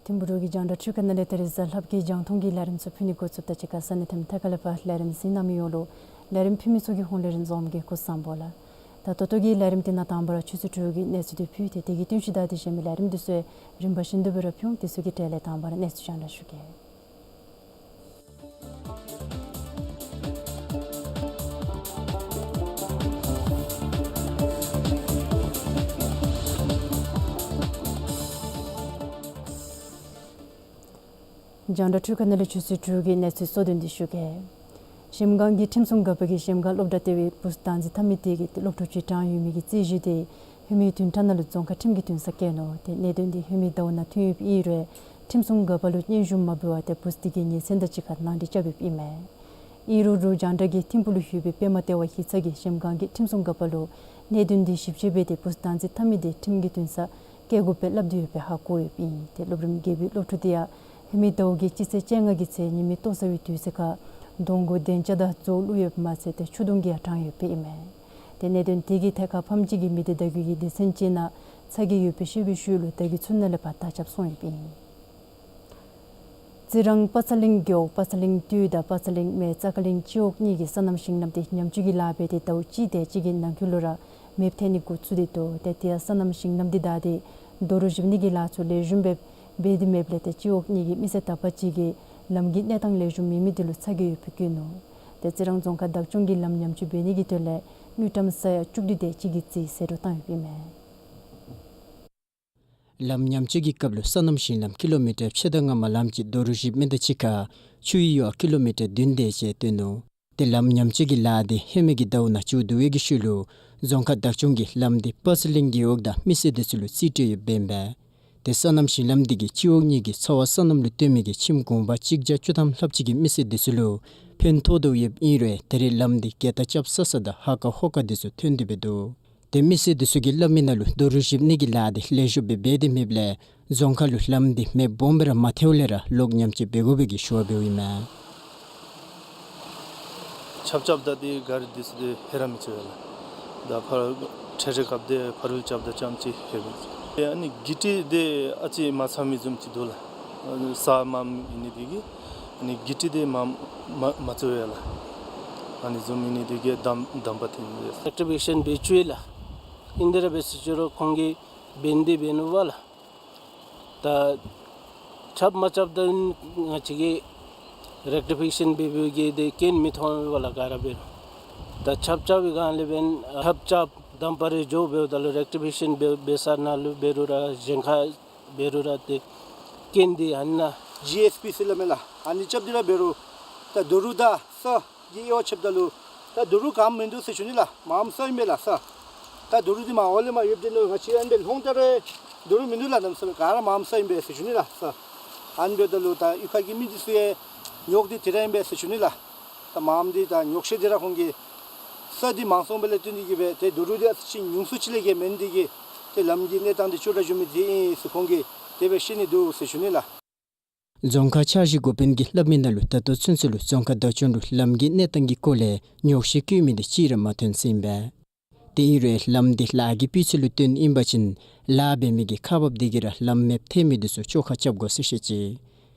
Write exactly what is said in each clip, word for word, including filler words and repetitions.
ཐིམ་ཕུ་རུ་གི་རྒྱང་བསྒྲགས་ཁང་ནང་ལས་དེ་རིང་གཟའ་ལྷག་པའི་རྒྱང་མཐོང་གི་ལས་རིམ་ཚུ་ཕུལ་ནི་འགོ་བཙུགསཔ་ད་གཅིག་ཁར་ས་གནས་ཐིམ་ཐ་ཁ་ལས་ཕར་ལས་རིམ་གཟིགས་གནང་མི་ཡོངས་ལུ་ལས་རིམ་ཕུལ་མི་ཚུ་གི་ཧོངས་ལས་རིན་འཛོམས་ཀྱིས་སྐུ་གཟུགས་བཟང་པོ་ལགས། ད་ད་ལྟོ་གི་ལས་རིམ་འདི་ནང་དང་པ་ར་ཆུ་ཚོད་དྲུག་གི་གནས་ཚུལ་འདི་ཕུལ་ཏེ་དེ་གི་བསྟུན་གཞི་བདའ་སྟེ་གཞན་མི་ལས་རིམ་འདི་ཚུ་རིམ་པ་བཞིན་དུ་སྦེ་ར་ཕུལ་འོང་། དེ་ཚུ་གི་གྲས་ལས་དང་པ་ར་གནས་ཚུལ་རྒྱང་བསྒྲགས་ཞུ་གེ། རྒྱང་བསྒྲགས་ཁང་ནང་ལས་ཆུ་ཚོད་དྲུག་གི་གནས་ཚུལ་གཙོ་དོན་འདི་ཞུ་གེ། གཞལམ་སྒང་གི་ཁྲིམས་སྲུང་འགག་པ་གིས་གཞལམ་སྒང་སློབ་གྲྭ་ལྟེ་བའི་བུཚ་བདག་འཛིན་འཐབ་མི་དེ་གིས་སློབ་ཕྲུག་ཅིག་གྲངས་ཡོད་མི་གི་རྩོད་གཞི་དེ་ཧེ་མའི་བདུན་ཕྲག་ནང་ལུ་རྫོང་ཁག་ཁྲིམས་ཀྱི་འདུན་སར་བཀལ་ནུག། ཏེ་གནད་དོན་འདི་ཧེ་མའི་ཟླཝ་ནང་ཐོན་ཡོདཔ་ཨིན་རུང་ཁྲིམས་སྲུང་འགག་པ་ལུ་སྙན་ཞུ་མ་འབུལ་བར་ཏེ་བུཚ་དེ་གིས་ཉེས་ཚན་དང་གཅིག་ཁར་ནང་འགྲིག་རྐྱབ་ཡོདཔ་ཨིན་མས། ཨིན་རུང་རུང་རྒྱང་བསྒྲགས་ཀྱིས་ཐིམ་ཕུ་ལུ་ཡོད་པའི་པདྨ་ལྟེ་བ་གཞི་རྩ་གི་གཞལམ་སྒང་གི་ཁྲིམས་སྲུང་འགག་པ་ལུ་གནད་དོན་འདི་ཞིབ་དཔྱད་འབད་དེ་བུཚ་བདག་འཛིན་འཐབ་མི་དེ་ཁྲིམས་ཀྱི་འདུན་སར་བཀལ་དགོཔ་སྦེ་སླབ་སྟེ་ཡོདཔ་སྦེ་ཧ་གོ་ཡོདཔ་ཨིན། ཏེ་སློབ་རིམ་བརྒྱད་པའི་སློབ་ཕྲུག་དེ་ཡང་ཧེ་མའི་ཟླཝ་གི་སྤྱི་ཚེས་བཅོ་ལྔ་གི་ཚེ་ཉིན་མའི་ལྟོ་བཟའ་བའི་དུས་ཚོད་ཁར་གདོང་གུ་གདན་ལྕགས་དང་མཛོག་བླུགས་ཡོདཔ་མ་ཚད་ཏེ་ཆུ་དུང་གིས་ཡང་དྲངས་ཡོདཔ་ཨིན་མས། ཏེ་གནད་དོན་དེ་གི་ཐད་ཁར་ཕམ་སྤྱི་གི་མི་སྡེ་བརྡ་བརྒྱུད་ཀྱི་སྡེ་ཚན་ཅིག་ནང་ཚ་གྱང་ཡོདཔ་སྦེ་ཤེས་པའི་ཤུལ་ལུ་བརྡ་བརྒྱུད་ཚུ་ནང་ལས་ཕར་དར་ཁྱབ་སོང་ཡོདཔ་ཨིན། རྩི་རང་པ་ཚ་གླིང་རྒེད་འོག་པ་ཚ་གླིང་སྟོད་དང་པ་ཚ་གླིང་སྨད་ཙ་ཀ་གླིང་སྤྱི་འོག་གཉིས་ཀྱི་སོ་ནམ་ཞིང་ལམ་དེ་ཉམས་བཅོས་ཀྱི་ལཱ་འབད་དེ་ཟླཝ་གཅིག་དེ་ཅིག་གི་ནང་འཁོད་ལུ་ར་མེདཔ་ཐལ་ནི་འགོ་བཙུགས་ཏེ་འདུག། ཏེ་དེ་ཡང་སོ་ནམ་ཞིང་ལམ་འདི་བདའ་སྟེ་རྡོ་རུག་བཞིབ་ནི་གི་ལཱ་ཚུ་ལེགས་ཤོམ་སྦེ་འབད་དེ་མེདཔ་ལས་ཏེ་སྤྱི་འོག་གཉིས་ཀྱི་མི་སེར་དག་པ་ཅིག་གིས་ལམ་གྱི་གནས་སྟངས་ལེགས་ཤོམ་མེད་མི་དེ་ལུ་ཚ་གྱང་ཡོདཔ་སྦེ་བཀོད་ནུག། ཏེ་རྩི་རང་རྫོང་ཁག་བདག་སྐྱོང་གིས་ལམ་ཉམས་བཅོས་འབད་ནི་གི་དོན་ལས་དངུལ་ཀྲམ་ས་ཡ་བཅུ་བདུན་དེ་ཅིག་གི་རྩིས་ཟད་འགྲོ་བཏང་ཡོདཔ་ཨིན་མས། ལམ་ཉམས་བཅོས་ཀྱི་སྐབས་ལུ་སོ་ནམ་ཞིང་ལམ་ཀི་ལོ་མི་ཊར་ཕྱེད་དང་ལྔ་མ་ལམ་གྱི་རྡོ་རུག་བཞིབ་མི་དང་གཅིག་ཁར་ཆུའི་ཡུར་ཀི་ལོ་མི་ཊར་བདུན་དེ་ཅིག་བཏོན་ནུག། ཏེ་ལམ་ཉམས་བཅོས་ཀྱི་ལཱ་དེ་ཧེ་མའི་གི་ཟླཝ་ནང་མཇུག་བསྡུ་བའི་གི་ཤུལ་ལུ་རྫོང་ཁག་བདག་སྐྱོང་གིས་ལམ་དེ་པ་ཚ་གླིང་རྒེད་འོག་དང་མི་སེར་དེ་ཚུ་ལུ་རྩིས་སྤྲོད་ཡོདཔ་ཨིན་པས། ཏེ་སོ་ནམ་ཞིང་ལམ་དེ་གིས་སྤྱི་འོག་གཉིས་ཀྱི་འཚོ་བ་སོ་ནམ་ལུ་བཏོན་མི་གི་ཁྱིམ་གུང་པ་གཅིག་བརྒྱ་བཅུ་ཐམ་ལྷགཔ་ཅིག་གི་མི་སེར་དེ་ཚུ་ལུ་ཕན་ཐོགས་དོ་ཡོདཔ་ཨིན་རུང་ད་རེས་ལམ་དེ་གྱེལ་ཐག་རྐྱབ་ས་ས་དང་ཧ་ཀ་ཧོ་ཀ་དེ་ཚུ་ཐོན་ཏེ་སྦེ་འདུག། ཏེ་མི་སེར་དེ་ཚུ་གིས་སླབ་མི་ནང་ལུ་རྡོ་རུག་བཞིབ་ནི་གི་ལཱ་དེ་ལེགས་ཤོམ་སྦེ་འབད་དེ་མེདཔ་ལས་རྫོང་ཁག་ལུ་ལམ་དེ་མེདཔ་སྦོམ་སྦེ་ར་མ་ཐལཝ་ལས་ར་ལོག་ཉམས་བཅོས་འབད་དགོ་པའི་གི་ཞུ་བ་འབདཝ་ཨིན་མས། ཆརཔ་རྐྱབ་ད་དེ་གཱ་རི་དེ་ཚུ་དེ་ཧེ་ར་མི་ཚུགས་པས་ལགས། ད་ཕར་ཁྲལ་ཁྲལ་རྐྱབ་སྟེ་ཕར་རྐྱབ་ད་ཙམ་ཅིག་ཧེ་མི་ཚུགས། ཨ་ནི་གི་ཊི་དེ་ཨ་ཙི་མ་ཚང་མི་བཟུམ་ཅིག་འདུག་ལགས། ས་མངམ་ཨིན་ནི་དེ་གིས་ཨ་ནི་གི་ཊི་དེ་མ་མ་མ་བཙུགས་པས་ལགས། ཨ་ནི་བཟུམ་ཨིན་ནི་དེ་གིས་དམ་དམ་པ་ཐོན་ནི་རེད། རེག་ཊི་ཕི་ཀེ་ཤན་འབད་བཅུག་ཡི་ལགས། ཨིན་དེ་ར་འབད་ཟེར་ཅི་རུང་ཁོང་གིས་འབད་ནི་དེ་འབད་ནུག་པ་ལགས། ད་ཆརཔ་མ་རྐྱབ་ད་ང་བཅས་ཀྱིས་རེག་ཊི་ཕི་ཀེ་ཤན་འབད་འབདཝ་གིས་དེ་རྐྱེན་མི་ཐོན་པས་ལགས་ག་ར་འབད་རུང་། ད་ཆརཔ་རྐྱབ་པའི་སྒང་ལས་འབདན་ཆརཔ་རྐྱབ་དང་པ་རེ་འགྱོ་འབདཝ་ད་ལུ་རེག་ཊི་ཕི་ཀེ་ཤན་འབད་འབད་ས་ནང་ལུ་འབད་རུང་ར་གཞན་ཁར་འབད་རུང་ར་དེ་རྐྱེན་དེ་ཨ་ནཱ་ཇི་ཨེསི་པི་ཟེར་སླབ་མས་ལགས། ཨ་ནི་རྐྱབ་སྟེ་ར་འབད་རུང་ད་རྡོ་རུག་དང་ས་གི་དབྱེ་བ་ཕྱེཝ་ད་ལུ་ད་རྡོ་རུག་ག་མིན་འདུག་ཟེར་ཞུ་ནི་ལགས། མངམ་ས་ཨིན་པས་ལགས་ས། ད་རྡོ་རུག་འདི་མར་འོག་ལས་མར་ཡོདཔ་འདི་ནོ་ང་བཅས་ཨ་ནི་སྦེ་ལྷོང་ད་རུང་རྡོ་རུག་མིན་འདུག་ལགས། གནམ་ས་ག་ར་མངམ་ས་ཨིན་པས་ཟེར་ཞུ་ནི་ལགས་ས། ཨ་ནི་འབདཝ་ད་ལུ་ད་གཡུས་ཁ་གི་མི་འདི་ཚུ་ཡང་ཉོགས་འདི་དེ་ར་ཨིན་པས་ཟེར་ཞུ་ནི་ལགས། ད་མངམ་འདི་ད་ཉོགས་བཤད་འདི་ར་ཁོང་གིས་ས་འདི་མང་སོངམ་ལས་བརྟེན་ཏེ་གིས་སྦེ་ཏེ་རྡོ་རུག་འདི་ཨ་ཙི་ཅིག་ཉུང་སུ་ཅིག་ལས་བརྒལ་མེན་ཏེ་གིས་ཏེ་ལམ་གྱི་གནས་སྟངས་འདི་སྐྱོ་དྲགས་འགྱོ་མི་འདི་ཨིན་ཟེར་ཁོང་གིས་དེ་སྦེ་བཤད་ནི་འདུག་ཟེར་ཞུ་ནི་ལགས། རྫོང་ཁག་འཆར་གཞི་འགོ་དཔོན་གྱིས་སླབ་མི་ནང་ལུ་ད་ལྟོ་ཚུན་ཚོད་ལུ་རྫོང་ཁག་བདག་སྐྱོང་ལུ་ལམ་གྱི་གནས་སྟངས་ཀྱི་སྐོར་ལས་ཉོགས་བཤད་བཀོད་མི་འདི་གཅིག་ར་མ་ཐོན་ཟེར་ཨིན་པས། དེ་ཨིན་རུང་ལམ་འདི་ལཱ་གི་སྤུས་ཚད་ལུ་བརྟེན་ཨིན་པ་ཅིན་ལཱ་འབད་མི་གི་ཁག་འབགཔ་དེ་གིས་ར་ལམ་མེདཔ་ཐལ་མི་འདི་ཚུ་བཅོ་ཁ་རྐྱབ་དགོ་ཟེར་བཤད་ཅི།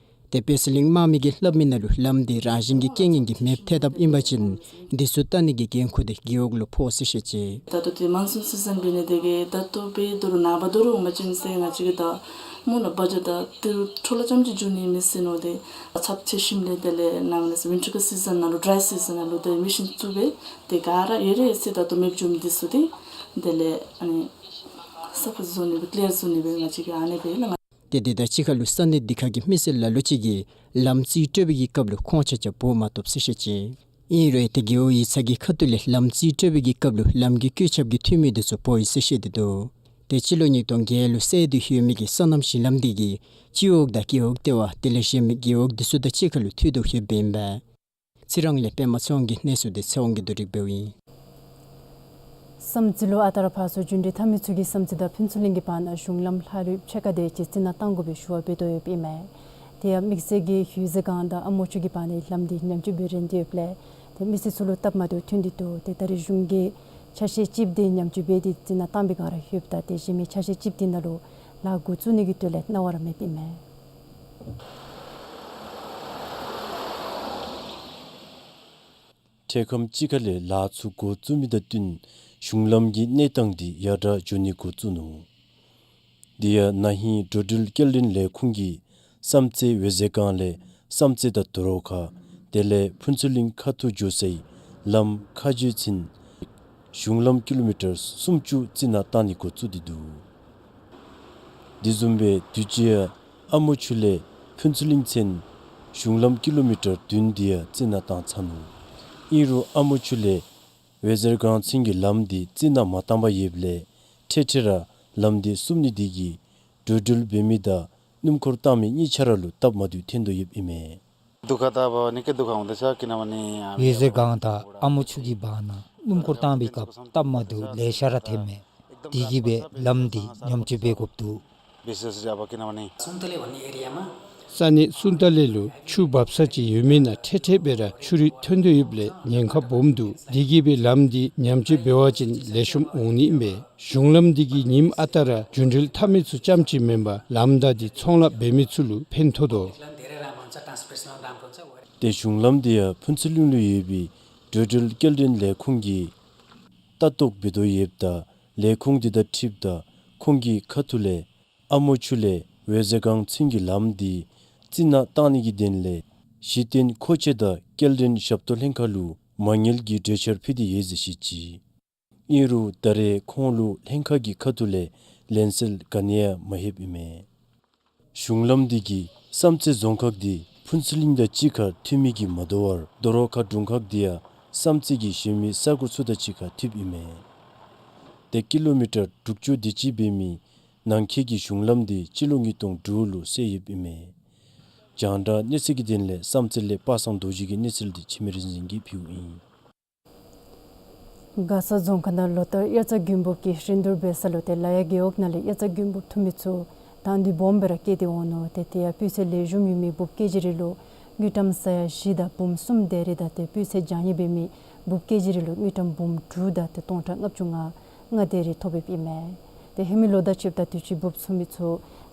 ཏེ་པད་ཚལ་གླིང་དམག་མི་གིས་སླབ་མི་ནང་ལུ་ལམ་འདི་རང་བཞིན་གྱི་རྐྱེན་ངན་གྱིས་མེདཔ་ཐལ་དཔ་ཨིན་པ་ཅིན་འདི་ཚུ་བལྟ་ནི་གི་འགན་ཁུར་དེ་རྒེད་འོག་ལུ་ཕོག་ཟེར་བཤད་ཅི། ད་ལྟོ་འདི་མོན་སུན་སི་ཛན་འབད་ནི་དེ་གིས་ད་ལྟོ་འབད་རུང་ནངས་པ་རྡོ་རུག་འོང་པ་ཅིན་ཟེར་ང་བཅས་ཀྱིས་ད་སྨོ་ལགས་བ་ཇ་ད་ཏི་རུ་འཕྲོ་བརླག་ཙམ་ཅིག་འགྱོ་ནི་མི་སྲིད་ནོ། དེ་ཆརཔ་ཆེ་ཞིནམ་ལས་དེ་ལས་ནང་ལས་ཝིན་ཊར་གི་སི་ཛན་ནང་ལུ་ཌྲའི་སི་ཛན་ནང་ལུ་དེ་མེ་ཤིན་བཙུགས་སྦེ་དེ་ག་ར་ཡོད་རེ་ཟེར། ད་ལྟོ་མེདཔ་འགྱོ་མི་འདི་ཚུ་དེ་དེ་ལས་ཨ་ནི་སབ་བཟོ་ནི་སྦེ་ཀི་ལི་ཡར་བཟོ་ནི་སྦེ་ང་བཅས་ཀྱིས་ཨ་ནི་སྦེ་ལགས། ཏེ་དེ་དང་གཅིག་ཁར་ལུ་ས་གནས་འདི་ཁ་གི་མི་སེར་ལ་ལུ་ཅིག་གིས་ལམ་རྩིས་སྤྲོད་པའི་གི་སྐབས་ལུ་ཁོང་ཆ་ཁྱབ་འབོ་མ་བཏུབ་ཟེར་བཤད་ཅི། ཨིན་རུང་ཏེ་རྒེད་འོག་ཡིག་ཚང་གི་ཁ་ཐུག་ལས་ལམ་རྩིས་སྤྲོད་པའི་གི་སྐབས་ལུ་ལམ་གྱི་བཀོད་ཁྱབ་ཀྱི་འཐུས་མི་འདི་ཚུ་འབོ་ཡི་ཟེར་བཤད་དེ་འདུག། ཏེ་སྤྱི་ལོ་ཉིས་སྟོང་བརྒྱད་ལུ་གསར་དུ་ཡོད་མི་གི་སོ་ནམ་གཞུང་ལམ་འདི་གིས་སྤྱི་འོག་དང་རྒེད་འོག་ལྟེ་བ་དེ་ལས་གཞན་མི་རྒེད་འོག་འདི་ཚུ་དང་གཅིག་ཁར་ལུ་མཐུད་དེ་ཡོདཔ་ཨིན་པས། རྩི་རང་ལས་པདྨ་ཚེ་དབང་གི་གནས་ཚུལ་འདི་ཚེ་དབང་གིས་བསྡུ་སྒྲིག་འབདཝ་ཨིན། བསམ་རྩེ་ལུ་ཨ་རྟག་ར་ཕར་ཚུར་རྒྱུན་འགྲུལ་འཐབ་མི་ཚུ་གིས་བསམ་རྩེ་དང་ཕུན་ཚོགས་གླིང་གི་བར་ན་གཞུང་ལམ་ལྷག་ལུས་ཕྱེད་ཀ་དེ་ཅིག་རྩི་ནག་བཏང་དགོ་པའི་ཞུ་བ་འབད་དོ་ཡོདཔ་ཨིན་མས། དེ་ཡང་དམིགས་བསལ་གྱིས་ཡོད་ཟེར་སྒང་དང་ཨ་མོ་ཆུ་གི་བར་ནའི་ལམ་འདི་ཉམས་བཅོས་འབད་རན་ཏེ་ཡོདཔ་ལས་ཏེ་མི་སེར་ཚུ་ལུ་སྟབས་མ་བདེཝ་ཐོན་ཏེ་འདུག། ཏེ་ད་རེས་གཞུང་གིས་ཆ་ཤས་ཅིག་འདི་ཉམས་བཅོས་འབད་དེ་རྩི་ནག་བཏང་པའི་སྒང་ར་ཡོདཔ་ད་ཏེ་གཞན་མི་ཆ་ཤས་ཅིག་འདི་ནང་ལུ་ལཱ་འགོ་བཙུགས་ནི་གི་དོན་ལས་གནང་བ་ར་མེདཔ་ཨིན་མས། འཕྲལ་ཁམས་ཅིག་ཁ་ལས་ལཱ་ཚུ་འགོ་བཙུགས་མི་དང་བསྟུན་གཞུང་ལམ་གྱི་གནས་སྟངས་འདི་ཡར་དྲག་འགྱོ་ནི་འགོ་བཙུགས་ནུག། དེ་ཡང་ན་ཧིང་འགྲོ་འགྲུལ་སྐྱེལ་འདྲེན་ལས་ཁུངས་ཀྱིས་བསམ་རྩེ་འོད་ཟེར་སྒང་ལས་བསམ་རྩེ་དང་དོ་རོ་ཁ་དེ་ལས་ཕུན་ཚོགས་གླིང་ཁ་ཐུག་འགྱོ་སའི་ལམ་ཁ་རྗེ་ཚུན་གཞུང་ལམ་ཀི་ལོ་མི་ཊར་སུམ་ཅུ་རྩི་ནག་བཏང་ནི་འགོ་བཙུགས་ཏེ་འདུག། དེ་བཟུམ་སྦེ་དུས་ཅི་ཡང་ཨ་མོ་ཆུ་ལས་ཕུན་ཚོགས་གླིང་ཚུན་གཞུང་ལམ་ཀི་ལོ་མི་ཊར་བདུན་འདི་ཡང་རྩི་ནག་བཏང་ཚར་ནུག། ཨིན་རུང་ཨ་མོ་ཆུ་ལས་འོད་ཟེར་སྒང་ཚུན་གྱི་ལམ་འདི་རྩི་ནག་མ་བཏང་པར་ཡོདཔ་ལས་འཕྲལ་འཕྲལ་ར་ལམ་འདི་བསུབ་ནི་འདི་གིས་འགྲོ་འགྲུལ་འབད་མི་དང་སྣུམ་འཁོར་བཏང་མི་གཉིས་ཆ་ར་ལུ་སྟབས་མ་བདེཝ་ཐོན་དོ་ཡོདཔ་ཨིན་མས། दुःख त अब निकै दुःख हुँदैछ, किनभने हामी འོད་ཟེར་སྒང་དང་ཨ་མོ་ཆུ་གི་བར་ན་སྣུམ་འཁོར་བཏང་པའི་སྐབས་སྟབས་མ་བདེཝ་ལེ་ཤ་ར་ཐོནམ་མས། དེ་གིས་སྦེ་ལམ་འདི་ཉམས་བཅོས་འབད་དགོཔ་འདུག། विशेष चाहिँ अब किनभने सुन्तले भन्ने एरियामा ས་གནས་སུན་ཏ་ལེ་ལུ་ཆུ་འབབ་ས་ཅིག་ཡོད་མི་ནང་འཕྲལ་འཕྲལ་སྦེ་ར་ཆུ་རུད་ཐོན་དོ་ཡོདཔ་ལས་ཉེན་ཁ་སྦོམ་འདུག། དེ་གིས་སྦེ་ལམ་འདི་ཉམས་བཅོས་འབད་བ་ཅིན་ལེགས་ཤོམ་འོང་ནི་ཨིན་པས། གཞུང་ལམ་འདི་གིས་ཉིནམ་ཨ་རྟག་ར་རྒྱུན་འགྲུལ་འཐབ་མི་ཚུ་རྐྱངམ་ཅིག་མེན་པར་ལམ་བདའ་སྟེ་ཚོང་ལཱ་འབད་མི་ཚུ་ལུ་ཕན་ཐོགས་དོ། ཏེ་གཞུང་ལམ་འདི་ཡང་ཕུན་ཚོགས་གླིང་ལུ་ཡོད་པའི་འགྲོ་འགྲུལ་སྐྱེལ་འདྲེན་ལས་ཁུངས་ཀྱིས་ལྟ་རྟོག་འབད་དོ་ཡོདཔ་ད་ལས་ཁུངས་འདི་དང་འཁྲིལཝ་ད་ཁོང་གི་ཁ་ཐུག་ལས་ཨ་མོ་ཆུ་ལས་འོད་ཟེར་སྒང་ཚུན་གྱི་ལམ་འདི་རྩི་ནག་བཏང་ནི་གི་དོན་ལས་གཞི་རྟེན་མཁོ་ཆས་དང་སྐྱེལ་འདྲེན་ཞབས་ཏོག་ལྷན་ཁག་ལུ་མ་དངུལ་གྱི་གྲོས་འཆར་ཕུལ་ཏེ་ཡོད་ཟེར་བཤད་ཅི། ཨིན་རུང་ད་རེས་ཁོང་ལུ་ལྷན་ཁག་གི་ཁ་ཐུག་ལས་ལན་གསལ་ག་ནི་ཡང་མ་ལྷོདཔ་ཨིན་མས། གཞུང་ལམ་འདི་གིས་བསམ་རྩེ་རྫོང་ཁག་འདི་ཕུན་ཚོགས་གླིང་དང་གཅིག་ཁར་མཐུད་མི་གིས་མ་དོ་བར་དོ་རོ་ཁ་དྲུང་ཁག་འདི་ཡང་བསམ་རྩེ་གི་གཞན་མི་ས་གོ་ཚུ་དང་གཅིག་ཁར་མཐུདཔ་ཨིན་མས། ཏེ་ཀི་ལོ་མི་ཊར་དྲུག་ཅུ་དེ་ཅིག་འབད་མི་ནང་འཁོད་ཀྱི་གཞུང་ལམ་འདི་སྤྱི་ལོ་ཉིས་སྟོང་དྲུག་ལུ་བསལ་ཡོདཔ་ཨིན་མས། རྒྱང་བསྒྲགས་གནས་ཚུལ་གྱི་དོན་ལས་བསམ་རྩེ་ལས་པ་སངས་རྡོ་རྗེ་གི་གནས་ཚུལ་འདི་འཆི་མེད་རིག་འཛིན་གྱིས་ཕུལཝ་ཨིན། མགར་ས་རྫོང་ཁག་ནང་ལོ་ལྟར་དབྱར་རྩྭ་དགུན་འབུབ་ཀྱི་རིན་བསྡུར་འབད་ས་ལུ་ཏེ་ལ་ཡ་རྒེད་འོག་ནང་ལས་དབྱར་རྩྭ་དགུན་འབུབ་འཐུ་མི་ཚུ་དང་འདོད་སྦོམ་སྦེ་ར་བསྐྱེད་དེ་འོང་ནུག། ཏེ་དེ་ཡང་སྤུས་ཚད་ལེགས་ཤོམ་ཡོད་མི་འབུབ་ཀེ་ཇི་རེ་ལུ་དངུལ་ཀྲམ་ས་ཡ་བཞི་དང་འབུམ་གསུམ་དེ་རེ་དང་ཏེ་སྤུས་ཚད་འཇམ་ཡོད་པའི་མི་འབུབ་ཀེ་ཇི་རེ་ལུ་དངུལ་ཀྲམ་འབུམ་དྲུག་དང་ཏེ་སྟོང་ཕྲག་ལྔ་བཅུ་ང་ལྔ་དེ་རེ་ཐོབ་ཡོདཔ་ཨིན་མས། ཏེ་ཧེ་མའི་ལོ་དང་ཕྱདཔ་ད་དུས་ཅི་འབུབ་འཐུ་མི་ཚུ་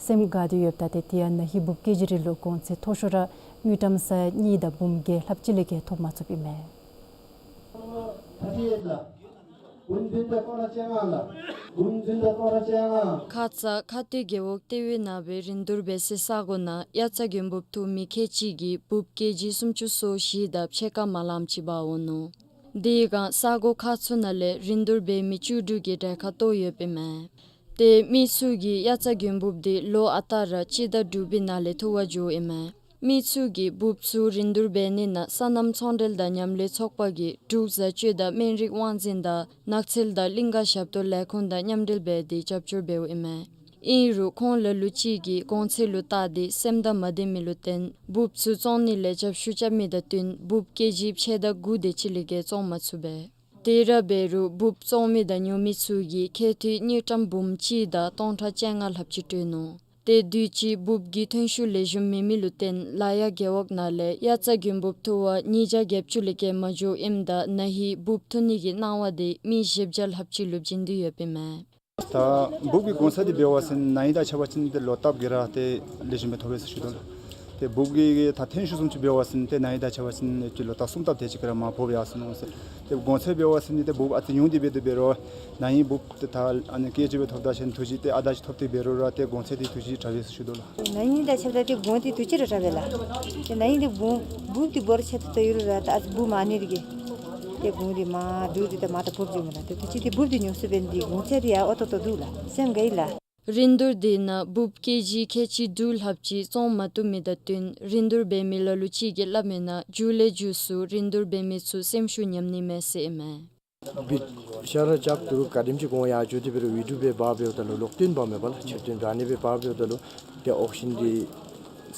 སེམས་དགའ་སྟེ་ཡོདཔ་ད་ཏེ་དེ་ཡང་ན་ཧིང་འབུབ་ཀེ་ཇི་རེ་ལུ་གོང་ཚད་མཐོ་ཤོས་ར་དངུལ་ཀྲམ་ས་ཡ་གཉིས་དང་འབུམ་བརྒྱད་ལྷགཔ་ཅིག་ལས་བརྒལ་ཐོབ་མ་ཚུགསཔ་ཨིན་མས། ཁ་ཙ་ཁ་སྟོད་རྒེད་འོག་ལྟེ་བའི་ནང་སྦེ་རིན་བསྡུར་འབད་སའི་ས་གོ་ནང་དབྱར་རྩྭ་དགུན་འབུབ་འཐུ་མི་ཁལ་གཅིག་གིས་འབུབ་ཀེ་ཇི་སུམ་ཅུ་སོ་བཞི་དང་ཕྱེད་ཀ་མ་ལངམ་ཅིག་འབག་འོང་ནུག། དེའི་སྒང་ས་གོ་ཁག་ཚུ་ནང་ལས་རིན་བསྡུར་འབད་མི་བཅུ་དྲུག་གིས་གྲལ་ཁར་གཏོགས་ཡོདཔ་ཨིན་མས། ཏེ་མི་ཚུ་གིས་དབྱར་རྩྭ་དགུན་འབུབ་འདི་ལོ་ཨ་རྟག་ར་སྤྱི་ཟླ་དྲུག་པའི་ནང་ལས་འཐུ་བར་འགྱོཝ་ཨིན་མས། མི་ཚུ་གིས་འབུབ་ཚུ་རིན་བསྡུར་འབད་ནི་ནང་སོ་ནམ་ཚོང་འབྲེལ་དང་མཉམ་ལས་ཚོགས་པ་གི་འབྲུག་བཟའ་སྤྱོད་དང་སྨན་རིགས་དབང་འཛིན་དང་ནགས་ཚལ་དང་གླིང་ཀ་ཞབས་ཏོག་ལས་ཁུངས་དང་མཉམ་འབྲེལ་འབད་དེ་རྒྱབ་སྐྱོར་འབདཝ་ཨིན་མས། ཨིན་རུང་ཁོང་ལ་ལུ་ཅིག་གིས་གོང་ཚད་ལུ་བལྟ་སྟེ་སེམས་དང་མ་བདེ་མི་ལུ་བརྟེན་འབུབ་ཚུ་བཙོང་ནི་ལས་རྒྱབ་བཤུད་རྐྱབ་མི་དང་བསྟུན་འབུབ་ཀེ་ཇི་ཕྱེད་དང་དགུ་དེ་ཅིག་ལས་བརྒལ་བཙོང་མ་ཚུགས་པས། དེ་ར་འབད་རུང་འབུབ་བཙོང་མི་དང་ཉོ་མི་ཚུ་གིས་ཁལ་ཐིག་དངུལ་ཀྲམ་འབུམ་གཅིག་དང་སྟོང་ཕྲག་བཅོ་ལྔ་ལྷགཔ་ཅིག་སྤྲོད་ནུག། ཏེ་དུས་ཅི་འབུབ་ཀྱི་ཐོན་ཤུགས་ལེགས་ཤོམ་མེད་མི་ལུ་བརྟེན་ལ་ཡ་རྒེད་འོག་ནང་ལས་དབྱར་རྩྭ་དགུན་འབུབ་འཐུ་བར་ཉིས་བརྒྱ་བརྒྱད་ཅུ་ལས་བརྒལ་མ་འགྱོཝ་ཨིནམ་ད་ན་ཧིང་འབུབ་འཐུ་ནི་གི་གནང་བ་དེ་མི་བཞི་བརྒྱ་ལྷགཔ་ཅིག་ལུ་བྱིན་དོ་ཡོདཔ་ཨིན་མས། ད་འབུབ་ཀྱི་གོང་ཚད་འདི་འབད་བ་ཅིན་ན་ཧིང་དང་ཕྱད་པ་ཅིན་ཏེ་ལོ་བཏབ་གི་ར་ཏེ་ལེགས་ཤོམ་སྦེ་ཐོབ་པས་ཟེར་ཞུ་དོ་ལགས། ཏེ་འབུབ་ཀྱི་ད་ཐོན་ཤུགས་བཟུམ་ཅིག་འབད་བ་ཅིན་ཏེ་ན་ཧིང་དང་ཕྱད་པ་ཅིན་ཏེ་ལོ་ད་གསུམ་བཏབ་དེ་ཅིག་གི་ར་མར་འབབ་ཡར་སོ་ནུག་ཟེར། ཏེ་གོང་ཚད་འབད་བ་ཅིན་ཏེ་འབུབ་ཨ་ཙི་ཉུང་སྟེ་འབད་དེ་འབད་རུང་ན་ཧིང་འབུབ་ཏེ་ད་ཨ་ནི་ཀེ་ཇི་སྦེ་ཐོབ་ད་ཅིན་ཐུགས་རྗེ་ཏེ་ཨ་ད་ཅིག་ཐོབ་སྟེ་འབད་རུང་ར་ཏེ་གོང་ཚད་འདི་ཐུགས་རྗེ་དྲག་པས་ཟེར་ཞུ་དོ་ལགས། ན་ཧིང་དང་ཕྱདཔ་ད་ཏེ་གོང་འདི་ཐུགས་རྗེ་ར་དྲག་པས་ལགས། ཏེ་ན་ཧིང་འདི་འབུབ་འབུབ་འདི་འབོར་ཆེ་ཏོག་ཏོ་ཡོད་རུང་ར་ད་ཨ་ཙི་འབུབ་མང་ནི་དེ་གིས་ཏེ་གོང་འདི་མར་འདུག་སྟེ་ད་མར་ད་འབུབ་འགྱོཝ་མས་ལགས། ཏེ་ཐུགས་རྗེ་ཏེ་འབུབ་འདི་ཉུང་སུ་འབད་ནི་དེ་གིས་གོང་ཚད་འདི་ཡང་ཨོ་ཏོག་ཏོ་འདུག་ལགས། སེམས་དགའ་ཡི་ལགས། རིན་བསྡུར་དེ་ནང་འབུཔ་ཀེ་ཇི་ཁལ་གཅིག་དྲུག་ལྷགཔ་ཅིག་བཙོང་མ་བཏུབ་མི་དང་བསྟུན་རིན་བསྡུར་འབད་མི་ལ་ལུ་ཅིག་གིས་སླབ་མིའི་ནང་མཇུག་ལས་མཇུག་སུ་རིན་བསྡུར་འབད་མི་ཚུ་སེམས་ཤུགས་ཉམས་ནི་མས་ཟེར་ཨིན་མས། འབུཔ་ཤ་ར་རྐྱབ་དོ་རུང་ག་དེམ་ཅིག་གོང་ཡར་འགྱོ་སྟེ་འབད་རུང་ཝི་ཌོ་འབད་འབདཝ་ད་ལུ་ལོག་བཏོན་འབག་མི་པ་ལགས་ཕྱིར་བཏོན་འབད་ནི་འབད་འབདཝ་ད་ལུ་ཏེ་ཨོག་ཤན་འདི་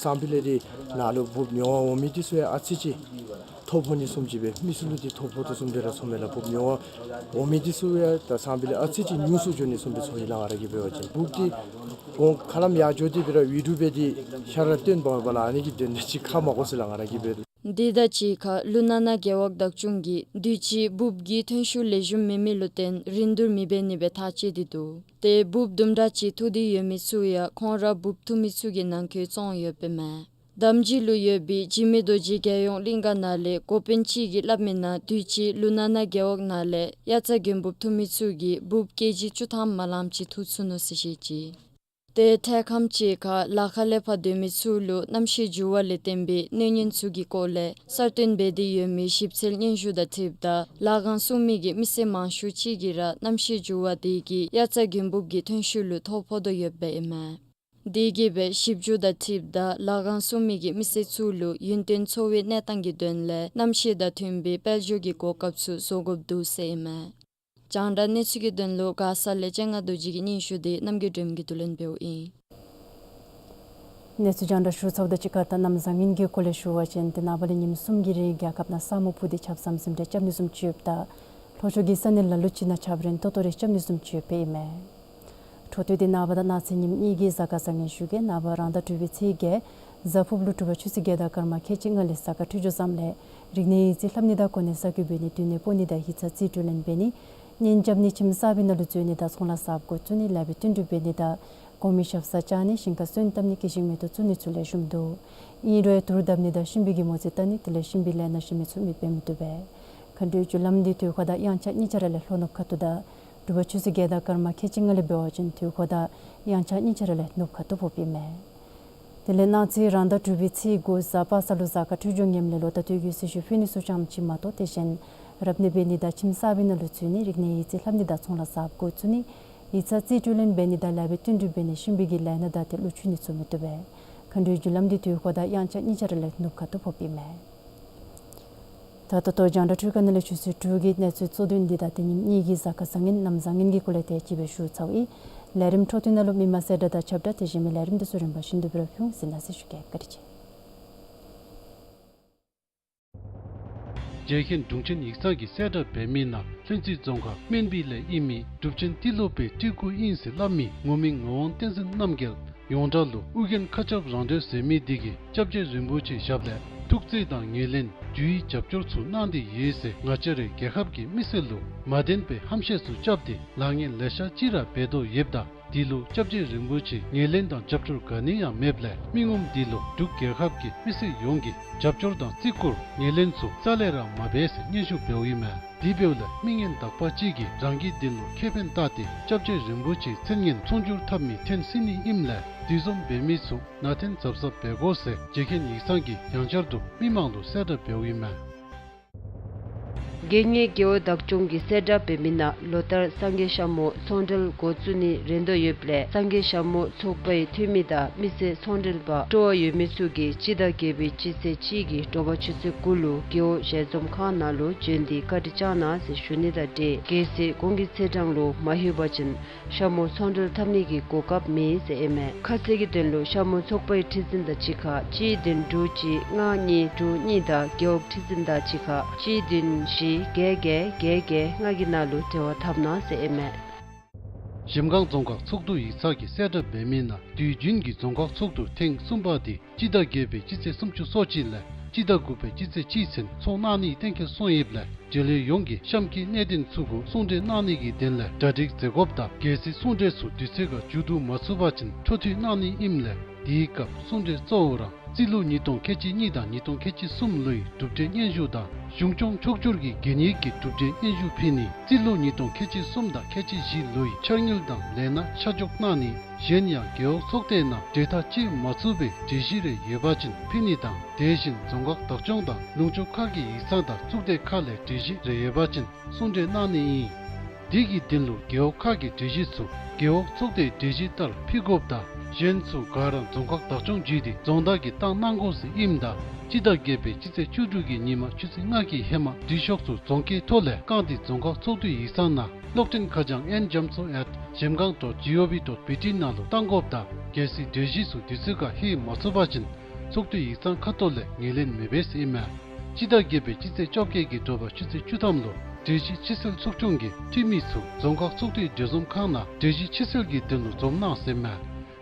སང་ཕོད་ལས་འདི་ནང་ལུ་འབུཔ་ཉོ་བར་འོང་མི་འདི་ཚུ་ཡང་ཨ་ཙི་ཅིག་ཐོ་ཕོག་ནི་བཟུམ་ཅིག་སྦེ་མི་ཚུ་ལུ་འདི་ཐོ་ཕོག་དོ་བཟུམ་སྦེ་ར་ཚོརཝ་མས་ལགས། འབུཔ་ཉོ་བར་འོང་མི་འདི་ཚུ་ཡང་ད་སང་ཕོད་ལས་ཨ་ཙི་ཅིག་ཉུང་སུ་འགྱོ་ནི་བཟུམ་སྦེ་ཚོར་ཡི་ལགས་ང་ར་གིས་འབད་བ་ཅིན། འབུཔ་འདི་གོང་ཁ་ལམ་ཡར་འགྱོ་སྟེ་འབད་རུང་ཝི་ཌོ་འབད་དེ་ཤ་ར་བཏོན་འབག་མི་པ་ལགས་ཨ་ནི་གི་དོན་ལས་ཅིག་ཁ་མ་གོ་ཟེར་ལགས་ང་ར་གིས་འབད་རུང་། དེ་དང་གཅིག་ཁར་ལུ་ན་ན་རྒེད་འོག་བདག་སྐྱོང་གིས་དུས་ཅི་འབུཔ་གི་ཐོན་ཤུགས་ལེགས་ཤོམ་མེད་མི་ལུ་བརྟེན་རིན་བསྡུར་མི་འབད་ནི་སྦེ་ཐག་བཅད་དེ་འདུག། ཏེ་འབུཔ་དུམ་གྲ་ཅིག་འཐུ་སྟེ་ཡོད་མི་ཚུ་ཡང་ཁོང་ར་འབུཔ་འཐུ་མི་ཚུ་གི་ནང་འཁོད་བཙོང་ཡོདཔ་ཨིན་མས། འདམ་སྦྱིས་ལུ་ཡོད་པའི་འཇིགས་མེད་རྡོ་རྗེ་རྒྱལ་ཡོངས་གླིང་ག་ནང་ལས་འགོ་དཔོན་ཅིག་གིས་སླབ་མིའི་ནང་དུས་ཅི་ལུ་ན་ན་རྒེད་འོག་ནང་ལས་དབྱར་རྩྭ་དགུན་འབུཔ་འཐུ་མི་ཚུ་གིས་འབུཔ་ཀེ་ཇི་བཅུ་ཐམ་མ་ལངམ་ཅིག་འཐུ་ཚུགས་ནུག་ཟེར་བཤད་ཅི། ཏེ་འཕྲལ་ཁམས་ཅིག་ཁར་ལ་ཁ་ལས་ཕར་སྡོད་མི་ཚུ་ལུ་གནམ་གཤིས་འགྱུར་བ་ལས་བརྟེན་པའི་གནོད་ཉེན་ཚུ་གི་སྐོར་ལས་གསར་བཏོན་འབད་དེ་ཡོད་མི་ཞིབ་འཚོལ་སྙན་ཞུ་དང་འཁྲིལཝ་ད་ལཱ་ཁང་སྲུང་མི་གི་མི་སེར་མང་ཤོས་ཅིག་གིས་ར་གནམ་གཤིས་འགྱུར་བ་དེ་གིས་དབྱར་རྩྭ་དགུན་འབུཔ་གི་ཐོན་ཤུགས་ལུ་ཐོ་ཕོག་དོ་ཡོདཔ་ཨིན་མས། དེ་གིས་སྦེ་ཞིབ་འཇུག་དང་འཁྲིལཝ་ད་ལཱ་ཁང་སྲུང་མི་གི་མི་སེར་ཚུ་ལུ་ཡུན་བརྟན་འཚོ་བའི་གནས་སྟངས་ཀྱི་དོན་ལས་གནམ་གཤིས་དང་མཐུན་པའི་དཔལ་འབྱོར་གྱི་གོ་སྐབས་ཚུ་བཟོ་དགོཔ་འདུག་ཟེར་ཨིན་མས། རྒྱང་བསྒྲགས་གནས་ཚུལ་གྱི་དོན་ལུ་མགར་ས་ལས་སྤྱན་སྔ་རྡོ་རྗེ་གི་སྙན་ཞུ་དེ་རྣམ་རྒྱལ་སྒྲོལམ་གིས་བསྡུ་ལེན་འབདཝ་ཨིན། གནས་ཚུལ་རྒྱང་བསྒྲགས་ཞུ་ཚརཝ་དང་གཅིག་ཁར་ད་གནམ་བཟང་ངན་གྱི་སྐོར་ལས་ཞུ་བ་ཅིན་ཏེ་ནངས་པ་ལས་ཉིནམ་གསུམ་གྱི་རིང་རྒྱལ་ཁབ་ནང་ས་སྨུག་ཕུབ་སྟེ་ཆརཔ་ཟམ་ཟིམ་རེ་རྐྱབ་ནི་བཟུམ་ཅིག་ཡོདཔ་ད་ལྷོ་ཕྱོགས་ཀྱི་ས་གནས་ལ་ལུ་ཅིག་ནང་ཆརཔ་རན་ཏོག་ཏོ་རེ་རྐྱབ་ནི་བཟུམ་ཅིག་ཡོདཔ་ཨིན་མས། འཕྲོ་མཐུད་དེ་ནངས་པ་དང་གནངས་ཚེ་ཉིནམ་གཉིས་ཀྱི་གཟའ་སྐར་བཟང་ངན་ཞུ་གེ། ནངས་པ་རང་ཟླ་དྲུག་པའི་ཚེས་བརྒྱད་གཟའ་ཕུར་བུ་ལུ་དྲོ་པ་ཆུ་ཚོད་བརྒྱད་དང་སྐར་མ་ཁལ་གཅིག་ལྔ་ལས་གཟའ་སྐར་འཕྲོད་སྦྱོར་བཟངམ་ལས་རིག་གནས་ཡིག་རྩིས་ལྷབ་ནི་དང་གོ་གནས་གསར་བསྐོ་འབད་ནི་འདུས་ནད་སྤོ་ནི་དང་ཡིག་ཚང་རྩིས་སྤྲོད་ལེན་འབད་ནི་གཉེན་རྐྱབ་ནི་ཁྱིམ་གསར་པའི་ནང་ལུ་འཛུལ་ནི་དང་ཚོང་ལཱ་གསརཔ་འགོ་བཙུགས་ནི་ལེགས་པའི་བསྟུན་གྲོས་འབད་ནི་དང་གོང་མའི་ཞབས་སར་བཅར་ནི་ཞིང་ཁར་སོན་བཏབ་ནི་སྐྱེ་ཤིང་མེ་ཏོག་བཙུགས་ནི་ཚུ་ལེགས་ཤོམ་འདུག། ཨིན་རུང་དུར་བརྡབ་ནི་དང་གཤིན་པོའི་གི་མོ་རྩིས་བལྟ་ནི་དེ་ལས་གཤིན་པོའི་ལས་སྣ་ཤེས་མི་ཚུ་མི་འབད་མི་བཏུབ་པས། མཁའ་འགྲོའི་རྒྱུ་ལམ་འདི་དུས་འཁོར་དང་དབྱངས་འཆར་གཉིས་ཆ་ར་ལས་ལྷོ་ནུབ་ཁ་ཐུག་དང་དྲོ་པ་ཆུ་ཚོད་བརྒྱད་དང་སྐར་མ་ཁལ་གཅིག་ལྔ་ལས་འབད་བ་ཅིན་དུས་འཁོར་དང་དབྱངས་འཆར་གཉིས་ཆ་ར་ལས་ནུབ་ཁ་ཐུག་ཕོགཔ་ཨིན་མས། དེ་ལས་གནངས་ཚེ་རང་ཟླ་དྲུག་པའི་ཚེས་དགུ་གཟའ་པ་སངས་ལུ་གཟའ་སྐར་འཕྲོད་སྦྱོར་ངནམ་ལས་ལོ་ཟླ་སྟོད་ཀྱི་སྲི་ཞུ་ཕུལ་ནི་ཚུ་ཙམ་ཅིག་མ་གཏོགས་དེ་བཞིན་རབ་གནས་འབད་ནི་དང་ཁྱིམ་གསར་པའི་ནང་ལུ་འཛུལ་ནི་རིག་གནས་ཡིག་རྩིས་ལྷབ་ནི་དང་ཚོང་ལཱ་གསརཔ་འགོ་བཙུགས་ནི་ཡིག་ཚང་རྩིས་སྤྲོད་ལེན་འབད་ནི་དང་ལེགས་པའི་བསྟུན་གྲོས་འབད་ནི་གཤིན་པོའི་གི་ལས་སྣ་དང་ཏེ་ཀླུ་འཁྱུ་ནི་ཚུ་མི་བཏུབ་པས། མཁའ་འགྲོའི་རྒྱུ་ལམ་འདི་དུས་འཁོར་དང་དབྱངས་འཆར་གཉིས་ཆ་ར་ལས་ནུབ་ཁ་ཐུག་ཕོགཔ་ཨིན་མས། ད་ད་ལྟོ་རྒྱང་བསྒྲགས་འཕྲུལ་ཁང་ནང་ལས་ཆུ་ཚོད་དྲུག་གི་གནས་ཚུལ་གཙོ་དོན་འདི་དང་དེ་ཉིནམ་གཉིས་ཀྱི་གཟའ་སྐར་བཟང་ངན་གནམ་བཟང་ངན་གྱི་སྐོར་ལས་དེ་ཅིག་སྦེ་ཞུ་ཚརཝ་ཨིན། ལས་རིམ་འཕྲོ་མཐུད་ནང་ལུ་མི་མང་གསལ་བསྒྲགས་དང་ཁྱབ་བསྒྲགས་དེ་བཞིན་མི་ལས་རིམ་འདི་ཚུ་རིམ་པ་བཞིན་དུ་སྦེ་ར་ཕུལ་འོང་ཟེར་གནང་ཟེར་ཞུ་གེ། བཀའ་དྲིན་ཆེ། རྒྱལ་མཁན་དྲུང་ཆེན་ཡིག་ཚང་གིས་གསལ་བསྒྲགས་འབད་མི་ནང་ལྷུན་རྩེ་རྫོང་ཁག་སྨན་སྦིས་ལས་ཨིན་མི་གྲུབ་ཆེན་ཏི་ལོ་པའི་སྤྲུལ་སྐུ་ཨིན་ཟེར་སླབ་མི་ངོ་མི་ངག་དབང་བསྟན་འཛིན་རྣམ་རྒྱལ་ཡོངས་གྲགས་ལུ་ཨོ་རྒྱན་མཁའ་ཁྱབ་རང་གྲོལ་ཟེར་མི་འདི་གིས་སྐྱབས་རྗེ་རིན་པོ་ཆེའི་ཞབས་ལས་ཐུགས་བརྩེ་དང་ངོས་ལེན་རྒྱུའི་རྒྱབ་སྐྱོར་ཚུ་གནང་སྟེ་ཡོད་ཟེར་ང་བཅས་རའི་རྒྱལ་ཁབ་ཀྱི་མི་སེར་ལུ་མ་བདེན་པའི་ཧམ་བཤད་ཚུ་རྐྱབ་སྟེ་ལཱ་ངན་ལེ་ཤ་ཅིག་ར་འབད་དོ་ཡོདཔ་ད་འདི་ལུ་སྐྱབས་རྗེ་རིན་པོ་ཆེའི་ངོས་ལེན་དང་རྒྱབ་སྐྱོར་ག་ནི་ཡང་མེདཔ་ལས་མི་ངོམ་འདི་ལུ་འབྲུག་རྒྱལ་ཁབ་ཀྱི་མི་སེར་ཡོངས་ཀྱིས་རྒྱབ་སྐྱོར་དང་བརྩི་བཀུར་ངོས་ལེན་ཚུ་རྩ་ལས་ར་མ་འབད་ཟེར་སྙན་ཞུ་འབདཝ་ཨིན་མས། དེ་འབདཝ་ལས་མི་ངན་དག་པ་ཅིག་གིས་རང་གི་དོན་ལུ་ཁེ་ཕན་བལྟ་སྟེ་སྐྱབས་རྗེ་རིན་པོ་ཆེའི་མཚན་སྙན་མཚུངས་འགྱུར་འཐབ་མི་ཐོན་སྲིད་ནི་ཨིནམ་ལས་དེ་བཟུམ་འབད་མི་ཚུ་ནང་འཐེན་གཟབ་གཟབ་འབད་དགོ་ཟེར་རྒྱལ་མཁན་ཡིག་ཚང་གིས་ཡང་བསྐྱར་དུ་མི་མང་ལུ་གསལ་བསྒྲགས་འབདཝ་ཨིན་མས། དགེ་བསྙེན་རྒེད་འོག་བདག་སྐྱོང་གིས་གསལ་བསྒྲགས་འབད་མི་ནང་ལོ་ལྟར་སངས་རྒྱས་ཞྭ་མོ་ཚོང་འབྲེལ་འགོ་བཙུགས་ནི་རན་དོ་ཡོདཔ་ལས་སངས་རྒྱས་ཞྭ་མོ་ཚོགས་པའི་འཐུས་མི་དང་མི་སེར་ཚོང་འབྲེལ་པ་སྤྲོ་བ་ཡོད་མི་ཚུ་གིས་སྤྱི་ཟླ་བརྒྱད་པའི་སྤྱི་ཚེས་གཅིག་གི་དྲོ་པ་ཆུ་ཚོད་དགུ་ལུ་རྒེད་འོག་ཞལ་འཛོམས་ཁང་ནང་ལུ་བྱོན་ཏེ་བཀའ་དྲིན་བསྐྱང་གནང་ཟེར་ཞུ་ནི་དང་འབྲེལ་གལ་སྲིད་གོང་གི་ཚེས་གྲངས་ལུ་མ་ལྷོད་པ་ཅིན་ཞྭ་མོ་ཚོང་འབྲེལ་འཐབ་ནི་གི་གོ་སྐབས་མེད་ཟེར་ཨིན་མས། ཁ་གསལ་གྱི་དོན་ལུ་ཞྭ་མོ་ཚོགས་པའི་ཁྲི་འཛིན་དང་གཅིག་ཁར་གཅིག་བདུན་དྲུག་གཅིག་ལྔ་གཉིས་དྲུག་གཉིས་དང་རྒེད་འོག་ཁྲི་འཛིན་དང་གཅིག་ཁར་གཅིག་བདུན་བཞི་བརྒྱད་བརྒྱད་བརྒྱད་བརྒྱད་ལྔ་གི་ནང་ལུ་འབྲེལ་བ་འཐབ་གནང་ཟེར་ཨིན་མས། གཞལམ་སྒང་རྫོང་ཁག་ཚོགས་འདུ་ཡིག་ཚང་གིས་གསལ་བསྒྲགས་འབད་མི་ནང་དུས་རྒྱུན་གྱི་རྫོང་ཁག་ཚོགས་འདུ་ཐེངས་གསུམ་པ་དེ་སྤྱི་ཟླ་བརྒྱད་པའི་སྤྱི་ཚེས་སུམ་ཅུ་སོ་གཅིག་ལས་སྤྱི་ཟླ་དགུ་པའི་སྤྱི་ཚེས་གཅིག་ཚུན་འཚོགས་གནང་ནི་གཏན་འཁེལ་སོང་ཡོདཔ་ལས་འབྲེལ་ཡོད་ཡོངས་ཀྱིས་གཤམ་གྱི་གནད་དོན་ཚུ་གུ་གསུང་གྲོས་གནང་ནི་གི་དོན་ལས་གྲ་སྒྲིག་མཛད་དགོཔ་དང་གལ་སྲིད་གསུང་གྲོས་ཚུ་དུས་ཚོད་ཁར་མཇུག་བསྡུ་མ་ཚུགས་པ་ཅིན་འཕྲོ་མཐུད་གནང་ནི་ཨིནམ་ལས་དེའི་སྐབས་གསུང་གྲོས་གཙོ་བོ་རང་རྩིས་ལོ་ཉིས་སྟོང་ཁལ་གཅིག་གཉིས་དང་ཉིས་སྟོང་ཁལ་གཅིག་གསུམ་ལོའི་གྲུབ་འབྲས་སྙན་ཞུ་དང་གཞུང་སྐྱོང་ཕྱོགས་བསྒྱུར་གྱི་གན་ཡིག་གི་གྲུབ་འབྲས་སྙན་ཞུ་ཕུལ་ནི། རྩིས་ལོ་ཉིས་སྟོང་ཁལ་གཅིག་གསུམ་དང་ཁལ་གཅིག་བཞི་ལོའི་འཆར་དངུལ་དང་ལས་སྣ་ཆ་འཇོག་གནང་ནི། གཞན་ཡང་རྒེད་འོག་ཚོགས་སྡེའི་ནང་གྲོས་ཐག་བཅད་མ་ཚུགས་པའི་གྲོས་གཞི་རེ་ཡོད་པ་ཅིན་ཕུལ་ནི་དང་དེ་བཞིན་རྫོང་ཁག་བདག་སྐྱོང་དང་ལུང་ཕྱོགས་ཁག་གི་ཡིག་ཚང་དང་གཙུག་སྡེ་ཁག་ལས་གྲོས་གཞི་རེ་ཡོད་པ་ཅིན་གསུང་གྲོས་གནང་ནི་ཨིན། དེ་གི་དོན་ལུ་རྒེད་འོག་ཁག་གི་གྲོས་གཞི་ཚུ་རྒེད་འོག་ཚོགས་སྡེའི་གྲོས་གཞི་ལྟར་ཕུལ་དགོཔ་དང་གཞན་ཚུ་ག་ར་རྫོང་ཁག་བདག་སྐྱོང་བརྒྱུད་དེ་རྫོང་བདག་གིས་བཏང་གནང་དགོ་ཟེར་ཨིནམ་ད་སྤྱི་ཟླ་བརྒྱད་པའི་སྤྱི་ཚེས་བཅུ་དྲུག་གི་ཉིན་མ་ཆུ་ཚོད་ལྔ་གི་ཧེ་མ་འབྲི་ཤོག་ཚུ་རྫོང་ཁའི་ཐོག་ལས་བཀང་སྟེ་རྫོང་ཁག་ཚོགས་འདུའི་ཡིག་ཚང་ནང་གློག་འཕྲིན་ཁ་བྱང་ཨེན་རྒྱ་མཚོ་ཨེཊ་གཞལམ་སྒང་ཌོཊ་ཇི་ཨོ་ཝི་ཌོཊ་བི་ཊི་ནང་ལུ་བཏང་དགོཔ་དང་གལ་སྲིད་གྲོས་གཞི་ཚུ་དུས་ཚོད་ཁར་ལྷོད་མ་ཚུགས་པ་ཅིན་ཚོགས་འདུའི་ཡིག་ཚང་ཁ་ཐུག་ལས་ངོས་ལེན་མི་འབད་ཟེར་ཨིན་མས། སྤྱི་ཟླ་བརྒྱད་པའི་སྤྱི་ཚེས་བཅོ་བརྒྱད་ཀྱི་དྲོ་པ་ཆུ་ཚོད་བཅུ་ཐམ་ལུ་གྲོས་གཞི་ཕྱིར་སེལ་ཚོགས་ཆུང་གི་འཐུས་མི་ཚུ་རྫོང་ཁག་ཚོགས་འདུའི་གྲོས་འཛོམས་ཁང་ནང་གྲོས་གཞི་ཕྱིར་སེལ་གྱི་དོན་ལུ་འཛོམས་གནང་ཟེར་ཨིན་མས།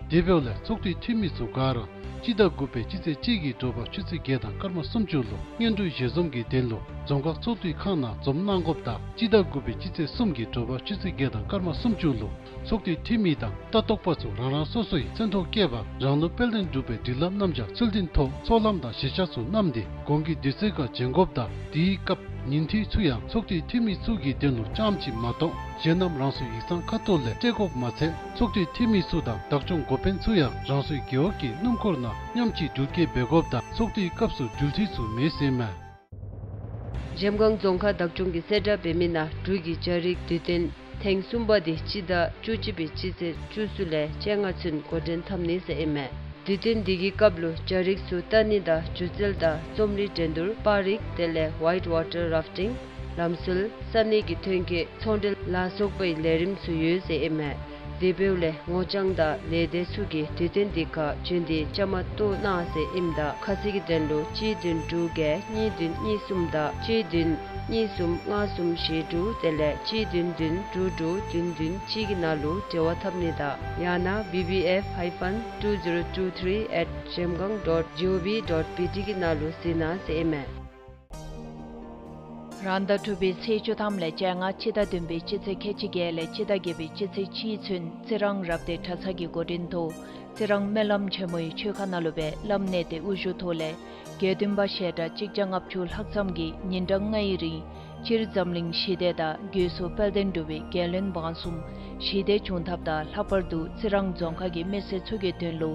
དེ་འབདཝ་ལས་ཚོགས་འདུའི་འཐུས་མི་ཚུ་ག་ར་སྤྱི་ཟླ་དགུ་པའི་སྤྱི་ཚེས་གཅིག་གི་དྲོ་པ་ཆུ་ཚོད་བརྒྱད་དང་སྐར་མ་སུམ་ཅུ་ལུ་སྔོན་འགྲོའི་ཞལ་འཛོམས་ཀྱི་དོན་ལུ་རྫོང་ཁག་ཚོགས་འདུའི་ཁང་ནང་འཛོམས་གནང་དགོཔ་དང་སྤྱི་ཟླ་དགུ་པའི་སྤྱི་ཚེས་གསུམ་གྱི་དྲོ་པ་ཆུ་ཚོད་བརྒྱད་དང་སྐར་མ་སུམ་ཅུ་ལུ་ཚོགས་འདུའི་འཐུས་མི་དང་ལྟ་རྟོག་པ་ཚུ་རང་རང་སོ་སོའི་མཚན་ཐོ་བཀོད་པར་རང་ལུགས་དཔལ་ལྡན་འབྲུག་པའི་སྒྲིག་ལམ་རྣམ་གཞག་ཚུལ་ལྡན་ཐོག་ཚོགས་ལམ་དང་གཞིར་བཞག་ཚུ་བསྣམས་ཏེ་གོང་གི་དུས་ཚོད་ཁར་བྱོན་དགོཔ་དང་དེའི་སྐབས་ཉིན་ཐོའི་ཚུ་ཡང་ཚོགས་འདུའི་འཐུས་མི་ཚུ་གི་དོན་ལུ་རྐྱངམ་གཅིག་མ་གཏོགས་གཞན་རྣམས་རང་སོའི་ཡིག་ཚང་ཁ་ཐུག་ལས་སྤྲོད་དགོཔ་མ་ཚད་ཚོགས་འདུའི་འཐུས་མི་ཚུ་དང་བདག་སྐྱོང་འགོ་དཔོན་ཚུ་ཡང་རང་སོའི་རྒེད་འོག་གི་སྣུམ་འཁོར་ནང་མཉམ་གཅིག་འགྲུལ་སྐྱེལ་འབད་དགོཔ་དང་ཚོགས་འདུའི་སྐབས་སུ་འགྲུལ་འཐུས་ཚུ་མེད་ཟེར་ཨིན་མས། གཞལམ་སྒང་རྫོང་ཁག་བདག་སྐྱོང་གིས་གསལ་བསྒྲགས་འབད་མི་ནང་འབྲུག་གི་རྒྱ་རིགས་དུས་སྟོན་ཐེངས་གསུམ་པ་དེ་སྤྱི་ཟླ་བཅུ་གཅིག་པའི་སྤྱི་ཚེས་བཅུ་གསུམ་ལས་བཅོ་ལྔ་ཚུན་འགོ་འདྲེན་འཐབ་ནི་ཟེར་ཨིན་མས། དུས་སྟོན་འདི་གི་སྐབས་ལུ་རྒྱ་རིགས་ཚུ་ལྟ་ནི་དང་སྒྱུ་རྩལ་དང་རྩོམ་རིག་འགྲན་བསྡུར་པར་རིས་དེ་ལས་ཝའིཊ་ཝ་ཊར་རཱཕ་ཊིང་ལམ་སྲོལ་ས་གནས་ཀྱི་ཐོན་སྐྱེད་ཚོང་འབྲེལ་ལ་སོགས་པའི་ལས་རིམ་ཚུ་ཡོད་ཟེར་ཨིན་མས། དེ་འབདཝ་ལས་ངོ་རྐྱང་དང་ལས་སྡེ་ཚུ་གིས་དུས་སྟོན་འདི་ཁར་བྱོན་ཏེ་བཅའ་མར་གཏོགས་གནང་ཟེར་ཨིནམ་ད་ཁ་གསལ་གྱི་དོན་ལུ་གཅིག་བདུན་དྲུག་བརྒྱད་གཉིས་བདུན་གཉིས་གསུམ་དང་གཅིག་བདུན་གཉིས་གསུམ་ལྔ་གསུམ་བཞི་དྲུག་དེ་ལས་གཅིག་བདུན་བདུན་དྲུག་དྲུག་བདུན་བདུན་གཅིག་གི་ནང་ལུ་འབྲེལ་བ་འཐབ་ནི་དང་ཡང་ན་བི་བི་ཨེཕ་ཧའི་ཕན་ཊུ་ཛི་རོ་ཊུ་ཐྲི་ཨེཊ་གཞལམ་སྒང་ཌོཊ་ཇི་ཨོ་ཝི་ཌོཊ་བི་ཊི་གི་ནང་ལུ་གཟིགས་གནང་ཟེར་ཨིན་མས། རང་ཟླ་དྲུག་པའི་ཚེས་བཅུ་ཐམ་ལས་བཅོ་ལྔ་སྤྱི་ཟླ་བདུན་པའི་སྤྱི་ཚེས་ཁལ་གཅིག་བརྒྱད་ལས་སྤྱི་ཟླ་བརྒྱད་པའི་སྤྱི་ཚེས་གཅིག་ཚུན་རྩི་རང་རབ་སྡེ་གྲྭ་ཚང་གི་འགོ་འདྲེན་ཐོག་རྩི་རང་སྨོན་ལམ་ཆེན་མོའི་ཆོས་ཁང་ནང་ལུ་སྦེ་བླམ་གནས་བརྟན་དབུ་བཞུགས་ཐོག་ལས་དགེ་འདུན་པ་ཞལ་གྲངས་གཅིག་བརྒྱ་ལྔ་བཅུ་ལྷག་ཙམ་གྱིས་ཉིན་གྲངས་ལྔའི་རིང་སྤྱིར་འཛམ་གླིང་ཞི་བདེ་དང་སྒོས་སུ་དཔལ་ལྡན་འབྲུག་པའི་རྒྱལ་བློན་འབངས་གསུམ་ཞི་བདེ་འབྱུང་ཐབས་དང་ལྷག་པར་དུ་རྩི་རང་རྫོང་ཁག་གི་མི་སེར་ཚུ་གི་དོན་ལུ་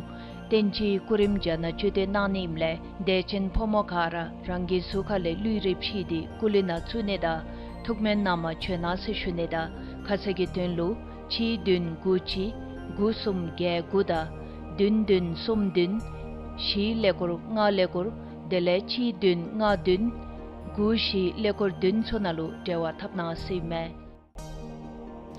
རྟེན་སྤྱིའི་སྐུ་རིམ་རྒྱ་ནག་བཅུད་དེ་གནང་ནི་ཨིནམ་ལས་དད་ཅན་ཕོ་མོ་ག་ར་རང་གི་གཟུགས་ཁ་ལས་ལུས་རེ་ཕྱིས་ཏེ་སྐུ་ལུས་ནང་བཙུགས་ནི་དང་ཐུགས་སྨོན་གནང་མ་བྱོན་གནང་ཟེར་ཞུ་ནི་དང་ཁ་གསལ་གྱི་དོན་ལུ་གཅིག་བདུན་དགུ་གཅིག་དགུ་གསུམ་བརྒྱད་དགུ་དང་བདུན་བདུན་གསུམ་བདུན་བཞི་ཀླད་ཀོར་ལྔ་ཀླད་ཀོར་དེ་ལས་གཅིག་བདུན་ལྔ་བདུན་དགུ་བཞི་ཀླད་ཀོར་བདུན་ཚུ་ནང་ལུ་འབྲེལ་བ་འཐབ་གནང་ཟེར་ཨིན་མས།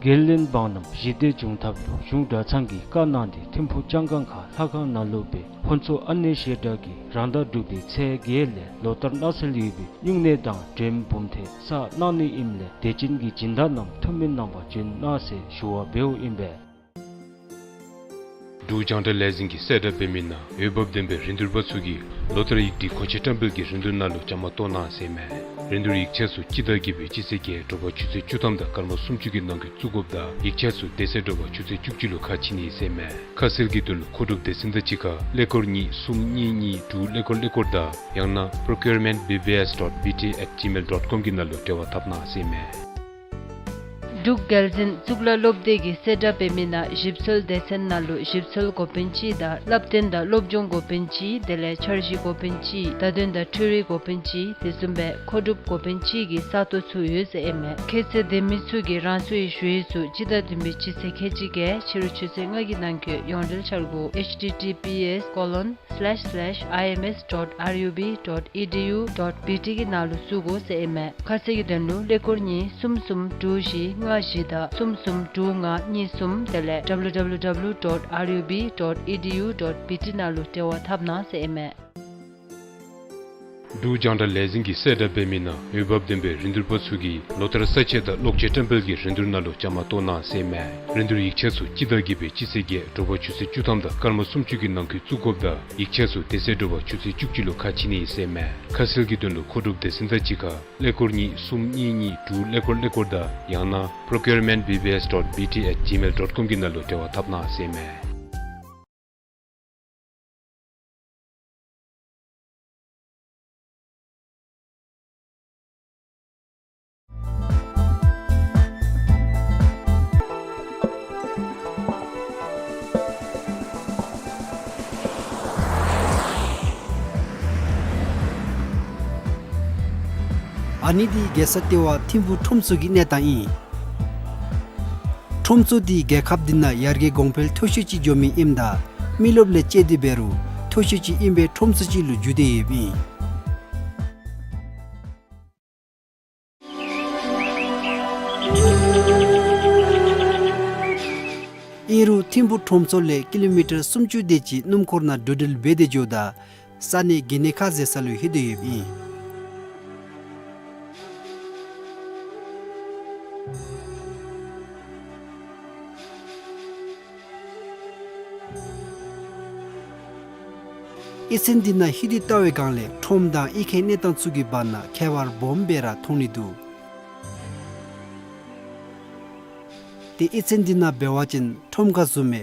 རྒྱལ་བློན་འབངས་རྣམས་ཞི་བདེ་འབྱུང་ཐབས་ལུ་གཞུང་གྲྭ་ཚང་གིས་བཀའ་གནང་སྟེ་ཐིམ་ཕུག་ལྕང་སྒང་ཁ་ལྷ་ཁང་ནང་ལུ་སྦེ་ཕུན་ཚོགས་ཨ་ནེ་ཞལ་གྲངས་ཀྱིས་རང་ཟླ་དྲུག་པའི་ཚེས་བརྒྱད་ལས་ལོ་ལྟར་གནང་སྲོལ་ཡོད་པའི་སྨྱུང་གནས་དང་འདྲེན་འབུམ་ཐེབས་བསགས་གནང་ནི་ཨིནམ་ལས་དད་ཅན་གྱི་སྦྱིན་བདག་རྣམས་ཐུགས་སྨོན་གནང་བར་བྱོན་གནང་ཟེར་ཞུ་བ་འབདཝ་ཨིན་པས། འབྲུག་རྒྱང་བསྒྲགས་ལས་འཛིན་གྱིས་གསལ་བསྒྲགས་འབད་མི་ནང་འོས་འབབ་ལྡན་པའི་རིན་བསྡུར་པ་ཚུ་གིས་ལོ་ལྟར་ཡིག་བྲིས་མཁོ་ཆས་བཀྲམ་སྤེལ་གྱི་རིན་བསྡུར་ནང་ལུ་བཅའ་མར་གཏོགས་གནང་ཟེར་ཨིན་མས། རིན་བསྡུར་ཡིག་ཆ་ཚུ་སྤྱི་ཟླ་བརྒྱད་པའི་སྤྱི་ཚེས་བརྒྱད་དྲོ་པ་ཆུ་ཚོད་བཅུ་ཐམ་དང་སྐར་མ་སུམ་ཅུ་གི་ནང་འཁོད་བཙུགས་དགོཔ་དང་ཡིག་ཆ་ཚུ་དེ་ཚེ་དྲོ་པ་ཆུ་ཚོད་བཅུ་གཅིག་ལུ་ཁ་ཕྱེ་ནི་ཟེར་ཨིན་མས། ཁ་གསལ་གྱི་དོན་ལུ་མཁོ་སྒྲུབ་སྡེ་ཚན་དང་གཅིག་ཁར་ཀླད་ཀོར་གཉིས་གསུམ་གཉིས་གཉིས་དྲུག་ཀླད་ཀོར་ཀླད་ཀོར་དང་ཡང་ན་procurement B B S dot B T at gmail dot com གི་ནང་ལུ་འབྲེལ་བ་འཐབ་གནང་ཟེར་ཨིན་མས། འབྲུག་རྒྱལ་འཛིན་གཙུག་ལག་སློབ་སྡེ་གིས་གསལ་བསྒྲགས་འབད་མི་ནང་ཞིབ་འཚོལ་སྡེ་ཚན་ནང་ལུ་ཞིབ་འཚོལ་འགོ་དཔོན་གཅིག་དང་བསླབ་སྟོན་དང་སློབ་སྦྱོང་འགོ་དཔོན་གཅིག་དེ་ལས་འཆར་གཞི་འགོ་དཔོན་གཅིག་བརྡ་དོན་དང་འཕྲུལ་རིག་འགོ་དཔོན་གཅིག་དེ་བཟུམ་སྦེ་མཁོ་སྒྲུབ་འགོ་དཔོན་གཅིག་གི་ས་སྟོང་ཚུ་ཡོད་ཟེར་ཨིན་མས། ཁྱད་ཚད་ལྡན་མི་ཚུ་གིས་རང་སོའི་ཞུ་ཡིག་ཚུ་སྤྱི་ཟླ་བདུན་པའི་སྤྱི་ཚེས་ཁལ་གཅིག་བརྒྱད་ཕྱི་རུ་ཆུ་ཚོད་ལྔ་གི་ནང་འཁོད་ཡོངས་འབྲེལ་འཆར་སྒོ་H T T P S colon slash slash I M S dot R U B dot E D U dot B T གི་ནང་ལུ་བཙུགས་དགོ་ཟེར་ཨིན་མས། ཁ་གསལ་གྱི་དོན་ལུ་ཀླད་ཀོར་གཉིས་གསུམ་གསུམ་དྲུག་བཞི་ལྔ་བཞི་དང་གསུམ་གསུམ་དྲུག་ལྔ་གཉིས་གསུམ་དེ་ལས་W W W dot R U B dot E D U dot B T ནང་ལུ་འབྲེལ་བ་འཐབ་གནང་ཟེར་ཨིན་མས། འབྲུག་རྒྱང་བསྒྲགས་ལས་འཛིན་གྱིས་གསལ་བསྒྲགས་འབད་མི་ནང་འོས་འབབ་ལྡན་པའི་རིན་བསྡུར་པ་ཚུ་གིས་ལོ་ལྟར་ས་ཆ་དང་གློག་ཆས་བཀྲམ་སྤེལ་གྱི་རིན་བསྡུར་ནང་ལུ་བཅའ་མར་གཏོགས་གནང་ཟེར་ཨིན་མས། རིན་བསྡུར་ཡིག་ཆ་ཚུ་སྤྱི་ཟླ་བརྒྱད་པའི་སྤྱི་ཚེས་བརྒྱད་དྲོ་པ་ཆུ་ཚོད་བཅུ་ཐམ་དང་སྐར་མ་སུམ་ཅུ་གི་ནང་འཁོད་བཙུགས་དགོཔ་དང་ཡིག་ཆ་ཚུ་དེ་ཚེ་དྲོ་པ་ཆུ་ཚོད་བཅུ་གཅིག་ལུ་ཁ་ཕྱེ་ནི་ཨིན་ཟེར་ཨིན་མས། ཁ་གསལ་གྱི་དོན་ལུ་མཁོ་སྒྲུབ་སྡེ་ཚན་དང་གཅིག་ཁར་ཀླད་ཀོར་གཉིས་གསུམ་གཉིས་གཉིས་དྲུག་ཀླད་ཀོར་ཀླད་ཀོར་དང་ཡང་ན་procurement B B S dot B T at gmail dot com གི་ནང་ལུ་འབྲེལ་བ་འཐབ་གནང་ཟེར་ཨིན་མས། ཨ་ནི་འདི་རྒྱལ་ས་ལྟེ་བ་ཐིམ་ཕུག་ཁྲོམ་ཚོགས་ཀྱི་གནས་སྟངས་ཨིན། ཁྲོམ་ཚོགས་འདི་རྒྱལ་ཁབ་འདི་ནང་ཡར་རྒྱས་གོང་འཕེལ་མཐོ་ཤོས་ཅིག་འགྱོ་མི་ཨིནམ་ད་མི་རློབས་ལས་བཅད་དེ་འབད་རུང་མཐོ་ཤོས་ཅིག་ཨིན་པའི་ཁྲོམ་ཚོགས་ཅིག་ལུ་འགྱུར་ཏེ་ཡོདཔ་ཨིན། ཨིན་རུང་ཐིམ་ཕུག་ཁྲོམ་ཚོགས་ལས་ཀི་ལོ་མི་ཊར་སུམ་ཅུ་དེ་ཅིག་སྣུམ་འཁོར་ནང་འགྲོ་འགྲུལ་འབད་དེ་འགྱོཝ་ད་ས་གནས་དགེ་བསྙེན་ཁ་ཟེར་ས་ལུ་ལྷོད་དེ་ཡོདཔ་ཨིན། གཡུས་ཚན་འདི་ནང་ལྷོད་དེ་བལྟ་བའི་སྒང་ལས་ཁྲོམ་དང་གཡུས་ཁའི་གནས་སྟངས་ཚུ་གི་བར་ན་ཁྱད་པར་སྦོམ་སྦེ་ར་མཐོང་ནི་འདུག། ཏེ་གཡུས་ཚན་འདི་ནང་འབད་བ་ཅིན་ཁྲོམ་ཁ་བཟུམ་སྦེ་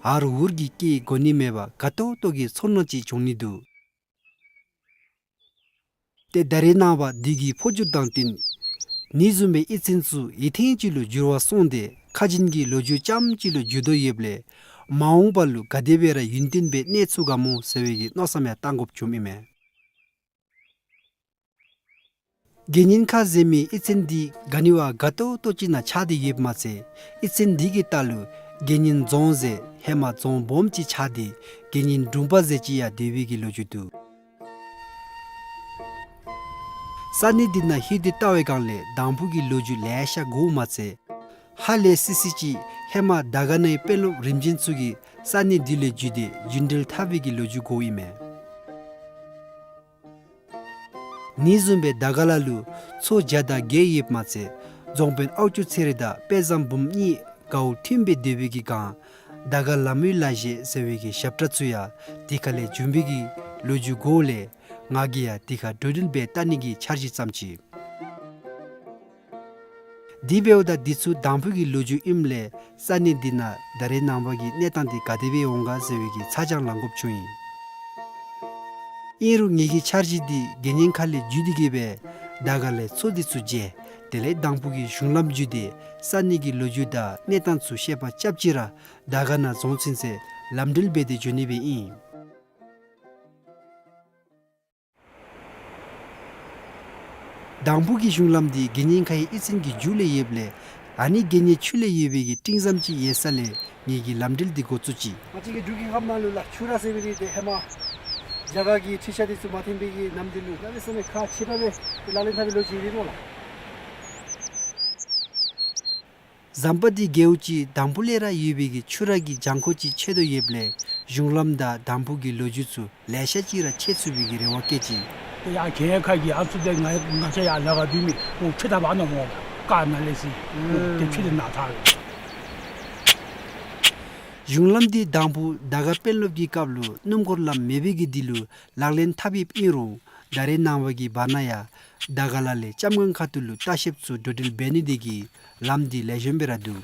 ཧར་ཧུར་གྱི་སྐད་གོ་ནི་མེད་པར་དགའ་ཏོག་ཏོ་གི་ཚོར་སྣང་ཅིག་བྱུང་ནི་འདུག། ཏེ་ད་རེས་ནངས་པ་དུས་ཀྱི་འཕོ་འགྱུར་དང་བསྟུན་ནི་བཟུམ་སྦེ་གཡུས་ཚན་ཚུ་ཡུན་ཐུང་ཅིག་ལུ་འགྱུར་བ་སོང་སྟེ་ཁ་རྗེན་གྱི་ལོ་རྒྱུས་ཙམ་ཅིག་ལུ་འགྱུར་དོ་ཡོདཔ་ལས་མ་འོངས་པ་ལུ་ག་དེ་སྦེ་ར་ཡུན་བརྟན་སྦེ་གནས་ཚུགས་ག་མོ་ཟེར་བའི་གི་མནོ་བསམ་ཡང་བཏང་དགོཔ་བྱུངམ་ཨིན་མས། དགེ་བསྙེན་ཁ་ཟེར་མི་གཡུས་ཚན་འདི་ག་ནི་བ་དགའ་ཏོག་ཏོ་ཅིག་ནང་ཆགས་ཏེ་ཡོདཔ་མ་ཚད་གཡུས་ཚན་འདི་གི་ལྟག་ལུ་དགེ་བསྙེན་རྫོང་ཟེར་ཧེ་མ་རྫོང་སྦོམ་ཅིག་ཆགས་ཏེ་དགེ་བསྙེན་དྲུང་པ་ཟེར་ཅིག་ཡང་སྡོད་པའི་གི་ལོ་རྒྱུས་འདུག། ས་གནས་འདི་ནང་ལྷོད་དེ་བལྟ་བའི་སྒང་ལས་དང་ཕུ་གི་ལོ་རྒྱུས་ལེ་ཤ་གོཝ་མ་ཚད་ཧ་ལས་སི་སི་ཅིག་ཧེ་མ་དར་དཀར་ནང་གི་དཔོན་སློབ་རིམ་བྱོན་ཚུ་གིས་ས་གནས་འདི་ལས་བརྒྱུད་དེ་རྒྱུན་འགྲུལ་འཐབ་པའི་གི་ལོ་རྒྱུས་གོཝ་ཨིན་མས། ནི་བཟུམ་སྦེ་དར་དཀར་ལ་ལུ་ཚོ་བརྒྱ་དང་བརྒྱད་ཡོདཔ་མ་ཚད་རྫོང་དཔོན་ཨའུ་ཅུ་ཚེ་རིང་དང་དཔལ་བཟང་འབུམ་གཉིས་དགའཝ་མཐུན་སྦེ་སྡོད་པའི་གི་སྒང་དར་དཀར་ལམ་བུའི་ལ་བཞེད་ཟེར་བའི་གི་ཞབས་ཁྲ་ཚུ་ཡང་དེ་ཁ་ལས་བྱོན་པའི་གི་ལོ་རྒྱུས་གོཝ་ལས་ང་གིས་ཡང་དེ་ཁར་འགྲོ་འགྲུལ་འབད་བལྟ་ནི་གི་འཆར་གཞི་བརྩམས་ཅི། དེ་འབདཝ་ད་འདི་ཚུ་དང་ཕུ་གི་ལོ་རྒྱུས་ཨིནམ་ལས་ས་གནས་འདི་ནང་ད་རེས་ནངས་པ་གི་གནས་སྟངས་འདི་ག་དེ་སྦེ་འོང་ག་ཟེར་བའི་གི་ཚ་གྱང་ལང་དགོཔ་བྱུང་ཡི། ཨིན་རུང་ངེ་གི་འཆར་གཞི་འདི་དགེ་བསྙེན་ཁ་ལས་བརྒྱུད་དེ་གི་སྦེ་དར་དཀར་ལས་ཚོ་འདི་ཚུ་མཇལ། དེ་ལས་དང་ཕུ་གི་གཞུང་ལམ་བརྒྱུད་དེ་ས་གནས་ཀྱི་ལོ་རྒྱུས་དང་གནས་སྟངས་ཚུ་ཤེས་པ་རྐྱབ་ཅི་ར་དར་དཀར་ནང་རྫོང་ཚུན་ཚོད་ལམ་འགྲུལ་འབད་དེ་འགྱོ་ནི་སྦེ་ཨིན། དང་ཕུ་གི་གཞུང་ལམ་འདི་དགེ་བསྙེན་ཁའི་གཡུས་ཚན་གྱི་མཇུག་ལས་ཡོདཔ་ལས་ཨ་ནི་དགེ་བསྙེན་ཕྱོགས་ལས་ཡོད་པའི་གི་སྤྲིན་ཟམ་ཅིག་ཡོད་ས་ལས་ངེ་གི་ལམ་འགྲུལ་འདི་འགོ་བཙུགས་ཅི། ང་བཅས་ཀྱི་འབྲུག་གི་ཁམས་ནང་ལུ་ལགས་ཆུ་ར་ཟེར་མི་འདི་ཏེ་ཧེ་མ་རྒྱ་གར་གྱི་འཕྲུལ་ཆས་འདི་ཚུ་མ་ཐོན་པའི་གི་ནམ་འདི་ལུ་གནམ་མེད་ས་མེད་ཁག་ཆེ་དྲགས་སྦེ་ཏེ་ལག་ལེན་འཐབ་པའི་ལོ་རྒྱུས་ཨིན་མས་ལགས། ཟམ་པ་འདི་རྒེད་འོག་ཅིག་དང་ཕུ་ལས་ར་ཡོད་པའི་གི་ཆུ་ར་གི་གྱང་ཁོག་ཅིག་ཆད་དོ་ཡོདཔ་ལས་གཞུང་ལམ་དང་དང་ཕུ་གི་ལོ་རྒྱུས་ཚུ་ལེ་ཤ་ཅིག་ར་ཆད་ཚུགས་པའི་གི་རེ་བ་བསྐྱེད་ཅི། ཏེ་ཡར་གྱལ་ཁ་གི་ཨ་ཚུ་ཏེ་ང་ང་བཅས་ཡར་ལ་ཁར་སྡོད་མི་ཁོང་ཁྲིད་ད་བ་ནོ་སྨོ་ལགས། ཀ་ན་ལས་སི་ཏེ་ཁྲིད་དེ་ནཱ་ཐར་རེ། གཞུང་ལམ་འདི་དང་ཕུ་དར་དཀར་དཔོན་སློབ་ཀྱི་སྐབས་ལུ་སྣུམ་འཁོར་ལམ་མེད་པའི་གི་དུས་ལུ་ལག་ལེན་འཐབ་ཡོདཔ་ཨིན་རུང་ད་རེས་ནངས་པ་གི་བར་ན་ཡང་དར་དཀར་ལ་ལས་ལྕམ་སྒང་ཁ་ཐུག་ལུ་ལྟ་བཤལཔ་ཚུ་འགྲོ་འགྲུལ་འབད་ནི་དེ་གིས་ལམ་འདི་ལེགས་ཤོམ་སྦེ་ར་འདུག།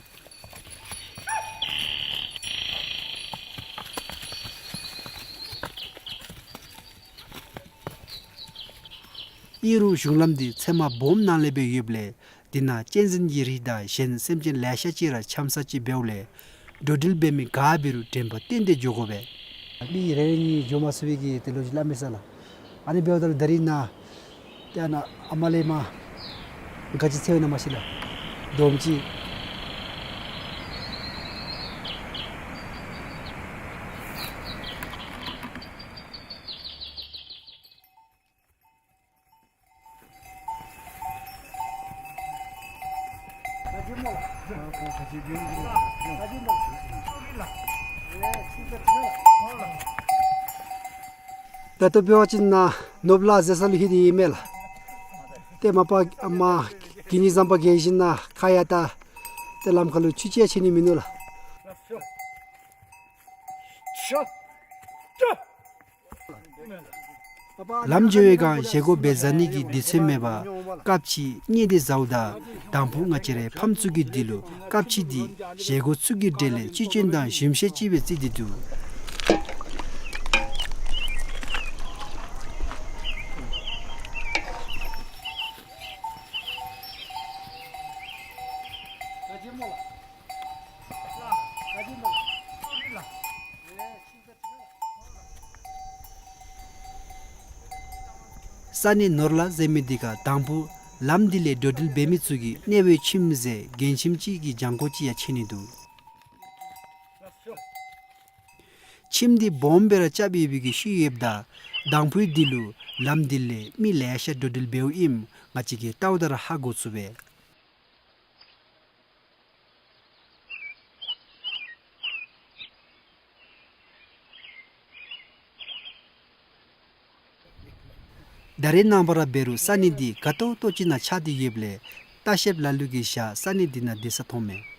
ཨིན་རུང་གཞུང་ལམ་འདི་ཚལ་མ་སྦོམ་ནང་ལས་སྦེ་ཡོདཔ་ལས་འདི་ནང་གཅན་གཟན་གྱི་རིགས་དང་གཞན་སེམས་ཅན་ལེ་ཤ་ཅིག་ར་འཁྱམ་ས་ཅིག་འབདཝ་ལས་འགྲོ་འགྲུལ་འབད་མི་ག་འབད་རུང་དྲན་པ་བཏོན་ཏེ་འགྱོ་དགོ་པས། མི་རེ་རེ་གཉིས་འགྱོ་མ་ཚུགས་པའི་གི་ཏེ་ལོ་རྒྱུས་སླབ་མས་ས་ལགས། ཨ་ནི་འབདཝ་ད་ལུ་ད་རིས་ནཱ་ཏེ་ཨ་ནཱ་ཨ་མ་ལས་མར་ག་ཅི་འཚོལ་ཡི་ན་མ་ཤེས་ལགས། དོམ་ཅིག། ད་ལྟོ་འབད་བ་ཅིན་ནཱ་ནོར་བུ་ལ་ཟེར་ས་ལུ་ལྷོད་དེ་ཡོདཔ་མས་ལགས། ཏེ་མ་པ་མར་གི་ནི་ཟམ་པ་བརྒལ་ཞིནམ་ལས་ཁ་ཡར་ད་ཏེ་ལམ་ཁ་ལུ་ཆུ་ཅིག་ཡང་ཆད་ནི་མིན་ནུག་ལགས། ལམ་འགྱོ་བའི་སྒང་བཞེས་སྒོ་འབད་བཟའ་ནི་གི་དུས་ཚོད་མེད་པར་སྐབས་ཅིག་བསྙལ་ཏེ་བཟའཝ་ད་དང་ཕུ་ང་བཅས་རའི་ཕམ་ཚུ་གི་དུས་ལུ་སྐབས་ཅིག་འདི་བཞེས་སྒོ་ཚུ་གི་གྲས་ལས་ཅི་ཅོན་དང་ཞིམ་ཤས་ཅིག་སྦེ་བརྩི་སྟེ་འདུག། ས་གནས་ནོར་ལ་ཟེར་མི་འདི་ཁར་དང་ཕུ་ ལམ་འདི་ལས་འགྲོ་འགྲུལ་འབད་མི་ཚུ་གིས་གནས་སྦོའི་ཁྱིམ་ཟེར་མགྲོན་ཁྱིམ་ཅིག་གི་གྱང་ཁོག་ཅིག་ཡང་མཁྱེན་ནི་འདུག། ཁྱིམ་འདི་སྦོམ་སྦེ་ར་རྐྱབ་ཡོད་པའི་གི་ཤུལ་ཡོདཔ་ད་དང་ཕུ་འདི་ལུ་ལམ་འདི་ལས་མི་ལེ་ཤ་འགྲོ་འགྲུལ་འབདཝ་ཨིནམ་ང་བཅས་ཀྱིས་བལྟཝ་ད་ར་ཧ་གོ་ཚུགས་པས། ད་རེས་ནངས་པ་ར་འབད་རུང་ས་གནས་འདི་དགའ་ཏོག་ཏོ་ཅིག་ནང་ཆགས་ཏེ་ཡོདཔ་ལས་ལྟ་བཤལཔ་ལ་ལུ་གིས་ཞག་ས་གནས་འདི་ནང་སྡོད་ས་མཐོངམ་མས།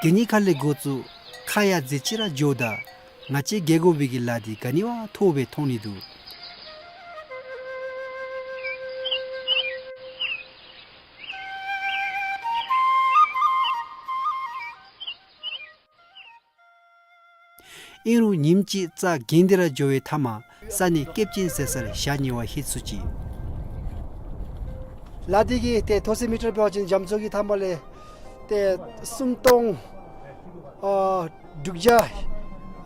གད་སྙིགས་ཁ་ལས་འགོ་བཙུགས་ཁ་ཡར་འཛེགས་ཅི་ར་འགྱོཝ་ད་ང་བཅས་འགྱོ་དགོ་པའི་གི་ལཱ་འདི་ག་ནི་བ་མཐོ་སྦེ་མཐོང་ནི་འདུག། ཨིན་རུང་ཉིནམ་གཅིག་རྩྭ་གྱོན་ཏེ་ར་འགྱོ་བའི་མཐའ་མ་ས་གནས་སྐེདཔ་ཅན་ཟེར་སར་ཞག་གཉིས་པ་ལྷོད་ཚུགས་ཅི། ལ་དེ་གི་ཏེ་མཐོ་ས་མི་ཊར་འབད་བ་ཅིན་རྒྱ་མཚོ་གི་མཐའ་མ་ལས་ཏེ་སུམ་སྟོང་ཨ་དྲུག་བརྒྱ་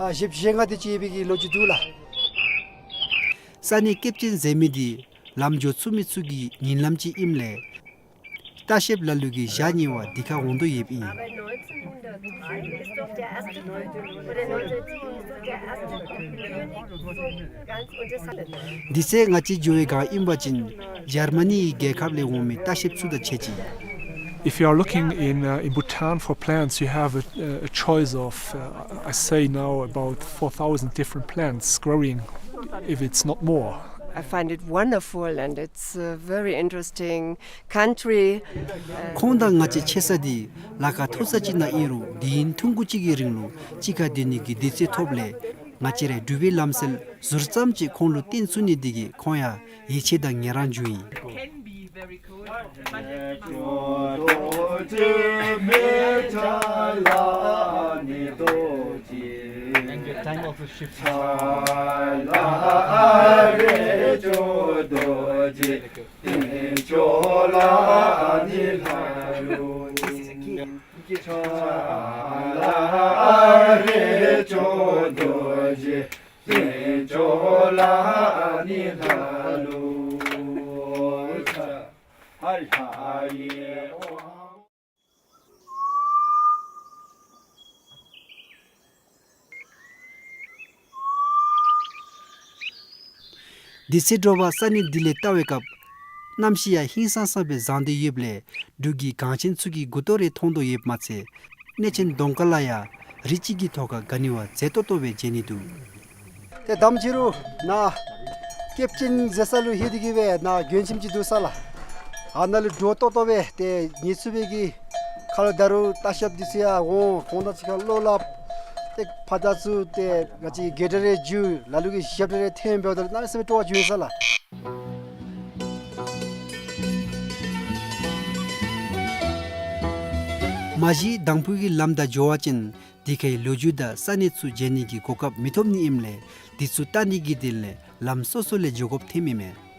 ཨ་བཞི་བཅུ་ཞེ་ལྔ་དེ་ཅིག་ཡོད་པའི་གི་ལོ་རྒྱུས་འདུག་ལགས། ས་གནས་སྐེདཔ་ཅན་ཟེར་མི་འདི་ལམ་འགྱོ་ཚུགས་མི་ཚུ་གི་ཉིན་ལམ་ཅིག་ཨིནམ་ལས་ལྟ་བཤལཔ་ལ་ལུ་གིས་ཞག་གཉིས་པ་འདི་ཁར་འོང་དོ་ཡོདཔ་ཨིན། འདི་ཚེ་ང་བཅས་འགྱོ་བའི་སྒང་ཨིན་པ་ཅིན་འཇར་མ་ནིའི་རྒྱལ་ཁབ་ལས་འོང་མི་ལྟ་བཤལཔ་ཚུ་དང་ཕྱད་ཅི། If you are looking in, uh, in Bhutan for plants, you have a, a choice of, uh, I say now about four thousand different plants growing, if it's not more. I find it wonderful and it's, uh, very interesting country. ཁོང་དང་ང་བཅས་ཕྱད་ས་འདི་ལ་ཁ་མཐོ་ས་ཅིག་ནང་ཨིན་རུང་དུས་ཡུན་ཐུང་ཀུ་ཅིག་གི་རིང་ལུ་གཅིག་ཁར་སྡོད་ནི་གི་དུས་ཚོད་ཐོབ་ལས་ང་བཅས་ར་འབྲུག་པའི་ལམ་སྲོལ་ཟུར་ཙམ་ཅིག་ཁོང་ལུ་སྟོན་ཚུགས་ནི་འདི་གིས་ཁོང་ཡང་ཡིད་ཆེས་དང་ངལ་རངས་བྱུང་ཡི། Time of the shift. དུས་ཚོད་འགྲོ་བ་ས་གནས་འདི་ལས་བལྟ་བའི་སྐབས་གནམ་གཤིས་ཡང་ཧིང་སངས་ས་སྦེ་བཟང་སྟེ་ཡོདཔ་ལས་འབྲུག་གི་གངས་ཅན་ཚུ་གི་མགུ་ཏོ་རེ་མཐོང་དོ་ཡོདཔ་མ་ཚད་གནས་ཆེན་གདོང་དཀར་ལ་ཡང་རི་གཅིག་གི་ཐོག་ཁར་ག་ནི་བ་མཛེས་ཏོག་ཏོ་སྦེ་མཇལ་ནི་འདུག། ཏེ་དམ་ཅི་རུང་ནཱ་སྐེདཔ་ཅན་ཟེར་ས་ལུ་ལྷོད་དེ་གི་སྦེ་ནཱ་མགྲོན་ཁྱིམ་ཅིག་འདུག་ས་ལགས། ཨ་ནཱ་ལུ་འདྲོག་ཏོག་ཏོ་སྦེ་ཏེ་ཉལ་ཚུགས་པའི་གི་ཁ་ལུ་ད་རུང་ལྟ་བཤལཔ་འདི་ཚུ་ཡང་འོང་ཁོང་དང་གཅིག་ཁར་བློ་སླབ། ཏེ་ཕར་དང་ཚུར་ཏེ་ང་བཅས་ཀྱི་དགོད་བྲ་རེ་བསྒྱུར་ལ་ལུ་གིས་ཞབས་བྲ་རེ་འཐེན་འབདཝ་ད་གནམ་མེད་ས་མེད་སྤྲོ་བ་བྱུང་ཡི་ས་ལགས། མ་གཞི་དང་ཕུ་གི་ལམ་བདའ་འགྱོ་བ་ཅིན་དེ་ཁའི་ལོ་རྒྱུས་དང་ས་གནས་ཚུ་མཇལ་ནི་གི་གོ་སྐབས་མི་ཐོབ་ནི་ཨིནམ་ལས་འདི་ཚུ་བལྟ་ནི་གི་དོན་ལས་ལམ་སོ་སོ་ལས་འགྱོ་དགོཔ་ཐོནམ་ཨིན་མས།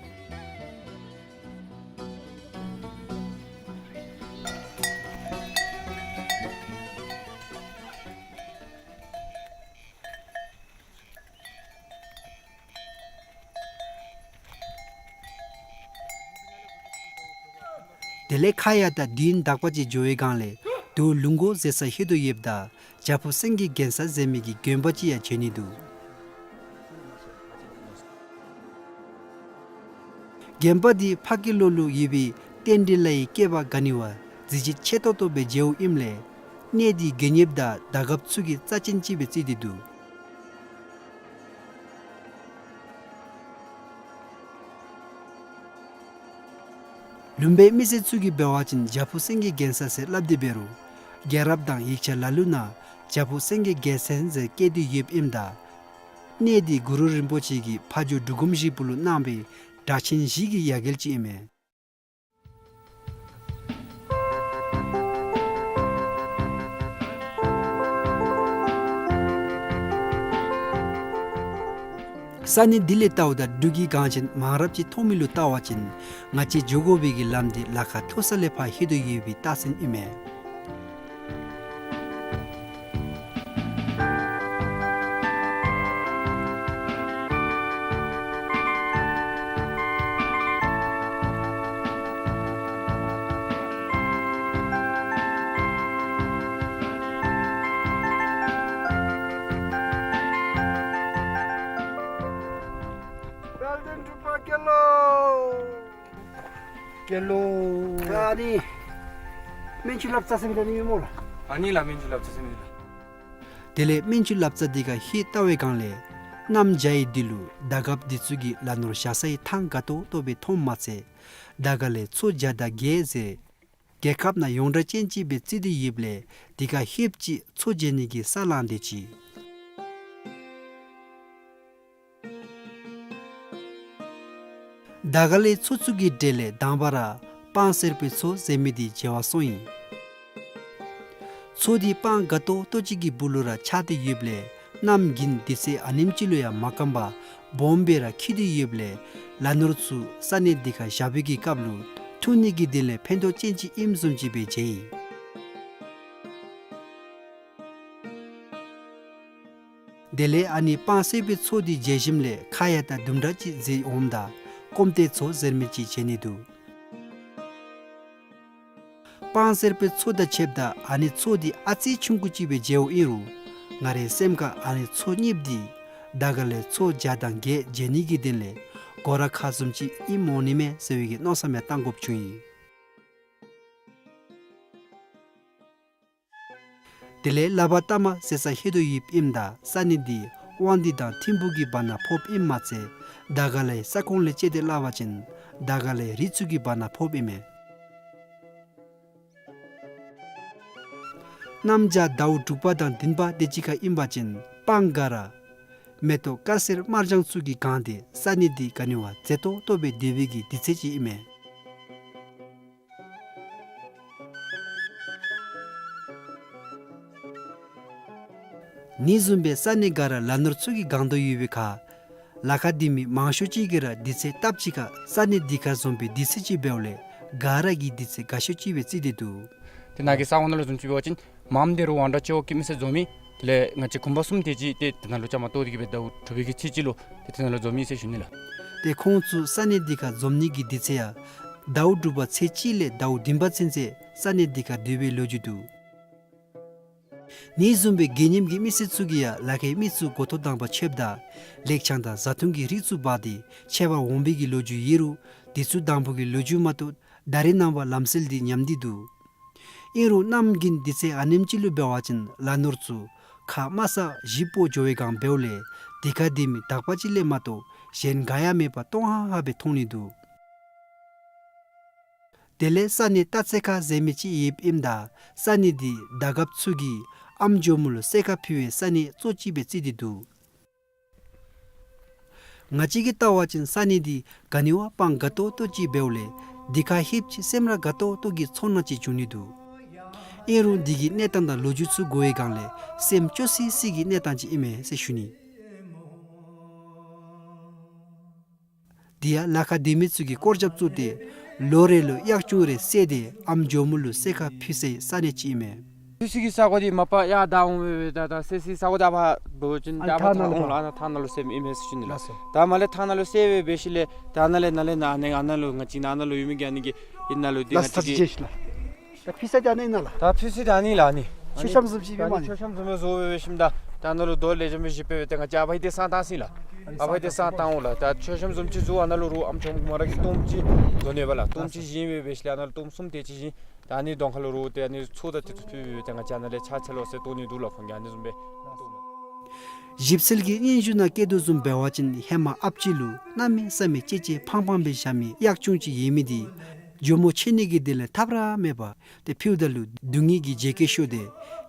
དེ་ལས་ཁ་ཡར་དང་མདུན་དག་པ་ཅིག་འགྱོ་བའི་སྒང་ལས་དུ་ལུང་སྒོ་ཟེར་ས་ལྷོད་དོ་ཡོདཔ་ད་བྱག་ཕུག་སེང་གེ་གན་ས་ཟེར་མི་གི་དགོན་པ་ཅིག་ཡང་བྱོན་ནི་འདུག། དགོན་པ་འདི་ཕ་གི་ལོགས་ལུ་ཡོད་པའི་རྟེན་འབྲེལ་ལ་ཡི་སྐྱེས་པ་ག་ནི་བ་གཟི་བརྗིད་ཆེ་ཏོག་ཏོ་སྦེ་མཇལཝ་ཨིནམ་ལས་གནས་འདི་དགོན་གཉེརཔ་དང་བདག་སྐབས་ཚུ་གིས་རྩ་ཅན་ཅིག་སྦེ་བརྩི་སྟེ་འདུག། ལུང་པའི་མི་སེར་ཚུ་གིས་འབད་བ་ཅིན་བྱག་ཕུག་སེང་གེ་གན་ས་ཟེར་སླབ་སྟེ་འབད་རུང་རྒྱལ་རབས་དང་ཡིག་ཆ་ལ་ལུ་ནང་བྱག་ཕུག་སེང་གེ་གན་ས་ཟེར་བཀོད་དེ་ཡོདཔ་ཨིནམ་ད་གནས་འདི་གུ་རུ་རིན་པོ་ཆེ་གིས་ཕ་ཇོ་འབྲུག་སྒོམ་ཞིག་པོ་ལུ་གནང་བའི་གྲགས་ཆེན་བཞི་གི་ཡ་གྱལ་ཅིག་ཨིན་མས། ས་གནས་འདི་ལས་བལྟཝ་ད་འབྲུག་གི་གངས་ཅན་མང་རབས་ཅིག་མཐོང་མི་ལུ་བལྟ་བ་ཅིན་ང་བཅས་འགྱོ་དགོ་པའི་གི་ལམ་འདི་ལ་ཁ་མཐོ་ས་ལས་ཕར་ལྷོད་དོ་ཡོད་པའི་རྟགས་མཚན་ཨིན་མས། ཡ་ལོ། ཨ་ནི་སྨན་ཆུ་ལབ་རྩ་ཟེར་མི་འདི་ཨ་ནི་སྨོ་ལགས། ཨ་ནི་ལགས། སྨན་ཆུ་ལབ་རྩ་ཟེར་མི་འདི་ལགས། དེ་ལས་སྨན་ཆུ་ལབ་རྩ་འདི་ཁར་ལྷོད་བལྟ་བའི་སྒང་ལས་གནམ་བྱཱར་འདི་ལུ་ཟླ་གབ་འདི་ཚུ་གིས་ལ་ནོར་བཞག་སའི་ཐང་དགའ་ཏོག་ཏོ་སྦེ་མཐོངམ་མ་ཚད་ཟླ་དཀར་ལས་མཚོ་བརྒྱ་དང་བརྒྱད་ཟེར་རྒྱལ་ཁབ་ནང་ཡོངས་གྲགས་ཅན་ཅིག་སྦེ་བརྩི་སྟེ་ཡོདཔ་ལས་འདི་ཁར་ལྷོདཔ་ཅིག་མཚོ་མཇལ་ནི་གི་ས་ལང་སྟེ་ཅིག། ཟླ་དཀར་ལས་མཚོ་ཚུ་གི་གྲས་ལས་དང་པ་ར་སྤང་སེར་པོའི་མཚོ་ཟེར་མི་འདི་མཇལ་བར་སོང་ཡི། མཚོ་འདི་སྤང་དགའ་ཏོག་ཏོ་ཅིག་གི་སྦུག་ལུ་ར་ཆགས་ཏེ་ཡོདཔ་ལས་གནམ་དགུན་དུས་ཚོད་ཨ་ནེམ་ཅིག་ལུ་ཡང་མ་སྐམ་པར་སྦོམ་སྦེ་ར་འཁྱིལ་ཏེ་ཡོདཔ་ལས་ལ་ནོར་ཚུ་ས་གནས་འདི་ཁར་བཞག་པའི་གི་སྐབས་ལུ་འཐུང་ནི་གི་དོན་ལས་ཕན་ཐོགས་ཅན་ཅིག་ཨིནམ་བཟུམ་ཅིག་སྦེ་མཇལ་ཡི། དེ་ལས་ཨ་ནི་སྤང་སེར་པོའི་མཚོ་འདི་མཇལ་ཞིནམ་ལས་ཁ་ཡ་དང་དུམ་གྲ་ཅིག་འཛེགས་འོངམ་ད་སྐོམ་ཏེ་མཚོ་ཟེར་མི་ཅིག་མཇལ་ནི་འདུག། སྤང་སེར་པོའི་མཚོ་དང་ཕྱདཔ་ད་ཨ་ནི་མཚོ་འདི་ཨ་ཙི་ཆུང་ཀུ་ཅིག་སྦེ་མཇལཝ་ཨིན་རུང་ང་རའི་སེམས་ཁར་ཨ་ནི་མཚོ་གཉིསཔོ་འདི་ཟླ་དཀར་ལས་མཚོ་བརྒྱ་དང་བརྒྱད་མཇལ་ནི་གི་དོན་ལས་སྒོ་ར་ཁ་བཟུམ་ཅིག་ཨིནམ་འོང་ནི་མས་ཟེར་བའི་གི་མནོ་བསམ་ཡང་བཏང་དགོཔ་བྱུང་ཡི། དེ་ལས་ལ་བ་ཏ་མ་ཟེར་སར་ལྷོད་དོ་ཡོདཔ་ཨིནམ་ད་ས་གནས་འདི་དབང་འདུས་དང་ཐིམ་ཕུག་གི་བར་ན་ཕོགཔ་ཨིནམ་མ་ཚད་ཟླ་དཀར་ལས་ས་ཁོངས་ལས་དཔྱད་དེ་སླབ་པ་ཅིན་ཟླ་དཀར་ལས་རི་ཚུ་གི་བར་ན་ཕོགཔ་ཨིན་མས། གནམ་བྱཱར་ཟླཝ་དྲུག་པ་དང་བདུན་པ་དེ་ཅིག་ཁར་ཨིན་པ་ཅིན་སྤང་ག་ར་མེ་ཏོག་དཀར་སེར་དམར་ལྗང་ཚུ་གིས་གང་སྟེ་ས་གནས་འདི་ག་ནི་བ་མཛེས་ཏོག་ཏོ་སྦེ་སྡོད་པའི་གི་དུས་ཚོད་ཅིག་ཨིན་མས། ནི་བཟུམ་སྦེ་ས་གནས་ག་ར་ལ་ནོར་ཚུ་གིས་གང་དོ་ཡོད་པའི་ཁར་ལ་ཁ་སྡོད་མི་མང་ཤོས་ཅིག་གིས་ར་དུས་ཚོད་སྟབས་ཅིག་ཁར་ས་གནས་འདི་ཁར་འཛོམས་པའི་དུས་ཚོད་ཅིག་འབདཝ་ལས་ག་ར་གིས་དུས་ཚོད་དགའ་ཤོས་ཅིག་སྦེ་བརྩི་སྟེ་འདུག། ཏེ་ནཱ་གི་ས་གོ་ནང་ལུ་བཟུམ་ཅིག་འབད་བ་ཅིན་མངམ་འདི་རུ་དབང་གྲགས་ཆེ་བ་གི་མི་སེར་འཛོམས་མི་དེ་ལས་ང་བཅས་གུང་པ་གསུམ་དེ་ཅིག་ཏེ་དེ་ནང་ལུ་བཅའ་མར་གཏོགས་ཏེ་གི་སྦེ་ཟླཝ་དྲུག་པའི་གི་ཚེས་གཅིག་ལུ་ཏེ་དེ་ནང་ལུ་འཛོམས་ཡི་ཟེར་ཞུ་ནི་ལགས། ཏེ་ཁོང་ཚུ་ས་གནས་འདི་ཁར་འཛོམས་ནི་གི་དུས་ཚོད་ཡང་ཟླཝ་དྲུག་པ་ཚེས་གཅིག་ལས་ཟླཝ་བདུན་པ་ཚུན་ཚོད་ས་གནས་འདི་ཁར་སྡོད་པའི་ལོ་རྒྱུས་འདུག། ནི་བཟུམ་སྦེ་དགེ་བསྙེན་གྱི་མི་སེར་ཚུ་གིས་ཡང་ལ་ཁའི་མི་ཚུ་འགོ་ཐོག་དང་པ་ཕྱདཔ་ད་ལེགས་ཆང་དང་བཟའ་འཐུང་གི་རིགས་ཚུ་འབག་སྟེ་ཕྱད་པར་འོང་པའི་གི་ལོ་རྒྱུས་ཡོད་རུང་དེ་ཚུ་དང་པོ་གི་ལོ་རྒྱུས་མ་གཏོགས་ད་རེས་ནངས་པ་ལམ་སྲོལ་འདི་ཉམས་ཏེ་འདུག། ཨིན་རུང་གནམ་དགུན་དུས་ཚོད་ཨ་ནེམ་ཅིག་ལུ་འབད་བ་ཅིན་ལ་ནོར་ཚུ་ཁ་དམའ་ས་བཞི་སྤོ་འགྱོ་བའི་སྒང་འབདཝ་ལས་དེ་ཁར་སྡོད་མི་དག་པ་ཅིག་ལས་མ་གཏོགས་གཞན་ག་ཡང་མེད་པར་སྟོང་ཧ་ཧ་སྦེ་མཐོང་ནི་འདུག། དེ་ལས་ས་གནས་སྟག་རྩེ་ཁ་ཟེར་མི་ཅིག་ཡོདཔ་ཨིནམ་ད་ས་གནས་འདི་ཟླ་གབ་ཚུ་གིས་ཨམ་ཇོ་མོ་ལུ་གསོལ་ཁ་ཕུལ་བའི་ས་གནས་གཙོ་ཅིག་སྦེ་བརྩི་སྟེ་འདུག། ང་བཅས་ཀྱིས་བལྟ་བ་ཅིན་ས་གནས་འདི་ག་ནི་བ་སྤང་དགའ་ཏོག་ཏོ་ཅིག་འབདཝ་ལས་འདི་ཁར་ལྷོདཔ་ཅིག་སེམས་ར་དགའ་ཏོག་ཏོ་གི་ཚོར་སྣང་ཅིག་བྱུང་ནི་འདུག། ཨིན་རུང་འདི་གི་གནས་སྟངས་དང་ལོ་རྒྱུས་ཚུ་གོ་བའི་སྒང་ལས་སེམས་སྐྱོ་སི་སི་གི་གནས་སྟངས་ཅིག་ཨིན་མས་ཟེར་ཞུ་ནི། འདི་ཡང་ལ་ཁར་སྡོད་མི་ཚུ་གིས་སྐོར་རྒྱབ་བཙུགས་ཏེ་ལོ་རེ་ལུ་གཡག་ཆུང་རེ་བསད་དེ་ཨམ་ཇོ་མོ་ལུ་གསོལ་ཁ་ཕུལ་སའི་ས་གནས་ཅིག་ཨིན་མས། ཕུལ་སའི་གི་ས་གོ་འདི་མ་པ་ཡར་བདའ་འོང་སྦེ་སྦེ་ད་ད་བསད་སའི་ས་གོ་འདི་ཨ་ཕར་འབད་བ་ཅིན་ཨ་ནི་ཨ་ཕར་ཐང་ནང་ལུ་འོང་ལགས། ཨ་ནཱ་ཐང་ནང་ལུ་བསདཔ་ཨིན་མས་ཟེར་ཞུ་ནི་ལགས། ལགས་སོ། ད་མར་ལས་ཐང་ནང་ལུ་བསད་སྦེ་འབད་ཞིནམ་ལས་ད་ནཱ་ལས་ནཱ་ལས་ནཱ་ཨ་ནཱ་ཨ་ནཱ་ལུ་ང་བཅས་ནཱ་ནཱ་ལུ་ཡོད་མི་གི་ཨ་ནི་གི་ཨིན་ནཱ་ལུ་འདི་ལགས་སོ། ང་བཅས་ཀྱི་ད་ཕུལ་ས་འདི་ཨ་ནཱ་ཨིན་ན་ལགས། ད་ཕུལ་ས་འདི་ཨ་ནི་ལགས། ཨ་ནི་མཆོད་བཤམས་བཟུམ་ཅིག་ཨ་ནི་སྦེ་མ་ནི་མཆོད་བཤམས་བཟུམ་སྦེ་བཟོ་སྦེ་འབད་ཞིནམ་ད་ད་ནཱ་ལུ་རྡོ་ལེགས་ཤོམ་སྦེ་བཞེས་སྦེ་ཏེ་ང་བཅས་ཨ་ཕར་འདི་སྲང་བཏང་ཟེར་ལགས། ཨ་ཕར་འདི་སྲང་བཏང་འོང་ལགས། ད་མཆོད་བཤམས་བཟུམ་ཅིག་བཟོ། ཨ་ནཱ་ལུ་རུང་ཨམ་ཆོམ་མོ་ར་གི་གཏོརམ་ཅིག་འདོན་ནི་པ་ལགས། གཏོརམ་ཅིག་བཞེངས་སྦེ་འབད་ཞིནམ་ལས་ཨ་ནཱ་ལུ་གཏོརམ་གསུམ་དེ་ཅིག་བཞེངས། ད་ཨ་ནི་གདོང་ཁ་ལུ་རུང་ཏེ་ཨ་ནི་ཚུ་དང་དེ་ཚུ་ཕུལ་སྦེ་ཏེ་ང་བཅས་ཨ་ནཱ་ལས་ཕྱག་འཚལ་ལོ་ཟེར་གཏོར་ནི་འདུག་ལགས། ཁོང་གིས་ཨ་ནི་བཟུམ་སྦེ། ཞིབ་འཚོལ་གྱི་སྙན་ཞུ་ནང་བཀོད་དོ་བཟུམ་འབད་བ་ཅིན་ཧེ་མ་ཨཔ་ཅིག་ལུ་གནམ་མེད་ས་མེད་ལྕེ་ལྕེ་ཕངས་ཕངས་སྦེ་བཞག་མི་གཡག་ཆུང་ཅིག་ཡོད་མི་འདི་ཇོ་མོ་མཆོད་ནི་གི་དོན་ལས་ཐབས་ར་མེད་པར་ཏེ་ཕུལཝ་ད་ལུ་སྡུག་བསྔལ་གྱི་བརྗེད་སྐྱོན་ཤོར་ཏེ་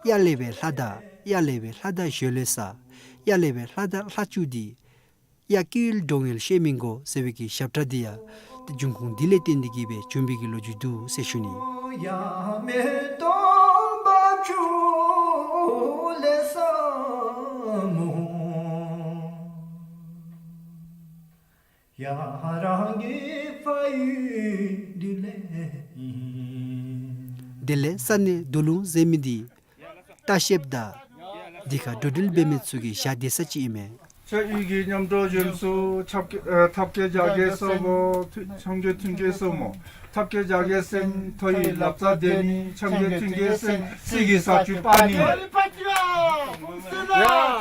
ཡར་ལས་སྦེ་ལྷ་དང་ཡར་ལས་སྦེ་ལྷ་དང་ཞལ་ལུ་ས་ཡར་ལས་སྦེ་ལྷ་དང་ལྷ་ཆུང་འདི་གཡག་སྐྱིད་འགྲོ་ངལ་ཤེས་མི་དགོ་ཟེར་བའི་གི་ཞབས་ཁྲ་འདི་ཡང་ཏེ་འབྱུང་ཁུངས་འདི་ལས་བརྟེན་ཏེ་གི་སྦེ་བྱུང་བའི་གི་ལོ་རྒྱུས་འདུག་ཟེར་ཞུ་ནི། དེ་ལས་ས་གནས་རྡོ་ལུང་ཟེར་མི་འདི་ལྟ་བཤལཔ་དང་འདི་ཁར་འགྲོ་འགྲུལ་འབད་མི་ཚུ་གི་ཞག་སྡོད་ས་ཅིག་ཨིན་མས། ཆ་ཡི་གི་མཉམ་དུ་ཡུམ་སུ་ཆབ་ཀྱི་ཨ་ཐབས་མཁས་རྒྱ་རྒྱལ་སྲས་མོ། ཐུ་འཆམ་མཁས་མཐུན་རྐྱེན་སྲས་མོ། ཐབས་མཁས་རྒྱ་རྒྱལ་སྲས་མོ། མཐོ་ཡི་ལབ་རྩ་དེ་ནི་འཆམ་མཁས་མཐུན་རྐྱེན་སྲས་མོ། སྲིད་ཀྱི་ས་བཅུད་པ་ནི།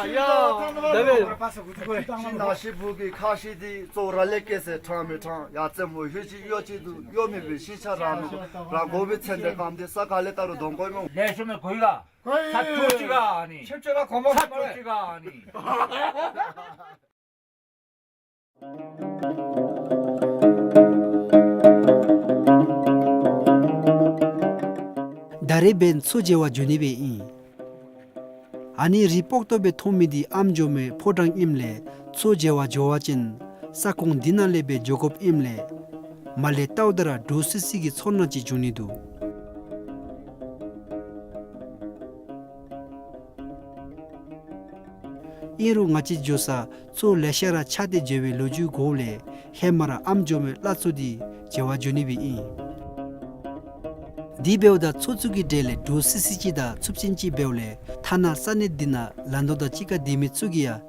ཡ་ཡ། ཤིང་ནགས་ཤིང་བུ་གི་ཁ་ཤིག་འདི་གཙོ་བོ་ར་ལས་སྐྱེས་སའི་ཁྲག་མི་ཁྲག་ཡ་རྩེ་མོ་ཧུད་ཅིག་གཡོ་ཅིག་འདུག། གཡོ་མེད་པའི་ཤིང་ཆ་ར་ནོ་ར་དགོ་པའི་ཚེ་འདི་གམ་དེ་ས་ག་ལས་ད་རུང་གདོང་གོ་མོ། ལས་ཤོ་མེ་གོ་ཡི་ག། ས་ཐོ་ཅིག་ག་ཨ་ནི། ཆབ་ཆོས་ལ་གོ་མོ་ས་ཐོ་ཅིག་ག་ཨ་ནི། ད་རེས་འབདན་མཚོ་མཇལ་བར་འགྱོ་ནི་སྦེ་ཨིན། ཨ་ནི་རི་སྤོག་ཏོ་སྦེ་མཐོང་མི་འདི་ཨམ་ཇོ་མོའི་ཕོ་བྲང་ཨིནམ་ལས་མཚོ་མཇལ་བར་འགྱོ་བ་ཅིན་ས་ཁོངས་འདི་ནང་ལས་སྦེ་འགྱོ་དགོཔ་ཨིནམ་ལས་མར་ལས་བལྟཝ་ད་ར་འདྲོག་སི་སི་གི་ཚོར་སྣང་ཅིག་བྱུང་ནི་འདུག། ཨིན་རུང་ང་བཅས་འགྱོ་ས་མཚོ་ལེ་ཤ་ར་ཆགས་ཏེ་འགྱོ་བའི་ལོ་རྒྱུས་གོཝ་ལས་ཧེ་མ་ར་ཨམ་ཇོ་མོའི་བླ་མཚོ་འདི་མཇལ་བར་འགྱོ་ནི་སྦེ་ཨིན། དེ་འབདཝ་ད་མཚོ་ཚུ་གི་གྲས་ལས་འདྲོག་སི་སི་ཅིག་དང་འཚུབ་ཆེན་ཅིག་འབདཝ་ལས་ཐ་ན་ས་གནས་འདི་ནང་ལ་མདོ་དང་གཅིག་ཁར་སྡོད་མི་ཚུ་གིས་ཡང་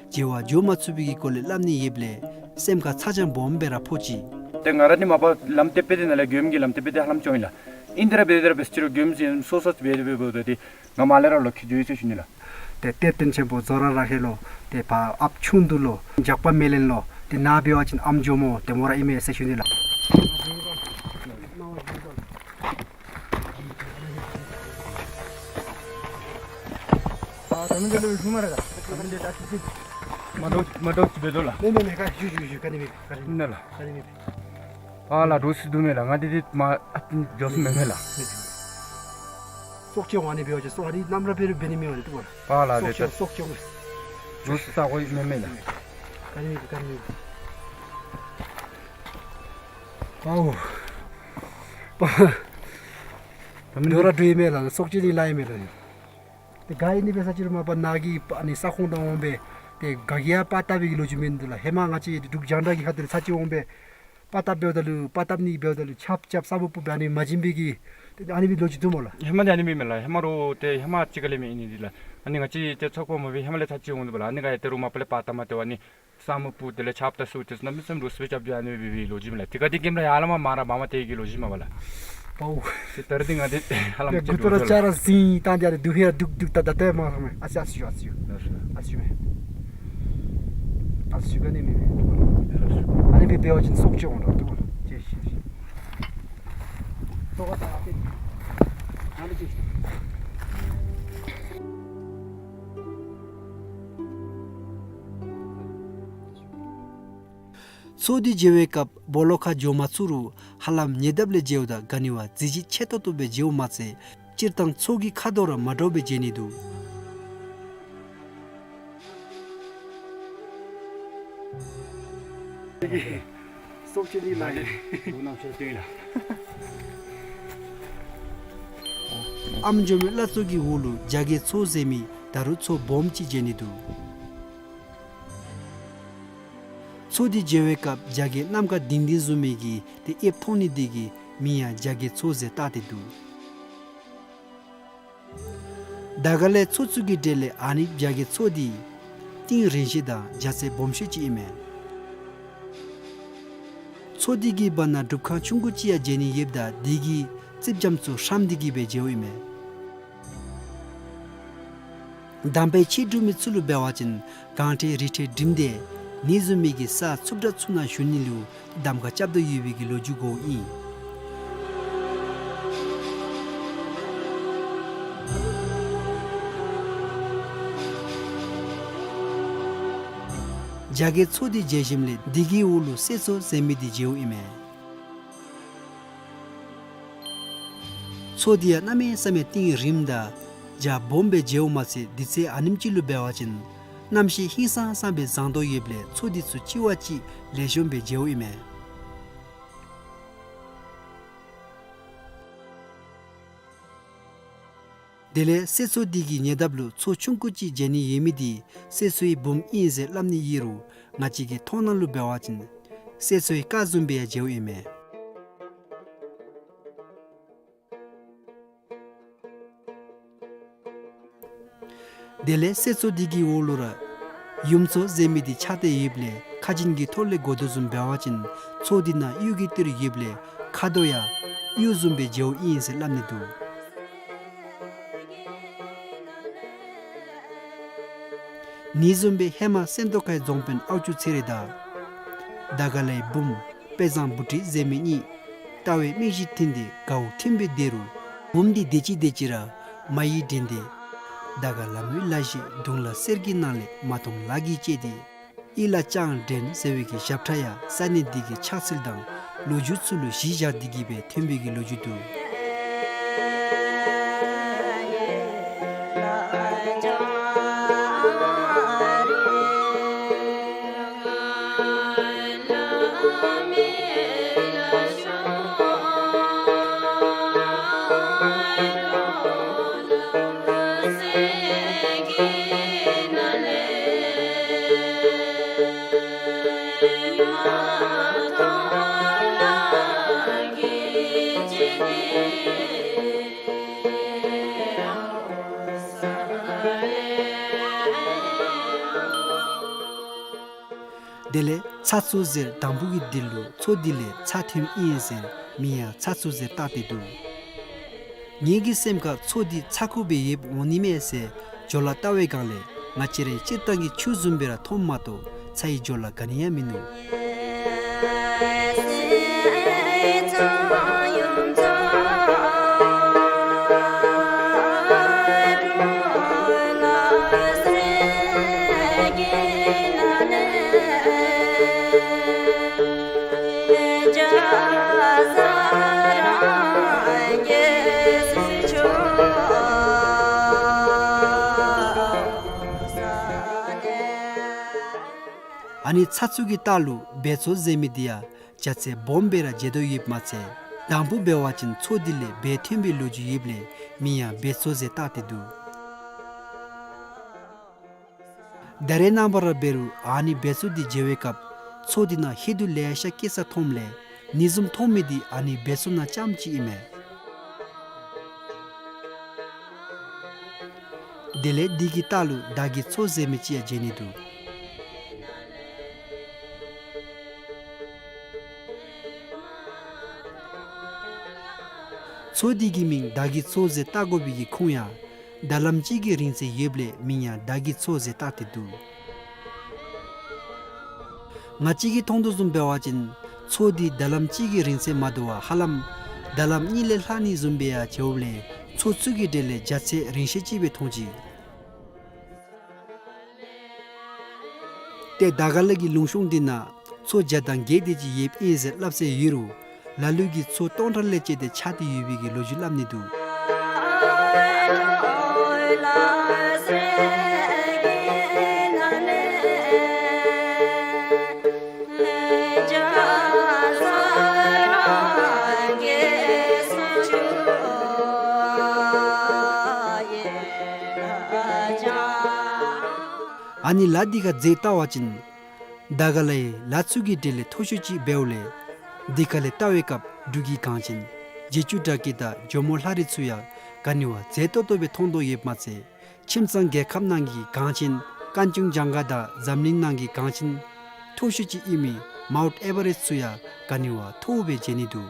མཇལ་བར་འགྱོ་མ་ཚུགས་པའི་གི་སྐོར་ལས་སླབ་ནི་ཡོདཔ་ལས་སེམས་ཁར་ཚ་གྱང་སྦོམ་སྦེ་ར་ཕོག་ཅི། ཏེ་ང་ར་ནི་མ་པ་ལམ་ཏེ་པེ་ཏེ་ནང་ལས་མགྱོནམ་གི་ལམ་ཏེ་པེ་ཏེ་ཧ་ལམ་ཅོ་ཨིན་ལགས། ཨིན་ཏེ་ར་འབད་དེ་ར་འབད་ཅི་རུང་མགྱོནམ་ཅིག་སོ་སོ་འབད་དེ་འབད་འབདཝ་ད་ཏེ་ང་མར་ལས་ར་ལོག་འཁྱིད་འགྱོ་ཡི་ཟེར་ཞུ་ནི་ལགས། ཏེ་གཏེར་སྟོན་ཆེན་པོ་ཛོ་ར་ར་ཧེ་ལོ་ཏེ་ཕར་ཨཔ་ཆུང་དུ་ལོ་ཇག་པ་མེ་ལེན་ལོ་ཏེ་ནཱ་འབད་བ་ཅིན་ཨམ་ཇོ་མོ་ཏེ་མོ་ར་ཨིན་མས་ཟེར་ཞུ་ནི་ལགས། ཨ་ད་མི་འདི་ལུ་ཤུལ་མ་ར་ག་ད་མི་འདི་ད་ཅི་ཅི་མ་འདྲཝ་མ་འདྲཝ་ཅིག་འབད་དོ་ལགས། མེན་མེན་མེན་ག་ཞུ་ཞུ་ཞུ་ག་ནི་མེད་ག་ནི་མེད་ལགས། ག་ནི་མེད། པཱ་ལགས་འདྲོག་སི་འདུག་མས་ལགས། ང་འདི་འདི་མ་ཨ་ཏི་འགྱོ་སི་མེན་མས་ལགས། སྲོག་སྐྱོབ་ཨ་ནི་འབད་བ་ཅིན་སྲོག་ཨ་ནི་ནམ་ར་འབད་རུང་འབད་ནི་མི་འོང་ནི་འདུག་པ་ལགས། པཱ་ལགས་སྲོག་སྐྱོབ་སྲོག་སྐྱོབ་མས། འདྲོག་སི་ས་གོ་མེན་མས་ལགས། ག་ནི་མེད་ག་ནི་མེད། པཱ་འོ། པཱ། ད་མི་འདི་འདྲོག་ར་འདྲོག་ཡི་མས་ལགས། སྲོག་སྐྱོབ་ནི་ལཱ་ཡི་མས་ལགས། ཏེ་ག་ཨིན་ནི་འབད་ས་ཅི་རུང་མ་པ་ནཱ་གི་ཨ་ནི་ས་ཁོངས་ནང་འོང་སྦེ་ཏེ་ག་གིས་ཡང་པར་བཏབ་པའི་གི་ལོ་རྒྱུས་མིན་འདུག་ལགས། ཧེ་མ་ང་བཅས་འབྲུག་རྒྱང་བསྒྲགས་ཀྱི་ཁ་ཐུག་ལས་ཚར་གཅིག་འོང་སྦེ་པར་བཏབ་འབདཝ་ད་ལུ་པར་བཏབ་ནི་འབདཝ་ད་ལུ་ཆརཔ་རྐྱབ་ས་སྨུག་སྤུབ་སྦེ་ཨ་ནི་མ་བྱིན་པའི་གི་ཏེ་ཨ་ནི་སྦེ་ལོ་རྒྱུས་འདུག་སྨོ་ལགས། ཧེ་མ་འདི་ཨ་ནི་མེན་མས་ལགས། ཧེ་མ་རོགས་ཏེ་ཧེ་མ་ཅིག་ཁ་ལས་མེད་ཨིན་ནི་འདི་ལགས། ཨ་ནི་ང་བཅས་ཏེ་ཚོགས་པ་མ་འབད་ཧེ་མ་ལས་ཚར་གཅིག་འོང་འདུག་པ་ལགས། ཨ་ནི་ག་ཡ་ཏེ་རུང་མ་པ་ལས་པར་བཏབ་མ་སྟེར་བ་ཨ་ནི་ས་སྨུག་སྤུབ་དེ་ལས་ཆརཔ་དང་སུ་ཏེ་གནམ་མེད་ས་མེད་འདྲོག་སི་སྦེ་རྐྱབ་སྟེ་ཨ་ནི་སྦེ་འབད་བའི་ལོ་རྒྱུས་མས་ལགས། ཏེ་གེམ་ར་ཡར་ལས་མར་མར་ར་མར་མར་ཏེ་གི་ལོ་རྒྱུས་མས་པ་ལགས། པའོ། ཏེ་ད་རེས་འདི་ང་འདི་ཧ་ལམ་ཡ་ཅིག་མགུ་ཏོ་ར་འདྲོག་ཅ་ར་ཟིང་བཏང་སྟེ་ཨ་ནི་སྡུག་ཧེ་ར་སྡུག་སྡུག་ད་ད་ལྟོ་མ་སོང་མས། ཨ་ཙི་ཨ་ཙི་ཞུ་ཨ་ཙི་ཞུ། ལགས་སོ། ཨ་ཙི་ཞུ་མས། ཨ་ཙི་ཞུ་ག་ནི་མེད་མས། ལགས་སོ། ཨ་ནི་སྦེ་འབད་བ་ཅིན་སྲོག་སྐྱོབ་འོང་ར་འདུག་པ་ལགས། ཅེས་ཤེས་ཤེས། སོ་ག་ད་ཨ་ཏེ་ང་ལུ་ཅེས་ཤེས། མཚོ་འདི་མཇལ་བའི་སྐབས་སྦོ་ལོགས་ཁར་འགྱོ་མ་ཚུགས་རུང་ཧ་ལམ་ཉེ་འདབས་ལས་མཇལཝ་ད་ག་ནི་བ་གཟི་བརྗིད་ཆེ་ཏོག་ཏོ་སྦེ་མཇལཝ་མ་ཚད་སྤྱིར་བཏང་མཚོ་གི་ཁ་དོག་ར་མ་འདྲཝ་སྦེ་མཇལ་ནི་འདུག། སྲོག་གཅོད་ནི་ལ་ཡིན། ཨམ་ཇོ་མོའི་བླ་མཚོ་གི་འོག་ལུ་རྒྱ་རྒོད་མཚོ་ཟེར་མི་ད་རུང་མཚོ་སྦོམ་ཅིག་མཇལ་ནི་འདུག། མཚོ་འདི་མཇལ་བའི་སྐབས་རྒྱ་རྒོད་ནམ་མཁའ་ལྡིང་ལྡིང་བཟུམ་མའི་གི་ཏེ་དབྱིབས་མཐོང་ནི་དེ་གིས་མིང་ཡང་རྒྱ་རྒོད་མཚོ་ཟེར་བཏགས་ཏེ་འདུག། དར་དཀར་ལས་མཚོ་ཚུ་གི་གྲས་ལས་ཨ་ནི་རྒྱ་རྒོད་མཚོ་འདི་གཏིང་རིང་ཤོས་དང་རྒྱ་ཚད་སྦོམ་ཤོས་ཅིག་ཨིན་མས། མཚོ་འདི་གི་བར་ན་སྒྲུབ་ཁང་ཆུང་ཀུ་ཅིག་ཡང་མཇལ་ནི་ཡོདཔ་ད་དེ་གི་རྩིགཔ་རྒྱམ་ཚུ་ཧྲམ་སྟེ་གི་སྦེ་མཇལཝ་ཨིན་མས། འདམ་དཔེ་ཕྱེ་སྒྲུབ་མི་ཚུ་ལུ་འབད་བ་ཅིན་གངས་ཁྲོད་རི་ཁྲོད་འགྲིམ་སྟེ་ནི་བཟུམ་མའི་གི་ས་འཚུབ་དྲགས་ཚུ་ནང་ཞུ་ནི་ལུ་གདམ་ཁ་རྐྱབ་དོ་ཡོད་པའི་གི་ལོ་རྒྱུས་གོཝ་ཨིན། རྒྱ་རྒོད་མཚོ་འདི་མཇལ་ཞིནམ་ལས་དེ་གི་འོག་ལུ་གསེར་མཚོ་ཟེར་མི་འདི་མཇལཝ་ཨིན་མས། མཚོ་འདི་ཡང་གནམ་མེད་ས་མེད་གཏིང་རིངམ་དང་རྒྱ་སྦོམ་སྦེ་མཇལཝ་མ་ཚད་དུས་ཚོད་ཨ་ནེམ་ཅིག་ལུ་འབད་བ་ཅིན་གནམ་གཤིས་ཧིང་སངས་སངས་སྦེ་བཟང་དོ་ཡོདཔ་ལས་མཚོ་འདི་ཚུ་གཅིག་བ་གཅིག་ལེགས་ཤོམ་སྦེ་མཇལཝ་ཨིན་མས། དེ་ལས་གསེར་མཚོ་འདི་གི་ཉེ་འདབས་ལུ་མཚོ་ཆུང་ཀུ་ཅིག་མཇལ་ནི་ཡོད་མི་འདི་གསེར་མཚོའི་བུམོ་ཨིན་ཟེར་སླབ་ནི་ཡོད་རུང་ང་བཅས་ཀྱི་མཐོང་སྣང་ལུ་འབད་བ་ཅིན་གསེར་མཚོའི་སྐར་བཟུམ་སྦེ་ཡང་མཇལཝ་ཨིན་མས། དེ་ལས་གསེར་མཚོ་འདི་གི་འོག་ལུ་ར་ཡུམ་མཚོ་ཟེར་མི་འདི་ཆགས་ཏེ་ཡོདཔ་ལས་ཁ་རྒྱུན་གྱི་ཐོག་ལས་གོ་དོ་བཟུམ་འབད་བ་ཅིན་མཚོ་འདི་ནང་གཡུ་གི་ཏི་རུ་ཡོདཔ་ལས་ཁ་དོག་ཡང་གཡུ་བཟུམ་སྦེ་མཇལཝ་ཨིན་ཟེར་སླབ་ནི་འདུག། ནི་བཟུམ་སྦེ་ཧེ་མ་སེམས་རྟོགས་ཁའི་རྫོང་དཔོན་ཨའུ་ཅུ་ཚེ་རིང་དང་དར་དཀར་ལའི་བུམོ་དཔལ་བཟང་བུ་ཁྲིད་ཟེར་མི་གཉིས་ལྟ་བའི་མིག་བཞི་མཐུན་ཏེ་དགའ་བོ་མཐུན་པའི་དེ་རུ་བུམོ་འདི་དེ་ཅིག་དེ་ཅིག་ར་མ་ཡིག་འདྲེན་ཏེ་དར་དཀར་ལ་མོའི་ལ་གཞས་གདུང་ལ་གསེར་གྱི་ནང་ལས་མ་འཐོམས་ལ་གིས་བཅད་དེ་ཡིད་ལ་ཅང་འདྲེན་ཟེར་བའི་གི་ཞབས་ཁྲ་ཡང་ས་གནས་འདི་གི་ཆགས་ཚུལ་དང་ལོ་རྒྱུས་ཚུ་ལུ་གཞི་བཞག་སྟེ་གི་སྦེ་ཐོན་པའི་གི་ལོ་རྒྱུས་འདུག། དེ་ལས་ཚ་ཚོ་ཟེར་དང་པོ་གི་དེ་ལུ་མཚོ་འདི་ལས་ཚ་ཐོནམ་ཨིན་ཟེར་མིང་ཡང་ཚ་ཚོ་ཟེར་བཏགས་ཏེ་འདུག། ངེ་གི་སེམས་ཁར་མཚོ་འདི་ཚ་ཁོ་སྦེ་ཡོདཔ་འོང་ནི་མས་ཟེར་སྦྱོར་ལ་བལྟ་བའི་སྒང་ལས་ང་བཅས་རའི་སྤྱིར་བཏང་གི་ཆུ་བཟུམ་སྦེ་ར་མཐོངམ་མ་གཏོགས་ཚ་བའི་སྦྱོར་ལ་ག་ནི་ཡང་མིན་ནུག། ཨ་ནི་ཚ་ཚུ་གི་ལྟག་ལུ་སྦལ་མཚོ་ཟེར་མི་འདི་ཡང་བྱ་ཚེ་སྦོམ་སྦེ་ར་མཇལ་དོ་ཡོདཔ་མ་ཚད་དང་པོ་འབད་བ་ཅིན་མཚོ་འདི་ལས་སྦལ་ཐོན་པའི་ལོ་རྒྱུས་ཡོདཔ་ལས་མིང་ཡང་སྦལ་མཚོ་ཟེར་བཏགས་ཏེ་འདུག། ད་རེས་ནངས་པ་ར་འབད་རུང་ཨ་ནི་སྦལ་མཚོ་འདི་མཇལ་བའི་སྐབས་མཚོ་འདི་ནང་ཧེ་དུ་ལེ་ཤ་སྐྱེ་ས་མཐོངམ་ལས་ནི་བཟུམ་མཐོང་མི་འདི་ཨ་ནི་སྦལ་མཚོ་ནང་རྐྱངམ་ཅིག་ཨིན་མས། དེ་ལས་འདི་གི་ལྟག་ལུ་དར་གྱི་མཚོ་ཟེར་མི་ཅིག་ཡང་མཇལ་ནི་འདུག། མཚོ་འདི་གི་མིང་དར་གྱི་མཚོ་ཟེར་བཏགས་དགོ་པའི་གི་ཁུངས་ཡང་དར་ལམ་ཅིག་གི་རིང་ཚད་ཡོདཔ་ལས་མིང་ཡང་དར་གྱི་མཚོ་ཟེར་བཏགས་ཏེ་འདུག། ང་བཅས་ཀྱིས་མཐོང་དོ་བཟུམ་འབད་བ་ཅིན་མཚོ་འདི་དར་ལམ་ཅིག་གི་རིང་ཚད་མ་དོ་བར་ཧ་ལམ་དར་ལམ་གཉིས་ལས་ལྷག་ནི་བཟུམ་སྦེ་ཡང་མཇལཝ་ལས་མཚོ་ཚུ་གི་གྲས་ལས་རྒྱ་ཚད་རིང་ཤོས་ཅིག་སྦེ་མཐོང་ཅི། ཏེ་དར་དཀར་ལ་གི་ལུང་གཤོང་འདི་ནང་མཚོ་བརྒྱ་དང་བརྒྱད་དེ་ཅིག་ཡོདཔ་ཨིན་ཟེར་སླབ་སྲོལ་ཡོད་རུང་ལ་ལུ་གིས་མཚོ་སྟོང་ཕྲག་ལས་བཅད་དེ་ཆགས་ཏེ་ཡོད་པའི་གི་ལོ་རྒྱུས་སླབ་ནི་འདུག། ཨ་ནི་ལ་འདི་ཁར་འཛེགས་བལྟ་བ་ཅིན་དར་དཀར་ལའི་ལ་ཚུ་གི་གྲས་ལས་མཐོ་ཤོས་ཅིག་འབདཝ་ལས་འདི་ཁ་ལས་བལྟ་བའི་སྐབས་འབྲུག་གི་གངས་ཅན་རྗེ་བཙུན་ཌཱ་ཀི་ཏ་ཇོ་མོ་ལྷ་རི་ཚུ་ཡང་ག་ནི་བ་མཛེས་ཏོག་ཏོ་སྦེ་མཐོང་དོ་ཡོདཔ་མ་ཚད་ཁྱིམ་ཚང་རྒྱལ་ཁབ་ནང་གི་གངས་ཅན་ཀན་ཅུང་ཇང་ག་དང་འཛམ་གླིང་ནང་གི་གངས་ཅན་མཐོ་ཤོས་ཅིག་ཨིན་མི་མའུནཊ་ཨེ་བ་རེསཊ་ཚུ་ཡང་ག་ནི་བ་མཐོཝ་སྦེ་མཇལ་ནི་འདུག།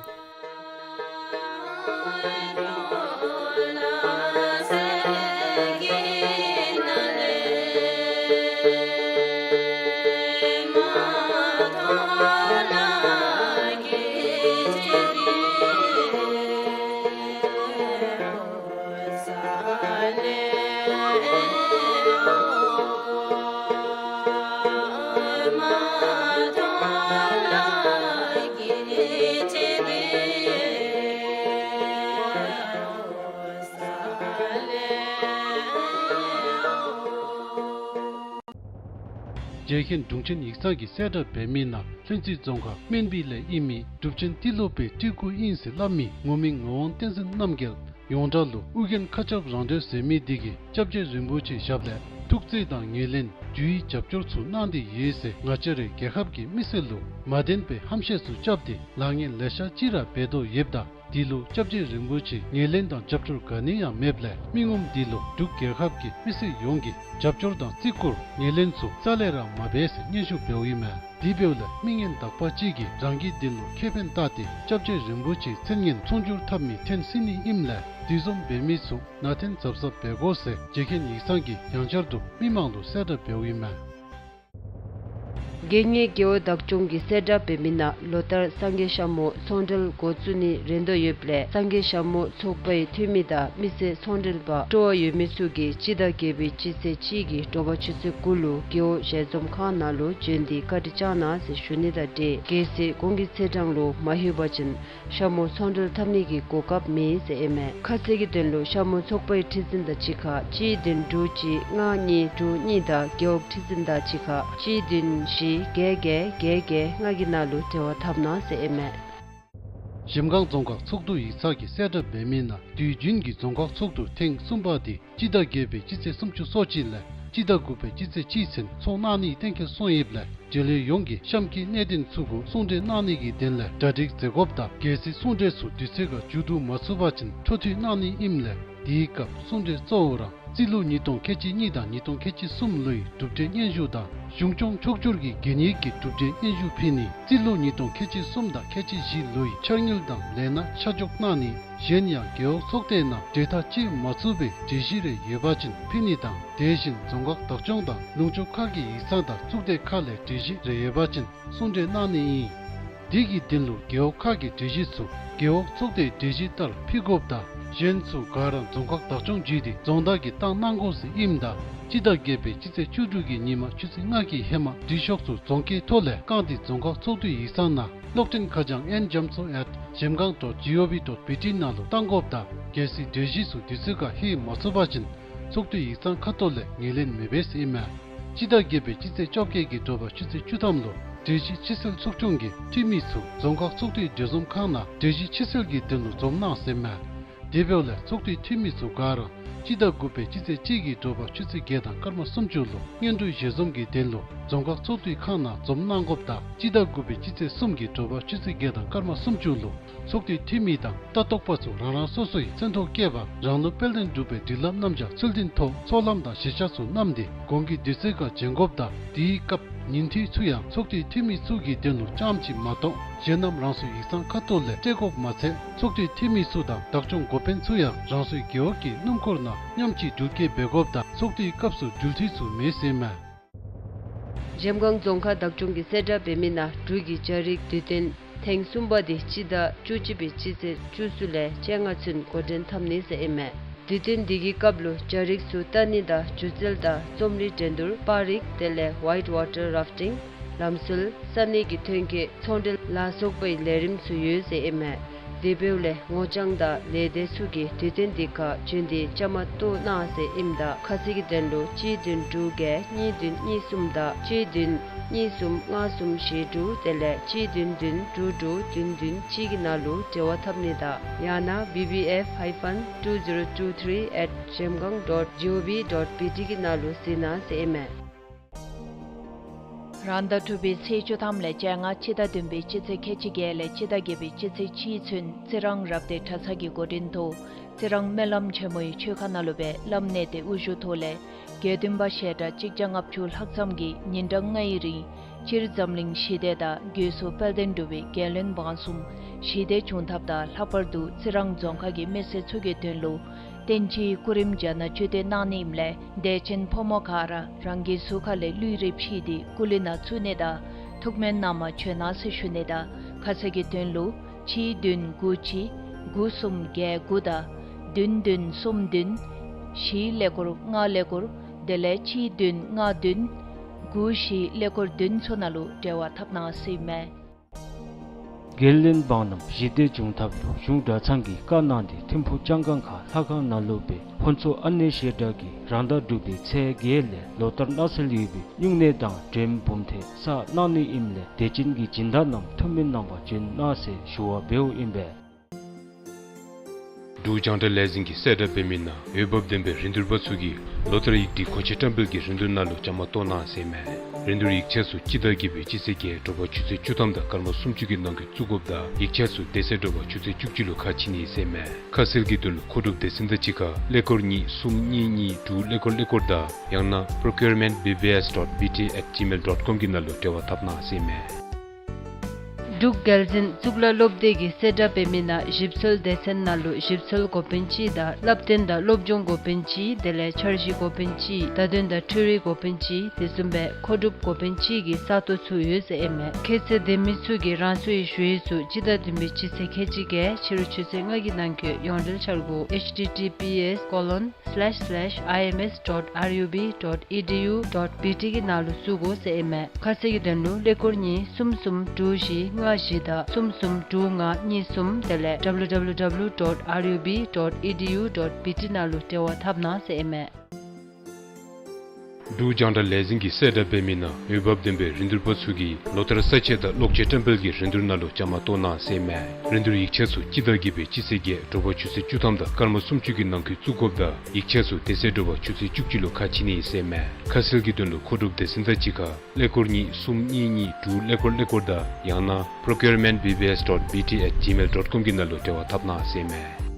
རྒྱལ་མཁན་དྲུང་ཆེན་ཡིག་ཚང་གིས་གསལ་བསྒྲགས་འབད་མི་ནང་ལྷུན་རྩེ་རྫོང་ཁག་སྨན་སྦིས་ལས་ཨིན་མི་གྲུབ་ཆེན་ཏི་ལོ་པའི་སྤྲུལ་སྐུ་ཨིན་ཟེར་སླབ་མི་ངོ་མི་ངག་དབང་བསྟན་འཛིན་རྣམ་རྒྱལ་ཡོངས་གྲགས་ལུ་ཨོ་རྒྱན་མཁའ་ཁྱབ་རང་གྲོལ་ཟེར་མི་འདི་གིས་སྐྱབས་རྗེ་རིན་པོ་ཆེའི་ཞབས་ལས་ཐུགས་བརྩེ་དང་ངོས་ལེན་རྒྱུའི་རྒྱབ་སྐྱོར་ཚུ་གནང་སྟེ་ཡོད་ཟེར་ང་བཅས་རའི་རྒྱལ་ཁབ་ཀྱི་མི་སེར་ལུ་མ་བདེན་པའི་ཧམ་བཤད་ཚུ་རྐྱབ་སྟེ་ལཱ་ངན་ལེ་ཤ་ཅིག་ར་འབད་དོ་ཡོདཔ་ད་ འདི་ལུ་སྐྱབས་རྗེ་རིན་པོ་ཆེའི་ངོས་ལེན་དང་རྒྱབ་སྐྱོར་ག་ནི་ཡང་མེདཔ་ལས་མི་ངོམ་འདི་ལུ་འབྲུག་རྒྱལ་ཁབ་ཀྱི་མི་སེར་ཡོངས་ཀྱིས་རྒྱབ་སྐྱོར་དང་བརྩི་བཀུར་ངོས་ལེན་ཚུ་རྩ་ལས་ར་མ་འབད་ཟེར་སྙན་ཞུ་འབདཝ་ཨིན་མས། དེ་འབདཝ་ལས་མི་ངན་དག་པ་ཅིག་གིས་རང་གི་དོན་ལུ་ཁེ་ཕན་བལྟ་སྟེ་སྐྱབས་རྗེ་རིན་པོ་ཆེའི་མཚན་སྙན་མཚུངས་འགྱུར་འཐབ་མི་འཐེན་སྲིད་ནི་ཨིནམ་ལས་དེ་བཟུམ་འབད་མི་ཚུ་ནང་འཐེན་གཟབ་གཟབ་འབད་དགོ་ཟེར་རྗེ་མཁན་ཡིག་ཚང་གིས་ཡང་བསྐྱར་དུ་མི་མང་ལུ་གསལ་བསྒྲགས་འབདཝ་ཨིན་མས། དགེ་བསྙེན་རྒེད་འོག་བདག་སྐྱོང་གིས་གསལ་བསྒྲགས་འབད་མི་ནང་ལོ་ལྟར་སངས་རྒྱས་ཞྭ་མོ་ཚོང་འབྲེལ་འགོ་བཙུགས་ནི་རན་དོ་ཡོདཔ་ལས་སངས་རྒྱས་ཞྭ་མོ་ཚོགས་པའི་འཐུས་མི་དང་མི་སེར་ཚོང་འབྲེལ་པ་སྤྲོ་བ་ཡོད་མི་ཚུ་གིས་སྤྱི་ཟླ་བརྒྱད་པའི་སྤྱི་ཚེས་གཅིག་གི་དྲོ་པ་ཆུ་ཚོད་དགུ་ལུ་རྒེད་འོག་ཞལ་འཛོམས་ཁང་ནང་ལུ་བྱོན་ཏེ་བཀའ་དྲིན་བསྐྱང་གནང་ཟེར་ཞུ་ནི་དང་འབྲེལ་གལ་སྲིད་གོང་གི་ཚེས་གྲངས་ལུ་མ་ལྷོད་པ་ཅིན་ཞྭ་མོ་ཚོང་འབྲེལ་འཐབ་ནི་གི་གོ་སྐབས་མེད་ཟེར་ཨིན་མས། ཁ་གསལ་གྱི་དོན་ལུ་ཞྭ་མོ་ཚོགས་པའི་ཁྲི་འཛིན་དང་གཅིག་ཁར་གཅིག་བདུན་དྲུག་གཅིག་ལྔ་གཉིས་དྲུག་གཉིས་དང་རྒེད་འོག་ཁྲི་འཛིན་དང་གཅིག་ཁར་གཅིག་བདུན་བཞི་བརྒྱད་བརྒྱད་བརྒྱད་བརྒྱད་ལྔ་གི་ནང་ལུ་འབྲེལ་བ་འཐབ་གནང་ཟེར་ཨིན་མས། གཞལམ་སྒང་རྫོང་ཁག་ཚོགས་འདུ་ཡིག་ཚང་གིས་གསལ་བསྒྲགས་འབད་མི་ནང་དུས་རྒྱུན་གྱི་རྫོང་ཁག་ཚོགས་འདུ་ཐེངས་གསུམ་པ་དེ་སྤྱི་ཟླ་བརྒྱད་པའི་སྤྱི་ཚེས་སུམ་ཅུ་སོ་གཅིག་ལས་སྤྱི་ཟླ་དགུ་པའི་སྤྱི་ཚེས་གཅིག་ཚུན་ཚོགས་གནང་ནི་གཏན་འཁེལ་སོང་ཡོདཔ་ལས་འབྲེལ་ཡོད་ཡོངས་ཀྱིས་གཤམ་གྱི་གནད་དོན་ཚུ་གུ་གསུང་གྲོས་གནང་ནི་གི་དོན་ལས་གྲ་སྒྲིག་མཛད་དགོཔ་དང་། གལ་སྲིད་གསུང་གྲོས་ཚུ་དུས་ཚོད་ཁར་མཇུག་བསྡུ་མ་ཚུགས་པ་ཅིན་འཕྲོ་མཐུད་གནང་ནི་ཨིནམ་ལས་དེའི་སྐབས་གསུང་གྲོས་གཙོ་བོ་ར་རྩིས་ལོ་ཉིས་སྟོང་ཁལ་གཅིག་གཉིས་དང་ཉིས་སྟོང་ཁལ་གཅིག་གསུམ་ལོའི་གྲུབ་འབྲས་སྙན་ཞུ་དང་གཞུང་སྐྱོང་ཕྱོགས་བསྒྱུར་གྱི་གད་སྙིགས་ཀྱི་གྲུབ་འབྲས་སྙན་ཞུ་ཕུལ་ནི། རྩིས་ལོ་ཉིས་སྟོང་ཁལ་གཅིག་གསུམ་དང་ཁལ་གཅིག་བཞི་ལོའི་འཆར་དངུལ་དང་ལས་སྣ་ཆ་འཇོག་གནང་ནི། གཞན་ཡང་རྒེད་འོག་ཚོགས་སྡེ་ནང་གྲོས་ཐག་བཅད་མ་ཚུགས་པའི་གྲོས་གཞི་རེ་ཡོད་པ་ཅིན་ཕུལ་ནི་དང་། དེ་བཞིན་རྫོང་ཁག་བདག་སྐྱོང་དང་ལུང་ཕྱོགས་ཁག་གི་ཡིག་ཚང་དང་གཙུག་སྡེ་ཁག་ལས་གྲོས་གཞི་རེ་ཡོད་པ་ཅིན་གསུང་གྲོས་གནང་ནི་ཨིན། དེ་གི་དོན་ལུ་རྒེད་འོག་ཁག་གི་གྲོས་གཞི་ཚུ་རྒེད་འོག་ཚོགས་སྡེའི་གྲོས་གཞི་ལྟར་ཕུལ་དགོཔ་དང་། གཞན་ཚུ་ག་ར་རྫོང་ཁག་བདག་སྐྱོང་བརྒྱུད་དེ་རྫོང་བདག་གིས་བཏང་གནང་དགོ་ཟེར་ཨིནམ་ད་སྤྱི་ཟླ་བརྒྱད་པའི་སྤྱི་ཚེས་བཅུ་དྲུག་གི་ཉིན་མ་ཆུ་ཚོད་ལྔ་གི་ཧེ་མ་འབྲི་ཤོག་ཚུ་རྫོང་སྐད་ཐོག་ལས་བཀང་སྟེ་རྫོང་ཁག་ཚོགས་འདུའི་ཡིག་ཚང་ནང་གློག་འཕྲིན་ཁ་བྱང་ཨེན་རྒྱ་མཚོ་ཨེཊ་གཞལམ་སྒང་ཌོཊ་ཇི་ཨོ་ཝི་ཌོཊ་བི་ཊི་ནང་ལུ་བཏང་དགོཔ་དང་། གལ་སྲིད་གྲོས་གཞི་ཚུ་དུས་ཚོད་ཁར་ལྷོད་མ་ཚུགས་པ་ཅིན་ཚོགས་འདུའི་ཡིག་ཚང་ཁ་ཐོག་ལས་ངོས་ལེན་མི་འབད་ཟེར་ཨིན་མས། སྤྱི་ཟླ་བརྒྱད་པའི་སྤྱི་ཚེས་བཅོ་བརྒྱད་ཀྱི་དྲོ་པ་ཆུ་ཚོད་བཅུ་ཐམ་ལུ་གྲོས་གཞི་ཕྱིར་སེལ་ཚོགས་ཆུང་གི་འཐུས་མི་ཚུ་རྫོང་ཁག་ཚོགས་འདུའི་གྲོས་འཛོམས་ཁང་ནང་གྲོས་གཞི་ཕྱིར་སེལ་གྱི་དོན་ལུ་འཛོམས་གནང་ཟེར་ཨིན་མས། དེ་འབདཝ་ལས་ཚོགས་འདུའི་འཐུས་མི་ཚུ་ག་ར་སྤྱི་ཟླ་དགུ་པའི་སྤྱི་ཚེས་གཅིག་གི་དྲོ་པ་ཆུ་ཚོད་བརྒྱད་དང་སྐར་མ་སུམ་ཅུ་ལུ་སྔོན་འགྲོའི་ཞལ་འཛོམས་ཀྱི་དོན་ལུ་རྫོང་ཁག་ཚོགས་འདུའི་ཁང་ནང་འཛོམས་གནང་དགོཔ་དང་། སྤྱི་ཟླ་དགུ་པའི་སྤྱི་ཚེས་གསུམ་གྱི་དྲོ་པ་ཆུ་ཚོད་བརྒྱད་དང་སྐར་མ་སུམ་ཅུ་ལུ་ཚོགས་འདུའི་འཐུས་མི་དང་ལྟ་རྟོག་པ་ཚུ་རང་རང་སོ་སོའི་མཚན་ཐོ་བཀོད་པ་རང་ལུ་དཔལ་ལྡན་འབྲུག་པའི་སྒྲིག་ལམ་རྣམ་གཞག་ཚུལ་ལྡན་ཐོག་ཚོགས་ལམ་དང་ཞལ་ཤར་ཚུ་བསྣམས་ཏེ་གོང་གི་དུས་ཚོད་ཁར་འབྱོན་དགོཔ་དང་། དེའི་སྐབས་ཉིན་ཐོའི་ཚུ་ཡང་ཚོགས་འདུའི་འཐུས་མི་ཚུ་གི་དོན་ལུ་རྐྱངམ་ཅིག་མ་གཏོགས་གཞན་རྣམས་རང་སོའི་ཡིག་ཚང་ཁ་ཐོག་ལས་སྤྲོད་དགོཔ་མ་ཚད་ཚོགས་འདུའི་འཐུས་མི་ཚུ་དང་བདག་སྐྱོང་འགོ་དཔོན་ཚུ་ཡང་རང་སོའི་རྒེད་འོག་གི་སྣུམ་འཁོར་ནང་མཉམ་གཅིག་འགྲུལ་སྐྱེལ་འབད་དགོཔ་དང་ཚོགས་འདུའི་སྐབས་སུ་འགྲུལ་འཐུས་ཚུ་མེད་ཟེར་ཨིན་མས། གཞལམ་སྒང་རྫོང་ཁག་བདག་སྐྱོང་གིས་གསལ་བསྒྲགས་འབད་མི་ནང་འབྲུག་གི་རྒྱ་རིགས་དུས་སྟོན་ཐེངས་གསུམ་པ་དེ་སྤྱི་ཟླ་བཅུ་གཅིག་པའི་སྤྱི་ཚེས་བཅུ་གསུམ་ལས་བཅོ་ལྔ་ཚུན་འགོ་འདྲེན་འཐབ་ནི་ཟེར་ཨིན་མས། དུས་སྟོན་འདི་གི་སྐབས་ལུ་རྒྱ་རིགས་ཚུ་ལྟ་ནི་དང་སྒྱུ་རྩལ་དང་རྩོམ་རིག་འགྲན་བསྡུར་པར་རིས་དེ་ལས་ཝའིཊ་ཝ་ཊར་རཱཕ་ཊིང་ལམ་སྲོལ་ས་གནས་ཀྱི་ཐོན་སྐྱེད་ཚོང་འབྲེལ་ལ་སོགས་པའི་ལས་རིམ་ཚུ་ཡོད་ཟེར་ཨིན་མས། དེ་འབདཝ་ལས་ངོ་རྐྱང་དང་ལས་སྡེ་ཚུ་གིས་དུས་སྟོན་འདི་ཁར་བྱོན་ཏེ་བཅའ་མར་གཏོགས་གནང་ཟེར་ཨིནམ་ད་ཁ་གསལ་གྱི་དོན་ལུ་གཅིག་བདུན་དྲུག་བརྒྱད་གཉིས་བདུན་གཉིས་གསུམ་དང་གཅིག་བདུན་གཉིས་གསུམ་ལྔ་གསུམ་བཞི་དྲུག་དེ་ལས་གཅིག་བདུན་བདུན་དྲུག་དྲུག་བདུན་བདུན་གཅིག་གི་ནང་ལུ་འབྲེལ་བ་འཐབ་ནི་དང་ཡང་ན་བི་བི་ཨེཕ་ཧའི་ཕན་ཊུ་ཛི་རོ་ཊུ་ཐི་རི་ཨེཊ་གཞལམ་སྒང་ཌོཊ་ཇི་ཨོ་ཝི་ཌོཊ་བི་ཊི་གི་ནང་ལུ་གཟིགས་གནང་ཟེར་ཨིན་མས། རང་ཟླ་དྲུག་པའི་ཚེས་བཅུ་ཐམ་ལས་བཅོ་ལྔ་སྤྱི་ཟླ་བདུན་པའི་སྤྱི་ཚེས་ཁལ་གཅིག་བརྒྱད་ལས་སྤྱི་ཟླ་བརྒྱད་པའི་སྤྱི་ཚེས་གཅིག་ཚུན་རྩི་རང་རབ་སྡེ་གྲྭ་ཚང་གི་འགོ་འདྲེན་ཐོག་རྩི་རང་སྨོན་ལམ་ཆེན་མོའི་མཆོད་ཁང་ནང་ལུ་སྦེ་བླམ་གནས་བརྟན་དབུ་བཞུགས་ཐོག་ལས་དགེ་འདུན་པ་ཞལ་གྲངས་གཅིག་བརྒྱ་ལྔ་བཅུ་ལྷག་ཙམ་གྱིས་ཉིན་གྲངས་ལྔའི་རིང་སྤྱིར་འཛམ་གླིང་ཞི་བདེ་དང་སྒོས་སུ་དཔལ་ལྡན་འབྲུག་པའི་རྒྱལ་བློན་འབངས་གསུམ་ཞི་བདེ་འབྱུང་ཐབས་དང་ལྷག་པར་དུ་རྩི་རང་རྫོང་ཁག་གི་མི་སེར་ཚུ་གི་དོན་ལུ་བསྟན་སྤྱིའི་སྐུ་རིམ་རྒྱ་ནག་བཅུད་དེ་གནང་ནི་ཨིནམ་ལས་དད་ཅན་ཕོ་མོ་ག་ར་རང་གི་གཟུགས་ཁ་ལས་ལུས་རེ་ཕྱིས་ཏེ་སྐུ་ལུས་ནང་བཙུགས་ནི་དང་ཐུགས་སྨོན་གནང་མ་བྱོན་གནང་ཟེར་ཞུ་ནི་དང་ཁ་གསལ་གྱི་དོན་ལུ་གཅིག་བདུན་དགུ་གཅིག་དགུ་གསུམ་བརྒྱད་དགུ་དང་བདུན་བདུན་གསུམ་བདུན་བཞི་ཀླད་ཀོར་ལྔ་ཀླད་ཀོར་དེ་ལས་གཅིག་བདུན་ལྔ་བདུན་དགུ་བཞི་ཀླད་ཀོར་བདུན་ཚུ་ནང་ལུ་འབྲེལ་བ་འཐབ་གནང་ཟེར་ཨིན་མས། རྒན་གླིང་འབངས་རྣམས་ཞི་བདེ་འབྱུང་ཐབས་ལུ་གཞུང་གྲྭ་ཚང་གིས་བཀའ་གནང་སྟེ་ཐིམ་ཕུག་ལྕང་སྒང་ཁ་ལྷ་ཁང་ནང་ལུ་སྦེ་ཕུན་ཚོགས་ཨ་ནེ་ཞལ་གྲངས་ཀྱིས་རང་ཟླ་དྲུག་པའི་ཚེས་བརྒྱད་ལས་ལོ་ལྟར་གནང་སྲོལ་ཡོད་པའི་སྨྱུང་གནས་དང་འདྲེན་འབུམ་ཐེབས་བསགས་གནང་ནི་ཨིནམ་ལས་དད་ཅན་གྱི་སྦྱིན་བདག་རྣམས་ཐུགས་སྨོན་གནང་བར་བྱོན་གནང་ཟེར་ཞུ་བ་འབདཝ་ཨིན་པས། འབྲུག་རྒྱང་བསྒྲགས་ལས་འཛིན་གྱིས་གསལ་བསྒྲགས་འབད་མི་ནང་འོས་འབབ་ལྡན་པའི་རིན་བསྡུར་པ་ཚུ་གིས་ལོ་ལྟར་ཡིག་སྒྲིག་གོ་ཆ་བཀྲམ་སྤེལ་གྱི་རིན་བསྡུར་ནང་ལུ་བཅའ་མར་གཏོགས་གནང་ཟེར་ཨིན་མས། རིན་བསྡུར་ཡིག་ཆ་ཚུ་སྤྱི་ཟླ་བརྒྱད་པའི་སྤྱི་ཚེས་བརྒྱད་དྲོ་པ་ཆུ་ཚོད་བཅུ་ཐམ་དང་སྐར་མ་སུམ་ཅུ་གི་ནང་འཁོད་བཙུགས་དགོཔ་དང་ཡིག་ཆ་ཚུ་དེ་ཚེ་དྲོ་པ་ཆུ་ཚོད་བཅུ་གཅིག་ལུ་ཁ་ཕྱེ་ནི་ཟེར་མས། ཁ་གསལ་གྱི་དོན་ལུ་མཁོ་སྒྲུབ་སྡེ་ཚན་དང་གཅིག་ཁར་ཀླད་ཀོར་གཉིས་གསུམ་གཉིས་གཉིས་དྲུག་ཀླད་ཀོར་ཀླད་ཀོར་དང་ཡང་ན་procurement B B S dot B T at gmail dot com གི་ནང་ལུ་འབྲེལ་བ་འཐབ་གནང་ཟེར་མས། འབྲུག་རྒྱལ་འཛིན་གཙུག་ལག་སློབ་སྡེ་གིས་གསལ་བསྒྲགས་འབད་མི་ནང་ཞིབ་འཚོལ་སྡེ་ཚན་ནང་ལུ་ཞིབ་འཚོལ་འགོ་དཔོན་ཅིག་དང་བསླབ་སྟོན་དང་སློབ་སྦྱོང་འགོ་དཔོན་ཅིག་དེ་ལས་འཆར་གཞི་འགོ་དཔོན་ཅིག་བརྡ་དོན་དང་འཕྲུལ་རིག་འགོ་དཔོན་ཅིག་དེ་བཟུམ་སྦེ་མཁོ་སྒྲུབ་འགོ་དཔོན་ཅིག་གི་ས་སྟོང་ཚུ་ཡོད་ཟེར་ཨིན་མས། ཁྱད་ཚད་ལྡན་མི་ཚུ་གིས་རང་སོའི་ཞུ་ཡིག་ཚུ་སྤྱི་ཟླ་བདུན་པའི་སྤྱི་ཚེས་ཁལ་གཅིག་བརྒྱད་ཕྱི་རུ་ཆུ་ཚོད་ལྔ་གི་ནང་འཁོད་ཡོངས་འབྲེལ་འཆར་སྒོ་H T T P S colon slash slash I M S dot R U B dot E D U dot B T གི་ནང་ལུ་བཙུགས་དགོ་ཟེར་ཨིན་མས། ཁ་གསལ་གྱི་དོན་ལུ་ཀླད་ཀོར་གཉིས་གསུམ་གསུམ་དྲུག་བཞི་ལྔ་བཞི་དང་གསུམ་གསུམ་དྲུག་ལྔ་གཉིས་གསུམ་དེ་ལས W W W dot R U B dot E D U dot B T ནང་ལུ་འབྲེལ་བ་འཐབ་གནང་ཟེར་ཨིན་མས། འབྲུག་རྒྱང་བསྒྲགས་ལས་འཛིན་གྱིས་གསལ་བསྒྲགས་འབད་མི་ནང་འོས་འབབ་ལྡན་པའི་རིན་བསྡུར་པ་ཚུ་གིས་ལོ་ལྟར་ས་དཔྱད་དང་གློག་ཆས་བཀྲམ་སྤེལ་གྱི་རིན་བསྡུར་ནང་ལུ་བཅའ་མར་གཏོགས་གནང་ཟེར་ཨིན་མས། རིན་བསྡུར་ཡིག་ཆ་ཚུ་སྤྱི་ཟླ་བརྒྱད་པའི་སྤྱི་ཚེས་བརྒྱད་དྲོ་པ་ཆུ་ཚོད་བཅུ་ཐམ་དང་སྐར་མ་སུམ་ཅུ་གི་ནང་འཁོད་བཙུགས་དགོཔ་དང་ཡིག་ཆ་ཚུ་དེ་ཚེ་དྲོ་པ་ཆུ་ཚོད་བཅུ་གཅིག་ལུ་ཁ་ཕྱེ་ནི་ཟེར་ཨིན་མས། ཁ་གསལ་གྱི་དོན་ལུ་མཁོ་སྒྲུབ་སྡེ་ཚན་དང་གཅིག་ཁར་ཀླད་ཀོར་གཉིས་གསུམ་གཉིས་གཉིས་དྲུག་ཀླད་ཀོར་ཀླད་ཀོར་དང་ཡང་ན procurement B B S dot B T at gmail dot com གི་ནང་ལུ་འབྲེལ་བ་འཐབ་གནང་ཟེར་ཨིན་མས།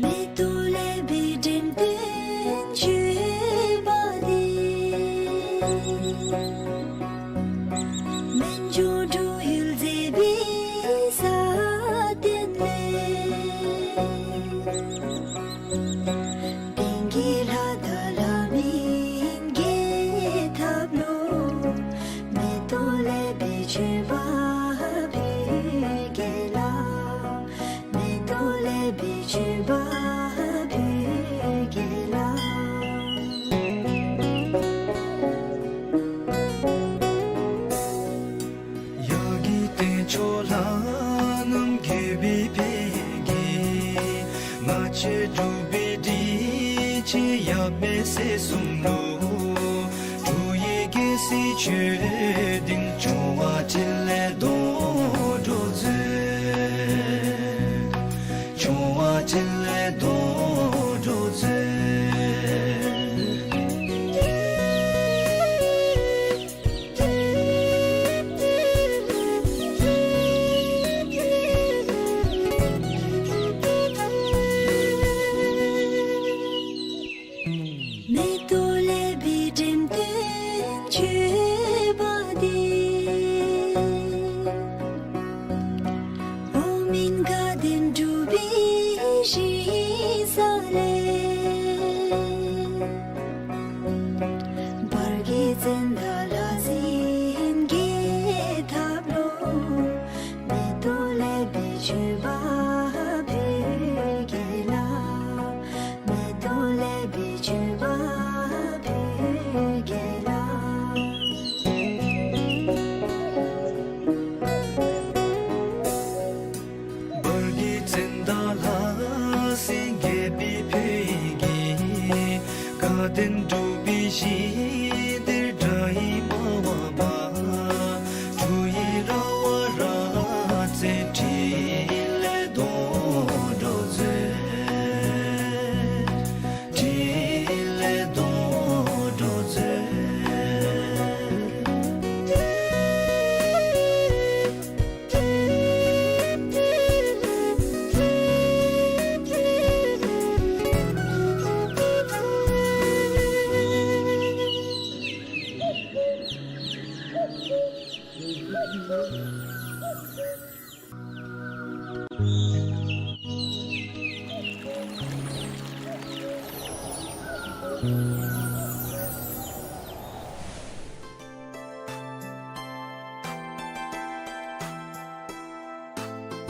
མེ་ཏོག་ལེགས་པའི་འགྲེམས་སྟོན་བྱོན་པ་འདི། སྨན་ལྗོངས་འབྲུག་ཡུལ་མཛེས་པའི་ས་སྟེང་ལས། དེང་གི་ལྷ་དང་ལྷ་མིན་རྒྱལ་ཐབས་ལུ། མེ་ཏོག་ལེགས་པའི་མཆོད་པ་ཕུལ་གེ་ལགས། མེ་ཏོག་ལེགས་པའི་མཆོད་པ་ཕུལ་གེ་ལགས། ཡ་གི་སྟེང་ཕྱོགས་ལྷ་རྣམས་དགྱེས་པའི་ཕ་གི། ང་བཅས་འབྲུག་པའི་སྒྲིག་ཆས་ཡབ་མེས་སྲས་གསུམ་ལུ། འབྲུག་ཡུལ་རྒྱལ་སྲིད་ཆོས་ལྡན་བྱུང་བ་འཕྲིན་ལས་རྡོ་སྒྲོག་མཛོད། བྱུང་བ་འཕྲིན་ལས་རྡོ་སྒྲོག་མཛོད། མེ་ཏོག་ལེགས་པའི་འགྲེམས་སྟོན་བྱོན་པ་འདི། འོག་མིན་དགའ་ལྡན་འབྲུག་པའི་ཞིང་ས་ལས། བར་གྱི་ཙནྡ་ལྷ་སྲིན་རྒྱལ་ཐབས་ལུ། མེ་ཏོག་ལེགས་པའི་མཆོད་པ་ཕུལ་གེ་ལགས། མེ་ཏོག་ལེགས་པའི་མཆོད་པ་ཕུལ་གེ་ལགས། བར་གྱི་ཙནྡ་ལྷ་སྲིན་རྒྱལ་པོའི་ཕ་གི། དགའ་ལྡན་འབྲུག་པའི་ཞིང་འདིར་དགྲ་ཡི་དམའ་བ་འབར། འབྲུག་ཡུལ་ར་བ་ར་རྩེ་འཕྲིན་ལས་རྡོ་སྒྲོག་མཛོད། འཕྲིན་ལས་རྡོ་སྒྲོག་མཛོད།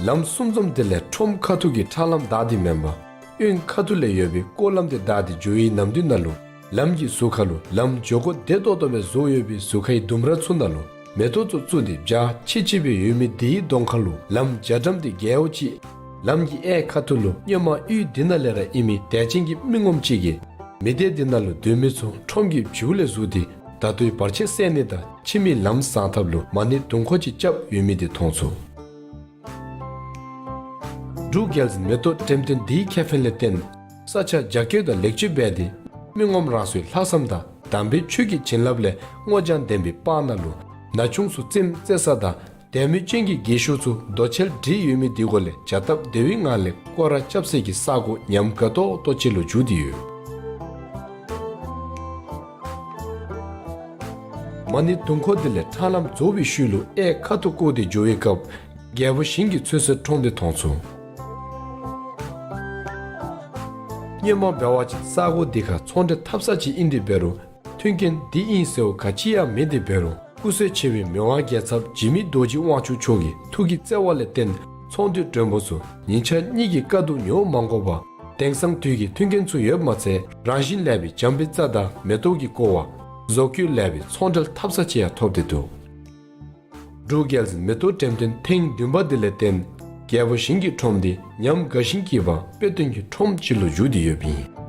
ལ་ ལམ་གསུམ་འཛོམས་དེ་ལས་ཁྲོམ་ཁ་ཐུག་གི་ཁྲ་ལམ་བདའ་སྟེ་མེན་པར་གཡོན་ཁ་ཐུག་ལས་ཡོད་པའི་སྐོར་ལམ་དེ་བདའ་སྟེ་འགྱོ་བའི་ནམ་དུས་ནང་ལུ་ལམ་གྱི་ཟུར་ཁ་ལུ་ལམ་འགྱོ་སྒོ་བདེ་ཏོག་ཏོ་སྦེ་བཟོ་ཡོད་པའི་ཟུར་ཁའི་ལྡུམ་ར་ཚུ་ནང་ལུ་མེ་ཏོག་ཚུ་བཙུགས་ཏེ་འཇའ་ཆི་ཆི་སྦེ་ཡོད་མི་དེའི་གདོང་ཁ་ལུ་ལམ་རྒྱ་གྲམ་དེ་རྒྱལ་པོ་ཅིག་ལམ་གྱི་གཡས་ཁ་ཐུག་ལུ་སྔོན་མ་ཡུལ་འདི་ནང་ལས་ར་ཨིན་མི་དད་ཅན་གྱི་མི་ངོམ་ཅིག་གིས་མི་སྡེ་འདི་ནང་ལུ་སྡོད་མི་ཚུ་ཁྲོམ་གྱི་མཇུག་ལས་ཟུར་ཏེ་ད་ལྟོའི་བར་ཆད་སེལ་ནི་དང་ཕྱི་མའི་ལམ་བཟང་ཐབས་ལུ་མ་ཎི་དུང་འཁོར་ཅིག་རྐྱབ་ཡོད་མི་དེ་མཐོང་ཚུགས། འབྲུག་རྒྱལ་འཛིན་མེ་ཏོག་འགྲེམས་སྟོན་འདིའི་ཁེ་ཕན་ལས་བརྟེན་ས་ཆ་རྒྱ་བསྐྱེད་དང་ལེགས་བཅོས་འབད་དེ་མི་ངོམ་རང་སོའི་ལྷག་བསམ་དང་དམ་པའི་ཆོས་ཀྱི་བྱིན་རླབས་ལས་སྔོ་ལྗང་ལྡན་པའི་སྤང་ནང་ལུ་ན་ཆུང་ཚུ་རྩེདམོ་རྩེ་ས་དང་དད་མོས་ཅན་གྱི་རྒས་ཤོས་ཚུ་རྡོ་གཅལ་སྒྲིག་ཡོད་མི་དེ་གུ་ལས་བྱ་སྟབས་བདེ་བའི་ངང་ལས་སྐོར་ར་རྐྱབ་སའི་གི་ས་གོ་ཉམས་དགའ་ཏོག་ཏོ་ཅིག་ལུ་འགྱུར་ཏེ་ཡོད། མ་ཎི་དུང་འཁོར་དེ་ལས་ཁྲ་ལམ་རྫོགས་པའི་ཤུལ་ལུ་གཡས་ཁ་ཐུག་བསྐོར་ཏེ་འགྱོ་བའི་སྐབས་རྒྱལ་པོ་ཞིང་གི་ཚུན་ཚོད་ཁྲོམ་དེ་མཐོང་ཚུགས། སྔོན་མ་འབད་བ་ཅིན་ས་གོ་དེ་ཁར་ཚོང་འབྲེལ་འཐབ་ས་ཅིག་ཨིན་ཏེ་འབད་རུང་མཐུན་རྐྱེན་འདི་ཨིན་ཟེར་བ་ག་ཅི་ཡང་མེད་དེ་འབད་རུང་སྐུ་བསོད་ཆེ་བའི་མི་དབང་རྒྱལ་ཚབ་འཇིགས་མེད་རྡོ་རྗེ་དབང་ཕྱུག་མཆོག་གི་ཐུགས་ཀྱི་བརྩེ་བ་ལས་བརྟེན་ཚོང་འདུས་མགྲོན་པོ་ཚུ་ཉིན་ཞག་གཉིས་ཀྱི་དཀའ་སྡུག་མྱོང་མ་དགོ་པར་དེང་སང་དུས་ཀྱི་མཐུན་རྐྱེན་ཚུ་ཡོདཔ་མ་ཚད་རང་བཞིན་ལེགས་པའི་འཇམ་པའི་རྩྭ་དང་མེ་ཏོག་གིས་བསྐོར་བ་བཟོ་བཀོད་ལེགས་པའི་ཚོང་འབྲེལ་འཐབ་ས་ཅིག་ཡང་ཐོབ་སྟེ་འདུག། འབྲུག་རྒྱལ་འཛིན་མེ་ཏོག་འགྲེམས་སྟོན་ཐེངས་བདུན་པ་དེ་ལས་བརྟེན་རྒྱལ་པོ་ཞིང་གི་ཁྲོམ་དེ་ཉམས་དགའ་ཞིང་སྐྱིད་པ་དཔེ་སྟོན་གྱི་ཁྲོམ་ཅིག་ལུ་འགྱུར་ཏེ་ཡོདཔ་ཨིན།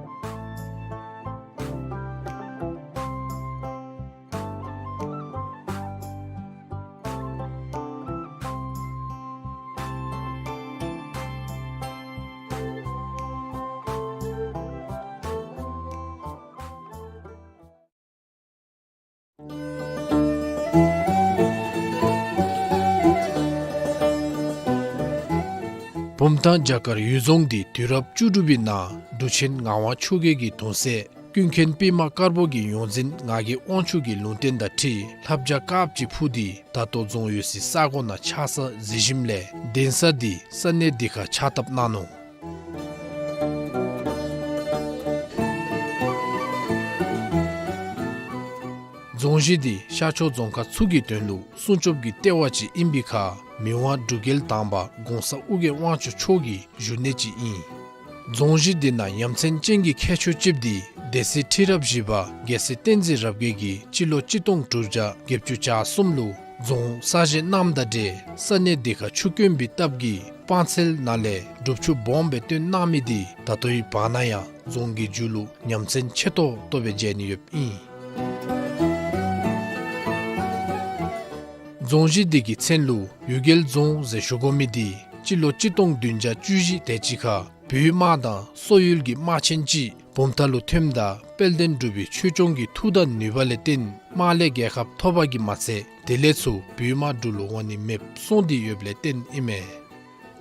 བུམ་ཐང་བྱ་དཀར་གཡུལ་རྫོང་འདི་དུས་རབས་བཅུ་དྲུག་པའི་ནང་འབྲུག་ཆེན་ངག་དབང་ཆོས་རྒྱལ་གྱི་གདུང་སྲས་ཀུན་མཁྱེན་པདྨ་དཀར་པོ་གི་ཡོངས་འཛིན་ངག་གི་དབང་ཕྱུག་གི་ལུང་བསྟན་དང་འཁྲིལ་ལྷ་བྱ་དཀརཔོ་ཅིག་འཕུར་ཏེ་ད་ལྟོ་རྫོང་ཡོད་སའི་ས་གོ་ནང་ཆགས་ས་གཟིགས་ཞིནམ་ལས་གདན་ས་འདི་ས་གནས་འདི་ཁར་ཕྱག་བཏབ་གནང་ནུག། རྫོང་གཞི་འདི་ཤར་ཕྱོགས་རྫོང་ཁག་ཚུ་གི་དོན་ལུ་སྲུང་སྐྱོབ་ཀྱི་ལྟེ་བ་ཅིག་ཨིན་པའི་ཁར་མི་དབང་འབྲུག་རྒྱལ་དང་པ་གོང་ས་ཨོ་རྒྱན་དབང་ཕྱུག་མཆོག་གི་བཞུགས་གནས་ཅིག་ཨིན། རྫོང་གཞི་འདི་ནང་ཡ་མཚན་ཅན་གྱི་ཁྱད་ཆོས་ཅིག་འདི་སྡེ་སྲིད་ཁྲི་རབས་བཞི་པ་རྒྱལ་སྲས་བསྟན་འཛིན་རབ་རྒྱས་ཀྱིས་སྤྱི་ལོ་གཅིག་སྟོང་དྲུག་བརྒྱ་བརྒྱད་ཅུ་གྱ་གསུམ་ལུ་རྫོང་གསར་བཞེངས་གནངམ་དང་འབྲེལ་ས་གནས་འདི་ཁར་ཆུ་དཀོན་པའི་སྟབས་ཀྱིས་སྤང་ཚལ་ནང་ལས་སྒྲུབ་ཆུ་སྦོམ་སྦེ་བཏོན་གནང་མི་འདི་ད་ལྟོའི་བར་ན་ཡང་རྫོང་གི་མཇུག་ལུ་ཡ་མཚན་ཆེ་ཏོག་ཏོ་སྦེ་མཇལ་ནི་ཡོདཔ་ཨིན། རྫོང་གཞི་འདི་གི་མཚན་ལུ་གཡུལ་རྒྱལ་རྫོང་ཟེར་ཞུ་དགོ་མི་འདི་སྤྱི་ལོ་གཅིག་སྟོང་བདུན་བརྒྱ་བཅུ་བཞི་དེ་ཅིག་ཁར་བོད་དམག་དང་སོག་ཡུལ་གྱི་དམག་ཆེན་ཅིག་བུམ་ཐང་ལུ་ཐོནམ་ད་དཔལ་ལྡན་འབྲུག་པའི་ཆོས་སྐྱོང་གི་མཐུ་དང་ནུས་པ་ལས་བརྟེན་དམག་ལས་རྒྱལ་ཁ་ཐོབ་པ་གིས་མ་ཚད་དེ་ལས་ཚུར་བོད་དམག་འབྲུག་ལུ་འོང་ནི་མེདཔ་སོང་སྟེ་ཡོདཔ་ལས་བརྟེན་ཨིན་མས།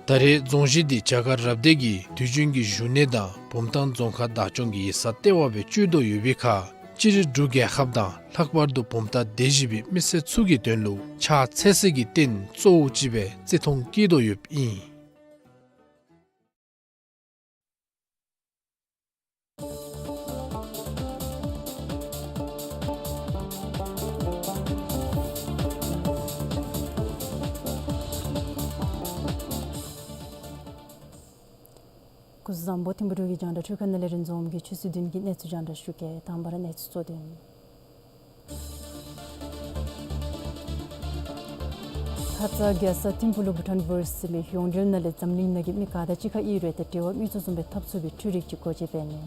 ད་རེས་རྫོང་གཞི་འདི་བྱ་དཀར་རབ་སྡེ་གི་དུས་རྒྱུན་གྱི་བཞུགས་གནས་དང་བུམ་ཐང་རྫོང་ཁག་བདག་སྐྱོང་གི་ཡིག་ཚང་ལྟེ་བ་སྦེ་སྤྱོད་དོ་ཡོད་པའི་ཁར་སྤྱིར་འབྲུག་རྒྱལ་ཁབ་དང་ལྷག་པར་དུ་བུམ་ཐང་སྡེ་བཞི་པའི་མི་སེར་ཚུ་གི་དོན་ལུ་ཕྱག་འཚལ་སའི་གི་རྟེན་གཙོ་བོ་ཅིག་སྦེ་བརྩི་མཐོང་བསྐྱེད་དོ་ཡོདཔ་ཨིན། སྐུ་གཟུགས་བཟང་པོ། ཐིམ་ཕུ་འབྲུག་གི་རྒྱང་བསྒྲགས་འཕྲུལ་ཁང་ནང་ལས་རིན་འཛོམས་ཀྱིས་ཆུ་ཚོད་བདུན་གྱི་གནས་ཚུལ་རྒྱང་བསྒྲགས་ཞུ་གེ། དང་པ་ར་གནས་ཚུལ་གཙོ་དོན། ཁ་ཙ་རྒྱལ་ས་ཐིམ་ཕུ་ལུ་བྷུ་ཊཱན་བརསི་ཟེར་མི་ཡོངས་འབྲེལ་ནང་ལས་འཛམ་གླིང་ནང་གི་མི་ག་དང་གཅིག་ཁར་ཨིན་རུང་ཏེ་འབྲེལ་བ་དམིགས་ཚད་བཟུམ་སྦེ་འཐབ་ཚུགས་པའི་འཕྲུལ་རིག་ཅིག་སྒོ་འབྱེད་འབད་ནུག།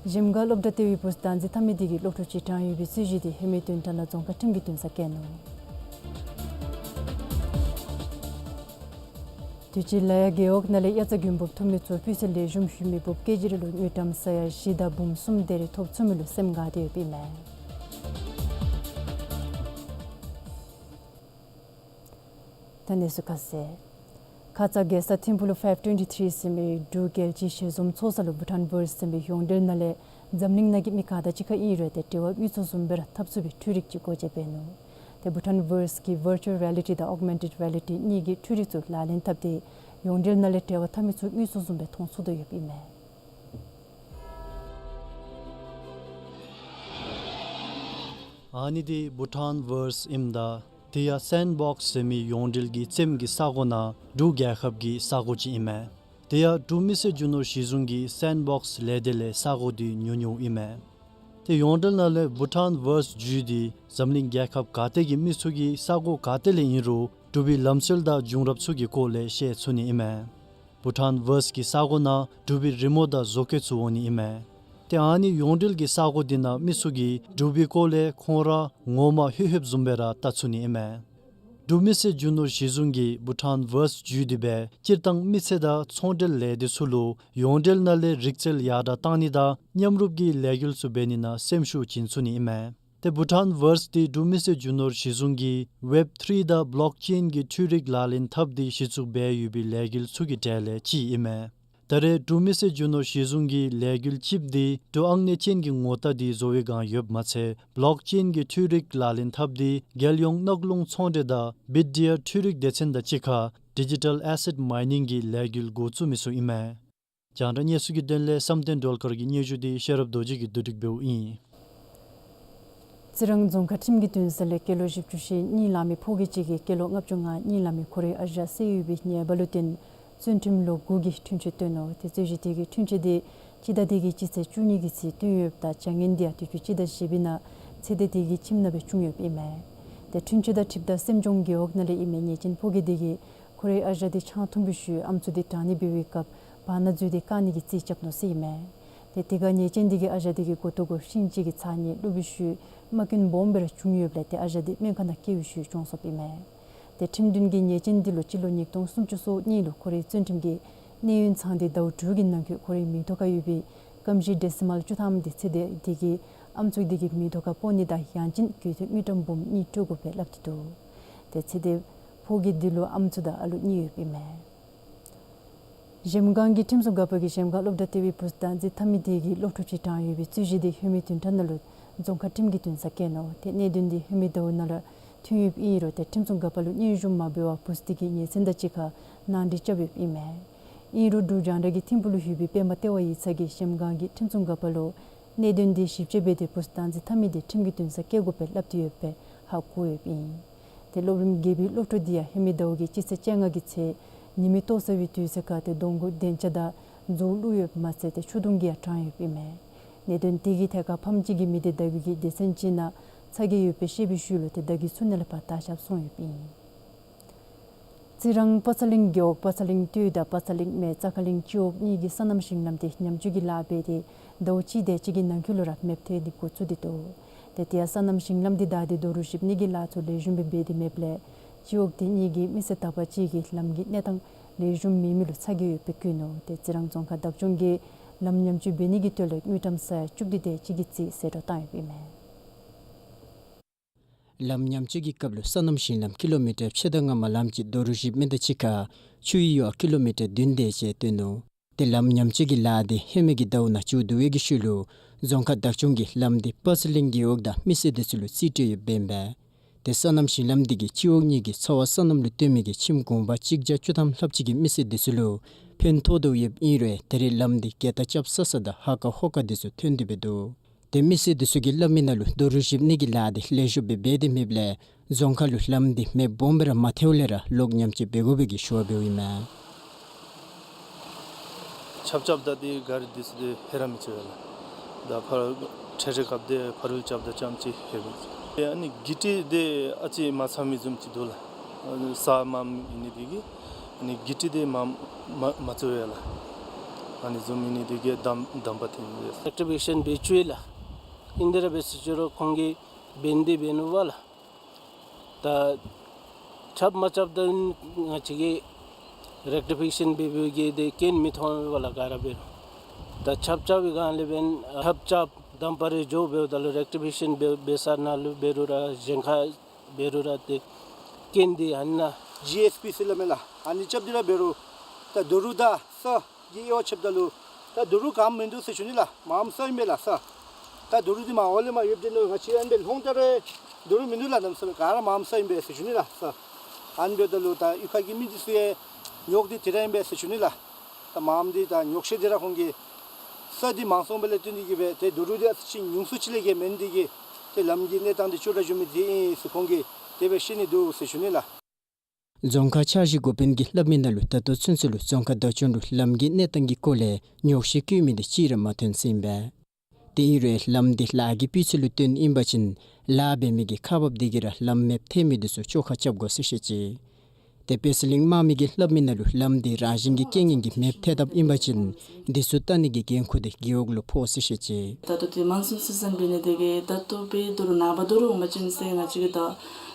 གཞིམ་ག་སློབ་གྲྭ་ལྟེ་བའི་བུ་བདག་འཛིན་ཐ་མི་དེ་གིས་སློབ་ཕྲུག་ཅིག་གྲངས་ཡོད་པའི་རྩོད་གཞི་དེ་ཧེ་མའི་བདུན་ཕྲག་ནང་རྫོང་ཁག་ཁྲིམས་ཀྱི་འདུན་སར་བཀལ་ནུག། དུས་ཅི་ལ་ཡ་རྒེད་འོག་ནང་ལས་དབྱར་རྩྭ་དགུན་འབུབ་འཐུ་མི་ཚུ་སྤུས་ཚད་ལེགས་ཤོམ་ཞུ་མི་འབུབ་སྐྱེལ་རྒྱུ་རེ་ལུ་དངུལ་ཀྲམ་ས་ཡ་བཞི་དང་འབུམ་གསུམ་དེ་རེ་ཐོབ་ཚུགས་མི་ལུ་སེམས་དགའ་སྟེ་ཡོདཔ་ཨིན་མས། ད་གནས་ཚུལ་ཁ་གསལ། ཁ་ཙ་རྒྱལ་ས་ཐིམ་ཕུ་ལུ་ཕའིབ་ཊུ་ཝེན་ཊི་ཐི་རི་ཟེར་མི་འབྲུག་རྒྱལ་སྤྱིའི་ཞལ་འཛོམས་ཚོགས་ས་ལུ་བྷུ་ཊཱན་བརསི་ཟེར་མི་ཡོངས་འབྲེལ་ནང་ལས་འཛམ་གླིང་ནང་གི་མི་ག་དང་གཅིག་ཁར་ཨིན་རུང་ཏེ་འབྲེལ་བ་དམིགས་ཚད་བཟུམ་སྦེ་ར་འཐབ་ཚུགས་པའི་འཕྲུལ་རིག་ཅིག་སྒོ་འབྱེད་འབད་ནུག། ཏེ་བྷུ་ཊཱན་བརསི་གིས་ཝར་ཅུ་ཝལ་རི་ཡ་ལི་ཊི་དང་ཨོག་མེན་ཊེཌ་ཝལ་རི་ཡ་ལི་ཊི་གཉིས་ཀྱི་འཕྲུལ་རིག་ཚུ་ལག་ལེན་འཐབ་སྟེ་ཡོངས་འབྲེལ་ནང་ལས་འབྲེལ་བ་འཐབ་མི་ཚུ་དམིགས་ཚད་བཟུམ་སྦེ་མཐོང་ཚུགས་དོ་ཡོདཔ་ཨིན་མས། ཨ་ནི་འདི་བྷུ་ཊཱན་བརསི་ཨིནམ་ད་ དེ་ཡང་སེན་བོགས་ཟེར་མི་ཡོངས་འབྲེལ་གྱི་རྩེདམོ་གི་ས་གོ་ནང་འབྲུག་རྒྱལ་ཁབ་ཀྱི་ས་གོ་ཅིག་ཨིན་མས། དེ་ཡང་འབྲུག་མི་སེར་རྒྱུ་ནོར་གཞི་བཟུང་གིས་སེན་བོགས་ལས་སྡེ་ལས་ས་གོ་འདི་ཉོ་ཉོཝ་ཨིན་མས། ཏེ་ཡོངས་འབྲེལ་ནང་ལས་བྷུ་ཊཱན་ཝརསི་བརྒྱུད་དེ་འཛམ་གླིང་རྒྱལ་ཁབ་ག་ཏེ་གི་མི་ཚུ་གིས་ས་གོ་ག་ཏེ་ལས་ཨིན་རུང་འབྲུག་པའི་ལམ་སྲོལ་དང་བྱུང་རབས་ཚུ་གི་སྐོར་ལས་ཤེས་ཚུགས་ནི་ཨིན་མས། བྷུ་ཊཱན་ཝརསི་གི་ས་གོ་ནང་འབྲུག་པའི་རི་མོ་དང་བཟོ་བཀོད་ཚུ་འོང་ནི་ཨིན་མས། ཏེ་ཨ་ནི་ཡོངས་འབྲེལ་གྱི་ས་གོ་འདི་ནང་མི་ཚུ་གིས་འབྲུག་པའི་སྐོར་ལས་ཁོང་ར་ངོ་མ་ལྷོད་ལྷོདཔ་བཟུམ་སྦེ་ར་བལྟ་ཚུགས་ནི་ཨིན་མས། འབྲུག་མི་སེར་རྒྱུ་ནོར་གཞི་བཟུང་གིས་བྷུ་ཊཱན་ཝརསི་བརྒྱུད་དེ་སྦེ་སྤྱིར་བཏང་མི་ཚེ་དང་ཚོང་འབྲེལ་ལས་སྡེ་ཚུ་ལུ་ཡོངས་འབྲེལ་ནང་ལས་རིག་རྩལ་ཡར་དྲག་བཏང་ནི་དང་མཉམ་རུབ་ཀྱི་ལས་འགུལ་ཚུ་འབད་ནི་ནང་སེམས་ཤུགས་བྱིན་ཚུགས་ནི་ཨིན་མས། ཏེ་བྷུ་ཊཱན་ཝརསི་འདི་འབྲུག་མི་སེར་རྒྱུ་ནོར་གཞི་བཟུང་གིས་ཝེབ་ཐྲི་དང་བློག་ཅེན་གྱི་འཕྲུལ་རིག་ལག་ལེན་འཐབ་སྟེ་གཞི་བཙུགས་འབད་ཡོད་པའི་ལས་འགུལ་ཚུ་གི་གྲས་ལས་གཅིག་ཨིན་མས། ད་རེས་འབྲུག་མི་སེར་རྒྱུ་ནོར་གཞི་བཟུང་གི་ལས་འགུལ་ཅིག་འདི་འབྲུག་ཨང་གནས་ཅན་གྱི་ངོ་རྟགས་འདི་བཟོ་བའི་བསྒང་ཡོདཔ་མ་ཚད་བློག་ཅེན་གྱི་འཕྲུལ་རིག་ལག་ལེན་འཐབ་སྟེ་རྒྱལ་ཡོངས་གནག་རླུང་ཚོང་འབྲེལ་དང་བིཊ་ཌི་ཨར་འཕྲུལ་རིག་སྡེ་ཚན་དང་གཅིག་ཁར་ཌི་ཇི་ཊལ་ཨེ་སེཊ་མའི་ནིང་གི་ལས་འགུལ་འགོ་བཙུགས་མི་ཚུ་ཨིན་མས། རྒྱང་བསྒྲགས་གནས་ཚུལ་གྱི་དོན་ལས་བསམ་གཏན་སྒྲོལ་དཀར་གྱི་སྙན་ཞུ་འདི་ཤེས་རབ་རྡོ་རྗེ་གིས་བསྡུ་སྒྲིག་འབདཝ་ཨིན། རྩི་རང་རྫོང་ཁག་ཁྲིམས་ཀྱི་འདུན་ས་ལས་སྐྱེས་ལོ་བཞི་བཅུ་ཞེ་གཉིས་ལང་མི་ཕོ་སྐྱེས་ཅིག་གིས་སྐྱེས་ལོ་ལྔ་བཅུ་ང་གཉིས་ལང་མི་ཁོ་རའི་ཨ་ཞང་བསད་ཡོད་པའི་ཉེས་པ་ལུ་བརྟེན་བཙོན་ཁྲིམས་ལོ་དགུ་གི་འཁྲུན་ཆོད་བཏོན་ནུག། ཏེ་རྩོད་གཞི་དེ་གི་འཁྲུན་ཆོད་དེ་སྤྱི་ཟླ་འདི་གི་སྤྱི་ཚེས་བཅུ་གཉིས་ཀྱི་ཚེ་བཏོན་ཡོདཔ་ད་བྱ་ངན་དེ་ཡང་དུས་ཅི་སྤྱི་ཟླ་བཞི་པའི་ནང་ཚེ་འདས་དེ་གི་ཁྱིམ་ནང་སྦེ་བྱུང་ཡོདཔ་ཨིན་མས། ཏེ་འཁྲུན་ཆོད་དང་འཁྲིལཝ་ད་སེམས་ལྗོངས་རྒེད་འོག་ནང་ལས་ཨིན་མི་ཉེས་ཅན་ཕོ་སྐྱེས་དེ་གིས་ཁོ་རའི་ཨ་ཞང་དེ་ཆང་འཐུང་བའི་ཤུལ་ཨམ་སྲུ་དེ་དྲང་ནི་འབད་བའི་སྐབས་བར་ན་འཛུལ་ཏེ་བཀག་ནི་གི་རྩིས་རྐྱབ་ནུག་ཟེར་ཨིན་མས། ཏེ་དེ་ཁར་ཉེས་ཅན་དེ་གིས་ཨ་ཞང་དེ་གི་མགུ་ཏོ་གུ་ཤིང་ཅིག་གིས་ཚར་གཉིས་བླུགས་པའི་ཤུལ་རྨ་སྐྱོན་སྦོམ་སྦེ་ར་བྱུང་ཡོདཔ་ལས་ཏེ་ཨ་ཞང་དེ་སྨན་ཁང་ནང་བསྐྱལ་བའི་ཤུལ་གྱོངས་སོཔ་ཨིན་མས། ཏེ་ཁྲིམས་འདུན་གྱིས་ཉེས་ཅན་དེ་ལུ་སྤྱི་ལོ་ཉིས་སྟོང་སུམ་ཅུ་སོ་གཉིས་ལུ་ཁོ་རའི་བཙོན་ཁྲིམས་ཀྱི་གནས་ཡུན་ཚང་སྟེ་ཟླཝ་དྲུག་གི་ནང་འཁོད་ཁོ་རའི་མིང་ཐོ་ཁར་ཡོད་པའི་སྐམ་ཞིང་ཌེ་སི་མཱལ་བཅུ་ཐམ་དེ་ཚེ་འདས་དེ་གི་ཨམ་སྲུ་དེ་གི་མིང་ཐོ་ཁར་སྤོ་ནི་དང་ཡང་ཅིན་དགོས་འདོད་དངུལ་ཀྲམ་འབུམ་གཉིས་སྤྲོད་དགོ་པའི་སླབ་སྟེ་འདུག། ཏེ་ཚེ་འདས་ཕོ་སྐྱེས་དེ་ལུ་ཨམ་སྲུ་དང་ཨ་ལུ་གཉིས་ཡོདཔ་ཨིན་མས། གཞལམ་སྒང་གི་ཁྲིམས་སྲུང་འགག་པ་གིས་གཞལམ་སྒང་སློབ་གྲྭ་ལྟེ་བའི་བུཚ་བདག་འཛིན་འཐབ་མི་དེ་གིས་སློབ་ཕྲུག་ཅིག་དྲངས་ཡོད་པའི་རྩོད་གཞི་དེ་ལྷོད་མེད་བདུན་ཕྲག་ནང་ལུ་རྫོང་ཁག་ཁྲིམས་ཀྱི་འདུན་སར་བསྐྱལ་ནུག། ཏེ་གནད་དོན་དེ་ལྷོད་མེད་ཟླཝ་ནང་ལུ་ཐོན་ཡོདཔ་ཨིན་རུང་ཏེ་ཁྲིམས་སྲུང་འགག་པ་ལུ་སྙན་ཞུ་མ་འབད་བར་བུཚ་དེ་གིས་ཉེ་ཚན་དང་གཅིག་ཁར་ནང་འགྲིག་རྐྱབ་ཡོདཔ་ཨིན་མས། ཨིན་རུང་འབྲུག་རྒྱང་བསྒྲགས་ཀྱི་ཐིམ་ཕུག་ལུ་ཡོད་པའི་པདྨ་ལྟེ་བ་ཡིག་ཚང་གིས་གཞལམ་སྒང་གི་ཁྲིམས་སྲུང་འགག་པ་ལུ་གནད་དོན་དེ་ཞིབ་དཔྱད་འབད་དེ་བུཚ་བདག་འཛིན་འཐབ་མི་དེ་ཁྲིམས་ཀྱི་འདུན་སར་བསྐྱལ་དགོ་པའི་སླབ་སྟེ་ཡོད་པའི་ཧ་གོ་ཡོདཔ་ཨིན། ཏེ་སློབ་རིམ་བརྒྱད་པའི་སློབ་ཕྲུག་དེ་ཡང་ལྷོད་མེད་ཟླཝ་གི་སྤྱི་ཚེས་བཅོ་ལྔ་གི་ཚེ་ཉི་མའི་ལྟོ་ཟ་བའི་དུས་ཚོད་ཁར་ཏེ་གདོང་གུ་གདན་ལྕགས་དང་མཛུབ་བླུགས་ཡོདཔ་མ་ཚད་ཏེ་ཆུ་དུང་གིས་ཡང་དྲངས་ཡོདཔ་ཨིན་མས། གནད་དོན་དེ་གི་ཐད་ཁར་ཕམ་གཅིག་གི་མི་དེ་བརྡ་བརྒྱུད་ཀྱི་སྡེ་ཚན་ཅིག་ནང་ཚ་གྱང་ཡོད་པའི་བཤད་པའི་ཤུལ་ལུ་ཏེ་བརྡ་བརྒྱུད་ཚུ་ནང་ལས་ཕར་དར་ཁྱབ་སོང་ཡོདཔ་ཨིན། རྩི་རང་པ་ཚ་གླིང་རྒེད་འོག་པ་ཚ་གླིང་སྟོད་དང་པ་ཚ་གླིང་སྨད་རྩ་ཁ་གླིང་སྤྱི་འོག་གཉིས་ཀྱི་སོ་ནམ་ཞིང་ལམ་དེ་ཉམས་བཅོས་ཀྱི་ལཱ་འབད་དེ་ཟླཝ་གཅིག་དེ་ཅིག་གི་ནང་འཁོད་ལུ་ར་མེདཔ་ཐལ་ཏེ་འགོ་བཙུགས་ཏེ་འདུག། ཏེ་དེ་ཡང་སོ་ནམ་ཞིང་ལམ་དེ་བདའ་སྟེ་རྡོ་རུག་བཤུབ་ནི་གི་ལཱ་ཚུ་ལེགས་ཤོམ་སྦེ་འབད་དེ་མེདཔ་ལས་སྤྱི་འོག་དེ་གཉིས་ཀྱི་མི་སེར་དག་པ་ཅིག་གིས་ལམ་གྱི་གནས་སྟངས་ལེགས་ཤོམ་མེད་མི་ལུ་ཚ་གྱང་ཡོད་པའི་བཀོད་ནུག། ཏེ་རྩི་རང་རྫོང་ཁག་བདག་སྐྱོང་གིས་ལམ་ཉམས་བཅོས་འབད་ནི་གི་དོན་ལས་དངུལ་ཀྲམ་ས་ཡ་བཅུ་བདུན་དེ་ཅིག་གི་རྩིས་ཟད་འགྲོ་བཏང་ཡོདཔ་ཨིན་མས། ལམ་ཉམས་བཅོས་ཀྱི་སྐབས་ལུ་སོ་ནམ་ཞིང་ལམ་ཀི་ལོ་མི་ཊར་ཕྱེད་དང་ལྔ་མ་ལམ་གྱི་རྡོ་རུག་བཤུབ་མི་དང་གཅིག་ཁར་ཆུའི་ཡུར་ཀི་ལོ་མི་ཊར་བདུན་དེ་ཅིག་བཏོན་ནུག། ཏེ་ལམ་ཉམས་བཅོས་ཀྱི་ལཱ་དེ་ལྷོད་མེད་ཀྱི་ཟླཝ་ནང་མཇུག་བསྡུ་བའི་ཤུལ་ལུ་རྫོང་ཁག་བདག་སྐྱོང་གིས་ལམ་དེ་པ་ཚ་གླིང་རྒེད་འོག་དང་མི་སེར་དེ་ཚུ་ལུ་རྩིས་སྤྲོད་ཡོདཔ་ཨིན་པས། ཏེ་སོ་ནམ་ཞིང་ལམ་དེ་གིས་སྤྱི་འོག་གཉིས་ཀྱི་ཚ་བ་སོ་ནམ་ལུ་བརྟེན་མི་གི་ཁྱིམ་གུང་པ་གཅིག་བརྒྱ་བཅུ་ཐམ་ལྷགཔ་ཅིག་གི་མི་སེར་དེ་ཚུ་ལུ་ཕན་ཐོགས་དོ་ཡོདཔ་ཨིན་རུང་ད་རེས་ལམ་དེ་གྱལ་ཏ་རྐྱབ་ས་ས་དང་ཧ་ཀ་ཧོ་ཀ་དེ་ཚུ་ཐོན་ཏེ་འབད་འདུག། ཏེ་མི་སེར་དེ་ཚུ་གིས་སླབ་མི་ནང་ལུ་རྡོ་རུག་བཤུབ་ནི་གི་ལཱ་དེ་ལེགས་ཤོམ་སྦེ་འབད་དེ་མེདཔ་ལས་རྫོང་ཁག་ལུ་ལམ་དེ་མེདཔ་སྦོམ་སྦེ་ར་མ་ཐལཝ་ལས་ར་ལོག་ཉམས་བཅོས་འབད་དགོ་པའི་གི་ཞུ་བ་འབདཝ་ཨིན་མས། ཆརཔ་རྐྱབ་ད་དེ་གཱ་རི་དེ་ཚུ་དེ་ཧེ་ར་མི་ཚུགས་པས་ལགས། ད་ཕར་ཁྲེ་ཁྲེ་རྐྱབ་དེ་ཕར་རྐྱབ་ད་ཙམ་ཅིག་ཧེ་མི་ཚུགས། ཨ་ནི་གི་ཊི་དེ་ཨ་ཙི་མ་ཚང་མི་བཟུམ་ཅིག་འདུག་ལགས། ས་མངམ་ཨིན་ནི་དེ་གིས་ཨ་ནི་གི་ཊི་དེ་མ་མ་མ་བཙུགས་པས་ལགས། ཨ་ནི་བཟུམ་ཨིན་ནི་དེ་གིས་དམ་དམ་པ་ཐོན་ཡི། རེཀ་ཊི་ཕི་ཀེ་ཤཱན་འབད་བཅུག་ཡི་ལགས། ཨིན་དེ་ར་འབད་ཟེར་ཅི་རུང་ཁོང་གིས་འབད་ནི་དེ་འབད་ནུག་པ་ལགས། ད་ཆརཔ་མ་རྐྱབ་ད་ང་བཅས་ཀྱིས་རེཀ་ཊི་ཕི་ཀེ་ཤཱན་འབད་འབདཝ་གིས་དེ་རྐྱེན་མི་མཐོང་པས་ལགས། ག་ར་འབད་རུང་ད་ཆརཔ་རྐྱབ་པའི་སྒང་ལས་འབདན་ཆརཔ་རྐྱབ་དང་པ་རེ་འགྱོ་འབདཝ་ད་ལུ་རེཀ་ཊི་ཕི་ཀེ་ཤཱན་འབད་འབད་ས་ནང་ལུ་འབད་རུང་ར་གཞན་ཁར་འབད་རུང་ར་དེ་རྐྱེན་དེ་ཨ་ནཱ་ཇི་ཨེསི་པི་ཟེར་སླབ་མས་ལགས། ཨ་ནི་རྐྱབ་སྟེ་ར་འབད་རུང་ད་རྡོ་རུག་དང་ས་གི་དབྱེ་བ་ཕྱེཝ་ད་ལུ་ད་རྡོ་རུག་ག་མིན་འདུག་ཟེར་ཞུ་ནི་ལགས། མངམ་ས་ཨིན་པས་ལགས་ས། ད་རྡོ་རུག་འདི་མར་འོག་ལས་མར་ཡོདཔ་འདི་ནོ་ང་བཅས་ཨ་ནི་སྦེ་ལྷོང་ད་རུང་རྡོ་རུག་མིན་འདུག་ལགས། གནམ་ས་ག་ར་མངམ་ས་ཨིན་པས་ཟེར་ཞུ་ནི་ལགས་ས། ཨ་ནི་འབདཝ་ད་ལུ་ད་གཡུས་ཁ་གི་མི་འདི་ཚུ་ཡང་ཉོག་འདི་དེ་ར་ཨིན་པས་ཟེར་ཞུ་ནི་ལགས། ད་མངམ་འདི་ད་ཉོག་ཤེས་དེ་ར་ཁོང་གིས་ས་འདི་མང་སོང་བ་ལས་བརྟེན་ཏེ་གིས་སྦེ་ཏེ་རྡོ་རུག་འདི་ཨ་ཙི་ཅིག་ཉུང་སུ་ཅིག་ལས་བརྒལ་མེད་ནི་དེ་གིས་ཏེ་ལམ་གྱི་གནས་སྟངས་འདི་སྐྱོ་དྲགས་འགྱོ་མི་འདི་ཨིན་ཟེར་ཁོང་གིས་ དེ་སྦེ་བཤད་ནི་འདུག་ཟེར་ཞུ་ནི་ལགས། རྫོང་ཁག་འཆར་གཞི་འགོ་དཔོན་གྱིས་སླབ་མི་ནང་ལུ་ད་ལྟོ་ཚུན་ཚོད་ལུ་རྫོང་ཁག་བདག་སྐྱོང་ལུ་ལམ་གྱི་གནས་སྟངས་ཀྱི་སྐོར་ལས་ཉོགས་བཤད་བཀོད་མི་འདི་གཅིག་ར་མ་ཐོན་ཟེར་ཨིན་པས། དེ་ཨིན་རུང་ལམ་འདི་ལཱ་གི་སྤུས་ཚད་ལུ་བསྟུན་ཨིན་པ་ཅིན་ལཱ་འབད་མི་གི་ཁག་འབགཔ་འདི་གིས་ར་ལམ་མེདཔ་ཐལ་མི་འདི་ཚུ་བཅོ་ཁ་རྐྱབ་དགོ་ཟེར་བཤད་ཅི། དེ་སྦེ་ཟེར་གླིང་དམག་མི་གིས་སླབ་མི་ནང་ལུ་ལམ་འདི་རང་བཞིན་གྱི་རྐྱེན་ངན་གྱིས་མེདཔ་ཐལ་དཔ་ཨིན་པ་ཅིན་འདི་ཚུ་བལྟ་ནི་གི་འགན་ཁུར་འདི་རྒེད་འོག་ལུ་ཕོག་ཟེར་བཤད་ཅི། ད་ལྟོ་འདི་མོན་སུན་སི་ཛན་འབད་ནི་དེ་གིས་ད་ལྟོ་འབད་དོ་རུང་ནངས་པ་དོ་རུང་འོང་པ་ཅིན་ཟེར་ང་བཅས་ཀྱིས་ད་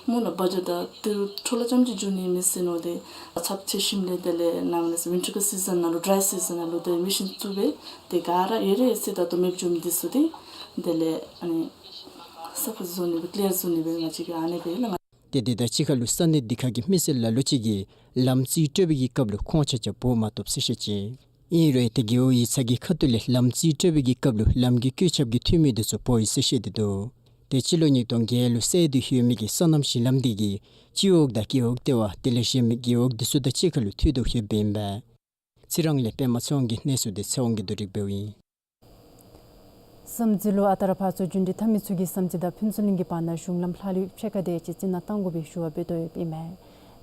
སྨོ་ལགས་བ་ཇ་ད་ཏི་རུ་འཕྲོ་ལ་རྐྱངམ་ཅིག་འགྱོ་ནི་མེད་ཟེར་མནོ་སྟེ་ཚབས་ཆེ་ཞིནམ་ལས་དེ་ལས་ནམ་ལས་ཟེར་ཝིན་ཊར་གི་སི་ཛན་ནང་ལུ་ཌྲའི་སི་ཛན་ནང་ལུ་དེ་མེ་ཤིན་བཙུགས་སྦེ་དེ་ག་ར་ཡོད་རེ་ཟེར་ད་ལྟོ་མེདཔ་འགྱོ་མི་འདི་ཚུ་དེ་དེ་ལས་ཨ་ནི་སཱ་ཕི་བཟོ་ནི་སྦེ་ཀི་ལི་ཡར་བཟོ་ནི་སྦེ་ང་བཅས་ཀྱིས་ཨ་ནི་སྦེ་ལགས། ཏེ་དེ་དང་གཅིག་ཁར་ལུ་ས་གནས་འདི་ཁར་གྱི་མི་སེར་ལ་ལུ་ཅིག་གིས་ལམ་རྩིས་སྤྲོད་པའི་གི་སྐབས་ལུ་ཁོང་ཆ་ཁྱབ་འབོ་མ་བཏུབ་ཟེར་བཤད་ཅི། ཨིན་རུང་ཏེ་རྒེད་འོག་ཡིག་ཚང་གི་ཁ་ཐུག་ལས་ལམ་རྩིས་སྤྲོད་པའི་གི་སྐབས་ལུ་ལམ་གྱི་བཀོད་ཁྱབ་ཀྱི་འཐུས་མི་འདི་ཚུ་འབོ་ཡི་ཟེར་བཤད་དེ་འདུག། ཏེ་སྤྱི་ལོ་ཉིས་སྟོང་བརྒྱད་ལུ་གསར་དུ་ལྷོད་མི་གི་སོ་ནམ་གཞི་ལམ་འདི་གིས་སྤྱི་འོག་དང་རྒེད་འོག་ལྟེ་བ་དེ་ལས་གཞན་མི་རྒེད་འོག་འདི་ཚུ་དང་གཅིག་ཁར་ལུ་མཐུད་དེ་ལྷོདཔ་ཨིན་པས། ཚེ་རིང་ལས་པདྨ་ཚེ་དབང་གི་གནས་ཚུལ་འདི་ཚེ་དབང་གིས་བསྡུ་སྒྲིག་འབདཝ་ཨིན། བསམ་རྩེ་ལུ་ཨ་རྟག་ར་ཕར་ཚུར་རྒྱུན་འགྲུལ་འཐབ་མི་ཚུ་གིས་བསམ་རྩེ་དང་ཕུན་ཚོགས་གླིང་གི་བར་ན་གཞུང་ལམ་ལྷག་ལུས་ཕྱེད་ཀ་དེ་ཅིག་རྩི་ནག་བཏང་དགོ་པའི་ཞུ་བ་འབད་དོ་ཡོདཔ་ཨིན་མས།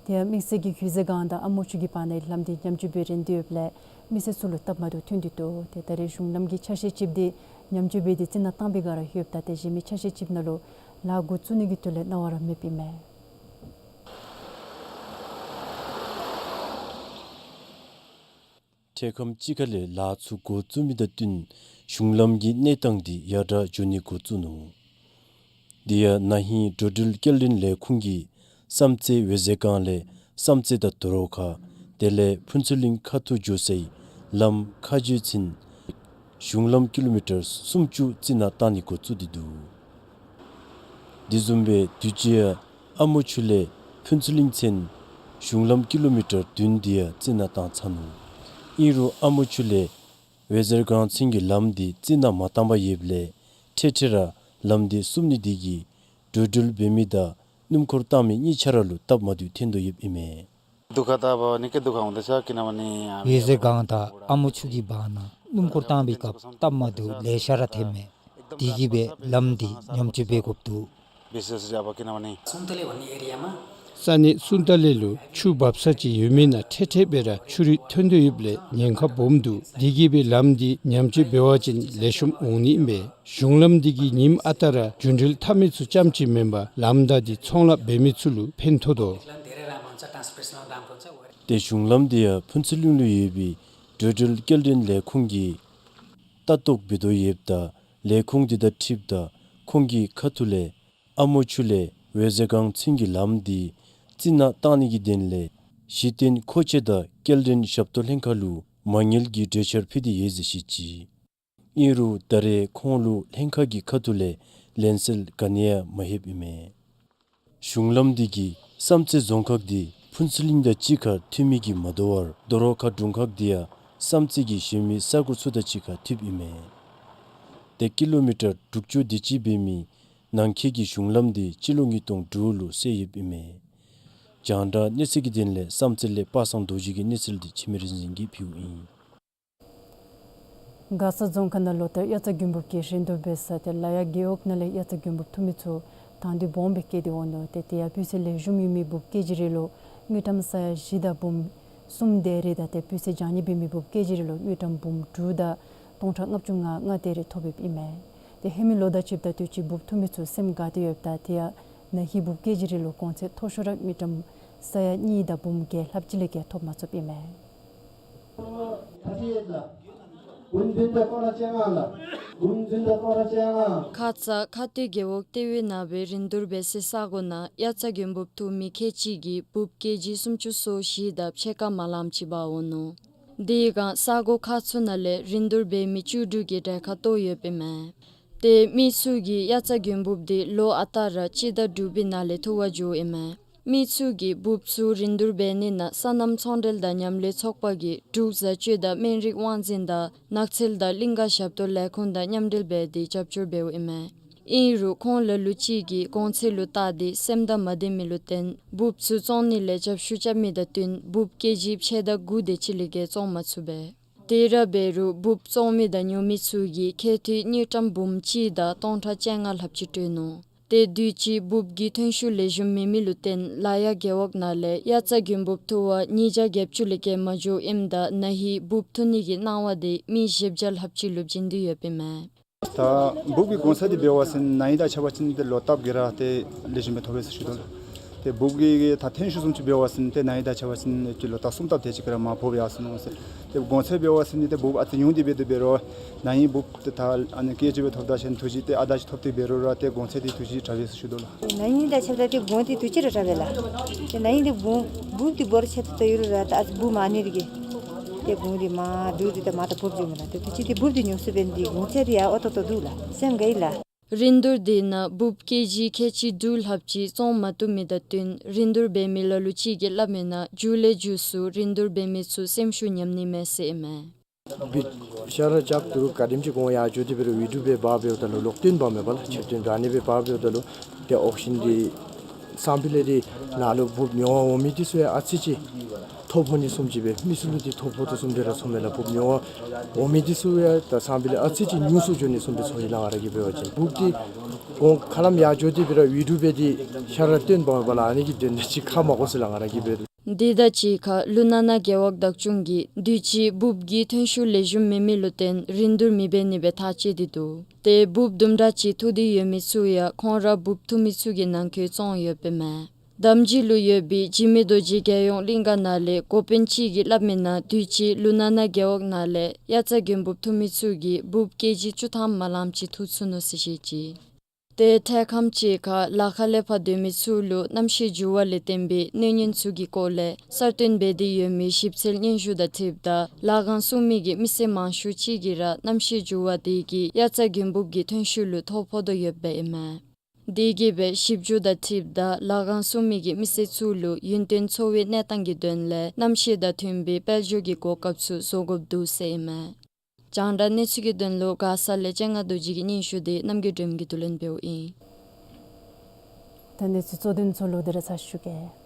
དེ་ཡང་དམིགས་བསལ་གྱིས་གུས་བརྩེ་སྒང་དང་ཨ་མོ་ཆུ་གི་བར་ནའི་ལམ་འདི་ཉམས་བཅོས་འབད་རན་ཏེ་ཡོདཔ་ལས་མི་སེར་ཚུ་ལུ་སྟབས་མ་བདེཝ་ཐོན་ཏེ་འདུག། ཏེ་ད་རེས་གཞུང་ལམ་གྱི་ཆ་ཤས་ཅིག་འདི་ཉམས་བཅོས་འབད་དེ་རྩི་ནག་བཏང་པའི་སྒང་ར་ཡོདཔ་ད་ཏེ་གཞན་མི་ཆ་ཤས་ཅིག་ནང་ལུ་ལཱ་འགོ་བཙུགས་ནི་གི་དོན་ལས་གནང་བ་ར་མེདཔ་ཨིན་མས། འཕྲལ་ཁམས་ཅིག་ཁ་ལས་ལཱ་ཚུ་འགོ་བཙུགས་མི་དང་བསྟུན་གཞུང་ལམ་གྱི་གནས་སྟངས་འདི་ཡར་དྲག་འགྱོ་ནི་འགོ་བཙུགས་ནུག། དེ་ཡང་ན་ཧིང་འགྲོ་འགྲུལ་སྐྱེལ་འདྲེན་ལས་ཁུངས་ཀྱིས་བསམ་རྩེ་འོད་ཟེར་སྒང་ལས་བསམ་རྩེ་དང་དོ་རོ་ཁ་དེ་ལས་ཕུན་ཚོགས་གླིང་ཁ་ཐུག་འགྱོ་སའི་ལམ་ཁ་རྗེ་ཚུན་གཞུང་ལམ་ཀི་ལོ་མི་ཊར་སུམ་ཅུ་རྩི་ནག་བཏང་ནི་འགོ་བཙུགས་ཏེ་འདུག། དེ་བཟུམ་སྦེ་དུས་ཅི་ཡང་ཨ་མོ་ཆུ་ལས་ཕུན་ཚོགས་གླིང་ཚུན་གཞུང་ལམ་ཀི་ལོ་མི་ཊར་བདུན་དེ་ཡང་རྩི་ནག་བཏང་ཚར་ནུག། ཨིན་རུང་ཨ་མོ་ཆུ་ལས་འོད་ཟེར་སྒང་ཚུན་གྱི་ལམ་འདི་རྩི་ནག་མ་བཏང་པར་ཡོདཔ་ལས་འཕྲལ་འཕྲལ་ར་ལམ་འདི་བསུབ་ནི་འདི་གིས་འགྲོ་འགྲུལ་འབད་མི་དང་སྣུམ་འཁོར་བཏང་མི་གཉིས་ཆ་ར་ལུ་སྟབས་མ་བདེཝ་ཐོན་དོ་ཡོདཔ་ཨིན་མས། दुःख त अब निकै दुःख हुँदैछ, किनभने हामी འོད་ཟེར་སྒང་དང་ཨ་མོ་ཆུ་གི་བར་ན་སྣུམ་འཁོར་བཏང་པའི་སྐབས་སྟབས་མ་བདེཝ་ལེ་ཤ་ར་ཐོནམ་མས། དེ་གིས་སྦེ་ལམ་འདི་ཉམས་བཅོས་འབད་དགོཔ་འདུག། विशेष चाहिँ अब किनभने सुन्तले भन्ने एरियामा ས་གནས་སུན་ཏ་ལེ་ལུ་ཆུ་འབབ་ས་ཅིག་ཡོད་མི་ནང་འཕྲལ་འཕྲལ་སྦེ་ར་ཆུ་རུད་ཐོན་དོ་ཡོདཔ་ལས་ཉེན་ཁ་སྦོམ་འདུག། དེ་གིས་སྦེ་ལམ་འདི་ཉམས་བཅོས་འབད་བ་ཅིན་ལེགས་ཤོམ་འོང་ནི་ཨིན་པས། གཞུང་ལམ་འདི་གིས་ཉིནམ་ཨ་རྟག་ར་རྒྱུན་འགྲུལ་འཐབ་མི་ཚུ་རྐྱངམ་ཅིག་མེན་པར་ལམ་བདའ་སྟེ་ཚོང་ལཱ་འབད་མི་ཚུ་ལུ་ཕན་ཐོགས་དོ། ཏེ་གཞུང་ལམ་འདི་ཡང་ཕུན་ཚོགས་གླིང་ལུ་ཡོད་པའི་འགྲོ་འགྲུལ་སྐྱེལ་འདྲེན་ལས་ཁུངས་ཀྱིས་ལྟ་རྟོག་འབད་དོ་ཡོདཔ་ད་ལས་ཁུངས་འདི་དང་འཁྲིལཝ་ད་ཁོང་གི་ཁ་ཐུག་ལས་ཨ་མོ་ཆུ་ལས་འོད་ཟེར་སྒང་ཚུན་གྱི་ལམ་འདི་རྩི་ནག་བཏང་ནི་གི་དོན་ལས་གཞི་རྟེན་མཁོ་ཆས་དང་སྐྱེལ་འདྲེན་ཞབས་ཏོག་ལྷན་ཁག་ལུ་མ་དངུལ་གྱི་གྲོས་འཆར་ཕུལ་ཏེ་ཡོད་ཟེར་བཤད་ཅི། ཨིན་རུང་ད་རེས་ཁོང་ལུ་ལྷན་ཁག་གི་ཁ་ཐུག་ལས་ལན་གསལ་ག་ནི་ཡང་མ་ལྷོདཔ་ཨིན་མས། གཞུང་ལམ་འདི་གིས་བསམ་རྩེ་རྫོང་ཁག་འདི་ཕུན་ཚོགས་གླིང་དང་གཅིག་ཁར་མཐུད་མི་གིས་མ་དོ་བར་དོ་རོ་ཁ་དྲུང་ཁག་འདི་ཡང་བསམ་རྩེ་གི་གཞན་མི་ས་གོ་ཚུ་དང་གཅིག་ཁར་མཐུདཔ་ཨིན་མས། ཏེ་ཀི་ལོ་མི་ཊར་དྲུག་ཅུ་དེ་ཅིག་འབད་མི་ནང་འཁོད་ཀྱི་གཞུང་ལམ་འདི་སྤྱི་ལོ་ཉིས་སྟོང་དྲུག་ལུ་བསལ་ཡོདཔ་ཨིན་མས། རྒྱང་བསྒྲགས་གནས་ཚུལ་གྱི་དོན་ལས་བསམ་རྩེ་ལས་པ་སངས་རྡོ་རྗེ་གི་གནས་ཚུལ་འདི་འཆི་མེད་རིག་འཛིན་གྱིས་ཕུལཝ་ཨིན། མགར་ས་རྫོང་ཁག་ནང་ལོ་ལྟར་དབྱར་རྩྭ་དགུན་འབུབ་ཀྱི་རིན་བསྡུར་འབད་ས་ཏེ་ལ་ཡ་རྒེད་འོག་ནང་ལས་དབྱར་རྩྭ་དགུན་འབུབ་འཐུ་མི་ཚུ་དང་འདོད་སྦོམ་སྦེ་བསྐྱེད་དེ་འོང་ནུག། ཏེ་དེ་ཡང་སྤུས་ཚད་ལེགས་ཤོམ་ཡོད་མི་འབུབ་ཀེ་ཇི་རེ་ལུ་དངུལ་ཀྲམ་ས་ཡ་བཞི་དང་འབུམ་གསུམ་དེ་རེ་དང་ཏེ་སྤུས་ཚད་འཇམ་ནི་འབད་མི་འབུབ་ཀེ་ཇི་རེ་ལུ་དངུལ་ཀྲམ་འབུམ་དྲུག་དང་སྟོང་ཕྲག་ལྔ་བཅུ་ང་ལྔ་དེ་རེ་ཐོབ་ཡོདཔ་ཨིན་མས། ཏེ་ཧེ་མའི་ལོ་དང་ཕྱདཔ་ད་དུས་ཅི་འབུབ་འཐུ་མི་ཚུ་སེམས་དགའ་སྟེ་ཡོདཔ་ད་དེ་ཡང་ན་ཧིང་འབུབ་ཀེ་ཇི་རེ་ལུ་གོང་ཚད་མཐོ་ཤོས་ར་དངུལ་ཀྲམ་ས་ཡ་གཉིས་དང་འབུམ་བརྒྱད་ལྷགཔ་ཅིག་ལས་བརྒལ་ཐོབ་མ་ཚུགསཔ་ཨིན་མས། ཁ་ཙ་ཁ་སྟོད་རྒེད་འོག་ལྟེ་བའི་ནང་སྦེ་རིན་བསྡུར་འབད་སའི་ས་གོ་ནང་དབྱར་རྩྭ་དགུན་འབུབ་འཐུ་མི་ཁལ་གཅིག་གིས་འབུབ་ཀེ་ཇི་སུམ་ཅུ་སོ་བཞི་དང་ཕྱེད་ཀ་མ་ལངམ་ཅིག་འབག་འོང་ནུག། དེའི་སྒང་ས་གོ་ཁག་ཚུ་ནང་ལས་རིན་བསྡུར་འབད་མི་བཅུ་དྲུག་གིས་གྲལ་ཁར་གཏོགས་ཡོདཔ་ཨིན་མས། ཏེ་མི་ཚུ་གིས་དབྱར་རྩྭ་དགུན་འབུབ་འདི་ལོ་ཨ་རྟག་ར་སྤྱི་ཟླ་དྲུག་པའི་ནང་ལས་འཐུ་བར་འགྱོཝ་ཨིན་མས། མི་ཚུ་གིས་འབུབ་ཚུ་རིན་བསྡུར་འབད་ནི་ནང་སོ་ནམ་ཚོང་འབྲེལ་དང་མཉམ་ལས་ཚོགས་པ་གིས་འབྲུག་བཟའ་སྤྱོད་དང་སྨན་རིགས་དབང་འཛིན་དང་ནགས་ཚལ་དང་གླིང་ཀ་ཞབས་ཏོག་ལས་ཁུངས་དང་མཉམ་འབྲེལ་འབད་དེ་རྒྱབ་སྐྱོར་འབདཝ་ཨིན་མས། ཨིན་རུང་ཁོང་ལ་ལུ་ཅིག་གིས་གོང་ཚད་ལུ་བལྟ་སྟེ་སེམས་དང་མ་བདེ་མི་ལུ་བརྟེན་འབུབ་ཚུ་བཙོང་ནི་ལས་རྒྱབ་བཤུད་རྐྱབ་མི་དང་བསྟུན་འབུབ་ཀེ་ཇི་ཕྱེད་དང་དགུ་དེ་ཅིག་ལས་བརྒལ་བཙོང་མ་ཚུགས་པས། དེ་ར་འབད་རུང་འབུབ་བཙོང་མི་དང་ཉོ་མི་ཚུ་གིས་ཁལ་ཐིག་དངུལ་ཀྲམ་འབུམ་གཅིག་དང་སྟོང་ཕྲག་བཅོ་ལྔ་ལྷགཔ་ཅིག་སྤྲོད་ནུག། ཏེ་དུས་ཅི་འབུཔ་གི་ཐོན་ཤུགས་ལེགས་ཤོམ་མེད་མི་ལུ་བརྟེན་ལ་ཡ་རྒེད་འོག་ནང་ལས་དབྱར་རྩྭ་དགུན་འབུཔ་འཐུ་བར་ཉིས་བརྒྱ་བརྒྱད་ཅུ་ལས་བརྒལ་མ་འགྱོཝ་ཨིནམ་ད་ན་ཧིང་འབུཔ་འཐུ་ནི་གི་གནང་བ་དེ་མི་བཞི་བརྒྱ་ལྷགཔ་ཅིག་ལུ་བྱིན་ཏེ་ཡོདཔ་ཨིན་མས། ད་འབུཔ་གི་གོང་ཚད་འདི་འབད་བ་ཅིན་ན་ཧིང་དང་ཕྱད་པ་ཅིན་ཏེ་ལོ་བཏབ་གི་ར་ཏེ་ལེགས་ཤོམ་སྦེ་ཐོབ་པས་ཟེར་ཞུ་དོ་ལགས། ཏེ་འབུཔ་གི་ད་ཐོན་ཤུགས་བཟུམ་ཅིག་འབད་བ་ཅིན་ཏེ་ན་ཧིང་དང་ཕྱད་པ་ཅིན་ཏེ་ལོ་བཏབ་གསུམ་བཏབ་དེ་ཅིག་གི་ར་མར་འབབ་ཡར་སོང་ནུག་ཟེར། ཏེ་གོང་ཚད་འབད་བ་ཅིན་ཏེ་འབུཔ་ཨ་ཙི་ཉུང་སྟེ་འབད་དེ་འབད་རུང་ན་ཧིང་འབུཔ་ཏེ་ད་ཨ་ནི་ཀེ་ཇི་སྦེ་ཐོབ་ད་ཅིན་ཐུགས་རྗེ་ཏེ་ཨ་ད་ཅིག་ཐོབ་སྟེ་འབད་རུང་ར་ཏེ་གོང་ཚད་འདི་ཐུགས་རྗེ་དྲག་པས་ཟེར་ཞུ་དོ་ལགས། ན་ཧིང་དང་ཕྱདཔ་ད་ཏེ་གོང་འདི་ཐུགས་རྗེ་ར་དྲག་པས་ལགས། ཏེ་ན་ཧིང་འདི་འབུཔ་འབུཔ་འདི་སྦོམ་ར་ཆེ་ཏོག་ཏོ་ཡོད་རུང་ར་ད་ཨ་ཙི་འབུཔ་མང་ནི་འདི་གིས་ཏེ་གོང་འདི་མར་བསྡུ་སྟེ་ད་མར་ད་འབབ་འགྱོཝ་མས་ལགས། ཏེ་ཐུགས་རྗེ་འདི་འབུཔ་འདི་ཉུང་སུ་འབད་ནི་འདི་གོང་ཚད་འདི་ཡང་ཨོ་ཏོག་ཏོ་འདུག་ལགས། སེམས་དགའ་ཡི་ལགས། རིན་བསྡུར་དེ་ནང་འབུཔ་ཀེ་ཇི་ཁལ་གཅིག་དྲུག་ལྷགཔ་ཅིག་བཙོང་མ་བཏུབ་མི་དང་བསྟུན་རིན་བསྡུར་འབད་མི་ལ་ལུ་ཅིག་གིས་སླབ་མིའི་ནང་མཇུག་ལས་མཇུག་སུ་རིན་བསྡུར་འབད་མི་ཚུ་སེམས་ཤུགས་ཉམས་ནི་མས་ཟེར་ཨིན་མས། འབུཔ་ཤ་ར་རྐྱབ་ད་རུང་ག་དེམ་ཅིག་གོང་ཡར་འགྱོ་སྟེ་འབད་རུང་འོས་སྒྲུབ་འབད་བ་འབདཝ་ད་ལུ་ལོག་བཏོན་འབག་མི་འབག་ལགས། ཕྱིར་བཏོན་འབད་ནི་འབད་བ་འབདཝ་ད་ལུ་ཏེ་ཨོག་ཤན་འདི་བསམ་པའི་ལས་འདི་ནང་ལུ་འབུཔ་ཉོ་བར་འོང་མི་འདི་ཚུ་ཡང་ཨ་ཙི་ཅིག་ཐོ་ཕོག་ནི་བཟུམ་ཅིག་སྦེ་མི་ཚུ་ལུ་འདི་ཐོ་ཕོག་དོ་བཟུམ་སྦེ་ར་མཚུངས་མས་ལགས། འབུཔ་ཉོ་བར་འོང་མི་འདི་ཚུ་ཡང་ད་བསམ་པའི་ལས་ཨ་ཙི་ཅིག་ཉུང་སུ་འགྱོ་ནི་བཟུམ་སྦེ་ཚོར་ཡི་ལགས། ང་ར་གིས་འབད་བ་ཅིན་འབུཔ་འདི་གོང་ཁ་ལམ་ཡར་འགྱོ་སྟེ་འབད་རུང་འོས་སྒྲུབ་འབད་དེ་ཤ་ར་བཏོན་འབག་མི་འབག་ལགས། ཨ་ནི་གི་དོན་དག་ཅིག་ཁ་མ་གོ་ཟེར་ལགས། ང་ར་གིས་འབད་དེ་དང་གཅིག་ཁར་ལུ་ན་ན་རྒེད་འོག་བདག་སྐྱོང་གིས་དུས་ཅི་འབུཔ་གི་ཐོན་ཤུགས་ལེགས་ཤོམ་མེད་མི་ལུ་བརྟེན་རིན་བསྡུར་མི་འབད་ནི་སྦེ་ཐག་བཅད་དེ་འདུག། ཏེ་འབུཔ་དུམ་གྲ་ཅིག་འཐུ་སྟེ་ཡོད་མི་ཚུ་ཡང་ཁོང་ར་འབུཔ་འཐུ་མི་ཚུ་གི་ནང་འཁོད་བཙོང་ཡོདཔ་ཨིན་མས། འདམ་སྦྱིས་ལུ་ཡོད་པའི་འཇིགས་མེད་རྡོ་རྗེ་རྒྱལ་ཡོངས་གླིང་ག་ནང་ལས་འགོ་དཔོན་ཅིག་གིས་སླབ་མིའི་ནང་དུས་ཅི་ལུ་ན་ན་རྒེད་འོག་ནང་ལས་དབྱར་རྩྭ་དགུན་འབུཔ་འཐུ་མི་ཚུ་གིས་འབུཔ་ཀེ་ཇི་བཅུ་ཐམ་མ་ལངམ་ཅིག་འཐུ་ཚུགས་ནུག་ཟེར་བཤད་ཅི། ཏེ་འཕྲལ་ཁམས་ཅིག་ཁར་ལ་ཁ་ལས་ཕར་སྡོད་མི་ཚུ་ལུ་གནམ་གཤིས་འགྱུར་བ་ལས་བརྟེན་པའི་གནོད་ཉེན་ཚུ་གི་སྐོར་ལས་གསར་བཏོན་འབད་དེ་ཡོད་མི་ཞིབ་འཚོལ་སྙན་ཞུ་དང་འཁྲིལཝ་ད་ལ་དབང་སྲུང་མི་གི་མི་སེར་མང་ཤོས་ཅིག་གིས་ར་གནམ་གཤིས་འགྱུར་བ་དེ་གིས་དབྱར་རྩྭ་དགུན་འབུཔ་གི་ཐོན་ཤུགས་ལུ་ཐོ་ཕོག་དོ་ཡོདཔ་ཨིན་མས། དེ་གིས་སྦེ་ཞིབ་འཇུག་དང་འཁྲིལཝ་ད་ལ་དབང་སྲུང་མི་གི་མི་སེར་ཚུ་ལུ་ཡུན་བརྟན་འཚོ་བའི་གནས་སྟངས་ཀྱི་དོན་ལས་གནམ་གཤིས་དང་མཐུན་པའི་དཔལ་འབྱོར་གྱི་གོ་སྐབས་ཚུ་བཟོ་དགོཔ་འདུག་ཟེར་ཨིན་མས། རྒྱང་བསྒྲགས་གནས་ཚུལ་གྱི་དོན་ལུ་མགར་ས་ལས་སྤྱན་སྔ་རྡོ་རྗེ་གི་སྙན་ཞུ་དེ་རྣམ་རྒྱལ་སྒྲོལ་མ་གིས་བསྡུ་ལེན་འབདཝ་ཨིན། ད་གནས་ཚུལ་གཙོ་དོན་ཚུ་ལོག་སྟེ་ར་ཚར་ཞུ་གེ།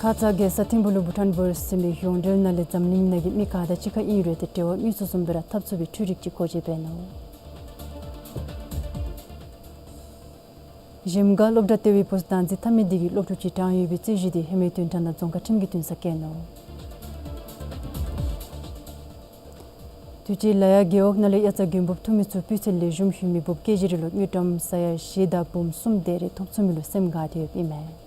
ཁ་ཙ་རྒྱལ་ས་ཐིམ་ཕུག་ལུ་བྷུ་ཊཱན་བོ་ཡིསི་ཟེར་མི་ཡོངས་འབྲེལ་ནང་ལས་འཛམ་གླིང་ནང་གི་མི་ག་དང་གཅིག་ཁར་ཨིན་རུང་ཏེ་འབྲེལ་བ་དངོས་སུ་བཟུམ་སྦེ་ར་འཐབ་ཚུགས་པའི་འཕྲུལ་རིག་ཅིག་སྒོ་འབྱེད་འབད་ནུག། གཞལམ་སྒང་སློབ་གྲྭ་ལྟེ་བའི་བུཚ་བདག་འཛིན་འཐབ་མི་དེ་གིས་སློབ་ཕྲུག་ཅིག་གྲངས་ཡོད་པའི་རྩོད་གཞི་དེ་ཧེ་མའི་བདུན་ཕྲག་ནང་རྫོང་ཁག་ཁྲིམས་ཀྱི་འདུན་སར་བཀལ་ནུག། དུས་ཅི་ལ་ཡ་རྒེད་འོག་ནང་ལས་དབྱར་རྩྭ་དགུན་འབུཔ་འཐུ་མི་ཚུ་སྤུས་ཚད་ལེགས་ཤོམ་ཡོད་མི་འབུཔ་ཀེ་ཇི་རེ་ལུ་དངུལ་ཀྲམ་ས་ཡ་བཞི་དང་འབུམ་གསུམ་དེ་རེ་ཐོབ་ཚུགས་མི་ལུ་སེམས་དགའ་སྟེ་ཡོདཔ་ཨིན་མས།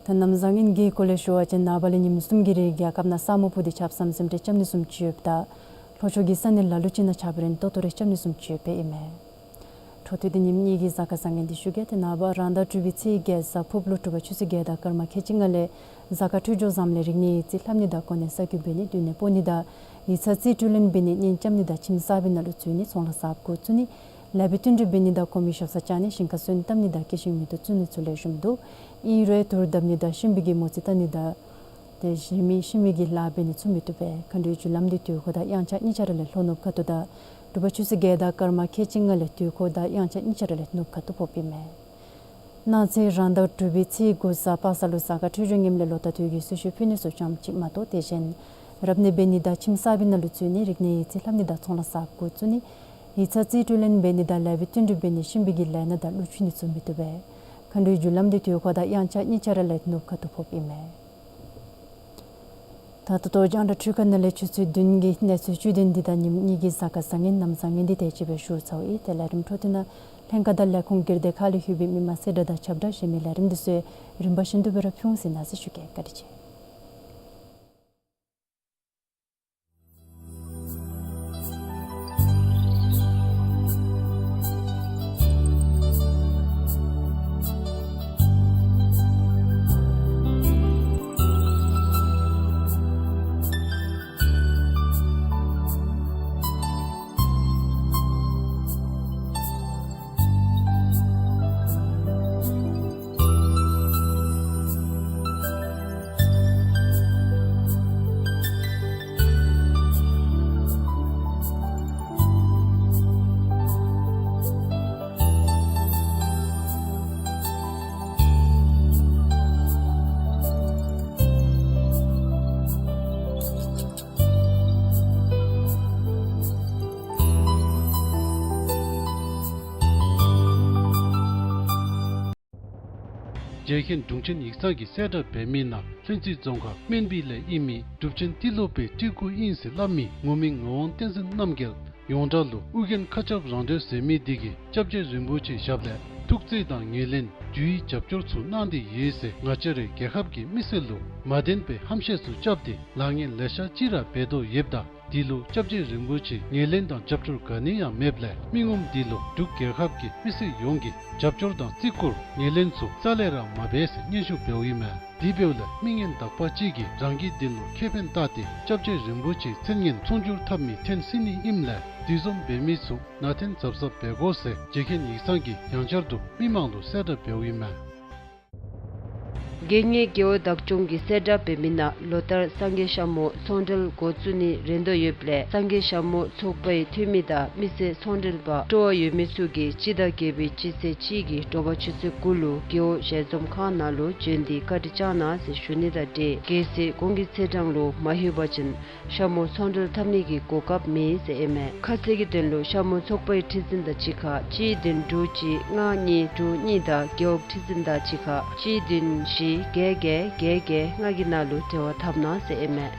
ད་གནམ་བཟང་ངན་གྱི་སྐོར་ལས་ཞུ་བ་ཅིན་ནངས་པ་ལས་ཉིནམ་གསུམ་གྱི་རིང་རྒྱལ་ཁབ་ནང་ས་སྨུག་སྤུབས་ཏེ་ཆརཔ་ཟམ་ཟིམ་རེ་རྐྱབ་ནི་བཟུམ་ཅིག་ཡོདཔ་ད་ལྷོ་ཕྱོགས་ཀྱི་ས་གནས་ལ་ལུ་ཅིག་ནང་ཆརཔ་རན་ཏོག་ཏོ་རེ་རྐྱབ་ནི་བཟུམ་ཅིག་ཡོདཔ་ཨིན་མས། འཕྲོ་མཐུད་དེ་ཉིནམ་གཉིས་ཀྱི་གཟའ་སྐར་བཟང་ངན་འདི་ཞུ་གེ། ཏེ་ནངས་པ་རང་ཟླ་དྲུག་པའི་ཚེས་བརྒྱད་གཟའ་ཕུརཔ་ལུ་དྲོ་པ་ཆུ་ཚོད་བརྒྱད་དང་སྐར་མ་ཁལ་གཅིག་ལྔ་ལས་གཟའ་སྐར་འཕྲོད་སྦྱོར་བཟངམ་ལས་རིག་གནས་ཡིག་རྩིས་ལྷབ་ནི་དང་གོ་གནས་གསར་བསྐོ་འབད་ནི་མདུན་ནས་སྤོ་ནི་དང་ཡིག་ཚང་རྩིས་སྤྲོད་ལེན་འབད་ནི་གཉེན་རྐྱབ་ནི་དང་ཁྱིམ་གསར་པའི་ནང་ལུ་འཛུལ་ནི་ཚོང་ལཱ་གསརཔ་འགོ་བཙུགས་ནི་ལེགས་པའི་བསྟུན་གྲོས་འབད་ནི་དང་གོང་མའི་ཞབས་སར་བཅར་ནི་ཞིང་ཁར་སོན་བཏབ་ནི་དང་སྐྱེད་ཤིང་མེ་ཏོག་བཙུགས་ནི་ཚུ་ལེགས་ཤོམ་འདུག། ཨིན་རུང་དུར་བརྡབ་ནི་དང་གཤིན་པོའི་གི་མོ་རྩིས་བལྟ་ནི་དང་ཏེ་གཞན་མི་གཤིན་པོའི་གི་ལཱ་འབད་ནི་ཚུ་མི་བཏུབ་པས། མཁའ་འགྲོའི་རྒྱུ་ལམ་འདི་དུས་འཁོར་དང་དབྱངས་འཆར་གཉིས་ཆ་ར་ལས་ལྷོ་ནུབ་ཁ་ཐུག་དང་དྲོ་པ་ཆུ་ཚོད་བརྒྱད་དང་སྐར་མ་ཁལ་གཅིག་ལྔ་ལས་དུས་འཁོར་དང་དབྱངས་འཆར་གཉིས་ཆ་ར་ལས་ནུབ་ཁ་ཐུག་ཕོགཔ་ཨིན་མས། གནངས་ཚེ་རང་ཟླ་དྲུག་པའི་ཚེས་དགུ་གཟའ་པ་སངས་ལུ་གཟའ་སྐར་འཕྲོད་སྦྱོར་ངནམ་ལས་ལོ་ཟླ་དུས་ཀྱི་གསོལ་མཆོད་ཕུལ་ནི་ཚུ་ཙམ་ཅིག་མ་གཏོགས་དེ་བཞིན་རབ་གནས་འབད་ནི་དང་ཁྱིམ་གསར་པའི་ནང་ལུ་འཛུལ་ནི་རིག་གནས་ཡིག་རྩིས་ལྷབ་ནི་དང་ཚོང་ལཱ་གསརཔ་འགོ་བཙུགས་ནི་ཡིག་ཚང་རྩིས་སྤྲོད་ལེན་འབད་ནི་དང་ལེགས་པའི་བསྟུན་གྲོས་འབད་ནི་གཤིན་པོའི་གི་ལས་སྣ་དང་ཀླུ་འཁྱུ་ནི་ཚུ་མི་བཏུབ་པས། མཁའ་འགྲོའི་རྒྱུ་ལམ་འདི་དུས་འཁོར་དང་དབྱངས་འཆར་གཉིས་ཆ་ར་ལས་ནུབ་ཁ་ཐུག་ཕོགཔ་ཨིན་མས། ད་ད་ལྟོ་རྒྱང་བསྒྲགས་འཕྲུལ་ཁང་ནང་ལས་ཆུ་ཚོད་བདུན་གྱི་གནས་ཚུལ་བཅུད་དོན་འདི་དང་ཉིནམ་གཉིས་ཀྱི་གཟའ་སྐར་བཟང་ངན་གནམ་བཟང་ངན་འདི་དེ་ཅིག་སྦེ་ཞུ་ཚརཝ་ཨིན། ཏེ་ལས་རིམ་འཕྲོ་མཐུད་ནང་ལྷན་ཁག་དང་ལས་ཁུངས་སྒེར་སྡེ་ཁག་ལས་ལྷོད་པའི་མི་མང་གསལ་བསྒྲགས་དང་ཁྱབ་བསྒྲགས་གཞན་མི་ལས་རིམ་འདི་ཚུ་རིམ་པ་བཞིན་དུ་སྦེ་ར་ཕུལ་འོང་ཟེར་ན་ཟེར་ཞུ་གེ། བཀའ་དྲིན་ཆེ། རྒྱལ་མཁན་དྲུང་ཆེན་ཡིག་ཚང་གིས་གསལ་བསྒྲགས་འབད་མི་ནང་ལྷུན་རྩེ་རྫོང་ཁག་སྨན་སྦི་ལས་ཨིན་མི་གྲུབ་ཆེན་ཏི་ལོ་པའི་སྤྲུལ་སྐུ་ཨིན་ཟེར་སླབ་མི་ངོ་མི་ངག་དབང་བསྟན་འཛིན་རྣམ་རྒྱལ་ཡོངས་གྲགས་ལུ་ཨོ་རྒྱན་མཁའ་ཁྱབ་རང་གྲོལ་ཟེར་མི་འདི་གིས་སྐྱབས་རྗེ་རིན་པོ་ཆེའི་ཞབས་ལས་ཐུགས་བརྩེ་དང་ངོས་ལེན་རྒྱུའི་རྒྱབ་སྐྱོར་ཚུ་གནང་སྟེ་ཡོད་ཟེར་ང་བཅས་རའི་རྒྱལ་ཁབ་ཀྱི་མི་སེར་ལུ་མ་བདེན་པའི་ཧམ་བཤད་ཚུ་རྐྱབ་སྟེ་ལཱ་ངན་ལེ་ཤ་ཅིག་ར་འབད་དོ་ཡོདཔ་ད་འདི་ལུ་སྐྱབས་རྗེ་རིན་པོ་ཆེའི་ངོས་ལེན་དང་རྒྱབ་སྐྱོར་ག་ནི་ཡང་མེདཔ་ལས་མི་ངོམ་འདི་ལུ་འབྲུག་རྒྱལ་ཁབ་ཀྱི་མི་སེར་ཡོངས་ཀྱིས་རྒྱབ་སྐྱོར་དང་བརྩི་བཀུར་ངོས་ལེན་ཚུ་རྩ་ལས་ར་མ་འབད་ཟེར་སྙན་ཞུ་འབདཝ་ཨིན་མས། དེ་འབདཝ་ལས་མི་ངན་དག་པ་ཅིག་གིས་རང་གི་དོན་ལུ་ཁེ་ཕན་བལྟ་སྟེ་སྐྱབས་རྗེ་རིན་པོ་ཆེའི་མཚན་སྙན་མཚུངས་འགྱུར་འཐབ་མི་ཐོན་སྲིད་ནི་ཨིནམ་ལས་དེ་བཟུམ་འབད་མི་ཚུ་ནང་འཐེན་གཟབ་གཟབ་འབད་དགོ་ཟེར་རྒྱལ་མཁན་ཡིག་ཚང་གིས་ཡང་བསྐྱར་དུ་མི་མང་ལུ་གསལ་བསྒྲགས་འབདཝ་ཨིན་མས། དགེ་བསྙེན་རྒེད་འོག་བདག་སྐྱོང་གིས་གསལ་བསྒྲགས་འབད་མི་ནང་ལོ་ལྟར་སངས་རྒྱས་ཤ་མོ་ཚོང་འབྲེལ་འགོ་བཙུགས་ནི་རན་དོ་ཡོདཔ་ལས་སངས་རྒྱས་ཤ་མོ་ཚོགས་པའི་འཐུས་མི་དང་མི་སེར་ཚོང་འབྲེལ་པ་སྤྲོ་བ་ཡོད་མི་ཚུ་གིས་སྤྱི་ཟླ་བརྒྱད་པའི་སྤྱི་ཚེས་གཅིག་གི་དྲོ་པ་ཆུ་ཚོད་དགུ་ལུ་རྒེད་འོག་ཞལ་འཛོམས་ཁང་ནང་ལུ་བྱོན་ཏེ་བཀའ་དྲིན་བསྐྱང་གནང་ཟེར་ཞུ་ནི་དང་འབྲེལ་གལ་སྲིད་གོང་གི་ཚེས་གྲངས་ལུ་མ་ལྷོད་པ་ཅིན་ཤ་མོ་ཚོང་འབྲེལ་འཐབ་ནི་གི་གོ་སྐབས་མེད་ཟེར་ཨིན་མས། ཁ་གསལ་གྱི་དོན་ལུ་ཤ་མོ་ཚོགས་པའི་ཁྲི་འཛིན་དང་གཅིག་ཁར་གཅིག་བདུན་དྲུག་གཅིག་ལྔ་གཉིས་དྲུག་གཉིས་དང་རྒེད་འོག་ཁྲི་འཛིན་དང་གཅིག་ཁར་གཅིག་བདུན་བཞི་བརྒྱད་བརྒྱད་བརྒྱད་བརྒྱད་ལྔ་གི་ནང་ལུ་འབྲེལ་བ་འཐབ་གནང་ཟེར་ཨིན་མས།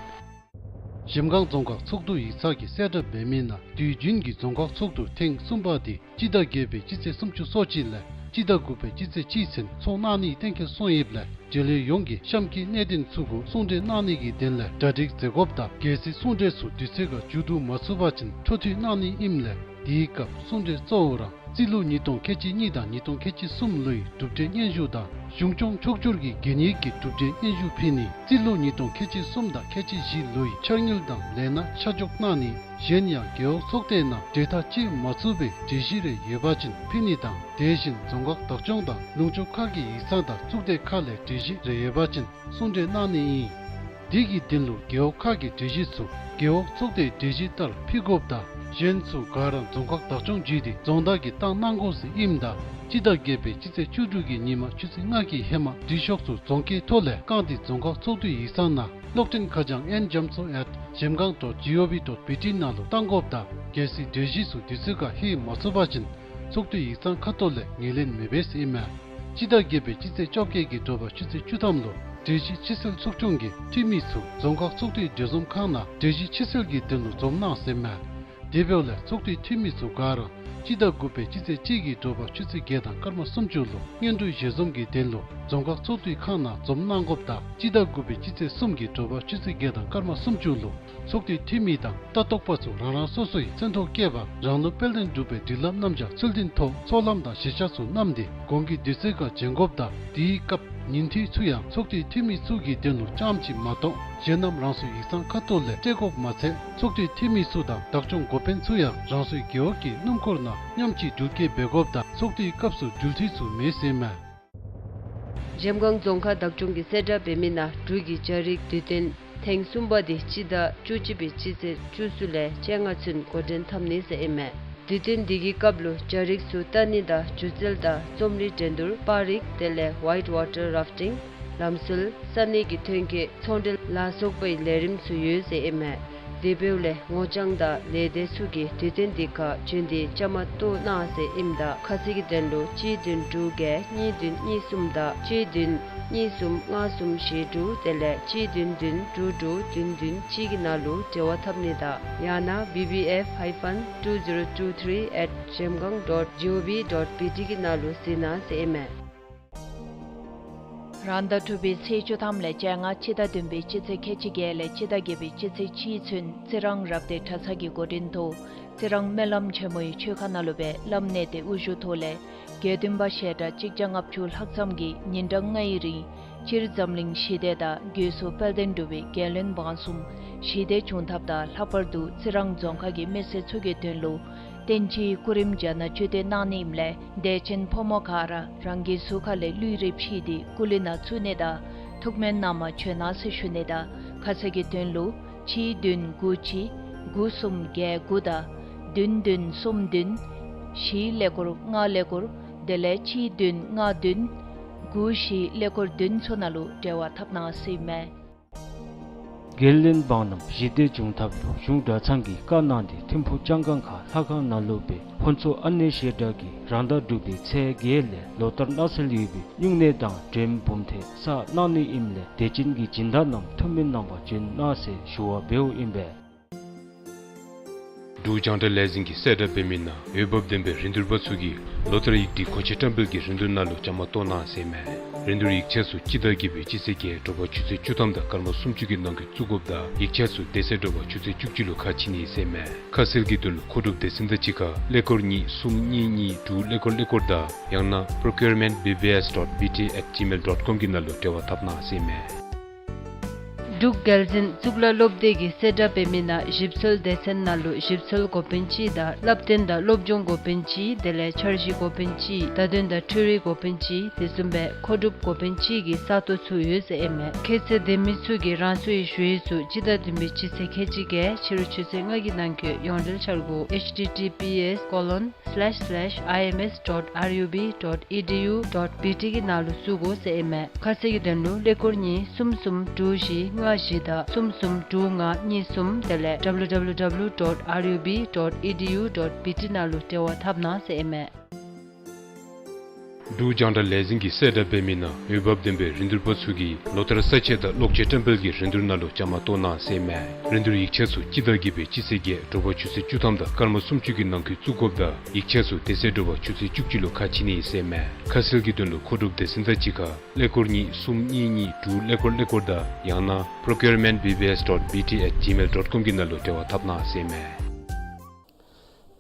གཞལམ་སྒང་རྫོང་ཁག་ཚོགས་འདུ་ཡིག་ཚང་གིས་གསལ་བསྒྲགས་འབད་མི་ནང་དུས་རྒྱུན་གྱི་རྫོང་ཁག་ཚོགས་འདུ་ཐེངས་གསུམ་པ་འདི་སྤྱི་ཟླ་བརྒྱད་པའི་སྤྱི་ཚེས་སུམ་ཅུ་སོ་གཅིག་ལས་སྤྱི་ཟླ་དགུ་པའི་སྤྱི་ཚེས་གཅིག་ཚུན་ཚོགས་གནང་ནི་གཏན་འཁེལ་སོང་ཡོདཔ་ལས་འབྲེལ་ཡོད་ཡོངས་ཀྱིས་གཤམ་གྱི་གནད་དོན་ཚུ་གུ་གསུང་གྲོས་གནང་ནི་གི་དོན་ལས་གྲ་སྒྲིག་མཛད་དགོཔ་དང་གལ་སྲིད་གསུང་གྲོས་ཚུ་དུས་ཚོད་ཁར་མཇུག་བསྡུ་མ་ཚུགས་པ་ཅིན་འཕྲོ་མཐུད་གནང་ནི་ཨིནམ་ལས་དེའི་སྐབས་གསུང་གྲོས་གཙོ་བོ་ར་རྩིས་ལོ་ཉིས་སྟོང་ཁལ་གཅིག་གཉིས་དང་ཉིས་སྟོང་ཁལ་གཅིག་གསུམ་ལོའི་གྲུབ་འབྲས་སྙན་ཞུ་དང་གཞུང་སྐྱོང་ཕྱོགས་བསྒྱུར་གྱི་གན་ཡིག་གི་གྲུབ་འབྲས་སྙན་ཞུ་ཕུལ་ནི། རྩིས་ལོ་ཉིས་སྟོང་ཁལ་གཅིག་གསུམ་དང་ཁལ་གཅིག་བཞི་ལོའི་འཆར་དངུལ་དང་ལས་སྣ་ཆ་འཇོག་གནང་ནི། གཞན་ཡང་རྒེད་འོག་ཚོགས་སྡེ་ནང་གྲོས་ཐག་བཅད་མ་ཚུགས་པའི་གྲོས་གཞི་རེ་ཡོད་པ་ཅིན་ཕུལ་ནི་དང་དེ་བཞིན་རྫོང་ཁག་བདག་སྐྱོང་དང་ལུང་ཕྱོགས་ཁག་གི་ཡིག་ཚང་དང་གཙུག་སྡེ་ཁག་ལས་གྲོས་གཞི་རེ་ཡོད་པ་ཅིན་གསུང་གྲོས་གནང་ནི་ཨིན། དེ་གི་དོན་ལུ་རྒེད་འོག་ཁག་གི་གྲོས་གཞི་ཚུ་རྒེད་འོག་ཚོགས་སྡེའི་གྲོས་གཞི་ལྟར་ཕུལ་དགོཔ་དང་གཞན་ཚུ་ག་ར་རྫོང་ཁག་བདག་སྐྱོང་བརྒྱུད་དེ་རྫོང་བདག་གིས་བཏང་གནང་དགོ་ཟེར་ཨིནམ་ད་སྤྱི་ཟླ་བརྒྱད་པའི་སྤྱི་ཚེས་བཅུ་དྲུག་གི་ཉིན་མ་ཆུ་ཚོད་ལྔ་གི་ཧེ་མ་འབྲི་ཤོག་ཚུ་རྫོང་ཁའི་ཐོག་ལས་བཀང་སྟེ་རྫོང་ཁག་ཚོགས་འདུའི་ཡིག་ཚང་ནང་གློག་འཕྲིན་ཁ་བྱང་ཨེན་རྒྱ་མཚོ་ཨེཊ་གཞལམ་སྒང་ཌོཊ་ཇི་ཨོ་ཝི་ཌོཊ་བི་ཊི་ནང་ལུ་བཏང་དགོཔ་དང་གལ་སྲིད་གྲོས་གཞི་ཚུ་དུས་ཚོད་ཁར་ལྷོད་མ་ཚུགས་པ་ཅིན་ཚོགས་འདུའི་ཡིག་ཚང་ཁ་ཐུག་ལས་ངོས་ལེན་མི་འབད་ཟེར་ཨིན་མས། སྤྱི་ཟླ་བརྒྱད་པའི་སྤྱི་ཚེས་བཅོ་བརྒྱད་ཀྱི་དྲོ་པ་ཆུ་ཚོད་བཅུ་ཐམ་ལུ་གྲོས་གཞི་ཕྱིར་སེལ་ཚོགས་ཆུང་གི་འཐུས་མི་ཚུ་རྫོང་ཁག་ཚོགས་འདུའི་གྲོས་འཛོམས་ཁང་ནང་གྲོས་གཞི་ཕྱིར་སེལ་གྱི་དོན་ལུ་འཛོམས་གནང་ཟེར་མས། དེ་འབདཝ་ལས་ཚོགས་འདུའི་འཐུས་མི་ཚུ་ག་ར་སྤྱི་ཟླ་དགུ་པའི་སྤྱི་ཚེས་གཅིག་གི་དྲོ་པ་ཆུ་ཚོད་བརྒྱད་དང་སྐར་མ་སུམ་ཅུ་ལུ་སྔོན་འགྲོའི་ཞལ་འཛོམས་ཀྱི་དོན་ལུ་རྫོང་ཁག་ཚོགས་འདུའི་ཁང་ནང་འཛོམས་གནང་དགོཔ་དང་སྤྱི་ཟླ་དགུ་པའི་སྤྱི་ཚེས་གསུམ་གྱི་དྲོ་པ་ཆུ་ཚོད་བརྒྱད་དང་སྐར་མ་སུམ་ཅུ་ལུ་ཚོགས་འདུའི་འཐུས་མི་དང་ལྟ་རྟོག་པ་ཚུ་རང་རང་སོ་སོའི་མཚན་ཐོ་བཀོད་པ་རང་ལུགས་དཔལ་ལྡན་འབྲུག་པའི་སྒྲིག་ལམ་རྣམ་གཞག་ཚུལ་ལྡན་ཐོག་ཚོགས་ལམ་དང་གཞིར་བཞག་ཚུ་བསྣམས་ཏེ་གོང་གི་དུས་ཚོད་ཁར་བྱོན་དགོཔ་དང་དེའི་སྐབས་ཉིན་འཐུས་ཚུ་ཡང་ཚོགས་འདུའི་འཐུས་མི་ཚུ་གི་དོན་ལུ་རྐྱངམ་ཅིག་མ་གཏོགས་གཞན་རྣམས་རང་སོའི་ཡིག་ཚང་ཁ་ཐུག་ལས་སྤྲོད་དགོཔ་མ་ཚད་ཚོགས་འདུའི་འཐུས་མི་ཚུ་དང་བདག་སྐྱོང་འགོ་དཔོན་ཚུ་ཡང་རང་སོའི་རྒེད་འོག་གི་སྣུམ་འཁོར་ནང་མཉམ་གཅིག་འགྲུལ་སྐྱེལ་འབད་དགོཔ་དང་ཚོགས་འདུའི་སྐབས་སུ་འགྲུལ་འཐུས་ཚུ་མེད་ཟེར་མས། གཞལམ་སྒང་རྫོང་ཁག་བདག་སྐྱོང་གིས་གསལ་བསྒྲགས་འབད་མི་ནང་འབྲུག་གི་རྒྱ་རིགས་དུས་སྟོན་ཐེངས་གསུམ་པ་འདི་སྤྱི་ཟླ་བཅུ་གཅིག་པའི་སྤྱི་ཚེས་བཅུ་གསུམ་ལས་བཅོ་ལྔ་ཚུན་འགོ་འདྲེན་འཐབ་ནི་ཟེར་ཨིན་མས། དུས་སྟོན་འདི་གི་སྐབས་ལུ་རྒྱ་རིགས་ཚུ་ལྟ་ནི་དང་སྒྱུ་རྩལ་དང་རྩོམ་རིག་འགྲན་བསྡུར་པར་རིས་དེ་ལས་ཝའིཊ་ཝ་ཊར་རཱཕ་ཊིང་ལམ་སྲོལ་ས་གནས་ཀྱི་ཐོན་སྐྱེད་ཚོང་འབྲེལ་ལ་སོགས་པའི་ལས་རིམ་ཚུ་ཡོད་ཟེར་ཨིན་མས། དེ་འབདཝ་ལས་ངོ་རྐྱང་དང་ལས་སྡེ་ཚུ་གིས་དུས་སྟོན་འདི་ཁར་བྱོན་ཏེ་བཅའ་མར་གཏོགས་གནང་ཟེར་ཨིནམ་ད་ཁ་གསལ་གྱི་དོན་ལུ་གཅིག་བདུན་དྲུག་བརྒྱད་གཉིས་བདུན་གཉིས་གསུམ་དང་གཅིག་བདུན་གཉིས་གསུམ་ལྔ་གསུམ་བཞི་དྲུག་དེ་ལས་གཅིག་བདུན་བདུན་དྲུག་དྲུག་བདུན་བདུན་གཅིག་གི་ནང་ལུ་འབྲེལ་བ་འཐབ་ནི་དང་ཡང་ན་བི་བི་ཨེཕ་ཧའི་ཕན་ཊུ་ཛི་རོ་ཊུ་ཐྲི་ཨེཊ་གཞལམ་སྒང་ཌོཊ་ཇི་ཨོ་ཝི་ཌོཊ་བི་ཊི་གི་ནང་ལུ་གཟིགས་གནང་ཟེར་ཨིན་མས། རང་ཟླ་དྲུག་པའི་ཚེས་བཅུ་ཐམ་ལས་བཅོ་ལྔ་སྤྱི་ཟླ་བདུན་པའི་སྤྱི་ཚེས་ཁལ་གཅིག་བརྒྱད་ལས་སྤྱི་ཟླ་བརྒྱད་པའི་སྤྱི་ཚེས་གཅིག་ཚུན་རྩི་རང་རབ་སྡེ་གྲྭ་ཚང་གི་འགོ་འདྲེན་ཐོག་རྩི་རང་སྨོན་ལམ་ཆེན་མོའི་ཆོས་ཁང་ནང་ལུ་སྦེ་བླམ་གནས་བརྟན་དབུ་བཞུགས་ཐོག་ལས་དགེ་འདུན་པ་ཞལ་གྲངས་གཅིག་བརྒྱ་ལྔ་བཅུ་ལྷག་ཙམ་གྱིས་ཉིན་གྲངས་ལྔའི་རིང་སྤྱིར་འཛམ་གླིང་ཞི་བདེ་དང་སྒོས་སུ་དཔལ་ལྡན་འབྲུག་པའི་རྒྱལ་བློན་འབངས་གསུམ་ཞི་བདེ་འབྱུང་ཐབས་དང་ལྷག་པར་དུ་རྩི་རང་རྫོང་ཁག་གི་མི་སེར་ཚུ་གི་དོན་ལུ་རྟེན་ཅིང་སྐུ་རིམ་བྱོན་གནང་བཅུད་དེ་གནང་ནི་ཨིནམ་ལས་དད་ཅན་ཕོ་མོ་ག་ར་རང་གི་གཟུགས་ཁ་ལས་ལུས་རེ་ཕྱིས་ཏེ་སྐུ་ལུས་ནང་བཙུགས་ནི་དང་ཐུགས་སྨོན་གནང་མར་བྱོན་གནང་ཟེར་ཞུ་ནི་དང་ཁ་གསལ་གྱི་དོན་ལུ་གཅིག་བདུན་དགུ་གཅིག་དགུ་གསུམ་བརྒྱད་དགུ་དང་བདུན་བདུན་གསུམ་བདུན་བཞི་ཀླད་ཀོར་ལྔ་ཀླད་ཀོར་དེ་ལས་གཅིག་བདུན་ལྔ་བདུན་དགུ་བཞི་ཀླད་ཀོར་བདུན་ཚུ་ནང་ལུ་འབྲེལ་བ་འཐབ་གནང་ཟེར་ཨིན་མས། འགན་ལེན་འབངས་རྣམས་ཞི་བདེ་འབྱུང་ཐབས་ལུ་གཞུང་གྲྭ་ཚང་གིས་བཀའ་གནང་སྟེ་ཐིམ་ཕུག་ལྕང་སྒང་ཁ་ལྷ་ཁང་ནང་ལུ་སྦེ་ཕུན་ཚོགས་ཨ་ནེ་བཤད་གྲྭ་གིས་རང་ཟླ་དྲུག་པའི་ཚེས་བརྒྱད་ལས་ལོ་ལྟར་གནང་སྲོལ་ཡོད་པའི་སྨྱུང་གནས་དང་དྲེམ་བུམ་ཐེ་བསགས་གནང་ནི་ཨིནམ་ལས་དད་ཅན་གྱི་སྦྱིན་བདག་རྣམས་ཐུན་མིན་རྣམ་པ་བྱོན་གནང་ཟེར་ཞུ་བ་འབདཝ་ཨིན་པས། འབྲུག་རྒྱང་བསྒྲགས་ལས་འཛིན་གྱིས་གསལ་བསྒྲགས་འབད་མི་ནང་འོས་འབབ་ལྡན་པའི་རིན་བསྡུར་པ་ཚུ་གིས་ལོ་ལྟར་ཡིག་སྒྲིག་གོ་ཆ་བཀྲམ་སྤེལ་གྱི་རིན་བསྡུར་ནང་ལུ་བཅའ་མར་གཏོགས་གནང་ཟེར་མས། རིན་བསྡུར་ཡིག་ཆ་ཚུ་སྤྱི་ཟླ་བརྒྱད་པའི་སྤྱི་ཚེས་བརྒྱད་དྲོ་པ་ཆུ་ཚོད་བཅུ་ཐམ་དང་སྐར་མ་སུམ་ཅུ་གི་ནང་འཁོད་བཙུགས་དགོཔ་དང་ཡིག་ཆ་ཚུ་དེ་ཚེ་དྲོ་པ་ཆུ་ཚོད་བཅུ་གཅིག་ལུ་ཁ་ཕྱེ་ནི་ཟེར་མས། ཁ་གསལ་གྱི་དོན་ལུ་མཁོ་སྒྲུབ་སྡེ་ཚན་དང་གཅིག་ཁར་ཀླད་ཀོར་གཉིས་གསུམ་གཉིས་གཉིས་དྲུག་ཀླད་ཀོར་ཀླད་ཀོར་དང་ཡང་ན་པྲོ་ཀིའུར་མེནཊ་བི་བི་ཨེསི་ཌོཊ་བི་ཊི་ཨེཊ་ཇི་མེལ་ཌོཊ་ཀོམ་གྱི་ནང་ལུ་འབྲེལ་བ་འཐབ་གནང་ཟེར་མས། འབྲུག་རྒྱལ་འཛིན་གཙུག་ལག་སློབ་སྡེ་གིས་གསལ་བསྒྲགས་འབད་མི་ནང་ཞིབ་འཚོལ་སྡེ་ཚན་ནང་ལུ་ཞིབ་འཚོལ་འགོ་དཔོན་གཅིག་དང་བསླབ་སྟོན་དང་སློབ་སྦྱོང་འགོ་དཔོན་གཅིག་དེ་ལས་འཆར་གཞི་འགོ་དཔོན་གཅིག་བརྡ་དོན་དང་འཕྲུལ་རིག་འགོ་དཔོན་གཅིག་དེ་བཟུམ་སྦེ་མཁོ་སྒྲུབ་འགོ་དཔོན་གཅིག་གི་ས་སྟོང་ཚུ་ཡོད་ཟེར་ཨིན་མས། ཁྱད་ཚད་ལྡན་མི་ཚུ་གིས་རང་སོའི་ཞུ་ཡིག་ཚུ་སྤྱི་ཟླ་བདུན་པའི་སྤྱི་ཚེས་ཁལ་གཅིག་བརྒྱད་ཕྱི་རུ་ཆུ་ཚོད་ལྔ་གི་ནང་འཁོད་ཡོངས་འབྲེལ་འཆར་སྒོ་ཨེཆ་ཊི་ཊི་པི་ཨེསི་ཀོ་ལོན་སི་ལེཤ་སི་ལེཤ་ཨའི་ཨེམ་ཨེསི་ཌོཊ་ཨར་ཡུ་བི་ཌོཊ་ཨི་ཌི་ཡུ་ཌོཊ་བི་ཊི་གི་ནང་ལུ་བཙུགས་དགོ་ཟེར་ཨིན་མས། ཁ་གསལ་གྱི་དོན་ལུ་ཀླད་ཀོར་གཉིས་གསུམ་གསུམ་དྲུག་བཞི་ལྔ་བཞི་དང་གསུམ་གསུམ་དྲུག་ལྔ་གཉིས་གསུམ་དེ་ལས་ཌབ་ལུ་ཌབ་ལུ་ཌབ་ལུ་ཌོཊ་ཨར་ཡུ་བི་ཌོཊ་ཨི་ཌི་ཡུ་ཌོཊ་བི་ཊི་ནང་ལུ་འབྲེལ་བ་འཐབ་གནང་ཟེར་ཨིན་མས། འབྲུག་རྒྱང་བསྒྲགས་ལས་འཛིན་གྱིས་གསལ་བསྒྲགས་འབད་མི་ནང་འོས་འབབ་ལྡན་པའི་རིན་བསྡུར་པ་ཚུ་གིས་ལོ་ལྟར་ས་ཆ་དང་གློག་ཆས་བཀྲམ་སྤེལ་གྱི་རིན་བསྡུར་ནང་ལུ་བཅའ་མར་གཏོགས་གནང་ཟེར་མས། རིན་བསྡུར་ཡིག་ཆ་ཚུ་སྤྱི་ཟླ་བརྒྱད་པའི་སྤྱི་ཚེས་བརྒྱད་དྲོ་པ་ཆུ་ཚོད་བཅུ་ཐམ་དང་སྐར་མ་སུམ་ཅུ་གི་ནང་འཁོད་བཙུགས་དགོཔ་དང་ཡིག་ཆ་ཚུ་དེ་ཚེ་དྲོ་པ་ཆུ་ཚོད་བཅུ་གཅིག་ལུ་ཁ་ཕྱེ་ནི་ཟེར་མས། ཁ་གསལ་གྱི་དོན་ལུ་མཁོ་སྒྲུབ་སྡེ་ཚན་དང་གཅིག་ཁར་ཀླད་ཀོར་གཉིས་གསུམ་གཉིས་གཉིས་དྲུག་ཀླད་ཀོར་ཀླད་ཀོར་དང་ཡང་ན་པྲོ་ཀིའུར་མེནཊ་བི་བི་ཨེསི་ཌོཊ་བི་ཊི་ཨེཊ་ཇི་མེལ་ཌོཊ་ཀོམ་གྱི་ནང་ལུ་འབྲེལ་བ་འཐབ་གནང་ཟེར་མས།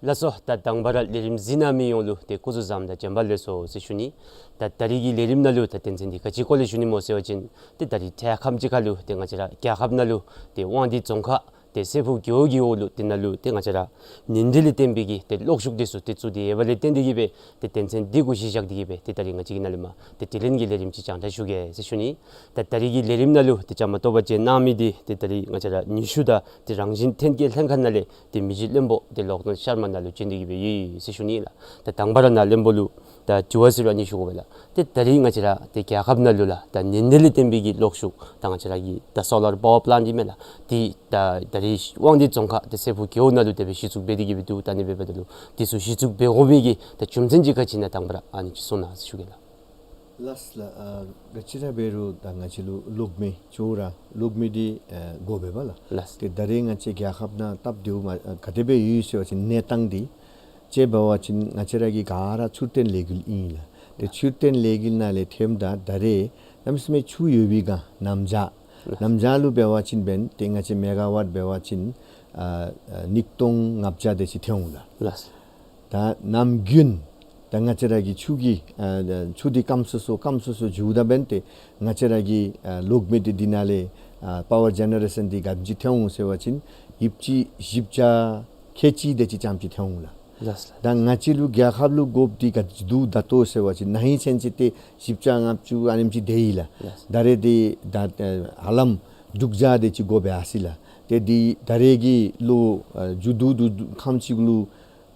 ལགས་སོ། ད་དང་པ་ར་ལས་རིམ་གཟིགས་གནང་མི་ཡོངས་ལུ་ཏེ་སྐུ་གཟུགས་བཟང་དང་བྱོན་པ་ལེགས་སོ་ཟེར་ཞུ་ནི། ད་ད་རིས་ཀྱི་ལས་རིམ་ནང་ལུ་ད་དོན་ཚན་འདི་ག་ཅི་སྐོར་ལས་ཞུ་ནི་སྨོ་ཟེར་བ་ཅིན་ཏེ་ད་རིས་ཐེངས་ཁམས་ཅིག་ཁར་ལུ་ཏེ་ང་བཅས་ར་རྒྱལ་ཁབ་ནང་ལུ་ཏེ་དབང་འདུས་རྫོང་ཁག་ཏེ་སྲས་ཕུག་རྒེད་འོག་གི་འོག་ལུ་ཏེ་ནཱ་ལུ་ཏེ་ང་བཅས་ར་ཉིན་རེ་ལས་བརྟེན་པའི་གི་ཏེ་གློག་ཤུགས་འདི་ཚུ་ཏེ་བཙུགས་ཏེ་ཡོད་པ་ལས་བརྟེན་ཏེ་གིས་སྦེ་ཏེ་དོན་ཚན་འདི་གུ་གཞི་བཞག་སྟེ་གིས་སྦེ་ཏེ་ད་རིས་ང་བཅས་ཀྱི་ནཱ་ལུ་མ་ཏེ་དྲི་ལན་གྱི་ལས་རིམ་ཅིག་སྤྱན་འདྲེན་ཞུ་གེ་ཟེར་ཞུ་ནི། ད་ད་རིས་ཀྱི་ལས་རིམ་ནང་ལུ་ཏེ་བཅའ་མར་གཏོགས་པར་བྱོན་གནང་མི་འདི་ཏེ་ད་རིས་ང་བཅས་ར་ནུས་ཤུགས་དང་ཏེ་རང་བཞིན་ཐོན་སྐྱེད་ལྷན་ཁག་ནང་ལས་ཏེ་མི་རྗེ་བློན་པོ་ཏེ་ལོག་སྟོན་ཤར་མ་ནཱ་ལུ་བྱོན་ཏེ་གིས་སྦེ་ཡོད་ཟེར་ཞུ་ནི་ལགས། ད་དང་པ་ར་ནཱ་བློན་པོ་ལུ་ད་དྲི་བ་ཟེར་བ་ནི་ཞུ་དགོ་པས་ལགས། ཏེ་ད་རིས་ང་བཅས་ར་ཏེ་རྒྱལ་ཁབ་ནང་ལུ་ལགས་ད་ཉིན་རེ་ལས་བརྟེན་པའི་གི་གློག་ཤུགས་ད་ང་བཅས་ར་གི་ད་སོ་ལར་པ་ཝར་པ་ལཱནཊ་ཨིན་མས་ལགས། ཏེ་ད་ད་རིས་དབང་འདུས་རྫོང་ཁག་ཏེ་སྲས་ཕུག་རྒེད་འོག་ནང་ལུ་དེ་སྦེ་གཞི་བཙུགས་འབད་དེ་གིས་སྦེ་འདུག། ད་ཨ་ནི་འབདཝ་ད་ལུ་འདི་ཚུ་གཞི་བཙུགས་འབད་དགོ་པའི་གི་ད་རྒྱུ་མཚན་ཅིག་ག་ཅི་ཨིན་ན་དང་པ་ར་ཨ་ནི་ཅིག་གསུང་གནང་ཟེར་ཞུ་གེ་ལགས། ལགས་ལགས། ཨ་ག་ཅི་ར་འབད་རུང་ད་ང་བཅས་ལུ་གློག་མེ་ཅོག་ར་གློག་མེ་འདི་ཨ་དགོ་པས་ལགས། ལགས། ཏེ་ད་རིས་ང་བཅས་རྒྱལ་ཁབ་ནང་སྟབས་བདེཝ་མ་ཨ་ག་དེ་སྦེ་ཡོད་ཟེར་བ་ཅིན་གནས་སྟངས་འདི་ཅིག་འབད་བ་ཅིན་ང་བཅས་ར་གི་ག་ར་ཆུ་ཐོན་ལས་འགུལ་ཨིན་ལགས། ཏེ་ཆུ་ཐོན་ལས་འགུལ་ནང་ལས་ཐོནམ་ད་ད་རིས་གནམ་མེད་ས་མེད་ཆུ་ཡོད་པའི་སྒང་གནམ་བྱཱར་ལགས། གནམ་བྱཱར་ལུ་འབད་བ་ཅིན་འབདན་ཏེ་ང་བཅས་མེ་ག་ཝཊ་འབད་བ་ཅིན་ཨ་ཨ་ཉིས་སྟོང་ལྔ་བརྒྱ་དེ་ཅིག་ཐོན་འོང་ལགས། ལགས། ད་གནམ་དགུན་ད་ང་བཅས་ར་གི་ཆུ་གི་ཨ་ཆུ་འདི་སྐམ་སོ་སོ་སྐམ་སོ་སོ་འགྱོཝ་ད་འབདན་ཏེ་ང་བཅས་ར་གི་ཨ་གློག་མེ་འདི་འདི་ནང་ལས་ཨ་པ་ཝར་ཇེ་ནེ་རེ་ཤཱན་འདི་ག་དེམ་ཅིག་ཐོན་འོང་ཟེར་བ་ཅིན་ཡོདཔ་ཅིག་བཞི་བརྒྱ་ཁལ་གཅིག་དེ་ཅིག་ཙམ་ཅིག་ཐོན་འོང་ལགས། ལགས་ལགས། ད་ང་བཅས་ལུ་རྒྱལ་ཁབ་ལུ་དགོཔ་འདི་ག་དེ་ཅིག་འདུག་ད་ལྟོ་ཟེར་བ་ཅིན་ན་ཧིང་ཚུན་ཚོད་ཏེ་བཞི་བརྒྱ་ལྔ་བཅུ་ཨ་ནེམ་ཅིག་དེ་ཨིན་ལགས། ལགས། ད་རིས་འདི་ད་ཨ་ཧ་ལམ་དྲུག་བརྒྱ་དེ་ཅིག་དགོ་པས་ཨ་ཟེར་ལགས། ཏེ་འདི་ད་རིས་ཀྱི་ལོ་ཨ་མཇུག་བསྡུ་བསྡུ་ཁམས་ཅིག་ལུ་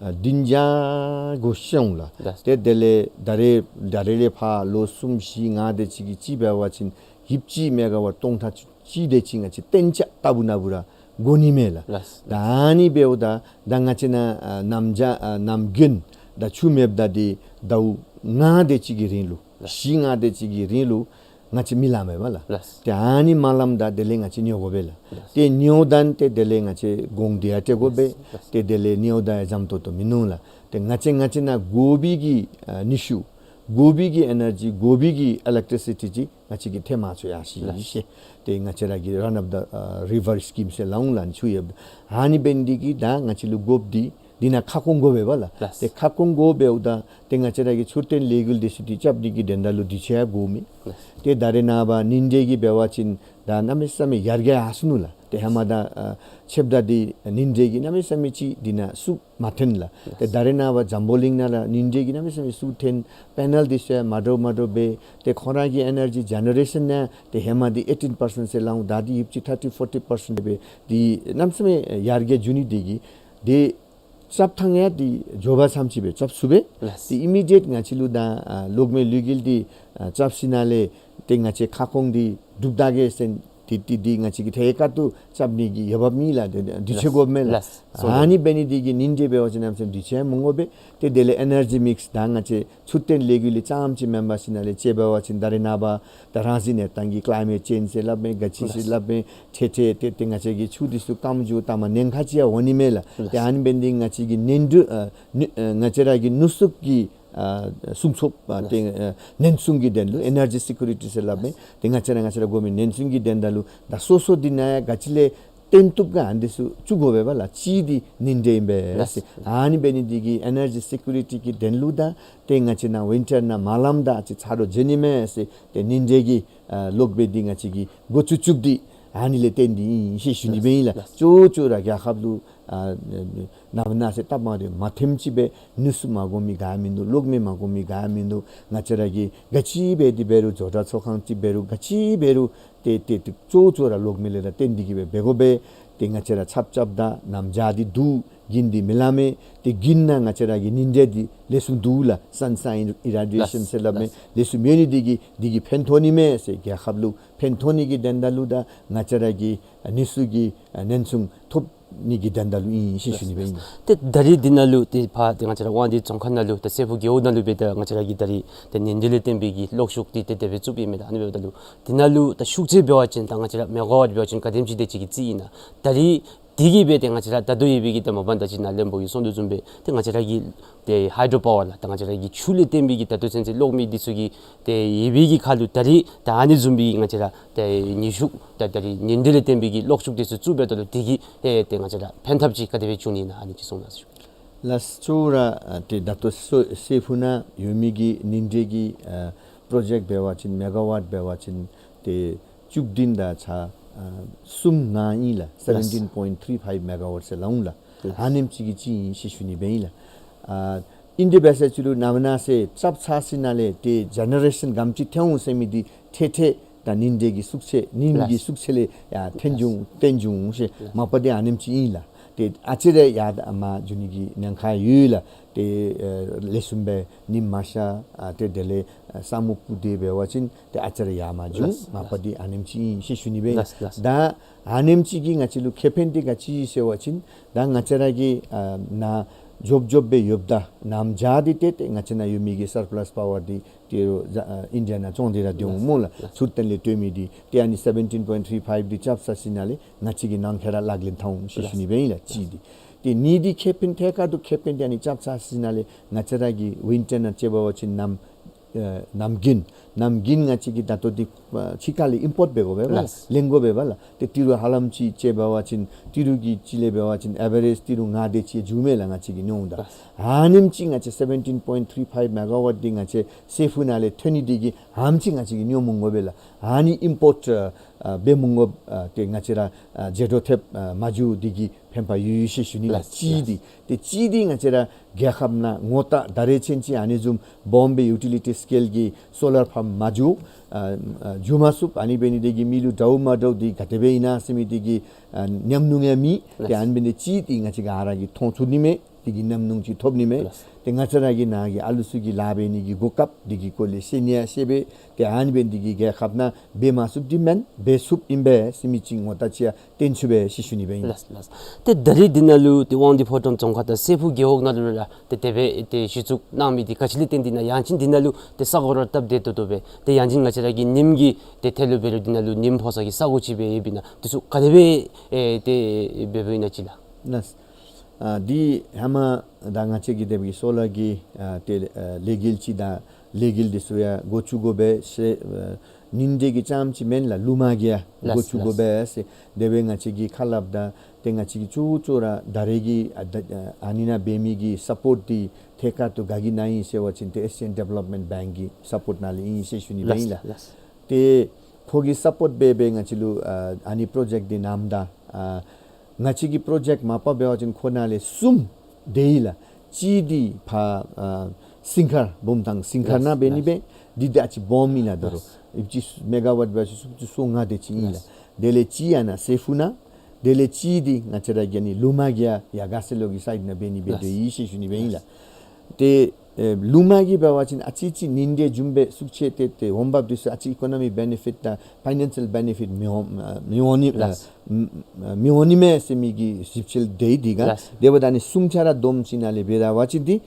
ཨ་བདུན་བརྒྱ་དགོ་ཤོང་ལགས། ལགས། ཏེ་དེ་ལས་ད་རིས་ད་རིས་ལས་ཕར་ལོ་གསུམ་བཞི་ལྔ་དེ་ཅིག་གི་ཅིག་འབད་བ་ཅིན་ཡོདཔ་ཅིག་མེ་ག་ཝཊ་སྟོང་ཕྲག་གཅིག་དེ་ཅིག་ང་བཅས་གཏན་འཇགས་ལྟ་བུ་ན་བུ་ར་དགོ་ནི་མས་ལགས། ལགས། ད་ཨ་ནི་འབདཝ་ད་ད་ང་བཅས་ནཱ་ཨ་གནམ་བྱཱར་ཨ་གནམ་དགུན་ད་ཆུ་མེདཔ་ད་འདི་ཟླཝ་ལྔ་དེ་ཅིག་གི་རིང་ལུ་ལགས། བཞི་ལྔ་དེ་ཅིག་གི་རིང་ལུ་ང་བཅས་མི་ལང་མས་པ་ལགས། ལགས། ཏེ་ཨ་ནི་མ་ལངམ་ད་དེ་ལས་ང་བཅས་ཉོ་དགོ་པས་ལགས། ལགས། ཏེ་ཉོཝ་ད་ཏེ་དེ་ལས་ང་བཅས་གོང་འདི་ཡང་སྤྲོད་དགོ་པས། ལགས། ཏེ་དེ་ལས་ཉོཝ་ད་ཡང་འཇམ་ཏོང་ཏོ་མིན་ནུག་ལགས། ཏེ་ང་བཅས་ང་བཅས་ནཱ་དགོ་པའི་གི་ཨ་ནུས་ཤུགས་དགོ་པའི་གི་ཨེ་ནར་ཇི་དགོ་པའི་གི་ཨི་ལེག་ཊི་སི་ཊི་ཅིག་ང་བཅས་ཀྱིས་ཐོན་མ་ཚུགས་ཡར་སོ་ཡི་ཤེས། ཏེ་ང་བཅས་ར་གི་རན་ཨོཕ་ད་ཨ་རི་ཝར་སི་ཀིམ་ཟེར་སླབ་འོང་ལགས། ཨ་ནི་ཚུ་ཡོད། ཨ་ནི་འབད་ནི་འདི་གིས་ད་ང་བཅས་ལུ་དགོཔ་འདི་འདི་ནང་ཁ་སྐོང་དགོ་པས་པ་ལགས། ལགས། ཏེ་ཁ་སྐོང་དགོ་འབདཝ་ད་ཏེ་ང་བཅས་ར་གི་ཆུ་ཐོན་ལས་འགུལ་འདི་ཚུ་འདི་རྐྱབ་ནི་གི་དོན་དག་ལུ་འདི་ཚུ་ཡང་དགོ་མི། ལགས། ཏེ་ད་རེས་ནངས་པ་ཉིན་དྲོད་ཀྱི་འབད་བ་ཅིན་ད་གནམ་མེད་ས་མེད་ཡར་རྒྱས་ཡར་སོ་ནུག་ལགས། ཏེ་ཧེ་མ་ད་ཨ་ཆདཔ་ད་འདི་ཉིན་དྲོད་ཀྱི་གནམ་མེད་ས་མེད་ཅིག་འདི་ནང་ཤུགས་མ་ཐོན་ལགས། ཏེ་ད་རེས་ནངས་པ་འཛམ་བུ་གླིང་ནང་ར་ཉིན་དྲོད་ཀྱི་གནམ་མེད་ས་མེད་ཤུགས་ཐོན། པེ་ནལ་འདི་ཚུ་ཡང་མ་འདྲཝ་མ་འདྲཝ་སྦེ་ཏེ་ཁོང་ར་གི་ཨེ་ནར་ཇི་ཇེ་ནེ་རེ་ཤཱན་ཡང་ཏེ་ཧེ་མ་འདི་ཨེ་ཊིན་པར་སེནཊ་ཟེར་སླབ་འོང་། ད་འདི་ཡོདཔ་ཅིག་ཐར་ཊི་ཕོར་ཊི་པར་སེནཊ་སྦེ་འདི་གནམ་མེད་ས་མེད་ཡར་རྒྱས་འགྱོ་ནི་འདི་གིས་ཏེ་རྐྱབ་ཐངས་ཡང་འདི་མགྱོགས་པ་ཙམ་ཅིག་སྦེ་རྐྱབ་ཚུགས་པས། ལགས། ཏེ་ཨི་མི་ཌི་ཡེཊ་ང་བཅས་ལུ་ད་ཨ་གློག་མེ་ལུས་རྒྱུ་འདི་ཨ་རྐྱབ་ཞིནམ་ལས་ཏེ་ང་བཅས་ཁ་སྐོང་འདི་གྲུབ་ད་གེ་ཟེར་ཏེ་ ཏེ་འདི་ང་བཅས་ཀྱིས་ཐད་ཀར་དུ་རྐྱབ་ནི་གི་འོས་འབབ་མེད་ལགས། དུས་ཚོད་དགོ་མས་ལགས། ལགས། ཨ་ནི་འབད་ནི་འདི་གིས་ཉིན་དྲོད་འབད་བ་ཅིན་གནམ་མེད་ས་མེད་དུས་ཚོད་མི་དགོ་པས། ཏེ་དེ་ལས་ཨེ་ནར་ཇི་མིགསི་ད་ང་བཅས་ཚུར་བཏོན་ལས་འགུལ་ལས་རྐྱངམ་ཅིག་མེན་པར་ཞིནམ་ལས་དཔྱེ་འབད་བ་ཅིན་ད་རེས་ནངས་པ་ད་རང་བཞིན་གནས་སྟངས་ཀྱི་ཀླའི་མེཊ་ཅེནཇ་ཟེར་སླབ་མས། ག་ཅི་ཟེར་སླབ་མས། ཏེ་ཏེ་ཏེ་ཏེ་ང་བཅས་ཀྱི་ཆུ་འདི་ཚུ་སྐམ་འགྱོ་ད་མ་ཉེན་ཁ་ཅིག་ཡང་འོང་ནི་མས་ལགས། ལགས། ཏེ་ཨ་ནི་འབད་ནི་འདི་ང་བཅས་ཀྱི་ཉིན་དྲོད་ཨ་ནི་ཨ་ང་བཅས་ར་གི་ནུས་ཤུགས་ཀྱི་ཨ་སྲུང་སྐྱོབ་ཨ་ཏེ་ཨ་ཉེན་སྲུང་གི་དོན་ལུ་ཨེ་ནར་ཇི་སི་ཀུ་རི་ཊི་ཟེར་སླབ་མས། ཏེ་ང་བཅས་ར་ང་བཅས་ར་དགོ་མི་ཉེན་སྲུང་གི་དོན་དག་ལུ་ད་སོ་སོ་འདི་ནང་ཡང་ག་ཅི་ལས་བཏོན་བཏུབ་ག་ཨ་ནི་འདི་ཚུ་བཙུགས་དགོ་པས་ལགས། གཅིག་འདི་ཉིན་དྲོད་ཨིན་པས། ལགས། ཨ་ནི་འབད་ནི་འདི་གིས་ཨེ་ནར་ཇི་སི་ཀུ་རི་ཊི་གི་དོན་ལུ་དང་ཏེ་ང་བཅས་ནཱ་ཝིན་ཊར་ནང་མ་ལངམ་ད་ཨ་ཙི་ཚ་དྲོད་བྱིན་ནི་མས་ཟེར་ཏེ་ཉིན་དྲོད་ཀྱི་ཨ་གློག་མེ་འདི་ང་བཅས་ཀྱིས་འགོ་བཙུགས་བཙུགསཔ་འདི་ཨ་ནི་ལས་བརྟེན་ཏེ་ཨིན་ཟེར་ཞུ་ནི་སྦེ་ཨིན་ལགས། ལགས། ལགས། གཙོ་བོ་གཙོ་བོ་ར་རྒྱལ་ཁབ་ལུ་ཨ་ནམ་ནང་ཟེར་སྟབས་མ་བདེཝ་མ་ཐོནམ་ཅིག་སྦེ་ནུས་ཤུགས་མ་དགོ་མི་ག་ཡང་མིན་འདུག། གློག་མེ་མ་དགོ་མི་ག་ཡང་མིན་འདུག། ང་བཅས་ར་གིས་ག་ཅི་འབད་དེ་འབད་རུང་ཇོ་བྲག་ཚོགས་ཁང་ཅིག་འབད་རུང་ག་ཅི་འབད་རུང་ཏེ་ཏེ་ཏེ་གཙོ་བོ་གཙོ་བོ་ར་གློག་མེ་ལས་ར་བརྟེན་ཏེ་གིས་སྦེ་འབད་དགོ་པས། ཏེ་ང་བཅས་ར་ཆརཔ་རྐྱབ་ད་གནམ་བྱཱར་འདི་འདུག། དགུན་འདི་མི་ལང་མས། ཏེ་དགུན་ནང་ང་བཅས་ར་གི་ཉིན་དྲོད་འདི་ལེགས་ཤོམ་འདུག་ལགས། སན་ཤའིན་ཨི་ར་ཌི་ཡེ་ཤཱན་ཟེར་སླབ་མས། ལགས། ལེགས་ཤོམ་ཡོད་ནི་འདི་གིས་འདི་གིས་ཕན་ཐོགས་ནི་མས་ཟེར། རྒྱལ་ཁབ་ལུ་ཕན་ཐོགས་ནི་གི་དོན་དག་ལུ་དང་ང་བཅས་ར་གི་ཨ་ནུས་ཤུགས་ཀྱི་ཨ་ཉེན་སྲུང་ཐོབ་ནི་གི་དོན་དག་ལུ་ཨིན་ཟེར་ཞུ་ནི་སྦེ་ཨིན། ཏེ་ད་རིས་འདི་ནང་ལུ་ཏེ་ཕར་ཏེ་ང་བཅས་ར་དབང་འདུས་རྫོང་ཁག་ནང་ལུ་ཏེ་སྲད་ཕུག་རྒེད་འོག་ནང་ལུ་སྦེ་ད་ང་བཅས་ར་གིས་ད་རིས་ཏེ་ཉིན་དྲོད་ལས་བརྟེན་པའི་གི་གློག་ཤུགས་འདི་ཏེ་དེ་སྦེ་བཙུགས་ཡི་མས། ད་ཨ་ནི་འབདཝ་ད་ལུ་འདི་ནང་ལུ་ད་ཤུགས་ཚད་འབད་བ་ཅིན་ད་ང་བཅས་ར་མེ་ག་ཝཊ་འབད་བ་ཅིན་ག་དེམ་ཅིག་དེ་ཅིག་གིས་རྩིས་ཨིན་ན། ད་རིས་འདི་གིས་སྦེ་ཏེ་ང་བཅས་ར་ད་ལྟོ་ཡོད་པའི་གི་ད་མ་པ་ད་ཅི་ནཱ་བློན་པོ་གིས་གསུང་དོ་བཟུམ་སྦེ་ཏེ་ང་བཅས་ར་གི་ཏེ་ཧའི་ཌྲོ་པ་ཝར་ལགས། ད་ང་བཅས་ར་གི་ཆུ་ལས་བརྟེན་པའི་གི་ད་ལྟོ་ཚུན་ཚོད་གློག་མེ་འདི་ཚུ་གི་ཏེ་ཡོད་པའི་གི་ཁར་ལུ་ད་རིས་ད་ཨ་ནི་བཟུམ་སྦེ་ང་བཅས་ར་ཏེ་ཉིན་ཤུགས་ད་ད་རིས་ཉིན་དྲོད་ལས་བརྟེན་པའི་གི་གློག་ཤུགས་འདི་ཚུ་བཙུགས་འབདཝ་ད་ལུ་འདི་གིས་ཏེ་ཏེ་ང་བཅས་ར་ཕན་ཐབས་ཅིག་ག་དེ་སྦེ་བྱུང་ནི་ཨིན་ན་ཨ་ནི་ཅིག་གསུང་གནང་ཟེར་ཞུ། ལགས། གཙོ་བོ་ར་ཨ་ཏེ་ད་ལྟོ་སོ་སྲད་ཕུག་ནང་ཡོད་མི་གི་ཉིན་དྲོད་ཀྱི་ཨ་པྲོ་ཇེཀཊ་འབད་བ་ཅིན་མེ་ག་ཝཊ་འབད་བ་ཅིན་ཏེ་བཅུ་བདུན་དང་ཚག་ཨ་གསུམ་ལྔ་ཨིན་ལགས། ལགས། སེ་བེན་ཊིན་པོའིནཊ་ཐི་རི་ཕའིབ་མེ་ག་ཝཊ་ཟེར་སླབ་འོང་ལགས། ལགས། ཨ་ནེམ་ཅིག་གི་ཅིག་ཨིན་ཟེར་ཞུ་ནི་སྦེ་ཨིན་ལགས། ཨ་ཨིན་དེ་འབད་ས་ཅིག་ལུ་ནམ་ནང་ཟེར་ཆརཔ་ཚར་ཞིནམ་ལས་ཏེ་ཇེ་ནེ་རེ་ཤཱན་ག་དེམ་ཅིག་ཐོན་འོང་ཟེར་མི་འདི་ཏེ་ཏེ་ད་ཉིན་དྲོད་ཀྱི་ཤུགས་ཚད་ཉིམ་གི་ལགས། ཤུགས་ཚད་ལས་ཡར་ཐོན་ལགས། འགྱོ་ཐོན་འགྱོ་ཟེར། ལགས། མ་པ་འདི་ཨ་ནེམ་ཅིག་ཨིན་ལགས། ཏེ་ཨ་ཙི་རེ་ཡར་མར་འགྱོ་ནི་གི་ཉེན་ཁ་ཡོད་ལགས། ཏེ་ཨ་ལེགས་ཤོམ་སྦེ་ཉིམ་མ་ཤར་ཨ་ཏེ་དེ་ལས་ཨ་ས་སྨུག་སྤུབས་ཏེ་འབད་བ་ཅིན་ཏེ་ཨ་ཙི་རེ་ཡར་མར་འགྱོ། ལགས། མ་པ་འདི་ཨ་ནེམ་ཅིག་ཨིན་ཟེར་ཞུ་ནི་སྦེ་ཨིན། ལགས། ལགས། ད་ཨ་ནེམ་ཅིག་གིས་ང་བཅས་ལུ་ཁེ་ཕན་འདི་ག་ཅི་ཟེར་བ་ཅིན་ད་ང་བཅས་ར་གི་ཨ་ནཱ་འཇོབ་འཇོབ་སྦེ་ཡོདཔ་ད་གནམ་བྱཱར་འདི་ཏེ་ཏེ་ང་བཅས་ནཱ་ཡོད་མི་གི་སར་པ་ལཱས་པ་ཝར་འདི་ཏེ་རུང་ཨ་ཨིན་ཌི་ཡ་ནང་བཙོང་སྟེ་ར་སྡོད་འོང་སྨོ་ལགས། ལགས། ཚུར་བཏོན་ལས་བཏོན་མི་འདི་ཏེ་ཨ་ནི་སེ་བེན་ཊིན་པོའིནཊ་ཐི་རི་ཕའིབ་འདི་རྐྱབ་ཚར་ཞིནམ་ལས་ང་བཅས་ཀྱིས་ནང་འཁོད་ར་ལག་ལེན་འཐབ་འོང་ཟེར་ཞུ་ནི་སྦེ་ཨིན་ལགས། གཅིག་འདི། ཏེ་གཉིས་འདི་ཁེ་ཕན་ཐད་ཀར་དུ་ཁེ་ཕན་འདི་ཨ་ནི་རྐྱབ་ཚར་ཞིནམ་ལས་ང་བཅས་ར་གི་ཝིན་ཊར་ནང་དཔྱེ་འབད་བ་ཅིན་གནམ་ཨེ་གནམ་དགུན་གནམ་དགུན་ང་བཅས་ཀྱིས་ད་ལྟོ་འདི་ཨ་ཕྱི་ཁ་ལས་ཨིམ་པོརཊ་འབད་དགོ་པས་པ་ལགས། ལགས། ལེན་དགོ་པས་པ་ལགས། ཏེ་ཏི་རུ་ཧ་ལམ་ཅིག་དཔྱེ་འབད་བ་ཅིན་ཏི་རུ་གི་ཅིག་ལས་འབད་བ་ཅིན་ཨེ་ཝ་རེཇ་ཏི་རུ་ལྔ་དེ་ཅིག་འགྱོཝ་མས་ལགས། ང་བཅས་ཀྱིས་ཉོཝ་ད། ལགས། ཨ་ནེམ་ཅིག་ང་བཅས་སེ་བེན་ཊིན་པོའིནཊ་ཐི་རི་ཕའིབ་མེ་ག་ཝཊ་འདི་ང་བཅས་སྲད་ཕུག་ནང་ལས་ཐོན་ནི་འདི་གིས་ཨ་ནེམ་ཅིག་ང་བཅས་ཀྱིས་ཉོ་མི་དགོ་པས་ལགས། ཨ་ནི་ཨིམ་པོརཊ་ཨ་འབད་མི་དགོཔ་ཨ་ཏེ་ང་བཅས་ར་ཨ་ཟད་འགྲོ་ཐེབས་ཨ་མ་འགྱོཝ་འདི་གིས་ཕན་པ་ཡོད་ཟེར་ཞུ་ནི་ལགས། ལགས། གཅིག་འདི། ཏེ་གཅིག་འདི་ང་བཅས་ར་རྒྱལ་ཁབ་ནང་ངོ་རྟགས་ད་རེས་ཚུན་ཚོད་ཨ་ནི་བཟུམ་བོམ་བེ་ཡུ་ཊི་ལི་ཊི་སི་ཀེལ་གྱི་སོ་ལར་ཕཱམ་མ་འགྱོ་ཨ་ཨ་འགྱོ་མ་ཚུགས། ཨ་ནི་འབད་ནི་འདི་གིས་མི་ལུ་དྲག་མ་དྲག་འདི་ག་དེ་སྦེ་ཨིན་ན་ཟེར་མི་འདི་གི་ཨ་ཉམས་མྱོང་ཡང་མེད། ཏེ་ལགས། ཨ་ནི་འབད་ནི་འདི་གཅིག་འདི་ང་བཅས་ག་ར་གིས་མཐོང་ཚུགས་ནི་མས། འདི་གི་ཉམས་མྱོང་ཅིག་ཐོབ་ནི་མས། ལགས། ཏེ་ང་བཅས་ར་གི་ནཱ་གི་ཨ་ལུ་ཚུ་གིས་ལཱ་འབད་ནི་གི་གོ་སྐབས་འདི་གི་སྐོར་ལས་ཤེས་ནི་ཡང་ཤེས་པས། ཏེ་ཨ་ནི་འབད་ནི་འདི་གིས་རྒྱལ་ཁབ་ནང་འབད་མ་ཚུགསཔ་འདི་མེན། འབད་ཚུགསཔ་ཨིན་པས་ཟེར་མི་ཅིག་ངོ་རྟགས་ཅིག་ཡང་སྟོན་ཚུགས་པས་ཟེར་ཞུ་ནི་སྦེ་ཨིན། ལགས་ལགས། ཏེ་ད་རིས་འདི་ནང་ལུ་ཏེ་དབང་འདུས་ཕོ་བྲང་རྫོང་ཁག་དང་སྲད་ཕུག་རྒེད་འོག་ནང་ལུ་ར་ཏེ་དེ་སྦེ་ཏེ་གཞི་བཙུགས་གནང་མི་འདི་ག་ཅི་ལས་བརྟེན་ཏེ་ཨིན་ན། ཡང་ཅིན་འདི་ནང་ལུ་ཏེ་ས་གོ་ར་སྟབས་བདེ་ཏོག་ཏོ་སྦེ་ཏེ་ཡང་ཅིན་ང་བཅས་ར་གི་ཉིམ་གྱི་ཏེ་ཐད་ལུ་འབད་རུང་འདི་ནང་ལུ་ཉིམ་ཕོག་ས་གི་ས་གོ་ཅིག་སྦེ་ཡོདཔ་ཨིན་ན། འདི་ཚུ་ག་དེ་སྦེ་ཨེ་ཏེ་འབདཝ་ཨིན་ན་ཅིག་ལགས། ལགས། ཨ་འདི་ཧེ་མ་ད་ང་བཅས་ཀྱི་དེ་སྦེ་གི་སོ་ལར་གྱི་ཨ་ཏེ་ཨ་ལས་འགུལ་ཅིག་དང་ལས་འགུལ་འདི་ཚུ་ཡང་འགོ་བཙུགས་དགོ་པས་ཟེར། ཨ་ཉིན་དྲོད་ཀྱི་རྐྱངམ་ཅིག་མེན་ལགས། ལུ་མ་གིས་ཡང་འགོ་བཙུགས་དགོ་པས་ཟེར། དེ་སྦེ་ང་བཅས་ཀྱིས་ཁ་སླབ་ད་ཏེ་ང་བཅས་ཀྱིས་གཙོ་བོ་གཙོ་བོ་ར་ད་རེས་ཀྱི་ཨ་ད་ཨ་ནི་ནང་འབད་མི་གི་སཔོརཊ་འདི་ཐད་ཀར་དུ་ག་གི་ནང་ཨིན་ཟེར་བ་ཅིན་ཏེ་ཨེ་ཤི་ཡཱན་ཌི་ཝེ་ལོབ་མེནཊ་བེངཀ་གི་སཔོརཊ་ནང་ལས་ཨིན་ཟེར་ཞུ་ནི་སྦེ་ཨིན་ལགས། ལགས་ལགས། ཏེ་ཁོ་གིས་སཔོརཊ་འབད་འབད་ང་བཅས་ལུ་ཨ་ཨ་ནི་པྲོ་ཇེཀཊ་འདི་གནངམ་ད་ཨ་ང་བཅས་ཀྱི་པྲོ་ཇེཀཊ་མ་པ་འབད་བ་ཅིན་ཁོ་ནང་ལས་གསུམ་དེ་ཨིན་ལགས། གཅིག་འདི་ཕར་ཨ་སིང་ཁར་བུམ་ཐང་སིང་ཁར་ནང་འབད་ནི་སྦེ། འདི་འདི་ཨ་ཙི་སྦོམ་ཨིན་ལགས། ད་རུང་ཨིན་ཅི་མེ་ག་ཝཊ་འབད་ཅི་སུམ་ཅུ་སོ་ལྔ་དེ་ཅིག་ཨིན་ལགས། དེ་ལས་གཅིག་ཡང་ན་སྲད་ཕུག་ནང་། དེ་ལས་གཅིག་འདི་ང་བཅས་ར་གི་ཨ་ནི་ལུ་མ་གིས་ཡར་ཡར་དགའ་ཚལ་ལོག་གི་སའིཌ་ནང་འབད་ནི་སྦེ་ཏེ་ཨིན་ཟེར་ཞུ་ནི་སྦེ་ཨིན་ལགས། ཏེ་ ཨེ་ལུ་མ་གིས་འབད་བ་ཅིན་ཨ་ཙི་ཅིག་ཉིན་དེ་བཟུམ་སྦེ་ཤུགས་ཆེ་སྟེ་ཏེ་འོང་འབབ་འདི་ཚུ་ཨ་ཙི་ཨི་ཀོ་ནོ་མི་བེ་ནེ་ཕིཊ་དང་ཕའི་ནན་ཤལ་བེ་ནེ་ཕིཊ་མི་འོང་མི་འོང་ནི་ལགས། མི་འོང་ནི་མས་ཟེར་མི་གི་ཞིབ་འཚོལ་འདི་འདི་ག། ལགས། དེ་འབདཝ་ད་ནི་སུམ་ཆ་ར་བསྡོམས་ཞིནམ་ལས་འབད་ད་བ་ཅིན་འདི་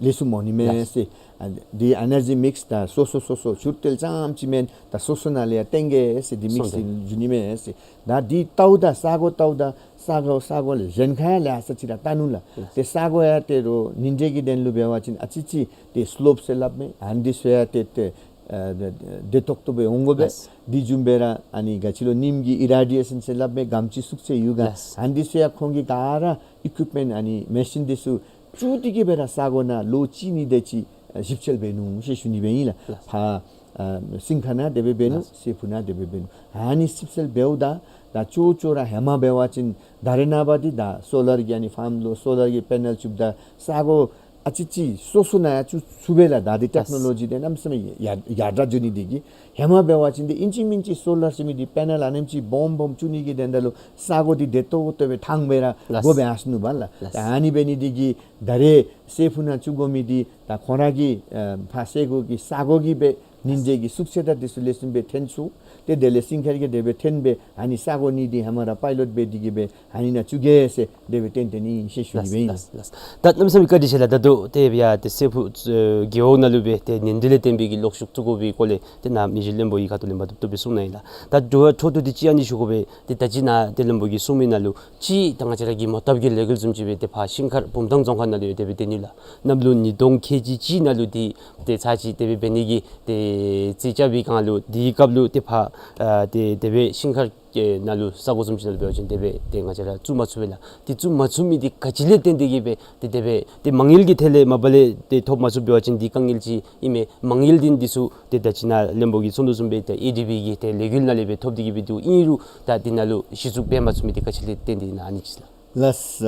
ལེགས་ཤོམ་འོང་ནི་མས་ཟེར། ཨ་འདི་ཨེ་ནར་ཇི་མིགས་ད་སོ་སོ་སོ་སོ་ཆུར་ཏེ་ཙམ་ཅིག་མེན་ད་སོ་སོ་ནང་ལས་ཡང་བཏོན་གེ་ཟེར། འདི་མིགས་སོང་ཏེ་འགྱོ་ནི་མས་ཟེར། ད་འདི་བལྟཝ་ད་ས་གོ་བལྟཝ་ད་ས་གོ་ས་གོ་ལས་གཞན་ཁར་ཡང་ལེ་ཤ་ཅིག་ར་བལྟ་ནུག་ལགས། ལགས། ཏེ་ས་གོ་ཡང་ཏེ་རོགས་ཉིན་དེ་གི་དོན་ལུ་འབད་བ་ཅིན་ཨ་ཙི་ཅིག་ཏེ་སི་ལོབ་ཟེར་སླབ་མས། ཨ་ནི་འདི་ཚུ་ཡང་ཏེ་ཏེ་ཨ་བདེ་ཏོག་ཏོ་སྦེ་འོང་དགོ་པས། ལགས། འདི་བཟུམ་སྦེ་ར་ཨ་ནི་ག་ཅི་ལོ་ཉིམ་གི་ཨི་རེ་ཌི་ཡེ་ཤཱན་ཟེར་སླབ་མས། གངམ་ཅིག་ཤུགས་ཆེ་ཡོད་ག། ལགས། ཨ་ནི་འདི་ཚུ་ཡང་ཁོང་གིས་ག་ར་ཨི་ཀུའིཔ་མེནཊ་ཨ་ནི་མེ་ཤིན་འདི་ཚུ་བཙུགས་ཏེ་གི་སྦེ་ར་ས་གོ་ནང་ལོ་གཅིག་གཉིས་དེ་ཅིག་ཞིབ་འཚོལ་འབད་ནུག་ཟེར་ཞུ་ནི་སྦེ་ཨིན་ལགས། ལགས། ཕར་ཨ་སིང་ཁ་ནང་དེ་སྦེ་འབད་ནུག། ལགས། སེ་ཕུ་ནང་དེ་སྦེ་འབད་ནུག། ཨ་ནི་ཞིབ་འཚོལ་འབདཝ་ད་ད་ཅོག་ཅོག་ར་ཧེ་མ་འབད་བ་ཅིན་ད་རེས་ནངས་པ་འདི་ད་སོ་ལར་གྱི་ཨ་ནི་ཕཱམ་ལུ་སོ་ལར་གྱི་པེ་ནལ་བཙུགསཔ་ད་ས་གོ་ཨ་ཙི་ཅིག་སོ་སོ་ནང་ཡང་བཙུགས་ཚུགས་པས་ལགས། ད་འདི་ལགས། ཊེཀ་ནོ་ལོ་ཇི་འདི་གནམ་མེད་ས་མེད་ཡར་ཡར་དྲག་འགྱོ་ནི་འདི་གིས། ཧེ་མ་འབད་བ་ཅིན་འདི་ཨིན་ཅི་མིན་ཅི་སོ་ལར་ཟེར་མི་འདི་པེ་ནལ་ཨ་ནེམ་ཅིག་སྦོམ་སྦོམ་བཙུགས་ནི་གི་དོན་དག་ལུ་ས་གོ་འདི་བདེ་ཏོག་ཏོ་སྦེ་ཐང་སྦེ་ར་ལགས། དགོ་པས་ཨ་ནི་ནུག་པ་ལགས། ལགས། ད་ཨ་ནི་འབད་ནི་འདི་གིས་ད་རེས་སེ་ཕུ་ནང་བཙུགས་དགོ་མི་འདི་ད་ཁོང་ར་གི་ཨ་ཕར་ས་གོ་གི་ས་གོ་གི་སྦེ་ཉིན་དེ་གི་ཤུགས་ཆེ་དང་འདི་ཚུ་ལེགས་ཤོམ་སྦེ་ཐོན་ཚུགས། ཏེ་དེ་ལས་སིང་ཁར་གྱིས་དེ་སྦེ་ཐོན་སྦེ་ཨ་ནི་ས་གོ་གཉིས་འདི་ཧེ་མ་ར་པའི་ལོཊ་འབད་དེ་གི་སྦེ་ཨ་ནི་ནང་བཙུགས་གེ་ཟེར་དེ་སྦེ་ཏན་ཏན་ཨིན་ཟེར་ཞུ་ནི་སྦེ་ཨིན། ལགས། ལགས། ད་གནམ་མེད་ས་མེད་བཀའ་དྲིན་ཆེ་ལགས། ད་ལྟོ་ཏེ་ཡ་ཏེ་སེ་ཕུ་ཨེ་རྒེད་འོག་ནང་ལུ་སྦེ་ཏེ་ཉིན་དེ་ལས་བརྟེན་པའི་གི་གློག་ཤུགས་བཙུགས་དགོ་པའི་སྐོར་ལས་ཏེ་ནཱ་མི་རྗེ་བློན་པོ་གི་ཁ་ཐུག་ལས་མ་བཏུབ་བཏུབ་སྦེ་གསུངས་གནང་ཡི་ལགས། ད་དྲི་བ་འཕྲོ་མཐུད་དེ་ཅིག་ཨ་ནི་ཞུ་དགོ་པས། ཏེ་ད་ཅི་ནཱ་ཏེ་བློན་པོ་གིས་གསུངས་མི་ནང་ལུ་ཅིག་ད་ང་བཅས་ར་གི་མོ་བཏབ་ཀྱི་ལས་འགུལ་བཟུམ་ཅིག་སྦེ་ཏེ་ཕར་ཤིང་མཁར་བུམ་ཐང་རྫོང་ཁག་ནང་ལུ་ཡང་དེ་སྦེ་སྡོད་ནི་ལགས། གནམ་ལོ་ཉིས་སྟོང་ཁལ་གཅིག་གཅིག་ནང་ལུ་འདི་ཏེ་ཚར་ཅིག་དེ་སྦེ་འབད་ནི་གི་ཏེ་རྩིས་རྐྱབ་པའི་སྒང་ལུ་དེའི་སྐབས་ལུ་ཏེ་ཕར་ཨ་ཏེ་དེ་སྦེ་ཤིང་མཁར་གྱི་ནང་ལུ་ས་གོ་བཟུམ་ཅིག་ནང་ལུ་འབད་བ་ཅིན་དེ་སྦེ་ཏེ་ང་བཅས་ར་བཙུགས་མ་ཚུགས་པས་ལགས། ཏེ་བཙུགས་མ་ཚུགས་མི་འདི་ག་ཅི་ལས་བརྟེན་ཏེ་གི་སྦེ་ཏེ་དེ་སྦེ་ཏེ་མ་དངུལ་གྱི་ཐད་ལས་མ་པ་ལས་ཏེ་ཐོབ་མ་ཚུགས་པ་འབད་བ་ཅིན་འདི་དཀའ་ངལ་ཅིག་ཨིན་མས། མ་དངུལ་འདི་འདི་ཚུ་ཏེ་ད་ཅི་ནཱ་བློན་པོ་གིས་གསུངས་དོ་བཟུམ་སྦེ་ཏེ་ཨེ་ཌི་པི་གི་ཏེ་ལས་འགུལ་ནང་ལས་སྦེ་ཐོབ་སྟེ་གི་སྦེ་འདུག། ཨིན་རུང་ད་འདི་ནང་ལུ་གཞི་བཙུགས་འབད་མ་ཚུགས་མི་འདི་ག་ཅི་ལས་བརྟེན་ཏེ་ཨིན་ན་ཨ་ནི་ཅིག་ལགས། ལགས།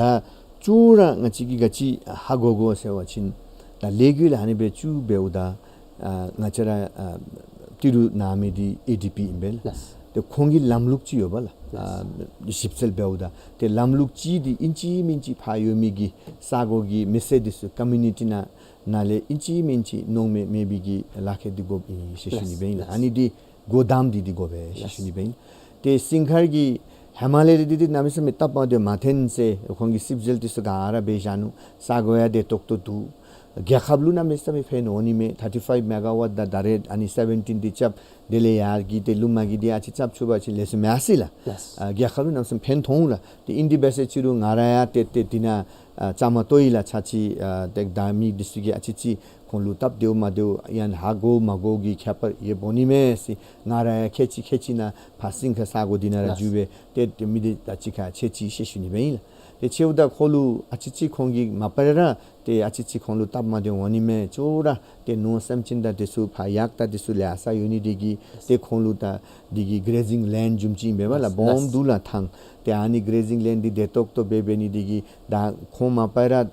ཨ་ད་ཅོག་ར་ང་བཅས་ཀྱིས་ག་ཅི་ཧ་གོ་དགོ་ཟེར་བ་ཅིན་ད་ལས་འགུལ་ཨ་ནི་སྦེ་བཙུགས་འབདཝ་ད་ཨ་ང་བཅས་ར་ཨ་ཏི་རུ་ནང་མི་འདི་ཨེ་ཌི་པི་ཨིན་པས་ལགས། ལགས། ཏེ་ཁོང་གི་ལམ་ལུགས་ཅིག་ཡོད་པ་ལགས། ལགས། ཨ་ཞིབ་འཚོལ་འབདཝ་ད་ཏེ་ལམ་ལུགས་ཅིག་འདི་ཨིན་ཅི་མིན་ཅི་ཕར་ཡོད་མི་གི་ས་གོ་གི་མི་སེར་འདི་ཚུ་ཀོ་མིའུ་ནི་ཊི་ནང་ནང་ལས་ཨིན་ཅི་མིན་ཅི་མནོ་མེད་མེད་པའི་གི་ལག་ཁྱེར་འདི་དགོཔ་ཨིན་ཟེར་ཞུ་ནི་སྦེ་ཨིན་ལགས། ལགས། ཨ་ནི་འདི་སྒོ་བསྡམས་ཏེ་འདི་དགོ་པས་ཟེར་ཞུ་ནི་སྦེ་ཨིན། ཏེ་ཤིང་མཁར་གྱི་ཧེ་མ་ལས་འདི་འདི་གནམ་མེད་ས་མེད་སྟབས་མ་བདེཝ་མ་ཐོན་ཟེར་ཁོང་གིས་ཞིབ་འཚོལ་འདི་ཚུ་ག་ར་འབད་བཞག་ནུག། ས་གོ་ཡང་བདེ་ཏོག་ཏོ་འདུག། རྒྱལ་ཁབ་ལུ་གནམ་མེད་ས་མེད་ཕན་འོང་ནི་མས། ཐར་ཊི་ཕའིབ་མེ་ག་ཝཊ་དང་ད་རེས་ཨ་ནི་སེ་བེན་ཊིན་འདི་རྐྱབ། དེ་ལས་ཡར་གྱི་ཏེ་ལུ་མ་གི་འདི་ཨ་ཙི་རྐྱབ་ཚུགས་པ་ཅིན་ལེགས་ཤོམ་ཨ་ཟེར་ལགས། ལགས། ཨ་རྒྱལ་ཁབ་ལུ་གནམ་མེད་ས་མེད་ཕན་ཐོགས་ལགས། ཏེ་ཨིན་དེ་འབད་ཟེར་ཅི་རུང་ང་ར་ཡང་ཏེ་ཏེ་འདི་ནང་ཨ་བཅའ་མར་གཏོགས་ཡི་ལགས། ཚར་ཅིག་ཨ་ཏེ་ད་མི་འདི་ཚུ་གིས་ཨ་ཙི་ཅིག་ཁོང་ལུ་སྟབས་བདེཝ་མ་བདེཝ་ཡང་ཧ་གོ་མ་གོ་གི་ཁྱད་པར་ཡོདཔ་འོང་ནི་མས་ཟེར། ང་ར་ཡང་ཁལ་གཅིག་ཁལ་གཅིག་ནང་ཕར་ཤིང་མཁར་ས་གོ་འདི་ནང་ར་ལགས། འགྱོ་སྦེ་ཏེ་ཏེ་མི་འདི་ད་ཅི་ཁར་ཆེ་ཅི་ཟེར་ཞུ་ནི་སྦེ་ཨིན་ལགས། ཏེ་ཆེཝ་ད་ཁོ་ལུ་ཨ་ཙི་ཅིག་ཁོང་གིས་མ་པ་ར་ཏེ་ཨ་ཙི་ཅིག་ཁོང་ལུ་སྟབས་མ་བདེཝ་འོང་ནི་མས། ཅོག་ར་ཏེ་ནོར་སེམས་ཅན་དང་འདི་ཚུ་ཕར་གཡག་དང་འདི་ཚུ་ལེ་ཤ་ཡོད་ནི་འདི་གིས་ཏེ་ཁོང་ལུ་ད་འདི་གི་གརེ་ཛིང་ལེནཌ་བཟུམ་ཅིག་ཨིན་པས་ལགས། ལགས། སྦོམ་འདུག་ལགས་ཐང་། ཏེ་ཨ་ནི་གརེ་ཛིང་ལེནཌ་འདི་བདེ་ཏོག་ཏོ་སྦེ་འབད་ནི་འདི་གིས་ད་ཁོང་མ་པ་ར་ཨ་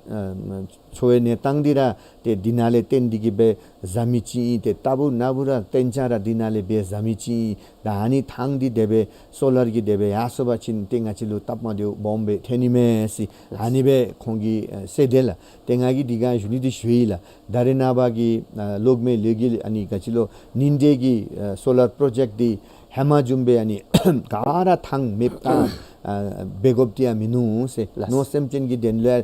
འཚོ་བའི་གནས་སྟངས་འདི་ར་ཏེ་འདི་ནང་ལས་བརྟེན་ཏེ་གི་སྦེ་བཟའ་མི་ཅིག་ཨིན། ཏེ་རྟ་ཕོ་ནོར་བུ་ར་གཏན་ཆགས་ར་འདི་ནང་ལས་སྦེ་བཟའ་མི་ཅིག་ཨིན། ད་ཨ་ནི་ཐང་འདི་དེ་སྦེ་སོ་ལར་གྱིས་དེ་སྦེ་ཡར་སོང་པ་ཅིན་ཏེ་ང་བཅས་ལུ་སྟབས་མ་བདེཝ་སྦོམ་སྦེ་ཐོན་ནི་མས་ཟེར་ཨ་ནི་སྦེ་ཁོང་གིས་ཨ་ཟེར་དེས་ལགས། ཏེ་ང་གིས་འདི་ག་ཞུ་ནི་འདི་ཞུ་ཡི་ལགས། ད་རེས་ནངས་པ་གི་ཨ་གློག་མེ་ལས་འགུལ་ཨ་ནི་ག་ཅི་ལོ་ཉིན་དེ་གི་ཨ་སོ་ལར་པྲོ་ཇེཀཊ་འདི་ཧེ་མ་བཟུམ་སྦེ་ཨ་ནི་ག་ར་ཐང་མེདཔ་བཏང་ཨ་འབད་དགོཔ་འདི་ཡང་མིན་ནུག་ཟེར། ལགས། ནོར་སེམས་ཅན་གྱི་དོན་ལུ་ཨ་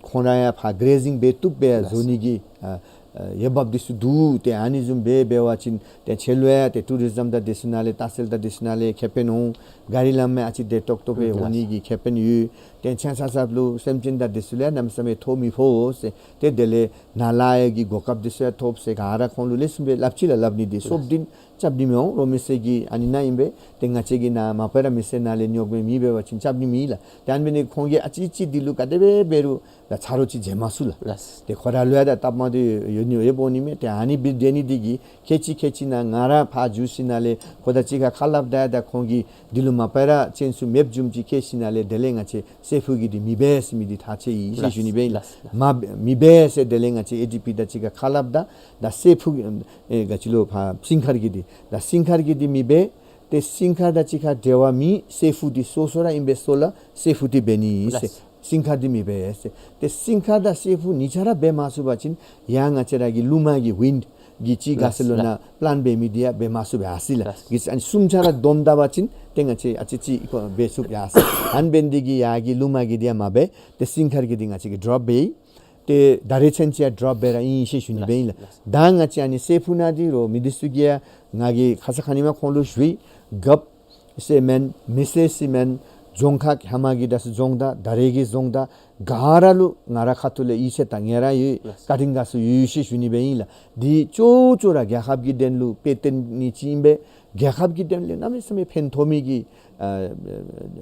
ཁོང་ར་ཡང་ཕར་གརེ་ཛིང་འབད་བཏུབ་སྦེ་ཡང་ལགས། བཟོ་ནི་གི་ཨ་ཨ་འོས་འབབ་འདི་ཚུ་འདུག། ཏེ་ཨ་ནི་བཟུམ་སྦེ་འབད་བ་ཅིན་ཏེ་ཁྱོད་ལུ་ཡང་ཏེ་ཊུ་རི་ཛིམ་དང་འདི་ཚུ་ནང་ལས་ལྟ་བཤལ་དང་འདི་ཚུ་ནང་ལས་ཁེ་ཕན་འོང་། གཱ་རི་ལམ་ཡང་ཨ་ཙི་བདེ་ཏོག་ཏོ་སྦེ་ལགས། འོང་ནི་གི་ཁེ་ཕན་ཡོད། ཏེ་ཁྱེད་ཆ་ཁྱབ་ལུ་སེམས་ཅན་དང་འདི་ཚུ་ལུ་ཡང་གནམ་མེད་ས་མེད་ཐོ་མི་ཕོག་ཟེར། ཏེ་དེ་ལས་ནཱ་ལཱ་གཡོག་གི་གོ་སྐབས་འདི་ཚུ་ཡང་ཐོབ་ཟེར་ག་ར་ཁོང་ལུ་ལེགས་ཤོམ་སྦེ་སླབ་ཅི་ལགས། སླབ་ནི་འདི་ལགས། སོབ་འདི་རྐྱབ་ནི་མི་འོང་། རོགས་མི་སེར་གྱི་ཨ་ནི་ནང་ཨིན་པས། ཏེ་ང་བཅས་ཀྱི་ནཱ་མ་པ་ར་མི་སེར་ནང་ལས་ཉོག་མེད་མི་འབད་བ་ཅིན་རྐྱབ་ནི་མེད་ལགས། ཏེ་ཨ་ནི་འབད་ནི་ཁོང་གིས་ཨ་ཙི་ཅིག་འདི་ལུ་ག་དེ་སྦེ་འབད་རུང་ད་ཚ་རོགས་ཅིག་བྱིན་མ་ཚུགས་ལགས། ལགས། ཏེ་ཁོ་ར་ལུ་ཡང་ད་སྟབས་མ་བདེཝ་ཡོད་ནི་ཡོདཔ་འོང་ནི་མས། ཏེ་ཨ་ནི་འབད་དེ་ནི་འདི་གིས་ཁལ་གཅིག་ཁལ་གཅིག་ནང་ང་ར་ཕར་འགྱོ་ཞིནམ་ལས་ཁོ་དང་གཅིག་ཁར་ཁ་སླབ་ད་ཡང་ད་ཁོང་གིས་འདི་ལུ་མ་པ་ར་ཅན་སུ་མེདཔ་བཟུམ་ཅིག་བཀལ་ཞིནམ་ལས་དེ་ལས་ང་བཅས་སེ་ཕུ་གི་འདི་མི་འབད་ཟེར་མི་འདི་ཐག་བཅད་ཡི་ཟེར་ཞུ་ནི་སྦེ་ཨིན་ལགས། ལགས། མ་མི་འབད་ཟེར་དེ་ལས་ང་བཅས་ཨེ་ཌི་པི་དང་གཅིག་ཁར་ཁ་སླབ་ད་ད་སེ་ཕུ་ཨེ་ག་ཅི་ལོ་ཕར་སིང་ཁར་གྱི་འདི་ད་སིང་ཁར་གྱི་འདི་མི་འབད། ཏེ་སིང་ཁར་དང་གཅིག་ཁར་འབྲེལ་བ་མེད། སེ་ཕུ་འདི་སོ་སོ་ར་ཨིན་པས། སོ་ལར་སེ་ཕུ་འདི་འབད་ནི་ཟེར། ལགས། སིང་ཁ་འདི་མི་འབད་ཟེར། ཏེ་སིང་ཁ་དང་སེར་ཕུ་གཉིས་ཆ་ར་འབད་མ་ཚུགས་པ་ཅིན་ཡང་ང་བཅས་ར་གི་ལུ་མ་གི་ཝིནཌ་གི་ཅིག་ག་ཟེར་ལོ་ན་པླཱནཊ་འབད་མི་འདི་ཡང་འབད་མ་ཚུགས་པས་ཨ་ཟེར་ལགས། གི་ཨ་ནི་གསུམ་ཆ་ར་བསྡོམས་ད་པ་ཅིན་ཏེ་ང་བཅས་ཨ་ཙི་ཅིག་ཁོ་འབད་ཚུགས་ཡ་ཟེར། ཨ་ནི་འབད་ནི་འདི་གིས་ཡ་གི་ལུ་མ་གི་འདི་ཡང་མ་འབད། ཏེ་སིང་ཁ་གི་འདི་ང་བཅས་ཀྱིས་ཌོརོཔ་འབད་ཡི། ཏེ་ད་རེས་ཚུན་ཚོད་ཡང་ཌོརོཔ་འབད་ར་ཨིན་ཟེར་ཞུ་ནི་འབད་ཨིན་ལགས། ད་ང་བཅས་ཨ་ནི་སེར་ཕུ་ནང་འདི་རུང་མི་འདི་ཚུ་གིས་ཡང་ང་གིས་ཁ་ཙ་ཁ་ཉིནམ་ཁོང་ལུ་ཞུ་ཡི། རྒཔོ་ཟེར་མེན། མི་སེར་ཟེར་མེན། རྫོང་ཁག་ཧེ་མ་གི་ད་ཚུ་རྫོང་བདག་ད་རེས་ཀྱི་རྫོང་བདག་ག་ར་ལུ་ང་རའི་ཁ་ཐུག་ལས་ཡིད་ཆེས་དང་ངལ་རངས་ཡོད། བཀའ་དྲིན་དགའ་ཚོར་ཡོད་ཟེར་ཞུ་ནི་འབད་ཨིན་ལགས། འདི་ཅོག་ཅོག་ར་རྒྱལ་ཁབ་ཀྱི་དོན་ལུ་དཔེ་སྟོན་ནི་ཅིག་ཨིན་པས། རྒྱལ་ཁབ་ཀྱི་དོན་ལས་གནམ་མེད་ས་མེད་ཕན་ཐོགས་མི་གི་ཨ་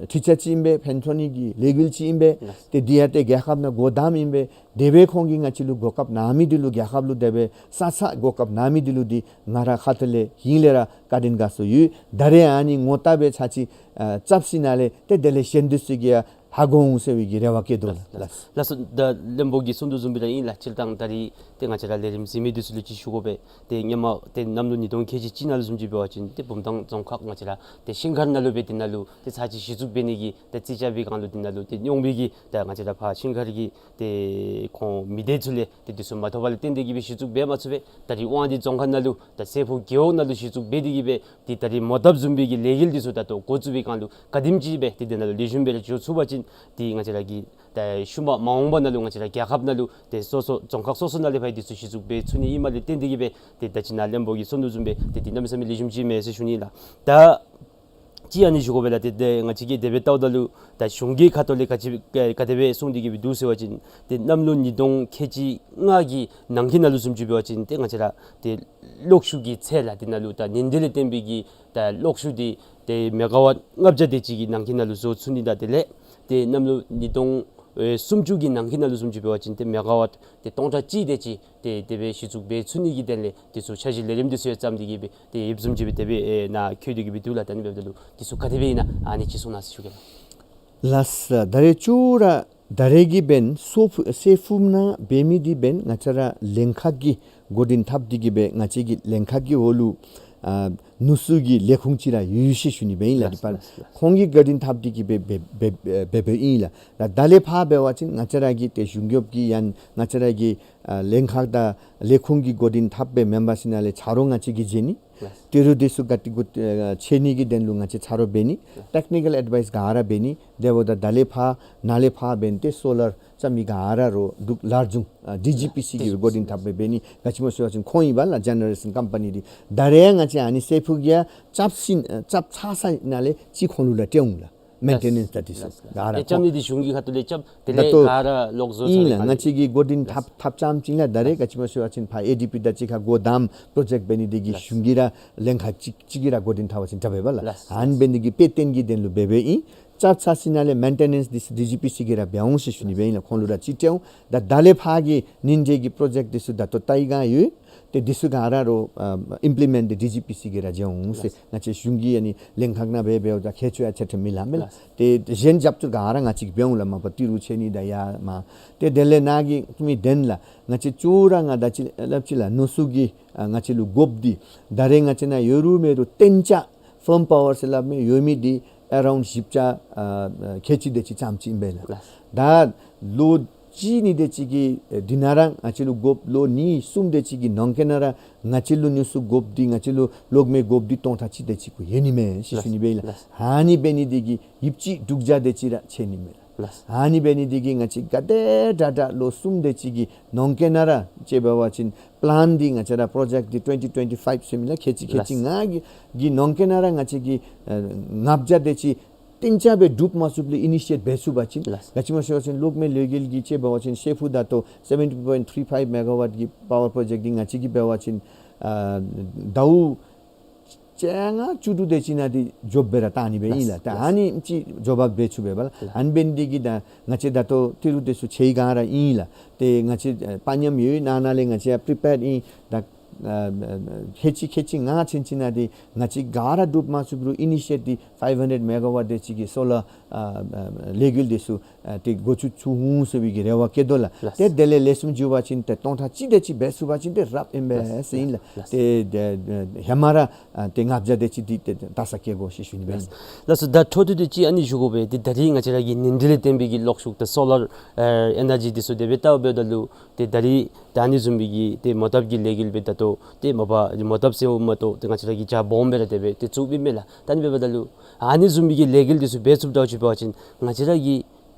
ཁྲི་ཆ་ཅིག་ཨིན་པས། ཕན་ཐོགས་ནི་གི་ལས་འགུལ་ཅིག་ཨིན་པས། ཏེ་འདི་ཡང་ཏེ་རྒྱལ་ཁབ་ནང་སྒོ་བསྡམས་ཨིན་པས། དེ་སྦེ་ཁོང་གིས་ང་བཅས་ལུ་གོ་སྐབས་གནང་མི་འདི་ལུ་རྒྱལ་ཁབ་ལུ་དེ་སྦེ་ས་ས་གོ་སྐབས་གནང་མི་འདི་ལུ་འདི་ང་རའི་ཁ་ཐུག་ལས་ཧིང་ལས་ར་བཀའ་དྲིན་དགའ་ཚོར་ཡོད། ད་རེས་ཨ་ནི་ངོ་རྟགས་སྦེ་ཚར་ཅིག་ཨ་རྐྱབ་ཞིནམ་ལས་ཏེ་དེ་ལས་གཞན་འདི་ཚུ་གིས་ཡང་ཧ་གོ་འོང་ཟེར་བའི་གི་རེ་བ་བསྐྱེད་དོ་ལགས། ལགས་སོ། ད་བློན་པོ་གིས་གསུང་དོ་བཟུམ་སྦེ་ར་ཨིན་ལགས། སྤྱིར་བཏང་ད་རེས་ཏེ་ང་བཅས་ར་ལས་རིམ་གཟིགས་མི་འདི་ཚུ་ལུ་ཅིག་ཞུ་དགོ་པས། ཏེ་ཧེ་མ་ཏེ་གནམ་ལོ་ཉིས་སྟོང་ཁལ་གཅིག་གཅིག་ནང་ལུ་བཟུམ་ཅིག་འབད་བ་ཅིན་ཏེ་བུམ་ཐང་རྫོང་ཁག་ང་བཅས་ར་ཏེ་ཤིང་མཁར་ནང་ལུ་སྦེ་འདི་ནང་ལུ་ཏེ་ཚར་ཅིག་གཞི་བཙུགས་འབད་ནི་གི་ཏེ་རྩིས་རྐྱབ་པའི་སྒང་ལུ་འདི་ནང་ལུ་ཏེ་རྙོག་མི་གི་ད་ང་བཅས་ར་ཕར་ཤིང་མཁར་གྱི་ཏེ་ཁོང་མི་སྡེ་ཚུ་ལས་ཏེ་འདི་ཚུ་མ་ཐོབ་པ་ལས་བརྟེན་ཏེ་གིས་སྦེ་གཞི་བཙུགས་འབད་མ་ཚུགས་པས། ད་རེས་དབང་འདུས་རྫོང་ཁག་ནང་ལུ་ད་སེར་ཕུ་རྒེད་འོག་ནང་ལུ་གཞི་བཙུགས་འབད་དེ་གིས་སྦེ་ཏེ་ད་རེས་མོ་བཏབ་བཟུམ་སྦེ་གི་ལས་འགུལ་འདི་ཚུ་ད་ལྟོ་འགོ་བཙུགས་པའི་སྒང་ལུ་ག་དེམ་ཅིག་སྦེ་ཏེ་འདི་ནང་ལུ་ལེགས་ཤོམ་སྦེ་ར་འགྱོ་ཚུགས་པ་ཅིན་ཏེ་ང་བཅས་ར་གི་ད་ཤུལ་མ་མ་འོངས་པ་ནང་ལུ་ང་བཅས་ར་རྒྱལ་ཁབ་ནང་ལུ་ཏེ་སོ་སོ་རྫོང་ཁག་སོ་སོ་ནང་ལས་ཕར་འདི་ཚུ་གཞི་བཙུགས་འབད་ཚུགས་ནི་ཨིནམ་ལས་བརྟེན་ཏེ་གིས་སྦེ་ཏེ་ད་ཅི་ནཱ་བློན་པོ་གིས་གསུང་དོ་བཟུམ་སྦེ་ཏེ་འདི་གནམ་མེད་ས་མེད་ལེགས་ཤོམ་ཅིག་མས་ཟེར་ཞུ་ནི་ལགས། ད་ཅིག་ཨ་ནི་ཞུ་དགོ་པས་ལགས། ཏེ་ཏེ་ང་བཅས་ཀྱིས་དེ་སྦེ་བལྟཝ་ད་ལུ་ད་གཞུང་གི་ཁ་ཐུག་ལས་ག་ཅི་ག་ག་དེ་སྦེ་གསུངས་ཏེ་གིས་སྦེ་འདུག་ཟེར་བ་ཅིན་ཏེ་གནམ་ལོ་ཉིས་སྟོང་ཁལ་གཅིག་ལྔ་གི་ནང་འཁོད་ནང་ལུ་བཟུམ་ཅིག་འབད་བ་ཅིན་ཏེ་ང་བཅས་ར་ཏེ་གློག་ཤུགས་ཀྱི་ཚད་ལགས། འདི་ནང་ལུ་ད་ཉིན་དེ་ལས་བརྟེན་པའི་གི་ད་གློག་ཤུགས་འདི་ཏེ་མེ་ག་ཝཊ་ལྔ་བརྒྱ་དེ་ཅིག་གི་ནང་འཁོད་ནང་ལུ་བཟོ་ཚུགས་ནི་དང་དེ་ལས་ཏེ་གནམ་ལོ་ཉིས་སྟོང་ཨེ་སུམ་ཅུ་གི་ནང་འཁོད་ནང་ལུ་བཟུམ་ཅིག་འབད་བ་ཅིན་ཏེ་མེ་ག་ཝཊ་ཏེ་སྟོང་ཕྲག་གཅིག་དེ་ཅིག་ཏེ་དེ་སྦེ་གཞི་བཙུགས་འབད་ཚུགས་ནི་གི་དོན་ལས་འདི་ཚུ་འཆར་གཞི་ལས་རིམ་འདི་ཚུ་ཡང་བརྩམས་ཏེ་གིས་སྦེ་ཏེ་ཡོདཔ་བཟུམ་ཅིག་སྦེ་དེ་སྦེ་ཨེ་ནཱ་བཀོད་དེ་གིས་སྦེ་འདུག་ལགས། ད་ཨ་ནི་འབདཝ་ད་ལུ་འདི་ཚུ་ག་དེ་སྦེ་ཨིན་ན་ཨ་ནི་ཅིག་གསུང་གནང་ཟེར་ཞུ་གེ་ལགས། ལགས་སོ། ད་རེས་ཅོག་ར་ད་རེས་ཀྱི་འབདན་སོ་ཕུ་སེར་ཕུ་ནང་འབད་མི་འདི་འབདན་ང་བཅས་ར་ལྷན་ཁག་གིས་འགོ་འདྲེན་འཐབ་སྟེ་གིས་སྦེ་ང་བཅས་ཀྱི་ལྷན་ཁག་གི་འོག་ལུ་ཨ་ནུ་གསོ་གི་ལས་ཁུངས་ཅིག་ར་ཡོད་ཟེར་ཞུ་ནི་འབད་ཨིན་ལགས། ལགས་དེ་འབདན་ལགས། ཁོང་གིས་འགོ་འདྲེན་འཐབ་སྟེ་གིས་སྦེ་འབད་འབད་འབད་འབདཝ་ཨིན་ལགས། ད་ད་ལས་ཕར་འབད་བ་ཅིན་ང་བཅས་ར་གི་ཏེ་གཞུང་གཡོགཔ་གི་ཡང་ང་བཅས་ར་གི་ཨ་ལྷན་ཁག་དང་ལས་ཁུངས་ཀྱི་འགོ་འདྲེན་འཐབ་སྦེ་མེན་པར་ཞིནམ་ལས་ཆ་རོགས་ང་བཅས་ཀྱིས་མཇལ་ནི། ལགས། ཏི་རུ་འདི་ཚུ་ག་ཏེ་གུ་ཨ་ཆད་ནི་གི་དོན་ལུ་ང་བཅས་ཆ་རོགས་འབད་ནི། ལགས། ཊེཀ་ནི་ཀཱལ་ཨེཌ་ཝའིས་ག་ར་འབད་ནི། དེ་འབདཝ་ད་ད་ལས་ཕར་ནཱ་ལས་ཕར་འབདན་ཏེ་སོ་ལར་རྐྱབ་མི་ག་ར་རོགས་འདུག་ལཱར་རྫོང་ཨ་ཌི་ཇི་པི་སི་གིས་འགོ་འདྲེན་འཐབ་སྦེ་འབད་ནི། ག་ཅི་སྨོ་ཟེར་བ་ཅིན་ཁོང་ཨིན་པས་ལགས། ཇེ་ནེ་རེ་ཤཱན་ཀམ་པ་ནི་འདི། ད་རེས་ང་བཅས་ཨ་ནི་སེར་ཕུ་གིས་ཡང་རྐྱབ་ཞིནམ་ཨ་རྐྱབ་ཚར་ཞིནམ་ལས་ཅིག་ཁོང་ལུ་ར་སྤྲོད་འོང་ལགས། མེན་ཊེ་ནེནསི་ད་འདི་ཚུ། ལགས། ག་ར་ཏེ་ཁོ་རྐྱབ་ནི་འདི་གཞུང་གི་ཁ་ཐུག་ལས་རྐྱབ། དེ་ལས་ད་ལྟོ་ག་ར་ལོག་བཟོ་ཨིན་ཚུགས་ལགས། ནི་ང་བཅས་ཀྱིས་འགོ་འདྲེན་འཐབ་འཐབ་རྐྱངམ་ཅིག་ལགས། ད་རེས་ག་ཅི་སྨོ་ཟེར་བ་ཅིན་ཕར་ཨེ་ཌི་པི་དང་གཅིག་ཁར་སྒོ་བསྡམས་པྲོ་ཇེཀཊ་འབད་ནི་འདི་གིས་གཞུང་གིས་ར་ལྷན་ཁག་གཅིག་གཅིག་གིས་ར་འགོ་འདྲེན་འཐབ་པ་ཅིན་དྲག་པས་ལགས། ལགས། ཨ་ནི་འབད་ནི་འདི་གིས་དཔེ་སྟོན་གྱི་དོན་ལུ་འབད་འབདཝ་ཨིན། རྐྱབ་ཚར་ཞིནམ་ལས་མེན་ཊེ་ནེནསི་འདི་ཚུ་ཌི་ཇི་པི་སི་གིས་ར་འབད་འོང་ཟེར་ཞུ་ནི་འབད་ཨིན་ལགས། ཁོང་ལུ་ར་ཅིག་སྤྲོད་འོང་། ད་ད་ལས་ཕར་གྱི་ཉིན་དེ་གི་པྲོ་ཇེཀཊ་འདི་ཚུ་ད་ལྟོ་ལྟ་བའི་སྒང་ཡོད། ཏེ་འདི་ཚུ་ག་ར་རོགས་ཨ་ཨིམ་པི་ལི་མེནཊ་འདི་ཌི་ཇི་པི་སི་གིས་ར་མཇལ་འོང་ཟེར། ལགས། ང་བཅས་གཞུང་གི་ཨ་ནི་ལྷན་ཁག་ནང་འབད་འབདཝ་ད་ཁྱད་ཆོས་ཡང་ཆ་འདྲ་མི་ལང་མས་ལགས། ལགས། ཏེ་གཞན་རྒྱབ་སྐྱོར་ག་ར་ང་བཅས་ཀྱིས་འབད་འོང་ལགས། མ་པ་ཏི་རུ་ཆད་ནི་དང་ཡར་མར། ཏེ་དེ་ལས་ནཱ་གི་མི་དོན་ལགས། ང་བཅས་ཅོག་ར་ང་ད་ཅི་སླབ་ཅི་ལགས། ནུ་གསོ་གི་ཨ་ང་བཅས་ལུ་དགོཔ་འདི་ད་རེས་ང་བཅས་ནཱ་ཡོད་རུང་མེད་རུང་གཏན་འཇགས་ཕཱརམ་པ་ཝར་ཟེར་སླབ་མི་ཡོད་མི་འདི་ཨེ་རའུནཌ་བཞི་བརྒྱ་ཨ་ཁལ་གཅིག་དེ་ཅིག་ཙམ་ཅིག་ཨིན་པས་ལགས། ལགས། ད་ལོ་གཅིག་གཉིས་དེ་ཅིག་གི་ཨེ་འདི་ནང་ར་ང་བཅས་ལུ་དགོཔ་ལོ་གཉིས་གསུམ་དེ་ཅིག་གི་ནང་འཁོད་ནང་ར་ང་བཅས་ལུ་ནུ་གསོ་དགོཔ་འདི་ང་བཅས་ལུ་གློག་མེ་དགོཔ་འདི་སྟོང་ཕྲག་གཅིག་དེ་ཅིག་གུ་ཡོད་ནི་མས་ཟེར་ཞུ་ནི་འབད་ཨིན་ལགས། ལགས། ཨ་ནི་འབད་ནི་འདི་གིས་ཡོདཔ་ཅིག་དྲུག་བརྒྱ་དེ་ཅིག་ར་ཆད་ནི་མས་ལགས། ལགས། ཨ་ནི་འབད་ནི་འདི་གིས་ང་བཅས་ག་དེ་དྲག་དྲག་ལོ་གསུམ་དེ་ཅིག་གི་ནང་འཁོད་ནང་ར་ཅིག་འབད་བ་ཅིན་པ་ལཱནཊ་འདི་ང་བཅས་ར་པྲོ་ཇེཀཊ་འདི་ཊུ་ཝེན་ཊི་ཊུ་ཝེན་ཊི་ཕའིབ་ཟེར་མི་ལགས། ཁལ་གཅིག་ཁལ་གཅིག་ལགས། ལྔ་གི་གི་ནང་འཁོད་ནང་ར་ང་བཅས་ཀྱིས་ཨ་ལྔ་བརྒྱ་དེ་ཅིག་གཏན་འཇགས་སྦེ་གྲུབ་མ་ཚུགསཔ་ལས་ཨི་ནི་ཤི་ཨེཊ་འབད་ཚུགས་པ་ཅིན། ལགས། ག་ཅི་སྨོ་ཟེར་བ་ཅིན་གློག་མེ་ལས་འགུལ་གྱི་ཅིག་འབད་བ་ཅིན་སེར་ཕུ་ད་ལྟོ་སེ་བེན་ཊི་ཕོའིནཊ་ཐི་རི་ཕའིབ་མེ་ག་ཝཊ་གི་པ་ཝར་པྲོ་ཇེཀཊ་འདི་ང་བཅས་ཀྱིས་འབད་བ་ཅིན་ཨ་ཟླཝ་བཅོ་ལྔ་བཅུ་དྲུག་དེ་ཅིག་ནང་འདི་མགྱོགས་སྦེ་ར་བཏང་ནི་འབད་ཨིན་ལགས། ལགས། ད་ལགས། ཨ་ནི་ཅིག་མགྱོགས་པ་འབད་ཚུགས་པས་ལགས། ལགས། ཨ་ནི་འབད་ནི་འདི་གིས་ད་ང་བཅས་ད་ལྟོ་ཏི་རུ་དེ་ཚུ་ཆད་སྒང་ར་ཨིན་ལགས། ཏེ་ང་བཅས་ཨ་པ་ཉམས་ཡོད། ནང་ན་ལས་ང་བཅས་པི་རི་པེརཌ་ཨིན། ད་ ཨ་ཨ་ཁལ་གཅིག་ཁལ་གཅིག་ལྔ་ཚུན་ཚོད་ནང་འདི་ང་བཅས་ག་ར་འགྲུབ་མ་ཚུགས་རུང་initiate འདི་five hundred megawatt དེ་ཅིག་གི་སོ་ལར་ཨ་ཨ་ལས་འགུལ་འདི་ཚུ་ཨ་ཏེ་འགོ་བཙུགས་ཚུགས་འོང་ཟེར་བའི་གི་རེ་བ་བསྐྱེད་དོ་ལགས། ལགས། ཏེ་དེ་ལས་ལེགས་ཤོམ་འགྱོ་བ་ཅིན་ཏེ་སྟོང་ཕྲག་གཅིག་དེ་ཅིག་འབད་ཚུགས་པ་ཅིན་ཏེ་རབ་ཨིན་པས་ཟེར་ཨིན་ལགས། ལགས། ཏེ་ཏེ་ཧེ་མ་ར་ཨ་ཏེ་ལྔ་བརྒྱ་དེ་ཅིག་འདི་ཏེ་ད་ས་སྐྱེལ་དགོ་ཟེར་ཞུ་ནི་སྦེ་ཨིན། ལགས་སོ། ད་འཕྲོ་མཐུད་དེ་ཅིག་ཨ་ནི་ཞུ་དགོ་པས། ཏེ་ད་རིས་ང་བཅས་ར་གི་ཉིན་དེ་ལས་བརྟེན་པའི་གི་གློག་ཤུགས་དང་སོ་ལར་ཨ་ཨེ་ནར་ཇི་འདི་ཚུ་དེ་སྦེ་བལྟཝ་ད་ལུ་ཏེ་ད་རིས་ད་ཨ་ནི་བཟུམ་མའི་གི་ཏེ་མོ་བཏབ་ཀྱི་ལས་འགུལ་སྦེ་ད་ལྟོ་ཏེ་མ་པ་མོ་བཏབ་ཟེརཝ་མ་གཏོགས་ཏེ་ང་བཅས་ར་གི་རྒྱ་སྦོམ་སྦེ་ར་དེ་སྦེ་ཏེ་བཙུགསཔ་ཨིན་མས་ལགས། ད་ཨ་ནི་འབདཝ་ད་ལུ་ཨ་ནི་བཟུམ་མའི་གི་ལས་འགུལ་འདི་ཚུ་འབད་ཚུགསཔ་འདྲཝ་ཅིག་འབད་བ་ཅིན་ང་བཅས་ར་གི་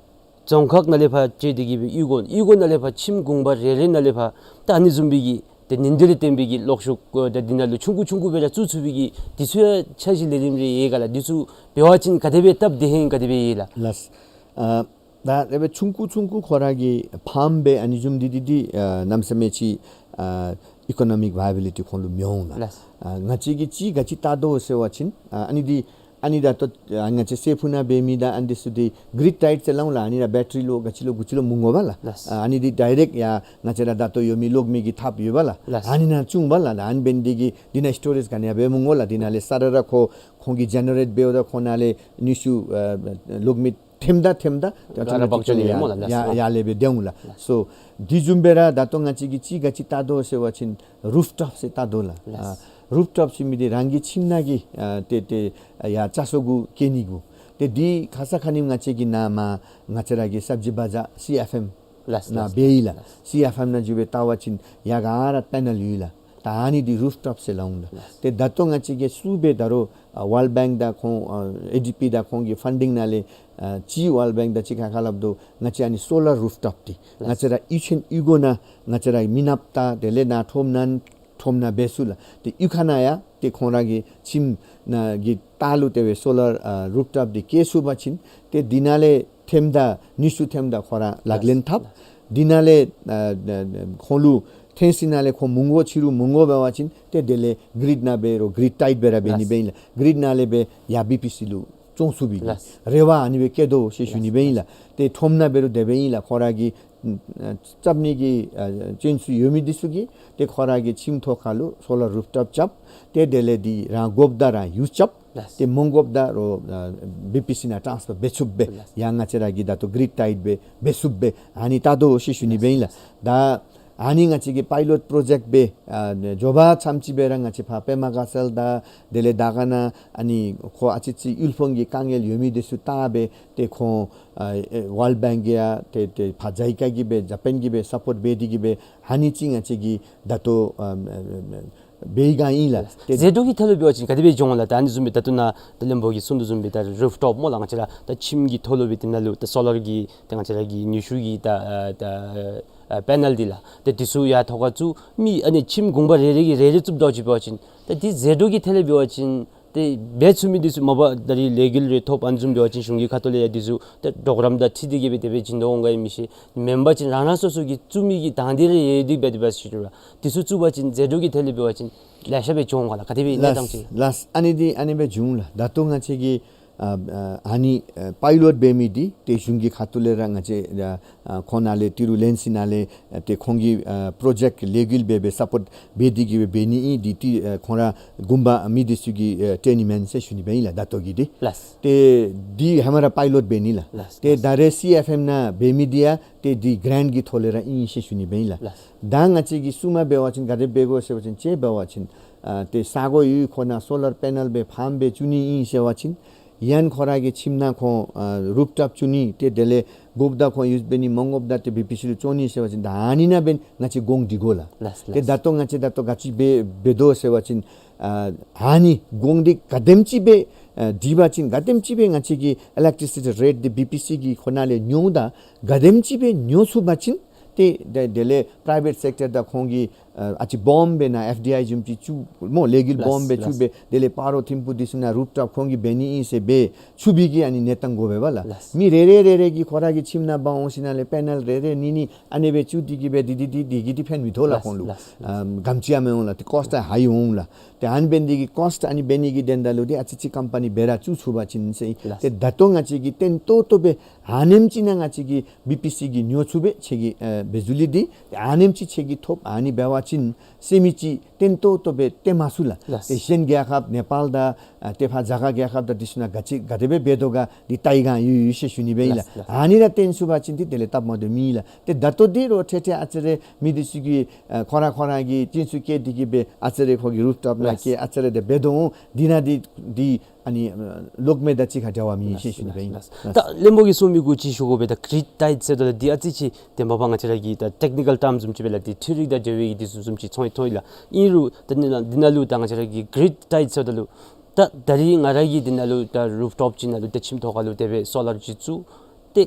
རྫོང་ཁག་ནང་ལས་ཕར་བཅད་དེ་གི་སྦེ་གཡུས་སྒོ་གཡུས་སྒོ་ནང་ལས་ཕར་ཁྱིམ་གུང་པ་རེ་རེ་ནང་ལས་ཕར་ད་ཨ་ནི་བཟུམ་མའི་གི་ཏེ་ཉིན་དེ་ལས་བརྟེན་པའི་གི་གློག་ཤུགས་ཨ་ད་འདི་ནང་ལུ་ཆུང་ཀུ་ཆུང་ཀུ་སྦེ་ར་བཙུགས་ཚུགས་པའི་གི་འདི་ཚུ་ཡང་འཆར་གཞི་ལས་རིམ་རེ་ཡོད་ག་ལགས། འདི་ཚུ་འབད་བ་ཅིན་ག་དེ་སྦེ་སྟབས་བདེ་ཧིང་ག་དེ་སྦེ་ཡོད་ལགས། ལགས། ཨ་ད་དེ་སྦེ་ཆུང་ཀུ་ཆུང་ཀུ་ཁོ་ར་གི་ཕཱམ་སྦེ་ཨ་ནི་བཟུམ་འདི་འདི་འདི་ཨ་གནམ་མེད་ས་མེད་ཅིག་ཨ་economic viability ཁོང་ལུ་མི་འོང་ལགས། ལགས། ཨ་ང་བཅས་ཀྱིས་ཅིག་ག་ཅི་བལྟ་དོ་ཟེར་བ་ཅིན་ཨ་ཨ་ནི་འདི་ཨ་ནི་ད་ལྟོ་ཨ་ང་བཅས་སྲད་ཕུ་ནང་འབད་མི་དང་ཨ་ནི་འདི་ཚུ་འདི་གིརིཌ་ཊའིཌ་ཟེར་སླབ་འོང་ལགས། ཨ་ནི་ར་བེ་ཊ་རི་ལོ་ག་ཅི་ལོ་གུ་ཅི་ལོ་མི་དགོ་པས་ལགས། ལགས། ཨ་ཨ་ནི་འདི་ཌའི་རེཀཊ་ཡར་ང་བཅས་ར་ད་ལྟོ་ཡོད་མི་གློག་མེ་གི་ཐགཔ་ཡོད་པས་ལགས། ལགས། ཨ་ནི་ནང་བཙུགས་པས་ལགས། ཨ་ནི་འབད་ནི་འདི་གིས་འདི་ནང་སི་ཊོ་རེཇ་ག་ནི་ཡང་འབད་མི་དགོ་ལགས། འདི་ནང་ལས་ས་ར་ར་ཁོ་ཁོང་གིས་ཇེ་ནེ་རེཊ་འབདཝ་ད་ཁོང་ནང་ལས་ནུས་ཤུགས་ཨ་གློག་མེ་ཐེམ་ད་ཐེམ་ད་ག་ར་འབག་བཅུག་ནི་ཡོད་སྨོ་ལགས། ཡར་ལས་སྦེ་སྡོད་འོང་ལགས། ལགས། སོ་འདི་བཟུམ་སྦེ་ར་ད་ལྟོ་ང་བཅས་ཀྱིས་ཅིག་ག་ཅི་བལྟ་དོ་ཟེར་བ་ཅིན་རུཕ་ཊོཔ་ཟེར་བལྟ་དོ་ལགས། ལགས། ཨ་རུཕ་ཊོཔ་ཟེར་མི་འདི་རང་གི་ཁྱིམ་ནང་གི་ཨ་ཏེ་ཏེ་ཡར་བཙག་འཐུ་གུ་བཀལ་ནི་གུ། ཏེ་འདི་ཁ་ཙ་ཁ་ཉིནམ་ང་བཅས་ཀྱི་ནཱ་མར་ང་བཅས་ར་གི་སབ་ཇི་བ་ཛར་སི་ཨེཕ་ཨེམ་ལགས། ནང་ལགས། འབད་ཡི་ལགས། ལགས། སི་ཨེཕ་ཨེམ་ནང་འགྱོ་སྦེ་བལྟ་བ་ཅིན་ཡར་ག་ར་པེ་ནལ་ཡོད་ལགས། ད་ཨ་ནི་འདི་རུཕ་ཊོཔ་ཟེར་སླབ་འོང་ལགས། ལགས། ཏེ་ད་ལྟོ་ང་བཅས་ཀྱིས་བཙུགས་སྦེ་ད་རུང་ཨ་ཝཱལཌ་བེངཀ་དང་ཁོང་ཨ་ཨེ་ཌི་པི་དང་ཁོང་གི་ཕན་ཌིང་ནང་ལས་ཨ་ཅིག་ཝཱལཌ་བེངཀ་དང་ཅིག་ཁ་ཁ་སླབ་དོ་ང་བཅས་ཨ་ནི་སོ་ལར་རུཕ་ཊོཔ་འདི་ལགས། ང་བཅས་ར་གཡུས་ཆེན་གཡུས་སྒོ་ནང་ང་བཅས་ར་མི་ནགཔ་དང་དེ་ལས་ནཱ་ཁྲོམ་ནང་ཁྲོམ་ནང་འབད་ཚུགས་ལགས། ཏེ་གཡུས་ཁ་ནང་ཡང་ཏེ་ཁོང་ར་གི་ཁྱིམ་ནང་གི་ལྟག་ལུ་དེ་སྦེ་སོ་ལར་ཨ་རུཕ་ཊོཔ་འདི་བཀལ་ཚུགས་པ་ཅིན་ཏེ་འདི་ནང་ལས་ཐེམ་ད་ནུས་ཤུགས་ཐེམ་ད་ཁོ་ར་ལག་ལེན་འཐབ། འདི་ནང་ལས་ཨ་ཨ་ཁོང་ལུ་ཐོན་ས་ནང་ལས་ཁོང་མི་དགོ་ཕྱི་རུ་མི་དགོ་འབད་བ་ཅིན་ཏེ་དེ་ལས་གིརིཌ་ནང་འབད་རུང་གིརིཌ་ཊའིཌ་སྦེ་ར་འབད་ནི་ལགས། འབད་ཨིན་ལགས། གིརིཌ་ནང་ལས་འབད་ཡར་བི་པི་སི་ལུ་བཙོང་ཚུགས་པའི་གི་ལགས། རེ་བ་ཨ་ནི་སྦེ་བསྐྱེད་དོ་ཟེར་ཞུ་ནི་སྦེ་ཨིན་ལགས། ཏེ་ཁྲོམ་ནང་འབད་རུང་དེ་སྦེ་ཨིན་ལགས། ཁོ་ར་གི་ཨ་རྐྱབ་ནི་གི་ཨ་ཅན་སུ་ཡོད་མི་འདི་ཚུ་གིས་ཏེ་ཁོ་ར་གི་ཁྱིམ་ཐོག་ཁ་ལུ་སོ་ལར་རུཕ་ཊོཔ་རྐྱབ། ཏེ་དེ་ལས་འདི་རང་དགོཔ་ད་རང་ཡུསི་རྐྱབ། ལགས། ཏེ་མི་དགོཔ་ད་རུང་ཨ་བི་པི་སི་ནང་ཊཱནསི་ཕར་འབད་ཚུགསཔ་སྦེ། ལགས། ཡང་ང་བཅས་ར་གི་ད་ལྟོ་གིརིཌ་ཊའིཌ་སྦེ་འབད་ཚུགསཔ་སྦེ་ཨ་ནི་བལྟ་དོ་ཟེར་ཞུ་ནི་སྦེ་ཨིན་ལགས། ད་ཨ་ནི་ང་བཅས་ཀྱི་པའི་ལོཊ་པྲོ་ཇེཀཊ་སྦེ་ཨ་མགྱོགས་པ་ཙམ་ཅིག་སྦེ་ར་ང་བཅས་ཕར་པདྨ་དགའ་ཚལ་དང་དེ་ལས་དར་དཀར་ནང་ཨ་ནི་ཁོ་ཨ་ཙི་ཅིག་དབུལ་ཕོངས་ཀྱི་དཀའ་ངལ་ཡོད་མི་འདི་ཚུ་བལྟ་སྦེ་ཏེ་ཁོང་ཨ་ཝཱལཌ་བེངཀ་གིས་ཡང་ཏེ་ཏེ་ཕར་ཇཱ་ཨི་ཀ་གིས་སྦེ་ཇ་པཱན་གིས་སྦེ་སཔོརཊ་འབད་དེ་གིས་སྦེ་ཨ་ནི་ཅིག་ང་བཅས་ཀྱིས་ད་ལྟོ་ཨ་འབད་བསྒང་ཨིན་ལགས། ཏེ་ཟད་འགྲོ་གི་ཐད་ལུ་འབད་བ་ཅིན་ག་དེ་སྦེ་འགྱོ་འོང་ལགས། ད་ཨ་ནི་བཟུམ་སྦེ་ད་ལྟོ་ནཱ་ད་བློན་པོ་གིས་གསུང་དོ་བཟུམ་སྦེ་ད་རུཕ་ཊོཔ་སྨོ་ལགས། ང་བཅས་ར་ད་ཁྱིམ་གྱི་ཐོག་ལུ་སྦེ་དེ་ནང་ལུ་ད་སོ་ལར་གྱི་ད་ང་བཅས་ར་གི་ནུས་ཤུགས་ཀྱི་ད་ཨ་ད་ཨ་པེ་ནལ་འདི་ལགས། ད་འདི་ཚུ་ཡར་ཐོག་ཁར་བཙུགས་མི་ཨ་ནི་ཁྱིམ་གུང་པ་རེ་རེ་གིས་རེ་རེ་བཙུགསཔ་འདྲཝ་ཅིག་འབད་བ་ཅིན་ད་འདི་ཟད་འགྲོ་གི་ཐད་ལས་འབད་བ་ཅིན་ཏེ་འབད་ཚུགས་མི་འདི་ཚུ་མ་པ་ད་རིས་ལས་འགུལ་རེ་ཐོབ་ཨ་ནི་བཟུམ་འབད་བ་ཅིན་གཞུང་གི་ཁ་ཐུག་ལས་ཡང་འདི་ཚུ་ཏེ་གྲོགས་རམ་དང་འཁྲིལ་ཏེ་གིས་སྦེ་དེ་སྦེ་བྱིན་དོ་འོང་ག་ཨིན་མི་ཤེས། མེན་པ་ཅིན་རང་རང་སོ་སོ་གིས་བཙུགས་མི་གི་དང་འདོད་རེ་ཡོད་དེ་འབད་དེ་འབད་ཞུ་རུང་ར་འདི་ཚུ་བཙུགས་པ་ཅིན་ཟད་འགྲོ་གི་ཐད་ལས་འབད་བ་ཅིན་ལེ་ཤ་སྦེ་འགྱོ་འོང་ག་ལགས། ག་དེ་སྦེ་ཨིན་ན་ལགས། ད་ཅི་ལགས། ཨ་ནི་འདི་ཨ་ནི་སྦེ་འགྱོ་འོང་ལགས། ད་ལྟོ་ང་བཅས་ཀྱིས་ཨ་ཨ་ཨ་ནི་ཨ་པའི་ལོཊ་འབད་མི་འདི་ཏེ་གཞུང་གི་ཁ་ཐུག་ལས་ར་ང་བཅས་ཨ་ཨ་ཁོང་ནང་ལས་ཏི་རུ་ལེན་སི་ནང་ལས་ཨ་ཏེ་ཁོང་གི་ཨ་པྲོ་ཇེཀཊ་ལས་འགུལ་འབད་སྦེ་སཔོརཊ་འབད་དེ་གིས་སྦེ་འབད་ནི་ཨིན། འདི་ཏེ་ཨ་ཁོང་ར་གུང་པ་མི་འདི་ཚུ་གི་ཨ་ཏེ་ནི་མེན་ཟེར་ཞུ་ནི་སྦེ་ཨིན་ལགས། ད་ལྟོ་གི་འདི་ལགས། ཏེ་འདི་ཧེ་མ་ར་པའི་ལོཊ་འབད་ནི་ལགས། ལགས། ཏེ་ད་རེས་སི་ཨེཕ་ཨེམ་ནང་འབད་མི་འདི་ཡང་ཏེ་འདི་གེ་རེནཊ་གི་ཐོག་ལས་ར་ཨིན་ཟེར་ཞུ་ནི་སྦེ་ཨིན་ལགས། ལགས། ད་ང་བཅས་ཀྱིས་བཙུགས་མ་འབད་བ་ཅིན་ག་དེ་འབད་དགོ་ཟེར་བ་ཅིན་ཅིག་འབད་བ་ཅིན་ཨ་ཏེ་ས་གོ་ཡུལ་ཁོ་ནང་སོ་ལར་པེ་ནལ་སྦེ་ཕཱམ་སྦེ་བཙུགས་ནི་ཨིན་ཟེར་བ་ཅིན་ཡང་ཁོ་ར་གི་ཁྱིམ་ནང་ཁོང་ཨ་རུཕ་ཊོཔ་བཙུགས་ནི་ཏེ་དེ་ལས་དགོཔ་ད་ཁོང་ཡུསི་འབད་ནི་མ་དགོཔ་ད་ཏེ་བི་པི་སི་ལུ་བཙོང་ནི་ཟེར་བ་ཅིན་ད་ཨ་ནི་ནང་འབདན་ང་བཅས་གོང་སྒྲིག་དགོ་ལགས། ལགས། ཏེ་ལགས། ད་ལྟོ་ང་བཅས་ད་ལྟོ་ག་ཅི་འབད་འབད་དོ་ཟེར་བ་ཅིན་ཨ་ཨ་ནི་གོང་འདི་ག་དེམ་ཅིག་སྦེ་ཨ་སྒྲིག་པ་ཅིན་ག་དེམ་ཅིག་སྦེ་ང་བཅས་ཀྱི་ཨི་ལེག་ཊི་སི་ཊི་རེཊ་འདི་བི་པི་སི་གི་ཁོ་ནང་ལས་ཉོཝ་ད་ག་དེམ་ཅིག་སྦེ་ཉོ་ཚུགས་པ་ཅིན་ཏེ་དེ་དེ་ལས་པྲའི་བེཊ་སེཀ་ཊར་དང་ཁོང་གིས་ཨ་ཨ་ཙི་སྦོམ་སྦེ་ནཱ་ཨེཕ་ཌི་ཨའི་བཟུམ་ཅིག་བཙུགས་སྨོ་ལས་འགུལ་ལགས། སྦོམ་སྦེ་བཙུགས་ལགས། སྦེ་དེ་ལས་སྤ་རོ་ཐིམ་ཕུ་འདི་ཚུ་ནང་རུཕ་ཊོཔ་ཁོང་གིས་འབད་ནི་ཨིན་ཟེར་འབད་ཚུགས་པའི་གི་ཨ་ནི་གནས་སྟངས་དགོ་པས་པ་ལགས། ལགས། མི་རེ་རེ་རེ་རེ་གིས་ཁོ་ར་གི་ཁྱིམ་ནང་འབག་འོང་ཞིནམ་ལས་པེ་ནལ་རེ་རེ་གཉིས་གཉིས་ཨ་ནི་སྦེ་བཙུགས་ཏེ་གིས་སྦེ་འདི་འདི་འདི་འདི་གིས་འདི་ཕན་མི་ཐོགས་ལགས། ལགས། ཁོང་ལུ་ལགས། ཨམ་ག་དེམ་ཅིག་ཡང་མི་འོང་ལགས། ཏེ་ཀོསཊ་ཧའི་འོང་ལགས། ཏེ་ཨ་ནི་འབད་ནི་འདི་གིས་ཀོསཊ་ཨ་ནི་འབད་ནི་གི་དོན་དག་ལུ་འདི་ཨ་ཙི་ཅིག་ཀམ་པ་ནི་སྦེ་ར་བཙུགས་ཚུགས་པ་ཅིན་ཟེར། ལགས། ཏེ་ད་ལྟོ་ང་བཅས་ཀྱིས་བརྟན་ཏོག་ཏོ་སྦེ་ཨ་ནེམ་ཅིག་ནང་ང་བཅས་ཀྱིས་བི་པི་སི་གིས་ཉོ་ཚུགས་པས། ཁྱེད་ཀྱིས་ཨ་བི་ཇུ་ལི་འདི་ཨ་ནེམ་ཅིག་ཁྱེད་ཀྱིས་ཐོབ། ཨ་ནི་འབད་བ་ ཅིན་ཟེར་མི་ཅིག་བརྟན་ཏོག་ཏོ་སྦེ་བརྟན་མ་ཚུགས་ལགས། ལགས། ཏེ་གཞན་རྒྱལ་ཁབ་ནེ་པཱལ་དང་ཨ་ཏེ་ཕར་རྒྱ་གར་རྒྱལ་ཁབ་དང་འདི་ཚུ་ནང་ག་ཅི་ག་དེ་སྦེ་འབད་དོ་ག་འདི་བལྟ་བའི་སྒང་ཡོད་ཡོད་ཟེར་ཞུ་ནི་སྦེ་ཨིན་ལགས། ལགས། ཨ་ནི་ར་བརྟན་ཚུགས་པ་ཅིན་འདི་དེ་ལས་སྟབས་མ་བདེཝ་མེད་ལགས། ཏེ་ད་ལྟོ་འདི་རོགས་ཐེ་ཐེ་ཨ་ཙི་རེ་མི་འདི་ཚུ་གིས་ཨ་ཁོ་ར་ཁོ་ར་གིས་བརྟན་ཚུགས་བསྐྱེད་དེ་གིས་སྦེ་ཨ་ཙི་རེ་ཁོ་གི་རུཕ་ཊོཔ་ནང་བཀལ་ཨ་ཙི་རེ་དེ་འབད་དོ་འོང་། འདི་ནང་འདི་འདི་ཨ་ནི་ཨ་གློག་མེ་དང་གཅིག་ཁར་འབྲེལ་བ་མེད་ཟེར་ཞུ་ནི་སྦེ་ཨིན་ལགས། ད་བློན་པོ་གིས་གསུང་མི་གུ་ཅིག་ཞུ་དགོ་པས། ད་གིརིཌ་ཊའེཌ་ཟེར་དོ་ལགས། འདི་ཨ་ཙི་ཅིག་ཏེ་མ་པ་ང་བཅས་ར་གི་ད་ཊེཀ་ནི་ཀཱལ་ཊརམསི་བཟུམ་ཅིག་སྦེ་ལགས། འདི་འཕྲུལ་རིག་དང་འབྲེལ་བའི་གི་འདི་བཟུམ་ཅིག་ཚོར་ཡི་ཚོར་ཡི་ལགས། ཨིན་རུང་ད་འདི་ནང་འདི་ནང་ལུ་ད་ང་བཅས་ར་གི་གིརིཌ་ཊའེཌ་ཟེར་དོ་ལུ་ད་ད་རིས་ང་ར་གིས་འདི་ནང་ལུ་ད་རུཕ་ཊོཔ་ཅིག་ནང་ལུ་ཏེ་ཁྱིམ་ཐོག་ཁ་ལུ་དེ་སྦེ་སོ་ལར་ཅིག་བཙུགས། ཏེ་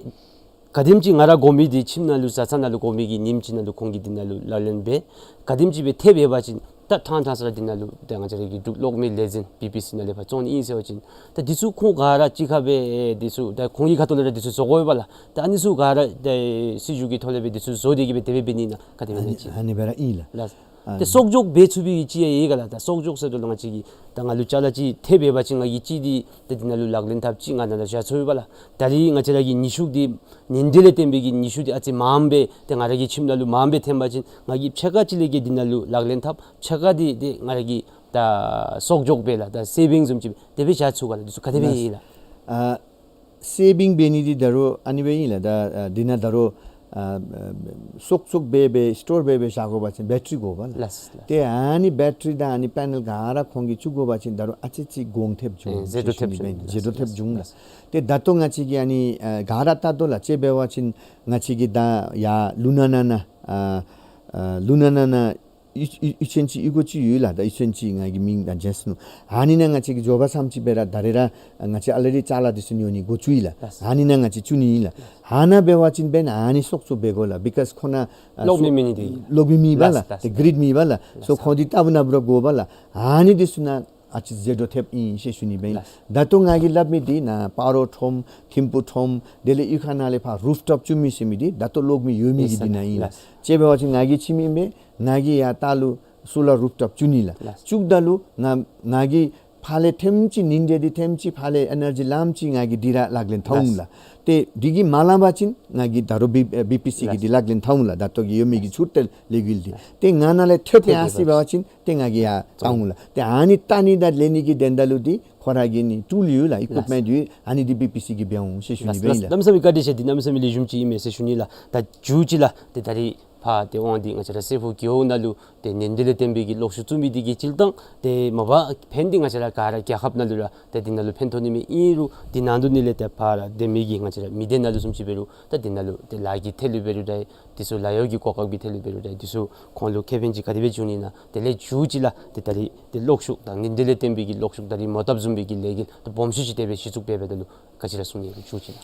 ག་དེམ་ཅིག་ང་ར་དགོ་མི་འདི་ཁྱིམ་ནང་ལུ་བཟའ་ཚང་ནང་ལུ་དགོ་མི་གི་ཉིནམ་གཅིག་ནང་ལུ་ཁོང་གིས་འདི་ནང་ལུ་ལག་ལེན་འབད། ག་དེམ་ཅིག་སྦེ་ཐེབས་ཡོད་པ་ཅིན་ད་ཐང་ཐང་ས་ར་འདི་ནང་ལུ་ད་ང་བཅས་ར་གི་འབྲུག་གློག་མེ་ལས་འཛིན་བི་པི་སི་ནང་ལས་ཕར་བཙོང་ནི་ཨིན་ཟེར་བ་ཅིན་ད་འདི་ཚུ་ཁོང་ག་ར་གཅིག་ཁར་སྦེ་འདི་ཚུ་ད་ཁོང་གི་ཁ་ཐུག་ལས་ར་འདི་ཚུ་བཟོ་དགོ་ཡོད་པ་ལགས། ད་ཨ་ནི་ཚུ་ག་ར་ད་སྲིད་བྱུས་ཀྱི་ཐོག་ལས་སྦེ་འདི་ཚུ་བཟོ་སྟེ་གིས་སྦེ་དེ་སྦེ་འབད་ནི་ཨིན་ན་ག་དེ་སྦེ་ཨ་ཨིན་ན་ཅིག། ཨ་ནི་སྦེ་ར་ཨིན་ལགས། ལགས། ཨ་ཏེ་གསོག་འཇོག་འབད་ཚུགས་པའི་ཅིག་ཡང་ཡོད་ག་ལགས། ད་གསོག་འཇོག་ཟེར་དོ་ལགས། ང་བཅས་ཀྱིས་ད་ང་ལུ་ཅ་ལ་ཅིག་ཐེབས་ཡོད་པ་ཅིན་ང་གིས་ཅིག་འདི་ད་འདི་ནང་ལུ་ལག་ལེན་འཐབ་ཅིག་ང་ནཱ་ལུ་བཞག་ཚུགས་ཡོད་པ་ལགས། ད་རིས་ང་བཅས་ར་གི་ནུས་ཤུགས་འདི་ཉིན་དེ་ལས་བརྟེན་པའི་གི་ནུས་ཤུགས་འདི་ཨ་ཙི་མངམ་སྦེ་ཏེ་ང་ར་གི་ཁྱིམ་ནང་ལུ་མངམ་སྦེ་ཐོན་པ་ཅིན་ང་གིས་ཕྱེད་ཀ་ཅིག་ལས་གི་འདི་ནང་ལུ་ལག་ལེན་འཐབ། ཕྱེད་ཀ་འདི་ཏེ་ང་ར་གིས་ད་གསོག་འཇོག་འབད་ལགས། ད་སེ་བིང་བཟུམ་ཅིག་དེ་སྦེ་བཞག་ཚུགས་ག་ལགས། འདི་ཚུ་ག་དེ་སྦེ་ཨིན་ལགས། ཨ་སེ་བིང་འབད་ནི་འདི་ད་རུང་ཨ་ནི་སྦེ་ཨིན་ལགས། ད་ཨ་འདི་ནང་ད་རུང་ཨ་གསོག་གསོག་འབད་འབད་སི་ཊོར་འབད་འབད་བཞག་དགོ་པ་ཅིན་བེ་ཊ་རི་དགོ་པ་ལགས། ལགས་ལགས། ཏེ་ཨ་ནི་བེ་ཊ་རི་དང་ཨ་ནི་པེ་ནེལ་ག་ར་ཁོང་གིས་བཙུགས་དགོ་པ་ཅིན་ད་རུང་ཨ་ཙི་ཅིག་གོང་ཐེབས་འགྱོ་ཨེ་ཟད་འགྲོ་ཐེབས་འགྱོ་ཨིན། ཟད་འགྲོ་ཐེབས་འགྱོ་ལགས། ཏེ་ད་ལྟོ་ང་བཅས་ཀྱིས་ཨ་ནི་ཨ་ག་ར་བལྟ་དོ་ལགས། དཔྱེ་འབད་བ་ཅིན་ང་བཅས་ཀྱི་ད་ཡར་ལུ་ན་ན་ན་ཨ་ཨ་ལུ་ན་ན་ན་ཡུ་ཡུ་ཡུ་ཅན་ཅིག་ཡུལ་སྐོར་ཅིག་ཡོད་ལགས། ད་ཡུལ་ཅན་ཅིག་ང་གི་མིང་ད་མཇལ་སོ་ནུག། ཨ་ནི་ནང་ང་བཅས་ཀྱིས་འགྱོ་བ་ཙམ་ཅིག་འབད་ར་ད་རེས་ར་ང་བཅས་ཨ་ལ་རི་ཅ་ལ་འདི་ཚུ་ཉོ་ནི་འགོ་བཙུགས་ཡི་ལགས། ལགས། ཨ་ནི་ནང་ང་བཅས་བཙུགས་ནི་ཨིན་ལགས། ཨ་ནཱ་འབད་བ་ཅིན་འབདན་ཨ་ནི་གསོག་གསོག་འབད་དགོ་ལགས། བི་ཀཱོས་ཁོ་ན་ཨ་གློག་མེ་མེད་ནི་འདི་གློག་མེ་མེད་པ་ལགས། ལགས་ལགས། ཏེ་གིརིཌ་མེད་པ་ལགས། ལགས། སོ་ཁོང་འདི་བལྟ་བ་ནཱ་འབད་ར་དགོ་པ་ལགས། ཨ་ནི་འདི་ཚུ་ནང་ཨ་ཙི་ཟད་འགྲོ་ཐེབས་ཨིན་ཟེར་ཞུ་ནི་སྦེ་ཨིན། ལགས། ད་ལྟོ་ང་གིས་སླབ་མི་འདི་ནཱ་སྤ་རོ་ཁྲོམ་ཐིམ་ཕུ་ཁྲོམ་དེ་ལས་གཡུས་ཁ་ནང་ལས་ཕར་རུཕ་ཊོཔ་བཙུགས་མི་ཟེར་མི་འདི་ད་ལྟོ་གློག་མེ་ཡོད་མི་གི་འདི་ནང་ཨིན་ལགས། ལགས། དཔྱེ་འབད་བ་ཅིན་ང་གི་ཁྱིམ་ཨིན་པས། ང་གིས་ཡར་ལྟག་ལུ་སོ་ལར་རུཕ་ཊོཔ་བཙུགས་ནི་ལགས། ལགས། བཙུགསཔ་ད་ལུ་ང་ང་གིས་ཕར་ལས་ཐེངས་ཅིག་ཉིན་དེ་འདི་ཐེངས་ཅིག་ཕར་ལས་ཨེ་ནར་ཇི་ལངམ་ཅིག་ང་གིས་འདི་ར་ལག་ལེན་འཐབ་འོང་ལགས། ལགས། ཏེ་འདི་གིས་མ་ལང་པ་ཅིན་ང་གིས་ད་རུང་བི་ཨེ་བི་པི་སི་གི་ལགས། འདི་ལག་ལེན་འཐབ་འོང་ལགས། ད་ལྟོ་གི་ཡོད་མི་གི་ལགས། འཕྲུལ་རྟེན་ལས་འགུལ་འདི། ལགས། ཏེ་ང་ནཱ་ལས་ཐོན་ཏེ་ཐོན་ཨ་ཙི་འབད་བ་ཅིན་ཏེ་ང་གིས་ཡར་བཏང་འོང་ལགས། ཏེ་ཨ་ནི་བལྟ་ནི་དང་ལེན་ནི་གི་དོན་དག་ལུ་འདི་ཁོ་ར་གི་ནི་ཊུལ་ཡོད་ལགས། ཨི་ཀུབ་མེནཊ་ཡོད། ཨ་ནི་འདི་བི་པི་སི་གིས་འབད་འོང་ཟེར་ཞུ་ནི་སྦེ་ཨིན་ལགས། གནམ་མེད་ས་མེད་བཀའ་དྲིན་ཆེ། འདི་གནམ་མེད་ས་མེད་ལེགས་ཤོམ་ཅིག་ཨིན་མས་ཟེར་ཞུ་ནི་ལགས། ད་མཇུག་ཅིག་ལགས། ཏེ་ད་རིས་ཕར་ཏེ་དབང་འདུས་ང་བཅས་ར་སེ་ཕོ་རྒེད་འོག་ནང་ལུ་ཏེ་ཉིན་དེ་ལས་བརྟེན་པའི་གི་གློག་ཤུགས་བཙུགས་མི་འདི་གི་སྤྱིར་བཏང་ཏེ་མ་པ་ཕན་འདི་ང་བཅས་ར་ག་ར་རྒྱལ་ཁབ་ནང་ལུ་ར་ཏེ་འདི་ནང་ལུ་ཕན་ཐོགས་ནི་མས། ཨིན་རུང་འདི་ནང་དོག་ནི་ལས་ཏེ་ཕར་ར་ཏེ་མི་གི་ང་བཅས་ར་མི་སྡེ་ནང་ལུ་བཟུམ་ཅིག་འབད་རུང་ད་འདི་ནང་ལུ་ཏེ་ལཱ་གི་ཐད་ལུ་འབད་རུང་ད་འདི་ཚུ་ལཱ་གཡོག་གི་གོ་སྐབས་ཀྱི་ཐད་ལུ་འབད་རུང་ད་འདི་ཚུ་ཁོང་ལུ་ཁེ་ཕན་ཅིག་ག་དེ་སྦེ་འབྱུང་ནི་ཨིན་ན། དེ་ལས་མཇུག་ཅིག་ལགས། ཏེ་ད་རིས་ཏེ་གློག་ཤུགས་དང་ཉིན་དེ་ལས་བརྟེན་པའི་གི་གློག་ཤུགས་ད་རིས་མོ་བཏབ་བཟུམ་སྦེ་གི་ལས་འགུལ་ཏེ་སྦོམ་ཤོས་ཅིག་དེ་སྦེ་གཞི་བཙུགས་འབད་འབདཝ་ད་ལུ་ག་ཅི་ར་གསུང་ནི་ཡོད་ག་མཇུག་ཅིག་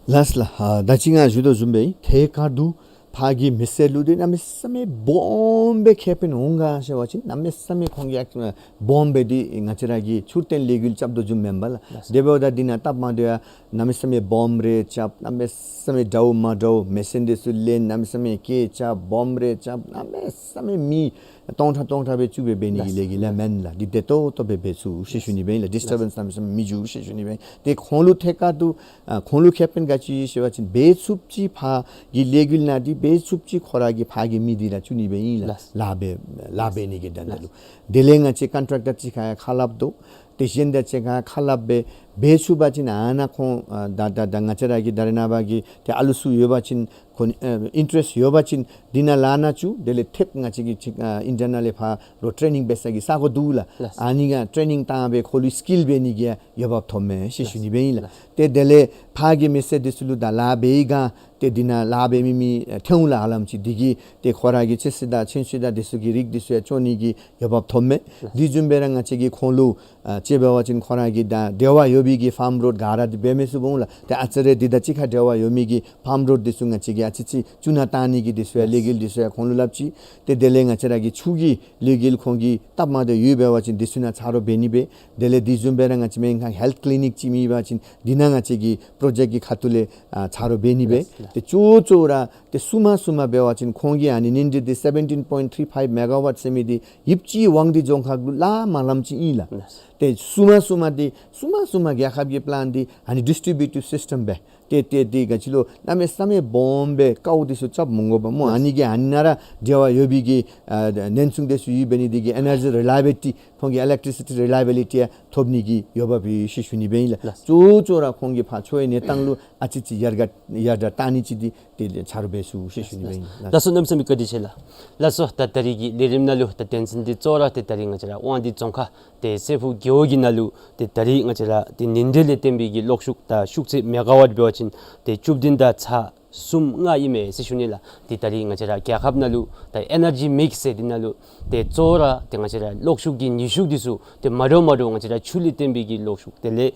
ལགས། ལགས་ལགས། ཨ་ད་ཅི་ང་ཞུ་དོ་བཟུམ་སྦེ་ཐད་ཀར་དུ་ཕར་གྱི་མི་སེར་ལུ་འདི་གནམ་མེད་ས་མེད་སྦོམ་སྦེ་ཁེ་ཕན་འོང་ག་ཟེར་བ་ཅིན་གནམ་མེད་ས་མེད་ཁོང་གིས་ཨ་སྦོམ་སྦེ་འདི་ང་བཅས་ར་གི་འཕྲུལ་རྟེན་ལས་འགུལ་རྐྱབ་དོ་བཟུམ་མེན་པ་ལགས། ལགས། དེ་འབདཝ་ད་འདི་ནང་སྟབས་མ་བདེཝ་ཡང་གནམ་མེད་ས་མེད་སྦོམ་རེ་རྐྱབ། གནམ་མེད་ས་མེད་འདྲཝ་མ་འདྲཝ་མེ་ཤིན་འདི་ཚུ་ལེན། གནམ་མེད་ས་མེད་སྐད་རྐྱབ། སྦོམ་རེ་རྐྱབ། གནམ་མེད་ས་མེད་མི་སྟོང་ཕྲག་སྟོང་ཕྲག་སྦེ་བཙུགས་སྦེ་འབད་ནི་གི་ལས་འགུལ་ལགས་མེན་ལགས། འདི་བདེ་ཏོག་ཏོ་སྦེ་འབད་ཚུགས་ཟེར་ཞུ་ནི་སྦེ་ཨིན་ལགས། ཌིས་ཊར་བེནསི་གནམ་མེད་ས་མེད་མི་འབྱུང་ཟེར་ཞུ་ནི་སྦེ་ཨིན། ཏེ་ཁོང་ལུ་ཐད་ཀར་དུ་ཨ་ཁོང་ལུ་ཁེ་ཕན་ག་ཅི་ཡོད་ཟེར་བ་ཅིན་འབད་ཚུགསཔ་ཅིག་ཕར་གྱི་ལས་འགུལ་ནང་འདི་འབད་ཚུགསཔ་ཅིག་ཁོ་ར་གི་ཕར་གྱི་མི་འདི་ར་བཙུགས་ནི་སྦེ་ཨིན་ལགས། ལགས། ལཱ་འབད་ལཱ་འབད་ནི་གི་དོན་དག་ལུ། ལགས། དེ་ལས་ང་བཅས་ཀོན་ཊེཀ་ཊར་ཅིག་ཁར་ཡང་ཁ་སླབ་དོ། ཏེ་གཞན་དང་གཅིག་ཁར་ཁ་སླབ་སྦེ་འབད་ཚུགས་པ་ཅིན་ཨ་ནཱ་ཁོང་ཨ་ད་ད་ད་ང་བཅས་ར་གི་ད་རེས་ནངས་པ་གི་ཏེ་ཨ་ལུ་ཚུ་ཡོད་པ་ཅིན་ཁོང་ཨ་ཨིན་ཊ་རེསཊ་ཡོད་པ་ཅིན་འདི་ནང་ལཱ་ནང་བཅུག། དེ་ལས་ཐེབས་ང་བཅས་ཀྱི་ཅིག་ཨ་ཨིན་ཌི་ཡ་ནང་ལས་ཕར་ལུ་ཊེ་ནིང་འབད་ས་གི་ས་གོ་འདུག་ལགས། ལགས། ཨ་ནི་ག་ཊེ་ནིང་བཏང་སྦེ་ཁོ་ལུ་སི་ཀིལ་འབད་ནི་གི་ཡང་འོས་འབབ་ཐོབ་མས་ཟེར་ཞུ་ནི་སྦེ་ཨིན་ལགས། ལགས། ཏེ་དེ་ལས་ཕར་གྱི་མི་སེར་འདི་ཚུ་ལུ་ད་ལཱ་འབད་བའི་སྒང་ཏེ་འདི་ནང་ལཱ་འབད་མི་མི་ཨ་ཐོན་འོང་ལགས། ཧ་ལམ་ཅིག་འདི་གིས་ཏེ་ཁོ་ར་གི་ཚོད་བསྲེ་དང་ཚོད་བསྲེ་དང་འདི་ཚུ་གི་རིགས་འདི་ཚུ་ཡང་བཙོང་ནི་གི་འོས་འབབ་ཐོབ་མས། ལགས། འདི་བཟུམ་སྦེ་ར་ང་བཅས་ཀྱིས་ཁོང་ལུ་ཨ་དཔྱེ་འབད་བ་ཅིན་ཁོ་ར་གི་དང་འབྲེལ་བ་ཡོད་པའི་གི་ཕཱམ་རོཌ་ག་ར་འདི་འབད་མི་ཚུགས་འོང་ལགས། ཏེ་ཨ་ཙི་རེ་འདི་དང་གཅིག་ཁར་འབྲེལ་བ་ཡོད་མི་གི་ཕཱམ་རོཌ་འདི་ཚུ་ང་བཅས་ཀྱིས་ཨ་ཙི་ཅིག་བཙུགས་ནང་བཏང་ནི་གི་འདི་ཚུ་ཡང་ལས་འགུལ་འདི་ཚུ་ཡང་ཁོང་ལུ་སླབ་ཅི། ཏེ་དེ་ལས་ང་བཅས་ར་གི་ཆུ་གི་ལས་འགུལ་ཁོང་གི་སྟབས་མ་བདེཝ་ཡོད་འབད་བ་ཅིན་འདི་ཚུ་ནང་ཆ་རོགས་འབད་ནི་སྦེ། དེ་ལས་འདི་བཟུམ་སྦེ་ར་ང་བཅས་སྨན་ཁང་ཧེལཐ་ཀི་ལི་ནིཀ་ཅིག་མེད་པ་ཅིན་འདི་ནང་ང་བཅས་ཀྱི་པྲོ་ཇེཀཊ་ཀྱི་ཁ་ཐུག་ལས་ཨ་ཆ་རོགས་འབད་ནི་སྦེ། ལགས། ཏེ་གཙོ་བོ་གཙོ་བོ་ར་ཏེ་གསུམ་པ་གསུམ་པ་འབད་བ་ཅིན་ཁོང་གིས་ཨ་ནི་ནིང་འདི་ཏེ་སེ་བེན་ཊིན་པོའིནཊ་ཐི་རི་ཕའིབ་མེ་ག་ཝཊ་ཟེར་མི་འདི་ཡིབ་ཅི་ཝང་ཏི་རྫོང་ཁག་ལུ་ལཱ་མ་ལངམ་ཅིག་ཨིན་ལགས། ལགས། ཏེ་གསུམ་པ་གསུམ་པ་འདི་གསུམ་པ་གསུམ་པ་རྒྱལ་ཁབ་ཀྱི་པི་ལཱནཊ་འདི་ཨ་ནི་ཌིས་ཊི་རི་བིའུ་ཊིབ་སིསི་ཊམ་སྦེ་ ཏེ་ཏེ་ཏེ་ག་ཅི་ལོ་གནམ་མེད་ས་མེད་སྦོམ་སྦེ་དཀའཝ་འདི་ཚུ་རྐྱབ་མི་དགོ་པར་སྨོ། ཨ་ནི་གི་ཨ་ནཱ་ར་འབྲེལ་བ་ཡོད་པའི་གི་ཨ་ནན་ཆུང་འདི་ཚུ་ཡོད་པའི་ནི་འདི་གིས་ཨེ་ནར་ཇི་རི་ལའི་བི་ལི་ཊི་ཁོང་གི་ཨི་ལེག་ཊི་རི་སི་ཊི་རི་ལའི་བི་ལི་ཊི་ཡང་ཐོབ་ནི་གི་ཡོདཔ་སྦེ་ཤེས་ཞུ་ནི་སྦེ་ཨིན་ལགས། ལགས། གཙོ་བོ་གཙོ་བོ་ར་ཁོང་གི་ཕར་ཆོས་གནས་སྟངས་ལུ་ཨ་ཙི་ཙི་ཡར་རྒྱས་ཡར་དྲག་གཏང་ནི་ཅིག་འདི་དེ་ལས་ཆ་རོགས་འབད་ཚུགས་ཞེས་ཞུ་ནི་སྦེ་ཨིན་ལགས། ལགས་སོ། གནམ་མེད་ས་མེད་བཀའ་དྲིན་ཆེ་ལགས། ལགས་སོ། ད་ད་རིས་ཀྱི་ལས་རིམ་ནང་ལུ་ད་དོན་ཚན་འདི་གཙོ་བོ་ར་ཏེ་ད་རིས་ང་བཅས་ར་དབང་འདུས་རྫོང་ཁག་ཏེ་སྲས་ཕུག་རྒེད་འོག་གི་ནང་ལུ་ཏེ་ད་རིས་ང་བཅས་ར་ཏེ་ཉིན་དྲོད་ལས་བརྟེན་པའི་གི་གློག་ཤུགས་དང་ཤུགས་ཚད་མེ་ག་ཝཊ་འབད་བ་ཅིན་ཏེ་བཅུ་བདུན་དང་ཚག་གསུམ་ལྔ་ཨིན་མས་ཟེར་ཞུ་ནི་ལགས། ཏེ་ད་རིས་ང་བཅས་ར་རྒྱལ་ཁབ་ནང་ལུ་ད་ཨེ་ནར་ཇི་མིགསི་ཟེར་འདི་ནང་ལུ་ཏེ་གཙོ་བོ་ར་ཏེ་ང་བཅས་ར་གློག་ཤུགས་ཀྱི་ནུས་ཤུགས་འདི་ཚུ་ཏེ་མ་འདྲཝ་མ་འདྲཝ་ང་བཅས་ར་ཆུ་ལས་བརྟེན་པའི་གི་གློག་ཤུགས་དེ་ལས་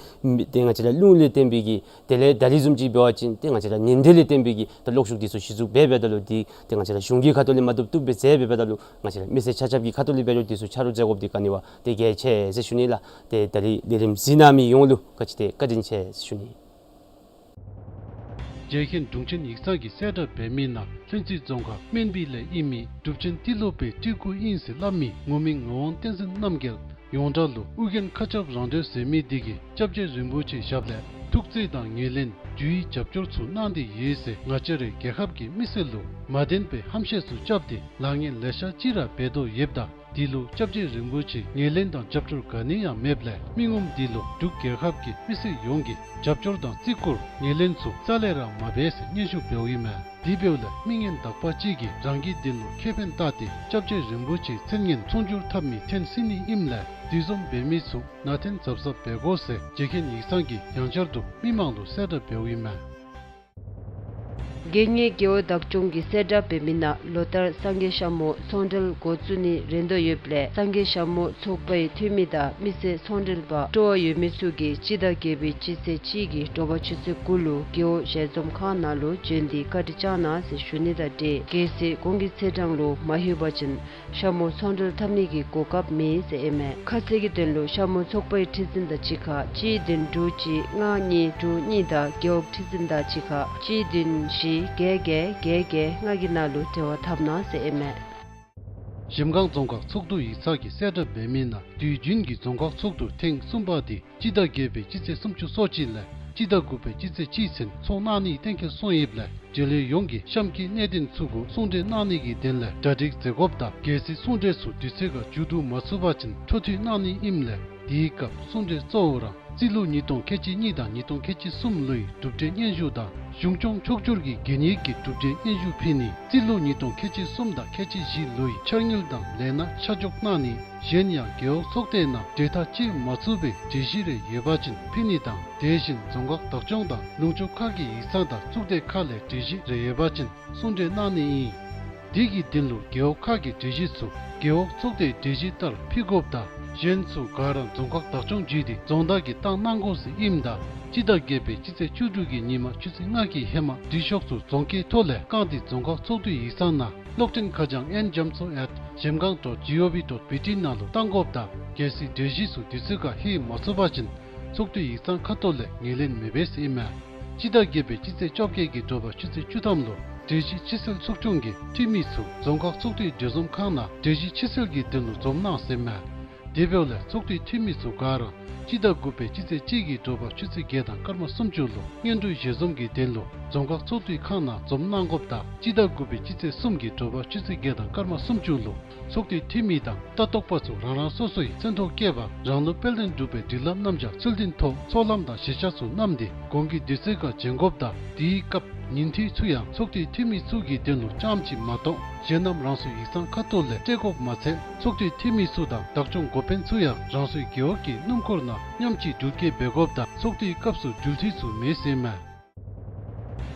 ཏེ་ང་བཅས་ར་རླུང་ལས་བརྟེན་པའི་གི་དེ་ལས་ད་རིས་བཟུམ་ཅིག་འབད་བ་ཅིན་ཏེ་ང་བཅས་ར་ཉིན་དྲོད་ལས་བརྟེན་པའི་གི་ད་གློག་ཤུགས་འདི་ཚུ་གཞི་བཙུགས་འབད་འབདཝ་ད་ལུ་འདི་ཏེ་ང་བཅས་ར་གཞུང་གི་ཁ་ཐུག་ལས་མ་བཏུབ་བཏུབ་སྦེ་མཛད་འབདཝ་ད་ལུ་ང་བཅས་ར་མི་སེར་ཆ་ཁྱབ་ཀྱི་ཁ་ཐུག་ལས་འབད་རུང་འདི་ཚུ་ཆ་རོགས་མཛད་དགོཔ་འདི་ག་ནི་བ་ཏེ་གལ་ཆེ་ཟེར་ཞུ་ནི་ལགས། ཏེ་ད་རིས་ལས་རིམ་གཟིགས་གནང་མི་ཡོངས་ལུ་ག་ཅི་ཏེ་བཀའ་དྲིན་ཆེ་ཟེར་ཞུ་ནི། རྗེ་མཁན་དྲུང་ཆེན་ཡིག་ཚང་གིས་གསལ་བསྒྲགས་འབད་མི་ནང་ལྷུན་རྩེ་རྫོང་ཁག་སྨན་སྦིས་ལས་ཨིན་མི་གྲུབ་ཆེན་ཏི་ལོ་པའི་སྤྲུལ་སྐུ་ཨིན་ཟེར་སླབ་མི་ངོ་མི་ངག་དབང་བསྟན་འཛིན་རྣམ་རྒྱལ་ཡོངས་གྲགས་ལུ་ཨོ་རྒྱན་མཁའ་ཁྱབ་རང་གྲོལ་ཟེར་མི་འདི་གིས་སྐྱབས་རྗེ་རིན་པོ་ཆེའི་ཞབས་ལས་ཐུགས་བརྩེ་དང་ངོས་ལེན་འབྲུ་ཡི་རྒྱབ་སྐྱོར་ཚུ་གནང་སྟེ་ཡོད་ཟེར་ང་བཅས་རའི་རྒྱལ་ཁབ་ཀྱི་མི་སེར་ལུ་མ་བདེན་པའི་ཧམ་བཤད་ཚུ་རྐྱབ་སྟེ་ལཱ་ངན་ལེ་ཤ་ཅིག་ར་འབད་དོ་ཡོདཔ་ད་འདི་ལུ་སྐྱབས་རྗེ་རིན་པོ་ཆེའི་ངོས་ལེན་དང་རྒྱབ་སྐྱོར་ག་ནི་ཡང་མེདཔ་ལས་མི་ངོམ་འདི་ལུ་འབྲུག་རྒྱལ་ཁབ་ཀྱི་མི་སེར་ཡོངས་ཀྱིས་རྒྱབ་སྐྱོར་དང་བརྩི་བཀུར་ངོས་ལེན་ཚུ་རྩ་ལས་ར་མ་འབད་ཟེར་སྙན་ཞུ་འབདཝ་ཨིན་མས། དེ་འབདཝ་ལས་མི་ངན་དག་པ་ཅིག་གིས་རང་གི་དོན་ལུ་ཁེ་ཕན་བལྟ་སྟེ་སྐྱབས་རྗེ་རིན་པོ་ཆེའི་མཚན་སྙན་མཚུངས་འགྱུར་འཐབ་མི་འཐེན་སྲིད་ནི་ཨིནམ་ལས་དེ་བཟུམ་འབད་མི་ཚུ་ནང་འཐེན་གཟབ་གཟབ་འབད་དགོ་ཟེར་རྗེ་མཁན་ཡིག་ཚང་གིས་ཡང་བསྐྱར་དུ་མི་མང་ལུ་གསལ་བསྒྲགས་འབདཝ་ཨིན་མས། དགེ་བསྙེན་རྒེད་འོག་བདག་སྐྱོང་གིས་གསལ་བསྒྲགས་འབད་མི་ནང་ལོ་ལྟར་སངས་རྒྱས་ཞྭ་མོ་ཚོང་འབྲེལ་འགོ་བཙུགས་ནི་རན་དོ་ཡོདཔ་ལས་སངས་རྒྱས་ཞྭ་མོ་ཚོགས་པའི་འཐུས་མི་དང་མི་སེར་ཚོང་འབྲེལ་པ་སྤྲོ་བ་ཡོད་མི་ཚུ་གིས་སྤྱི་ཟླ་བརྒྱད་པའི་སྤྱི་ཚེས་གཅིག་གི་དྲོ་པ་ཆུ་ཚོད་དགུ་ལུ་རྒེད་འོག་ཞལ་འཛོམས་ཁང་ནང་ལུ་བྱོན་ཏེ་བཀའ་དྲིན་བསྐྱང་གནང་ཟེར་ཞུ་ནི་དང་འབྲེལ་གལ་སྲིད་གོང་གི་ཚེས་གྲངས་ལུ་མ་ལྷོད་པ་ཅིན་ཞྭ་མོ་ཚོང་འབྲེལ་འཐབ་ནི་གི་གོ་སྐབས་མེད་ཟེར་ཨིན་མས། ཁ་གསལ་གྱི་དོན་ལུ་ཞྭ་མོ་ཚོགས་པའི་ཁྲི་འཛིན་དང་གཅིག་ཁར་གཅིག་བདུན་དྲུག་གཅིག་ལྔ་གཉིས་དྲུག་གཉིས་དང་རྒེད་འོག་ཁྲི་འཛིན་དང་གཅིག་ཁར་གཅིག་བདུན་བཞི་བརྒྱད་བརྒྱད་བརྒྱད་བརྒྱད་ལྔ་གི་ནང་ལུ་འབྲེལ་བ་འཐབ་གནང་ཟེར་ཨིན་མས། གཞལམ་སྒང་རྫོང་ཁག་ཚོགས་འདུ་ཡིག་ཚང་གིས་གསལ་བསྒྲགས་འབད་མི་ནང་དུས་རྒྱུན་གྱི་རྫོང་ཁག་ཚོགས་འདུ་ཐེངས་གསུམ་པ་འདི་སྤྱི་ཟླ་བརྒྱད་པའི་སྤྱི་ཚེས་སུམ་ཅུ་སོ་གཅིག་ལས་སྤྱི་ཟླ་དགུ་པའི་སྤྱི་ཚེས་གཅིག་ཚུན་འཚོགས་གནང་ནི་གཏན་འཁེལ་སོང་ཡོདཔ་ལས་རྒྱུན་ལས་ཡོངས་ཀྱིས་གཤམ་གྱི་གནད་དོན་ཚུ་གུ་གསུང་གྲོས་གནང་ནི་གི་དོན་ལས་གྲ་སྒྲིག་མཛད་དགོཔ་དང་གལ་སྲིད་གསུང་གྲོས་ཚུ་དུས་ཚོད་ཁར་མཇུག་བསྡུ་མ་ཚུགས་པ་ཅིན་འཕྲོ་མཐུད་གནང་ནི་ཨིནམ་ལས་དེའི་སྐབས་གསུང་གྲོས་གཙོ་བོ་ར་རྩིས་ལོ་ཉིས་སྟོང་ཁལ་གཅིག་གཉིས་དང་ཉིས་སྟོང་ཁལ་གཅིག་གསུམ་ལོའི་གྲུབ་འབྲས་སྙན་ཞུ་དང་གཞུང་སྐྱོང་ཕྱོགས་བསྒྱུར་གྱི་གན་ཡིག་གི་གྲུབ་འབྲས་སྙན་ཞུ་ཕུལ་ནི། རྩིས་ལོ་ཉིས་སྟོང་ཁལ་གཅིག་གསུམ་དང་ཁལ་གཅིག་བཞི་ལོའི་འཆར་དངུལ་དང་ལས་སྣ་ཆ་འཇོག་གནང་ནི། གཞན་ཡང་རྒེད་འོག་ཚོགས་སྡེ་ནང་གྲོས་ཐག་བཅད་མ་ཚུགས་པའི་གྲོས་གཞི་རེ་ཡོད་པ་ཅིན་ཕུལ་ནི་དང་དེ་བཞིན་རྫོང་ཁག་བདག་སྐྱོང་དང་ལུང་ཕྱོགས་ཁག་གི་ཡིག་ཚང་དང་གཙུག་སྡེ་ཁག་ལས་གྲོས་གཞི་རེ་ཡོད་པ་ཅིན་གསུང་གྲོས་གནང་ནི་ཨིན། དེ་གི་དོན་ལུ་རྒེད་འོག་ཁག་གི་གྲོས་གཞི་ཚུ་རྒེད་འོག་ཚོགས་སྡེའི་གྲོས་གཞི་ལྟར་ཕུལ་དགོཔ་དང་གཞན་ཚུ་ག་ར་རྫོང་ཁག་བདག་སྐྱོང་བརྒྱུད་དེ་རྫོང་བདག་གིས་བཏང་གནང་དགོ་ཟེར་ཨིནམ་ད་སྤྱི་ཟླ་བརྒྱད་པའི་སྤྱི་ཚེས་བཅུ་དྲུག་གི་ཉིན་མ་ཆུ་ཚོད་ལྔ་གི་ཧེ་མ་འབྲི་ཤོག་ཚུ་རྫོང་ཁའི་ཐོག་ལས་བཀང་སྟེ་རྫོང་ཁག་ཚོགས་འདུའི་ཡིག་ཚང་ནང་གློག་འཕྲིན་ཁ་བྱང་ཨེན་རྒྱ་མཚོ་ཨེཊ་གཞལམ་སྒང་ཌོཊ་ཇི་ཨོ་ཝི་ཌོཊ་བི་ཊི་ནང་ལུ་བཏང་དགོཔ་དང་གལ་སྲིད་གྲོས་གཞི་ཚུ་དུས་ཚོད་ཁར་ལྷོད་མ་ཚུགས་པ་ཅིན་ཚོགས་འདུའི་ཡིག་ཚང་ཁ་ཐུག་ལས་ངོས་ལེན་མི་འབད་ཟེར་ཨིན་མས། སྤྱི་ཟླ་བརྒྱད་པའི་སྤྱི་ཚེས་བཅོ་བརྒྱད་ཀྱི་དྲོ་པ་ཆུ་ཚོད་བཅུ་ཐམ་ལུ་གྲོས་གཞི་ཕྱིར་སེལ་ཚོགས་ཆུང་གི་འཐུས་མི་ཚུ་རྫོང་ཁག་ཚོགས་འདུའི་གྲོས་འཛོམས་ཁང་ནང་གྲོས་གཞི་ཕྱིར་སེལ་གྱི་དོན་ལུ་འཛོམས་གནང་ཟེར་ཨིན་མས། དེ་འབདཝ་ལས་ཚོགས་འདུའི་འཐུས་མི་ཚུ་ག་ར་སྤྱི་ཟླ་དགུ་པའི་སྤྱི་ཚེས་གཅིག་གི་དྲོ་པ་ཆུ་ཚོད་བརྒྱད་དང་སྐར་མ་སུམ་ཅུ་ལུ་སྔོན་འགྲོའི་ཞལ་འཛོམས་ཀྱི་དོན་ལུ་རྫོང་ཁག་ཚོགས་འདུའི་ཁང་ནང་འཛོམས་གནང་དགོཔ་དང་སྤྱི་ཟླ་དགུ་པའི་སྤྱི་ཚེས་གསུམ་གྱི་དྲོ་པ་ཆུ་ཚོད་བརྒྱད་དང་སྐར་མ་སུམ་ཅུ་ལུ་ཚོགས་འདུའི་འཐུས་མི་དང་ལྟ་རྟོག་པ་ཚུ་རང་རང་སོ་སོའི་མཚན་ཐོ་བཀོད་པ་རང་ལུ་དཔལ་ལྡན་འབྲུག་པའི་སྒྲིག་ལམ་རྣམ་གཞག་ཚུལ་ལྡན་ཐོག་ཚོགས་ལམ་དང་གཞིར་བཞག་ཚུ་བསྣམས་ཏེ་གོང་གི་དུས་ཚོད་ཁར་བྱོན་དགོཔ་དང་དེའི་སྐབས་ཉིན་འཐུས་ཚུ་ཡང་ཚོགས་འདུའི་འཐུས་མི་ཚུ་གི་དོན་ལུ་རྐྱངམ་གཅིག་མ་གཏོགས་གཞན་རྣམས་རང་སོའི་ཡིག་ཚང་ཁ་ཐུག་ལས་སྤྲོད་དགོཔ་མ་ཚད་ཚོགས་འདུའི་འཐུས་མི་ཚུ་དང་བདག་སྐྱོང་འགོ་དཔོན་ཚུ་ཡང་རང་སོའི་རྒེད་འོག་གི་སྣུམ་འཁོར་ནང་མཉམ་གཅིག་འགྲུལ་སྐྱེལ་འབད་དགོཔ་དང་ཚོགས་འདུའི་སྐབས་སུ་འགྲུལ་འཐུས་ཚུ་མེད་ཟེར་ཨིན་མས།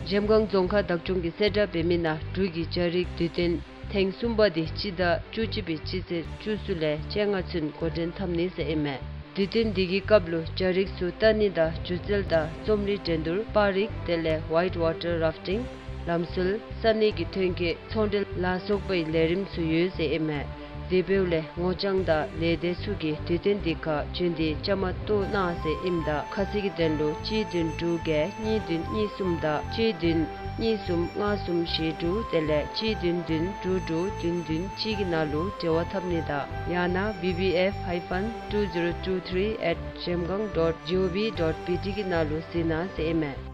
གཞལམ་སྒང་རྫོང་ཁག་བདག་སྐྱོང་གིས་གསལ་བསྒྲགས་འབད་མི་ནང་འབྲུག་གི་རྒྱ་རིགས་དུས་སྟོན་ཐེངས་གསུམ་པ་འདི་སྤྱི་ཟླ་བཅུ་གཅིག་པའི་སྤྱི་ཚེས་བཅུ་གསུམ་ལས་བཅོ་ལྔ་ཚུན་འགོ་འདྲེན་འཐབ་ནི་ཟེར་ཨིན་མས། དུས་སྟོན་འདི་གི་སྐབས་ལུ་རྒྱ་རིགས་ཚུ་ལྟ་ནི་དང་སྒྱུ་རྩལ་དང་རྩོམ་རིག་འགྲན་བསྡུར་པར་རིག་དེ་ལས་ཝའིཊ་ཝ་ཊར་རཱཕ་ཊིང་ལམ་སྲོལ་ས་གནས་ཀྱི་ཐོན་སྐྱེད་ཚོང་འབྲེལ་ལ་སོགས་པའི་ལས་རིམ་ཚུ་ཡོད་ཟེར་ཨིན་མས། དེ་འབདཝ་ལས་ངོ་རྐྱང་དང་ལས་སྡེ་ཚུ་གིས་དུས་སྟོན་འདི་ཁར་བྱོན་ཏེ་བཅའ་མར་གཏོགས་གནང་ཟེར་ཨིནམ་ད་ཁ་གསལ་གྱི་དོན་ལུ་གཅིག་བདུན་དྲུག་བརྒྱད་གཉིས་བདུན་གཉིས་གསུམ་དང་གཅིག་བདུན་གཉིས་གསུམ་ལྔ་གསུམ་བཞི་དྲུག་དེ་ལས་གཅིག་བདུན་བདུན་དྲུག་དྲུག་བདུན་བདུན་གཅིག་གི་ནང་ལུ་འབྲེལ་བ་འཐབ་ནི་དང་ཡང་ན་བི་བི་ཨེཕ་ཧའི་ཕན་ཊུ་ཛི་རོ་ཊུ་ཐི་རི་ཨེཊ་གཞལམ་སྒང་ཌོཊ་ཇི་ཨོ་ཝི་ཌོཊ་བི་ཊི་གི་ནང་ལུ་གཟིགས་གནང་ཟེར་ཨིན་མས།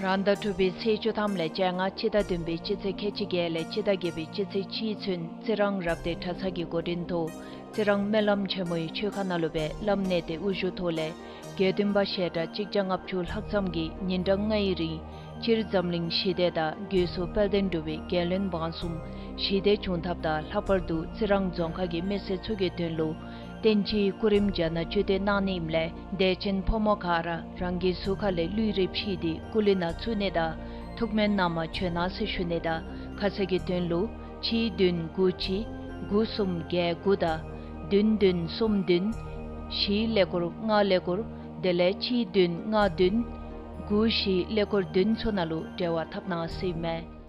རང་ཟླ་དྲུག་པའི་ཚེས་བཅུ་ཐམ་ལས་བཅོ་ལྔ་སྤྱི་ཟླ་བདུན་པའི་སྤྱི་ཚེས་ཁལ་གཅིག་བརྒྱད་ལས་སྤྱི་ཟླ་བརྒྱད་པའི་སྤྱི་ཚེས་གཅིག་ཚུན་རྩི་རང་རབ་སྡེ་གྲྭ་ཚང་གི་འགོ་འདྲེན་ཐོག་རྩི་རང་སྨོན་ལམ་ཆེན་མོའི་ཆོས་ཁང་ནང་ལུ་སྦེ་བླམ་གནས་བརྟན་དབུ་བཞུགས་ཐོག་ལས་དགེ་འདུན་པ་ཞལ་གྲངས་གཅིག་བརྒྱ་ལྔ་བཅུ་ལྷག་ཙམ་གྱིས་ཉིན་གྲངས་ལྔའི་རིང་སྤྱིར་འཛམ་གླིང་ཞི་བདེ་དང་སྒོས་སུ་དཔལ་ལྡན་འབྲུག་པའི་རྒྱལ་བློན་འབངས་གསུམ་ཞི་བདེ་འབྱུང་ཐབས་དང་ལྷག་པར་དུ་རྩི་རང་རྫོང་ཁག་གི་མི་སེར་ཚུ་གི་དོན་ལུ་བསྟན་སྤྱིའི་སྐུ་རིམ་བརྒྱ་ནང་བཅུད་དེ་གནང་ནི་ཨིནམ་ལས་དད་ཅན་ཕོ་མོ་ག་ར་རང་གི་གཟུགས་ཁ་ལས་ལུས་རེ་ཕྱིས་ཏེ་སྐུ་ལུས་ནང་བཙུགས་ནི་དང་ཐུགས་སྨོན་གནང་བར་བྱོན་གནང་ཟེར་ཞུ་ནི་དང་ཁ་གསལ་གྱི་དོན་ལུ་གཅིག་བདུན་དགུ་གཅིག་དགུ་གསུམ་བརྒྱད་དགུ་དང་བདུན་བདུན་གསུམ་བདུན་བཞི་ཀླད་ཀོར་ལྔ་ཀླད་ཀོར་དེ་ལས་གཅིག་བདུན་ལྔ་བདུན་དགུ་བཞི་ཀླད་ཀོར་བདུན་ཚུ་ནང་ལུ་འབྲེལ་བ་འཐབ་གནང་ཟེར་ཨིན་མས།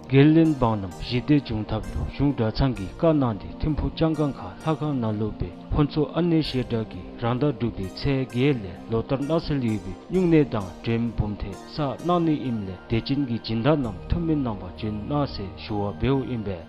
རྒན་གླིང་འབངས་རྣམས་ཞི་བདེ་འབྱུང་ཐབས་ལུ་གཞུང་གྲྭ་ཚང་གིས་བཀའ་གནང་སྟེ་ཐིམ་ཕུག་ལྕང་སྒང་ཁ་ལྷ་ཁང་ནང་ལུ་སྦེ་ཕུན་ཚོགས་ཨ་ནེ་ཞལ་གྲངས་ཀྱིས་རང་ཟླ་དྲུག་པའི་ཚེས་བརྒྱད་ལས་ལོ་ལྟར་གནང་སྲོལ་ཡོད་པའི་སྨྱུང་གནས་དང་འགྲེམས་འབུམ་ཐེངས་བསགས་གནང་ནི་ཨིནམ་ལས་དད་ཅན་གྱི་སྦྱིན་བདག་རྣམས་ཐུགས་སྨོན་གནང་བར་བྱོན་གནང་ཟེར་ཞུ་བ་འབདཝ་ཨིན་པས།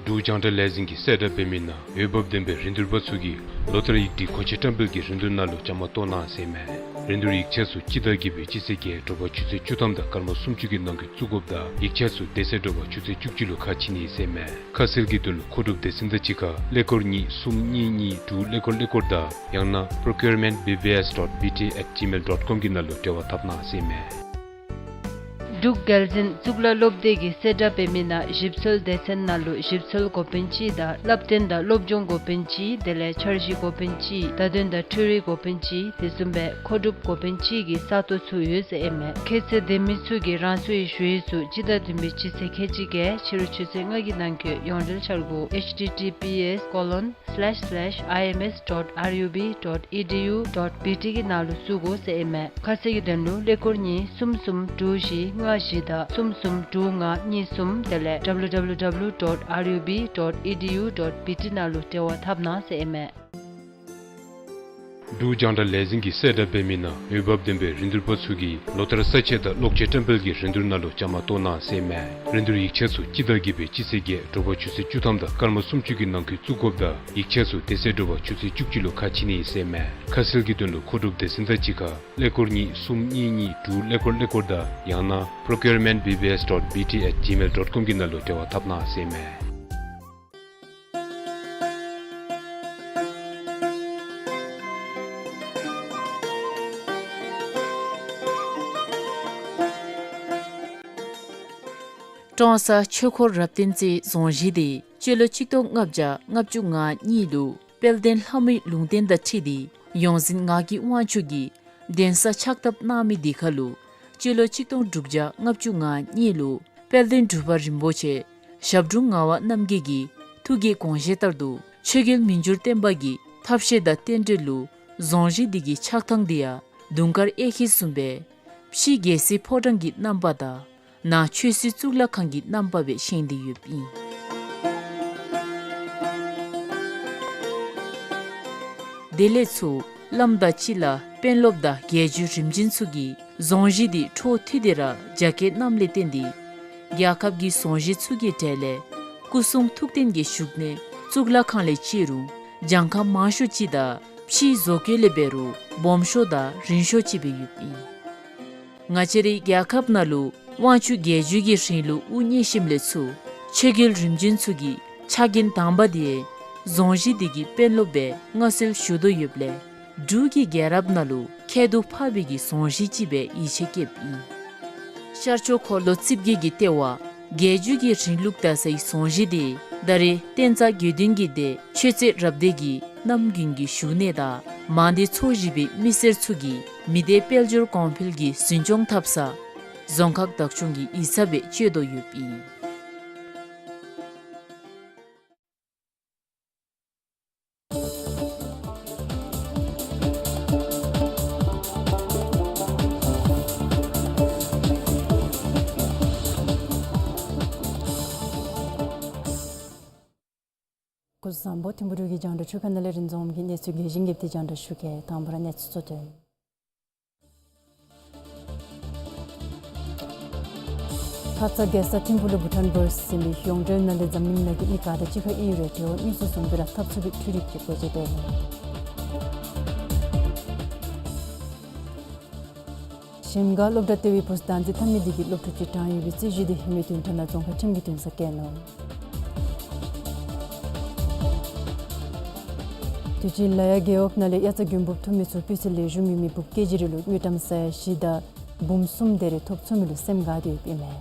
འབྲུག་རྒྱང་བསྒྲགས་ལས་འཛིན་གྱིས་གསལ་བསྒྲགས་འབད་མི་ནང་འོས་འབབ་ལྡན་པའི་རིན་བསྡུར་པ་ཚུ་གིས་ལོ་ལྟར་ཡིག་སྒྲིག་གོང་ཆེན་བཀྲམ་སྤེལ་གྱི་རིན་བསྡུར་ནང་ལུ་བཅའ་མར་གཏོགས་གནང་ཟེར་ཨིན་མས། རིན་བསྡུར་ཡིག་ཆ་ཚུ་སྤྱི་ཟླ་བརྒྱད་པའི་སྤྱི་ཚེས་བརྒྱད་དྲོ་པ་ཆུ་ཚོད་བཅུ་ཐམ་དང་སྐར་མ་སུམ་ཅུ་གི་ནང་འཁོད་བཙུགས་དགོཔ་དང་ཡིག་ཆ་ཚུ་དེ་ཚེ་དྲོ་པ་ཆུ་ཚོད་བཅུ་གཅིག་ལུ་ཁ་ཕྱེ་ནི་ཟེར་ཨིན་མས། ཁ་གསལ་གྱི་དོན་ལུ་མཁོ་སྒྲུབ་སྡེ་ཚན་དང་གཅིག་ཁར་ཀླད་ཀོར་གཉིས་གསུམ་གཉིས་གཉིས་དྲུག་ཀླད་ཀོར་ཀླད་ཀོར་དང་ཡང་ན་procurement B B S dot B T at gmail dot com གི་ནང་ལུ་འབྲེལ་བ་འཐབ་གནང་ཟེར་ཨིན་མས། འབྲུག་རྒྱལ་འཛིན་གཙུག་ལག་སློབ་སྡེ་གིས་གསལ་བསྒྲགས་འབད་མི་ནང་ཞིབ་འཚོལ་སྡེ་ཚན་ནང་ལུ་ཞིབ་འཚོལ་འགོ་དཔོན་གཅིག་དང་བསླབ་སྟོན་དང་སློབ་སྦྱོང་འགོ་དཔོན་གཅིག་དེ་ལས་འཆར་གཞི་འགོ་དཔོན་གཅིག་བརྡ་དོན་དང་འཕྲུལ་རིག་འགོ་དཔོན་གཅིག་དེ་བཟུམ་སྦེ་མཁོ་སྒྲུབ་འགོ་དཔོན་གཅིག་གི་ས་སྟོང་ཚུ་ཡོད་ཟེར་ཨིན་མས། ཁྱད་ཚད་ལྡན་མི་ཚུ་གིས་རང་སོའི་ཞུ་ཡིག་ཚུ་སྤྱི་ཟླ་བདུན་པའི་སྤྱི་ཚེས་ཁལ་གཅིག་བརྒྱད་ཕྱི་རུ་ཆུ་ཚོད་ལྔ་གི་ནང་འཁོད་ཡོངས་འབྲེལ་འཆར་སྒོ་H T T P S colon slash slash I M S dot R U B dot E D U dot B T གི་ནང་ལུ་བཙུགས་དགོ་ཟེར་ཨིན་མས། ཁ་གསལ་གྱི་དོན་ལུ་ཀླད་ཀོར་གཉིས་གསུམ་གསུམ་དྲུག་བཞི་ལྔ་བཞི་དང་གསུམ་གསུམ་དྲུག་ལྔ་གཉིས་གསུམ་དེ་ལས W W W dot R U B dot E D U dot B T ནང་ལུ་འབྲེལ་བ་འཐབ་གནང་ཟེར་ཨིན་མས། འབྲུག་རྒྱང་བསྒྲགས་ལས་འཛིན་གྱིས་གསལ་བསྒྲགས་འབད་མི་ནང་འོས་འབབ་ལྡན་པའི་རིན་བསྡུར་པ་ཚུ་གིས་ལོ་ལྟར་ས་དཔྱད་དང་གློག་ཆས་བཀྲམ་སྤེལ་གྱི་རིན་བསྡུར་ནང་ལུ་བཅའ་མར་གཏོགས་གནང་ཟེར་ཨིན་མས། རིན་བསྡུར་ཡིག་ཆ་ཚུ་སྤྱི་ཟླ་བརྒྱད་པའི་སྤྱི་ཚེས་བརྒྱད་དྲོ་པ་ཆུ་ཚོད་བཅུ་ཐམ་དང་སྐར་མ་སུམ་ཅུ་གི་ནང་འཁོད་བཙུགས་དགོཔ་དང་ཡིག་ཆ་ཚུ་དེ་ཚེ་དྲོ་པ་ཆུ་ཚོད་བཅུ་གཅིག་ལུ་ཁ་ཕྱེ་ནི་ཨིན་ཟེར་ཨིན་མས། ཁ་གསལ་གྱི་དོན་ལུ་མཁོ་སྒྲུབ་སྡེ་ཚན་དང་གཅིག་ཁར་ཀླད་ཀོར་གཉིས་གསུམ་གཉིས་གཉིས་དྲུག་ཀླད་ཀོར་ཀླད་ཀོར་དང་ཡང་ན་procurement B B S dot B T at gmail dot com གི་ནང་ལུ་འབྲེལ་བ་འཐབ་གནང་ཟེར་ཨིན་མས། ཀྲོང་གསར་ཆོས་འཁོར་རབ་བརྟན་རྩེའི་རྫོང་གཞིས་འདི་སྤྱི་ལོ་ཆིག་སྟོང་ལྔ་བརྒྱ་ལྔ་བཅུ་ང་གཉིས་ལུ་དཔལ་ལྡན་ལྷ་མོའི་ལུང་བསྟན་དང་འཁྲིལ་ཏེ་ཡོངས་འཛིན་ངག་གི་དབང་ཕྱུག་གིས་གདན་ས་ཕྱག་བཏབ་གནང་མི་འདི་ཁར་ལུ་སྤྱི་ལོ་ཆིག་སྟོང་དྲུག་བརྒྱ་ལྔ་བཅུ་ང་གཉིས་ལུ་དཔལ་ལྡན་འབྲུག་པ་རིན་པོ་ཆེ་ཞབས་དྲུང་ངག་དབང་རྣམ་རྒྱལ་གྱི་ཐུགས་ཀྱི་དགོངས་བཞེད་ལྟར་དུ་ཆོས་རྒྱལ་མི་འགྱུར་བརྟན་པ་གི་ཐབས་ཤེས་དང་རྟེན་འབྲེལ་ལུ་རྫོང་གཞིས་འདི་གི་ཆགས་ཐངས་འདི་ཡང་དུང་དཀར་གཡས་འཁྱིལ་བཟུམ་སྦེ་ཕྱི་རྒྱལ་སྲིད་ཕོ་བྲང་གི་རྣམ་པ་དང་ནང་ཆོས་སྲིད་གཙུག་ལག་ཁང་གི་རྣམ་པ་སྦེ་བཞེངས་ཏེ་ཡོདཔ་ཨིན། དེ་ལས་ཚུར་བླམ་དང་སྤྱི་བླ་དཔོན་སློབ་དང་རྒྱལ་བརྒྱུད་རིམ་བྱོན་ཚུ་གིས་རྫོང་གཞིས་འདི་འཕྲོ་མཐུད་དེ་ར་རྒྱ་སྐྱེད་གནངམ་ལས་བརྟེན་ཏེ་རྒྱལ་ཁབ་ཀྱི་རྫོང་གཞིས་ཚུ་གི་གྲས་ལས་སྐུ་གསུང་ཐུགས་རྟེན་གྱི་བཞུགས་གནས་གཙུག་ལག་ཁང་ལས་བརྩི་རུང་གྱངས་ཁ་མང་ཤོས་ཅིག་དང་ཕྱིའི་བཟོ་བཀོད་ལས་འབད་རུང་སྦོམ་ཤོས་དང་རིང་ཤོས་ཅིག་སྦེ་ཡོདཔ་ཨིན། ང་བཅས་རའི་རྒྱལ་ཁབ་ནང་ལུ་དབང་ཕྱུག་རྒྱལ་བརྒྱུད་ཀྱི་རིང་ལུགས་དབུ་བརྙེས་ཞིནམ་ལས་ཚུར་ཆོས་རྒྱལ་རིམ་བྱོན་ཚུ་གི་ཕྱག་འགན་དང་པ་འདི་རྫོང་གཞིས་འདི་གི་དཔོན་སློབ་སྦེ་མངའ་གསོལ་ཞུ་དོ་ཡོདཔ་ལས་འབྲུག་གི་རྒྱལ་རབས་ནང་ལུ་ཁྱད་དུ་འཕགས་པའི་གི་རྫོང་གཞིས་ཅིག་སྦེ་ཡིད་ཆེས་བསྐྱེདཔ་ཨིན། ཤར་ཕྱོགས་འཁོར་ལོ་རྩིབས་བརྒྱད་ཀྱི་ལྟེ་བ་རྒྱལ་བརྒྱུད་ཀྱི་རིང་ལུགས་དར་སའི་རྫོང་གཞིས་འདི་ད་རེས་བསྟན་རྩ་དགེ་འདུན་གྱི་སྡེ་ཆོས་རྩེ་རབ་སྡེ་གི་གནམ་དགུན་གྱི་བཞུགས་གནས་དང་མང་སྡེ་ཚོ་བཞི་པའི་མི་སེར་ཚུ་གིས་མི་སྡེ་དཔལ་འབྱོར་གོང་འཕེལ་གྱི་འཛིན་སྐྱོང་འཐབ་ས་རྫོང་ཁག་བདག་སྐྱོང་གི་ཡིག་ཚང་སྦེ་སྤྱོད་དོ་ཡོདཔ་ཨིན། སྐུ་གཟུགས་བཟང་པོ། ཐིམ་ཕུ་འབྲུག་གི་རྒྱང་བསྒྲགས་ཆུ་ཁ་ནང་ལས་རིན་འཛོམས་ཀྱིས་གནས་ཚུལ་རྒྱས་ཤིང་རྒྱསཔ་འདི་རྒྱང་བསྒྲགས་ཞུ་གེ། དང་པ་ར་གནས་ཚུལ་གཙོ་དོན། ཁ་ཙ་རྒྱལ་ས་ཐིམ་ཕུག་ལུ་བྷུ་ཊཱན་བརསི་ཟེར་མི་ཡོངས་འབྲེལ་ནང་ལས་འཛམ་གླིང་ནང་གི་མི་ག་དང་གཅིག་ཁར་ཨིན་རུང་འབྲེལ་བ་དངོས་སུ་བཟུང་སྟེ་ར་འཐབ་ཚུགས་པའི་འཕྲུལ་རིག་ཅིག་བཀོད་སྤྱོད་འབད་ནུག། གཞལམ་སྒང་སློབ་གྲྭ་ལྟེ་བའི་བུཚ་བདག་འཛིན་འཐབ་མི་དེ་གིས་སློབ་ཕྲུག་ཅིག་གྲངས་ཡོད་པའི་རྩོད་གཞི་དེ་ཧེ་མའི་དོན་ཁྲ་ནང་རྫོང་ཁག་ཁྲིམས་ཀྱི་འདུན་སར་བཀལ་ནུག། དུས་ཅི་ལ་ཡ་རྒེད་འོག་ནང་ལས་དབྱར་རྩྭ་དགུན་འབུབ་འཐུ་མི་ཚུ་སྤུས་ཚད་ལེགས་ཤོམ་ཡོད་མི་འབུབ་སྐྱེལ་བྱེད་རིང་ལུ་དངུལ་ཀྲམ་ས་ཡ་བཞི་དང་འབུམ་གསུམ་དེ་རེ་ཐོབ་ཚུགས་མི་ལུ་སེམས་དགའ་སྟེ་ཡོདཔ་ཨིན་མས།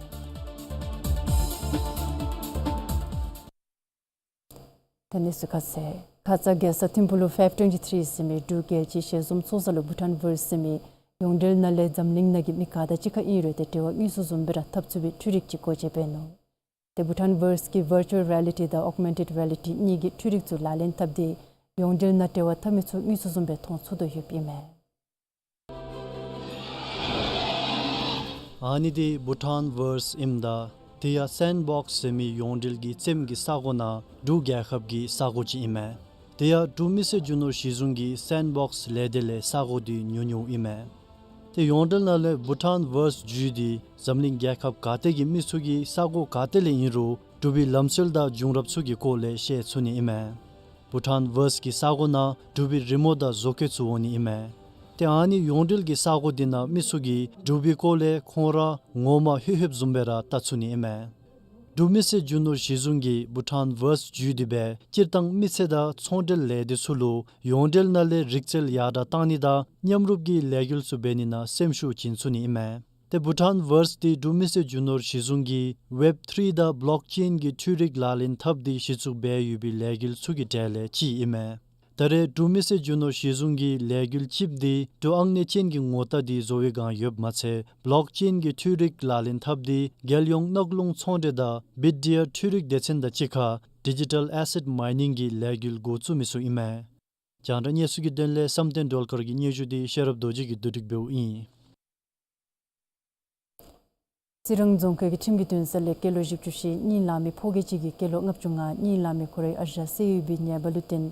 ད་གནས་ཚུལ་ཁ་གསལ། ཁ་ཙ་རྒྱལ་ས་ཐིམ་ཕུག་ལུ་ཕེབ་ཊུ་ཝེན་ཊི་ཐི་རི་ཟེར་མི་འབྲུག་རྒྱལ་སྤྱིའི་ཞལ་འཛོམས་ཚོགས་ས་ལུ་བྷུ་ཊཱན་ཝརསི་ཟེར་མི་ཡོངས་འབྲེལ་ནང་ལས་འཛམ་གླིང་ནང་གི་མི་ག་དང་གཅིག་ཁར་ཨིན་རུང་ཏེ་འབྲེལ་བ་དངོས་སུ་བཟུམ་སྦེ་ར་འཐབ་ཚུགས་པའི་འཕྲུལ་རིག་ཅིག་སྒོ་འབྱེད་འབད་ནུག། ཏེ་བྷུ་ཊཱན་ཝརསི་གིས་ཝར་ཅུ་ཝལ་རི་ཡེ་ལི་ཊི་དང་ཨོག་མེན་ཊེཌ་ཝེ་ལི་ཊི་གཉིས་ཀྱི་འཕྲུལ་རིག་ཚུ་ལག་ལེན་འཐབ་སྟེ་ཡོངས་འབྲེལ་ནང་འབྲེལ་བ་འཐབ་མི་ཚུ་དངོས་སུ་བཟུམ་སྦེ་མཐོང་ཚུགས་དོ་ཡོདཔ་ཨིན་མས། ཨ་ནི་འདི་བྷུ་ཊཱན་ཝརསི་ཨིནམ་ད་དེ་ཡང་སེན་བོགསི་ཟེར་མི་ཡོངས་འབྲེལ་གྱི་རྩེདམོ་གི་ས་གོ་ནང་འབྲུག་རྒྱལ་ཁབ་ཀྱི་ས་གོ་ཅིག་ཨིན་མས། དེ་ཡང་འབྲུག་མི་སེར་རྒྱུ་ནོར་གཞི་བཟུང་གིས་སེན་བོགསི་ལས་སྡེ་ལས་ས་གོ་འདི་ཉོ་ཉོཝ་ཨིན་མས། ཏེ་ཡོངས་འབྲེལ་ནང་ལས་བྷུ་ཊཱན་ཝརསི་བརྒྱུད་དེ་འཛམ་གླིང་རྒྱལ་ཁབ་ག་ཏེ་གི་མི་ཚུ་གིས་ས་གོ་ག་ཏེ་ལས་ཨིན་རུང་འབྲུག་པའི་ལམ་སྲོལ་དང་བྱུང་རབས་ཚུ་གི་སྐོར་ལས་ཤེས་ཚུགས་ནི་ཨིན་མས། བྷུ་ཊཱན་ཝརསི་གི་ས་གོ་ནང་འབྲུག་པའི་རི་མོ་དང་བཟོ་བཀོད་ཚུ་འོང་ནི་ཨིན་མས། ཏེ་ཨ་ནི་ཡོངས་འབྲེལ་གྱི་ས་གོ་འདི་ནང་མི་ཚུ་གིས་འབྲུག་པའི་སྐོར་ལས་ཁོང་ར་ངོ་མ་ལྷོད་ལྷོདཔ་བཟུམ་སྦེ་ར་བལྟ་ཚུགས་ནི་ཨིན་མས། འབྲུག་མི་སེར་རྒྱུ་ནོར་གཞི་བཟུང་གིས་བྷུ་ཊཱན་ཝརསི་བརྒྱུད་དེ་སྦེ་སྤྱིར་བཏང་མི་ཚེ་དང་ཚོང་འབྲེལ་ལས་སྡེ་ཚུ་ལུ་ཡོངས་འབྲེལ་ནང་ལས་རིག་རྩལ་ཡར་དྲག་བཏང་ནི་དང་མཉམ་རུབ་ཀྱི་ལས་འགུལ་ཚུ་འབད་ནི་ནང་སེམས་ཤུགས་བྱིན་ཚུགས་ནི་ཨིན་མས། ཏེ་བྷུ་ཊཱན་ཝརསི་འདི་འབྲུག་མི་སེར་རྒྱུ་ནོར་གཞི་བཟུང་གིས་ཝེབ་ཐི་རི་དང་བློག་ཅེན་གྱི་འཕྲུལ་རིག་ལག་ལེན་འཐབ་སྟེ་གཞི་བཙུགས་འབད་ཡོད་པའི་ལས་འགུལ་ཚུ་གི་གྲས་ལས་གཅིག་ཨིན་མས། ད་རེས་འབྲུག་མི་སེར་རྒྱུ་ནོར་གཞི་བཟུང་གི་ལས་འགུལ་གཅིགཔོ་འདི་འབྲུག་ཨང་གནས་ཅན་གྱི་ངོ་རྟགས་འདི་བཟོ་བའི་བསྒང་ཡོདཔ་མ་ཚད་བློག་ཅེན་གྱི་འཕྲུལ་རིག་ལག་ལེན་འཐབ་སྟེ་རྒྱལ་ཡོངས་གནག་རླུང་ཚོང་འབྲེལ་དང་བིཊ་ཌི་ཨར་འཕྲུལ་རིག་སྡེ་ཚན་དང་གཅིག་ཁར་ཌི་ཇི་ཊཱལ་ཨེ་སེཊ་མའི་ནིང་གི་ལས་འགུལ་འགོ་བཙུགས་མི་ཚུ་ཨིན་མས། རྒྱང་བསྒྲགས་གནས་ཚུལ་གྱི་དོན་ལས་བསམ་གཏན་སྒྲོལ་དཀར་གྱི་སྙན་ཞུ་འདི་ཤེས་རབ་རྡོ་རྗེ་གིས་བསྡུ་སྒྲིག་འབདཝ་ཨིན། རྩི་རང་རྫོང་ཁག་གི་ཁྲིམས་ཀྱི་འདུན་ས་ལས་སྐྱེས་ལོ་བཞི་བཅུ་ཞེ་གཉིས་ལང་མི་ཕོ་སྐྱེས་ཅིག་གིས་སྐྱེས་ལོ་ལྔ་བཅུ་ང་གཉིས་ལང་མི་ཁོ་རའི་ཨ་ཞང་བསད་ཡོད་པའི་ཉེས་པ་ལུ་བརྟེན་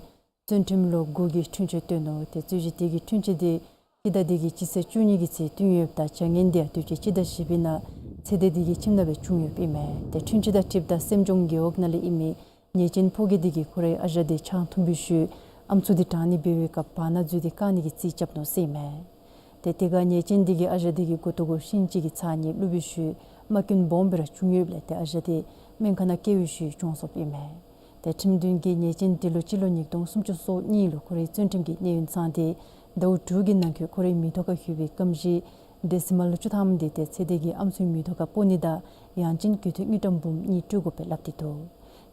བཙོན་ཁྲིམས་ལོ་དགུ་གི་འཁྲུན་ཆོད་བཏོན་ནུག། ཏེ་རྩོད་གཞི་དེ་གི་འཁྲུན་ཆོད་དེ་སྤྱི་ཟླ་འདི་གི་སྤྱི་ཚེས་བཅུ་གཉིས་ཀྱི་ཚེ་བཏོན་ཡོདཔ་ད་བྱ་ངན་དེ་ཡང་དུས་ཅི་སྤྱི་ཟླ་བཞི་པའི་ནང་ཚེ་འདས་དེ་གི་ཁྱིམ་ནང་སྦེ་བྱུང་ཡོདཔ་ཨིན་མས། ཏེ་འཁྲུན་ཆོད་དང་འཁྲིལཝ་ད་སེམས་ལྗོངས་རྒེད་འོག་ནང་ལས་ཨིན་མི་ཉེས་ཅན་ཕོ་སྐྱེས་དེ་གིས་ཁོ་རའི་ཨ་ཞང་དེ་ཆང་འཐུང་བའི་ཤུལ་ཨམ་སྲུ་དེ་དྲང་ནི་འབད་བའི་སྐབས་བར་ན་འཛུལ་ཏེ་བཀག་ནི་གི་རྩིས་རྐྱབ་ནུག་ཟེར་ཨིན་མས། ཏེ་དེ་ཁར་ཉེས་ཅན་དེ་གིས་ཨ་ཞང་དེ་གི་མགུ་ཏོ་གུ་ཤིང་ཅིག་གི་ཚར་གཉིས་བླུགས་པའི་ཤུལ་རྨ་སྐྱོན་སྦོམ་སྦེ་ར་བྱུང་ཡོདཔ་ལས་ཏེ་ཨ་ཞང་དེ་སྨན་ཁང་ནང་བསྐྱལ་བའི་ཤུལ་གྱོངས་སོཔ་ཨིན་མས། ཏེ་ཁྲིམས་འདུན་གྱིས་ཉེས་ཅན་དེ་ལུ་སྤྱི་ལོ་ཉིས་སྟོང་སུམ་ཅུ་སོ་གཉིས་ལུ་ཁོ་རའི་བཙོན་ཁྲིམས་ཀྱི་གནས་ཡུན་ཚང་སྟེ་ཟླཝ་དྲུག་གི་ནང་འཁོད་ཁོ་རའི་མིང་ཐོ་ཁར་ཞུགས་པའི་རྐངམ་བཞི་ཌེ་སི་མཱལ་བཅུ་ཐམ་དེ་ཏེ་ཚེ་འདས་ཀྱི་ཨམ་སྲུའི་མིང་ཐོ་ཁར་སྤོ་ནི་དང་ཡང་ཅིན་གྱོད་དོན་དངུལ་ཀྲམ་འབུམ་གཉིས་སྤྲོད་དགོ་པའི་སླབ་སྟེ་འདུག།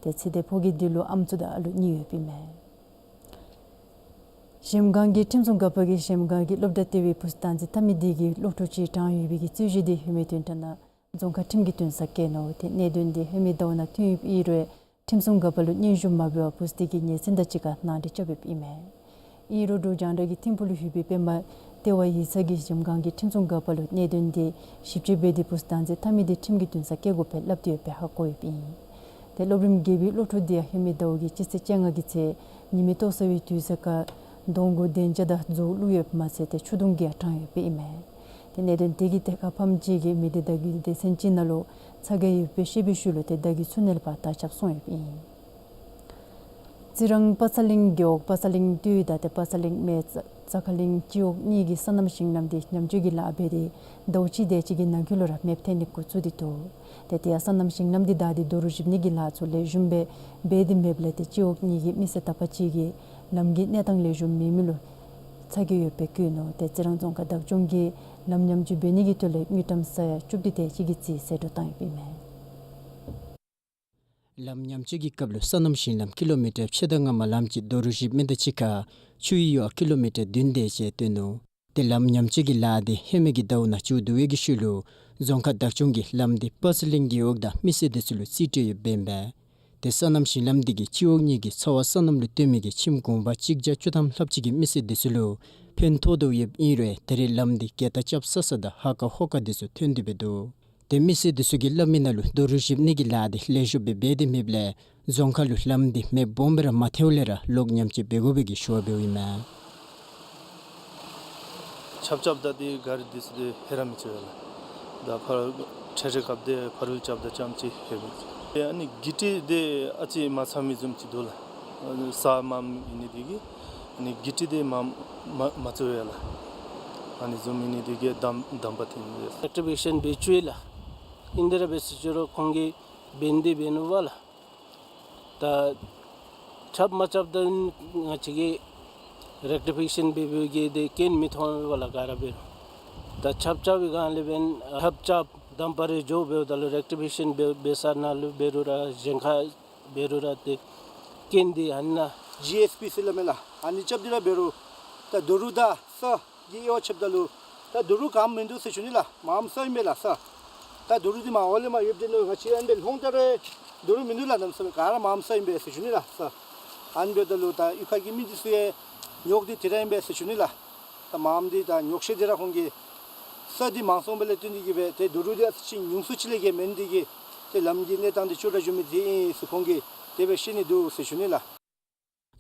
ཏེ་ཚེ་འདས་ཕོ་སྐྱེས་དེ་ལུ་ཨམ་སྲུ་དང་ཨ་ལོ་གཉིས་ཡོདཔ་ཨིན་མས། གཞལམ་སྒང་གི་ཁྲིམས་སྲུང་འགག་པ་གིས་གཞལམ་སྒང་གི་སློབ་གྲྭ་ལྟེ་བའི་བུཚ་བདག་འཛིན་འཐབ་མི་དེ་གིས་སློབ་ཕྲུག་ཅིག་དྲང་ཡོད་པའི་གི་རྩོད་གཞི་དེ་ཧེ་མའི་དོན་ཁྲ་ནང་རྫོང་ཁག་ཁྲིམས་ཀྱི་འདུན་སར་བཀལ་ནུག། ཏེ་གནད་དོན་དེ་ཧེ་མའི་ཟླཝ་ནང་ཐོན་ཡོདཔ་ཨིན་རུང་ཁྲིམས་སྲུང་འགག་པ་ལུ་སྙན་ཞུ་མ་འབད་བར་བུཚ་དེ་གིས་ཉེས་ཚན་དང་གཅིག་ཁར་ནང་འགྲིག་རྐྱབ་ཡོདཔ་ཨིན་མས། ཨིན་རུང་འབྲུག་རྒྱང་བསྒྲགས་ཀྱིས་ཐིམ་ཕུག་ལུ་ཡོད་པའི་པདྨ་ལྟེ་བ་ཡིག་ཚང་གིས་གཞལམ་སྒང་གི་ཁྲིམས་སྲུང་འགག་པ་ལུ་གནད་དོན་དེ་ཞིབ་དཔྱད་འབད་དེ་བུཚ་བདག་འཛིན་འཐབ་མི་དེ་ཁྲིམས་ཀྱི་འདུན་སར་བཀལ་དགོ་པའི་སླབ་སྟེ་ཡོདཔ་ཧ་གོ་ཡོདཔ་ཨིན། ཏེ་སློབ་རིམ་བརྒྱད་པའི་སློབ་ཕྲུག་དེ་ཡང་ཧེ་མའི་ཟླཝ་གི་སྤྱི་ཚེས་བཅོ་ལྔ་གི་ཚེ་ཉི་མའི་ལྟོ་ཟ་བའི་དུས་ཚོད་ཁར་གདོང་གུ་རྡོག་རྒྱགས་དང་རྫོགས་བླུགས་ཡོདཔ་མ་ཚད་ཏེ་ཆུ་དུང་གིས་ཡང་དྲངས་ཡོདཔ་ཨིན་མས། ཏེ་གནད་དོན་དེ་གིས་ཏེ་ཁ་ཕམ་ཅིག་གིས་མི་དེ་བདའ་རྒྱུའི་སྡེ་ཚན་ཅིག་ནང་ལུ་ཚ་གྱང་ཡོདཔ་སྦེ་བཤད་པའི་ཤུལ་ལུ་ཏེ་བདའ་རྒྱུ་ཚུར་ནེལ་བར་དར་ཁྱབ་སོང་ཡོདཔ་ཨིན། རྩི་རང་པ་ཚ་གླིང་རྒེད་འོག་པ་ཚ་གླིང་སྟོད་དང་ཏེ་པ་ཚ་གླིང་སྨད་རྩ་ཁ་གླིང་སྤྱི་འོག་གཉིས་ཀྱི་སོ་ནམ་ཞིང་ལམ་དེ་ཉམས་བཅོས་ཀྱི་ལཱ་འབད་དེ་ཟླཝ་གཅིག་དེ་ཅིག་གི་ནང་འཁོད་ལུ་ར་མེདཔ་ཐལ་ནི་འགོ་བཙུགས་ཏེ་འདུག། ཏེ་དེ་ཡང་སོ་ནམ་ཞིང་ལམ་དེ་བདའ་སྟེ་རྡོ་རུག་བཞིབ་ནི་གི་ལཱ་ཚུ་ལེགས་ཤོམ་སྦེ་འབད་དེ་མེདཔ་ལས་ཏེ་སྤྱི་འོག་གཉིས་ཀྱི་མི་སེར་དག་པ་ཅིག་གིས་ལམ་གྱི་གནས་སྟངས་ལེགས་ཤོམ་མེད་མི་ལུ་ཚ་གྱང་ཡོདཔ་སྦེ་བཀོད་ནུག། ཏེ་རྩི་རང་རྫོང་ཁག་བདག་སྐྱོང་གིས་ལམ་ཉམས་བཅོས་འབད་ནི་གི་དོན་ལས་དངུལ་ཀྲམ་ས་ཡ་བཅུ་བདུན་དེ་ཅིག་གི་རྩིས་ཟད་འགྲོ་བཏང་ཡོདཔ་ཨིན་མས། ལམ་ཉམས་བཅོས་ཀྱི་སྐབས་ལུ་སོ་ནམ་ཞིང་ལམ་ཀི་ལོ་མི་ཊར་ཕྱེད་དང་ལྔ་མ་ལམ་གྱི་རྡོ་རུག་བཞིབ་མི་དང་གཅིག་ཁར་ཆུའི་ཡོར་ཀི་ལོ་མི་ཊར་བདུན་དེ་ཅིག་བཏོན་ནུག། ཏེ་ལམ་ཉམས་བཅོས་ཀྱི་ལཱ་དེ་ཧེ་མའི་གི་ཟླཝ་ནང་མཇུག་བསྡུ་བའི་གི་ཤུལ་ལུ་རྫོང་ཁག་བདག་སྐྱོང་གིས་ལམ་དེ་པ་ཚ་གླིང་རྒེད་འོག་དང་མི་སེར་དེ་ཚུ་ལུ་རྩིས་སྤྲོད་ཡོདཔ་ཨིན་པས། ཏེ་སོ་ནམ་ཞིང་ལམ་དེ་གིས་སྤྱི་འོག་གཉིས་ཀྱི་ཚ་བ་སོ་ནམ་ལུ་བཏོན་མི་གི་ཁྱིམ་གུང་པ་གཅིག་བརྒྱ་བཅུ་ཐམ་ལྷགཔ་ཅིག་གི་མི་སེར་དེ་ཚུ་ལུ་ཕན་ཐོགས་དོ་ཡོདཔ་ཨིན་རུང་ད་རེས་ལམ་དེ་གྱལ་ཏ་རྐྱབ་ས་ས་དང་ཧ་ཀ་ཧོ་ཀ་དེ་ཚུ་ཐོན་ཏེ་སྦེ་འདུག། ཏེ་མི་སེར་དེ་ཚུ་གིས་སླབ་མི་ནང་ལུ་རྡོ་རུག་བཞིབ་ནི་གི་ལཱ་དེ་ལེགས་ཤོམ་སྦེ་འབད་དེ་མེདཔ་ལས་རྫོང་ཁག་ལུ་ལམ་དེ་མེདཔ་སྦོམ་སྦེ་ར་མ་ཐལཝ་ལས་ར་ལོག་ཉམས་བཅོས་འབད་དགོ་པའི་གི་ཞུ་བ་འབདཝ་ཨིན་མས། ཆརཔ་རྐྱབ་ད་དེ་ག་རི་དེ་ཚུ་དེ་ཧེ་ར་མི་ཆེ་བས་ལགས། ད་ཕར་འཕྲལ་འཕྲལ་སྐབས་དེ་ཕར་རུ་རྐྱབ་ད་རྐྱངམ་ཅིག་ཧེ་མི་ཆེ། ཏེ་ཨ་ནི་གི་ཊི་དེ་ཨ་ཙི་མ་ཚང་མི་བཟུམ་ཅིག་འདུག་ལགས། ས་དམའ་མོ་ཨིན་ནི་དེ་གིས་ཨ་ནི་གི་ཊི་དེ་མ་མ་མ་བཙུགས་པས་ལགས། ཨ་ནི་བཟུམ་ཨིན་ནི་འདི་གིས་དམ་དམ་པ་ཐོན་ཡི། རེཀ་ཊི་ཕི་ཀེ་ཤན་འབད་བཅུག་ཡི་ལགས། ཨིན་དེ་ར་འབད་ཟེར་ཅི་རུང་ཁོང་གིས་འབད་ནི་འདི་འབད་ནུག་པ་ལགས། ད་རྐྱབ་མ་རྐྱབ་ད་ང་བཅས་ཀྱིས་རེཀ་ཊི་ཕི་ཀེ་ཤན་འབད་འབདཝ་གིས་དེ་རྐྱེན་མི་མཐོང་པ་ལགས། ག་ར་འབད་རུང་ད་རྐྱབ་རྐྱབ་པའི་སྒང་ལས་འབདན་རྐྱབ་རྐྱབ་དམ་པ་རེ་འགྱོ་འབདཝ་ད་ལུ་རེཀ་ཊི་ཕི་ཀེ་ཤན་འབད་འབད་ས་ནང་ལུ་འབད་རུང་ར་གཞན་ཁར་འབད་རུང་ར་ཏེ་རྐྱེན་འདི་ཨ་ནཱ་ཇི་ཨེསི་པི་ཟེར་སླབ་མས་ལགས། ཨ་ནི་རྐྱབ་སྟེ་ར་འབད་རུང་ད་རྡོ་རུག་དང་ས་གི་དབྱེ་བ་ཕྱེཝ་ད་ལུ་ད་རྡོ་རུག་ག་མིན་འདུག་ཟེར་ཞུ་ནི་ལགས། མངམ་ས་ཨིན་པས་ལགས་ས། ད་རྡོ་རུག་འདི་མར་འོག་ལས་མར་ཡོདཔ་འདི་ནང་ང་བཅས་ཨ་ནི་སྦེ་ལྷོང་ད་ར་རྡོ་རུག་མིན་འདུག་ལགས། གནམ་མེད་ས་མེད་ག་ར་མངམ་ས་ཨིན་པས་ཟེར་ཞུ་ནི་ལགས་ས། ཨ་ནི་འབདཝ་ད་ལུ་ད་གཡུས་ཁ་གི་མི་འདི་ཚུ་ཡང་ཉོགས་འདི་དེ་ར་ཨིན་པས་ཟེར་ཞུ་ནི་ལགས། ད་མངམ་འདི་ད་ཉོགས་བཤད་འདི་ར་ཁོང་གིས་ས་འདི་མང་སོང་བ་ལས་བརྟེན་ཏེ་གིས་སྦེ་ཏེ་རྡོ་རུག་འདི་ཨ་ཙི་ཅིག་ཉུང་སུ་ཅིག་ལས་བརྒལ་མེད་ནི་འདི་གིས་ཏེ་ལམ་གྱི་གནས་སྟངས་འདི་སྐྱོ་དྲགས་འགྱོ་མི་འདི་ཨིན་ཟེར་ཁོང་གིས་དེ་སྦེ་བཤད་ནི་འདུག་ཟེར་ཞུ་ནི་ལགས།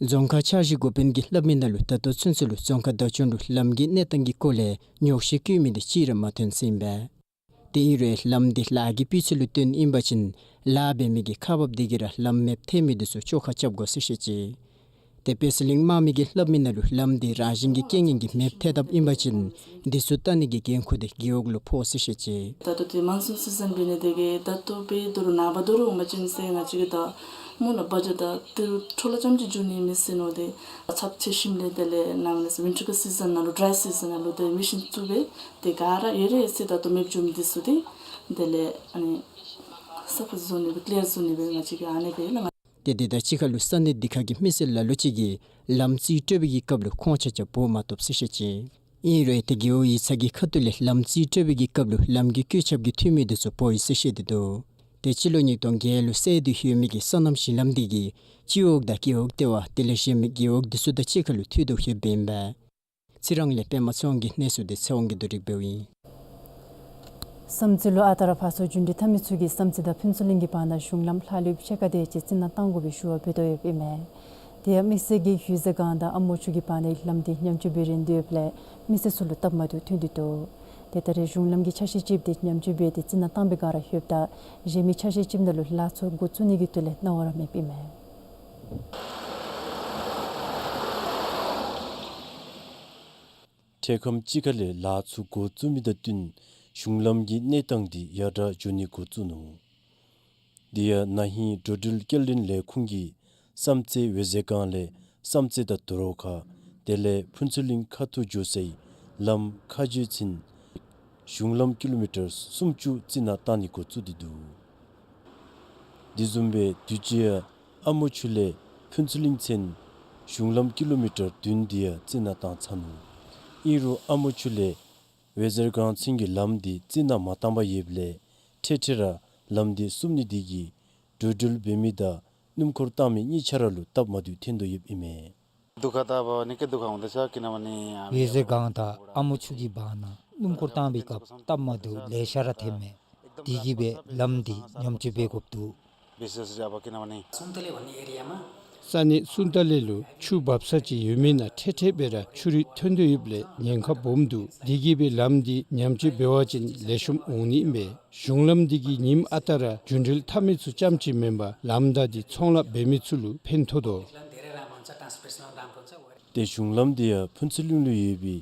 རྫོང་ཁག་འཆར་གཞི་འགོ་དཔོན་གྱིས་སླབ་མི་ནང་ལུ་ད་ལྟོ་ཚུན་ཚོད་ལུ་རྫོང་ཁག་བདག་སྐྱོང་ལུ་ལམ་གྱི་གནས་སྟངས་ཀྱི་སྐོར་ལས་ཉོགས་བཤད་བཀོད་མི་འདི་གཅིག་ར་མ་ཐོན་ཟེར་ཨིན་པས། དེ་ཨིན་རུང་ལམ་འདི་ལཱ་གི་སྤུས་ཚད་ལུ་བསྟུན་ཨིན་པ་ཅིན་ལཱ་འབད་མི་གི་ཁག་འབགཔ་འདི་གིས་ར་ལམ་མེདཔ་ཐལ་མི་འདི་ཚུ་བཅོ་ཁ་རྐྱབ་དགོ་ཟེར་བཤད་ཅི། ཏེ་དཔེ་གླིང་དམག་མི་གིས་སླབ་མི་ནང་ལུ་ལམ་འདི་རང་བཞིན་གྱི་རྐྱེན་ངན་གྱིས་མེདཔ་ཐལ་དཔ་ཨིན་པ་ཅིན་འདི་ཚུ་བལྟ་ནི་གི་འགན་ཁུར་འདི་རྒེད་འོག་ལུ་ཕོག་ཟེར་བཤད་ཅི། ད་ལྟོ་འདི་མོན་སུན་སི་ཛན་འབད་ནི་འདི་གིས་ད་ལྟོ་འབད་རུང་ནངས་པ་རུང་འོང་པ་ཅིན་ཟེར་ང་བཅས་ཀྱིས་ད་སྨོ་ལགས་བ་ཇ་ད་ཏི་རུ་འཕྲོ་བརླག་རྐྱངམ་ཅིག་འགྱོ་ནི་མེད་ཟེར་མནོ་སྟེ་ཚབས་ཆེ་ཞིནམ་ལས་དེ་ལས་ནམ་ལས་ཝིན་ཊར་གི་སི་ཛན་ནང་ལུ་ཌྲའི་སི་ཛན་ནང་ལུ་ཏེ་མི་ཤིན་བཙུགས་སྦེ་ཏེ་ག་ར་ཡོད་རེ་ཟེར་ད་ལྟོ་མེདཔ་འགྱོ་མི་འདི་ཚུ་ཏེ་དེ་ལས་ཨ་ནི་སཱཕ་བཟོ་ནི་སྦེ་ཀི་ལི་ཡར་བཟོ་ནི་སྦེ་ང་བཅས་ཀྱིས་ཨ་ནི་སྦེ་ལགས། ཏེ་དེ་དང་གཅིག་ཁར་ལུ་ས་གནས་འདི་ཁ་གི་མི་སེར་ལ་ལུ་ཅིག་གིས་ལམ་རྩིས་སྤྲོད་པའི་གི་སྐབས་ལུ་ཁོང་ཆ་ཁྱབ་འབོ་མ་བཏུབ་ཟེར་བཤད་ཅི། ཨིན་རུང་ཏེ་རྒེད་འོག་ཡིག་ཚང་གི་ཁ་ཐུག་ལས་ལམ་རྩིས་སྤྲོད་པའི་གི་སྐབས་ལུ་ལམ་གྱི་བཀོད་ཁྱབ་ཀྱི་འཐུས་མི་འདི་ཚུ་འབོ་ཡི་ཟེར་བཤད་དེ་འདུག། ཏེ་སྤྱི་ལོ་ཉིས་སྟོང་བརྒྱད་ལུ་སེལ་དོ་ཡོད་མི་གི་སོ་ནམ་གཞི་ལམ་འདི་གིས་སྤྱི་འོག་དང་རྒེད་འོག་ལྟེ་བ་དེ་ལས་གཞན་མི་རྒེད་འོག་འདི་ཚུ་དང་གཅིག་ཁར་ལུ་མཐུད་དོ་ཡོདཔ་ཨིན་པས། ཚེ་རིང་ལས་པདྨ་ཚེ་དབང་གི་གནས་ཚུལ་འདི་ཚེ་དབང་གིས་བསྡུ་སྒྲིག་འབདཝ་ཨིན། བསམ་རྩེ་ལུ་ཨ་རྟག་ར་ཕར་ཚུར་རྒྱུ་འགྲུལ་འཐབ་མི་ཚུ་གིས་བསམ་རྩེ་དང་ཕུན་ཚོགས་གླིང་གི་བར་ན་གཞུང་ལམ་ལྷག་ལུས་ཕྱེད་ཀ་དེ་ཅིག་རྩི་ནག་བཏང་དགོ་པའི་ཞུ་བ་འབད་དོ་ཡོདཔ་ཨིན་མས། དེ་ཡང་དམིགས་བསལ་གྱིས་ཡོད་ཟེར་སྒང་དང་ཨ་མོ་ཆུ་གི་བར་ནའི་ལམ་འདི་ཉམས་བཅོས་འབད་རན་དོ་ཡོདཔ་ལས་མི་སེར་ཚུ་ལུ་སྟབས་མ་བདེཝ་ཐོན་ཏེ་འདུག། ཏེ་ད་རེས་གཞུང་ལམ་གྱི་ཆ་ཤས་ཅིག་འདི་ཉམས་བཅོས་འབད་དེ་རྩི་ནག་བཏང་པའི་སྒང་ར་ཡོདཔ་ད་གཞན་མི་ཆ་ཤས་ཅིག་ནང་ལུ་ལཱ་ཚུ་འགོ་བཙུགས་ནི་གི་དོན་ལས་གནང་བ་ར་མེདཔ་ཨིན་མས། འཕྲལ་ཁམས་ཅིག་ཁ་ལས་ལཱ་ཚུ་འགོ་བཙུགས་མི་དང་བསྟུན་གཞུང་ལམ་གྱི་གནས་སྟངས་འདི་ཡར་དྲག་འགྱོ་ནི་འགོ་བཙུགས་ནུག། དེ་ཡང་ན་ཧིང་འགྲོ་འགྲུལ་སྐྱེལ་འདྲེན་ལས་ཁུངས་ཀྱིས་བསམ་རྩེ་འོད་ཟེར་སྒང་ལས་བསམ་རྩེ་དང་དོ་རོ་ཁ་དེ་ལས་ཕུན་ཚོགས་གླིང་ཁ་ཐུག་འགྱོ་སའི་ལམ་ཁ་རྗེ་ཚུན་གཞུང་ལམ་ཀི་ལོ་མི་ཊར་སུམ་ཅུ་རྩི་ནག་བཏང་ནི་འགོ་བཙུགས་ཏེ་འདུག། དེ་བཟུམ་སྦེ་དུས་ཅི་ཡང་ཨ་མོ་ཆུ་ལས་ཕུན་ཚོགས་གླིང་ཚུན་གཞུང་ལམ་ཀི་ལོ་མི་ཊར་བདུན་དེ་ཡང་རྩི་ནག་བཏང་ཚར་ནུག། ཨིན་རུང་ཨ་མོ་ཆུ་ལས་འོད་ཟེར་སྒང་ཚུན་གྱི་ལམ་འདི་རྩི་ནག་མ་བཏང་པར་ཡོདཔ་ལས་འཕྲལ་འཕྲལ་ར་ལམ་འདི་བསུབ་ནི་དེ་གིས་འགྲོ་འགྲུལ་འབད་མི་དང་སྣུམ་འཁོར་བཏང་མི་གཉིས་ཆ་ར་ལུ་སྟབས་མ་བདེཝ་ཐོན་དོ་ཡོདཔ་ཨིན་མས། दुःख त अब निकै दुःख हुँदैछ, किनभने हामी འོད་ཟེར་སྒང་དང་ཨ་མོ་ཆུ་གི་བར་ན་སྣུམ་འཁོར་བཏང་པའི་སྐབས་སྟབས་མ་བདེཝ་ལེ་ཤ་ར་ཐོནམ་མས། དེ་གིས་སྦེ་ལམ་འདི་ཉམས་བཅོས་འབད་དགོཔ་འདུག། विशेष चाहिँ अब किनभने सुन्तले भन्ने एरियामा ས་གནས་སུན་ཏ་ལེ་ལུ་ཆུ་འབབ་ས་ཅིག་ཡོད་མི་ནང་འཕྲལ་འཕྲལ་སྦེ་ར་ཆུ་རུད་ཐོན་དོ་ཡོདཔ་ལས་ཉེན་ཁ་སྦོམ་འདུག། དེ་གིས་སྦེ་ལམ་འདི་ཉམས་བཅོས་འབད་བ་ཅིན་ལེགས་ཤོམ་འོང་ནི་ཨིན་པས། གཞུང་ལམ་འདི་གིས་ཉིནམ་ཨ་རྟག་ར་རྒྱུ་འགྲུལ་འཐབ་མི་ཚུ་རྐྱངམ་ཅིག་མེན་པར་ལམ་བདའ་སྟེ་ཚོང་ལཱ་འབད་མི་ཚུ་ལུ་ཕན་ཐོགས་དོ། ཏེ་གཞུང་ལམ་འདི་ཡང་ཕུན་ཚོགས་གླིང་ལུ་ཡོད་པའི་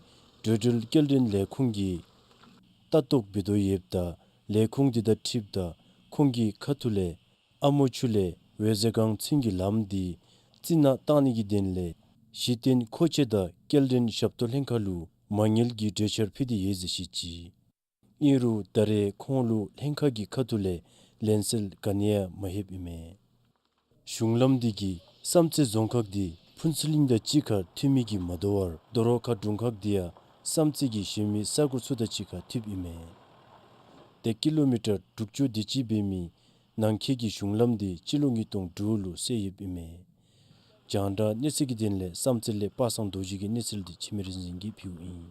འགྲོ་འགྲུལ་སྐྱེལ་འདྲེན་ལས་ཁུངས་ཀྱིས་ལྟ་རྟོག་འབད་དོ་ཡོདཔ་ད་ལས་ཁུངས་འདི་དང་འཁྲིལཝ་ད་ཁོང་གི་ཁ་ཐུག་ལས་ཨ་མོ་ཆུ་ལས་འོད་ཟེར་སྒང་ཚུན་གྱི་ལམ་འདི་རྩི་ནག་བཏང་ནི་གི་དོན་ལས་གཞི་རྟེན་མཁོ་ཆས་དང་སྐྱེལ་འདྲེན་ཞབས་ཏོག་ལྷན་ཁག་ལུ་མ་དངུལ་གྱི་གྲོས་འཆར་ཕུལ་ཏེ་ཡོད་ཟེར་བཤད་ཅི། ཨིན་རུང་ད་རེས་ཁོང་ལུ་ལྷན་ཁག་གི་ཁ་ཐུག་ལས་ལན་གསལ་ག་ནི་ཡང་མ་ལྷོདཔ་ཨིན་མས། གཞུང་ལམ་འདི་གིས་བསམ་རྩེ་རྫོང་ཁག་འདི་ཕུན་ཚོགས་གླིང་དང་གཅིག་ཁར་མཐུད་མི་གིས་མ་དོ་བར་དོ་རོ་ཁ་དྲུང་ཁག་འདི་ཡང་བསམ་རྩེ་གི་གཞན་མི་ས་གོ་ཚུ་དང་གཅིག་ཁར་མཐུདཔ་ཨིན་མས། ཏེ་ཀི་ལོ་མི་ཊར་དྲུག་ཅུ་དེ་ཅིག་འབད་མི་ནང་འཁོད་ཀྱི་གཞུང་ལམ་འདི་སྤྱི་ལོ་ཉིས་སྟོང་དྲུག་ལུ་སེལ་ཡོདཔ་ཨིན་མས། རྒྱང་བསྒྲགས་གནས་ཚུལ་གྱི་དོན་ལས་བསམ་རྩེ་ལས་པ་སངས་རྡོ་རྗེ་གི་གནས་ཚུལ་འདི་འཆི་མེད་རིག་འཛིན་གྱིས་ཕུལཝ་ཨིན།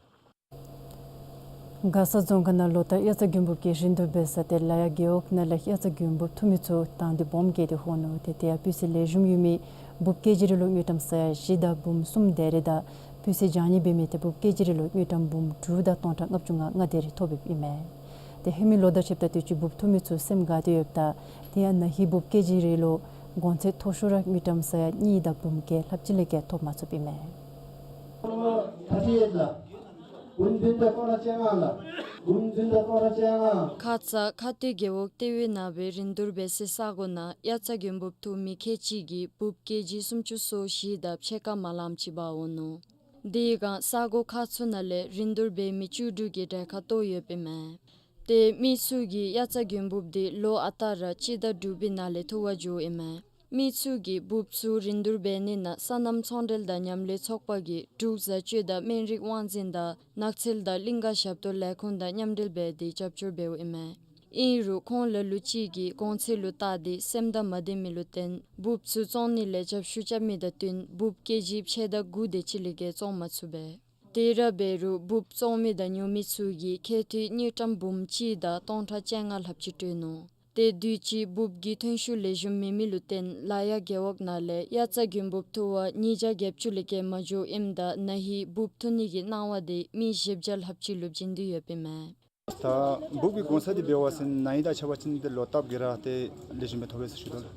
མགར་ས་རྫོང་ཁག་ནང་ལོ་ལྟར་དབྱར་རྩྭ་དགུན་འབུབ་ཀྱི་རིན་བསྡུར་འབད་ས་ཏེ་ལ་ཡ་རྒེད་འོག་ནང་ལས་དབྱར་རྩྭ་དགུན་འབུབ་འཐུ་མི་ཚུ་དང་འདོད་སྦོམ་བསྐྱེད་དེ་འོང་ནུག། ཏེ་དེ་ཡང་སྤུས་ཚད་ལེགས་ཤོམ་ཡོད་མི་འབུབ་ཀེ་ཇི་རེ་ལུ་དངུལ་ཀྲམ་ས་ཡ་བཞི་དང་འབུམ་གསུམ་དེ་རེ་དང་སྤུས་ཚད་འཇང་ནི་འབད་མི་ཏེ་འབུབ་ཀེ་ཇི་རེ་ལུ་དངུལ་ཀྲམ་འབུམ་དྲུག་དང་སྟོང་ཕྲག་ལྔ་བཅུ་ང་ལྔ་དེ་རེ་ཐོབ་ཡོདཔ་ཨིན་མས། ཏེ་ཧེ་མའི་ལོ་དང་ཕྱདཔ་ད་དུས་ཅི་འབུབ་འཐུ་མི་ཚུ་སེམས་དགའ་སྟེ་ཡོདཔ་ད་དེ་ཡང་ན་ཧིང་འབུབ་ཀེ་ཇི་རེ་ལུ་གོང་ཚད་མཐོ་ཤོས་ར་དངུལ་ཀྲམ་ས་ཡ་གཉིས་དང་འབུམ་བརྒྱད་ལྷགཔ་ཅིག་ལས་བརྒལ་ཐོབ་མ་ཚུགསཔ་ཨིན་མས། འབུམ་བདུན་དང་སྐོར་ར་བཅོ་ལྔ་ལགས། འབུམ་བདུན་དང་སྐོར་ར་བཅོ་ལྔ། ཁ་ཙ་ཁ་སྟོད་རྒེད་འོག་ལྟེ་བའི་ནང་སྦེ་རིན་བསྡུར་འབད་སའི་ས་གོ་ནང་དབྱར་རྩྭ་དགུན་འབུབ་འཐུ་མི་ཁལ་གཅིག་གིས་འབུབ་ཀེ་ཇི་སུམ་ཅུ་སོ་བཞི་དང་ཕྱེད་ཀ་མ་ལངམ་ཅིག་འབག་འོང་ནུག། དེའི་སྒང་ས་གོ་ཁག་ཚུ་ནང་ལས་རིན་བསྡུར་འབད་མི་བཅུ་དྲུག་གིས་གྲལ་ཁར་གཏོགས་ཡོདཔ་ཨིན་མས། ཏེ་མི་ཚུ་གིས་དབྱར་རྩྭ་དགུན་འབུབ་འདི་ལོ་ཨ་རྟག་ར་སྤྱི་ཟླ་དྲུག་པའི་ནང་ལས་འཐུ་བར་འགྱོཝ་ཨིན་མས། མི་ཚུ་གིས་འབུབ་ཚུ་རིན་བསྡུར་འབད་ནི་ནང་སོ་ནམ་ཚོང་འབྲེལ་དང་མཉམ་ལས་ཚོགས་པ་གིས་འབྲུག་བཟའ་སྤྱོད་དང་སྨན་རིགས་དབང་འཛིན་དང་ནགས་ཚལ་དང་གླིང་ག་ཞབས་ཏོག་ལས་ཁུངས་དང་མཉམ་འབྲེལ་འབད་དེ་རྒྱབ་སྐྱོར་འབདཝ་ཨིན་མས། ཨིན་རུང་ཁོང་ལ་ལུ་ཅིག་གིས་གོང་ཚད་ལུ་བལྟ་སྟེ་སེམས་དང་མ་བདེ་མི་ལུ་བརྟེན་འབུབ་ཚུ་བཙོང་ནི་ལས་རྒྱབ་སྐྱོར་རྐྱབ་མི་དང་བསྟུན་འབུབ་ཀེ་ཇི་ཕྱེད་དང་དགུ་དེ་ཅིག་ལས་བརྒལ་བཙོང་མ་ཚུགས་པས། དེ་ར་འབད་རུང་འབུབ་བཙོང་མི་དང་ཉོ་མི་ཚུ་གིས་ཁལ་ཐུད་དངུལ་ཀྲམ་འབུམ་གཅིག་དང་སྟོང་ཕྲག་བཅོ་ལྔ་ལྷགཔ་ཅིག་སྤྲོད་ནུག། ཏེ་དུས་ཅི་འབུབ་ཀྱི་ཐོན་ཤུགས་ལེགས་ཤོམ་མེད་མི་ལུ་བརྟེན་ལ་ཡ་རྒེད་འོག་ནང་ལས་དབྱར་རྩྭ་དགུན་འབུབ་འཐུ་བར་ཉིས་བརྒྱ་བརྒྱད་ཅུ་ལས་བརྒལ་མ་འགྱོཝ་ཨིནམ་ད་ན་ཧིང་འབུབ་འཐུ་ནི་གི་གནང་བ་དེ་མི་བཞི་བརྒྱ་ལྷགཔ་ཅིག་ལུ་བྱིན་ཏེ་ཡོདཔ་ཨིན་མས། ད་འབུབ་ཀྱི་གོང་ཚད་འདི་འབད་བ་ཅིན་ན་ཧིང་དང་ཕྱད་པ་ཅིན་ཏེ་ལོག་བཏབ་གེ་ར་ཏེ་ལེགས་ཤོམ་སྦེ་ཐོབ་པས་ཟེར་ཞུ་དོ་ལགས།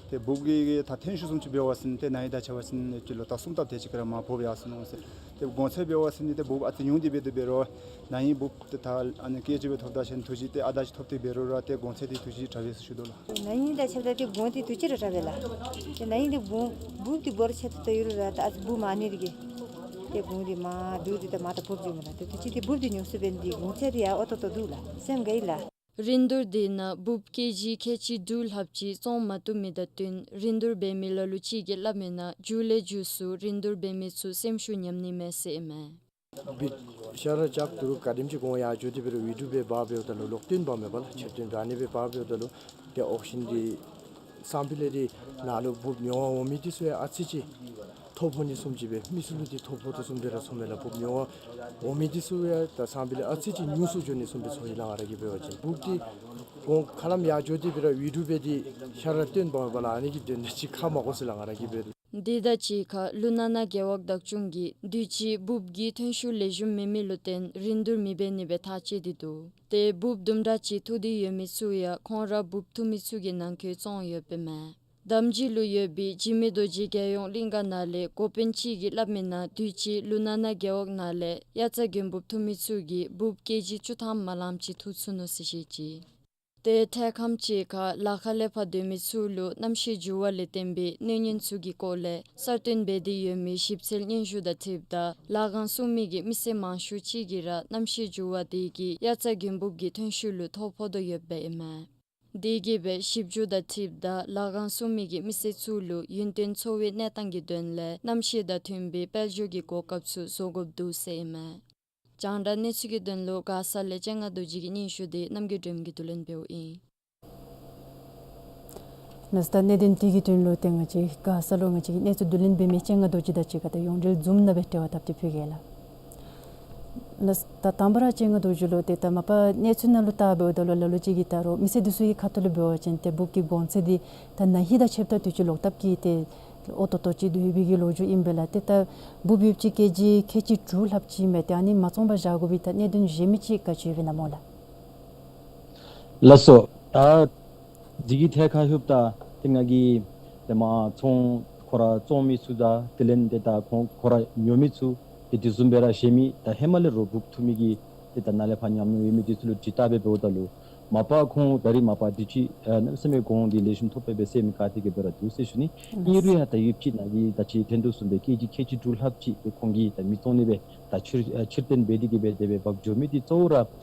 ཏེ་འབུབ་ཀྱི་ད་ཐོན་ཤུགས་བཟུམ་ཅིག་འབད་བ་ཅིན་ཏེ་ན་ཧིང་དང་ཕྱད་པ་ཅིན་ཏེ་ལོག་བཏབ་གསུམ་བཏབ་དེ་ཅིག་ག་ར་མར་འབབ་ཡར་སོ་ནུག་ཟེར། ཏེ་གོང་ཚད་འབད་བ་ཅིན་ཏེ་འབུབ་ཨ་ཙི་ཉུང་སྟེ་འབད་དེ་འབད་རུང་ན་ཧིང་འབུབ་ཏེ་ད་ཨ་ནི་ཀེ་ཇི་སྦེ་ཐོབ་ད་ཞིནམ་ཐུགས་རྗེ་ཏེ་ཨ་ད་ཅིག་ཐོབ་སྟེ་འབད་རུང་ར་ཏེ་གོང་ཚད་འདི་ཐུགས་རྗེ་དྲག་པས་ཟེར་ཞུ་དོ་ལགས། ན་ཧིང་དང་ཕྱདཔ་ད་ཏེ་གོང་འདི་ཐུགས་རྗེ་ར་དྲག་པས་ལགས། ཏེ་ན་ཧིང་འདི་འབུབ་འབུབ་འདི་འབོར་ཆེ་ཏོག་ཏོ་ཡོད་རུང་ར་ད་ཨ་ཙི་འབུབ་མ་ནི་ར་གི་ཏེ་གོང་འདི་མར་བསྡུ་སྟེ་ད་མར་ད་འབབ་འགྱོཝ་མས་ལགས། ཏེ་དུས་ཅི་འདི་འབུབ་འདི་ཉུང་སུ་འབད་ནི་འདི་གོང་ཚད་འདི་ཡང་ཨོ་ཏོག་ཏོ་འདུག་ལགས། སེམས་དགའ་ཡི་ལགས། རིན་བསྡུར་དེ་ནང་འབུབ་ཀེ་ཇི་ཁལ་གཅིག་དྲུག་ལྷགཔ་ཅིག་བཙོང་མ་བཏུབ་མི་དང་བསྟུན་རིན་བསྡུར་འབད་མི་ལ་ལུ་ཅིག་གིས་སླབ་མིའི་ནང་མཇུག་ལས་མཇུག་སུ་རིན་བསྡུར་འབད་མི་ཚུ་སེམས་ཤུགས་ཉམས་ནི་མས་ཟེར་ཨིན་མས། བི་ཤར་རྐྱབ་དོ་རུང་ག་དེམ་ཅིག་གོང་ཡར་འགྱོ་སྟེ་འབད་རུང་ཝི་ཌུ་སྦེ་འབག་འབདཝ་ད་ལུ་ལོག་བཏོན་འབག་མི་འབག་ལགས། ཕྱིར་བཏོན་འབག་ནི་སྦེ་འབག་འབདཝ་ད་ལུ་ཏེ་ཨོག་ཤན་འདི་སང་ཕོད་ལས་འདི་ནང་ལུ་འབུབ་ཉོ་བར་འོང་མི་འདི་ཚུ་ཡང་ཨ་ཙི་ཅིག་ཐོ་ཕོག་ནི་བཟུམ་ཅིག་སྦེ་མི་ཚུ་ལུ་འདི་ཐོ་ཕོག་དོ་བཟུམ་སྦེ་ར་ཚོརཝ་མས་ལགས། འབུབ་ཉོ་བར་འོང་མི་འདི་ཚུ་ཡང་ད་སང་ཕོད་ལས་ཨ་ཙི་ཅིག་ཉུང་སུ་འགྱོ་ནི་བཟུམ་སྦེ་ཚོར་ཡི་ལགས། ང་ར་གིས་འབད་བ་ཅིན་འབུབ་འདི་གོང་ཁ་ལམ་ཡར་འགྱོ་སྟེ་འབད་རུང་ཝི་ཌུ་སྦེ་འདི་ཤར་ར་བཏོན་འབག་མི་འབག་ལགས། ཨ་ནི་གི་དོན་དག་ཅིག་ཁ་མ་གོ་ཟེར་ལགས། ང་ར་གིས་འབད་རུང་། དེ་དང་གཅིག་ཁར་ལུ་ན་ན་རྒེད་འོག་བདག་སྐྱོང་གིས་དུས་ཅི་འབུབ་ཀྱི་ཐོན་ཤུགས་ལེགས་ཤོམ་མེད་མི་ལུ་བརྟེན་རིན་བསྡུར་མི་འབད་ནི་སྦེ་ཐག་བཅད་དེ་འདུག། ཏེ་འབུབ་དུམ་གྲ་ཅིག་འཐུ་སྟེ་ཡོད་མི་ཚུ་ཡང་ཁོང་ར་འབུབ་འཐུ་མི་ཚུ་གི་ནང་འཁོད་བཙོང་ཡོདཔ་ཨིན་མས། འདམ་སྦྱིས་ལུ་ཡོད་པའི་འཇིགས་མེད་རྡོ་རྗེ་རྒྱལ་ཡོངས་གླིང་ག་ནང་ལས་འགོ་དཔོན་ཅིག་གིས་སླབ་མིའི་ནང་དུས་ཅི་ལུ་ན་ན་རྒེད་འོག་ནང་ལས་དབྱར་རྩྭ་དགུན་འབུབ་འཐུ་མི་ཚུ་གིས་འབུབ་ཀེ་ཇི་བཅུ་ཐམ་མ་ལངམ་ཅིག་འཐུ་ཚུགས་ནུག་ཟེར་བཤད་ཅི། ཏེ་ཐད་ཁམས་ཅིག་ཁར་ལ་ཁ་ལས་ཕར་སྡོད་མི་ཚུ་ལུ་གནམ་གཤིས་འགྱུར་བ་ལས་བརྟེན་པའི་གནོད་ཉེན་ཚུ་གི་སྐོར་ལས་གསར་བཏོན་འབད་དེ་ཡོད་མི་ཞིབ་འཚོལ་སྙན་ཞུ་དང་འཁྲིལཝ་ད་ལ་དབང་བཟུང་མི་གི་མི་སེར་མང་ཤོས་ཅིག་གིས་ར་གནམ་གཤིས་འགྱུར་བ་དེ་གིས་དབྱར་རྩྭ་དགུན་འབུབ་ཀྱི་ཐོན་ཤུགས་ལུ་ཐོ་ཕོག་དོ་ཡོདཔ་ཨིན་མས། དེ་གིས་སྦེ་ཞིབ་འཚོལ་དང་འཁྲིལཝ་ད་ལ་དབང་བཟུང་མི་གི་མི་སེར་ཚུ་ལུ་ཡུན་བརྟན་འཚོ་བའི་གནས་སྟངས་ཀྱི་དོན་ལས་གནམ་གཤིས་དང་མཐུན་པའི་དཔལ་འབྱོར་གྱི་གོ་སྐབས་ཚུ་བཟོ་དགོཔ་འདུག་ཟེར་ཨིན་མས། རྒྱང་བསྒྲགས་གནས་ཚུལ་གྱི་དོན་ལུ་མགར་ས་ལས་སྤྱན་སྔ་རྡོ་རྗེ་གི་སྙན་ཞུ་དེ་རྣམ་རྒྱལ་སྒྲོལ་མ་གིས་བསྡུ་ལེན་འབདཝ་ཨིན། ལགས་སོ། ད་གནད་དོན་དེ་གི་དོན་ལུ་ཏེ་ང་བཅས་མགར་ས་ལུ་ང་བཅས་ཀྱི་གནས་ཚུལ་བསྡུ་ལེན་འབད་མི་སྤྱན་སྔ་རྡོ་རྗེ་དང་གཅིག་ཁར་ད་ཡོངས་འབྲེལ་ཛུམ་ནང་སྦེ་འབྲེལ་བ་འཐབ་སྟེ་ཕུལ་གེ་ལགས། ལགས་སོ། ད་དང་པ་ར་སྤྱན་སྔ་རྡོ་རྗེ་ལུ་ཏེ་ད་མ་པ་གནས་ཚུལ་ནང་ལུ་བལྟ་འབདཝ་ད་ལུ་ལ་ལུ་ཅིག་གིས་ད་རུང་མི་སེར་འདི་ཚུ་གི་ཁ་ཐུག་ལས་འབད་བ་ཅིན་ཏེ་འབུབ་ཀྱི་གོང་ཚད་འདི་ད་ན་ཧིང་དང་ཕྱདཔ་ད་དུས་ཅི་ལོག་བཏབ་ཀྱི་ཏེ་ཨོ་ཏོག་ཏོ་ཅིག་འདུག་ཡོད་པའི་གི་ལོ་རྒྱུས་ཨིན་པས་ལགས། ཏེ་ད་འབུབ་ཡོདཔ་ཅིག་ཀེ་ཇི་ཁལ་གཅིག་དྲུག་ལྷགཔ་ཅིག་མས། ཏེ་ཨ་ནི་མ་བཙོང་པར་བཞག་དགོ་པའི་ད་གནད་དོན་གཞན་མི་ཅིག་ག་ཅི་ཡོདཔ་ཨིན་ན་སྨོ་ལགས། ལགས་སོ། ད་དེ་གི་ཐད་ཁར་ཞུཝ་ད་ཏེ་ང་གིས་ཏེ་མར་ཚོང་ཁོ་ར་བཙོང་མི་ཚུ་དང་དེ་ལས་ཏེ་ད་ཁོང་ཁོ་ར་ཉོ་མི་ཚུ་ཏེ་དེ་བཟུམ་སྦེ་ར་གཞན་མི་ད་ཧེ་མ་ལས་ར་འབུབ་འཐུ་མི་གི་ཏེ་ད་ནཱ་ལས་ཕར་ཉམས་མྱོང་ཡོད་མི་འདི་ཚུ་ལུ་དྲི་བལྟ་སྦེ་འབདཝ་ད་ལུ་མ་པ་ཁོང་ད་རིས་མ་པ་དུས་ཅི་ཨ་གནམ་མེད་ས་མེད་གོང་འདི་ལེགས་ཤོམ་ཐོབ་པས་སྦེ་ཟེར་མི་ག་ཏེ་གི་སྦེ་ར་འདུག་ཟེར་ཞུ་ནི། ཨིན་རུང་ཡང་ད་ཡུདཔ་ཅིག་ནཱ་གིས་ད་ཅི་ཐོན་དོ་བཟུམ་སྦེ་ཀེ་ཇི་ཁལ་གཅིག་དྲུག་ལྷགཔ་ཅིག་ཏེ་ཁོང་གིས་ད་མི་བཙོང་ནི་སྦེ་ད་ཕྱིར་ཨ་ཕྱིར་བཏོན་འབད་དེ་གི་སྦེ་དེ་སྦེ་འབག་འགྱོ་མི་འདི་གཙོ་བོ་ར་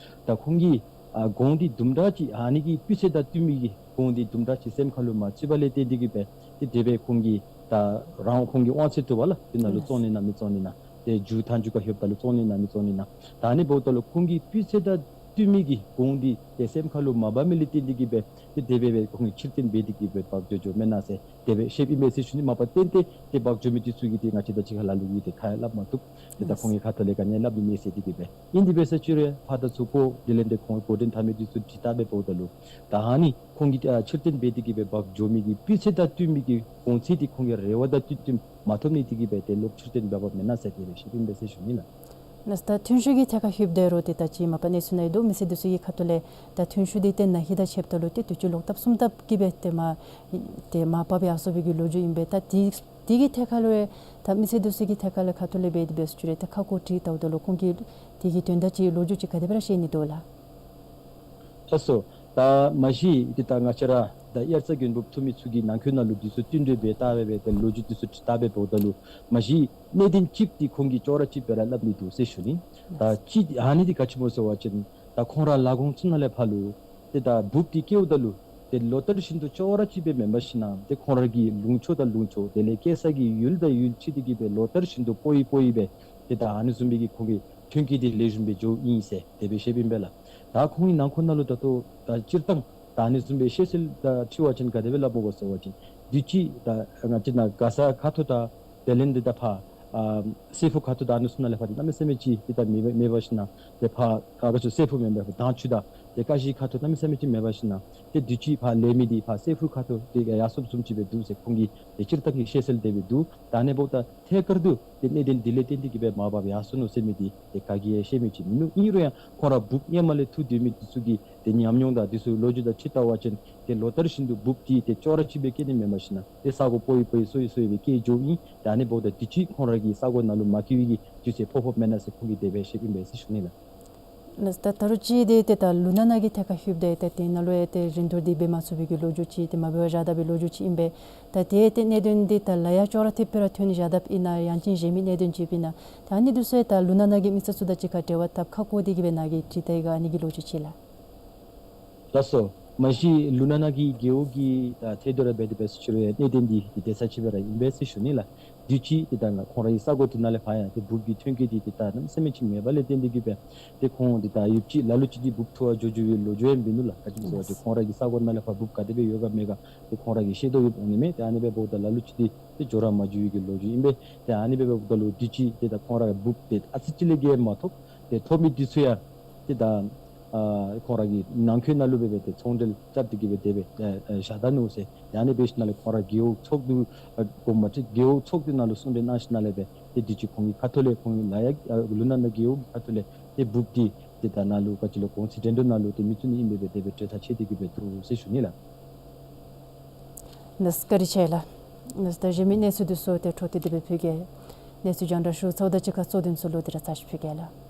ད་ཁོང་གིས་ཨ་གོང་འདི་དུམ་གྲ་ཅིག་ཨ་ནི་གི་སྤུས་ཚད་དང་བསྟུན་མི་གི་གོང་འདི་དུམ་གྲ་ཅིག་སེམས་ཁ་ལུ་མ་ཚུད་པ་ལས་བརྟེན་ཏེ་གི་སྦེ་ཏེ་དེ་སྦེ་ཁོང་གིས་ད་རང་ཁོང་གི་དབང་ཚད་ཐུབ་པ་ལགས། དེ་ནང་ལུ་བཙོང་ནི་ཨིན་ན་མི་བཙོང་ནི་ཨིན་ན། ཏེ་མཇུག་མཐའ་མཇུག་ཁར་ལྷོདཔ་ད་ལུ་བཙོང་ནི་ཨིན་ན་མི་བཙོང་ནི་ཨིན་ན། ད་ཨ་ནི་འབདཝ་ད་ལུ་ཁོང་གིས་སྤུས་ཚད་དང་བསྟུན་མི་གི་གོང་འདི་ཏེ་སེམས་ཁ་ལུ་མ་འབག་མི་ལས་བརྟེན་ཏེ་གི་སྦེ་ཏེ་དེ་སྦེ་སྦེ་ཁོང་གིས་ཕྱིར་བཏོན་འབད་དེ་གི་སྦེ་འབག་འགྱོ་འགྱོཝ་མེན་ན་ཟེར་དེ་སྦེ་བཤདཔ་ཨིན་པས་ཟེར་ཞུ་ནི། མ་པ་ཏན་ཏན་ཏེ་འབག་འགྱོ་མི་འདི་ཚུ་གིས་ཏེ་ང་བཅས་དང་གཅིག་ཁར་ལ་ལུ་གིས་ཏེ་ཁ་ཡང་སླབ་མ་བཏུབ། ཏེ་ད་ཁོང་གི་ཁ་ཐུག་ལས་ག་ནི་ཡང་སླབ་ནི་མེད་ཟེར་དེ་གི་སྦེ་ཨིན། དེ་སྦེ་ཟེར་ཅི་རུང་ཕར་དང་ཚུར་གོ་དེ་ལས་ཏེ་ཁོང་གོ་དྲན་འཐབ་མི་འདི་ཚུ་དྲི་བལྟ་སྦེ་འབདཝ་ད་ལུ་ད་ཨ་ནི་ཁོང་གིས་ཨ་ཕྱིར་བཏོན་འབད་དེ་གི་སྦེ་འབག་འགྱོ་མི་གི་སྤུས་ཚད་དང་བསྟུན་མི་གི་གོང་ཚད་འདི་ཁོང་གི་རེ་བ་དང་མཐུན་མཐུན་མ་ཐོབ་ནི་དེ་གིས་སྦེ་ཏེ་ལོག་ཕྱིར་བཏོན་འབད་འབདཝ་མེན་ན་ཟེར་དེ་སྦེ་བཤདཔ་ཨིན་པས་ཟེར་ཞུ་ནི་ལགས། ལགས་སོ། ད་ཐོན་ཤུགས་ཀྱི་ཐད་ཁར་ཞུཝ་ད་རུང་ཏེ་ད་ཅི་མ་པ་གནས་ཚུལ་ནང་ཡོད་དོ་མི་སེར་འདི་ཚུ་གི་ཁ་ཐུག་ལས་ད་ཐོན་ཤུགས་འདི་ཏེ་ན་ཧིང་དང་ཕྱདཔ་ད་ལུ་ཏེ་དུས་ཅི་ལོག་བཏབ་གསུམ་བཏབ་ཀྱི་སྦེ་ཏེ་མར་ཏེ་མར་བབས་ཡར་སོང་བའི་གི་ལོ་རྒྱུས་ཨིན་པས། ད་དེ་ དེ་གི་ཐད་ཁར་ལུ་ཡང་ད་མི་སེར་འདི་ཚུ་གི་ཐད་ཁར་ལུ་ཁ་ཐུག་ལས་འབད་དེ་འབད་ཟེར་ཞུ་རུང་ད་ཁ་སྐོང་དྲིས་བལྟཝ་ད་ལུ་ཁོང་གིས་དེ་གི་དོན་དག་ཅིག་ལོ་རྒྱུས་ཅིག་ག་དེ་སྦེ་ར་བཤད་ནི་འདུག་ལགས། ལགས་སོ། ད་མ་གཞི་འདི་ད་ང་བཅས་ར་ད་དབྱར་རྩྭ་དགུན་འབུབ་འཐུ་མི་ཚུ་གི་ནང་འཁོད་ནང་ལུ་འདི་ཚུ་བསྟུན་གྲོས་འབད་བལྟ་སྦེ་འབད་དེ་ལོ་རྒྱུས་འདི་ཚུ་དྲི་བལྟ་སྦེ་འབདཝ་ད་ལུ་མ་གཞི་གནད་དོན་གཅིག་འདི་ཁོང་གིས་ཅོག་ར་གཅིག་སྦེ་ར་སླབ་ནི་འདུག་ཟེར་ཞུ་ནི། ད་གཅིག་ཨ་ནི་འདི་ག་ཅི་སྨོ་ཟེར་བ་ཅིན་ད་ཁོང་ར་ལས་ཁུངས་ཚུ་ནང་ལས་ཕར་ལུ་ཏེ་ད་འབུབ་འདི་བསྐྱལཝ་ད་ལུ་ཏེ་ལོ་ལྟར་བཞིན་དུ་ཅོག་ར་གཅིག་སྦེ་མེན་པར་ཞིན་ན་ཏེ་ཁོང་ར་གི་ལུང་ཕྱོགས་དང་ལུང་ཕྱོགས་དེ་ལས་བསྐྱལ་ས་གི་ཡུལ་དང་ཡུལ་ཕྱེ་སྟེ་གི་སྦེ་ལོ་ལྟར་བཞིན་དུ་སྤོ་ཡི་སྤོ་ཡི་སྦེ་ཏེ་ད་ཨ་ནི་བཟུམ་སྦེ་གི་ཁོང་གི་ཐོན་སྐྱེད་འདི་ལེགས་ཤོམ་སྦེ་འགྱོཝ་ཨིན་ཟེར་དེ་སྦེ་བཤདཔ་ཨིན་པས་ལགས། ད་ཁོང་གི་ནང་འཁོད་ནང་ལུ་ད་ལྟོ་ད་སྤྱིར་བཏང་ད་ཨ་ནི་བཟུམ་སྦེ་ཤེས་གསལ་ད་དྲི་བ་ཅིན་ག་དེ་སྦེ་སླབ་དགོ་གོ་ཟེར་བ་ཅིན་དུས་ཅི་ད་ང་བཅས་ནཱ་མགར་ས་ཁ་ཐུག་དང་དེ་ལས་འདི་ད་ཕར་ཨ་སྲས་ཕུག་ཁ་ཐུག་དང་ཨ་ནི་ཚུ་ནང་ལས་ཕར་ཏེ་གནམ་མེད་ས་མེད་ཅིག་ཏེ་ད་མེད་པར་མེད་པར་ཞིན་ན་ཏེ་ཕར་ཨ་ག་ཅི་སྲས་ཕུག་མེན་པར་ཕར་དྭངས་ཆུ་དང་ཏེ་ཀ་གཞི་ཁ་ཐུག་གནམ་མེད་ས་མེད་ཅིག་མེད་པར་ཞིན་ན་ཏེ་དུས་ཅི་ཕར་ལས་མི་འདི་ཕར་སྲས་ཕུག་ཁ་ཐུག་ཏེ་ཡར་སོངམ་བཟུམ་ཅིག་སྦེ་འདུག་ཟེར་ཁོང་གིས་ཏེ་སྤྱིར་བཏང་གི་ཤེས་གསལ་དེ་སྦེ་འདུག། ད་ཨ་ནི་འབདཝ་ད་ཐད་ཀར་དུ་ཏེ་གནད་དོན་འདི་ལས་བརྟེན་ཏེ་གི་སྦེ་མར་བབས་ཡར་སོ་ནུག་ཟེར་མི་འདི་ཏེ་ག་གིས་ཡང་ཤེས་མི་ཅིག་མིན་ནུག། ཨིན་རུང་ཡང་ཁོང་ར་འབུབ་སྔོན་མ་ལས་འཐུ་སྡོད་མི་འདི་ཚུ་གི་ཏེ་ཉམས་མྱོང་དང་འདི་ཚུ་ལོ་རྒྱུས་དང་འཁྲིལ་བལྟ་བ་ཅིན་ཏེ་ལོ་ལྟར་བཞིན་དུ་འབུབ་འདི་ཏེ་ཅོག་ར་གཅིག་སྦེ་བསྐྱལ་ནི་མེན་པར་ཞིན་ན་ཏེ་ས་གོ་སྤོ་ཡི་སྤོ་ཡི་སོ་ཡི་སོ་ཡི་སྦེ་བསྐྱལ་འགྱོཝ་ཨིན། ད་ཨ་ནི་འབདཝ་ད་དུས་ཅི་ཁོང་ར་གི་ས་གོ་ནང་ལུ་མ་བསྐྱལ་བའི་གི་དུས་ཚོད་ཕོག་ཕོགཔ་མེན་ན་ཟེར་ཁོང་གིས་དེ་སྦེ་བཤདཔ་ཨིན་པས་ཟེར་ཞུ་ནི་ལགས། ལགས། ད་ད་རུང་ཅིག་འདི་ཏེ་ད་ལུ་ནག་ན་གི་ཐད་ཁར་ལྷོདཔ་ད་ཏེ་དེ་ནང་ལུ་ཡང་ཏེ་རིན་བསྡུར་འདི་འབད་མ་ཚུགས་པའི་གི་ལོ་རྒྱུས་ཅིག་ཏེ་མ་འབད་བར་བཞག་ད་པའི་ལོ་རྒྱུས་ཅིག་ཨིན་པས། ད་ཏེ་ཏེ་གནད་དོན་འདི་ད་ལ་ཡ་ཅོག་ར་འཐདཔ་སྦེ་ར་ཐོན་བཞག་དཔ་ཨིན་ན་ཡང་ཅིན་གཞན་མི་གནད་དོན་ཅིག་ཨིན་ན། ད་ཨ་ནི་འདི་ཚུ་ཡང་ད་ལུ་ནག་ན་གི་མི་སེར་ཚུ་དང་གཅིག་ཁར་འབྲེལ་བ་འཐབ་ཁ་སྐོང་སྟེ་གི་སྦེ་ནཱ་གི་དྲི་དེ་གི་ཨ་ནི་གི་ལོ་རྒྱུས་ཅིག་ལགས། ལགས་སོ། མ་གཞི་ལུ་ནག་ན་གི་རྒེད་འོག་གི་ད་ཐད་དུ་ར་འབད་དེ་འབད་ཟེར་ཞུ་རུང་ཡང་གནད་དོན་འདི་ཏེ་དེ་ཚར་ཅིག་སྦེ་ར་ཨིན་པས་ཟེར་ཞུ་ནི་ལགས། དུས་ཅི་ཏེ་ད་ང་ཁོང་ར་གི་ས་གོ་དེ་ནང་ལས་ཕར་ཡང་ཏེ་འབུབ་ཀྱི་ཐོན་སྐྱེད་འདི་ཏེ་ད་གནམ་མེད་ས་མེད་ཅིག་མེད་པ་ལས་བརྟེན་ཏེ་གི་སྦེ་ཏེ་ཁོང་འདི་ད་ཡུདཔ་ཅིག་ལ་ལུ་ཅིག་འདི་འབུབ་འཐུ་བར་འགྱོ་འགྱོ་བའི་ལོ་རྒྱུས་ཡང་འབད་ནུག་ལགས། ག་ཅི་སྨོ་ཟེར་བ་ཅིན་ཁོང་ར་གི་ས་གོ་ནང་ལས་ཕར་འབུབ་ག་དེ་སྦེ་ཡོད་ག་མེད་ག་ཏེ་ཁོང་ར་གིས་ཤེས་དོ་ཡོདཔ་འོང་ནི་མས། ཏེ་ཨ་ནི་སྦེ་འབདཝ་ད་ལ་ལུ་ཅིག་འདི་ཏེ་འགྱོ་ར་མ་འགྱོ་བའི་གི་ལོ་རྒྱུས་ཨིན་པས། ཏེ་ཨ་ནི་སྦེ་འབདཝ་ད་ལུ་དུས་ཅི་ཏེ་ད་ཁོང་ར་འབུབ་འདི་ཨ་ཙི་ཅིག་ལས་བརྒལ་མ་ཐོབ། ཏེ་ཐོབ་མི་འདི་ཚུ་ཡང་ཏེ་ད་ཨ་ཁོང་ར་གི་ནང་འཁོད་ནང་ལུ་སྦེ་སྦེ་ཏེ་ཚོང་འབྲེལ་རྐྱབ་སྟེ་གི་སྦེ་དེ་སྦེ་ཨ་ཨ་བཞག་ད་ནུག་ཟེར། ཏེ་ཨ་ནི་འབད་ཞིནམ་ལས་ཁོང་ར་རྒེད་འོག་ཚོགས་འདུ་ཨ་གོ་མ་ཅིག་རྒེད་འོག་ཚོགས་འདུ་ནང་ལུ་གསུང་གྲོས་གནང་ཞིནམ་ལས་སྦེ་ཏེ་དུས་ཅི་ཁོང་གི་ཁ་ཐུག་ལས་ཁོང་གི་ལ་ཡ་ཨ་ལུ་ནག་ན་རྒེད་འོག་གི་ཁ་ཐུག་ལས་ཏེ་འབུབ་འདི་ཏེ་ད་ནཱ་ལུ་ག་ཅི་ལོ་གོང་ཚད་འགྲན་བསྡུར་ནང་ལུ་ཏེ་མི་བཙུགས་ནི་ཨིན་པས་སྦེ་དེ་སྦེ་གྲོས་ཐག་བཅད་དེ་གི་སྦེ་འདུག་ཟེར་ཞུ་ནི་ལགས། ལགས་བཀའ་དྲིན་ཆེ་ལགས། ལགས་ད་གཞན་མི་གནས་ཚུལ་འདི་ཚུ་ཏེ་འཕྲོ་མཐུད་དེ་སྦེ་ཕུལ་གེ། གནས་ཚུལ་རྒྱང་བསྒྲགས་ཞུ་ཚརཝ་ད་གཅིག་ཁར་གཙོ་དོན་ཚུ་ལོག་སྟེ་ར་ཚར་ཅིག་ཕུལ་གེ་ལགས།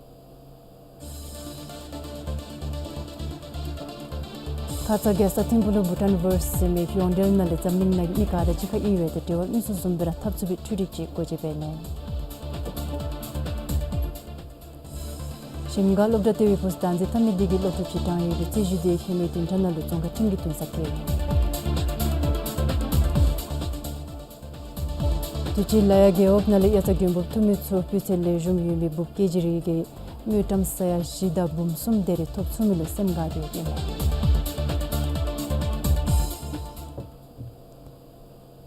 ཁ་ཙ་རྒྱལ་ས་ཐིམ་ཕུག་ལུ་བྷུ་ཊཱན་བརསི་ཟེར་མི་ཡོངས་འབྲེལ་ནང་ལས་འཛམ་གླིང་ནང་གི་མི་ག་དང་གཅིག་ཁར་དབྱེ་བའི་ཏེ་འབྲེལ་བ་དངོས་སུ་བཟུམ་སྦེ་ར་འཐབ་ཚུགས་པའི་འཕྲུལ་རིག་ཅིག་སྒོ་འབྱེད་འབད་ནུག། གཞིས་ཀ་སློབ་གྲྭ་ལྟེ་བའི་སྦུག་སྟེང་འཛིན་གཏང་མི་འདི་གིས་སློབ་ཕྲུག་ཅིག་དྲངས་ཡོད་པའི་རྩོད་གཞི་འདི་ཧེ་མའི་བདུན་ཕྲག་ནང་ལུ་རྫོང་ཁག་ཁྲིམས་ཀྱི་འདུན་སར་བཀོད། དུས་ཅི་ལ་ཡ་རྒེད་འོག་ནང་ལས་དབྱར་རྩྭ་དགུན་འབུབ་འཐུ་མི་ཚུ་སྤུས་ཚད་ལེགས་ཤོམ་ཡོད་མི་འབུབ་སྐྱེལ་གྱི་རིགས་ཀྱི་དངུལ་ཀྲམ་ས་ཡ་བཞི་དང་འབུམ་གསུམ་དེ་རེ་ཐོབ་ཚུགས་མི་ལུ་སེམས་དགའ་སྟེ་ཡོད།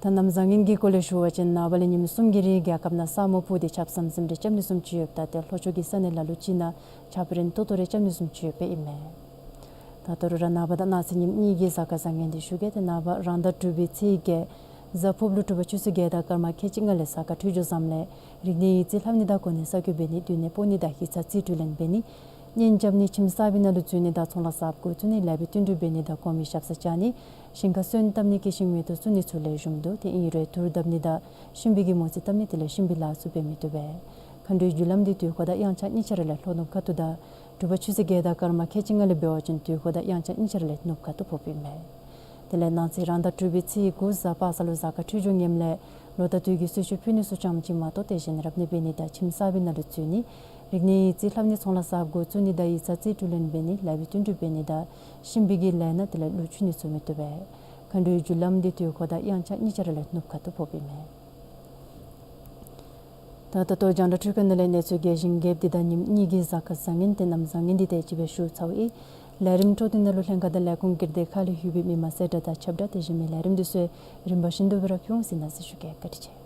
ད་གནམ་བཟང་ངན་གྱི་སྐོར་ལས་ཞུ་བ་ཅིན་ནངས་པ་ལས་ཉིནམ་གསུམ་གྱི་རིང་རྒྱལ་ཁབ་ནང་ས་སྨུག་སྤུབས་ཏེ་ཆརཔ་ཟམ་ཟིམ་རེ་རྐྱབ་ནི་བཟུམ་ཅིག་ཡོདཔ་ད་ཏེ་ལྷོ་ཕྱོགས་ཀྱི་ས་གནས་ལ་ལུ་ཅིག་ནང་ཆརཔ་རན་ཏོག་ཏོ་རེ་རྐྱབ་ནི་བཟུམ་ཅིག་ཡོདཔ་ཨིན་མས། ད་ད་རུང་ར་ནངས་པ་དང་གནངས་ཚེ་ཉིནམ་གཉིས་ཀྱི་གཟའ་སྐར་བཟང་ངན་འདི་ཞུ་གེ། ཏེ་ནངས་པ་རང་ཟླ་དྲུག་པའི་ཚེས་བརྒྱད་གཟའ་ཕུརབུ་ལུ་དྲོ་པ་ཆུ་ཚོད་བརྒྱད་དང་སྐར་མ་ཁལ་གཅིག་ལྔ་ལས་གཟའ་སྐར་འཕྲོད་སྦྱོར་བཟངམ་ལས་རིག་གནས་ཡིག་རྩིས་ལྷབ་ནི་དང་གོ་གནས་གསར་བསྐོ་འབད་ནི་སྡོད་གནས་སྤོ་ནི་དང་ཡིག་ཚང་རྩིས་སྤྲོད་ལེན་འབད་ནི་གཉེན་རྐྱབ་ནི་ཁྱིམ་གསར་པའི་ནང་ལུ་འཛུལ་ནི་དང་ཚོང་ལཱ་གསརཔ་འགོ་བཙུགས་ནི་ལེགས་པའི་བསྟུན་གྲོས་འབད་ནི་དང་གོང་མའི་ཞབས་སར་བཅར་ནི་ཞིང་ཁར་སོན་བཏབ་ནི་གི་ཤིང་མེ་ཏོག་བཙུགས་ནི་ཚུ་ལེགས་ཤོམ་འདུག། ཏེ་ཨིན་རུང་དུར་བརྡབ་ནི་དང་ཤུན་པའི་གི་མོ་རྩིས་བཏབ་ནི་དེ་ལས་ཤུན་པའི་ལཱ་ཚུ་འབད་མི་བཏུབ་པས། མཁའ་འགྲོའི་རྒྱུ་ལམ་འདི་དུས་འཁོར་དང་དབྱངས་འཆར་གཉིས་ཆ་ར་ལས་ལྷོ་ནུབ་ཁ་ཐུག་དང་དྲོ་པ་ཆུ་ཚོད་བརྒྱད་དང་སྐར་མ་ཁལ་གཅིག་ལྔ་ལས་འབད་བ་ཅིན་དུས་འཁོར་དང་དབྱངས་འཆར་གཉིས་ཆ་ར་ལས་ནུབ་ཁ་ཐུག་ཕོགཔ་ཨིན་མས། དེ་ལས་གནངས་ཚེ་རང་ཟླ་དྲུག་པའི་ཚེས་དགུ་གཟའ་པ་སངས་ལུ་གཟའ་སྐར་འཕྲོད་སྦྱོར་ངནམ་ལས་ལོ་དང་དུས་ཀྱི་གསོལ་མཆོད་ཕུལ་ནི་ཚུ་ཙམ་ཅིག་མ་གཏོགས་ཏེ་གཞན་རབ་གནས་འབད་ནི་དང་ཁྱིམ་གསར་པའི་ནང་ལུ་འཛུལ་ནི་རིག་གནས་ཡིག་རྩིས་ལྷབ་ནི་ཚོང་ལཱ་གསརཔ་འགོ་བཙུགས་ནི་དང་ཡིག་ཚང་རྩིས་སྤྲོད་ལེན་འབད་ནི་ལེགས་པའི་བསྟུན་གྲོས་འབད་ནི་དང་ཤུན་པའི་གི་ལས་སྣ་དེ་ལས་ལུ་འཁྱུ་ནི་ཚུ་མི་བཏུབ་པས། མཁའ་འགྲོའི་རྒྱུ་ལམ་འདི་དུས་འཁོར་དང་དབྱངས་འཆར་གཉིས་ཆ་ར་ལས་ནུབ་ཁ་ཐུག་ཕོགཔ་ཨིན་མས། ད་ད་ལྟོ་རྒྱང་བསྒྲགས་འཕྲུལ་ཁང་ནང་ལས་གནས་ཚུལ་རྒྱས་ཤིང་རྒྱསཔ་འདི་དང་ཉིནམ་གཉིས་ཀྱི་གཟའ་སྐར་བཟང་ངན་ཏེ་གནམ་བཟང་ངན་འདི་དེ་ཅིག་སྦེ་ཞུ་ཚརཝ་ཨིན། ལས་རིམ་འཕྲོ་མཐུད་ནང་ལུ་ལྷན་ཁག་དང་ལས་ཁུངས་སྒེར་སྡེ་ཁག་ལས་ལྷོད་པའི་མི་མང་གསལ་བསྒྲགས་དང་ཁྱབ་བསྒྲགས་དེ་བཞིན་མི་ལས་རིམ་འདི་ཚུ་རིམ་པ་བཞིན་དུ་སྦེ་ར་ཕུལ་འོང་ཟེར་གནང་ཟེར་ཞུ་གེ། བཀའ་དྲིན་ཆེ།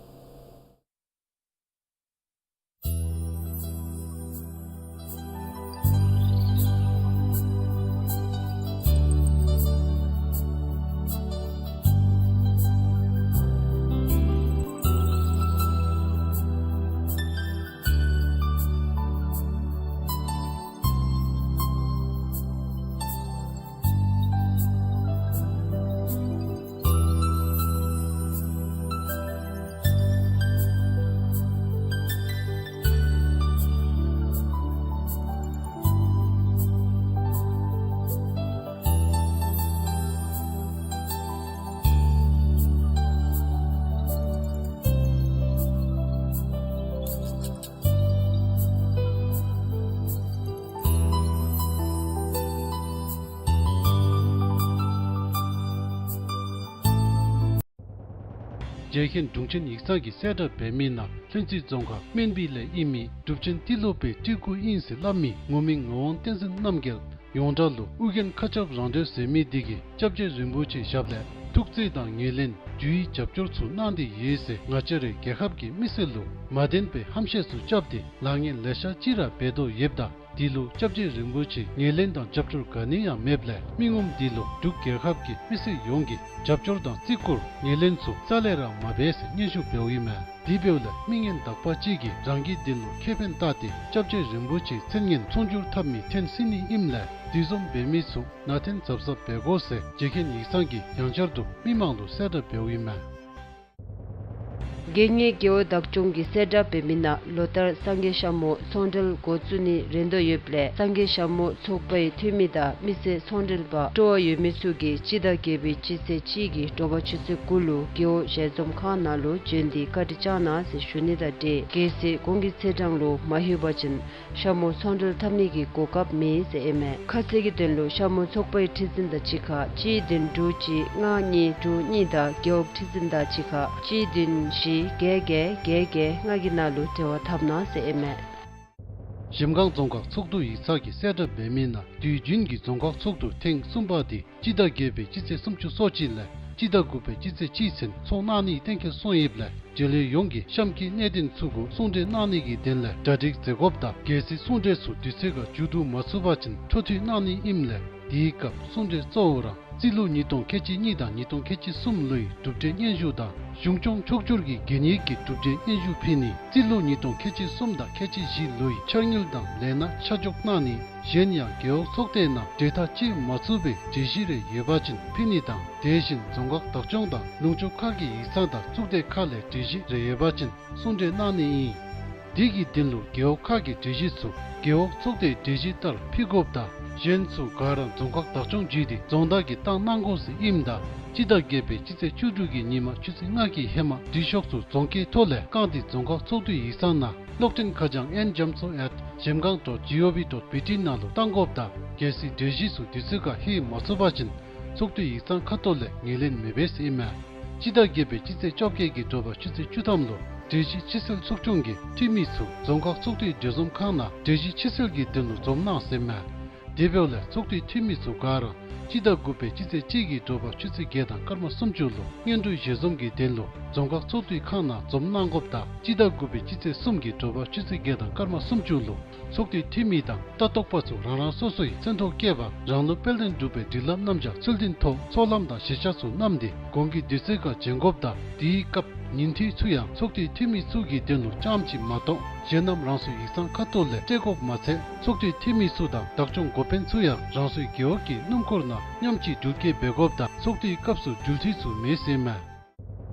རྒྱལ་མཁན་དྲུང་ཆེན་ཡིག་ཚང་གིས་གསལ་བསྒྲགས་འབད་མི་ནང་ལྷུན་རྩེ་རྫོང་ཁག་སྨན་སྦིས་ལས་ཨིན་མི་གྲུབ་ཆེན་ཏི་ལོ་པའི་སྤྲུལ་སྐུ་ཨིན་ཟེར་སླབ་མི་ངོ་མི་ངག་དབང་བསྟན་འཛིན་རྣམ་རྒྱལ་ཡོངས་གྲགས་ལུ་ཨོ་རྒྱན་མཁའ་ཁྱབ་རང་གྲོལ་ཟེར་མི་འདི་གིས་སྐྱབས་རྗེ་རིན་པོ་ཆེའི་ཞབས་ལས་ཐུགས་བརྩེ་དང་ངོས་ལེན་བརྒྱུད་རྒྱབ་སྐྱོར་ཚུ་གནང་སྟེ་ཡོད་ཟེར་ང་བཅས་རའི་རྒྱལ་ཁབ་ཀྱི་མི་སེར་ལུ་མ་བདེན་པའི་ཧམ་བཤད་ཚུ་རྐྱབ་སྟེ་ལཱ་ངན་ལེ་ཤ་ཅིག་ར་འབད་དོ་ཡོདཔ་ད་འདི་ལུ་སྐྱབས་རྗེ་རིན་པོ་ཆེའི་ངོས་ལེན་དང་རྒྱབ་སྐྱོར་ག་ནི་ཡང་མེདཔ་ལས་མི་ངོམ་འདི་ལུ་འབྲུག་རྒྱལ་ཁབ་ཀྱི་མི་སེར་ཡོངས་ཀྱིས་རྒྱབ་སྐྱོར་དང་བརྩི་བཀུར་ངོས་ལེན་ཚུ་རྩ་ལས་ར་མ་འབད་ཟེར་སྙན་ཞུ་འབདཝ་ཨིན་མས། དེ་འབདཝ་ལས་མི་ངན་དག་པ་ཅིག་གིས་རང་གི་དོན་ལུ་ཁེ་ཕན་བལྟ་སྟེ་སྐྱབས་རྗེ་རིན་པོ་ཆེའི་མཚན་སྙན་མཚོན་བསྒྱུར་འཐབ་མི་འཐེན་སྲིད་ནི་ཨིནམ་ལས་དེ་བཟུམ་འབད་མི་ཚུ་ནང་འཐེན་གཟབ་གཟབ་འབད་དགོ་ཟེར་རྒྱལ་མཁན་ཡིག་ཚང་གིས་ཡང་བསྐྱར་དུ་མི་མང་ལུ་གསལ་བསྒྲགས་འབདཝ་ཨིན་མས། དགེ་བསྙེན་རྒེད་འོག་བདག་སྐྱོང་གིས་གསལ་བསྒྲགས་འབད་མི་ནང་ལོ་ལྟར་སངས་རྒྱས་ཤ་མོ་ཚོང་འབྲེལ་འགོ་བཙུགས་ནི་རན་དོ་ཡོདཔ་ལས་སངས་རྒྱས་ཤ་མོ་ཚོགས་པའི་འཐུས་མི་དང་མི་སེར་ཚོང་འབྲེལ་པ་སྤྲོ་བ་ཡོད་མི་ཚུ་གིས་སྤྱི་ཟླ་བརྒྱད་པའི་སྤྱི་ཚེས་གཅིག་གི་དྲོ་པ་ཆུ་ཚོད་དགུ་ལུ་རྒེད་འོག་ཞལ་འཛོམས་ཁང་ནང་ལུ་བྱོན་ཏེ་བཀའ་དྲིན་བསྐྱང་གནང་ཟེར་ཞུ་ནི་དང་འབྲེལ་གལ་སྲིད་གོང་གི་ཚེས་གྲངས་ལུ་མ་ལྷོད་པ་ཅིན་ཤ་མོ་ཚོང་འབྲེལ་འཐབ་ནི་གི་གོ་སྐབས་མེད་ཟེར་ཨིན་མས། ཁ་གསལ་གྱི་དོན་ལུ་ཤ་མོ་ཚོགས་པའི་ཁྲི་འཛིན་དང་གཅིག་ཁར་གཅིག་བདུན་དྲུག་གཅིག་ལྔ་གཉིས་དྲུག་གཉིས་དང་རྒེད་འོག་ཁྲི་འཛིན་དང་གཅིག་ཁར་གཅིག་བདུན་བཞི་བརྒྱད་བརྒྱད་བརྒྱད་བརྒྱད་ལྔ་གི་ནང་ལུ་འབྲེལ་བ་འཐབ་གནང་ཟེར་ཨིན་མས། གཞལམ་སྒང་རྫོང་ཁག་ཚོགས་འདུ་ཡིག་ཚང་གིས་གསལ་བསྒྲགས་འབད་མི་ནང་དུས་རྒྱུན་གྱི་རྫོང་ཁག་ཚོགས་འདུ་ཐེངས་གསུམ་པ་འདི་སྤྱི་ཟླ་བརྒྱད་པའི་སྤྱི་ཚེས་སུམ་ཅུ་སོ་གཅིག་ལས་སྤྱི་ཟླ་དགུ་པའི་སྤྱི་ཚེས་གཅིག་ཚུན་ཚོགས་གནང་ནི་གཏན་འཁེལ་སོང་ཡོདཔ་ལས་འབྲེལ་ཡོད་ཡོངས་ཀྱིས་གཤམ་གྱི་གནད་དོན་ཚུ་གུ་གསུང་གྲོས་གནང་ནི་གི་དོན་ལས་གྲ་སྒྲིག་མཛད་དགོཔ་དང་གལ་སྲིད་གསུང་གྲོས་ཚུ་དུས་ཚོད་ཁར་མཇུག་བསྡུ་མ་ཚུགས་པ་ཅིན་འཕྲོ་མཐུད་གནང་ནི་ཨིནམ་ལས་དེའི་སྐབས་གསུང་གྲོས་གཙོ་བོ་ར་རྩིས་ལོ་ཉིས་སྟོང་ཁལ་གཅིག་གཉིས་དང་ཉིས་སྟོང་ཁལ་གཅིག་གསུམ་ལོའི་གྲུབ་འབྲས་སྙན་ཞུ་དང་གཞུང་སྐྱོང་ཕྱོགས་བསྒྱུར་གྱི་གད་སྙིགས་ཀྱི་གྲུབ་འབྲས་སྙན་ཞུ་ཕུལ་ནི། རྩིས་ལོ་ཉིས་སྟོང་ཁལ་གཅིག་གསུམ་དང་ཁལ་གཅིག་བཞི་ལོའི་འཆར་དངུལ་དང་ལས་སྣ་ཆ་འཇོག་གནང་ནི། གཞན་ཡང་རྒེད་འོག་ཚོགས་སྡེ་ནང་གྲོས་ཐག་བཅད་མ་ཚུགས་པའི་གྲོས་གཞི་རེ་ཡོད་པ་ཅིན་ཕུལ་ནི་དང་དེ་བཞིན་རྫོང་ཁག་བདག་སྐྱོང་དང་ལུང་ཕྱོགས་ཁག་གི་ཡིག་ཚང་དང་གཙུག་སྡེ་ཁག་ལས་གྲོས་གཞི་རེ་ཡོད་པ་ཅིན་གསུང་གྲོས་གནང་ནི་ཨིན། དེ་གི་དོན་ལུ་རྒེད་འོག་ཁག་གི་གྲོས་གཞི་ཚུ་རྒེད་འོག་ཚོགས་སྡེའི་གྲོས་གཞི་ལྟར་ཕུལ་དགོཔ་དང་གཞན་ཚུ་ག་ར་རྫོང་ཁག་བདག་སྐྱོང་བརྒྱུད་དེ་རྫོང་བདག་གིས་བཏང་གནང་དགོ་ཟེར་ཨིནམ་ད་སྤྱི་ཟླ་བརྒྱད་པའི་སྤྱི་ཚེས་བཅུ་དྲུག་གི་ཉིན་མ་ཆུ་ཚོད་ལྔ་གི་ཧེ་མ་འབྲི་ཤོག་ཚུ་རྫོང་ཁའི་ཐོག་ལས་བཀང་སྟེ་རྫོང་ཁག་ཚོགས་འདུའི་ཡིག་ཚང་ནང་གློག་འཕྲིན་ཁ་བྱང་ཨེན་རྒྱ་མཚོ་ཨེཊ་གཞལམ་སྒང་ཌོཊ་ཇི་ཨོ་ཝི་ཌོཊ་བི་ཊི་ནང་ལུ་བཏང་དགོཔ་དང་གལ་སྲིད་གྲོས་གཞི་ཚུ་དུས་ཚོད་ཁར་ལྷོད་མ་ཚུགས་པ་ཅིན་ཚོགས་འདུའི་ཡིག་ཚང་ཁ་ཐུག་ལས་ངོས་ལེན་མི་འབད་ཟེར་ཨིན་མས། སྤྱི་ཟླ་བརྒྱད་པའི་སྤྱི་ཚེས་བཅོ་བརྒྱད་ཀྱི་དྲོ་པ་ཆུ་ཚོད་བཅུ་ཐམ་ལུ་གྲོས་གཞི་ཕྱིར་སེལ་ཚོགས་ཆུང་གི་འཐུས་མི་ཚུ་རྫོང་ཁག་ཚོགས་འདུའི་གྲོས་འཛོམས་ཁང་ནང་གྲོས་གཞི་ཕྱིར་སེལ་གྱི་དོན་ལུ་འཛོམས་གནང་ཟེར་ཨིན་མས། དེ་འབདཝ་ལས་ཚོགས་འདུའི་འཐུས་མི་ཚུ་ག་ར་སྤྱི་ཟླ་དགུ་པའི་སྤྱི་ཚེས་གཅིག་གི་དྲོ་པ་ཆུ་ཚོད་བརྒྱད་དང་སྐར་མ་སུམ་ཅུ་ལུ་སྔོན་འགྲོའི་ཞལ་འཛོམས་ཀྱི་དོན་ལུ་རྫོང་ཁག་ཚོགས་འདུའི་ཁང་ནང་འཛོམས་གནང་དགོཔ་དང་སྤྱི་ཟླ་དགུ་པའི་སྤྱི་ཚེས་གསུམ་གྱི་དྲོ་པ་ཆུ་ཚོད་བརྒྱད་དང་སྐར་མ་སུམ་ཅུ་ལུ་ཚོགས་འདུའི་འཐུས་མི་དང་ལྟ་རྟོག་པ་ཚུ་རང་རང་སོ་སོའི་མཚན་ཐོ་བཀོད་པ་རང་ལུ་དཔལ་ལྡན་འབྲུག་པའི་སྒྲིག་ལམ་རྣམ་གཞག་ཚུལ་ལྡན་ཐོག་ཚོགས་ལམ་དང་ཞལ་ཆས་ཚུ་བསྣམས་ཏེ་གོང་གི་དུས་ཚོད་ཁར་བྱོན་དགོཔ་དང་དེའི་སྐབས་ཉིན་ཐོའི་ཚུ་ཡང་ཚོགས་འདུའི་འཐུས་མི་ཚུ་གི་དོན་ལུ་རྐྱངམ་གཅིག་མ་གཏོགས་གཞན་རྣམས་རང་སོའི་ཡིག་ཚང་ཁ་ཐུག་ལས་སྤྲོད་དགོཔ་མ་ཚད་ཚོགས་འདུའི་འཐུས་མི་ཚུ་དང་བདག་སྐྱོང་འགོ་དཔོན་ཚུ་ཡང་རང་སོའི་རྒེད་འོག་གི་སྣུམ་འཁོར་ནང་མཉམ་གཅིག་འགྲུལ་སྐྱེལ་འབད་དགོཔ་དང་ཚོགས་འདུའི་སྐབས་སུ་འགྲུལ་འཐུས་ཚུ་མེད་ཟེར་ཨིན་མས།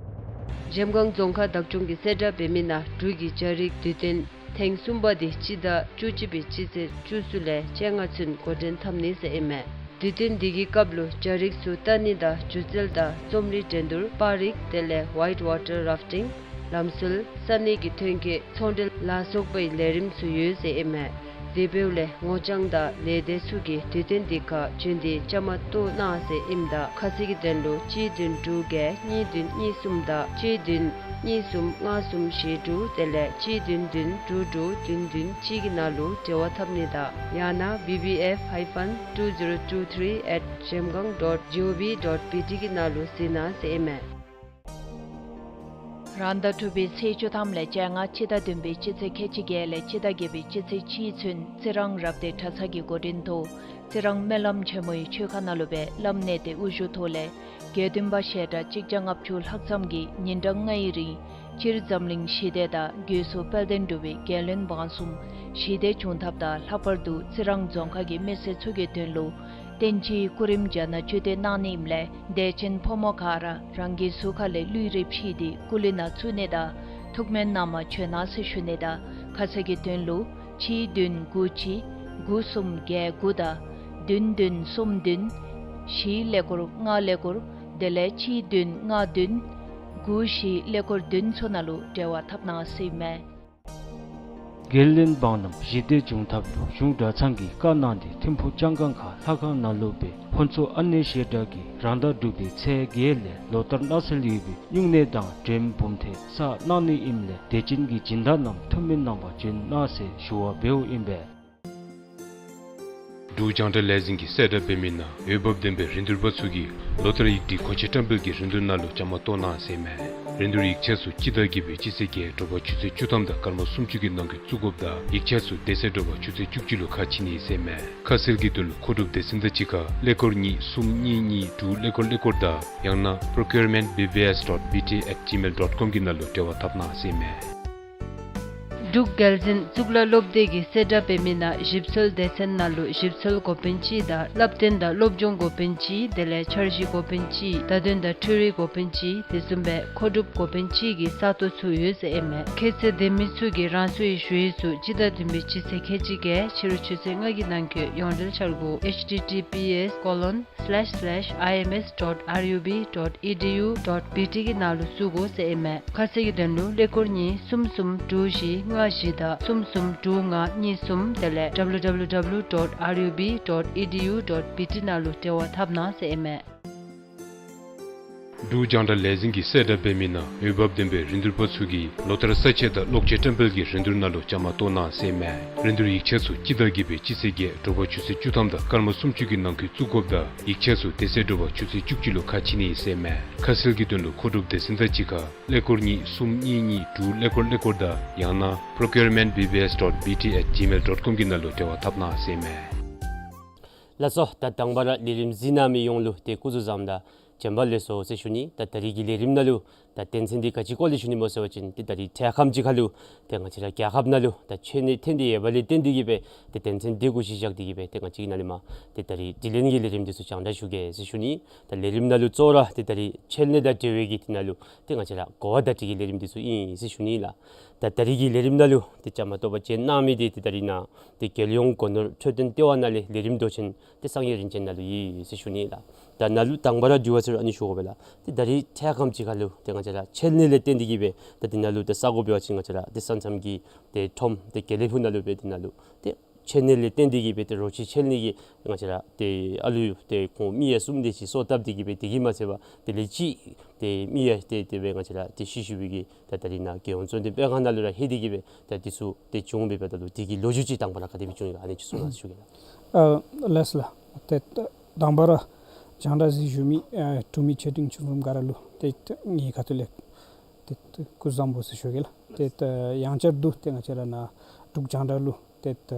གཞལམ་སྒང་རྫོང་ཁག་བདག་སྐྱོང་གིས་གསལ་བསྒྲགས་འབད་མི་ནང་འབྲུག་གི་རྒྱ་རིགས་དུས་སྟོན་ཐེངས་གསུམ་པ་འདི་སྤྱི་ཟླ་བཅུ་གཅིག་པའི་སྤྱི་ཚེས་བཅུ་གསུམ་ལས་བཅོ་ལྔ་ཚུན་འགོ་འདྲེན་འཐབ་ནི་ཟེར་ཨིན་མས། དུས་སྟོན་འདི་གི་སྐབས་ལུ་རྒྱ་རིགས་ཚུ་ལྟ་ནི་དང་སྒྱུ་རྩལ་དང་རྩོམ་རིག་འགྲན་བསྡུར་པར་རིས་དེ་ལས་ཝའིཊ་ཝ་ཊར་རཱཕ་ཊིང་ལམ་སྲོལ་ས་གནས་ཀྱི་ཐོན་སྐྱེད་ཚོང་འབྲེལ་ལ་སོགས་པའི་ལས་རིམ་ཚུ་ཡོད་ཟེར་ཨིན་མས། དེ་འབདཝ་ལས་ངོ་རྐྱང་དང་ལས་སྡེ་ཚུ་གིས་དུས་སྟོན་འདི་ཁར་བྱོན་ཏེ་བཅའ་མར་གཏོགས་གནང་ཟེར་ཨིནམ་ད་ཁ་གསལ་གྱི་དོན་ལུ་གཅིག་བདུན་དྲུག་བརྒྱད་གཉིས་བདུན་གཉིས་གསུམ་དང་གཅིག་བདུན་གཉིས་གསུམ་ལྔ་གསུམ་བཞི་དྲུག་དེ་ལས་གཅིག་བདུན་བདུན་དྲུག་དྲུག་བདུན་བདུན་གཅིག་གི་ནང་ལུ་འབྲེལ་བ་འཐབ་ནི་དང་ཡང་ན་བི་བི་ཨེཕ་ཧའི་ཕན་ཊུ་ཛི་རོ་ཊུ་ཐི་རི་ཨེཊ་གཞལམ་སྒང་ཌོཊ་ཇི་ཨོ་ཝི་ཌོཊ་བི་ཊི་གི་ནང་ལུ་གཟིགས་གནང་ཟེར་ཨིན་མས། རང་ཟླ་དྲུག་པའི་ཚེས་བཅུ་ཐམ་ལས་བཅོ་ལྔ་སྤྱི་ཟླ་བདུན་པའི་སྤྱི་ཚེས་ཁལ་གཅིག་བརྒྱད་ལས་སྤྱི་ཟླ་བརྒྱད་པའི་སྤྱི་ཚེས་གཅིག་ཚུན་རྩི་རང་རབ་སྡེ་གྲྭ་ཚང་གི་འགོ་འདྲེན་ཐོག་རྩི་རང་སྨོན་ལམ་ཆེན་མོའི་ཆོས་ཁང་ནང་ལུ་སྦེ་བླམ་གནས་བརྟན་དབུ་བཞུགས་ཐོག་ལས་དགེ་འདུན་པ་ཞལ་གྲངས་གཅིག་བརྒྱ་ལྔ་བཅུ་ལྷག་ཙམ་གྱིས་ཉིན་གྲངས་ལྔའི་རིང་སྤྱིར་འཛམ་གླིང་ཞི་བདེ་དང་སྒོས་སུ་དཔལ་ལྡན་འབྲུག་པའི་རྒྱལ་བློན་འབངས་གསུམ་ཞི་བདེ་འབྱུང་ཐབས་དང་ལྷག་པར་དུ་རྩི་རང་རྫོང་ཁག་གི་མི་སེར་ཚུ་གི་དོན་ལུ་བསྟན་སྤྱིའི་སྐུ་རིམ་རྒྱ་ནག་བཅུད་དེ་གནང་ནི་ཨིནམ་ལས་དད་ཅན་ཕོ་མོ་ག་ར་རང་གི་གཟུགས་ཁ་ལས་ལུས་རེ་ཕྱིས་ཏེ་སྐུ་ལུས་ནང་བཙུགས་ནི་དང་ཐུགས་སྨོན་གནང་མ་བྱོན་གནང་ཟེར་ཞུ་ནི་དང་ཁ་གསལ་གྱི་དོན་ལུ་གཅིག་བདུན་དགུ་གཅིག་དགུ་གསུམ་བརྒྱད་དགུ་དང་བདུན་བདུན་གསུམ་བདུན་བཞི་ཀླད་ཀོར་ལྔ་ཀླད་ཀོར་དེ་ལས་གཅིག་བདུན་ལྔ་བདུན་དགུ་བཞི་ཀླད་ཀོར་བདུན་ཚུ་ནང་ལུ་འབྲེལ་བ་འཐབ་གནང་ཟེར་ཨིན་མས། དགེ་ལྡན་འབངས་རྣམས་ཞི་བདེ་འབྱུང་ཐབས་ལུ་གཞུང་གྲྭ་ཚང་གིས་བཀའ་གནང་སྟེ་ཐིམ་ཕུག་ལྕང་སྒང་ཁ་ལྷ་ཁང་ནང་ལུ་སྦེ་ཕུན་ཚོགས་ཨ་ནེ་བཤད་གྲྭ་གིས་རང་ཟླ་དྲུག་པའི་ཚེས་བརྒྱད་ལས་ལོ་ལྟར་གནང་སྲོལ་ཡོད་པའི་སྨྱུང་གནས་དང་འགྲེམས་འབུམ་ཐེངས་གསར་གནང་ནི་ཨིནམ་ལས་དད་ཅན་གྱི་སྦྱིན་བདག་རྣམས་ཐུགས་སྨོན་གནང་བར་བྱོན་གནང་ཟེར་ཞུ་བ་འབདཝ་ཨིན་པས། འབྲུག་རྒྱང་བསྒྲགས་ལས་འཛིན་གྱིས་གསལ་བསྒྲགས་འབད་མི་ནང་འོས་འབབ་ལྡན་པའི་རིན་བསྡུར་པ་ཚུ་གིས་ལོ་ལྟར་ཡིག་བྲིས་གོ་ཆ་བཀྲམ་སྤེལ་གྱི་རིན་བསྡུར་ནང་ལུ་བཅའ་མར་གཏོགས་གནང་ཟེར་མས། རིན་བསྡུར་ཡིག་ཆ་ཚུ་སྤྱི་ཟླ་བརྒྱད་པའི་སྤྱི་ཚེས་བརྒྱད་དྲོ་པ་ཆུ་ཚོད་བཅུ་ཐམ་དང་སྐར་མ་སུམ་ཅུ་གི་ནང་འཁོད་བཙུགས་དགོཔ་དང་ཡིག་ཆ་ཚུ་དེ་ཚེ་དྲོ་པ་ཆུ་ཚོད་བཅུ་གཅིག་ལུ་ཁ་ཕྱེ་ནི་ཟེར་མས། ཁ་གསལ་གྱི་དོན་ལུ་མཁོ་སྒྲུབ་སྡེ་ཚན་དང་གཅིག་ཁར་ཀླད་ཀོར་གཉིས་གསུམ་གཉིས་གཉིས་དྲུག་ཀླད་ཀོར་ཀླད་ཀོར་དང་ཡང་ན་procurement B B S dot B T at gmail dot com གི་ནང་ལུ་འབྲེལ་བ་འཐབ་གནང་ཟེར་མས། འབྲུག་རྒྱལ་འཛིན་གཙུག་ལག་སློབ་སྡེ་གིས་གསལ་བསྒྲགས་འབད་མི་ནང་ཞིབ་འཚོལ་སྡེ་ཚན་ནང་ལུ་ཞིབ་འཚོལ་འགོ་དཔོན་གཅིག་དང་བསླབ་སྟོན་དང་སློབ་སྦྱོང་འགོ་དཔོན་གཅིག་དེ་ལས་འཆར་གཞི་འགོ་དཔོན་གཅིག་བརྡ་དོན་དང་འཕྲུལ་རིག་འགོ་དཔོན་གཅིག་དེ་བཟུམ་སྦེ་མཁོ་སྒྲུབ་འགོ་དཔོན་གཅིག་གི་ས་སྟོང་ཚུ་ཡོད་ཟེར་ཨིན་མས། ཁྱད་ཚད་ལྡན་མི་ཚུ་གིས་རང་སོའི་ཞུ་ཡིག་ཚུ་སྤྱི་ཟླ་བདུན་པའི་སྤྱི་ཚེས་ཁལ་གཅིག་བརྒྱད་ཕྱི་རུ་ཆུ་ཚོད་ལྔ་གི་ནང་འཁོད་ཡོངས་འབྲེལ་འཆར་སྒོ་H T T P S colon slash slash I M S dot R U B dot E D U dot B T གི་ནང་ལུ་བཙུགས་དགོ་ཟེར་ཨིན་མས། ཁ་གསལ་གྱི་དོན་ལུ་ཀླད་ཀོར་གཉིས་གསུམ་གསུམ་དྲུག་བཞི་ལྔ་བཞི་དང་གསུམ་གསུམ་དྲུག་ལྔ་གཉིས་གསུམ་དེ་ལས W W W dot R U B dot E D U dot B T ནང་ལུ་འབྲེལ་བ་འཐབ་གནང་ཟེར་ཨིན་མས། འབྲུག་རྒྱང་བསྒྲགས་ལས་འཛིན་གྱིས་གསལ་བསྒྲགས་འབད་མི་ནང་འོས་འབབ་ལྡན་པའི་རིན་བསྡུར་པ་ཚུ་གིས་ལོ་ལྟར་ས་ཆ་དང་གློག་ཆས་བཀྲམ་སྤེལ་གྱི་རིན་བསྡུར་ནང་ལུ་བཅའ་མར་གཏོགས་གནང་ཟེར་མས། རིན་བསྡུར་ཡིག་ཆ་ཚུ་སྤྱི་ཟླ་བརྒྱད་པའི་སྤྱི་ཚེས་བརྒྱད་དྲོ་པ་ཆུ་ཚོད་བཅུ་ཐམ་དང་སྐར་མ་སུམ་ཅུ་གི་ནང་འཁོད་བཙུགས་དགོཔ་དང་ཡིག་ཆ་ཚུ་དེ་ཚེ་དྲོ་པ་ཆུ་ཚོད་བཅུ་གཅིག་ལུ་ཁ་ཕྱེ་ནི་ཟེར་མས། ཁ་གསལ་གྱི་དོན་ལུ་མཁོ་སྒྲུབ་སྡེ་ཚན་དང་གཅིག་ཁར་ཀླད་ཀོར་གཉིས་གསུམ་གཉིས་གཉིས་དྲུག་ཀླད་ཀོར་ཀླད་ཀོར་དང་ཡང་ན་procurement B B S dot B T at gmail dot com གི་ནང་ལུ་འབྲེལ་བ་འཐབ་གནང་ཟེར་མས། ལགས་སོ། ད་དང་པ་ར་ལས་རིམ་གཟིགས་གནང་མི་ཡོངས་ལུ་ཏེ་སྐུ་གཟུགས་བཟང་དང་བྱོན་པ་ལེགས་སོ་ཟེར་ཞུ་ནི། ད་ད་རིས་ཀྱི་ལས་རིམ་ནང་ལུ་ད་དོན་ཚན་འདི་ག་ཅི་སྐོར་ལས་ཞུ་ནི་སྨོ་ཟེར་བ་ཅིན་ཏེ་ད་རིས་འཕྲལ་ཁམས་ཅིག་ཁར་ལུ་ཏེ་ང་བཅས་ར་རྒྱལ་ཁབ་ནང་ལུ་ད་འཕྱལ་ནད་ཐོན་ཏེ་ཡོད་པ་ལས་བརྟེན་ཏེ་གིས་སྦེ་ཏེ་དོན་ཚན་འདི་གུ་གཞི་བཞག་སྟེ་གིས་སྦེ་ཏེ་ང་བཅས་ཀྱིས་ནཱ་ལས་མར་ཏེ་ད་རིས་དྲི་ལན་གྱི་ལས་རིམ་འདི་ཚུ་སྤྱན་འདྲེན་ཞུ་གེ་ཟེར་ཞུ་ནི། ད་ལས་རིམ་ནང་ལུ་གཙོ་བོ་ར་ཏེ་ད་རིས་འཕྱལ་ནད་དང་འབྲེལ་བའི་གི་དེ་ནང་ལུ་ཏེ་ང་བཅས་ར་གོ་བ་བརྡ་སྤྲོད་ཀྱི་ལས་རིམ་འདི་ཚུ་ཨིན་ཟེར་ཞུ་ནི་ལགས། ད་ད་རིས་ཀྱི་ལས་རིམ་ནང་ལུ་ཏེ་བཅའ་མར་གཏོགས་པར་བྱོན་གནང་མི་འདི་ཏེ་ད་རིས་ནཱ་ཏེ་རྒྱལ་ཡོངས་སྒོ་ནོར་འཕྲོད་བསྟེན་ལྟེ་བ་ནང་ལས་ལས་རིམ་མདོ་ཆེན་ཏེ་གསང་བའི་རིན་ཆེན་ནང་ལུ་ཡོད་ཟེར་ཞུ་ནི་ལགས། ད་ནཱ་ལུ་དང་པ་ར་འདྲི་བ་ཟེར་ཨ་ནི་ཞུ་དགོ་པས་ལགས། ཏེ་ད་རིས་འཕྲལ་ཁམས་ཅིག་ཁར་ལུ་ཏེ་ང་བཅས་ར་འཕྱལ་ནད་ལས་བརྟེན་ཏེ་གིས་སྦེ་ད་དེ་ནང་ལུ་ཏེ་ས་གོ་འབད་བ་ཅིན་ང་བཅས་ར་ཏེ་ས་མཚམས་ཀྱི་ཏེ་ཁྲོམ་ཏེ་དགེ་ལེགས་ཕུག་ནང་ལུ་སྦེ་དེ་ནང་ལུ་ཏེ་འཕྱལ་ནད་ལས་བརྟེན་ཏེ་གིས་སྦེ་ཏེ་རོ་ཁྱི་འཕྱལ་ནད་ཀྱིས་ང་བཅས་ར་ཏེ་ཨ་ལུ་ཏེ་ཁོང་མི་ཡ་གསུམ་དེ་ཅིག་སོ་བཏབ་སྟེ་གིས་སྦེ་དེ་གིས་མ་ཚད་པར་དེ་ལས་གཅིག་ཏེ་མི་ཡ་ཏེ་དེ་སྦེ་ང་བཅས་ར་ཏེ་ཤི་ཤི་བའི་གི་ད་ད་རིས་ནཱ་རྒྱལ་ཡོངས་བཙོན་དོན་པད་ཁང་ནང་ལུ་ར་ལྷོད་དེ་གིས་སྦེ་ད་འདི་ཚུ་ཏེ་བྱུང་སྦེ་འབདཝ་ད་ལུ་དེ་གི་ལོ་རྒྱུས་ཅིག་དང་པ་ར་ག་དེ་སྦེ་བྱུང་ཡི་ག་ཨ་ནི་ཅིག་གསུང་གནང་ཞུ་གེ་ལགས། ཨ་ལགས་སོ་ལགས། ཏེ་ད་དང་པ་ར་རྒྱང་བསྒྲགས་གཟིགས་བཞུགས་མི་ཨ་འབྲུག་མི་ཆེ་འབྲིང་ཆུང་གསུམ་ག་ར་ལུ་ཏེ་ཏེ་ངེའི་ཁ་ཐུག་ལས་ཏེ་ཏེ་སྐུ་གཟུགས་བཟང་པོ་ཟེར་ཞུ་གེ་ལགས། ཏེ་ད་ཡང་བསྐྱར་དུ་ཏེ་ང་བཅས་ར་ནཱ་འབྲུག་རྒྱང་བསྒྲགས་ལུ་ཏེ་ད་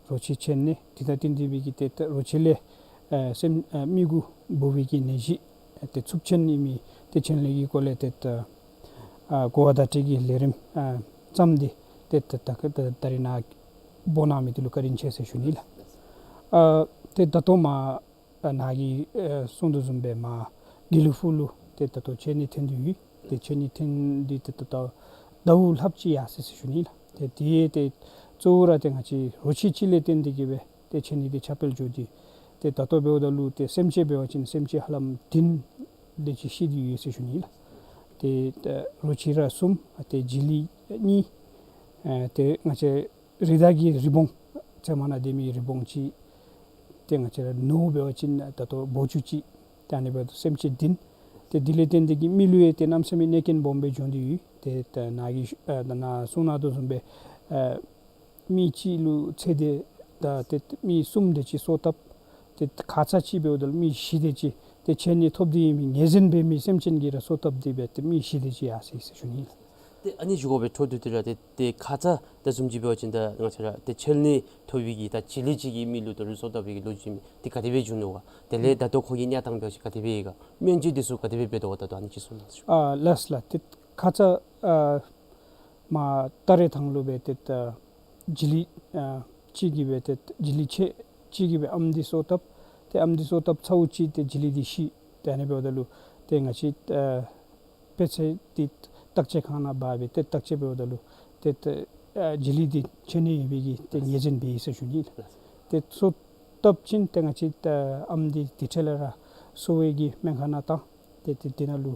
རོ་ཁྱི་འཕྱལ་ནད་དེ་དང་བསྟུན་ཏེ་སྦེ་གི་ཏེ་ད་རོ་ཁྱི་ལས་ཨ་སེམས་ཨ་མི་གུ་འབོ་བའི་གི་ནད་གཞི་ཏེ་འཚུབ་ཆེན་ཨིན་མི་ཏེ་འཕྱལ་ནད་ཀྱི་སྐོར་ལས་ཏེ་ད་ཨ་གོ་བ་བརྡ་སྤྲོད་ཀྱི་ལས་རིམ་ཨ་བརྩམས་ཏེ་ཏེ་ད་ད་ད་ད་རིས་ནཱ་འབོ་གནང་མི་འདི་ལུ་བཀའ་དྲིན་ཆེ་ཟེར་ཞུ་ནི་ལགས། ཨ་ཏེ་ད་ལྟོ་མར་ཨ་ནཱ་གིས་ཨ་གསུངས་དོ་བཟུམ་སྦེ་མར་དགེ་ལེགས་ཕུག་ལུ་ཏེ་ད་ལྟོ་འཕྱལ་ནད་ཐོན་ཏེ་ཡོད། ཏེ་འཕྱལ་ནད་ཐོན་ཏེ་ཏེ་ད་ལྟོ་ཟླཝ་ལྷགཔ་ཅིག་ཡར་སོ་ཡི་ཟེར་ཞུ་ནི་ལགས། ཏེ་དེ་ཏེ་གཙོ་བོ་ར་ཏེ་ང་བཅས་རོ་ཁྱི་ཅིག་ལས་བརྟེན་ཏེ་གིས་སྦེ་ཏེ་འཕྱལ་ནད་འདི་ཁྱབ་སྤེལ་འགྱོ་སྟེ་ཏེ་ད་ལྟོ་འབདཝ་ད་ལུ་ཏེ་སེམས་ཅན་འབད་བ་ཅིན་སེམས་ཅན་ཧ་ལམ་བདུན་དེ་ཅིག་ཤི་སྟེ་ཡོད་ཟེར་ཞུ་ནི་ལགས། ཏེ་ཏེ་རོ་ཁྱི་ར་གསུམ་ཏེ་བྱི་ལི་གཉིས་ཨ་ཏེ་ང་བཅས་རི་དྭགས་ཀྱི་རི་བོང་ཚལ་མ་ནང་སྡོད་མི་རི་བོང་ཅིག་ཏེ་ང་བཅས་ར་ནོར་འབད་བ་ཅིན་ད་ལྟོ་བོའུ་ཅུང་ཅིག་ཏེ་ཨ་ནི་འབདཝ་ད་སེམས་ཅན་བདུན། ཏེ་དེ་ལས་བརྟེན་ཏེ་གིས་མི་ལུ་ཡང་ཏེ་གནམ་མེད་ས་མེད་གནོད་སྐྱོན་སྦོམ་སྦེ་བྱུང་སྟེ་ཡོད། ཏེ་ད་ནཱ་གིས་ཨ་ད་ནཱ་གསུངས་གནང་དོ་བཟུམ་སྦེ་ཨ་མི་གཅིག་ལུ་ཚེ་འདི་དང་ཏེ་མི་གསུམ་དེ་ཅིག་སོ་བཏབ། ཏེ་ཁ་ཙ་ཅིག་འབདཝ་ད་ལུ་མི་བཞི་དེ་ཅིག་ཏེ་འཕྱལ་ནད་ཐོབ་སྟེ་ཨིན་མི་ངོས་འཛིན་འབད་མི་སེམས་ཅན་གྱིས་ར་སོ་བཏབ་སྟེ་སྦེ་ཏེ་མི་བཞི་དེ་ཅིག་ཡར་སོ་ཡི་ཟེར་ཞུ་ནི་ལགས། ཏེ་ཨ་ནི་ཞུ་དགོ་པའི་འཕྲོ་མཐུད་དེ་ར་ཏེ་ཏེ་ཁ་ཙ་ད་བཟུམ་ཅིག་འབད་བ་ཅིན་ད་ང་བཅས་ར་ཏེ་འཕྱལ་ནད་ཐོབ་པའི་གི་ད་བྱི་ལི་ཅིག་གིས་མི་ལུ་ད་རུང་སོ་བཏབ་པའི་གི་ལོ་རྒྱུས་མེད། ཏེ་ག་དེ་སྦེ་བྱུང་ནུག་ག། དེ་ལས་ད་ལྟོ་ཁོ་གི་གནས་སྟངས་འབད་བ་ཅིན་ག་དེ་སྦེ་ཡོད་ག། སྨན་བཅོས་འདི་ཚུ་ག་དེ་སྦེ་འབད་དོ་ག། ད་ལྟོ་ཨ་ནི་ཅིག་གསུང་གནང་ཞུ། ཨ་ལགས་ལགས། ཏེ་ཁ་ཙ་ཨ་མར་ད་རེས་ཐང་ལུ་སྦེ་ཏེ་ད་བྱི་ལི་ཨ་གཅིག་གིས་སྦེ་ཏེ་བྱི་ལི་ཁྱི་གཅིག་གིས་སྦེ་ཨམ་འདི་སོ་བཏབ། ཏེ་ཨམ་འདི་སོ་བཏབ་ཚརཝ་ཅིག་ཏེ་བྱི་ལི་འདི་ཤི། ཏེ་ཨ་ནི་འབདཝ་ད་ལུ་ཏེ་ང་བཅས་ཨ་དཔེ་ཆ་འདི་བརྟག་དཔྱད་ཁང་ནང་འབག་སྦེ་ཏེ་བརྟག་དཔྱད་འབདཝ་ད་ལུ་ཏེ་ཏེ་ཨ་བྱི་ལི་འདི་འཕྱལ་ནད་ཡོད་པའི་གི་ཏེ་ངོས་འཛིན་འབད་ཡི་ཟེར་ཞུ་ནི་ལགས། ཏེ་སོ་བཏབ་ཅིན་ཏེ་ང་བཅས་ཨ་ཨམ་འདི་དེ་འཕྲལ་ལས་ར་གསོ་བའི་གི་སྨན་ཁང་ནང་བཏང་། ཏེ་ཏེ་དེ་ནང་ལུ་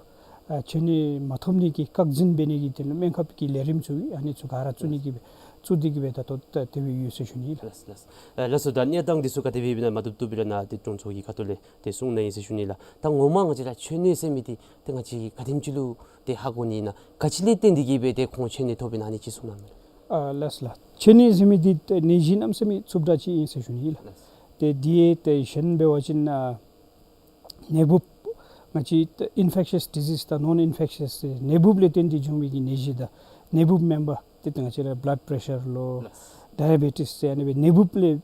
ཨ་འཕྱལ་ནད་མ་ཐོབ་ནི་གི་བཀག་འཛིན་འབད་ནི་གི་དོན་ལུ་སྨན་ཁབ་ཀྱི་ལས་རིམ་ཚུ་ཨ་ནི་ཚུ་ག་ར་བཙུགས་ནི་གི་སྦེ་ བཙུགས་ཏེ་གི་སྦེ་ད་ལྟོ་ད་དེ་སྦེ་ཡོད་ཟེར་ཞུ་ནི་ལགས། ལགས་ལགས། ཨ་ལགས་སོ། ད་གནས་སྟངས་འདི་ཚུ་ག་དེ་སྦེ་ཨིན་ན་མ་བཏུབ་བཏུབ་སྦེ་ར་ནཱ་ཏེ་དྲུང་འཚོ་གི་ཁ་ཐུག་ལས་ཏེ་གསུང་གནང་ཡི་ཟེར་ཞུ་ནི་ལགས། ད་ངོ་མ་ང་བཅས་ར་མཆོད་གནས་ཟེར་མི་འདི་ཏེ་ང་བཅས་ཀྱིས་ག་དེམ་ཅིག་ལུ་ཏེ་ཧ་གོ་ནི་ཨིན་ན། ག་ཅི་ལས་བརྟེན་ཏེ་གི་སྦེ་ཏེ་ཁོང་མཆོད་གནས་ཐོབ་ཨིན་ན་ཨ་ནི་ཅིག་གསུང་གནང་མས། ཨ་ལགས་ལགས། མཆོད་གནས་ཟེར་མི་འདི་ཏེ་ནད་གཞི་གནམ་མེད་ས་མེད་རྩུབ་དྲགས་ཅིག་ཨིན་ཟེར་ཞུ་ནི་ལགས། ལགས། ཏེ་འདི་ཏེ་གཞན་འབད་བ་ཅིན་ཨ་ནད་འབུབ་ང་བཅས་ཨིན་ཕེག་ཤཱས་ཌི་ཟིས་དང་ནོན་ཨིན་ཕེག་ཤཱས་ཟེར་ནད་འབུབ་ལས་བརྟེན་ཏེ་བྱུང་མི་གི་ནད་གཞི་དང་ནད་འབུབ་མེན་པ་ཏེ་ཏེ་ང་བཅས་ར་བླཌ་པེ་རེ་ཤར་ལོ་ལགས། ཌའི་བེ་ཊིས་ཟེར་ཨ་ནི་སྦེ་ནད་འབུབ་ལས་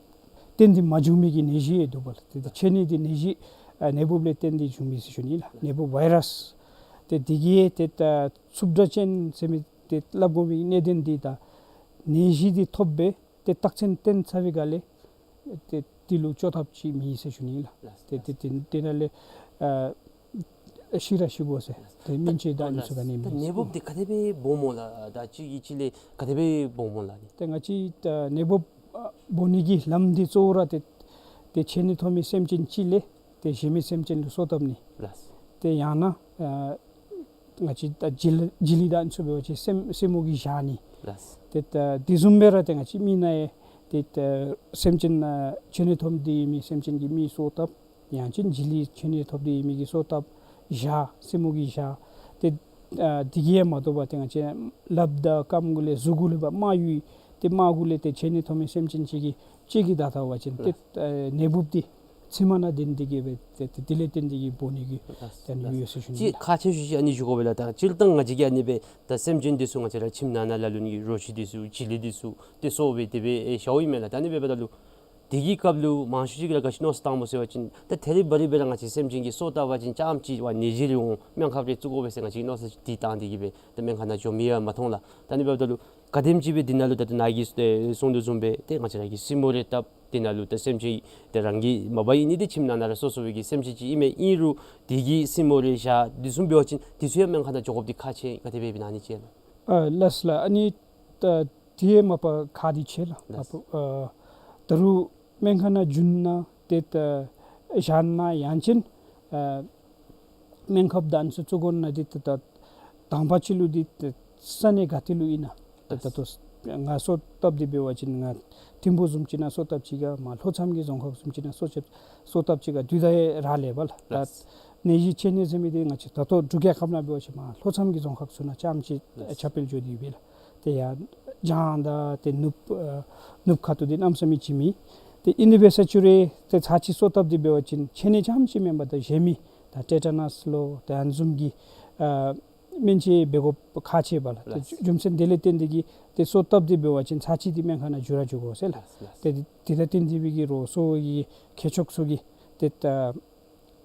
བརྟེན་ཏེ་མ་བྱུང་མི་གི་ནད་གཞི་ཡང་འདུག་པ་ལགས། ཏེ་ཏེ་མཆོད་གནས་འདི་ནད་གཞི་ཨ་ནད་འབུབ་ལས་བརྟེན་ཏེ་བྱུང་མི་ཟེར་ཞུ་ནི་ལགས། ནད་འབུབ་ཝའི་རཱསི། ཏེ་འདི་གིས་ཏེ་ད་རྩུབ་དྲགས་ཅན་ཟེར་མི་ཏེ་སླབ་དགོ་མི་གནད་དོན་འདི་དང་ནད་གཞི་འདི་ཐོབ་སྦེ་ཏེ་རྟགས་མཚན་བསྟན་ཚར་བའི་སྒང་ལས་ཏེ་འདི་ལུ་བཅོས་ཐབས་ཅིག་མེད་ཟེར་ཞུ་ནི་ལགས། ལགས། ཏེ་ཏེ་ཏེ་དེ་ནང་ལས་ཨ་ཤི་ར་ཤི་དགོ་ཟེར། ཏེ་སྨན་བཅོས་དང་ཨ་ནི་ཚུ་ག་ནི་ད་མེད། ནད་འབུབ་འདི་ག་དེ་སྦེ་སྦོམ་སྨོ་ལགས། ད་གཅིག་གིས་གཅིག་ལས་ག་དེ་སྦེ་སྦོམ་སྨོ་ལགས་ནི། ཏེ་ང་བཅས་ད་ནད་འབུབ་ཨ་སྦོམ་ནི་གི་ལམ་འདི་གཙོ་བོ་ར་ཏེ་ཏེ་མཆོད་གནས་ཐོབ་མི་སེམས་ཅན་གཅིག་ལས་ཏེ་གཞན་མི་སེམས་ཅན་ལུ་སོ་བཏབ་ནི། ལགས། ཏེ་ཡང་ན་ཨ་ང་བཅས་ད་བྱི་ལི་བྱི་ལི་དང་ཨ་ནི་ཚུ་འབད་བ་ཅིན་སེན་སེན་མོ་གིས་བཞག་ནི། ལགས། ཏེ་ད་དེ་བཟུམ་སྦེ་ར་ཏེ་ང་བཅས་མི་ནང་ཡང་ཏེ་ད་སེམས་ཅན་ཨ་མཆོད་གནས་ཐོབ་སྟེ་ཡོད་མི་སེམས་ཅན་གྱི་མི་སོ་བཏབ། ཡང་ཅིན་བྱི་ལི་མཆོད་གནས་ཐོབ་སྟེ་ཡོད་མི་གི་སོ་བཏབ། བཞག་སེན་མོ་གིས་བཞག། ཏེ་ཨ་དེ་གིས་ཡང་མ་དོ་བར་ཏེ་ང་བཅས་ལགཔ་དང་རྐངམ་གུ་ལས་གཟུགས་གུ་ལས་ཕར་རྨ་ཡོད། ཏེ་རྨ་གུ་ལས་ཏེ་མཆོད་གནས་ཐོབ་མི་སེམས་ཅན་ཅིག་གིས་ལྕེ་གིས་བདའ་བཏང་བ་ཅིན་ཏེ་ཨ་ནད་འབུབ་འདི་མཆིལ་མ་ནང་ལྡན་ཏེ་གི་སྦེ་ཏེ་ཏེ་དེ་ལས་བརྟེན་ཏེ་གི་སྦོམ་ནི་གི་ལགས། ད་ནི་ཡོད་ཟེར་ཞུ་ནི། ཅིག་ཁག་ཆེ་ཤོས་ཅིག་ཨ་ནི་ཞུ་དགོ་པས་ལགས། ད་སྤྱིར་བཏང་ང་བཅས་ཀྱིས་ཨ་ནི་སྦེ་ད་སེམས་ཅན་འདི་ཚུ་ང་བཅས་ར་ཁྱིམ་ནང་ན་ལ་ལུ་ནི་རོ་ཁྱི་འདི་ཚུ་བྱི་ལི་འདི་ཚུ་ཏེ་གསོ་སྦེ་དེ་སྦེ་ཨེ་བཞགཔ་ཨིན་མས་ལགས། ད་ཨ་ནི་འབདཝ་ད་ལུ་དེ་གི་སྐབས་ལུ་མང་ཤོས་ཅིག་ལུ་ག་ཅི་མནོ་བསམ་བཏངམ་སྨོ་ཟེར་བ་ཅིན་ད་ཐད་རི་བ་རི་སྦེ་ར་ང་བཅས་སེམས་ཅན་གྱི་སོ་བཏབ་པ་ཅིན་རྐྱངམ་ཅིག་ཕར་ནད་གཞི་རེ་འོང་སྨན་ཁབ་རེ་བཙུགས་དགོ་པས་ཟེར་ང་བཅས་མནོ་བསམ་ཅིག་འདི་བཏང་སྟེ་གི་སྦེ་ད་སྨན་ཁང་ནང་འགྱོ་མི་ཡང་མ་མཐོང་ལགས། ད་ཨ་ནི་འབདཝ་ད་ལུ་ག་དེམ་ཅིག་སྦེ་འདི་ནང་ལུ་ད་ད་ནཱ་གིས་ཏེ་གསུང་དོ་བཟུམ་སྦེ་ཏེ་ང་བཅས་ར་གིས་སྲིན་མོ་རེ་བཏབ། དེ་ནང་ལུ་ད་སེམས་ཅན་ད་རང་གི་མ་པ་ཨིན་ནི་ཏེ་ཁྱིམ་ནང་ན་ར་སོ་སོ་བའི་གི་སེམས་ཅན་ཅིག་ཨིན་མས། ཨིན་རུང་དེ་གི་སྲིན་མོ་རེ་བཞག་དེ་བཟུམ་འབད་བ་ཅིན་དེ་ཚུ་ཡང་སྨན་ཁང་ནང་འགྱོ་དགོཔ་འདི་ཁག་ཆེ་ག་དེ་སྦེ་ཨིན་ན་ཨ་ནི་ཅིག་ལགས། ཨ་ལགས་ལགས། ཨ་ནི་ད་དེ་ཡང་མ་པ་ཁག་འདི་ཆེ་ལགས། ལགས། མ་པ་ཨ་ད་རུང་སྨན་ཁང་ནང་འགྱོ་ནི་ཏེ་ད་བཞག་ནི་ཡང་ཅིན་ཨ་སྨན་ཁབ་དང་ཨ་ནི་ཚུ་བཙུགས་དགོ་ནི་འདི་ད་ད་དང་པ་ཅིག་ལུ་འདི་ད་ས་གནས་ག་ཏེ་ལུ་ཨིན་ན། ད་ད་ལྟོ་ང་སོ་བཏབ་སྟེ་འབད་བ་ཅིན་ང་ཐིམ་ཕུ་བཟུམ་ཅིག་ནང་སོ་བཏབ་ཅི་ག་མར་ལྷོ་མཚམས་ཀྱི་རྫོང་ཁག་བཟུམ་ཅིག་ནང་སོ་བཏབ་སོ་བཏབ་ཅི་ག་དུས་དང་ར་ལས་པ་ལགས། ད་ལགས། ནད་གཞི་མཆེད་གནས་ཟེར་མི་འདི་ང་བཅས་ད་ལྟོ་འབྲུག་རྒྱལ་ཁབ་ནང་འབད་བ་ཅིན་མར་ལྷོ་མཚམས་ཀྱི་རྫོང་ཁག་ཚུ་ནང་རྐྱངམ་ཅིག་ལགས། ཁྱབ་སྤེལ་འགྱོ་སྟེ་ཡོད་པས་ལགས། ཏེ་ཡར་རྒྱང་དང་ཏེ་ནུབ་ཨ་ནུབ་ཁ་ཐུག་འདི་གནམ་མེད་ས་མེད་ཅིག་མེད། ཏེ་ཨིན་ཏེ་འབད་ས་ཅིག་རུང་ཏེ་ཚར་གཅིག་སོ་བཏབ་སྟེ་འབད་བ་ཅིན་མཆེད་གནས་རྐྱངམ་ཅིག་མེན་པར་ད་གཞན་མི་ད་ཊེ་ཊ་ནཱས་ལོ་ཏེ་ཨ་ནི་བཟུམ་གྱི་ཨ་སྨན་བཅོས་འབད་དགོཔ་ཁག་ཆེ་བས་ལགས། ཏེ་ལགས། རྒྱུ་མཚན་དེ་ལས་བརྟེན་ཏེ་གི་ཏེ་སོ་བཏབ་སྟེ་འབད་བ་ཅིན་ཚར་གཅིག་འདི་སྨན་ཁང་ནང་འགྱོ་ར་འགྱོ་དགོ་ཟེར་ལགས། ལགས་ལགས། ཏེ་དེ་དང་བསྟུན་ཏེ་སྦེ་གི་རོགས་སོ་གི་མཁས་མཆོག་ཚུ་གིས་ཏེ་ད་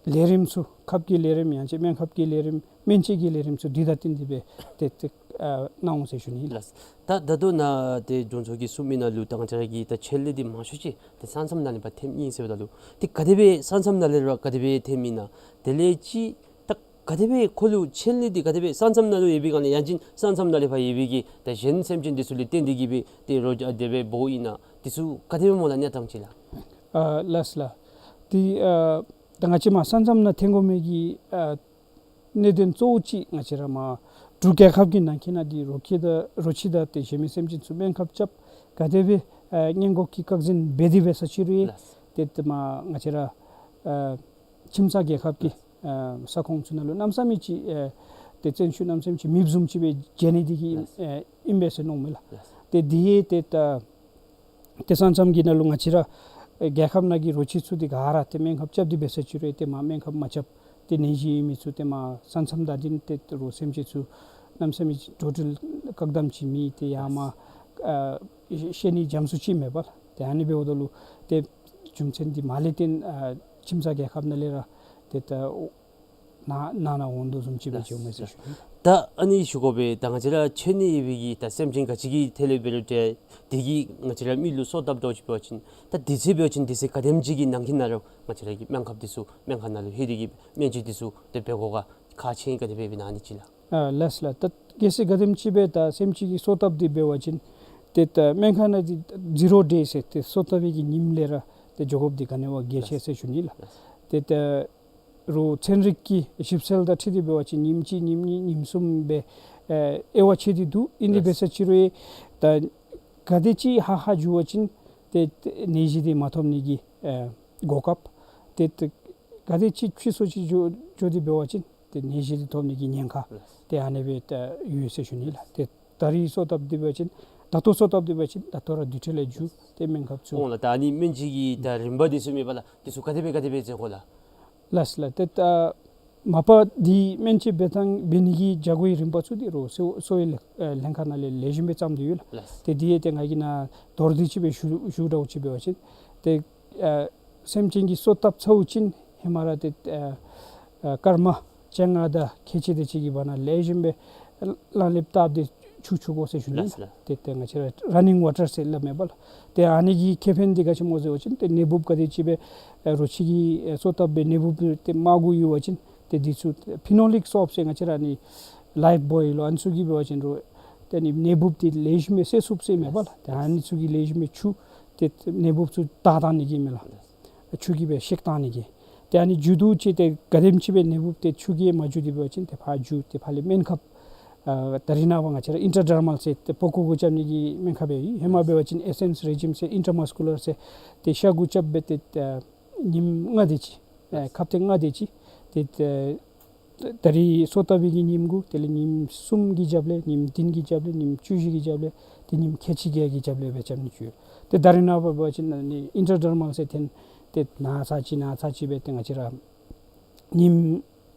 ལས་རིམ་ཚུ་ཁབ་ཀྱི་ལས་རིམ་ཡང་ཅིན་སྨན་ཁབ་ཀྱི་ལས་རིམ་སྨན་བཅོས་ཀྱི་ལས་རིམ་ཚུ་དེ་དང་བསྟུན་ཏེ་སྦེ་ཏེ་ཏེ་ཨ་གནང་འོང་ཟེར་ཞུ་ནི་ལགས། ལགས། ད་ད་ལྟོ་ནཱ་ཏེ་དྲུང་འཚོ་གིས་གསུངས་མི་ནང་ལུ་ད་ང་བཅས་ར་གི་ད་མཆོད་གནས་འདི་མང་ཤོས་ཅིག་ཏེ་ས་མཚམས་ནང་ལས་ཕར་ཐོནམ་ཨིན་ཟེརཝ་ད་ལུ་ཏེ་ག་དེ་སྦེ་ས་མཚམས་ནང་ལས་ར་ག་དེ་སྦེ་ཐོནམ་ཨིན་ན། དེ་ལས་ཅིག་ད་ག་དེ་སྦེ་ཁོ་ལུ་མཆོད་གནས་འདི་ག་དེ་སྦེ་ས་མཚམས་ནང་ལུ་ཡོད་པའི་སྒང་ལས་ཡང་ཅིན་ས་མཚམས་ནང་ལས་ཕར་ཡོད་པའི་གི་ད་གཞན་སེམས་ཅན་འདི་ཚུ་ལུ་བརྟེན་ཏེ་གི་སྦེ་ཏེ་རོ་ཨ་དེ་སྦེ་འབོཝ་ཨིན་ན། དེ་ཚུ་ག་དེ་སྦེ་སྨོ་ལགས་གནས་སྟངས་ཅིག་ལགས། ཨ་ལགས་ལགས། ཏེ་ཨ་ད་ང་བཅས་མར་ས་མཚམས་ནང་ཐོན་དགོ་མི་གི་ཨ་གནད་དོན་གཙོ་བོ་ཅིག་ང་བཅས་ར་མར་འབྲུག་རྒྱལ་ཁབ་ཀྱི་ནང་འཁོད་ནང་འདི་རོ་ཁྱི་དང་རོ་ཁྱི་དང་ཏེ་གཞན་མི་སེམས་ཅན་ཚུ་སྨན་ཁབ་རྐྱབ་ག་དེ་སྦེ་ཨ་སྔོན་འགོག་གི་བཀག་འཛིན་འབད་དེ་འབད་ས་ཅིག་རུང་ལགས། ཏེ་ཏེ་མར་ང་བཅས་ར་ཨ་ཁྱིམ་ཚང་རྒྱལ་ཁབ་ཀྱི་ལགས། ཨ་ས་ཁོངས་ཚུ་ནང་ལུ་གནམ་མེད་ས་མེད་ཅིག་ཨ་ཏེ་བཙན་ཤུགས་གནམ་མེད་ས་མེད་ཅིག་མེདཔ་བཟུམ་ཅིག་སྦེ་མཇལ་ནི་འདི་གིས་ལགས། ཨ་ཨིན་པས་ཟེར་མནོཝ་མས་ལགས། ལགས། ཏེ་འདི་ཡང་ཏེ་ད་ཏེ་ས་མཚམས་ཀྱི་ནང་ལུ་ང་བཅས་ར་ཨེ་རྒྱལ་ཁབ་ནང་གི་རོ་ཁྱི་ཚུ་འདི་ག་ར་ཏེ་སྨན་ཁབ་རྐྱབ་སྟེ་འབད་ས་ཅིག་རུང་ཏེ་མར་སྨན་ཁབ་མ་རྐྱབ། ཏེ་ནད་གཞི་ཡོད་མི་ཚུ་ཏེ་མར་ས་མཚམས་དང་འདི་ཏེ་རོགས་སེམས་ཅན་ཚུ་གནམ་མེད་ས་མེད་འགྲོ་འགྲུལ་བཀག་དམ་ཅིག་མེད། ཏེ་ཡར་མར་ཨ་ཤེས་ནི་འཇམ་སུ་ཅིག་མེད་པས་ལགས། ཏེ་ཨ་ནི་འབདཝ་ད་ལུ་ཏེ་རྒྱུ་མཚན་འདི་མར་ལས་བརྟེན་ཨ་ཁྱིམ་ཚང་རྒྱལ་ཁབ་ནང་ལས་ར་ཏེ་ད་ནང་ནང་ན་འོང་དོ་བཟུམ་ཅིག་སྦེ་ལགས། བྱུངམ་མས་ཟེར་ཞུ་ནི། ད་ཨ་ནི་ཞུ་དགོ་པས། ད་ང་བཅས་ར་མཆོད་གནས་ཡོད་པའི་གི་ད་སེམས་ཅན་ག་ཅི་གི་ཐད་ལས་འབད་རུང་ཏེ་དེ་གིས་ང་བཅས་ར་མི་ལུ་སོ་བཏབ་དོ་ཅིག་འབད་བ་ཅིན་ད་དུས་ཚོད་འབད་བ་ཅིན་དུས་ཚོད་ག་དེམ་ཅིག་གི་ནང་འཁོད་ནང་ར་ང་བཅས་ར་གི་སྨན་ཁབ་འདི་ཚུ་སྨན་ཁང་ནང་ལུ་ལྷོད་དེ་གི་སྨན་བཅོས་འདི་ཚུ་ཏེ་འབད་དགོ་ག། ཁག་ཆེ་ག་དེ་སྦེ་ཨིན་ན་ཨ་ནི་ཅིག་ལགས། ཨ་ལགས་ལགས། ད་གལ་སྲིད་ག་དེམ་ཅིག་སྦེ་ད་སེམས་ཅན་གྱི་སོ་བཏབ་སྟེ་འབད་བ་ཅིན་ཏེ་ད་སྨན་ཁང་ནང་འདི་ཛི་རོ་ཌེ་ཟེར་ཏེ་སོ་བཏབ་པའི་གི་ཉིནམ་ལས་ར་ཏེ་འགྱོ་དགོཔ་འདི་ག་ནི་བ་གལ་ཆེ་ཟེར་ཞུ་ནི་ལགས། ཏེ་ད་རོགས་ཚན་རིག་གི་ཞིབ་འཚོལ་དང་འཁྲིལ་ཏེ་འབད་བ་ཅིན་ཉིནམ་གཅིག་ཉིནམ་གཉིས་ཉིནམ་གསུམ་སྦེ་ཨེ་དབྱེ་བ་ཕྱེ་སྟེ་འདུག། ཨིན་ཏེ་འབད་ས་ཅིག་རུང་ད་ ག་དེ་ཅིག་ཧ་ཧ་འགྱོ་བ་ཅིན་ཏེ་ནད་གཞི་འདི་མ་ཐོབ་ནི་གི་ཨེ་གོ་སྐབས། ཏེ་ཏེ་ག་དེ་ཅིག་ཕྱི་སོ་ཅིག་འགྱོ་འགྱོ་སྟེ་འབད་བ་ཅིན་ཏེ་ནད་གཞི་འདི་ཐོབ་ནི་གི་ཉེན་ཁ་ཏེ་ཨ་ནི་སྦེ་ཏེ་ཡོད་ཟེར་ཞུ་ནི་ལགས། ཏེ་ད་རིས་གསོ་བཏབ་སྟེ་འབད་བ་ཅིན་ད་ལྟོ་གསོ་བཏབ་སྟེ་འབད་བ་ཅིན་ད་ལྟོ་ར་དེ་འཕྲོ་ལས་འགྱོ་སྟེ་སྨན་ཁབ་ཚུ། འོང་ལགས། ད་ཨ་ནི་སྨན་བཅོས་ཀྱི་ད་རིམ་པ་འདི་ཚུ་མེན་པ་ལགས། འདི་ཚུ་ག་དེ་སྦེ་ག་དེ་སྦེ་མཛད་དགོ་ལགས། ལགས་ལགས། ཏེ་ད་མ་པ་འདི་སྨན་བཅོས་འབད་ཐངས་འབད་ནི་གི་བྱ་སྒོའི་རིམ་པ་ཚུ་འདི་རུང་གསོ་གསོ་བའི་ལས་ཨེ་ལྷན་ཁག་ནང་ལས་ལེགས་ཤོམ་སྦེ་བརྩམས་ཏེ་ཡོད་ལགས། ལགས། ཏེ་འདི་ཡང་ཏེ་ང་གིས་ནཱ་མདོར་བསྡུས་ཅིག་སྦེ་ཞུ་ཞུ་དྲགས་ཅིག་འབད་བ་ཅིན་ཏེ་ཨེ་སེམས་ཅན་གྱི་གསོ་བཏབ་ཚརཝ་ཅིག་ཧེ་མ་ར་ཏེ་ཨེ་ཨེ་སྐར་མ་བཅོ་ལྔ་དང་ཁལ་གཅིག་དེ་ཅིག་གི་བར་ན་ལེགས་ཤོམ་སྦེ་ལག་ལེབ་བཏབ་སྟེ་ཆུ་བཅུག་དགོ་ཟེར་ཞུ་ནི། ལགས་ལགས། ཏེ་ཏེ་ང་བཅས་ར་ར་ནིང་ཝ་ཊར་ཟེར་སླབ་མས་པ་ལགས། ཏེ་ཨ་ནི་གི་ཁེ་ཕན་འདི་ག་ཅི་སྨོ་ཟེར་བ་ཅིན་ཏེ་ནད་འབུབ་ག་དེ་ཅིག་སྦེ་ཨེ་རོ་ཁྱི་གིས་ཨེ་གསོ་བཏབ་སྦེ་ནད་འབུབ་ཏེ་མར་གུ་ཡོད་པ་ཅིན་ཏེ་འདི་ཚུ་ཕི་ནོ་ལིག་སོབ་ཟེར་ང་བཅས་ར་ཨ་ནི་ལའིཕ་བོའི་ལོ་ཨ་ནི་ཚུ་གིས་འབད་བ་ཅིན་རུང་ཏེ་ཨ་ནི་ནད་འབུབ་འདི་ལེགས་ཤོམ་སྦེ་བསད་ཚུགས་ཟེར་མས་པ་ལགས། ཏེ་ཨ་ནི་ཚུ་གི་ལེགས་ཤོམ་སྦེ་ཆུ་ཏེ་ནད་འབུབ་ཚུ་དག་བཏང་ནི་གི་མས་ལགས། ཆུ་གིས་སྦེ་བཤིག་བཏང་ནི་གི། ཏེ་ཨ་ནི་མཇུག་བསྡུ་ཅིག་ཏེ་ག་དེམ་ཅིག་སྦེ་ནད་འབུབ་ཏེ་ཆུ་གིས་མ་འཇུ་སྟེ་འབད་བ་ཅིན་ཏེ་ཕར་མཇུག་ཏེ་ཕར་ལས་སྨན་ཁབ་ཨ་ད་རིས་ནངས་པ་ང་བཅས་ར་ཨིན་ཊར་ཌར་མཱལ་ཟེར་ཏེ་བོག་ཀོ་གུ་རྐྱབ་ནི་གི་སྨན་ཁབ་ཡོད། ཧེ་མ་འབད་བ་ཅིན་ཨེ་སེནསི་རེ་ཇིམ་ཟེར་ཨིན་ཊར་མཱ་སི་ཀུ་ལར་ཟེར་ཏེ་ཤ་གུ་རྐྱབ་སྦེ་ཏེ་ཨ་ཉིནམ་ལྔ་དེ་ཅིག་ཨ་ཁབ་ཏེ་ལྔ་དེ་ཅིག་ཏེ་ཏེ་ད་རིས་གསོ་བཏབ་པའི་གི་ཉིནམ་གུ་དེ་ལས་ཉིནམ་གསུམ་གྱི་རྒྱབ་ལས་ཉིནམ་བདུན་གྱི་རྒྱབ་ལས་ཉིནམ་བཅུ་བཞི་གི་རྒྱབ་ལས་ཏེ་ཉིནམ་ཁལ་གཅིག་བརྒྱད་ཀྱི་རྒྱབ་ལས་སྦེ་རྐྱབ་ནི་ཅིག་ཡོད། ཏེ་ད་རིས་ནངས་པ་འབད་བ་ཅིན་ཨ་ནི་ཨིན་ཊར་ཌར་མཱལ་ཟེར་ཏེ་ཏེ་ན་ཚར་ཅིག་ན་ཚར་ཅིག་སྦེ་ཏེ་ང་བཅས་ར་ཉིནམ་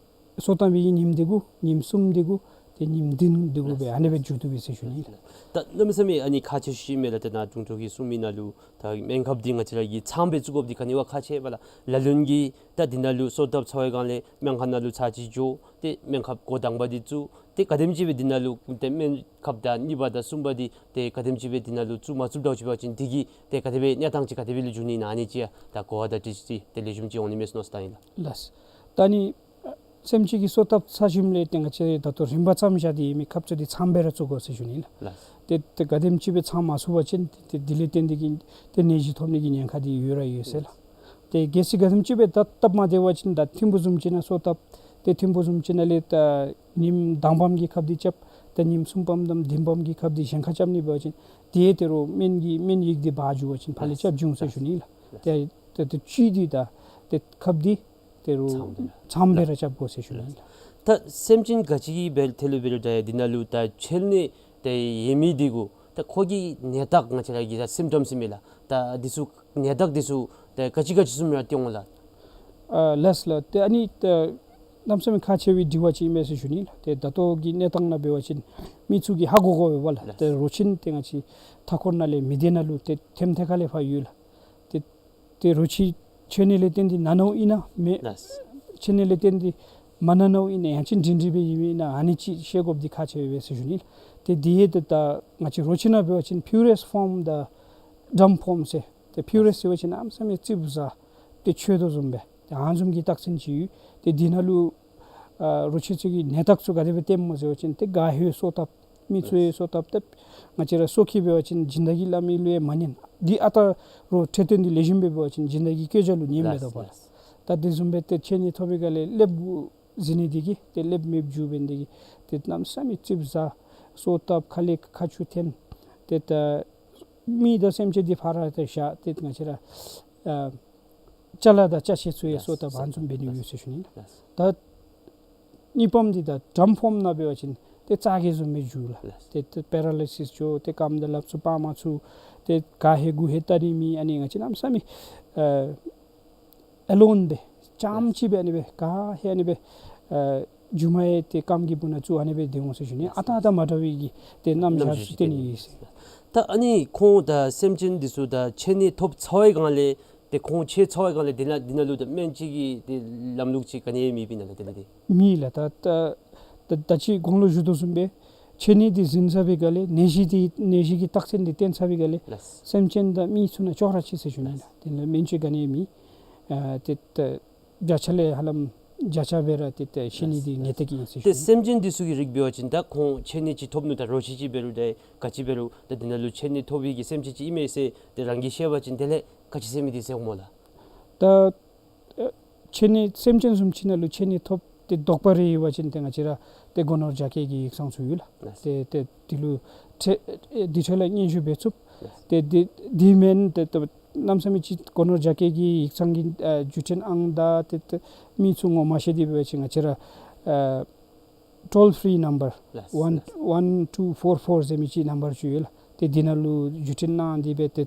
གསོ་བཏབ་པའི་གི་ཉིནམ་དེ་གུ་ཉིནམ་གསུམ་དེ་གུ་ཏེ་ཉིནམ་བདུན་དེ་གུ་སྦེ་ཨ་ནི་སྦེ་མཇུག་བསྡུ་ཡི་ཟེར་ཞུ་ནི་ལགས། ད་གནམ་མེད་ས་མེད་ཨ་ནི་ཁག་ཆེ་ཤོས་མས་ལགས། ད་ནཱ་དྲུང་འཚོ་གིས་གསུངས་མི་ནང་ལུ་ད་སྨན་ཁབ་འདི་ང་བཅས་ར་གིས་ཚངམ་སྦེ་བཙུགས་དགོཔ་འདི་ག་ནི་བ་ཁག་ཆེ་བས་ལགས། ལ་ལུ་གིས་ད་འདི་ནང་ལུ་གསོ་བཏབ་ཚར་བའི་སྒང་ལས་སྨན་ཁང་ནང་ལུ་ཚར་གཅིག་འགྱོ་སྟེ་སྨན་ཁབ་འགོ་དང་པ་འདི་བཙུགས་ཏེ་ག་དེམ་ཅིག་སྦེ་འདི་ནང་ལུ་ཏེ་སྨན་ཁབ་ད་གཉིས་པ་དང་གསུམ་པ་འདི་ཏེ་ག་དེམ་ཅིག་སྦེ་འདི་ནང་ལུ་བཙུགས་མ་བཙུགསཔ་འདྲཝ་ཅིག་འབད་བ་ཅིན་འདི་གིས་ཏེ་ག་དེ་སྦེ་གནས་སྟངས་ཅིག་ག་དེ་སྦེ་ལུ་འགྱུར་ནི་ཨིན་ན་ཨ་ནི་ཅིག་ཡང་ད་གོ་བ་དང་འཁྲིལ་ཏེ་ལེགས་ཤོམ་ཅིག་འོང་ནི་མས་ཟེར་མནོ་བསམ་བཏང་ཡི་ལགས། ལགས། ད་ཨ་ནི་སེམས་ཅན་གྱི་གསོ་བཏབ་ཚར་ཞིནམ་ལས་ཏེ་ང་བཅས་ད་ལྟོ་རིམ་པ་བརྩམས་བཞག་སྟེ་ཡོད་མི་ཁབ་ཚུ་འདི་ཚངམ་སྦེ་ར་བཙུགས་དགོ་ཟེར་ཞུ་ནི་ལགས། ལགས། ཏེ་ཏེ་ག་དེམ་ཅིག་སྦེ་ཚང་མ་ཚུགས་པ་ཅིན་ཏེ་དེ་ལས་བརྟེན་ཏེ་གིས་ཏེ་ནད་གཞི་ཐོབ་ནི་གི་ཉེན་ཁ་འདི་ཡོད་ར་ཡོད་ཟེར་ལགས། ཏེ་གལ་སྲིད་ག་དེམ་ཅིག་སྦེ་ད་སྟབས་མ་བདེ་བ་ཅིན་ད་ཐིམ་ཕུག་བཟུམ་ཅིག་ནང་གསོ་བཏབ་ཏེ་ཐིམ་ཕུག་བཟུམ་ཅིག་ནང་ལས་ད་ཉིནམ་དང་པམ་གི་ཁབ་འདི་རྐྱབ་ད་ཉིནམ་གསུམ་པམ་དང་བདུན་པམ་གི་ཁབ་འདི་གཞན་ཁར་རྐྱབ་ནི་འབད་བ་ཅིན་ཏེ་ཏེ་རུང་སྨན་གྱི་སྨན་ཡིག་འདི་འབག་འགྱོ་བ་ཅིན་ཕར་ལས་རྐྱབ་འགྱོ་འོང་ཟེར་ཞུ་ནི་ལགས། ཏེ་ཏེ་ཏེ་བཅུད་འདི་ད་ཏེ་ཁབ་འདི་ཏེ་རུང་ཚངམ་སྦེ་ར་རྐྱབ་དགོ་ཟེར་ཞུ་ནི་ལགས། ད་སེམས་ཅན་ག་ཅི་གི་འབད་ཐད་ལུ་འབད་རུང་ད་འདི་ནང་ལུ་ད་མཆེར་ནད་ཏེ་ཡོད་མི་འདི་གུ་ད་ཁོ་གི་ནད་རྟགས་ང་བཅས་ར་གི་ད་སིམ་ཊམསི་མས་ལགས། ད་འདི་ཚུ་ནད་རྟགས་འདི་ཚུ་ད་ག་ཅི་ག་ཅི་ཚུ་མེད་པར་སྟོན་འོང་ལགས། ཨ་ལགས་ལགས། ཏེ་ཨ་ནི་ད་གནམ་མེད་ས་མེད་ཁག་ཆེ་བའི་དྲི་བ་ཅིག་ཨིན་མས་ཟེར་ཞུ་ནི་ལགས། ཏེ་ད་ལྟོ་གི་གནས་སྟངས་ནང་འབད་བ་ཅིན་མི་ཚུ་གིས་ཧ་གོ་དགོ་པས་ལགས། ཏེ་རོ་ཁྱི་ཏེ་ང་བཅས་མཐའ་འཁོར་ནང་ལས་མི་སྡེ་ནང་ལུ་ཏེ་ཐེམ་ཐེ་ཁ་ལས་ཕར་ཡོད་ལགས། ཏེ་ཏེ་རོ་ཁྱི་མཆེར་ནད་ལས་བརྟེན་ཏེ་ན་ནཝ་ཨིན་ན་མེད། ལགས། མཆེར་ནད་ལས་བརྟེན་ཏེ་མ་ན་ནཝ་ཨིན་ན་ཡང་ཅིན་འདྲིས་འདྲིས་སྦེ་ཡོདཔ་ཨིན་ན་ཨ་ནི་ཅིག་ཤེས་དགོཔ་འདི་ཁག་ཆེ་བས་ཟེར་ཞུ་ནི་ལགས། ཏེ་འདི་ཡང་ཏེ་ད་ང་བཅས་རོ་ཁྱི་ནང་འབད་བ་ཅིན་པིའུ་རེསཊ་ཕོརམ་དང་ཌམཔ་ཕོརམ་ཟེར། ཏེ་པིའུ་རེསཊ་ཟེར་བ་ཅིན་གནམ་མེད་ས་མེད་ཙིགཔ་ཟ་ཏེ་ཆོས་དོ་བཟུམ་སྦེ་ཏེ་ཨ་ནི་བཟུམ་གྱི་རྟགས་མཚན་ཅིག་ཡོད། ཏེ་འདི་ནང་ལུ་ཨ་རོ་ཁྱི་ཚུ་གི་ནད་རྟགས་ཚུ་ག་དེ་སྦེ་སྟོནམ་སྨོ་ཟེར་བ་ཅིན་ཏེ་ག་ཧེ་གསོ་བཏབ་མི་ཚུ་ཡང་གསོ་བཏབ་ཏེ་ང་བཅས་ར་སོ་ཁྱི་འབད་བ་ཅིན་སྦྱིན་བདག་གི་སླབ་མི་ལུ་ཡང་མ་ཉན། འདི་ཨ་རྟག་རོགས་འཕྲོད་བསྟེན་འདི་ལེགས་ཤོམ་སྦེ་འབད་བ་ཅིན་སྦྱིན་བདག་གི་བཀོད་རྒྱ་ལུ་ཉན་མི་བཏུབ་པས་ལགས། ད་དེ་བཟུམ་སྦེ་ཏེ་མཆེར་ནད་ཐོབ་པའི་སྒང་ལས་ཀླདཔ་གུ་གཟིར་ནི་འདི་གིས་ཏེ་ཀླདཔ་མེདཔ་འགྱོ་བའི་འདི་གིས་ཏེ་གནམ་མེད་ས་མེད་ཙིགཔ་ཟ་སོ་བཏབ་ཁ་ལས་ཁ་ཆུ་འཐོན་ཏེ་ད་མི་དང་སེམས་ཅན་འདི་ཕར་ར་ཏེ་བཞག་ཏེ་ང་བཅས་ར་ཨ་ཅ་ལ་དང་ཅ་ཆས་ཚུ་ཡང་གསོ་བཏབ་ཨ་ནི་བཟུམ་འབད་ནི་ཡོད་ཟེར་ཞུ་ནི་ལགས། ད་གཉིས་པམ་འདི་ད་ཌམཔ་ཕོརམ་ནང་འབད་བ་ཅིན་ཏེ་ཙག་གེ་བཟུམ་སྦེ་འགྱོ་ལགས། ཏེ་ཏེ་པེ་ར་ལའི་སིས་འགྱོ་ཏེ་རྐངམ་དང་ལགཔ་ཚུ་སྤར་མ་ཚུགས། ཏེ་ག་ཧེ་གུ་ཧེ་བལྟ་ནི་མེད། ཨ་ནི་ང་བཅས་གནམ་མེད་ས་མེད་ཨ་ཨེ་ལོན་སྦེ་རྐྱངམ་ཅིག་སྦེ་ཨ་ནི་སྦེ་ག་ཧེ་ཨ་ནི་སྦེ་ཨ་མཇུག་མ་ཡང་ཏེ་རྐངམ་གི་སྦུག་ན་བཙུགས་ཨ་ནི་སྦེ་སྡོད་འོང་ཟེར་ཞུ་ནི། ཨ་རྟག་རྟག་མ་འདྲ་བའི་གི་ཏེ་རྣམ་གཞག་ཚུ་སྟོན་ནི་ཨིན་ཟེར། ད་ཨ་ནི་ཁོང་ད་སེམས་ཅན་འདི་ཚུ་ད་མཆེར་ནད་ཐོབ་ཚར་བའི་སྒང་ལས་ཏེ་ཁོང་ཆད་ཚར་བའི་སྒང་ལས་འདི་ནང་འདི་ནང་ལུ་ད་སྨན་བཅོས་ཀྱི་ཏེ་ལམ་ལུགས་ཅིག་ག་ནི་ཡང་མེདཔ་ཨིན་ན་ལགས། དེ་ལས་ཏེ་མེད་ལགས། ད་ད་ད་ཅི་གོང་ལུ་ཞུ་དོ་བཟུམ་སྦེ་མཆེར་ནད་འདི་ཟིན་ཚར་བའི་སྒང་ལས་ནད་གཞི་འདི་ནད་གཞི་གི་རྟགས་མཚན་འདི་སྟོན་ཚར་བའི་སྒང་ལས་ལགས། སེམས་ཅན་དང་མི་ཚུ་ནང་ཅོག་ར་ཅིག་ཟེར་ཞུ་ནི་ལགས། དེ་ལས་སྨན་བཅོས་ག་ནི་ཡང་མེད། ཨ་ཏེ་ད་བརྒྱ་ཆ་ལས་ཧ་ལམ་བརྒྱ་ཆ་སྦེ་ར་ཏེ་ཏེ་ཤི་ནི་འདི་ངེས་གཏན་ཨིན་ཟེར་ཏེ་ཞུ་ནི། སེམས་ཅན་འདི་ཚུ་གི་རིགས་འབད་བ་ཅིན་ད་ཁོང་མཆེར་ནད་ཅིག་ཐོབ་ནུག། ད་རོ་ཁྱི་ཅིག་འབད་རུང་ད་ག་ཅི་འབད་རུང་ད་འདི་ནང་ལུ་མཆེར་ནད་ཐོབ་པའི་གི་སེམས་ཅན་ཅིག་ཨིན་མས་ཟེར་ཏེ་རང་གིས་ཤེས་པ་ཅིན་དེ་ལས་ག་ཅི་ཟེར་མི་འདི་ཟེར་འོང་སྨོ་ལགས། ད་ཨ་མཆེར་ནད་སེམས་ཅན་བཟུམ་ཅིག་ནང་ལུ་མཆེར་ནད་ཐོབ་ ཏེ་དོགས་པ་རེ་ཡོད་པ་ཅིན་ཏེ་ང་བཅས་ར་ཏེ་སྒོ་ནོར་རྒྱ་སྐྱེད་ཀྱི་ཡིག་ཚང་ཚུ་ཡོད་ལགས། ལགས། ཏེ་ཏེ་འདི་ལུ་ཏེ་འདི་ཐད་ལས་སྙན་ཞུ་འབད་ཚུགས། ལགས། ཏེ་འདི་འདི་མེན་ཏེ་ཏེ་གནམ་མེད་ས་མེད་ཅིག་སྒོ་ནོར་རྒྱ་སྐྱེད་ཀྱི་ཡིག་ཚང་གི་ཨ་བརྒྱུད་འཕྲིན་ཨང་དང་ཏེ་ཏེ་མི་ཚུ་ངོ་མ་ཤེས་ཏེ་འབད་བ་ཅིན་ང་བཅས་ར་ཨ་ཊོལ་ཕི་རི་ནམ་བར་ལགས། ཝན་ལགས། ཝན་ཊུ་ཕོར་ཕོར་ཟེར་མི་ཅིག་ནམ་བར་ཅིག་ཡོད་ལགས། ཏེ་འདི་ནང་ལུ་བརྒྱུད་འཕྲིན་གནང་སྟེ་འབད་ཏེ་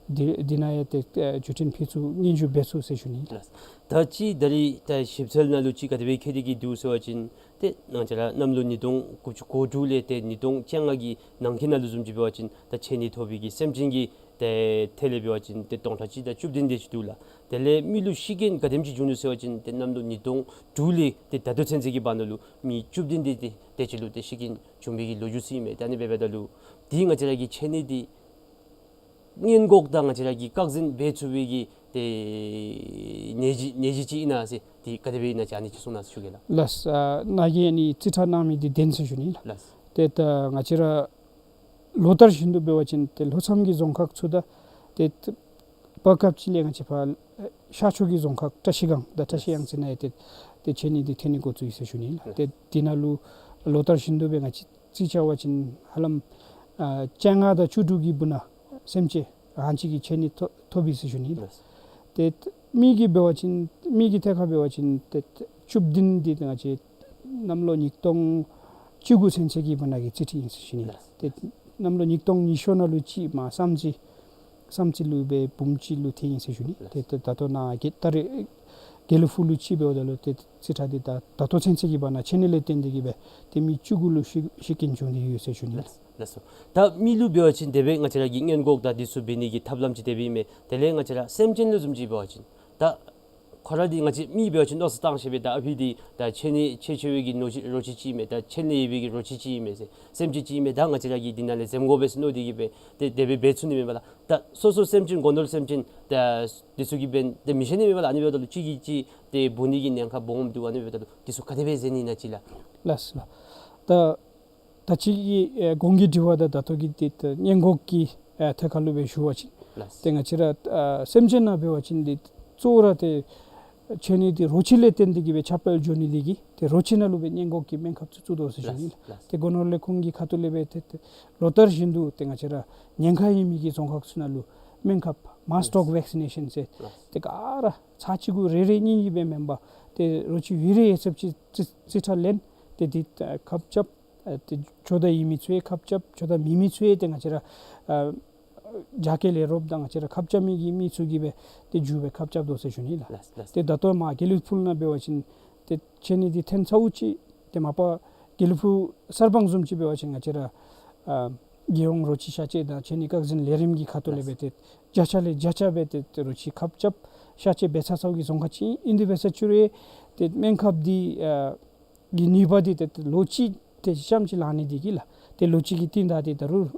འདི་འདི་ནང་ཡང་ཏེ་ཨ་བརྒྱུད་འཕྲིན་ཕུལ་ཚུགས་སྙན་ཞུ་འབད་ཚུགས་ཟེར་ཞུ་ནི། ལགས། ད་ཅི་ད་རིས་ད་ཞིབ་འཚོལ་ནང་ལུ་ཅིག་ག་དེ་སྦེ་མཁྱེན་ཏེ་གི་འདུག་ཟེར་བ་ཅིན་ཏེ་ང་བཅས་ར་གནམ་ལོ་ཉིས་སྟོང་དགུ་བཅུ་གོ་དྲུག་ལས་ཏེ་ཉིས་སྟོང་བཅོ་ལྔ་གི་ནང་འཁོད་ནང་ལུ་བཟུམ་ཅིག་འབད་བ་ཅིན་ད་མཆེད་གནས་ཐོབ་པའི་གི་སེམས་ཅན་གྱི་ཏེ་ཐད་ལས་འབད་བ་ཅིན་ཏེ་སྟོང་ཕྲག་གཅིག་དང་བཅུ་བདུན་དེ་ཅིག་འདུག་ལགས། དེ་ལས་མི་ལུ་ཤི་རྐྱེན་ག་དེམ་ཅིག་བྱུང་ནུག་ཟེར་བ་ཅིན་ཏེ་གནམ་ལོ་ཉིས་སྟོང་དྲུག་ལས་ཏེ་ད་ལྟོ་ཚུན་ཚོད་ཀྱི་བར་ན་ལུ་མི་བཅུ་བདུན་དེ་ཏེ་དེ་ཅིག་ལུ་ཏེ་ཤི་རྐྱེན་བྱུང་བའི་གི་ལོ་རྒྱུས་ཚུ་ཨིན་མས། ད་ཨ་ནི་འབདཝ་ད་ལུ་ཏེ་ང་བཅས་ར་གི་མཆེད་གནས་འདི་སྔོན་འགོག་དང་ང་བཅས་ར་གིས་བཀག་འཛིན་འབད་ཚུགས་པའི་གི་ཏེ་ནད་གཞི་ནད་གཞི་ཅིག་ཨིན་ན་ཟེར་ཏེ་ག་དེ་སྦེ་ཨིན་ན་ཅིག་ཨ་ནི་ཅིག་གསུང་གནང་ཞུ་གེ་ལགས། ལགས། ཨ་ནཱ་གིས་ཨ་ནི་རྩིས་ཁྲ་གནང་མི་འདི་བདེན་ཟེར་ཞུ་ནི་ལགས། ལགས། ཏེ་ད་ང་བཅས་ར་ལོ་ལྟར་བཞིན་དུ་འབད་བ་ཅིན་ཏེ་ལྷོ་མཚམས་ཀྱི་རྫོང་ཁག་ཚུ་དང་ཏེ་བར་སྐབས་ཅིག་ལས་ང་བཅས་ཕར་ཤར་ཕྱོགས་ཀྱི་རྫོང་ཁག་བཀྲ་ཤིས་སྒང་དང་བཀྲ་ཤིས་གཡང་རྩེ་ནང་ཡང་ཏེ་ཏེ་མཆེད་གནས་འདི་ཐོན་ནི་འགོ་བཙུགས་ཡི་ཟེར་ཞུ་ནི་ལགས། ཏེ་འདི་ནང་ལུ་ལོ་ལྟར་བཞིན་དུ་སྦེ་ང་བཅས་རྩིས་རྐྱབ་པ་ཅིན་ཧ་ལམ་ཨ་བཅོ་ལྔ་དང་བཅུ་དྲུག་གི་བར་ན་སེམས་ཅན་ཧ་ཅང་གི་མཆེད་གནས་ཐོབ་ཐོབ་ཡི་ཟེར་ཞུ་ནི་ལགས། ཏེ་མི་གི་འབད་བ་ཅིན་མི་གི་ཐད་ཁར་འབད་བ་ཅིན་ཏེ་བཅུ་བདུན་འདི་ང་བཅས་གནམ་ལོ་ཉིས་སྟོང་བཅུ་དགུ་ཚུན་ཚོད་ཀྱི་བར་ན་གི་རྩིས་ཁྲ་ཨིན་ཟེར་ཞུ་ནི་ལགས། ཏེ་གནམ་ལོ་ཉིས་སྟོང་ཉི་ཤུ་ནང་ལུ་ཅིག་མར་བསམ་རྩེ་བསམ་རྩེ་ལུ་སྦེ་འབུམ་གཅིག་ལུ་ཐོན་ཡི་ཟེར་ཞུ་ནི། ཏེ་ད་ལྟོ་ནཱ་གི་ད་རེས་དགེ་ལེགས་ཕུག་ལུ་ཅིག་འབདཝ་ད་ལུ་ཏེ་རྩིས་ཁྲ་འདི་ད་ད་ལྟོ་ཚུན་ཚོད་ཀྱི་བར་ན་མཆེད་གནས་ལས་བརྟེན་ཏེ་གི་སྦེ་ཏེ་མི་བཅུ་དགུ་ལུ་ཤི་ཤི་རྐྱེན་བྱུང་སྟེ་ཡོད་ཟེར་ཞུ་ནི། ལགས། ལགས་སོ། ད་མི་ལུ་འབད་བ་ཅིན་དེ་སྦེ་ང་བཅས་ར་གིས་སྔོན་འགོག་དང་འདི་ཚུ་འབད་ནི་གི་ཐབས་ལམ་ཅིག་དེ་སྦེ་ཨིན་མས། དེ་ལས་ང་བཅས་ར་སེམས་ཅན་ལུ་བཟུམ་ཅིག་འབད་བ་ཅིན་ད་ཁོ་ར་འདི་ང་བཅས་མི་འབད་བ་ཅིན་མནོ་བསམ་བཏང་ཤེས་པས། ད་ཨ་ཕི་འདི་ད་མཆེད་གནས་ཆེ་ཆེ་བའི་གི་ནོར་ཅིག་རོ་ཁྱི་ཅིག་ཨིན་མས། ད་མཆེད་གནས་ཡོད་པའི་གི་རོ་ཁྱི་ཅིག་ཨིན་མས་ཟེར་སེམས་ཅན་ཅིག་ཨིན་མས། ད་ང་བཅས་ར་གིས་འདི་ནང་ལས་འཛེམ་དགོ་པས་ཟེར་མནོ་སྟེ་གི་སྦེ་ཏེ་དེ་སྦེ་འབད་ཚུགས་ནི་མེན་པ་ལགས། ད་སོ་སོ་སེམས་ཅན་སྒོ་ནོར་སེམས་ཅན་ད་འདི་ཚུ་གིས་འབད་ཏེ་མི་ཤེས་ནི་མེན་པ་ལགས། ཨ་ནི་འབདཝ་ད་ལུ་གཅིག་གིས་གཅིག་ཏེ་འབོ་ནི་གི་ཉེན་ཁ་སྦོམ་འདུག། ཨ་ནི་འབདཝ་ད་ལུ་འདི་ཚུ་ག་དེ་སྦེ་གཟིགས་ནི་ཨིན་ན་ཅིག་ལགས། ལགས་སོ་ལགས། ད་ད་ཅི་གི་ཨེ་གོང་གི་དྲི་བ་དང་ད་ལྟོ་གི་ཏེ་ད་སྔོན་འགོག་གི་ཨེ་ཐད་ཁར་ལུ་སྦེ་ཞུ་བ་ཅིན་ལགས། ཏེ་ང་བཅས་ར་ཨ་སེམས་ཅན་ནང་འབད་བ་ཅིན་ཏེ་གཙོ་བོ་ར་ཏེ་མཆེད་གནས་འདི་རོ་ཁྱི་ལས་བརྟེན་ཏེ་གི་སྦེ་ཁྱབ་སྤེལ་འགྱོ་ནི་འདི་གིས་ཏེ་རོ་ཁྱི་ནང་ལུ་སྦེ་སྔོན་འགོག་གི་སྨན་ཁབ་ཚུ་བཙུགས་དོ་ཟེར་ཞུ་ནི་ལགས། ལགས། ཏེ་སྒོ་ནོར་ལས་ཁུངས་ཀྱི་ཁ་ཐུག་ལས་སྦེ་ཏེ་ཏེ་ལོ་ལྟར་བཞིན་དུ་ཏེ་ང་བཅས་ར་ཉེན་ཁ་ཡོད་མི་གི་རྫོང་ཁག་ཚུ་ནང་ལུ་སྨན་ཁབ་མཱས་ཊོག་ཝེག་སི་ནེ་ཤཱན་ཟེར་ལགས། ཏེ་ག་ར་ཚར་གཅིག་གུ་རེ་རེ་གཉིས་གཉིས་སྦེ་མེན་པར་ཏེ་རོ་ཁྱི་ཡོད་རེ་ཡོད་ཚད་ཅིག་རྩིས་རྩིས་ཁྲ་ལེན་ཏེ་འདི་ཁབ་རྐྱབ། ཨ་ཏེ་ཁྱོད་དང་ཡོད་མི་ཚུ་ཡང་ཁབ་རྐྱབ། ཁྱོད་དང་མེད་མི་ཚུ་ཡང་ཏེ་ང་བཅས་ར་ཨ་རྒྱ་སྐྱེད་ལས་རོགསཔ་དང་ང་བཅས་ར་ཁབ་རྐྱབ་མི་གི་མི་ཚུ་གིས་སྦེ་ཏེ་མཇུག་སྦེ་ཁབ་རྐྱབ་དོ་ཟེར་ཞུ་ནི་ལགས། ལགས་ལགས། ཏེ་ད་ལྟོ་མར་དགེ་ལེགས་ཕུག་ནང་འབད་བ་ཅིན་ཏེ་མཆེད་གནས་འདི་ཐོན་ཚརཝ་ཅིག་ཏེ་མ་པ་དགེ་ལེགས་ཕུག་གསར་སྤང་བཟུམ་ཅིག་འབད་བ་ཅིན་ང་བཅས་ར་ཨ་རྒྱལ་ཡོངས་རོ་ཁྱི་གཤག་བཅོས་དང་མཆེད་གནས་བཀག་འཛིན་ལས་རིམ་གྱི་ཁ་ཐུག་ལས་སྦེ་ཏེ་བརྒྱ་ཆ་ལས་བརྒྱ་ཆ་སྦེ་ཏེ་རོ་ཁྱི་ཁབ་རྐྱབ་གཤག་བཅོས་འབད་ཚར་ཚརཝ་གི་རྫོང་ཁག་ཅིག་ཨིན། དེ་འབད་ས་ཅིག་རུང་ཏེ་སྨན་ཁབ་འདི་ཨ་གི་ནུས་པ་འདི་ཏེ་ལོ་གཅིག་ཏེ་ཙམ་ཅིག་ལང་ནི་འདི་གིས་ལགས། ཏེ་ལོ་གཅིག་གི་རྟིང་བདའ་སྟེ་ད་རུང་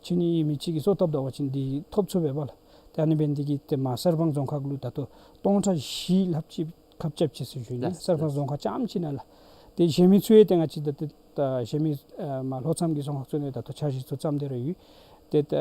མཆེད་གནས་ཡོད་མི་ཅིག་གིས་སོ་བཏབ་ད་པ་ཅིན་འདི་ཐོབ་ཚུགས་པས་པ་ལགས། ཏེ་ཨ་ནི་འབད་ནི་འདི་གིས་ཏེ་མར་གསར་སྤང་རྫོང་ཁག་ལུ་ད་ལྟོ་སྟོང་ཕྲག་བཞི་ལྷགཔ་ཅིག་ཁབ་རྐྱབ་ཅི་ཟེར་ཞུ་ནི། ལགས་གསར་སྤང་ལགས། རྫོང་ཁག་རྐྱངམ་ཅིག་ནང་ལགས། ཏེ་གཞན་མི་ཚུ་ཡང་ཏེ་ང་བཅས་ད་ཏེ་ད་གཞན་མི་ཨ་མར་ལྷོ་མཚམས་ཀྱི་རྫོང་ཁག་ཚུ་ནང་ད་ལྟོ་འཆར་གཞི་ཚུ་བརྩམས་ཏེ་ར་ཡོད། ཏེ་ད་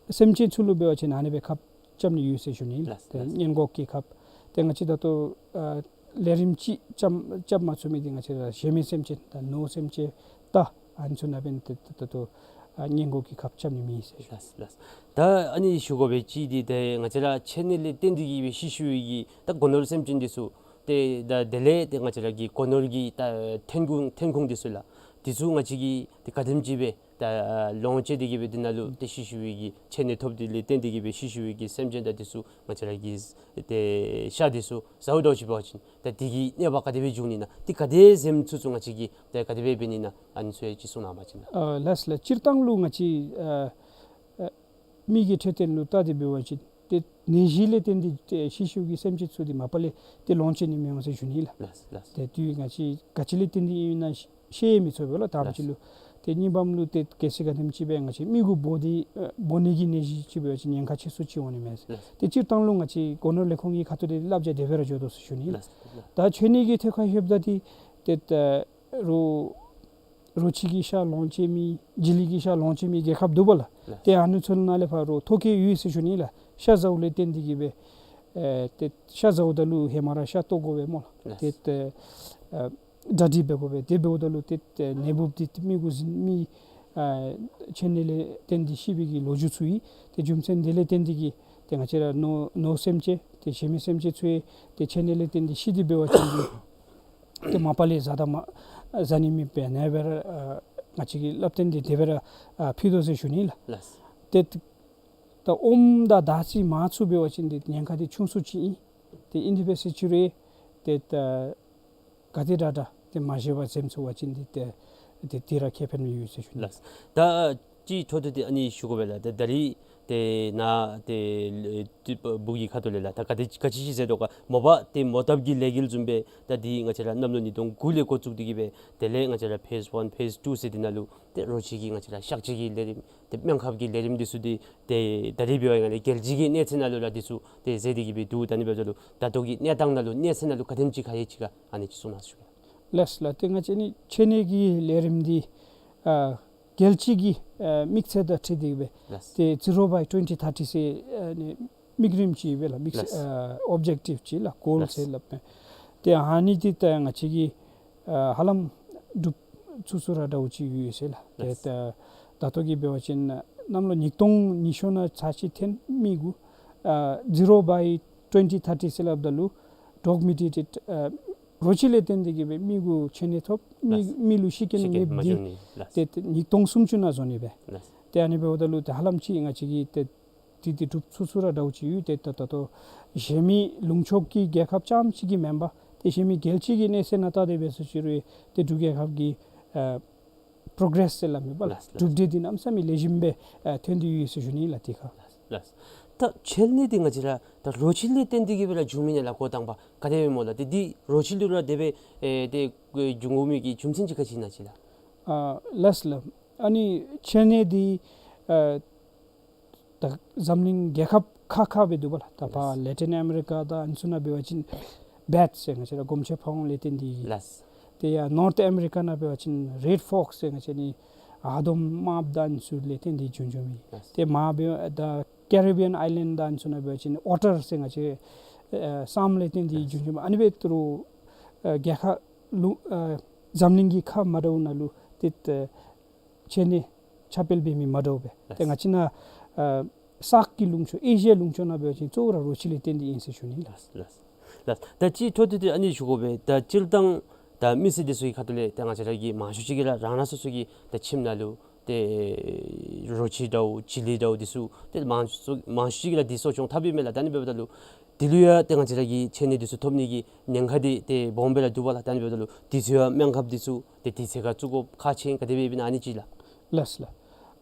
སེམས་ཅན་ཚུ་ལུ་འབད་བ་ཅིན་ཨ་ནི་སྦེ་ཁབ་རྐྱབ་ནི་ཡོད་ཟེར་ཞུ་ནི། ལགས་ལགས། ཏེ་སྔོན་འགོག་གི་ཁབ་ཏེ་ང་བཅས་ད་ལྟོ་ཨ་ལས་རིམ་ཅིག་རྐྱབ་རྐྱབ་མ་ཚུགས་མི་འདི་ང་བཅས་ར་གཞན་མི་སེམས་ཅན་ད་ནོར་སེམས་ཅན་རྟ་ཨ་ནི་ཚུ་ནང་འབདན་ཏེ་ད་ལྟོ་ཨ་སྔོན་འགོག་གི་ཁབ་རྐྱབ་ནི་མེད་ཟེར་ཞུ། ལགས་ལགས། ད་ཨ་ནི་ཞུ་དགོ་པའི་ཅིག་འདི་ཏེ་ང་བཅས་ར་མཆེད་གནས་ལས་བརྟེན་ཏེ་གི་སྦེ་ཤི་ཤིཝ་གི་ད་སྒོ་ནོར་སེམས་ཅན་འདི་ཚུ་ཏེ་ད་དེ་ལས་ཏེ་ང་བཅས་ར་གི་སྒོ་ནོར་གྱི་ད་ཐོན་ཁུངས་ཐོན་ཁུངས་འདི་ཚུ་ལགས། འདི་ཚུ་ང་བཅས་ཀྱིས་ཏེ་ག་དེམ་ཅིག་སྦེ་ད་ལོངས་སྤྱོད་དེ་གི་སྦེ་འདི་ནང་ལུ་ཏེ་ཤི་ཤིཝ་གི་མཆེད་གནས་ཐོབ་འདི་ལས་བརྟེན་ཏེ་གི་སྦེ་ཤི་ཤིཝ་གི་སེམས་ཅན་ད་འདི་ཚུ་ང་བཅས་ར་གི་ཏེ་ཤ་འདི་ཚུ་ཟཝ་ད་ཅིག་འབད་བ་ཅིན་ད་འདི་གི་གནོད་པ་ག་དེ་སྦེ་འབྱུང་ནི་ན་ཏེ་ག་དེ་འཛེམ་ཚུགས་ཚུགས་ང་བཅས་ཀྱིས་ཏེ་ག་དེ་སྦེ་འབད་ནི་ན་ཨ་ནི་ཚུ་ཡང་ཅིག་གསུང་གནང་བ་ཅིན་ལགས། ཨ་ལགས་ལགས། སྤྱིར་བཏང་ལུ་ང་བཅས་ཨ་ཨ་མི་གི་འཕྲོད་བསྟེན་ལུ་བལྟ་སྟེ་འབད་བ་ཅིན་ཏེ་ནད་གཞི་ལས་བརྟེན་ཏེ་ཏེ་ཤི་ཤིཝ་གི་སེམས་ཅན་ཚུ་འདི་མ་པ་ལས་ཏེ་ལོངས་སྤྱོད་ནི་མི་འོང་ཟེར་ཞུ་ནི་ལགས། ལགས་ལགས། ཏེ་དུས་ང་བཅས་ག་ཅི་ལས་བརྟེན་ཏེ་ཨིན་ན་ཤེས་མི་ཚུགས་པས་ལགས། དང་པ་ཅིག་ལུ་ཏེ་གཉིས་པམ་ལུ་ཏེ་གལ་སྲིད་ག་དེམ་ཅིག་སྦེ་ང་བཅས་མི་གུ་འབོ་སྟེ་ཨ་འབོ་ནི་གི་ནད་གཞི་ཅིག་འབད་བ་ཅིན་ཉེན་ཁ་ཆེ་སུ་ཅིག་འོང་ནི་མས། ཏེ་སྤྱིར་བཏང་ལུ་ང་བཅས་སྒོ་ནོར་ལས་ཁུངས་ཀྱི་ཁ་ཐུག་ལས་བསླབ་བྱ་དེ་སྦེ་ར་འགྱོ་དོ་ཟེར་ཞུ་ནི་ལགས། ད་མཆེད་གནས་ཀྱི་ཐད་ཁར་ལྷོདཔ་ད་ཏེ་ཏེ་རོ་རོ་ཁྱི་གི་ཤ་ལོངས་སྤྱོད་མི་བྱི་ལི་གི་ཤ་ལོངས་སྤྱོད་མི་རྒྱལ་ཁབ་འདུག་པ་ལགས། ཏེ་ཨ་ནི་ཚུ་ནང་ལས་ཕར་རོ་ཐོ་བཀོད་ཡོད་ཟེར་ཞུ་ནི་ལགས། ཤ་ཟཝ་ལས་བརྟེན་ཏེ་གི་སྦེ་ཨེ་ཏེ་ཤ་ཟཝ་ད་ལུ་ཧེ་མ་ར་ཤ་བཏོག་དགོ་པས་སྨོ་ལགས། ཏེ་ཏེ་ ཨ་གྲ་སྒྲིག་འབད་དགོ་པས། དེ་འབདཝ་ད་ལུ་ཏེ་ཏེ་ནད་འབུཔ་འདི་མི་གུ་འཛིན་མི་ཨ་མཆེད་གནས་ལས་བརྟེན་ཏེ་ཤི་བའི་གི་ལོ་རྒྱུས་ཚུ་ཡོད། ཏེ་རྒྱུ་མཚན་དེ་ལས་བརྟེན་ཏེ་གིས་ཏེ་ང་བཅས་ར་མནོ་མནོ་སེམས་ཅན་ཏེ་གཞན་མི་སེམས་ཅན་ཚུ་ཡང་ཏེ་མཆེད་གནས་ལས་བརྟེན་ཏེ་ཤི་སྟེ་འབད་བ་ཅིན་ཏེ་མ་པ་ལས་བཟའ་དང་མ་བཟའ་ནི་མེདཔ་སྦེ་ཨ་ནི་སྦེ་ར་ཨ་ང་བཅས་ཀྱི་བསླབ་སྟོན་འདི་དེ་སྦེ་ར་ཨ་ཕུལ་དོ་ཟེར་ཞུ་ནི་ལགས། ལགས། ཏེ་ད་ཨོམ་དང་ད་ཅི་མང་ཚུ་འབད་བ་ཅིན་ཏེ་ཉེན་ཁ་འདི་ཆུང་སུ་ཅིག་ཨིན། ཏེ་ཨིན་དེ་སྦེ་ཟེར་ཅི་རུང་ཏེ་ད་ག་དེ་དྲག་དྲག་ཏེ་མ་བཞེས་པར་འཛེམ་ཚུགས་པ་ཅིན་ཏེ་ཏེ་ཏེ་དེ་ར་ཁེ་ཕན་ཡོད་ཟེར་ཞུ་ནི། ལགས། ད་ཅི་འཕྲོ་མཐུད་དེ་ཨ་ནི་ཞུ་དགོ་པས་ལགས། ད་ད་རིས་ཏེ་ནཱ་ཏེ་ཏེ་སྦུག་གི་ཁ་ཐུག་ལས་ལགས། ད་ག་དེ་ག་ཅི་ཅིག་ཟེར་དོ་ག་མ་པ་ཏེ་མོ་བཏབ་ཀྱི་ལས་འགུལ་བཟུམ་སྦེ་ད་འདི་ང་བཅས་ར་གནམ་ལོ་ཉིས་སྟོང་དགུ་ལས་འགོ་བཙུགས་ཏེ་གིས་སྦེ་དེ་ལས་ང་བཅས་ར་ཕེསི་ཝན་ཕེསི་ཊུ་ཟེར་འདི་ནང་ལུ་ཏེ་རོ་ཁྱི་གི་ང་བཅས་ར་གཤག་བཅོས་ཀྱི་ལས་རིམ་ཏེ་སྨན་ཁབ་ཀྱི་ལས་རིམ་འདི་ཚུ་འདི་ཏེ་ད་རིས་འབད་བའི་ང་ལས་རྒྱལ་སྤྱི་གི་གནས་ཚད་ནང་ལུ་ར་འདི་ཚུ་ཏེ་མཛད་དེ་གིས་སྦེ་འདུག། ད་ཨ་ནི་འབདཝ་ད་ལུ་ད་ལྟོ་གི་གནས་སྟངས་ནང་ལུ་གནས་ཚད་ནང་ལུ་ག་དེམ་ཅིག་ག་ཡོད་ཅི་ག་ཨ་ནི་ཅིག་གསུང་གནང་ཞུ་གེ། ལགས་ལགས། ཏེ་ང་བཅས་ཨ་ནི་མཆེད་གནས་ཀྱི་ལས་རིམ་འདི་ཨ་རྒྱལ་སྤྱི་གི་ཨ་དམིགས་ཚད་དང་འཁྲིལ་ཏེ་སྦེ་ལགས། ཏེ་ཛི་རོ་བའི་ཊུ་ཝེན་ཊི་ཐར་ཊི་ཟེར་ཨ་ནི་དམིགས་རིམ་ཅིག་སྦེ་ལགས། དམིགས་ལགས། ཨ་ཨོབ་ཇེཀ་ཊིབ་ཅིག་ལགས། གོལ་ལགས། ཟེར་སླབ་མས། ཏེ་ཨ་ནི་འདི་ད་ང་བཅས་ཀྱིས་ཨ་ཧ་ལམ་འགྲུབ་ཚུགས་ཚུགས་ར་འདྲཝ་ཅིག་ཡོད་ཟེར་ལགས། ཏེ་ལགས། ད་ད་ལྟོ་གི་འབད་བ་ཅིན་གནམ་ལོ་ཉིས་སྟོང་ཉི་ཤུ་ནང་ཚར་གཅིག་འཐོན་མི་གུ་ཨ་ཛི་རོ་བའི་ཊུ་ཝེན་ཊི་ཐར་ཊི་ཟེར་སླབ་ད་ལུ་ཌོག་མི་ཊེ་ཊེཌ་ཨ་རོ་ཁྱི་ལས་བརྟེན་ཏེ་གིས་སྦེ་མི་གུ་མཆེད་གནས་ཐོབ་མི་ལགས། མི་ལུ་ཤི་རྐྱེན་ཤི་རྐྱེན་མེདཔ་མ་འབྱུང་ནི་ལགས། འདི་ཏེ་ཉིས་སྟོང་སུམ་ཅུ་ནང་བཟོ་ནི་སྦེ། ལགས། ཏེ་ཨ་ནི་འབདཝ་ད་ལུ་ཏེ་ཧ་ལམ་ཅིག་ང་བཅས་ཀྱིས་ཏེ་འདི་འདི་འགྲུབ་ཚུགས་ཚུགས་ར་འདྲཝ་ཅིག་ཡོད། ཏེ་ད་ད་ལྟོ་གཞན་མི་ལུང་ཕྱོགས་ཀྱི་རྒྱལ་ཁབ་རྐྱངམ་ཅིག་གིས་མེན་པར་ཏེ་གཞན་མི་རྒྱལ་སྤྱི་གི་གནས་ཚད་ནང་བལྟ་སྟེ་འབད་ཟེར་ཅི་རུང་ཏེ་འབྲུག་རྒྱལ་ཁབ་ཀྱི་ཨ་པྲོ་གྲེསི་ཟེར་སླབ་མས་པ་ལགས། ལགས། ལགས། གྲུབ་འབྲས་འདི་གནམ་མེད་ས་མེད་ལེགས་ཤོམ་སྦེ་ཨ་ཐོན་ཏེ་ཡོད་ཟེར་ཞུ་ནི་ལགས། དེ་ཁར། ལགས། ད་མཆེད་གནས་འདི་ང་བཅས་ར་ད་རོ་ཁྱི་ལས་བརྟེན་ཏེ་གིས་སྦེ་ར་འབྱུང་མི་ཨིན་ན་ལགས། འགོ་དང་པ་ག་དེ་སྦེ་སྨོ་ལགས། ཏེ་འདི་རོ་ཁྱི་ལུ་ར་དེ་སྦེ་ཨེ་ཏེ་འབྱུང་དགོ་མི་གི་རྒྱུ་མཚན་ཅིག་ག་ཅི་ཨིན་ན་ཅིག་ལགས། ཨ་ལགས་ལགས། ཨ་ནི་མཆེད་གནས་འདི་ཨ་ད་འཛམ་གླིང་རྒྱལ་ཁབ་ཁག་ཁ་སྦེ་འདུག་པ་ལགས། ད་ཕར་ལགས། ལེ་ཊིན་ཨ་མི་རི་ཀ་དང་ཨ་ནི་ཚུ་ནང་འབད་བ་ཅིན་བེཊ་ཟེར་ང་བཅས་ར་སྒོམ་ཆེན་ཕ་བོང་ལས་བརྟེན་ཏེ་ལགས། ཏེ་ཡར་ནོརཐ་ཨ་མི་རི་ཀ་ནང་འབད་བ་ཅིན་རེཌ་ཕོགསི་ཟེར་ང་བཅས་ནི་ཨ་དོམ་དམརཔོ་དང་ཨ་ནི་ཚུ་ལས་བརྟེན་ཏེ་འབྱུང་འབྱུངམ་ཨིན། ལགས། ཏེ་མར་འབད་ད་ཀེ་རི་བི་ཡཱན་ཨའི་ལེནཌ་དང་ཨ་ནི་ཚུ་ནང་འབད་བ་ཅིན་ཨོ་ཊར་ཟེར་ང་བཅས་ཨ་ཟམ་ལས་བརྟེན་ཏེ་ལགས། འབྱུང་འབྱུངམ་ཨ་ནི་སྦེ་ཏེ་རོ་ཨ་རྒྱལ་ཁབ་ལུ་ཨ་འཛམ་གླིང་གི་ཁག་མ་འདྲཝ་ནང་ལུ་ཏེ་ཨ་མཆེད་གནས་ཁྱབ་སྤེལ་འབད་མི་མ་འདྲཝ་སྦེ། ལགས། ཏེ་ང་བཅས་ནཱ་ཨ་ས་ཀྱི་ལུང་ཕྱོགས་ཨེ་ཤི་ཡ་ལུང་ཕྱོགས་ནང་འབད་བ་ཅིན་གཙོ་བོ་ར་རོ་ཁྱི་ལས་བརྟེན་ཏེ་ཨིན་ཟེར་ཞུ་ནི་ལགས། ལགས། ལགས། ད་ཅི་འཕྲོ་མཐུད་དེ་ཨ་ནི་ཞུ་དགོ་པས། ད་སྤྱིར་བཏང་ད་མི་སེར་འདི་ཚུ་གི་ཁ་ཐུག་ལས་ད་ང་བཅས་ར་གི་མང་ཤོས་ཅིག་གིས་ར་རང་རང་སོ་སོ་གི་ད་ཁྱིམ་ནང་ལུ་ཏེ་རོ་ཁྱི་འདྲཝ་བྱི་ལི་འདྲཝ་འདི་ཚུ་ཏེ་མང་ཤོས་མང་ཤོས་ཅིག་གིས་ར་འདི་གསོ་སྐྱོང་འཐབ་ཨིན་མས་ལགས། ད་ཨ་ནི་འབདཝ་ད་ལུ་འདི་ལུ་ཡང་ཏེ་ང་བཅས་ར་གི་མཆེད་གནས་འདི་ཚུ་ཐོབ་ནི་གི་ཉེན་ཁ་འདི་ཏེ་སྦོམ་སྦེ་ར་འདུག་པ་ལགས། ད་ཨ་ནི་འབདཝ་ད་ལུ་འདི་ཚུ་ཡང་སྨན་ཁབ་འདི་ཚུ་ཏེ་དུས་ཚོད་ཁར་བཙུགས་དགོཔ་ཁག་ཆེ་ག་དེ་སྦེ་ཨིན་ན་ཨ་ནི་ཅིག་ལགས། ལགས་ལགས།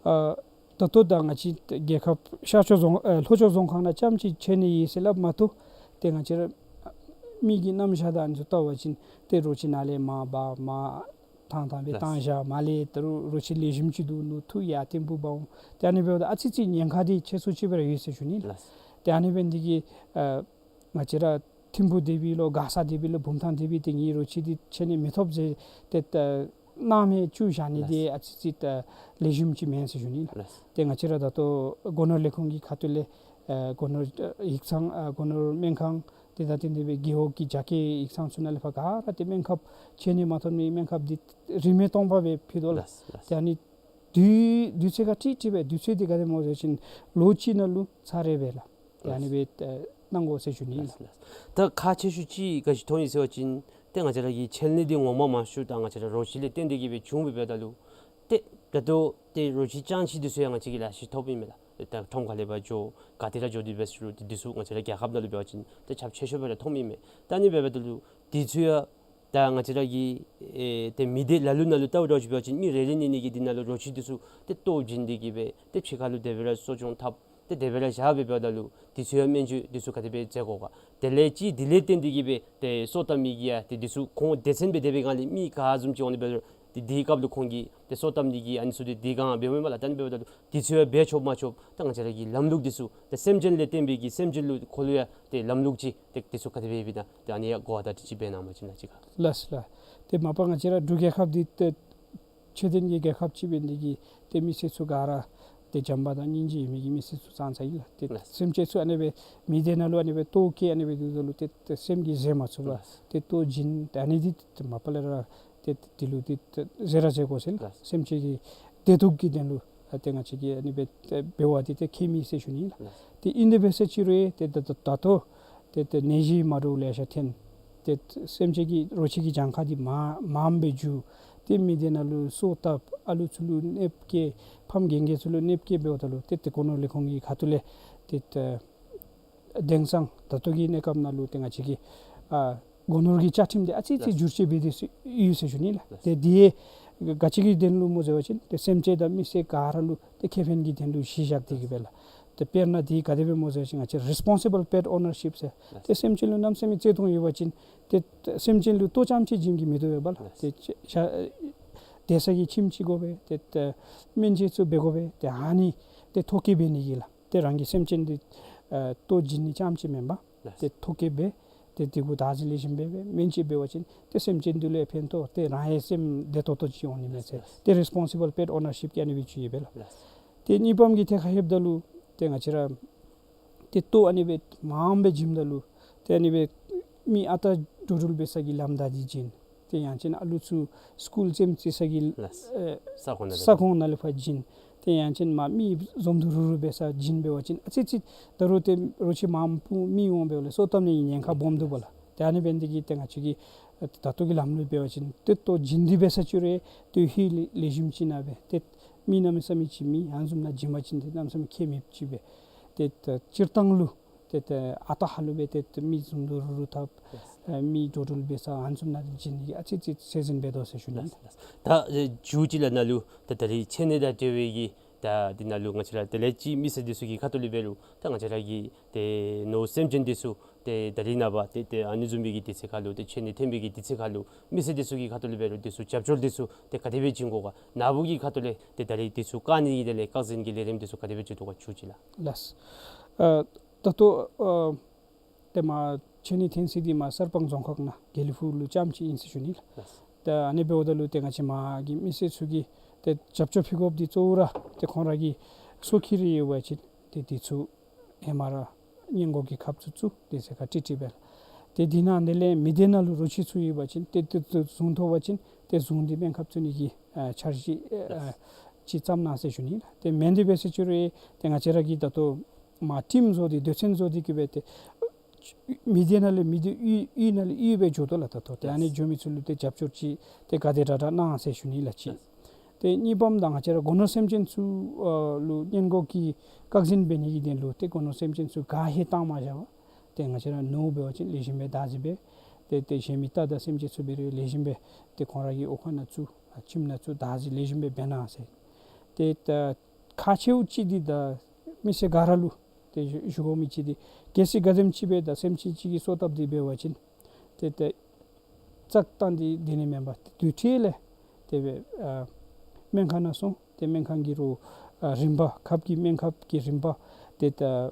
ཨ་ད་ལྟོ་ད་ང་བཅས་རྒྱལ་ཁབ་ཤར་ཕྱོགས་རྫོང་ཨ་ལྷོ་ཕྱོགས་རྫོང་ཁག་ནང་རྐྱངམ་ཅིག་མཆེད་གནས་ཡོད་ཟེར་སླབ་མ་གཏོགས་ཏེ་ང་བཅས་ར་མི་གི་རྣམ་གཞག་དང་ཨ་ནི་ཚུ་བལྟ་བ་ཅིན་ཏེ་རོ་ཁྱི་ནཱ་ལས་མར་འབག་མར་ཐང་ཐང་སྦེ་ལགས། བཏང་བཞག། མར་ལས་ད་རུང་རོ་ཁྱི་ལེགས་ཤོམ་ཅིག་འདུག། ནོར་འཐུ་ཡར་ཐིམ་ཕུག་འབག་འོང་། ཏེ་ཨ་ནི་འབདཝ་ད་ཨ་ཙི་ཙི་ཉེན་ཁ་འདི་ཆེ་སུ་ཅིག་སྦེ་ར་ཡོད་ཟེར་ཞུ་ནི་ལགས། ལགས། ཏེ་ཨ་ནི་འབད་ནི་འདི་གིས་ཨ་ང་བཅས་ར་ཐིམ་ཕུག་དེ་སྦེ་ལོ་མགར་ས་དེ་སྦེ་ལོ་བུམ་ཐང་དེ་སྦེ་ཏེ་ངེའི་རོ་ཁྱི་འདི་མཆེད་གནས་མི་ཐོབ་ཟེར་ཏེ་ད་སྣང་མེད་བཅུག་བཞག་ནི་འདི་ལགས། ཨ་ཙི་ཙི་ད་ལེགས་ཤོམ་ཅིག་མེན་ཟེར་ཞུ་ནི་ལགས། ལགས། ཏེ་ང་བཅས་ར་ད་ལྟོ་སྒོ་ནོར་ལས་ཁུངས་ཀྱི་ཁ་ཐུག་ལས་ཨ་སྒོ་ནོར་ཨ་ཡིག་ཚང་ཨ་སྒོ་ནོར་སྨན་ཁང་དེ་དང་དེ་འདྲ་སྦེ་རྒེད་འོག་གི་རྒྱ་སྐྱེད་ཡིག་ཚང་ཚུ་ནང་ལས་ཕར་ག་ར་ཏེ་སྨན་ཁབ་མཆེད་གནས་མ་ཐོབ་ནི་སྨན་ཁབ་འདི་རིན་མེད་སྟོང་པ་སྦེ་ཕུལ་དོ་ལགས། ལགས། ལགས། ཏེ་ཨ་ནི་དུས་དུས་ཚོད་ཁར་ཁྲིག་ཁྲི་སྦེ། དུས་ཚོད་འདི་ག་དེ་སྨོ་ཟེར་བ་ཅིན་ལོ་གཅིག་ནང་ལུ་ཚར་རེ་སྦེ་ལགས། ཏེ་ཨ་ནི་སྦེ་ཨེ་གནང་དགོ་ཟེར་ཞུ་ནི་ཨིན་ལགས། ལགས། ད་ཁག་ཆེ་ཤོས་ཅིག་ག་ཅི་མཐོང་ཡི་ཟེར་བ་ཅིན་ཏེ་ང་བཅས་ར་གི་མཆེད་གནས་འདི་ངོ་མ་མང་ཤོས་ད་ང་བཅས་ར་རོ་ཁྱི་ལས་བརྟེན་ཏེ་གིས་སྦེ་བྱུང་སྦེ་འབདཝ་ད་ལུ་ཏེ་ད་ལྟོ་ཏེ་རོ་ཁྱི་ཅང་ཅིག་འདི་ཚུ་ཡང་ང་བཅས་ཀྱིས་ལེ་ཤ་ཅིག་ཐོབ་ཨིན་མས་ལགས། ད་ཁྲོམ་ཁ་ལས་ཕར་འགྱོ་ག་ཏེ་ར་འགྱོ་སྟེ་འབད་རུང་ཏེ་འདི་ཚུ་ང་བཅས་ར་རྒྱལ་ཁབ་ནང་ལུ་འབད་བ་ཅིན་ཏེ་ཁྱབ་ཆེ་ཤོས་སྦེ་ར་མཐོངམ་ཨིན་མས། ད་ཨ་ནི་སྦེ་འབདཝ་ད་ལུ་འདི་ཚུ་ཡང་ད་ང་བཅས་ར་གི་ཨེ་ཏེ་མི་སྡེ་ལ་ལུ་ནང་ལུ་བལྟཝ་ད་ཅིག་འབད་བ་ཅིན་མི་རེ་རེ་གཉིས་གཉིས་ཀྱིས་འདི་ནང་ལུ་རོ་ཁྱི་འདི་ཚུ་ཏེ་ལྟོ་བྱིན་ཏེ་གིས་སྦེ་ཏེ་ཕྱི་ཁ་ལུ་དེ་སྦེ་ར་གསོ་སྐྱོང་འཐབ་སྟེ་དེ་སྦེ་ར་བཞག་སྦེ་འབདཝ་ད་ལུ་འདི་ཚུ་ཡང་སྨན་བཅོས་འདི་ཚུ་ག་དེ་སྦེ་མཛད་དགོ་ག། དེ་ལས་ཅིག་འདི་ལས་བརྟེན་ཏེ་གིས་སྦེ་ཏེ་སོ་བཏབ་མི་གིས་ཡང་ཏེ་འདི་ཚུ་ཁོང་སྡེ་ཚན་སྦེ་སྡོད་པའི་སྒང་ལས་མི་ག་བཟུམ་ཅིག་འོང་ནི་འབད་རུང་ཏེ་འདི་སྐབས་ལུ་ཁོང་གིས་ཏེ་སོ་བཏབ་ནི་གི་ཨ་ནི་ཚུ་འདི་འདི་སྒང་འབདཝ་མས་ལགས། ད་ཨ་ནི་འབདཝ་ད་ལུ་འདི་ཚུ་ཡང་འབད་ཆོགཔ་མ་ཆོགཔ་ད་ང་བཅས་ར་གི་ལམ་ལུགས་འདི་ཚུ་ད་སེམས་ཅན་ལས་བརྟེན་པའི་གི་སེམས་ཅན་ལུ་ཁོ་ལུ་ཡང་ཏེ་ལམ་ལུགས་ཅིག་ཏེ་འདི་ཚུ་ག་དེ་སྦེ་ཡོདཔ་ཨིན་ན་ཏེ་ཨ་ནི་ཡང་གོ་བརྡ་ཅིག་འབད་གནང་པ་ཅིན་ལགས་ཅིག་ཁར། ལགས་ལགས། ཏེ་མ་པ་ང་བཅས་ར་འབྲུག་རྒྱལ་ཁབ་འདི་ཏེ་ཆོས་ལྡན་གྱི་རྒྱལ་ཁབ་ཅིག་འབད་ནི་འདི་གིས་ཏེ་མི་སེར་ཚུ་ག་ར་ ཏེ་བྱམས་པ་དང་སྙིང་རྗེ་ཡོད་མི་གི་མི་སེར་ཚུ་ཙང་ཙ་ཨིན་ལགས། ཏེ་ལགས། སེམས་ཅན་ཚུ་ཨ་ནི་སྦེ་མི་སྡེ་ནང་ལུ་ཨ་ནི་སྦེ་ལྟོཝ་བཀྱེས་ཨ་ནི་སྦེ་འདུག་ད་ལུ་ཏེ་ཏེ་སེམས་ཀྱིས་བཟོད་མ་ཚུགས་པར། ལགས། ཏེ་ལྟོ་བྱིན་ཏེ་ཨ་ནི་འདི་ཏེ་མ་པ་ལས་ར་ཏེ་ཏེ་འདི་ལུ་ཏེ་ཏེ་བཟོད་ར་བཟོད་དགོ་ཟེར་ལགས། ལགས། སེམས་ཅན་གྱི་བདེ་སྡུག་གི་དོན་ལུ་ཨ་ཏེ་ང་བཅས་ཀྱིས་ཨ་ནི་སྦེ་ཏེ་འབད་བ་འདི་ཏེ་ཁྱད་མེད་ཟེར་ཞུ་ནི་ལགས། ལགས། ཏེ་ཨིན་དེ་འབད་ས་ཅིག་རུང་ཏེ་ད་ད་ད་ལྟོ་ཏེ་ཏེ་ནད་གཞི་མ་འདྲཝ་ལེ་ཤ་ཐོན། ཏེ་སེམས་ཅན་གྱི་རོ་ཁྱི་གི་གྱངས་ཁ་འདི་མངམ་སྦེ་འགྱོ། ཏེ་མི་སྡེ་ནང་ལུ་སོ་བཏབ། ཨ་ལུ་ཚུ་ལུ་གནོདཔ་བཀལ། ཕམ་རྒན་རྒས་ཚུ་ལུ་གནོདཔ་བཀལ་འབདཝ་ད་ལུ་ཏེ་ཏེ་སྒོ་ནོར་ལས་ཁུངས་ཀྱི་ཁ་ཐུག་ལས་ཏེ་ཏེ་དེང་སང་ད་ལྟོ་གི་གནས་སྐབས་ནང་ལུ་ཏེ་ང་བཅས་ཀྱི་ཨ་སྒོ་ནོར་གྱི་བཅའ་ཁྲིམས་འདི་ཨ་ཙི་ཙི་ལགས། བསྒྱུར་བཅོས་འབད་དེ་ཚུ་ཡོད་ཟེར་ཞུ་ནི་ལགས། ལགས། ཏེ་འདི་ག་ཅི་གི་དོན་ལུ་སྨོ་ཟེར་བ་ཅིན་ཏེ་སེམས་ཅན་དང་མི་སེར་ག་ར་ལུ་ཏེ་ཁེ་ཕན་གྱི་དོན་ལུ་གཞི་བཞག་སྟེ་གི་སྦེ་ལགས། ཏེ་དཔེར་ན་འདི་ག་དེ་སྦེ་སྨོ་ཟེར་བ་ཅིན་ང་བཅས་responsible pet ownership ཟེར། ལགས། ཏེ་སེམས་ཅན་ལུ་གནམ་མེད་ས་མེད་བརྩེ་གདུང་ཡོད་པ་ཅིན་ཏེ་སེམས་ཅན་ལུ་ལྟོ་རྐྱངམ་ཅིག་བྱིན་གྱི་མི་བཏུབ་པས་ལགས། ལགས། ཏེ་ཤ་བསྡད་ས་གི་ཁྱིམ་ཅིག་དགོ་པས། ཏེ་ཏེ་སྨན་བཅོས་ཚུ་འབད་དགོ་པས། ཏེ་ཨ་ནི་ཏེ་ཐོ་བཀོད་འབད་ནི་གི་ལགས། ཏེ་རང་གི་སེམས་ཅན་འདི་ཨ་ལྟོ་བྱིན་ནི་རྐྱངམ་ཅིག་མེན་པར། ལགས། ཏེ་ཐོ་བཀོད་འབད། ཏེ་འདི་གུ་བདག་འཛིན་ལེགས་ཤོམ་འབད་སྦེ་སྨན་བཅོས་འབད་བ་ཅིན་ཏེ་སེམས་ཅན་འདི་ལུ་ཡང་ཕན་ཐོགས། ཏེ་རང་ཡང་སེམས་བདེ་ཏོག་ཏོ་ཅིག་འོང་ནི་མས་ཟེར། ལགས། ཏེ་responsible pet ownership གི་ཨ་ནི་སྦེ་ཅིག་ཡོད་པས་ལགས། ལགས། ཏེ་གཉིས་པམ་གྱི་ཐད་ཁར་ལྷོདཔ་ད་ལུ་ཏེ་ང་བཅས་ར་ཏེ་ལྟོ་ཨ་ནི་སྦེ་མངམ་སྦེ་བྱིནམ་ད་ལུ་ཏེ་ཨ་ནི་སྦེ་མི་ཨ་རྟག་འགྲོ་འགྲུལ་འབད་ས་གི་ལམ་བདའ་སྟེ་བྱིན། ཏེ་ཡང་ཅིན་ཨ་ལུ་ཚུ་སི་ཀུལ་རྩེདམོ་རྩེ་ས་གི་ལགས། ཨེ་ས་ཁོངས་ནང་ལས་ས་ཁོངས་ནང་ལས་ཕར་བྱིན། ཏེ་ཡང་ཅིན་མ་མི་འཛོམས་འདུ་རུབ་རུབ་འབད་ས་བྱིན་འབད་བ་ཅིན་ཨ་ཙི་ཙི་ད་རུང་ཏེ་རོ་ཁྱི་མངམ་སྦེ་མི་འོང་འབདཝ་ལས་སོ་བཏབ་ནི་གི་ཉེན་ཁ་སྦོམ་འདུག་པ་ལགས། ཏེ་ཨ་ནི་འབད་ནི་དེ་གིས་ཏེ་ང་བཅས་ཀྱིས་ད་ལྟོ་གི་ལམ་ལུགས་འབད་བ་ཅིན་ཏེ་ལྟོ་བྱིན་ཏེ་འབད་ས་ཅིག་རུང་ཏེ་ཧེ་ལེགས་ལེགས་ཤོམ་ཅིག་ནང་སྦེ་ཏེ་མི་གནམ་མེད་ས་མེད་ཅིག་མེད། ཨ་ནི་བཟུམ་ནང་བྱིན་པ་ཅིན་ཏེ་གནམ་མེད་ས་མེད་ཁྱད་མེདཔ་ཅིག་སྦེ། ཏེ་ད་སྤྱིར་བཏང་ལུ་ཏེ་ཏེ་ཨ་རྟག་ཧ་ལུགས་སྦེ་ཏེ་ཏེ་མི་འཛོམས་འདུ་རུབ་རུབ་འཐབ། ལགས། ཨ་མི་འགྲོ་འགྲུལ་འབད་ས་ཨ་ནི་བཟུམ་ནང་བྱིན་ནི་གི་ཨ་ཙི་ཙི་ཚད་འཛིན་འབད་དོ་ཟེར་ཞུ་ནི། ལགས། ལགས། ད་ཨེ་མཇུག་ཅིག་ལས་ནཱ་ལུ་ད་ད་རིས་མཆེད་གནས་དང་འབྲེལ་བའི་གི་ད་འདི་ནང་ལུ་ང་བཅས་ར་དེ་ལས་ཅིག་མི་སེར་འདི་ཚུ་གི་ཁ་ཐུག་ལས་འབད་རུང་ད་ང་བཅས་ར་གི་ཏེ་ནོར་སེམས་ཅན་འདི་ཚུ་ཏེ་ད་རིས་ནངས་པ་ཏེ་ཏེ་ཨ་ནི་བཟུམ་མའི་གི་དུས་ཚོད་ཁར་ལུ་ཏེ་མཆེད་གནས་འཐོན་པའི་གི་དུས་ཚོད་ཁར་ལུ་མི་སེར་འདི་ཚུ་གི་ཁ་ཐུག་ལས་འབད་རུང་འདི་ཚུ་རྒྱབ་སྐྱོར་འདི་ཚུ་ཏེ་ག་དེ་སྦེ་བྱིན་དགོ་ག། ནཱ་བུ་གི་ཁ་ཐུག་ལས་ཏེ་ད་རིས་འདི་ཚུ་བཀག་ནི་གི་དོན་ལས་བཀག་འཛིན་གྱི་ལས་རིམ་འདི་ཚུ་ག་དེ་སྦེ་བྱུང་དོ་ག་མཇུག་ཅིག་ལགས། ལགས། ཨ་ད་ལྟོ་ཨ་ཏེ་མ་མཆེད་གནས་འཐོན་ས་འདི་མ་གསར་སྤང་རྫོང་ཁག་ནང་དགེ་ལེགས་ཕུག་ལུ་རྐྱངམ་ཅིག་ཨིན་ཟེར་ཞུ་ནི་ལགས། ལགས། ད་ཨ་ནི་འབདཝ་ད་ལུ་ཏེ་ང་བཅས་མ་གི་མི་སེར་ཚུ་གིས་ཏེ་རྒྱབ་སྐྱོར་ཕུལ་དགོཔ་འདི་གཙོ་བོ་ར་ཏེ་ཁོང་ར་གི་སོ་ཁྱི་རེ་ཡོད་པ་ཅིན་ཏེ་འདི་ཚུ་ཧེ་མ་ར་སྔོན་འགོག་གི་ཁབ་ཚུ་བཙུགས་ཏེ་ཟེར་ག་ཏི་ཏི་སྦེ་ལགས། ཏེ་འདི་ནང་དེ་ལས་མི་སྡེ་ནང་ལུ་རོ་ཁྱི་ཚུ་ཡོད་པ་ཅིན་ཏེ་ཏེ་ཏེ་བཟུང་ཐོབ་པ་ཅིན་ཏེ་བཟུང་སྟེ་སྨན་ཁབ་བཙུགས་ནི་གི་ཨ་འཆར་གཞི་ཨ་ལགས། ཅིག་བརྩམ་གནང་ཟེར་ཞུ་ནི་ལགས། ཏེ་མེན་དེ་འབད་ས་ཅིག་རུང་ཏེ་ང་བཅས་ར་གིས་ད་ལྟོ་མ་ཊིམ་བཟོ་སྟེ་སྡེ་ཚན་བཟོ་སྟེ་གི་སྦེ་ཏེ་མི་སྡེ་ནང་ལས་མི་སྡེ་གཡུས་གཡུས་ནང་ལས་གཡུས་སྦེ་འགྱོ་དོ་ལགས། ད་ལྟོ་ཏེ་ཨ་ནི་ལགས། འགྱོ་མི་ཚུ་ལུ་ཏེ་རྒྱབ་སྐྱོར་ཅིག་ཏེ་ག་དེ་དྲག་དྲག་གནང་ཟེར་ཞུ་ནི་ལགས་ཅིག། ལགས། ཏེ་གཉིས་པམ་ད་ང་བཅས་ར་སྒོ་ནོར་སེམས་ཅན་ཚུ་ཨ་ལུ་སྔོན་འགོག་གི་བཀག་འཛིན་འབད་ནི་གི་དོན་ལུ་ཏེ་སྒོ་ནོར་སེམས་ཅན་ཚུ་ག་ཧེ་བཏང་མ་བཞག་པར་ཏེ་ང་བཅས་ར་ནོར་འབད་བ་ཅིན་ལེགས་ཤོམ་སྦེ་བདག་འཛིན་འབད། ཏེ་ཏེ་གཞན་མི་རྟ་དང་སེམས་ཅན་ཚུ་འབད་རུང་ལེགས་ཤོམ་སྦེ་ཏེ་ཁོང་ར་གི་འོག་ཁང་ནང་བཙུགས་ཨ་ཁྱིམ་ནང་བཙུགས་བདག་འཛིན་ལེགས་ཤོམ་སྦེ་འབད་གནང་ཟེར། ཏེ་ད་ཁག་ཆེཝ་ཅིག་འདི་ད་མི་སེར་ག་ར་ལུ་ཏེ་ཞུ་ཞུ་དགོ་མི་ཅིག་འདི་གལ་སྲིད་ག་དེམ་ཅིག་སྦེ་ད་སེམས་ཅན་ཅིག་གིས་སོ་བཏབ་སྟེ་འབད་བ་ཅིན་ཏེ་ཏེ་བཙག་བཏང་སྟེ་སྡོད་ནི་མེན་པར་ཏེ་དེ་འཕྲོ་ལས་ཏེ་སྦེ་ཨ་སྨན་ཁང་ནང་སོང་སྟེ་སྨན་ཁང་གི་རོགས་ཨ་རིམ་པ་ཁབ་ཀྱི་སྨན་ཁབ་ཀྱི་རིམ་པ་ཏེ་ད་ཨ་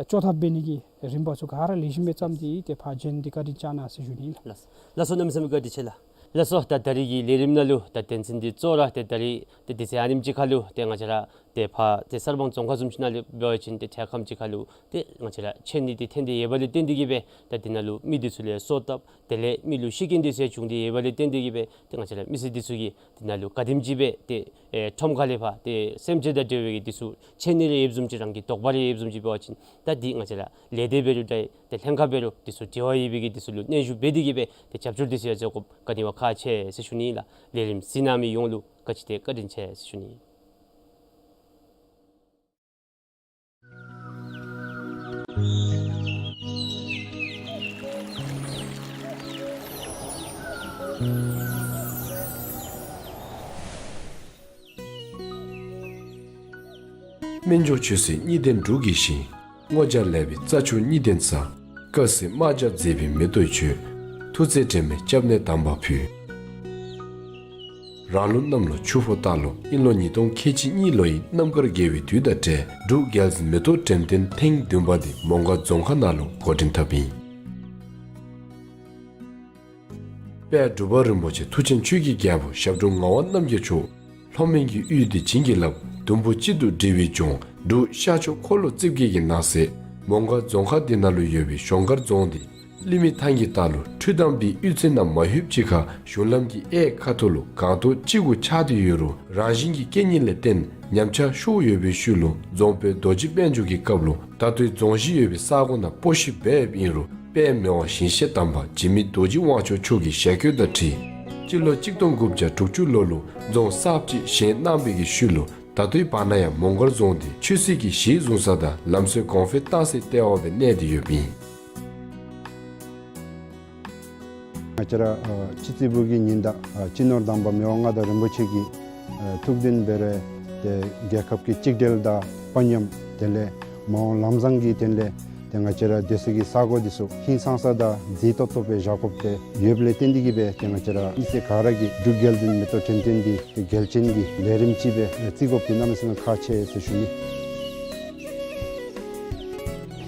བཅོས་ཐབས་འབད་ནི་གི་རིམ་པ་ཚུ་ག་ར་ལེགས་ཤོམ་སྦེ་བརྩམས་ཏེ་ཏེ་ཕར་བྱོན་ཏེ་བཀའ་དྲིན་བསྐྱང་གནང་ཟེར་ཞུ་ནི་ལགས། ལགས་སོ། གནམ་མེད་ས་མེད་བཀའ་དྲིན་ཆེ་ལགས། ལགས་སོ། ད་ད་རིས་ཀྱི་ལས་རིམ་ནང་ལུ་ད་དོན་ཚན་འདི་གཙོ་བོ་ར་ཏེ་ད་རིས་ཏེ་དུས་ཚོད་ཨ་ནེམ་ཅིག་ཁར་ལུ་ཏེ་ང་བཅས་ར་ཏེ་ཕར་ཏེ་གསར་སྤང་རྫོང་ཁག་བཟུམ་ཅིག་ནང་ལུ་འབད་བ་ཅིན་ཏེ་ཐད་ཁམས་ཅིག་ཁར་ལུ་ཏེ་ང་བཅས་ར་མཆེད་གནས་འདི་འཐོན་ཏེ་ཡོད་པ་ལས་བརྟེན་ཏེ་གིས་སྦེ་ད་འདི་ནང་ལུ་མི་འདི་ཚུ་ལུ་སོ་བཏབ་དེ་ལས་མི་ལུ་ཤི་རྐྱེན་འདི་ཚུ་ཡང་བྱུང་སྟེ་ཡོད་པ་ལས་བརྟེན་ཏེ་གིས་སྦེ་ཏེ་ང་བཅས་ར་མི་སེར་འདི་ཚུ་གིས་འདི་ནང་ལུ་ག་དེམ་ཅིག་སྦེ་ཏེ་ཨེ་ཁྲོམ་ཁ་ལས་ཕར་ཏེ་སེམས་ཅན་དང་འབྲེལ་བའི་གི་འདི་ཚུ་མཆེད་གནས་རེ་ཡོདཔ་བཟུམ་ཅིག་རང་གི་དོགས་པ་རེ་ཡོདཔ་བཟུམ་ཅིག་འབད་བ་ཅིན་ད་འདི་ང་བཅས་ར་ལས་སྡེ་འབད་རུང་འདྲ་ཏེ་ལྷན་ཁག་འབད་རུང་འདི་ཚུ་འབྲེལ་བ་ཡོད་པའི་གི་འདི་ཚུ་ལུ་གནོན་ཤུགས་འབད་དེ་གིས་སྦེ་ཏེ་རྒྱབ་སྐྱོར་འདི་ཚུ་ཡང་མཛད་དགོཔ་ག་ནི་བ་ཁག་ཆེ་ཟེར་ཞུ་ནི་ལགས། ལས་རིམ་གཟིགས་གནང་མི་ཡོངས་ལུ་བཀའ་དྲིན་ཆེ་ཟེར་ཞུ་ནི། སྨན་མཆོག་ཆོས་སྲིད་གཉིས་ལྡན་འབྲུག་གི་ཞིང་། སྔོ་སྦྱར་ལེགས་པའི་རྩྭ་མཆོག་གཉིས་ལྡན་ས། དཀར་སེར་དམར་སྦྱར་མཛེས་པའི་མེ་ཏོག་ཆུ། ཐུགས་བརྩེ་དྲན་མེད་སྐྱབས་གནས་དམ་པ་ཕུལ། རང་ལུགས་གནམ་ལོ་ཆུ་ཕོ་སྟག་ལོ་དབྱིན་ལོ་ཉིས་སྟོང་ཁལ་གཅིག་གཉིས་ལོ་ཡི་རྣམ་དཀར་དགེ་བའི་དུས་དང་འབྲེལ་འབྲུག་རྒྱལ་གླིང་མེ་ཏོག་འགྲེམས་སྟོན་ཐེངས་བདུན་པ་འདི་མོང་སྒར་རྫོང་ཁག་ནང་ལུ་འགོ་འདྲེན་འཐབ་ཨིན། དཔལ་འབྲུག་པ་རིན་པོ་ཆེ་མཐུ་ཆེན་ཆོས་ཀྱི་རྒྱལ་པོ་ཞབས་དྲུང་ངག་དབང་རྣམ་རྒྱལ་མཆོག་ ལྷོ་མོན་གྱི་ཡུལ་དེ་བྱིན་གྱིས་བརླབས་དུམ་བུ་གཅིག་ཏུ་སྒྲིལ་བའི་ལྗོངས་འབྲུག་ཤར་ཕྱོགས་འཁོར་ལོ་རྩིབས་བརྒྱད་ཀྱི་ནང་གསེས་མོང་སྒར་རྫོང་ཁག་འདི་ནང་ལུ་ཡོད་པའི་གཞོང་སྒར་རྫོང་འདི་གླིང་མི་ཐང་གི་ལྟག་ལུ་འཕྲུལ་གདམས་པའི་གཡུས་ཚན་ནང་མ་ལྷོདཔ་ཅིག་ཁར་གཞུང་ལམ་གྱི་གཡས་ཁ་ཐུག་ལུ་སྒང་ཏོག་གཅིག་གུ་ཆགས་ཏེ་ཡོད་རུང་རང་བཞིན་གྱི་རྐྱེན་ངན་ལས་བརྟེན་ཉམས་ཆག་ཤོར་ཡོད་པའི་ཤུལ་ལུ་རྫོང་དཔོན་རྡོ་རྗེ་དཔལ་འབྱོར་གྱི་སྐབས་ལུ་ད་ལྟོའི་རྫོང་གཞི་ཡོད་པའི་ས་གོ་ནང་སྤོ་བཤིག་འབད་ཡོདཔ་ཨིན་རུང་དཔལ་མི་དབང་ཞིང་གཤེགས་དམ་པ་འཇིགས་མེད་རྡོ་རྗེ་དབང་ཕྱུག་མཆོག་གི་ཞལ་བཀོད་དང་འཁྲིལ་སྤྱི་ལོ་གཅིག་སྟོང་དགུ་བརྒྱ་དྲུག་ཅུ་ལོ་ལུ་རྫོང་གསརཔ་ཅིག་བཞེངས་གནང་བའི་གི་ཤུལ་ལུ་ད་ལྟོའི་བར་ན་ཡང་མོང་སྒར་རྫོང་འདི་ཆོས་སྲིད་ཀྱི་གཞི་བཟུང་ས་དང་ལམ་སྲོལ་གོང་འཕེལ་བཏང་སའི་ལྟེ་བ་སྦེ་གནས་ཏེ་ཡོདཔ་ཨིན། ང་བཅས་ར་ཨ་སྤྱི་རྩིས་པའི་གི་ཉི་ཟླ་ཨ་སྤྱི་ནོར་དམ་པ་མི་དབང་མངའ་བདག་རིན་པོ་ཆེ་གི་ཨ་ཐུགས་འདུན་འབད་རུང་ཏེ་རྒྱལ་ཁབ་ཀྱི་གཅིག་སྒྲིལ་དང་དཔའ་ཉམས་དེ་ལས་མ་འོངས་ལམ་བཟང་གི་དོན་ལས་ཏེ་ང་བཅས་ར་སྡོད་སའི་གི་ས་གོ་འདི་ཚུ་ཧིང་སངས་ས་དང་མཛེས་ཏོག་ཏོ་སྦེ་བཞག་དགོཔ་དེ་ཡོདཔ་ལས་བརྟེན་ཏེ་གིས་སྦེ་ཏེ་ང་བཅས་ར་མི་སེར་ག་ར་གིས་འབྲུག་རྒྱལ་འཛིན་མེ་ཏོག་འགྲེམས་སྟོན་འདི་ཏེ་རྒྱལ་སྤྱིའི་གི་ལས་རིམ་ཅིག་སྦེ་བརྩི་དགོཔ་འདི་གནམ་མེད་ས་མེད་ཁག་ཆེ་ཟེར་ཞུ་ནི།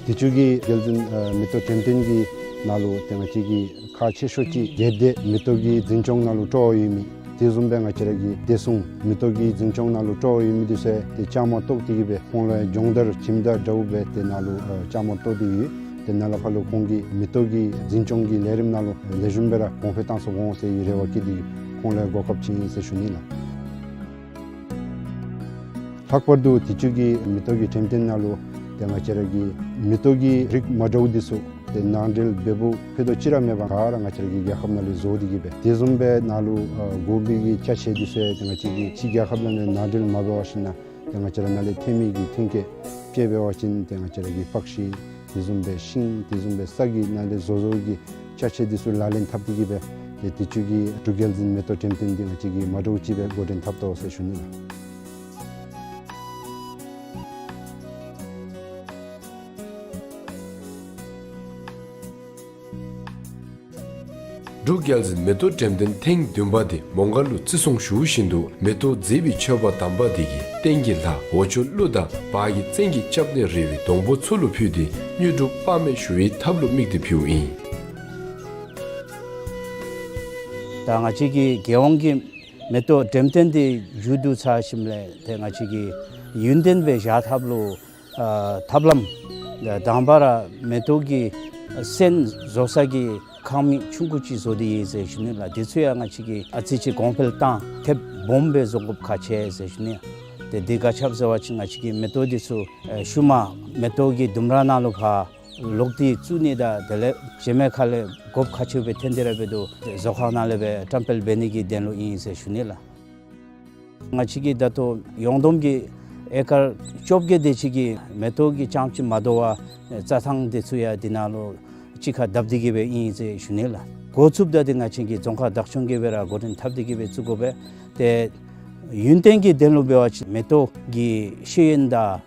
དུས་ཅི་གི་རྒྱལ་འཛིན་ཨ་མེ་ཏོག་འགྲེམས་སྟོན་གྱི་ནང་ལུ་ཏེ་ང་བཅས་ཀྱིས་ཁག་ཆེ་ཤོས་ཅིག་སྒེར་སྡེ་མེ་ཏོག་གི་འཛིན་སྐྱོང་ནང་ལུ་སྤྲོ་བ་ཡོད་མི་དེ་བཟུམ་སྦེ་ང་བཅས་ར་གི་བདེ་སྲུང་མེ་ཏོག་གི་འཛིན་སྐྱོང་ནང་ལུ་སྤྲོ་བ་ཡོད་མི་འདི་ཚུ་ཏེ་བཅའ་མར་གཏོགས་ཏེ་གིས་སྦེ་ཁོང་ལུ་སྦྱོང་བརྡར་བྱིནམ་དང་འདྲཝ་སྦེ་ཏེ་ནཱ་ལུ་ཨ་བཅའ་མར་གཏོགས་ཏེ་ཡོད། ཏེ་ནཱ་ལས་ཕར་ལུ་ཁོང་གིས་མེ་ཏོག་གི་འཛིན་སྐྱོང་གི་ལས་རིམ་ནང་ལུ་ལེགས་ཤོམ་སྦེ་ར་གོང་འཕེལ་བཏང་ཚུགས་འོང་ཟེར་རེ་བ་བསྐྱེད་དེ་ཁོང་ལུ་གོ་སྐབས་བྱིན་ཡི་ཟེར་ཞུ་ནི་ལགས། ལྷག་པར་དུ་དུས་ཅི་གི་མེ་ཏོག་གི་འགྲེམས་སྟོན་ནང་ལུ་ཏེ་ང་བཅས་ར་གི་མེ་ཏོག་གི་རིགས་མ་འདྲཝ་འདི་ཚུ་ཏེ་ནང་འདྲེན་འབདཝ་ཕུད་རྡོག་ཅིག་ར་མེད་པར་ག་ར་ང་བཅས་ར་གི་རྒྱལ་ཁབ་ནང་ལས་བཟོ་སྟེ་གིས་སྦེ་དེ་བཟུམ་སྦེ་ནཱ་ལུ་ཨ་དགོ་པའི་གི་ཅ་ཆས་འདི་ཚུ་ཏེ་ང་བཅས་ཀྱིས་ཕྱི་རྒྱལ་ཁབ་ནང་ལས་ནང་འདྲེན་མ་འབད་བ་ཅིན་ཏེ་ང་བཅས་ར་ནཱ་ལས་ཐོན་མི་གི་ཐོན་སྐྱེད་སྤྱོད་འབད་བ་ཅིན་ཏེ་ང་བཅས་ར་གི་པགས་ཤིང་དེ་བཟུམ་སྦེ་ཤིང་དེ་བཟུམ་སྦེ་ས་གི་ནང་ལས་བཟོ་བཟོཝ་གི་ཅ་ཆས་འདི་ཚུ་ལག་ལེན་འཐབ་སྟེ་གིས་སྦེ་ཏེ་དུས་ཅི་གི་འབྲུག་རྒྱལ་འཛིན་མེ་ཏོག་འགྲེམས་སྟོན་འདི་ང་བཅས་ཀྱིས་མ་འདྲཝ་ཅིག་སྦེ་འགོ་འདྲེན་འཐབ་དོ་ཟེར་ཞུ་ནི་ལགས། འབྲུག་རྒྱལ་འཛིན་མེ་ཏོག་འགྲེམས་སྟོན་ཐེངས་བདུན་པ་འདི་མོང་སྒར་ལུ་བརྩི་སྲུང་ཞུ་བཞིན་དུ་མེ་ཏོག་མཛེས་པའི་མཆོད་པ་དམ་པ་འདི་གིས་སྟེང་གི་ལྷ་འོག་ཕྱོགས་ཀླུ་དང་བར་གྱི་བཙན་གྱི་སྐྱབས་གནས་རི་བོའི་སྡོང་པོ་ཚུ་ལུ་ཕུལ་ཏེ་དངོས་གྲུབ་དཔག་མེད་ཞུ་བའི་ཐབས་ལུ་དམིགས་ཏེ་ཕུལཝ་ཨིན། ད་ང་བཅས་ཀྱི་རྒྱལ་ཡོངས་ཀྱི་མེ་ཏོག་འགྲེམས་སྟོན་འདི་མཇུག་བསྡུ་ཚར་ཞིནམ་ལས་ཏེ་ང་བཅས་ཀྱིས་ཡུན་བརྟན་སྦེ་བཞག་ཐབས་ལུ་ཨ་ཐབས་ལམ་དང་པ་ར་མེ་ཏོག་གི་སོན་བཟོ་ས་གི་ཁང་མིག་ཆུང་ཀུ་ཅིག་བཟོ་སྟེ་ཡོད་ཟེར་ཞུ་ནི་ལགས། དེ་ཚུ་ཡང་ང་བཅས་ཀྱིས་ཨ་ཙི་ཅིག་གོང་འཕེལ་བཏང་ཐེབས་སྦོམ་སྦེ་བཟོ་དགོཔ་ཁག་ཆེ་ཟེར་ཞུ་ནི། ཏེ་དེ་ག་ཅི་སྦེ་ཟེར་བ་ཅིན་ང་བཅས་ཀྱི་མེ་ཏོག་འདི་ཚུ་ཨེ་ཤུལ་མ་མེ་ཏོག་གི་ལྡུམ་ར་ནང་ལུ་ཕར་ལོག་སྟེ་བཙུགས་ནི་དང་དེ་ལས་རྗེས་མའི་ཁ་ལས་དགོཔ་ཁག་ཆེ་སྦེ་ཐོན་ཏེ་ར་འབད་དོ། བཟོ་ཁང་ནང་ལས་སྦེ་བཀྲམ་སྤེལ་འབད་ནི་གི་དོན་ལུ་ཨིན་ཟེར་ཞུ་ནི་ལགས། ང་བཅས་ཀྱི་ད་ལྟོ་ཡོངས་བསྡོམས་ཀྱི་ཨེ་ཀར་བཅོ་བརྒྱད་དེ་ཅིག་གི་མེ་ཏོག་གི་རྐྱངམ་ཅིག་མ་དོ་བར་རྩྭ་ཐང་དེ་ཚུ་ཡང་དེ་ནང་ལུ་གཅིག་ཁར་བརྡབ་སྟེ་གིས་སྦེ་ཨིན་ཟེར་ཞུ་ནི་ལགས། འགོ་བཙུགསཔ་ད་ཏེ་ང་བཅས་ཀྱིས་རྫོང་ཁག་བདག་སྐྱོང་གིས་སྦེ་ར་འགོ་འདྲེན་འཐབ་སྟེ་གིས་སྦེ་བཙུགས་དགོ་པས། ཏེ་ཡུན་བརྟན་གྱི་དོན་ལུ་འབད་བ་ཅིན་མེ་ཏོག་གི་ཤེས་ཡོན་དང་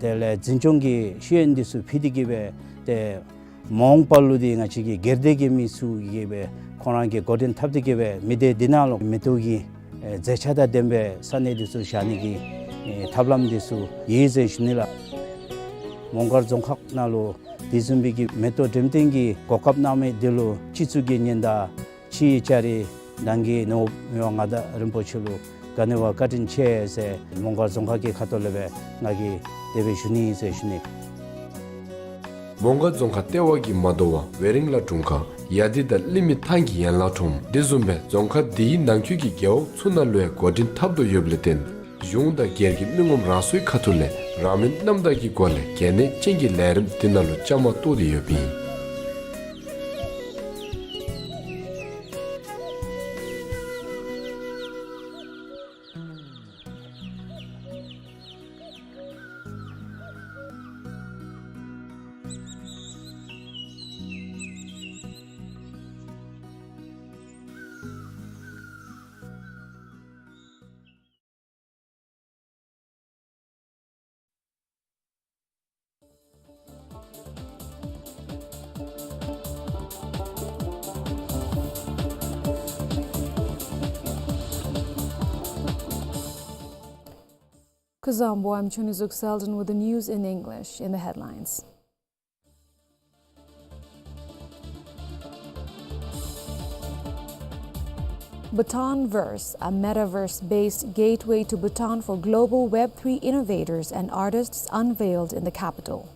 དེ་ལས་འཛིན་སྐྱོང་གི་ཤེས་ཡོན་འདི་ཚུ་ཕུལ་ཏེ་གིས་སྦེ་ཏེ་མ་འོངས་པ་ལུ་འདི་ང་བཅས་ཀྱི་སྒེར་སྡེ་གི་མི་ཚུ་གིས་སྦེ་ཁོང་ར་གིས་འགོ་འདྲེན་འཐབ་སྟེ་གིས་སྦེ་མི་སྡེ་འདི་ནང་ལུ་མེ་ཏོག་གི་ཨེ་མཛེས་ཆ་དང་ལྡན་པའི་ས་གནས་འདི་ཚུ་བཞག་ནི་གི་ཨེ་ཐབས་ལམ་འདི་ཚུ་ཡོད་ཟེར་ཞུ་ནི་ལགས། མོང་སྒར་རྫོང་ཁག་ནང་ལུ་དེ་བཟུམ་སྦེ་གི་མེ་ཏོག་འགྲེམས་སྟོན་གྱི་གོ་སྐབས་གནང་མི་འདི་ལུ་སྤྱི་གཙུག་གི་ཉེན་བརྡ་ཕྱིའི་ལྕགས་རི་ནང་གི་ནོར་བུ་མི་དབང་མངའ་བདག་རིན་པོ་ཆེ་ལུ་ག་ནི་བ་བཀའ་དྲིན་ཆེ་ཟེར་མོང་སྒར་རྫོང་ཁག་གི་ཁ་ཐུག་ལས་སྦེ་ང་གིས་དེ་སྦེ་ཞུ་ནི་ཨིན་ཟེར་ཞུ་ནི། མོང་སྒར་རྫོང་ཁག་ལྟེ་བ་གིས་མ་དོ་བར་ཝེ་རིང་ལ་དྲུང་ཁག་ཡ་དི་དང་གླིང་མི་ཐང་གི་ཡན་ལག་ཁྲོམ་དེ་བཟུམ་སྦེ་རྫོང་ཁག་འདིའི་ནང་འཁོད་ཀྱི་རྒེད་འོག་ཚུ་ནང་ལུ་ཡང་འགོ་འདྲེན་འཐབ་དོ་ཡོདཔ་ལས་བརྟེན་གཞུང་དང་སྒེར་གྱི་མི་ངོམ་རང་སོའི་ཁ་ཐུག་ལས་རང་མོས་རྣམ་དག་གི་སྒོ་ལས་གལ་གནད་ཅན་གྱི་ལས་རིམ་དེ་ནང་ལུ་བཅའ་མར་གཏོགས་ཏེ་ཡོདཔ་ཨིན། Kuzuzangpo, I'm Chunizuk Selden with the news in English. In the headlines. Bhutanverse, a metaverse-based gateway to Bhutan for global web three innovators and artists, unveiled in the capital.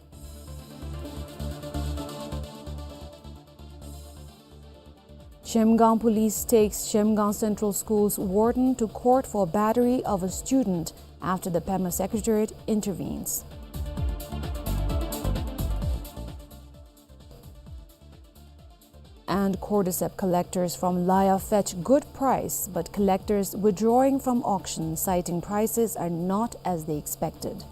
Zhemgang police takes Zhemgang Central School's warden to court for battery of a student after the Pema Secretariat intervenes. And cordyceps collectors from Laya fetch good price, but collectors withdrawing from auction, citing prices are not as they expected.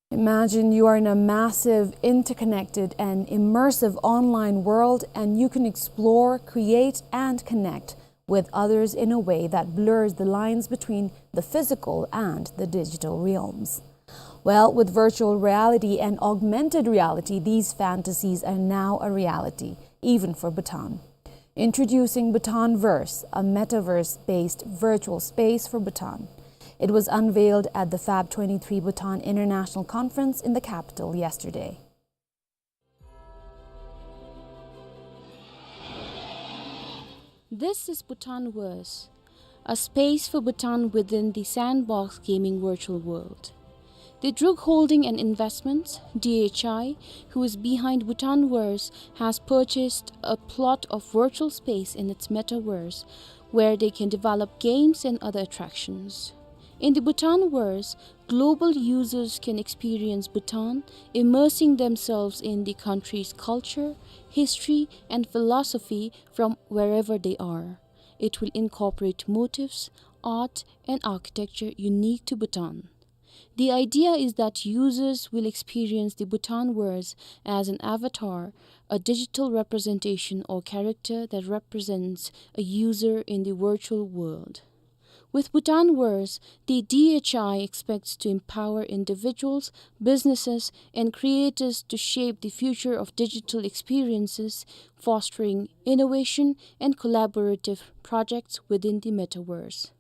Imagine you are in a massive, interconnected, and immersive online world, and you can explore, create, and connect with others in a way that blurs the lines between the physical and the digital realms. Well, with virtual reality and augmented reality, these fantasies are now a reality, even for Bhutan. Introducing Bhutanverse, a metaverse-based virtual space for Bhutan. It was unveiled at the Fab twenty-three Bhutan International Conference in the capital yesterday. This is Bhutanverse, a space for Bhutan within the Sandbox Gaming virtual world. The Druk Holding and Investments, D H I, who is behind Bhutanverse, has purchased a plot of virtual space in its metaverse where they can develop games and other attractions. In the Bhutanverse, global users can experience Bhutan, immersing themselves in the country's culture, history, and philosophy from wherever they are. It will incorporate motifs, art, and architecture unique to Bhutan. The idea is that users will experience the Bhutanverse as an avatar, a digital representation or character that represents a user in the virtual world. With Bhutanverse, the D H I expects to empower individuals, businesses, and creators to shape the future of digital experiences, fostering innovation and collaborative projects within the metaverse.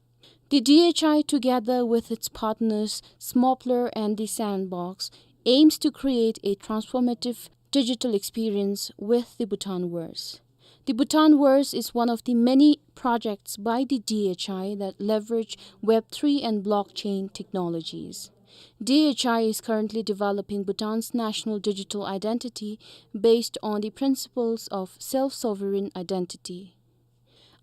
The D H I, together with its partners Smopler and The Sandbox, aims to create a transformative digital experience with the Bhutanverse. The Bhutanverse is one of the many projects by the D H I that leverage web three and blockchain technologies. D H I is currently developing Bhutan's national digital identity based on the principles of self-sovereign identity.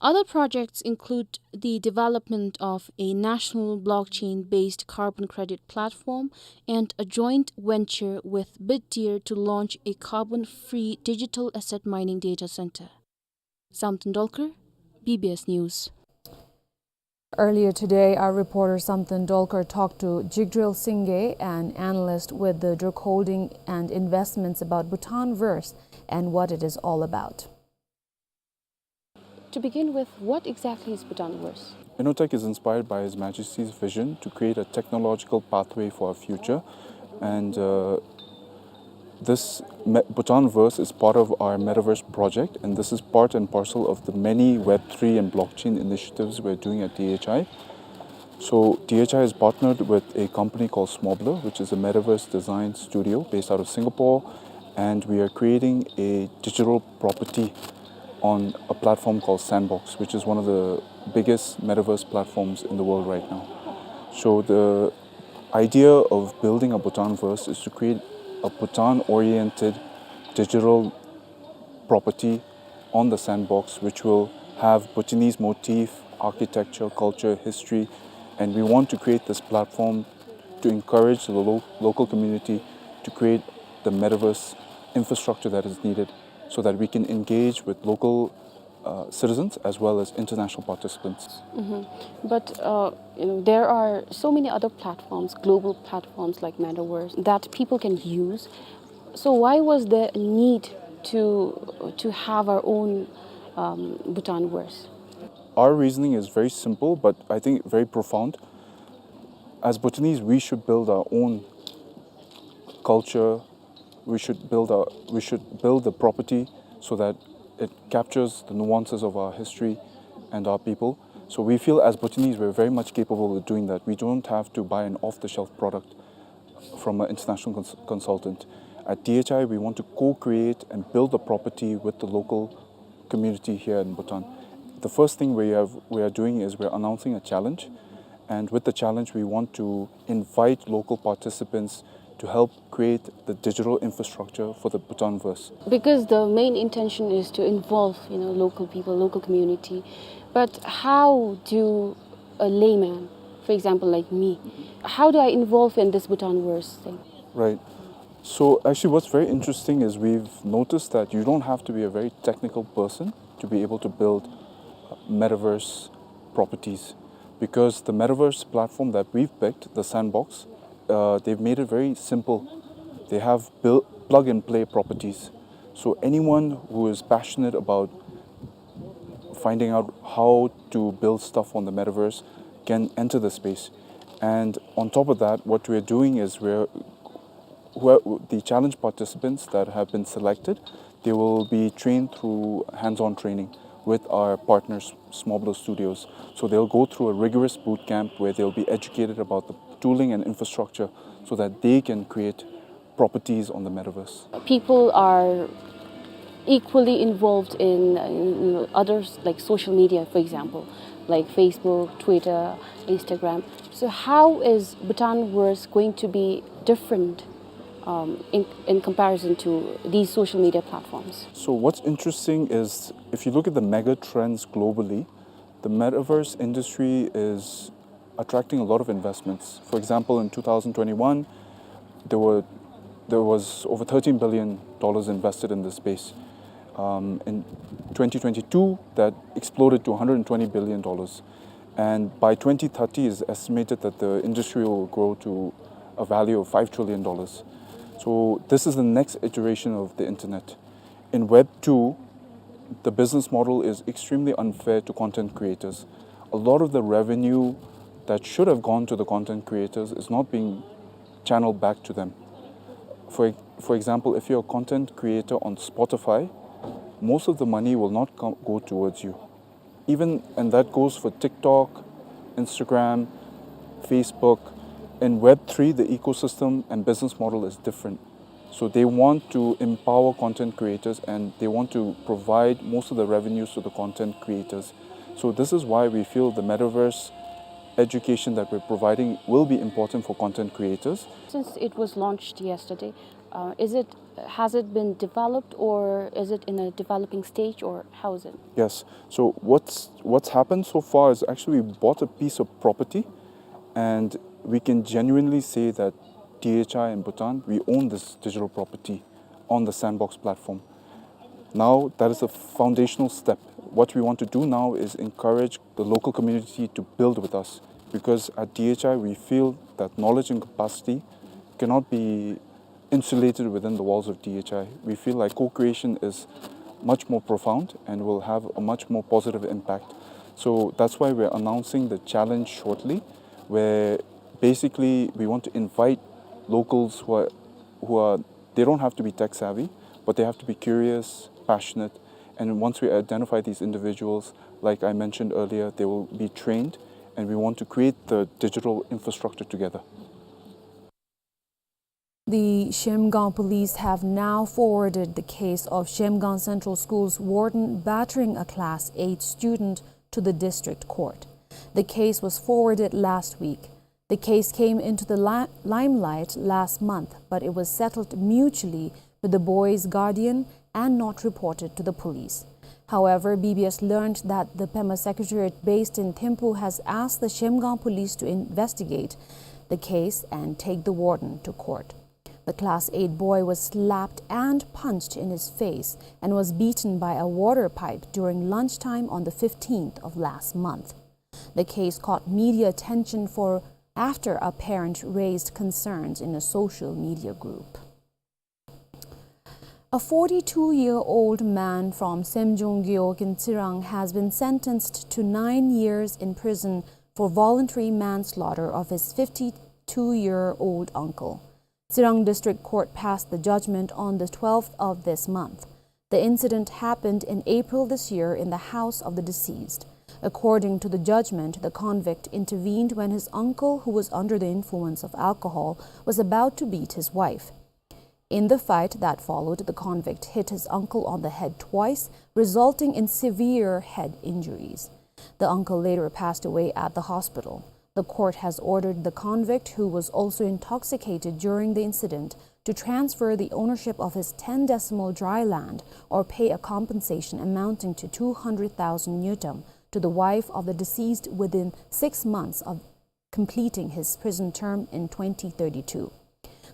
Other projects include the development of a national blockchain-based carbon credit platform and a joint venture with Bitdeer to launch a carbon-free digital asset mining data center. Samten Dolkar, B B S News. Earlier today, our reporter Samten Dolkar talked to Jigdrel Singye, an analyst with the Druk Holding and Investments, about Bhutanverse and what it is all about. To begin with, what exactly is Bhutanverse? Innotech is inspired by His Majesty's vision to create a technological pathway for our future, and, uh, this me-, Bhutanverse is part of our metaverse project, and this is part and parcel of the many web three and blockchain initiatives we're doing at D H I. So D H I has partnered with a company called Smobler, which is a metaverse design studio based out of Singapore, and we are creating a digital property on a platform called Sandbox, which is one of the biggest metaverse platforms in the world right now. So the idea of building a Bhutanverse is to create a Bhutan-oriented digital property on the Sandbox, which will have Bhutanese motif, architecture, culture, history, and we want to create this platform to encourage the lo-, local community to create the metaverse infrastructure that is needed so that we can engage with local, uh, citizens as well as international participants. But, uh, you know, there are so many other platforms, global platforms like Metaverse, that people can use. So why was there a need to, to have our own, um, Bhutanverse? Our reasoning is very simple, but I think very profound. As Bhutanese, we should build our own culture. We should build our, we should build the property so that it captures the nuances of our history and our people. So we feel as Bhutanese, we're very much capable of doing that. We don't have to buy an off-the-shelf product from an international cons-, consultant. At D H I, we want to co-create and build the property with the local community here in Bhutan. The first thing we have, we are doing is we're announcing a challenge, and with the challenge, we want to invite local participants to help create the digital infrastructure for the Bhutanverse. Because the main intention is to involve, you know, local people, local community. But how do a layman, for example, like me, how do I involve in this Bhutanverse thing? Right. So actually, what's very interesting is we've noticed that you don't have to be a very technical person to be able to build, uh, metaverse properties, because the metaverse platform that we've picked, the Sandbox, uh, they've made it very simple. They have built plug and play properties. So anyone who is passionate about finding out how to build stuff on the metaverse can enter the space. And on top of that, what we're doing is we're, whoe-, the challenge participants that have been selected, they will be trained through hands-on training with our partners, Small Blow Studios. So they'll go through a rigorous boot camp where they'll be educated about the tooling and infrastructure so that they can create properties on the metaverse. People are equally involved in, in others, like social media, for example, like Facebook, Twitter, Instagram. So how is Bhutanverse going to be different, um, in, in comparison to these social media platforms? So what's interesting is, if you look at the mega trends globally, the metaverse industry is attracting a lot of investments. For example, in two thousand twenty-one, there were, there was over thirteen billion dollars invested in this space. Um, in twenty twenty-two, that exploded to hundred and twenty billion dollars. And by twenty thirty, it's estimated that the industry will grow to a value of five trillion dollars. So this is the next iteration of the internet. In Web two, the business model is extremely unfair to content creators. A lot of the revenue that should have gone to the content creators is not being channeled back to them. For, for example, if you're a content creator on Spotify, most of the money will not come, go towards you. Even, and that goes for TikTok, Instagram, Facebook. In Web three, the ecosystem and business model is different. So they want to empower content creators, and they want to provide most of the revenues to the content creators. So this is why we feel the metaverse education that we're providing will be important for content creators. Since it was launched yesterday, uh, is it, has it been developed, or is it in a developing stage, or how is it? Yes. So what's, what's happened so far is actually we bought a piece of property, and we can genuinely say that D H I in Bhutan, we own this digital property on the Sandbox platform. Now, that is a foundational step. What we want to do now is encourage the local community to build with us, because at D H I, we feel that knowledge and capacity cannot be insulated within the walls of D H I. We feel like co-creation is much more profound and will have a much more positive impact. So that's why we're announcing the challenge shortly, where basically we want to invite locals who are, who are, they don't have to be tech savvy, but they have to be curious, passionate, and once we identify these individuals, like I mentioned earlier, they will be trained, and we want to create the digital infrastructure together. The Shemgang police have now forwarded the case of Shemgang Central School's warden battering a class eight student to the district court. The case was forwarded last week. The case came into the li-, limelight last month, but it was settled mutually with the boy's guardian and not reported to the police. However, B B S learned that the Pema Secretariat based in Thimphu has asked the Shemgang police to investigate the case and take the warden to court. The class eight boy was slapped and punched in his face and was beaten by a water pipe during lunchtime on the fifteenth of last month. The case caught media attention for after a parent raised concerns in a social media group. A forty-two-year-old man from Semjong Gewog in Tsirang has been sentenced to nine years in prison for voluntary manslaughter of his fifty-two-year-old uncle. Tsirang District Court passed the judgment on the twelfth of this month. The incident happened in April this year in the house of the deceased. According to the judgment, the convict intervened when his uncle, who was under the influence of alcohol, was about to beat his wife. In the fight that followed, the convict hit his uncle on the head twice, resulting in severe head injuries. The uncle later passed away at the hospital. The court has ordered the convict, who was also intoxicated during the incident, to transfer the ownership of his ten decimal dry land or pay a compensation amounting to two hundred thousand ngultrum to the wife of the deceased within six months of completing his prison term in twenty thirty-two.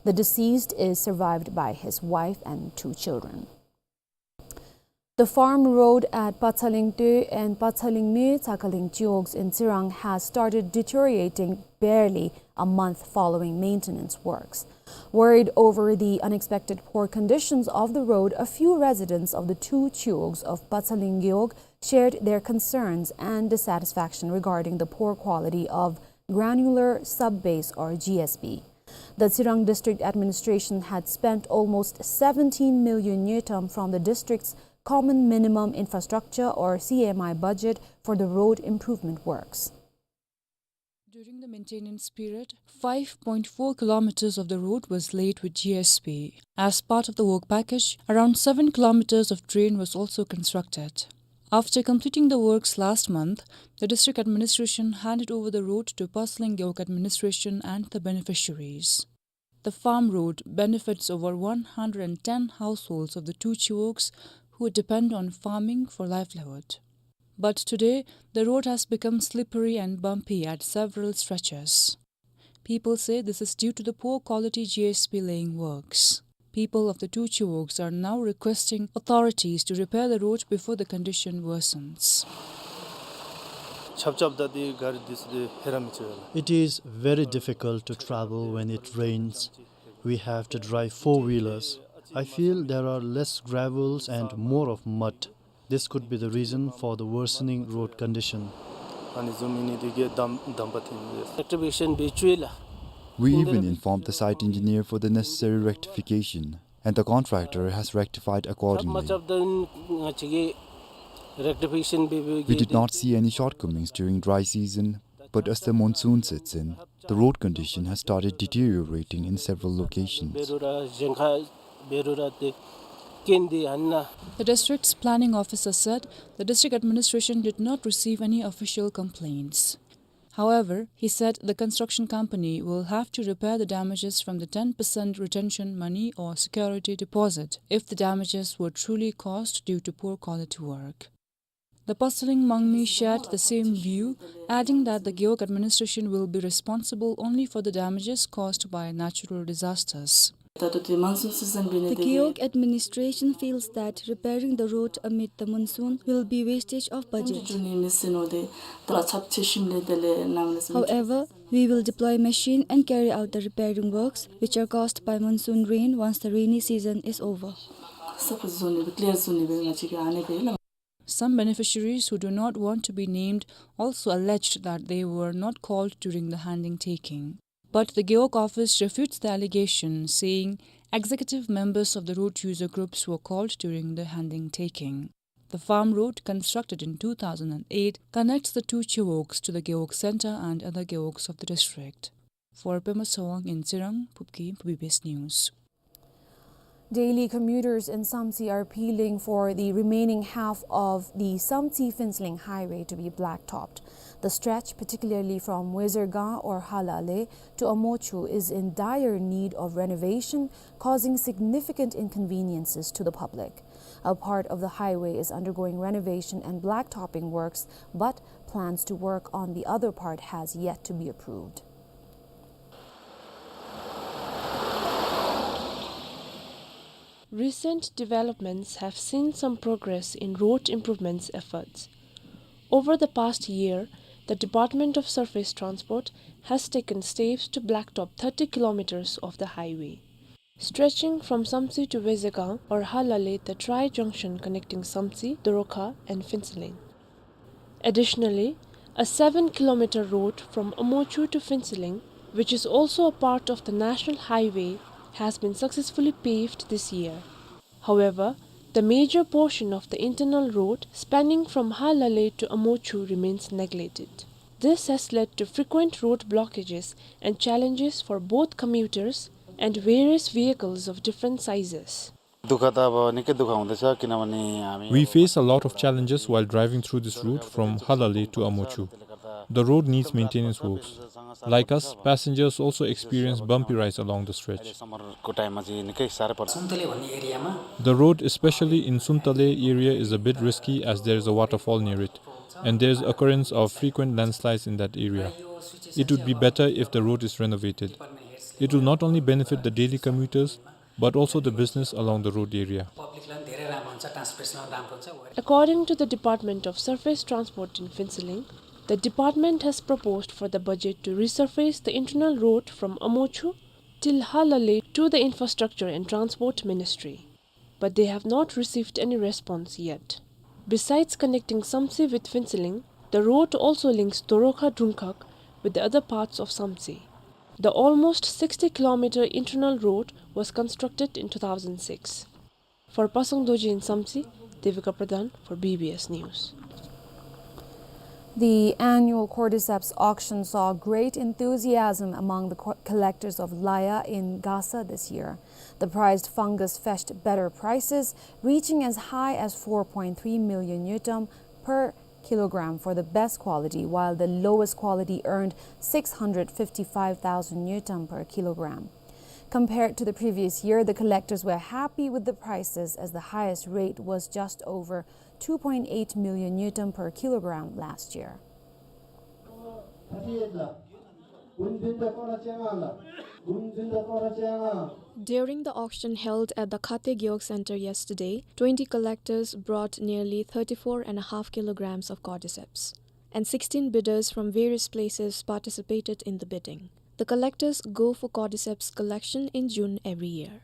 The deceased is survived by his wife and two children. The farm road at Patsaling Tue and Patsaling Mue Tsakhaling Chiwogs in Tsirang has started deteriorating barely a month following maintenance works. Worried over the unexpected poor conditions of the road, a few residents of the two Chiwogs of Patsaling Gewog shared their concerns and dissatisfaction regarding the poor quality of granular sub-base, or G S B. The Tsirang District Administration had spent almost seventeen million ngultrum from the district's Common Minimum Infrastructure, or C M I, budget for the road improvement works. During the maintenance period, five point four kilometers of the road was laid with G S B. As part of the work package, around seven kilometers of drain was also constructed. After completing the works last month, the district administration handed over the road to Patsaling Gewog administration and the beneficiaries. The farm road benefits over one hundred and ten households of the two Chiwogs who depend on farming for livelihood. But today, the road has become slippery and bumpy at several stretches. People say this is due to the poor quality G S B laying works. People of the two Chiwogs are now requesting authorities to repair the road before the condition worsens. It is very difficult to travel when it rains. We have to drive four-wheelers. I feel there are less gravels and more of mud. This could be the reason for the worsening road condition. Rectification འབད་བཅུག་ལགས། We even informed the site engineer for the necessary rectification, and the contractor has rectified accordingly. We did not see any shortcomings during dry season, but as the monsoon sets in, the road condition has started deteriorating in several locations. The district's planning officer said the district administration did not receive any official complaints. However, he said the construction company will have to repair the damages from the ten percent retention money or security deposit if the damages were truly caused due to poor quality work. The Patsaling Mangmi shared the same view, adding that the Gewog administration will be responsible only for the damages caused by natural disasters. The Gewog administration feels that repairing the road amid the monsoon will be wastage of budget. However, we will deploy machine and carry out the repairing works which are caused by monsoon rain once the rainy season is over. Some beneficiaries who do not want to be named also alleged that they were not called during the handing taking. But the Gewog office refutes the allegation, saying executive members of the road user groups were called during the handing taking. The farm road, constructed in two thousand and eight, connects the two Chiwogs to the Gewog center and other Gewogs of the district. For Pema Tsawang in Tsirang, Phubki, B B S News. Daily commuters in Samtse are appealing for the remaining half of the Samtse-Phuentsholing highway to be blacktopped. The stretch, particularly from Wezirgaon or Halale to Omochoo, is in dire need of renovation, causing significant inconveniences to the public. A part of the highway is undergoing renovation and blacktopping works, but plans to work on the other part has yet to be approved. Recent developments have seen some progress in road improvements efforts. Over the past year, the Department of Surface Transport has taken steps to blacktop thirty kilometers of the highway. Stretching from Samtse to Wezirgaon or Halale, the tri-junction connecting Samtse, Dorokha and Phuentsholing. Additionally, a seven kilometer road from Omochoo to Phuentsholing, which is also a part of the national highway, has been successfully paved this year. However, the major portion of the internal road spanning from Halale to Omochoo remains neglected. This has led to frequent road blockages and challenges for both commuters and various vehicles of different sizes. दुःख त अब निकै दुःख हुँदैछ, किनभने हामी We face a lot of challenges while driving through this route from Halale to Amochu. The road needs maintenance works. Like us, passengers also experience bumpy rides along the stretch. समरको टाइममा चाहिँ निकै साह्रै पर्छ। सुन्तले भन्ने एरियामा The road, especially in Suntale area, is a bit risky as there is a waterfall near it, and there is occurrence of frequent landslides in that area. It would be better if the road is renovated. It will not only benefit the daily commuters, but also the business along the road area. पब्लिकलाई पनि धेरै राम्रो हुन्छ, ट्रान्सपोर्टेसनलाई पनि राम्रो हुन्छ। According to the Department of Surface Transport in Phuentsholing, the department has proposed for the budget to resurface the internal road from Amochu till Halale to the Infrastructure and Transport Ministry, but they have not received any response yet. Besides connecting Samtse with Phuentsholing, the road also links Dorokha Drungkhag with the other parts of Samtse. The almost sixty kilometer internal road was constructed in two thousand six. For Pasang Dorji in Samtse, Devika Pradhan for B B S News. The annual cordyceps auction saw great enthusiasm among the co-, collectors of Laya in Gasa this year. The prized fungus fetched better prices, reaching as high as four point three million ngultrum per kilogram for the best quality, while the lowest quality earned six hundred fifty-five thousand ngultrum per kilogram. Compared to the previous year, the collectors were happy with the prices, as the highest rate was just over two point eight million ngultrum per kilogram last year. During the auction held at the Khate Gewog Center yesterday, twenty collectors brought nearly thirty-four and a half kilograms of cordyceps, and sixteen bidders from various places participated in the bidding. The collectors go for cordyceps collection in June every year.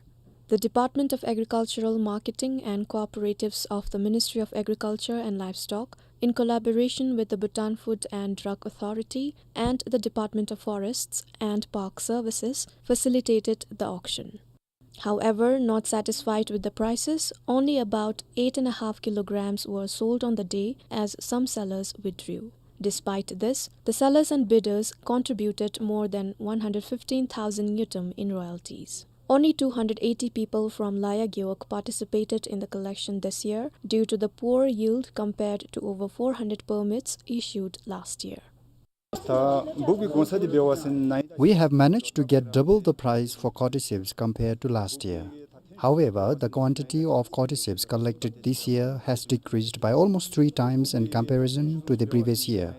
The Department of Agricultural Marketing and Cooperatives of the Ministry of Agriculture and Livestock, in collaboration with the Bhutan Food and Drug Authority and the Department of Forests and Park Services, facilitated the auction. However, not satisfied with the prices, only about eight and a half kilograms were sold on the day, as some sellers withdrew. Despite this, the sellers and bidders contributed more than one hundred fifteen thousand ngultrum in royalties. Only two hundred eighty people from Laya Gewog participated in the collection this year due to the poor yield compared to over four hundred permits issued last year. We have managed to get double the price for cordyceps compared to last year. However, the quantity of cordyceps collected this year has decreased by almost three times in comparison to the previous year.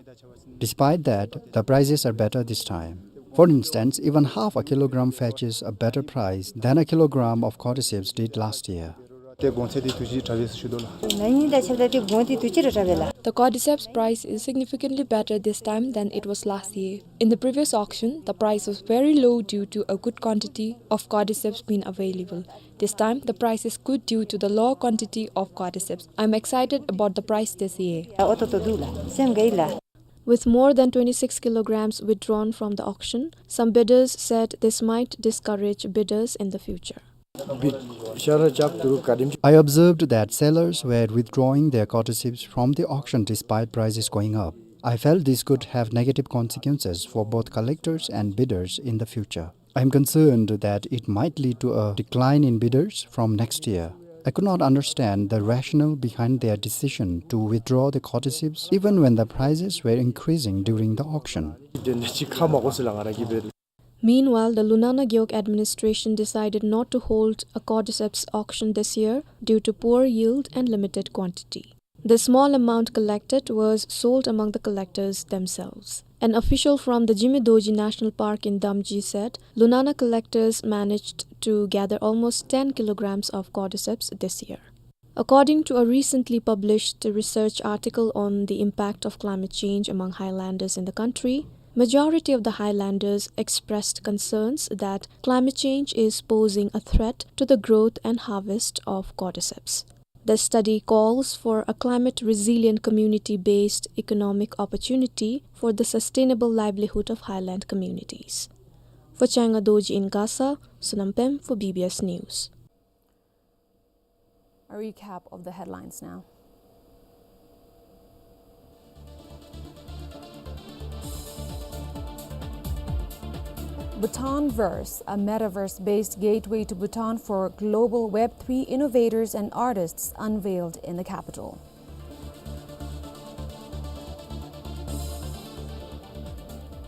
Despite that, the prices are better this time. For instance, even half a kilogram fetches a better price than a kilogram of cordyceps did last year. ཏེ་གོང་ཚད་འདི་དུས་ཅི་དྲག་པས་ཞུ་དོ་ལགས། ན་ནིང་དང་ཕྱདཔ་ད་ཏེ་གོང་འདི་དུས་ཅི་ར་དྲག་པས་ལགས། The cordyceps price is significantly better this time than it was last year. In the previous auction, the price was very low due to a good quantity of cordyceps being available. This time, the price is good due to the low quantity of cordyceps. I'm excited about the price this year. ཡ་ཨོ་ཏོ་ཏོ་འདུག་ལགས། སེམས་དགའ་ཡི་ལགས། With more than twenty-six kilograms withdrawn from the auction, some bidders said this might discourage bidders in the future. I observed that sellers were withdrawing their cordyceps from the auction despite prices going up. I felt this could have negative consequences for both collectors and bidders in the future. I am concerned that it might lead to a decline in bidders from next year. I could not understand the rationale behind their decision to withdraw the cordyceps, even when the prices were increasing during the auction. Meanwhile, the Lunana Gewog administration decided not to hold a cordyceps auction this year due to poor yield and limited quantity. The small amount collected was sold among the collectors themselves. An official from the Jime Dorji National Park in Damji said Lunana collectors managed to gather almost ten kilograms of cordyceps this year. According to a recently published research article on the impact of climate change among highlanders in the country, majority of the highlanders expressed concerns that climate change is posing a threat to the growth and harvest of cordyceps. The study calls for a climate-resilient community-based economic opportunity for the sustainable livelihood of highland communities. For Chenga Dorji in Gasa, Sonam Pem for B B S News. A recap of the headlines now. Bhutanverse, a metaverse-based gateway to Bhutan for global Web three innovators and artists, unveiled in the capital.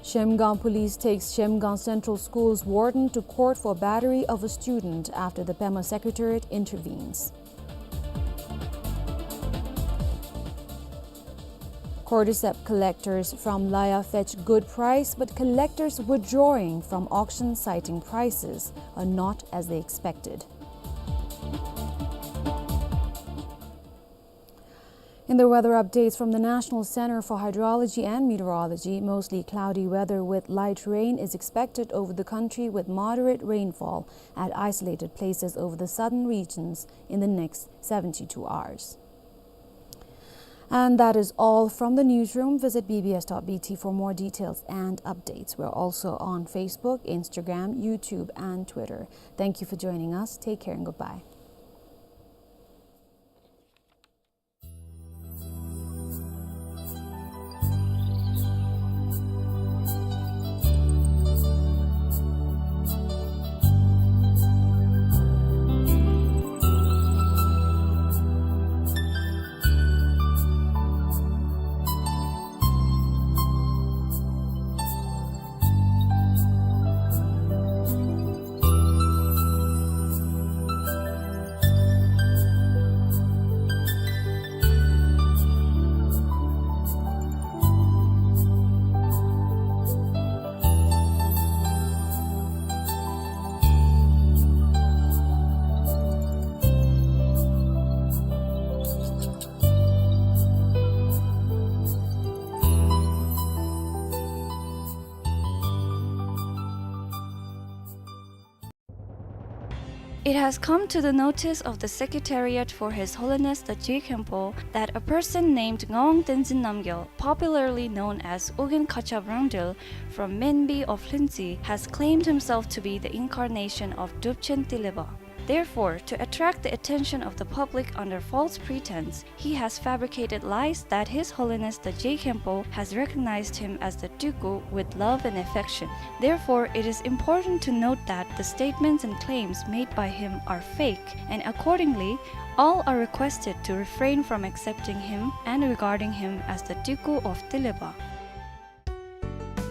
Zhemgang police takes Zhemgang Central School's warden to court for battery of a student after the Pema Secretariat intervenes. Cordyceps collectors from Laya fetch good price, but collectors withdrawing from auction, citing prices are not as they expected. In the weather updates from the National Center for Hydrology and Meteorology, mostly cloudy weather with light rain is expected over the country, with moderate rainfall at isolated places over the southern regions in the next seventy-two hours. And that is all from the newsroom. Visit B B S dot B T for more details and updates. We're also on Facebook, Instagram, YouTube, and Twitter. Thank you for joining us. Take care and goodbye. It has come to the notice of the Secretariat for His Holiness the Je Khenpo that a person named Ngawang Tenzin Namgyal, popularly known as Ugyen Kachab Rangdrel, from Menbi of Lhuentse, has claimed himself to be the incarnation of Drupchen Tilepa. Therefore, to attract the attention of the public under false pretense, he has fabricated lies that His Holiness the Je Khenpo has recognized him as the Tuku with love and affection. Therefore, it is important to note that the statements and claims made by him are fake, and accordingly, all are requested to refrain from accepting him and regarding him as the Tuku of Tilepa.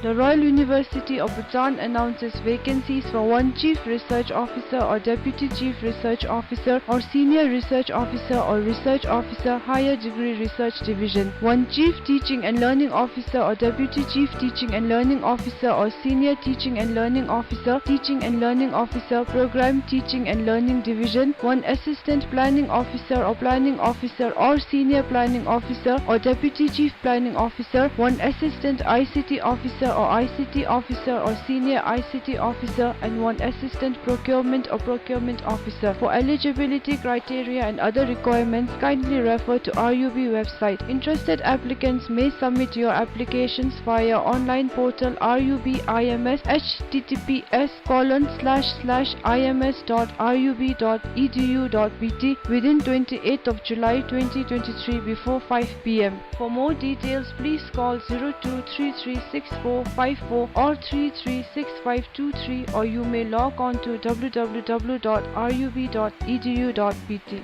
The Royal University of Bhutan announces vacancies for one Chief Research Officer or Deputy Chief Research Officer or Senior Research Officer or Research Officer, Higher Degree Research Division, one Chief Teaching and Learning Officer or Deputy Chief Teaching and Learning Officer or Senior Teaching and Learning Officer, Teaching and Learning Officer, Program Teaching and Learning Division, one Assistant Planning Officer or Planning Officer or Senior Planning Officer or Deputy Chief Planning Officer, one Assistant I C T Officer or I C T Officer or Senior I C T Officer, and one Assistant Procurement or Procurement Officer. For eligibility criteria and other requirements, kindly refer to R U B website. Interested applicants may submit your applications via online portal R U B I M S, H T T P S colon slash slash I M S dot R U B dot E D U dot B T, within twenty-eighth of July twenty twenty-three before five P M. For more details, please call zero two three three six four five four or three three six five two three, or you may log on to W W W dot R U B dot E D U dot B T.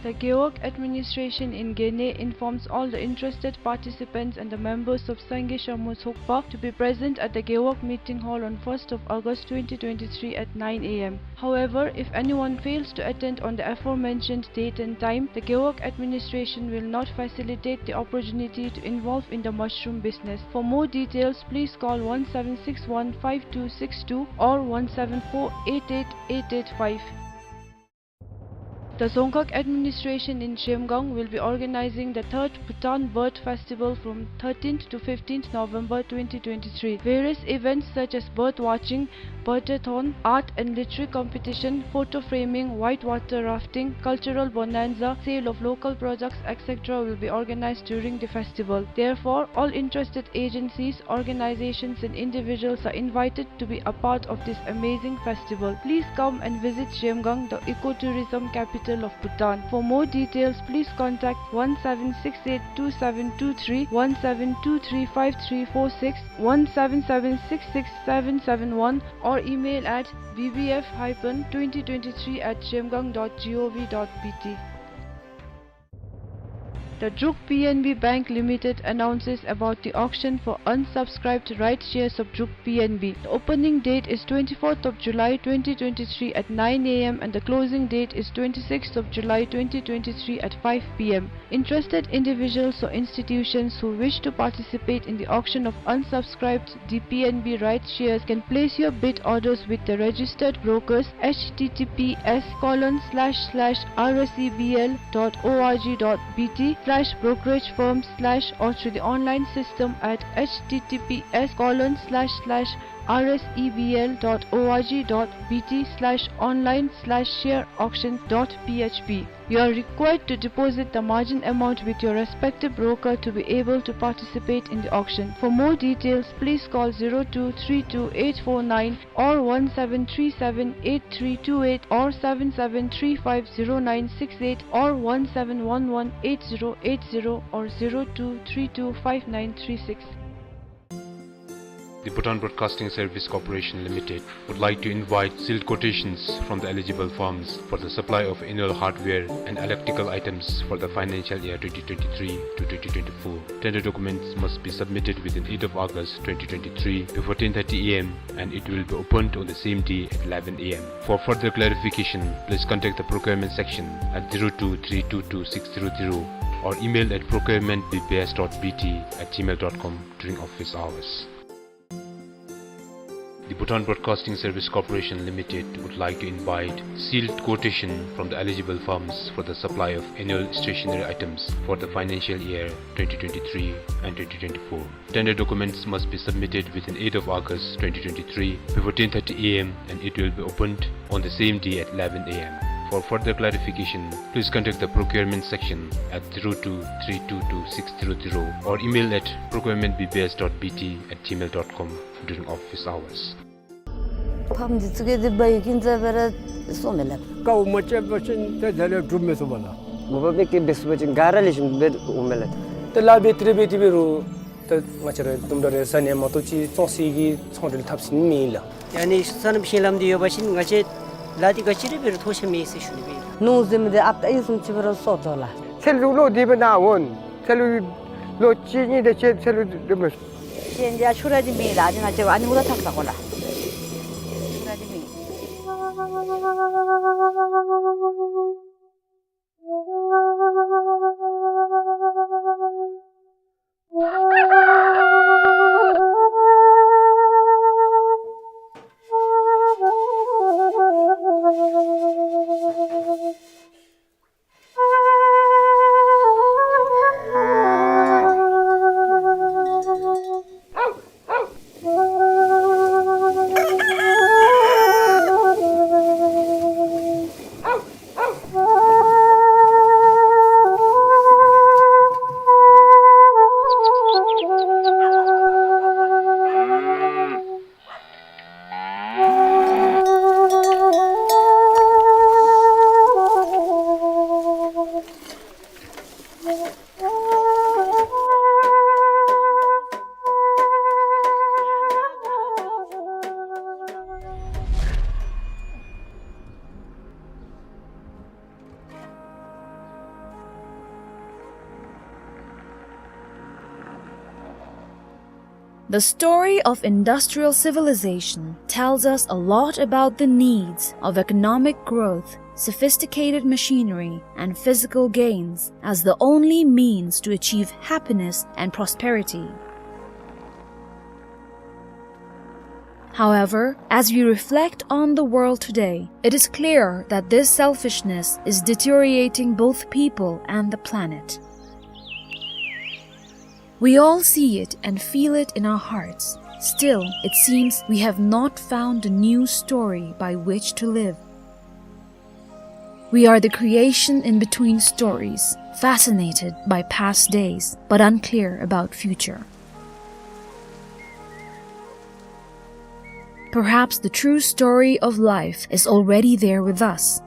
The Gewog administration in Gene informs all the interested participants and the members of Sangye Sharmo Tsokpa to be present at the Gewog Meeting Hall on first of August twenty twenty-three at nine A M. However, if anyone fails to attend on the aforementioned date and time, the Gewog administration will not facilitate the opportunity to involve in the mushroom business. For more details, please call one seven six one five two six two or one seven four eight eight eight eight five. The Dzongkhag administration in Zhemgang will be organizing the third Bhutan Bird Festival from thirteenth to fifteenth November twenty twenty-three. Various events such as bird watching, birdathon, art and literary competition, photo framing, whitewater rafting, cultural bonanza, sale of local products, et cetera will be organized during the festival. Therefore, all interested agencies, organizations and individuals are invited to be a part of this amazing festival. Please come and visit Zhemgang, the ecotourism capital. Capital of Bhutan. For more details, please contact one seven six eight two seven two three, one seven two three five three four six, one seven seven six six seven seven one, or email at B B F hyphen twenty twenty-three at zhemgang dot gov dot B T. The Druk P N B Bank Limited announces about the auction for unsubscribed rights shares of Druk P N B. The opening date is twenty-fourth of July twenty twenty-three at nine A M and the closing date is twenty-sixth of July twenty twenty-three at five P M. Interested individuals or institutions who wish to participate in the auction of unsubscribed D P N B rights shares can place your bid orders with the registered brokers, H T T P S colon slash slash R S E B L dot O R G dot B T slash brokerage firm slash, or through the online system at H T T P S colon slash slash R S E B L dot O R G dot B T slash online slash share auction dot P H P. You are required to deposit the margin amount with your respective broker to be able to participate in the auction. For more details, please call zero two three two eight four nine or one seven three seven eight three two eight or seven seven three five zero nine six eight or one seven one one eight zero eight zero or zero two three two five nine three six. The Bhutan Broadcasting Service Corporation Limited would like to invite sealed quotations from the eligible firms for the supply of annual hardware and electrical items for the financial year twenty twenty-three to twenty twenty-four. Tender documents must be submitted within eighth of August twenty twenty-three before ten thirty A M and it will be opened on the same day at eleven A M. For further clarification, please contact the procurement section at zero two three two two six zero zero or email at procurement B B S dot B T at gmail dot com during office hours. The Bhutan Broadcasting Service Corporation Limited would like to invite sealed quotation from the eligible firms for the supply of annual stationery items for the financial year twenty twenty-three and twenty twenty-four. Tender documents must be submitted within eighth of August twenty twenty-three before ten thirty A M and it will be opened on the same day at eleven A M. For further clarification, please contact the procurement section at zero two three two two six zero zero or email at procurement B B S dot B T at gmail dot com during office hours. ཕམ་འདི་ཙི་གེ་འདི་བའི་ཀིན་ཙ་བེ་ར་སོ་མེ་ལབ། ཀའུ་མ་ཅེ་བ་ཅིན་ཏེ་ཛ་ལེ་གྲུབ་མེ་སོ་བ་ལ། མོ་བ་བེ་ཀེ་བེ་སུ་བ་ཅིན་ག་ར་ལེ་ཤིན་བེ་འོ་མེ་ལ། ཏེ་ལ་བེ་ཏྲེ་བེ་ཏི་བེ་རུ་ཏེ་ང་ཅ་ར་དུམ་གྲ་རེ་ས་ནེ་མ་ཏོ་ཅི་ཙོང་སི་གི་ཚོང་འབྲེལ་ཐབས་སིན་མེ་ལ། ཡ་ནི་ས་ནམ་ཤིང་ལམ་འདི་ཡོད་པ་ཅིན་ང་ཅེ་ལ་འདི་ག་ཅི་རེ་བེ་རུ་ཐོ་ཤ་མེ་སེ་ཤུ་ནི་བེ། ནུ་ཟིམ་འདི་ཨབ་ཏ་ཨི་སུམ་ཅི་བེ་རུ་སོ་ཏོ་ལ། ཚེ་ལུ་ལོ་འདི་བེ་ན་འོན། ཚེ་ལུ་ལོ་གཅིག་གཉིས་དེ་ཅེ་ཚེ་ལུ་འདི་མེ། ཤེན་ཡ་ཆུ་ར་འདི་མེ་ལ་འདི་ང་ཅེ་ཨ་ནི་ཧུ་ར་ཐག་ས་གོ་ལ། ཆུ་ར་འདི་མེ། The story of industrial civilization tells us a lot about the needs of economic growth, sophisticated machinery, and physical gains as the only means to achieve happiness and prosperity. However, as we reflect on the world today, it is clear that this selfishness is deteriorating both people and the planet. We all see it and feel it in our hearts. Still, it seems we have not found a new story by which to live. We are the creation in between stories, fascinated by past days, but unclear about future. Perhaps the true story of life is already there with us.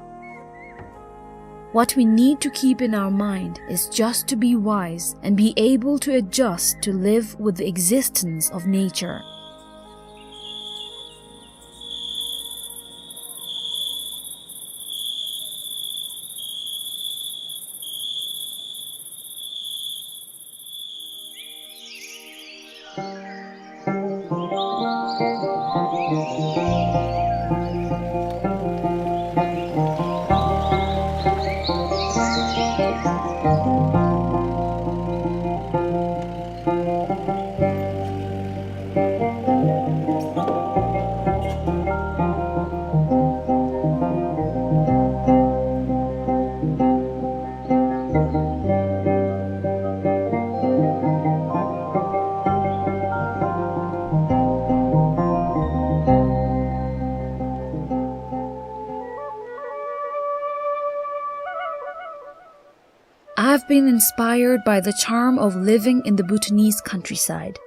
What we need to keep in our mind is just to be wise and be able to adjust to live with the existence of nature. I've been inspired by the charm of living in the Bhutanese countryside.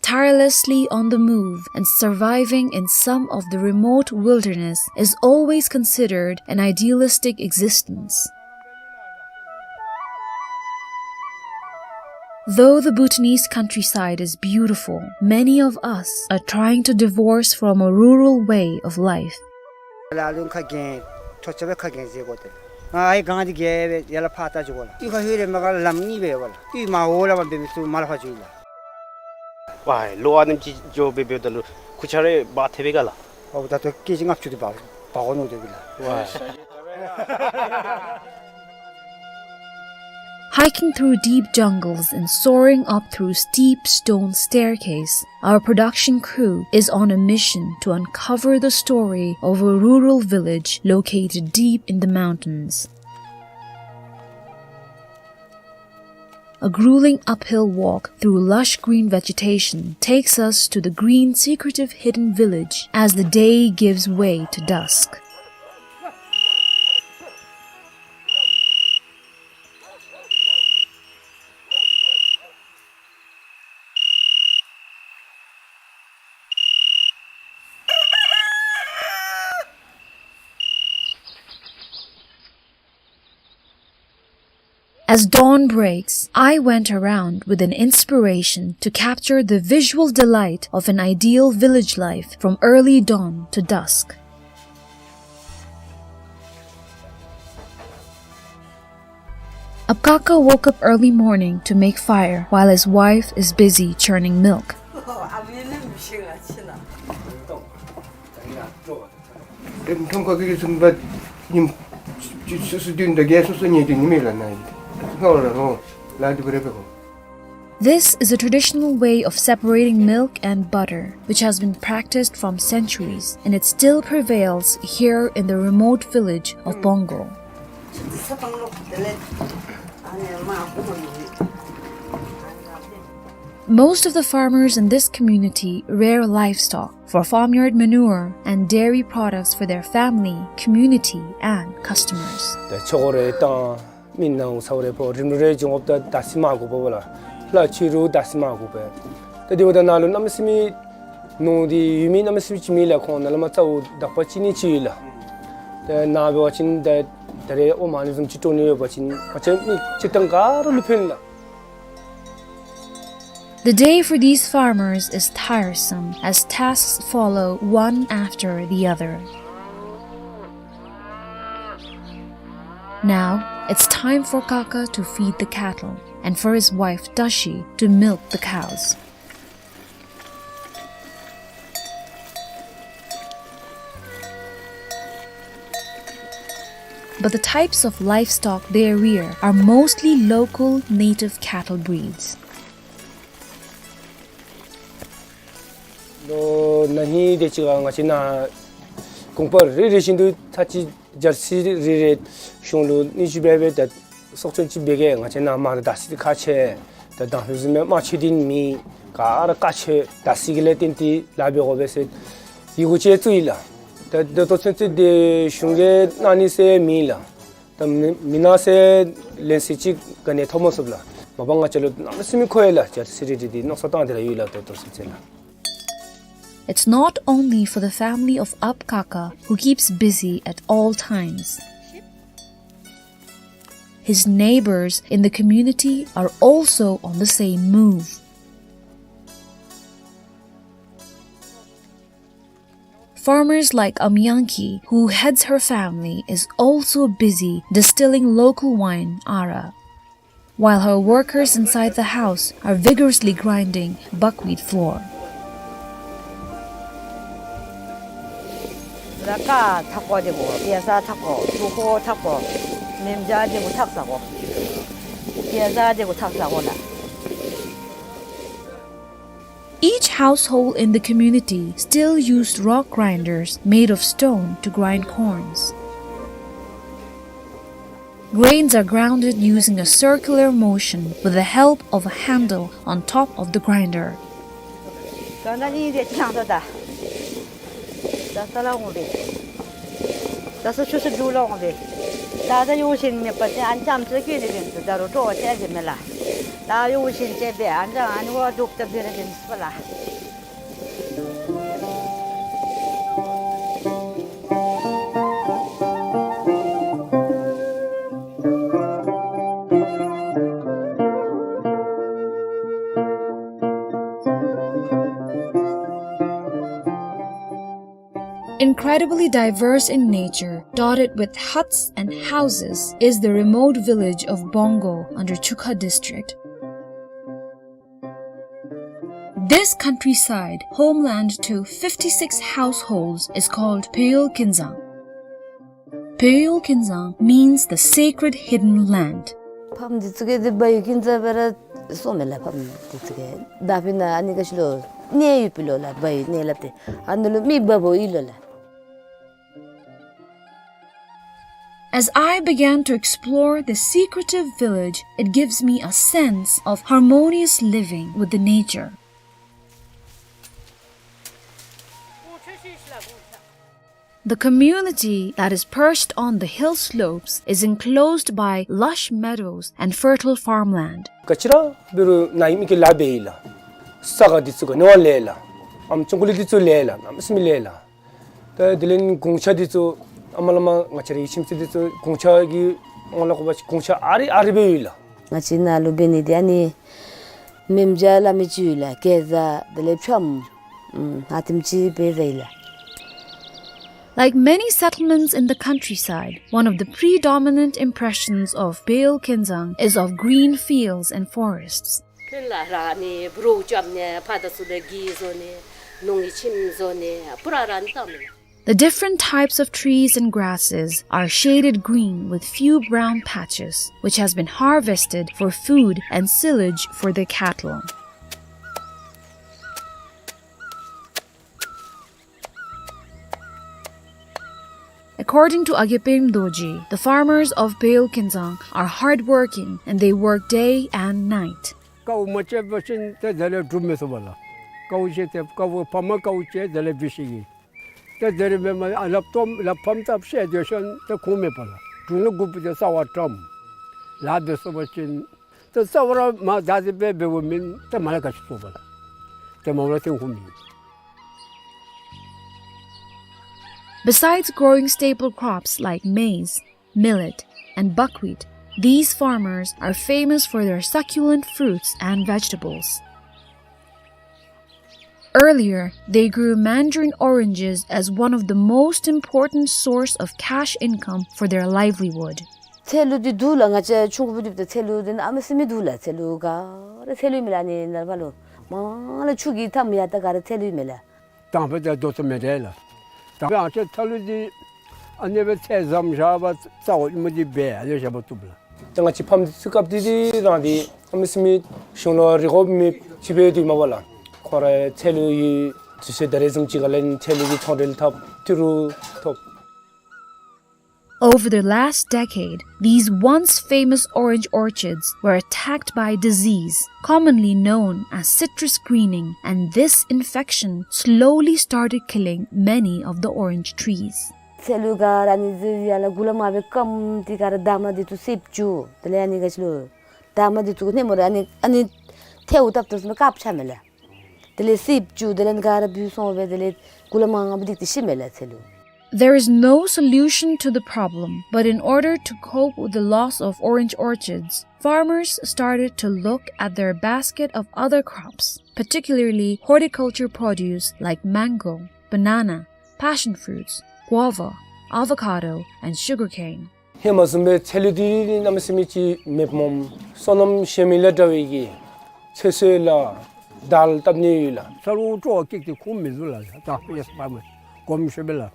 Tirelessly on the move and surviving in some of the remote wilderness is always considered an idealistic existence. Though the Bhutanese countryside is beautiful, many of us are trying to divorce from a rural way of life. ལ་ལུ་ཁ་གྱེན་ཐོ་ཆ་སྦེ་ཁ་གྱེན་ཟེར་དགོ་སྟེ། ང་ཨའི་གངས་འདི་བརྒལ་སྦེ་ཡར་ལས་ཕར་ལྟ་འགྱོ་དགོ་ལགས། གཡུས་ཁར་ལྷོད་རན་མ་ག་ལམ་གཉིས་སྦེ་ཡོད་པ་ལགས། གཡུས་མར་འོག་ལས་མར་འབད་མི་ཚུ་མར་ལས་ཕར་འགྱོ་ཡི་ལགས། ཝའི་ལོ་ཨ་ནེམ་ཅིག་འགྱོ་སྦེ་འབདཝ་ད་ལུ་ཁུར་ཆ་རེ་འབག་ཐེབས་པས་ག་ལགས། ཨོ་ད་ལྟོ་ཀེ་ཇི་ལྔ་བཅུ་དེ་འབག་འབག་འོང་ནུག་དེ་སྦེ་ལགས། ཝའི། Hiking through deep jungles and soaring up through steep stone staircase, our production crew is on a mission to uncover the story of a rural village located deep in the mountains. A grueling uphill walk through lush green vegetation takes us to the green, secretive, hidden village as the day gives way to dusk. As dawn breaks, I went around with an inspiration to capture the visual delight of an ideal village life from early dawn to dusk. Abkaka woke up early morning to make fire while his wife is busy churning milk. This is a traditional way of separating milk and butter, which has been practiced from centuries, and it still prevails here in the remote village of Bongo. Most of the farmers in this community rear livestock for farmyard manure and dairy products for their family, community, and customers. ད་ཆོས་རེ་དང་མི་ནང་ས་རེ་ཕོ་རིམ་རེ་འབྱུང་འོབ་ད་ད་སི་མ་གོ་བོ་ལ་ལ་ཆི་རུ་ད་སི་མ་གོ་བེ། ད་དེ་བ་ད་ན་ལུ་ནམ་སི་མི་ནོ་དི་ཡུལ་མི་ནམ་སི་མི་ཅི་མི་ལ་ཁོང་ན་ལ་མ་ཙའུ་དག་པ་ཅི་ནི་ཅི་ཡོད་ལ། ད་ན་བེ་བ་ཅིན་ད་ད་རེ་ཨོ་མ་ནི་བཟུམ་ཅི་ཏོ་ནི་ཡོད་བ་ཅིན་ང་ཅ་མི་ཅི་ཏང་ག་རུ་ལུ་ཕན་ལ། The day for these farmers is tiresome as tasks follow one after the other. Now, it's time for Kaka to feed the cattle and for his wife Tashi to milk the cows. But the types of livestock they rear are mostly local native cattle breeds. ལོ་ན་ཧིང་དེ་ཅིག་ང་བཅས་ནཱ་གུང་པ་རེ་རེ་བཞིན་དུ་ཚར་གཅིག་ཇར་སི་རེ་རེ་གཞུང་ལུ་ནི་ཅིག་འབད་འབད་ད་སྲོག་ཚོང་ཅིག་འབད་གེ། ང་བཅས་ནཱ་མར་ད་ཟི་ཁ་ཆེ་ད་དང་ལུ་ཟི་མེ་མ་ཆེ་དིན་མི་ག་ར་ཁ་ཆེ་ད་ཟི་གི་ལས་བརྟེན་ཏེ་ལཱ་འབད་དགོ་པས་ཟེར་ཡི་གུ་ཅིག་བཙུགས་ཡི་ལགས། ད་ད་ལྟོ་ཚུན་ཚོད་དེ་གཞུང་གིས་གནང་ནི་ཟེར་མེད་ལགས། ད་མི་མི་གནང་ཟེར་ལན་ཟེར་ཅིག་ག་ནི་ཐོབ་མ་ཚུགས་ལགས། མ་པ་ང་བཅས་ལུ་གནམ་མེད་ས་མེད་མཁོ་ཡི་ལགས། ཇར་སི་རེ་རེ་འདི་མནོ་བསམ་བཏང་སྟེ་ར་ཡོད་ལགས། ད་ལྟོ་ཚུན་ཚོད་ལགས། It's not only for the family of Ab Kaka, who keeps busy at all times. His neighbors in the community are also on the same move. Farmers like Amyangki, who heads her family, is also busy distilling local wine, Ara, while her workers inside the house are vigorously grinding buckwheat flour. ལ་ཀ་ཐག་པ་དེ་གོ། པེ་ཟ་ཐག་གོ། ཆུ་ཁོ་ཐག་གོ། མེམ་ཇ་དེ་གོ་ཐག་ས་གོ། པེ་ཟ་དེ་གོ་ཐག་ས་གོ་ལ། Each household in the community still used rock grinders made of stone to grind corns. Grains are grounded using a circular motion with the help of a handle on top of the grinder. ད་ས་ལ་འོང་བས། ད་ས་ཆུ་ས་འདུ་ལ་འོང་བས། ད་ད་ཡོང་ཞིན་མེད་པ་ཅིན་ཨ་ནི་ཙམ་ཅིག་སྐྱེ་ནི་མེད། ད་རུང་སྤྲོ་བ་ཆེ་ཟེར་མེད་ལ། ད་ཡོང་ཞིན་ཅིག་འབད་ཨ་ནི་ཙམ་ཨ་ནི་བ་འདུག་ད་འབད་ར་འབད་ནི་སྤ་ལ། Incredibly diverse in nature, dotted with huts and houses, is the remote village of Bongo under Chukha district. This countryside, homeland to fifty-six households, is called Peyol Kinzang. Peyol Kinzang means the sacred hidden land. ཕམ་འདི་ཚུ་གིས་འདི་བ་ཡུལ་ཀིན་ཛ་བེ་ར་སོང་མེ་ལ། ཕམ་འདི་ཚུ་གིས་ད་ཕི་ན་ཨ་ནི་ག་ཤི་ལོ་གནས་ཡུལ་པི་ལོ་ལ། བ་ཡུལ་གནས་ལབ་སྟེ་ཨ་ནི་ལུ་མི་བ་བོ་ཡུལ་ལོ་ལ། As I began to explore this secretive village, it gives me a sense of harmonious living with the nature. The community that is perched on the hill slopes is enclosed by lush meadows and fertile farmland. ག་ཅི་ར་འབད་རུང་ནཱ་ཡི་མི་གི་ལཱ་འབད་ཡི་ལགས། ས་ག་འདི་ཚུ་ག་ནི་བ་ལས་ལགས། ཨམ་ཅུང་ཀུ་ལི་འདི་ཚུ་ལས་ལགས། གནམ་མེད་ས་མེད་ལས་ལགས། ད་དེ་ལས་གུང་ཆ་འདི་ཚུ་ཨ་མ་ལ་མ་ང་བཅས་རའི་ཁྱིམ་མཚེས་འདི་ཚུ་གུང་ཆ་གི་ཨང་ལ་གོ་བ་གུང་ཆ་ཨ་རི་ཨ་རི་འབད་ཡི་ལགས། ང་བཅས་ནཱ་ལུ་འབད་ནི་འདི་ཨ་ནི་མེམ་ཇ་ལ་མི་ཅིག་ཡོད་ལགས། གེ་ཛ་དེ་ལས་ཕྱམ་ཨ་ཐིམ་ཅིག་འབད་ཡི་ལགས། Like many settlements in the countryside, one of the predominant impressions of Peyol Kinzang is of green fields and forests. ཕིན་ལ་ར་ནི་བུ་རོ་ཅམ་ནི་ཕ་ད་སུ་ད་གི་ཟོ་ནི་ནོང་གི་ཁྱིམ་ཟོ་ནི་པུ་ར་ར་ནི་ཏམ་ལ། The different types of trees and grasses are shaded green with few brown patches, which has been harvested for food and silage for their cattle. According to Agepem Dorji, the farmers of Peyol Kinzang are hardworking and they work day and night. ཀཝ་མ་བཅད་པ་ཅིན་ཏེ་དེ་ལས་སྒྲུབ་མི་ཚུགས་པས་ལགས། ཀཝ་བཅད་དེ་ཀཝ་ཕ་མ་ཀཝ་བཅད་དེ་ལས་བི་ཤི་གི། ཏེ་དེ་རིམ་པས་མ་ཨ་ལབ་སྟོང་ལགཔ་ཕམ་ཐབས་ཤེས་སྡོད་ཤོན་ཏེ་ཁུངས་མེད་པས་ལགས། དྲུང་ནི་དགུ་པོ་ཏེ་རྩ་བ་བཀྲམ། ལཱ་འབད་ཚུགས་པ་ཅིན་ཏེ་རྩ་བ་ར་མ་ད་དེ་སྦེ་འབདཝ་མེན། ཏེ་མ་ལ་ག་ཅི་ཚུགས་པས་ལགས། ཏེ་མ་ལ་ཏེ་ཁུངས་མེད། Besides growing staple crops like maize, millet, and buckwheat, these farmers are famous for their succulent fruits and vegetables. Earlier, they grew mandarin oranges as one of the most important source of cash income for their livelihood. ཚལ་ལུ་འདི་འདུག་ལགས། ང་བཅས་ཆུང་ཀུ་འབད་དེ་འབདཝ་ད་ཚལ་ལུ་འདི་གནམ་མེད་ས་མེད་འདུག་ལགས། ཚལ་ལུ་ག་ར་ཚལ་ལུ་མེ་ལགས། ནི་ནཱ་ཕར་ལུ་མ་ལ་ཆུ་གི་མཐའམ་ཡར་ད་ག་ར་ཚལ་ལུ་མེ་ལགས། དང་པོ་ད་རྡོ་ཚོ་མེ་རེ་ལགས། དང་པོ་ཨ་ཅེ་ཐ་ལུ་འདི་ཨ་ནི་སྦེ་ཚལ་ཟམ་བཞག་པ་རྩ་བ་ཨིནམ་འདི་སྦེ་ཨ་ནི་བཞག་པ་བཏུབ་ལགས། ད་ང་བཅས་ཕམ་འདི་ཚུ་སྐབས་འདི་འདི་རང་འདི་ཨ་མི་སི་མི་གཞུང་ལུ་རེ་དགོཔ་མེདཔ་ཅིག་སྦེ་འདུག་མས་པ་ལགས། ཁོང་ར་ཚལ་ལུ་ཡོད་དུས་ཚོད་ད་རེས་བཟུམ་ཅིག་ཁ་ལས་ནི་ཚལ་ལུ་གི་ཚོང་འབྲེལ་འཐབ་ཏི་རུ་ཐོབ། Over the last decade, these once famous orange orchards were attacked by disease, commonly known as citrus greening, and this infection slowly started killing many of the orange trees. ཚལ་ལུ་ག་ར་ནི་ཟེར་ཡ་ལ་གུ་ལ་མ་སྦེ་སྐམ་སྟེ་ག་ར་འདབ་མ་འདི་ཚུ་སེརཔོ་འགྱོ། དེ་ལས་ཨ་ནི་ག་ཅི་ལོ་འདབ་མ་འདི་ཚུ་གུ་ནེམ་མོ་ར་ཨ་ནི་ཨ་ནི་ཐལཝ་བཏབ་བཏབ་ཟེར་མི་དཀརཔོ་ཆགས་མས་ལགས། དེ་ལས་སེརཔོ་བཅུག། དེ་ལས་ག་ར་འབུད་སོང་སྦེ་དེ་ལས་གུ་ལུ་མང་པོ་སྡིག་སྟེ་ཤི་མས་ལགས་ཚེ་ལུ། There is no solution to the problem, but in order to cope with the loss of orange orchards, farmers started to look at their basket of other crops, particularly horticulture produce like mango, banana, passion fruits, guava, avocado, and sugarcane. ཧེ་མ་བཟུམ་སྦེ་ཚལ་ལུ་དེ་གནམ་མེད་ས་མེད་ཅིག་མེདཔ་སྨོ། སོ་ནམ་ཞིང་མི་ལས་དྲག་པའི་གི་ཚོད་བསྲེ་ལགས་དལ་བཏབ་ནི་ཡོད་ལགས། ཚ་རུང་སྤྲོ་བ་སྐྱེད་དེ་ཁུངས་མི་འདུག་ལགས། ད་ཡེ་སྤར་མི་གོམས་ཤོས་སྦེ་ལགས།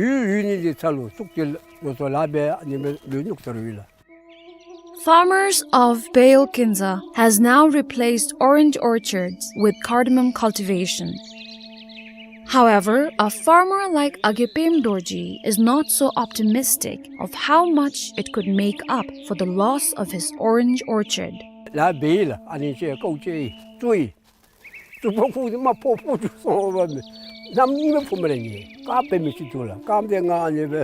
ཡུལ་ཡུལ་ནི་དེ་ཚ་ལུ་བཙུགས་ཏེ་ལོ་ཐོག་ལཱ་འབད་ཨ་ནི་སྦེ་ལུས་ཉུག་ཚར་ཡོད་ལགས། Farmers of Bale Kinza has now replaced orange orchards with cardamom cultivation. However, a farmer like Agepem Dorji is not so optimistic of how much it could make up for the loss of his orange orchard. ལཱ་འབད་ཡི་ལགས། ཨ་ནི་ཅིག་ཀཝ་ཅིག་བཙུགས་ཡི། བཙུགས་པ་ཁུ་དེ་མར་ཕོག་ཕོག་འགྱོ་སོང་བ་མས། གནམ་གཉིས་མ་ཕོག་མི་རེ་ནི་ཀ་འབད་མི་ཅིག་འདུག་ལགས། ཀ་དེ་ང་ཨ་ནི་སྦེ་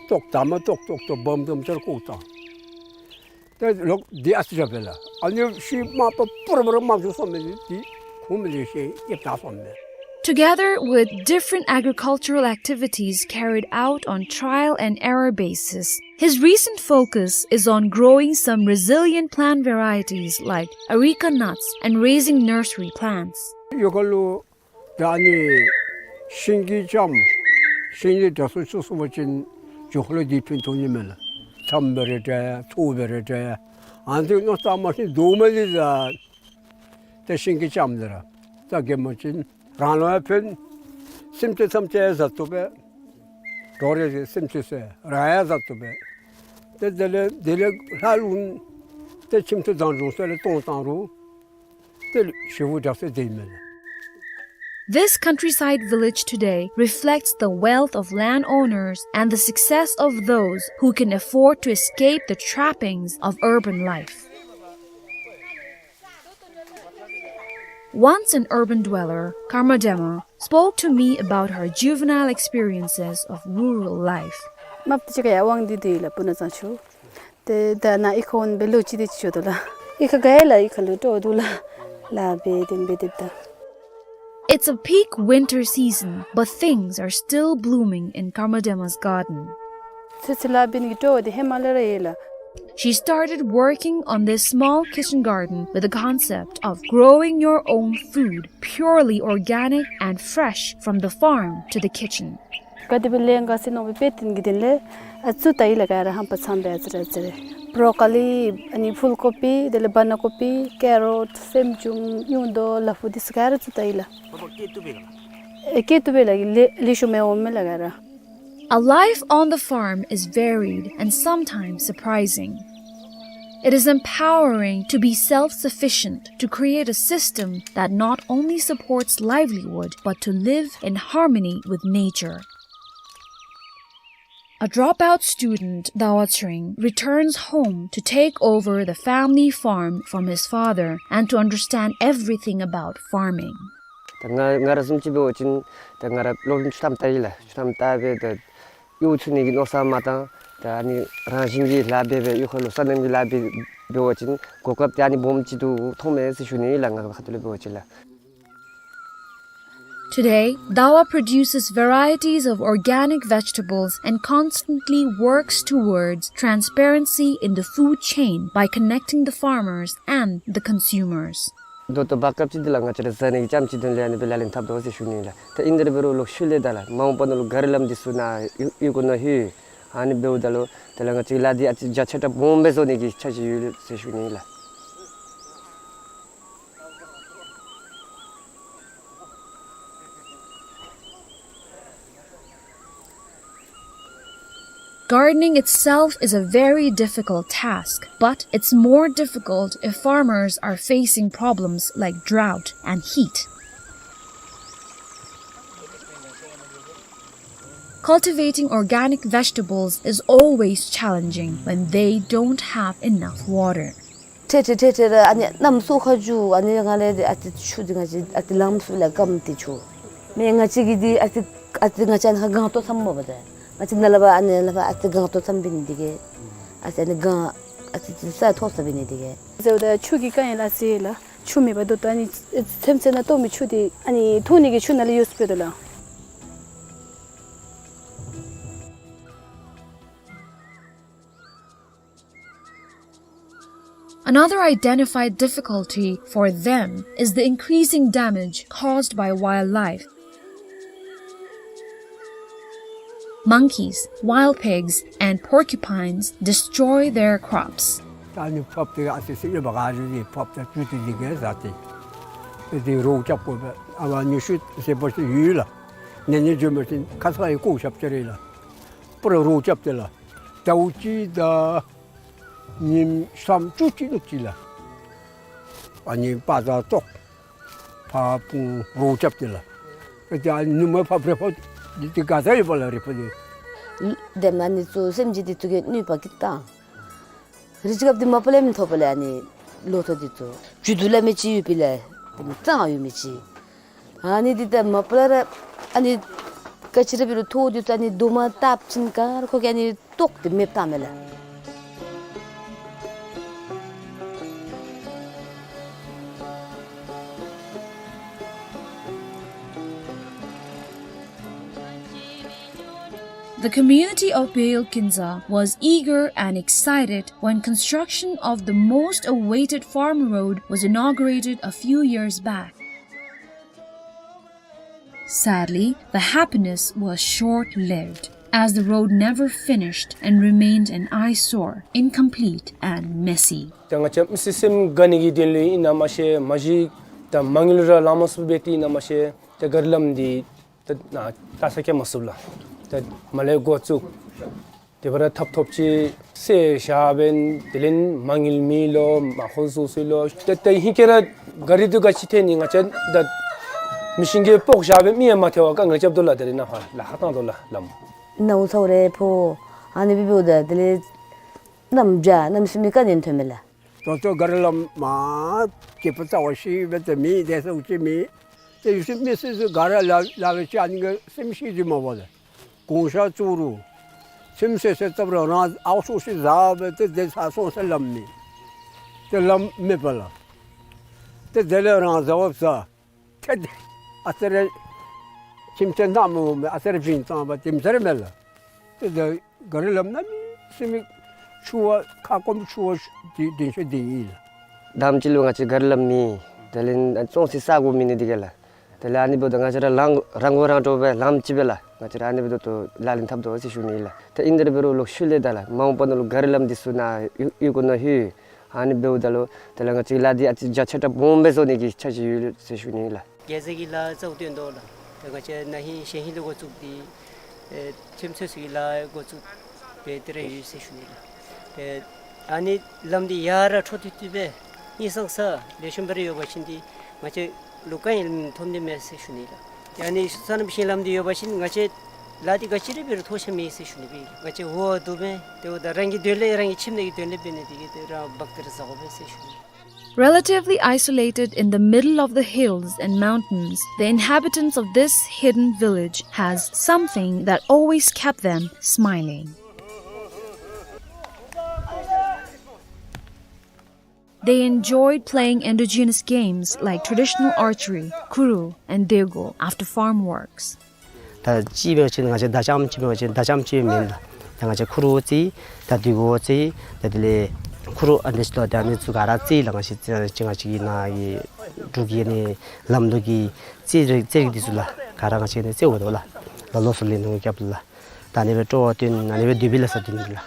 ཏོག་ཏོ་མ་ཏོག་ཏོག་ཏོ་སྦོམ་སྦོམ་ཅིག་བཀོག་བཏང་། ཏེ་ལོག་དེ་ཨ་ཙི་ར་འབད་ལགས། ཨ་ནི་ཤུལ་མ་པ་པུ་ར་པུ་ར་མ་འགྱོ་སོང་མས། དེ་ཁུངས་མི་འདུག། ཤེས་ཡེབ་ད་སོང་མས། Together with different agricultural activities carried out on trial and error basis, his recent focus is on growing some resilient plant varieties like areca nuts and raising nursery plants. ཡོ་ག་ལུ་ད་ཨ་ནི་ཤིང་གི་ལྕངམ་ཤིང་ནི་དྲག་སུ་ཆུ་སོང་པ་ཅིན་ཇོ་ཁོ་ལུ་དེ་ཕན་ཐོགས་ནི་མས་ལགས། ལྕངམ་སྦེ་ར་འདྲ་ཚོད་སྦེ་ར་འདྲ། ཨ་ནི་མནོ་བསམ་མ་ཤེས་དོ་མ་ལི་ཟ། ཏེ་ཤིང་གི་ལྕངམ་འདི་ར་ད་གེ་མ་ཅིན་རང་ལུ་ཡང་ཕན། སེམས་ཅན་ཐམས་ཅད་ཡང་བཟའ་བཏུབ་པས། གྲོགས་རེ་སེམས་ཅན་ཚུ་རང་ཡང་བཟའ་བཏུབ་པས། ཏེ་དེ་ལས་དེ་ལས་ལྷག་ལུ་ཏེ་ཁྱིམ་ཐོག་བཟའ་འབྲུ་ཚུ་ལས་གཏོང་བཏང་རུང་ཏེ་ཞེ་པོ་དྲག་སྟེ་སྡོད་མས་ལགས། This countryside village today reflects the wealth of landowners and the success of those who can afford to escape the trappings of urban life. Once an urban dweller, Karma Dema, spoke to me about her juvenile experiences of rural life. མ་པ་ཏི་ཅིག་ཁར་ཡར་དབང་འདུས་འདུས་ཡི་ལགས། སྤུ་ན་ཚང་ཆུ། ཏེ་ད་ནཱ་གཡུས་ཁར་འོང་སྦེ་ལོ་གཅིག་དེ་ཅིག་འགྱོ་དོ་ལགས། གཡུས་ཁར་ག་ཡི་ལགས། གཡུས་ཁར་ལུ་སྤྲོ་བ་འདུག་ལགས། ལཱ་འབད་དེ་འབད་དེ་ད། It's a peak winter season, but things are still blooming in Karma Dema's garden. ཚེ་ཚེ་ལཱ་འབད་ནི་གི་སྤྲོ་བ་དེ་ཧེ་མ་ལས་ར་ཡོད་ལགས། She started working on this small kitchen garden with the concept of growing your own food, purely organic and fresh from the farm to the kitchen. ག་དེ་སྦེ་ལས་འགོ་བཙུགས་ནུག་སྦེ་དཔེ་སྟོན་གྱི་དོན་ལས་ཨ་བཙུགས་ད་ཡི་ལགས། ག་ར་ཧམ་པ་ཚངམ་སྦེ་ཨ་ཙི་རེ་ཨ་ཙི་རེ། བོ་རོ་ཀོ་ལི་ཨ་ནི་ཕུལ་ཀོ་པི་དེ་ལས་བན་ན་ཀོ་པི་ཀེ་རོཊ་སེམ་ཅུང་ཉུང་དོ་ལ་ཕུག་དེ་ཚུ་ག་ར་བཙུགས་ད་ཡི་ལགས། ཨེ་སྐྱེ་བཏུབ་པས་ལགས། ལེགས་ཤོམ་སྦེ་འོང་མས་ལགས་ག་ར། A life on the farm is varied and sometimes surprising. It is empowering to be self-sufficient, to create a system that not only supports livelihood but to live in harmony with nature. A dropout student, Dawa Tsering, returns home to take over the family farm from his father and to understand everything about farming. ད་ང་ང་ར་བཟུམ་ཅིག་འབད་བ་ཅིན་ད་ང་ར་སློབ་རིམ་ཆུང་ཐམ་ལྟ་ཡི་ལགས། ཆུང་ཐམ་ལྟ་སྦེ་ད་གཡོག་ཚུ་ནི་གི་མནོ་བསམ་མ་བཏང་། ད་ཨ་ནི་རང་བཞིན་གྱི་ལཱ་འབད་སྦེ་གཡུས་ཁ་ལུ་སོ་ནམ་གྱི་ལཱ་འབད་འབད་བ་ཅིན་གོ་སྐབས་དེ་ཨ་ནི་སྦོམ་ཅིག་ཏུ་མཐོང་མས་ཟེར་ཞུ་ནི་ལགས། ང་ཁ་ཐུག་ལས་འབད་བ་ཅིན་ལགས། Today, Dawa produces varieties of organic vegetables and constantly works towards transparency in the food chain by connecting the farmers and the consumers. ད་ལྟོ་བར་སྐབས་ཅིག་འདི་ལགས་ང་བཅས་ར་བཟའ་ནི་གི་ལྕངམ་ཅིག་དོན་ལས་ཨ་ནི་སྦེ་ལག་ལེན་འཐབ་དོ་ཟེར་ཞུ་ནི་ལགས། ད་ཨིན་དེ་འབད་རུང་ལོག་ཤུལ་ལས་ད་ལགས་མ་འོངས་པ་ནང་ལུ་ག་ར་ལམ་འདི་ཚུ་ནཱ་གཡུས་གཡུས་སྒོ་ནང་ལྷོད། ཨ་ནི་འབདཝ་ད་ལུ་ད་ལགས་ང་བཅས་ཀྱི་ལཱ་འདི་ཨ་ཙི་རྒྱ་ཆེ་དྲགས་སྦོམ་སྦེ་བཟོ་ནི་གི་འཆར་གཞི་ཡོད་ཟེར་ཞུ་ནི་ལགས། Gardening itself is a very difficult task, but it's more difficult if farmers are facing problems like drought and heat. Cultivating organic vegetables is always challenging when they don't have enough water. ཏེ་ཏེ་ཏེ་ཏེ་ར་ཨ་ནི་གནམ་སྲོ་ཁ་རྒྱུ་ཨ་ནི་ང་ལས་ཏེ་ཨ་ཙི་ཆུ་འདི་ང་བཅས་ཨ་ཙི་ལངམ་ཚུ་ལས་སྐམ་སྟེ་ཆུ། མེན་ང་བཅས་ཀྱི་འདི་ཨ་ཙི་ཨ་ཙི་ང་བཅས་ཨ་ནི་ཁར་སྒང་ཏོག་ཙམ་མ་པ་ཏེ། ང་བཅས་ནཱ་ལས་ཕར་ཨ་ནི་ལས་ཕར་ཨ་ཙི་སྒང་ཏོག་ཙམ་འབད་ནི་འདི་གིས། ཨ་ཙི་ཨ་ནི་སྒང་ཨ་ཙི་ཙི་ས་མཐོ་ས་འབད་ནི་འདི་གིས། ཟེརཝ་ད་ཆུ་གི་དཀའ་ངལ་ཨ་ཙི་ལགས། ཆུ་མེད་པར་སྡོད་དོ། ཨ་ནི་ཚེམ་ཚེ་ནང་གཏོར་མི་ཆུ་དེ་ཨ་ནི་འཐུང་ནི་གི་ཆུ་ནང་ལས་ཡོད་སུ་སྤེལ་དོ་ལགས། Another identified difficulty for them is the increasing damage caused by wildlife. Monkeys, wild pigs, and porcupines destroy their crops. ད་ཨ་ནི་ཕབ་སྟེ་ཨ་ཙི་ཙི་ཨེ་འབག་ག་རེ་རེ་ཕབ་སྟེ་བཙུགས་ཏེ་འདི་གིས་ཟ་སྟེ། ཨེ་དེ་རོགས་རྐྱབ་དགོ་པས། ཨ་བ་ཉི་ཤུ་ཟེར་བ་ཅིན་ཡོད་ལགས། ནད་ནི་འབྱུང་བ་ཅིན་ཁ་ཚ་ཡི་ལྐོག་ཞབས་ཅིག་རེ་ལགས། པུ་ར་རོགས་རྐྱབ་སྟེ་ལགས། ཟླཝ་གཅིག་དང་ཉིནམ་སུམ་ཅུ་ཅིག་ལུ་ཅིག་ལགས། ཨ་ནི་པ་ཛ་ཏོག་ཕར་སྤུངས་རོགས་རྐྱབ་སྟེ་ལགས། ཨེ་དེ་ཨ་ནི་མ་ཕབ་རེ་ཕབ་འདི་དེ་ག་ཏེ་ཡོད་པ་ལགས་རེ་ཕབ་འདི། དེ་མ་ནི་ཚུ་སེམས་ཅན་འདི་ཚུ་གིས་གནོད་པ་གིས་བཏང་། རི་ཅིག་སྐབས་འདི་མ་པ་ལས་མི་ཐོབ་པ་ལས་ཨ་ནི་ལོ་ཐོག་འདི་ཚུ་རྒྱུ་དུ་ལས་མི་ཅིག་ཡོད་པའི་ལས་དེ་མི་གཙང་ཡོད་མི་ཅིག། ཨ་ནི་འདི་ད་མ་པ་ལས་ར་ཨ་ནི་ག་ཅི་ར་འབད་རུང་ཐོག་འདི་ཚུ་ཨ་ནི་རྡོག་མ་བཏབ་ཅིན་ག་ར་ཁོ་གིས་ཨ་ནི་བཏོག་སྟེ་མེདཔ་བཏངམ་མས་ལགས། The community of Bhel Kinzha was eager and excited when construction of the most awaited farm road was inaugurated a few years back. Sadly, the happiness was short-lived, as the road never finished and remained an eyesore, incomplete and messy. ད་ང་བཅས་མི་སེར་སེམས་དགའ་ནི་གི་དོན་ལུ་ཨིན་ན་མ་ཤེས། མ་གཞི་ད་མ་དངུལ་ར་ལང་མ་ཚུགས་པས་ཏེ་ཨིན་ན་མ་ཤེས། ད་ག་རི་ལམ་འདི་ད་ན་ལྟ་ས་སྐྱེལ་མ་ཚུགས་ལགས། ད་མ་ལས་འགོ་བཙུགས། དེ་སྦེ་ར་ཐབ་ཐོབ་ཅིག་སེལ་བཞག་པས། དེ་ལས་མ་དངུལ་མེད་ལོ། མ་ཧོ་བཟོ་ཚུགས་ལོ། ད་ད་ཧིང་ཁར་ར་ག་རི་འདི་ག་ཅི་ཐལ་ནི། ང་བཅས་ད་མི་ཤིན་གྱིས་སྤོག་བཞག་པས། མི་ཡང་མ་ཐལ་བར་དཀའ་ངལ་རྐྱབ་དོ་ལགས། དེ་རེ་ནཱ་ཧ་ལ་ཧ་བཏང་དོ་ལགས་ལམ། ནཝ་ཚཝ་རེ་ཕོག། ཨ་ནི་སྦེ་འབདཝ་ད་དེ་ལས་གནམ་བྱཱར་གནམ་མེད་ས་མེད་དཀའ་ངལ་ཐོན་མས་ལགས། ད་ལྟོ་ག་རི་ལམ་མ་སྐྱིད་པོ་རྩ་བ་ཤེས་པ་ད་མེད། དེ་ཚུ་ཅིག་མེད། ཏེ་ཡུལ་སྲིད་མི་སྲིད་ཚུ་ག་ར་ལ་ལ་བའི་ཅིག་ཨ་ནི་གི་སེམས་ཤེས་ཏེ་མ་འབད་ལགས། གུང་ཤ་བཙུགས་རུང་ཚེམ་ཚེ་ཚེ་བཏབ་རུང་རང་ཨའུ་སོ་སི་ཟ་བས། ཏེ་དེ་ཚ་སོང་ཟེར་ལམ་མེད། ཏེ་ལམ་མེད་པ་ལགས། ཏེ་དེ་ལས་རང་ཟ་བ་ཟ། ཏེ་དེ་ཨ་ཙི་རེ་ཁྱིམ་ཚེས་ནང་མི་འོང་མས། ཨ་ཙི་རེ་བིང་བཏང་བ་དེམ་ཅིག་ར་མས་ལགས། ཏེ་དེ་ག་རི་ལམ་གནམ་མེད་ས་མེད་ཆུ་བ་ཁ་སྐོམ་ཆུ་བ་དེ་དེ་ཤོས་དེ་ཨིན་ལགས། དང་པ་ཅིག་ལུ་ང་བཅས་ག་རི་ལམ་མེད། དེ་ལས་བཙོང་སའི་ས་གོ་མེད་ནི་འདི་གིས་ལགས། དེ་ལས་ཨ་ནི་འབདཝ་ད་ང་བཅས་ར་རང་རང་མགོ་རང་འདྲོངས་སྦེ་ལམ་ཅིག་སྦེ་ལགས། ང་བཅས་ར་ཨ་ནི་འབདཝ་ད་ལག་ལེན་འཐབ་དོ་ཟེར་ཞུ་ནི་ལགས། ད་ཨིན་དེ་ར་འབད་རུང་ལོག་ཤུལ་ལས་ད་ལགས་མ་འོངས་པ་ནང་ལུ་ག་རི་ལམ་འདི་ཚུ་ནཱ་གཡུག་གཡུག་གུ་ནང་ལྷོད། ཨ་ནི་འབདཝ་ད་ལུ་དེ་ལས་ང་བཅས་ལཱ་འདི་ཨ་ཙི་རྒྱ་ཆེ་དྲགས་སྦོམ་སྦེ་བཟོ་ནི་གི་འཆར་གཞི་ཡོད་ཟེར་ཞུ་ནི་ལགས། རྒྱལ་མཚན་གྱི་ལཱ་རྩ་བ་བཏོན་དོ་ལགས། ད་ང་བཅས་ན་ཧིང་གཞེས་ཧིང་ལུ་འགོ་བཙུགས་ཏེ་ཨེ་ཚེམ་ཚེས་ཀྱི་ལཱ་འགོ་བཙུགས་སྦེ་དེ་ར་ཡོད་ཟེར་ཞུ་ནི་ལགས། ཨེ་ཨ་ནི་ལམ་འདི་ཡར་ར་འཕྲོ་མཐུད་མཐུད་སྦེ་ཧིང་སངས་ས་ལེགས་ཤོམ་སྦེ་ར་ཡོད་པ་ཅིན་ཏེ་ང་བཅས་ལུ་དཀའ་ངལ་ཐོན་ནི་མས་ཟེར་ཞུ་ནི་ལགས། ཨ་ནི་སོ་ནམ་ཞིང་ལམ་འདི་ཡོད་པ་ཅིན་ང་བཅས་ལཱ་འདི་ག་ཅི་ར་འབད་རུང་ཐོགས་ཆགས་མེད་ཟེར་ཞུ་ནི་སྦེ། ང་བཅས་འོ་འདུག་པས། དེ་འབདཝ་ད་རང་གི་དོན་ལས་རང་གི་ཁྱིམ་ནང་གི་དོན་ལས་འབད་ནི་འདི་གིས་དེ་ར་འབག་སྟེ་ར་ཟ་དགོ་པས་ཟེར་ཞུ་ནི། Relatively isolated in the middle of the hills and mountains, the inhabitants of this hidden village has something that always kept them smiling. They enjoyed playing indigenous games like traditional archery, kuru, and dego after farm works. ད་ཅིག་འབད་བ་ཅིན་ང་བཅས་མདའ་ལྕམ་ཅིག་འབད་བ་ཅིན་མདའ་ལྕམ་ཅིག་མེན་ལགས། ད་ང་བཅས་ཁུ་རུ་རྩེད། ད་དེ་གུ་རྩེད། ད་དེ་ལས་ཁུ་རུ་ཨ་ནི་ཚུ་ད་ཨ་ནི་ཚུ་ག་ར་རྩེད་ལགས། ང་བཅས་ཅིག་ང་བཅས་ཀྱི་ནཱ་གི་འབྲུག་གི་ཨ་ནི་ལམ་ལུགས་ཀྱི་རྩེད་རིགས་རྩེད་རིགས་འདི་ཚུ་ལགས་ག་ར་ང་བཅས་ནི་རྩེད་འོང་དོ་ལགས། ལ་ལོ་སོ་ལེན་ནུ་རྒྱབ་ལགས། ད་ཨ་ནི་སྦེ་སྤྲོ་བ་བཏོན་ཨ་ནི་སྦེ་དུས་བི་ལ་ས་དུས་ལགས།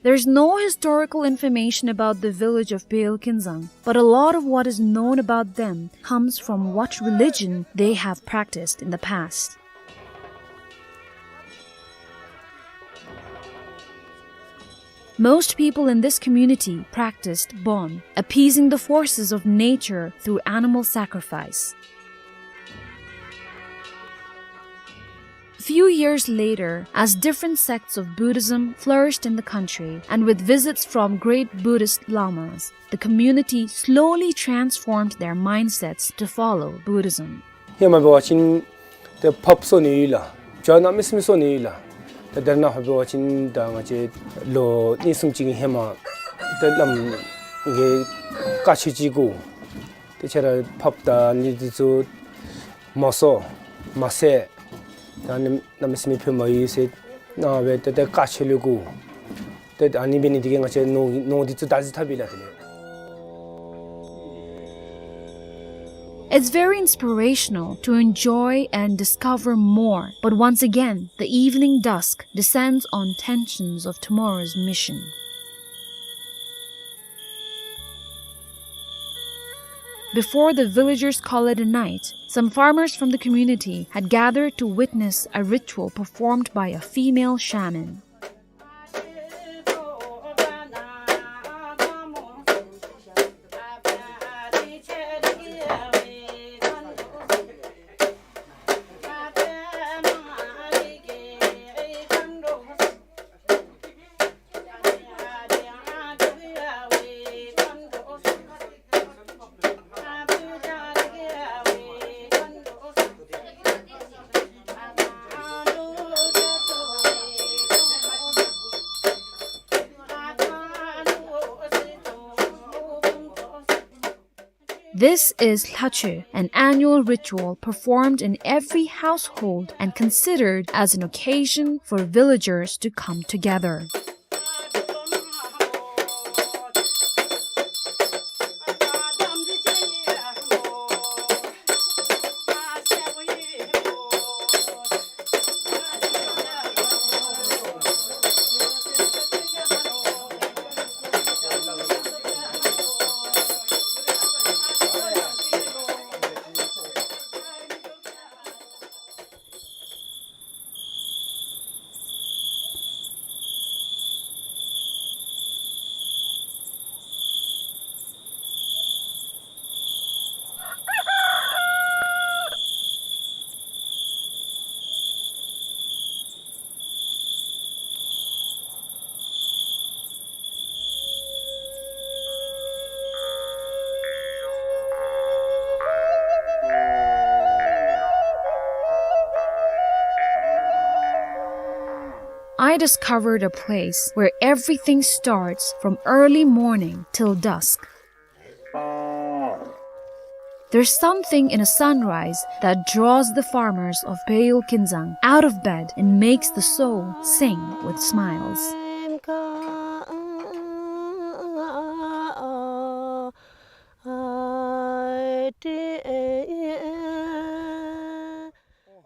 There is no historical information about the village of Bhel Kinzang, but a lot of what is known about them comes from what religion they have practiced in the past. Most people in this community practiced Bon, appeasing the forces of nature through animal sacrifice. Few years later, as different sects of Buddhism flourished in the country, and with visits from great Buddhist lamas, the community slowly transformed their mindsets to follow Buddhism. ཧེ་མ་འབད་བ་ཅིན་ཏེ་ཕགཔ་གསོ་ནི་ཡོད་ལགས། བྱ་གནམ་མེད་ས་མེད་གསོ་ནི་ཡོད་ལགས། ཏེ་དེ་ནང་འབད་བ་ཅིན་ད་ང་བཅས་ལོ་གཉིས་གསུམ་ཅིག་གི་ཧེ་མ་ཏེ་བླམ་ གི་བཀའ་ཆོས་ཅིག་དགོ། ཏེ་ཁྱེད་ར་ཕགཔ་དང་ཨ་ནི་འདི་ཚུ་མ་གསོ་མ་བསད། ད་ཨ་ནི་གནམ་མེད་ས་མེད་འཕེལ་མ་ཡི་ཟེར་གནང་སྦེ་ཏེ་ཏེ་བཀའ་ཆོས་ལས་དགོ། ཏེ་ཨ་ནི་འབད་ནི་འདི་གིས་ང་བཅས་ནོར་ནོར་འདི་ཚུ་བདག་འཛིན་འཐབ་ཡི་ལགས་དེ་ལས། It's very inspirational to enjoy and discover more, but once again, the evening dusk descends on tensions of tomorrow's mission. Before the villagers call it a night, some farmers from the community had gathered to witness a ritual performed by a female shaman. This is Lhachoe, an annual ritual performed in every household and considered as an occasion for villagers to come together. I discovered a place where everything starts from early morning till dusk. There's something in a sunrise that draws the farmers of Peyol Kinzang out of bed and makes the soul sing with smiles.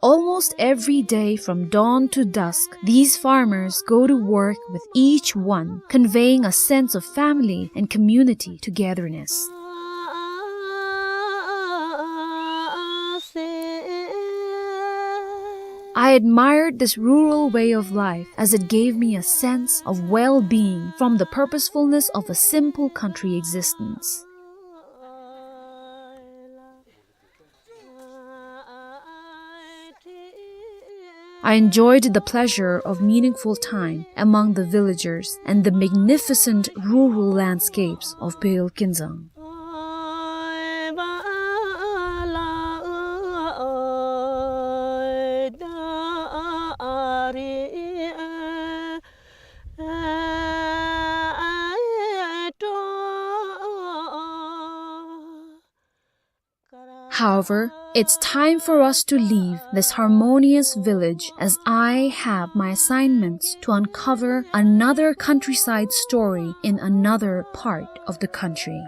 Almost every day from dawn to dusk, these farmers go to work with each one, conveying a sense of family and community togetherness. I admired this rural way of life as it gave me a sense of well-being from the purposefulness of a simple country existence. I enjoyed the pleasure of meaningful time among the villagers and the magnificent rural landscapes of Peyol Kinzang. However, it's time for us to leave this harmonious village, as I have my assignments to uncover another countryside story in another part of the country.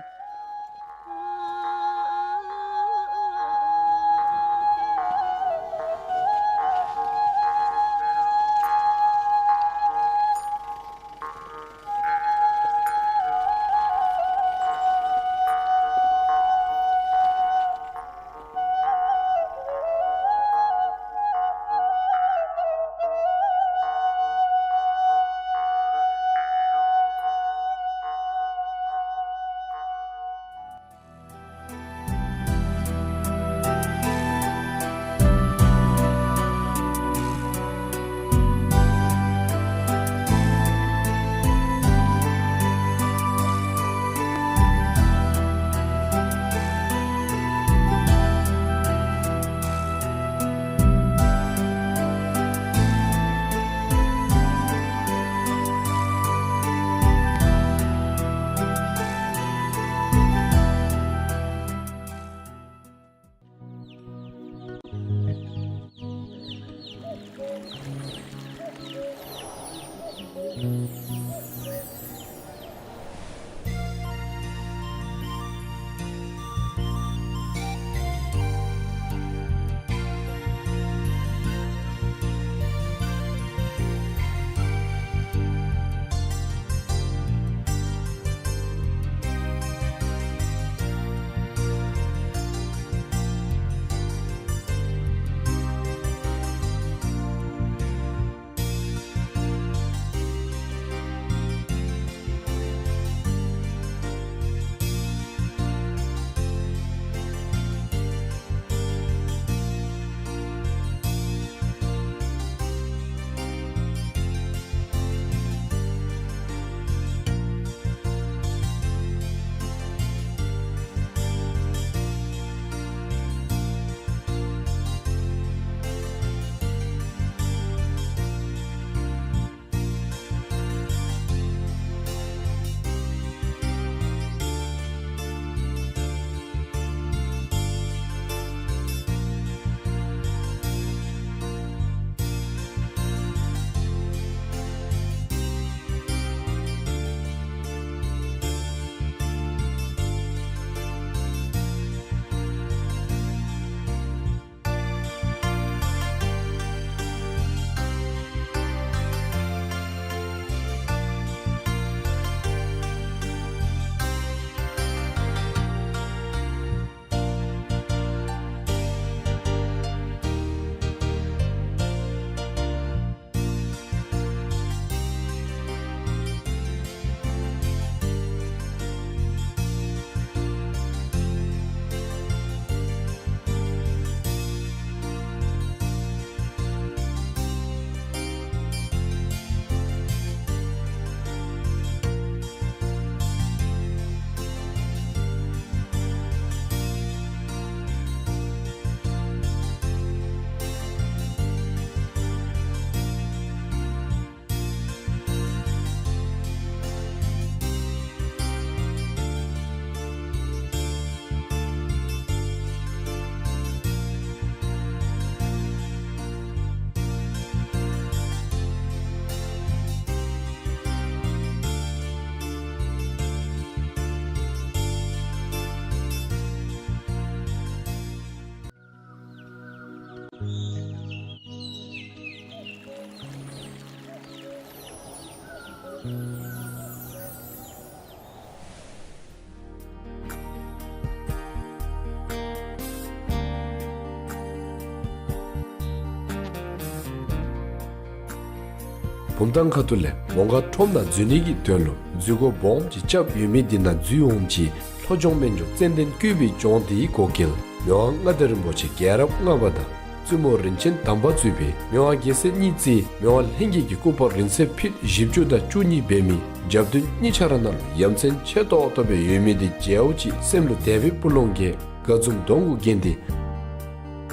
བུམ་ཐང་ཁ་ཐུག་ལས་མོང་སྒར་ཁྲོམ་ནང་འཛུལ་ནི་གི་དོན་ལུ་འཛུལ་སྒོ་སྦོམ་ཅིག་རྐྱབ་ཡོད་མི་འདི་ནང་འཛུལ་འོང་ཅི། ལྷོ་ལྗོངས་སྨན་ལྗོངས་ཙན་དན་ཀུས་པའི་ལྗོངས་འདིའི་འགོ་འགལ་མི་དབང་མངའ་བདག་རིན་པོ་ཆེ་རྒྱལ་རབས་ལྔ་པ་དང་བཙུན་མོ་རིན་ཆེན་དམ་པ་གཙོས་པའི་མི་དབང་རྒྱལ་སྲས་གཉིས་བརྩིས་མི་དབང་ལྷན་རྒྱས་ཀྱི་སྐུ་པར་རིང་བསྲེལ་ཕིཊ་བཞི་བཅུ་དང་བཅུ་གཉིས་འབད་མི་རྒྱབ་མདུན་གཉིས་ཆ་ར་ནང་ལུ་ཡ་མཚན་ཆེ་ཏོག་ཏོ་སྦེ་ཡོད་མི་འདི་མཇལཝ་ཅིག་སེམས་ལུ་དད་པའི་སྤུ་ལོང་སྐྱེས། དགའ་འཛུམ་གདོང་གུ་བརྒྱན་ཏེ་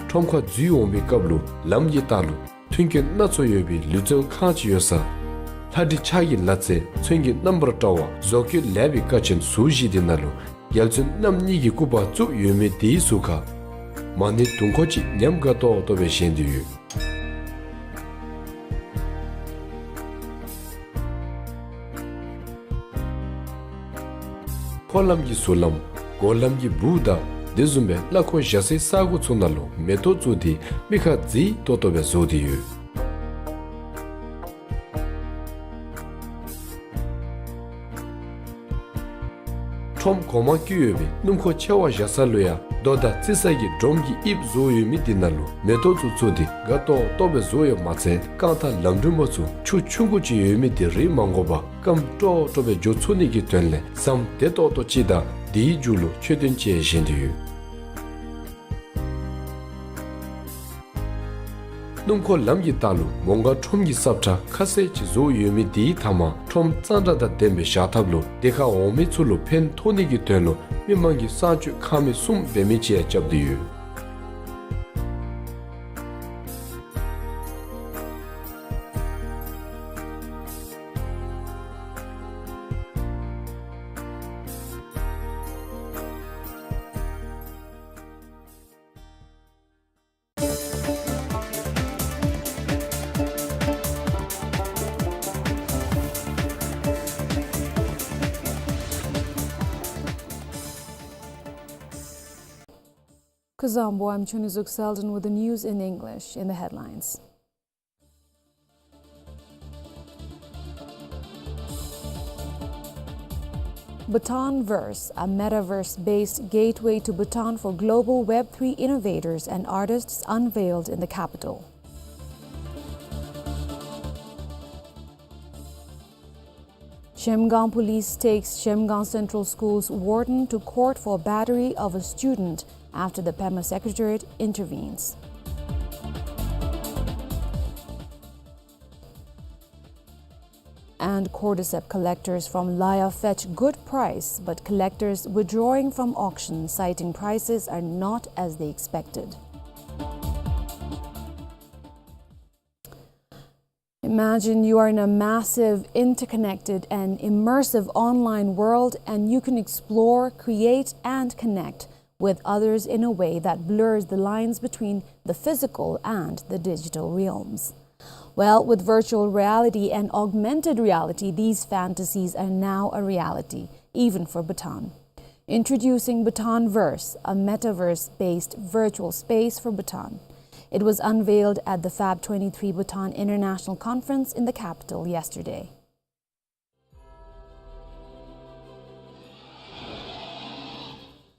ཁྲོམ་ཁར་འཛུལ་འོང་པའི་སྐབས་ལུ་ལམ་གྱི་ལྟག་ལུ་མཐུན་རྐྱེན་སྣ་ཚོགས་ཡོད་པའི་ལུས་རྩལ་ཁང་ཅིག་ཡོད་ས། ལྷ་འབྲི་ཆགས་ཀྱི་ལ་རྩེ་ཚོན་གྱི་རྣམ་པར་བཀྲ་བ་བཟོ་བཀོད་ལེགས་པའི་ཀ་ཆེན་ཟུར་བཞི་འདི་ནང་ལུ་རྒྱལ་བཙུན་རྣམ་གཉིས་ཀྱི་སྐུ་པར་བཙུགས་ཡོད་མི་འདིའི་ཟུར་ཁར་མ་ཎི་དུང་འཁོར་ཅིག་ཉམས་དགའ་ཏོག་ཏོ་སྦེ་བཞེངས་ཏེ་ཡོད། འཁོར་ལམ་གྱི་ཟུར་ལམ་སྒོ་ལམ་གྱི་སྦུག་དང་དེ་བཟུམ་སྦེ་གླ་འཁོར་བཞག་སའི་ས་སྒོ་ཚུ་ནང་ལུ་མེ་ཏོག་བཙུགས་ཏེ་མིག་ཁར་མཛེས་ཏོག་ཏོ་སྦེ་བཟོ་སྟེ་ཡོད། ཁྲོམ་གོང་མར་བཀོད་ཡོད་པའི་སྣུམ་འཁོར་ཆེ་བ་བཞག་ས་ལུ་ཡང་རྡོ་དང་བརྩིགས་ས་གི་སྒྲོམ་གྱི་དབྱིབས་བཟོ་ཡོད་མི་འདི་ནང་ལུ་མེ་ཏོག་ཚུ་བཙུགས་ཏེ་དགའ་ཏོག་ཏོ་སྦེ་བཟོ་ཡོདཔ་མ་ཚད་རྐང་ཐང་ལམ་རིམ་པ་ཚུ་ཆུ་ཆུང་ཀུ་ཅིག་ཡོད་མི་འདི་རིག་མ་དགོ་པར་སྐམ་ཏོག་ཏོ་སྦེ་འགྱོ་ཚུགས་ནི་གི་དོན་ལས་ཟམ་བདེ་ཏོག་ཏོ་ཅིག་དང་དེའི་མཇུག་ལུ་མཆོད་རྟེན་ཅིག་བཞེངས་ཏེ་ཡོད། སྣུམ་འཁོར་ལམ་གྱི་ལྟག་ལུ་མོང་སྒར་ཁྲོམ་གྱི་ས་ཁྲ་ཁ་གསལ་ཅིག་བཟོ་ཡོད་མི་དེའི་མཐའ་མར་ཁྲོམ་གཙང་སྦྲ་དང་ལྡན་པའི་བཞག་ཐབས་ལུ་དེ་ཁར་འོང་མི་ཚུ་ལུ་ཕན་ཐོགས་ནི་གི་དོན་ལུ་མི་མང་གི་གསང་སྤྱོད་ཁང་མིག་གསུམ་འབད་མི་ཅིག་ཡང་རྐྱབ་སྟེ་ཡོད། Kuzuzangpo, I'm Chuni Zuk Selden with the news in English. In the headlines. Bhutanverse, a metaverse-based gateway to Bhutan for global Web three innovators and artists, unveiled in the capital. Zhemgang police takes Zhemgang Central School's warden to court for battery of a student after the Pema Secretariat intervenes. And cordyceps collectors from Laya fetch good price, but collectors withdrawing from auction, citing prices are not as they expected. Imagine you are in a massive, interconnected, and immersive online world, and you can explore, create, and connect with others in a way that blurs the lines between the physical and the digital realms. Well, with virtual reality and augmented reality, these fantasies are now a reality, even for Bhutan. Introducing Bhutanverse, a metaverse-based virtual space for Bhutan. It was unveiled at the Fab twenty-three Bhutan International Conference in the capital yesterday.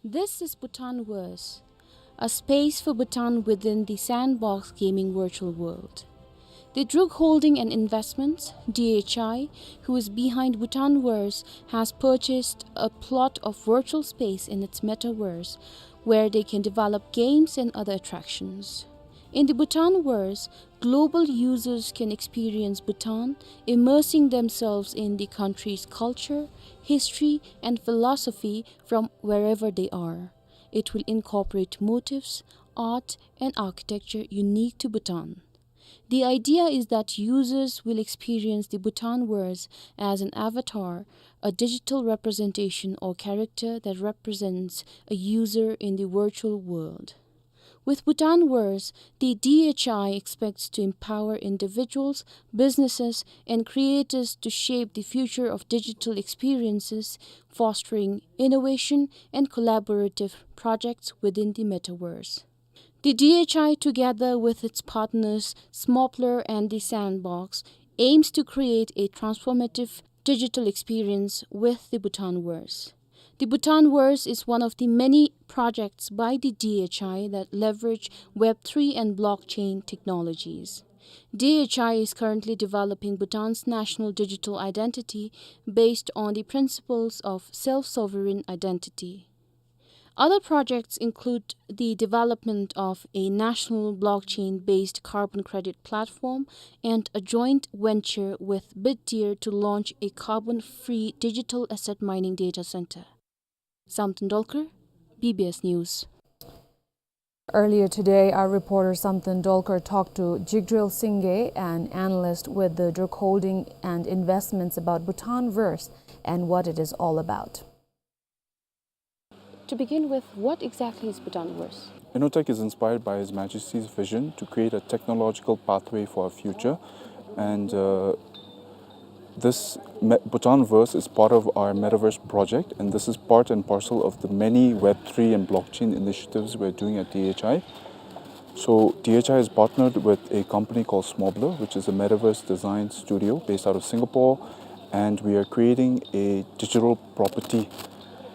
This is Bhutanverse, a space for Bhutan within the Sandbox Gaming virtual world. The Druk Holding and Investments, D H I, who is behind Bhutanverse, has purchased a plot of virtual space in its metaverse, where they can develop games and other attractions. In the Bhutanverse, global users can experience Bhutan, immersing themselves in the country's culture, history, and philosophy from wherever they are. It will incorporate motifs, art, and architecture unique to Bhutan. The idea is that users will experience the Bhutanverse as an avatar, a digital representation or character that represents a user in the virtual world. With Bhutanverse, the D H I expects to empower individuals, businesses, and creators to shape the future of digital experiences, fostering innovation and collaborative projects within the metaverse. The D H I, together with its partners Smopler and The Sandbox, aims to create a transformative digital experience with the Bhutanverse. The Bhutanverse is one of the many projects by the D H I that leverage Web three and blockchain technologies. D H I is currently developing Bhutan's national digital identity based on the principles of self-sovereign identity. Other projects include the development of a national blockchain-based carbon credit platform and a joint venture with Bitdeer to launch a carbon-free digital asset mining data center. Samten Dolkar, B B S News. Earlier today, our reporter Samten Dolkar talked to Jigdrel Singye, an analyst with the Druk Holding and Investments, about Bhutanverse and what it is all about. To begin with, what exactly is Bhutanverse? Innotech is inspired by His Majesty's vision to create a technological pathway for our future, and, uh, this me-, Bhutanverse is part of our metaverse project, and this is part and parcel of the many web three and blockchain initiatives we're doing at D H I. So D H I has partnered with a company called Smobler, which is a metaverse design studio based out of Singapore, and we are creating a digital property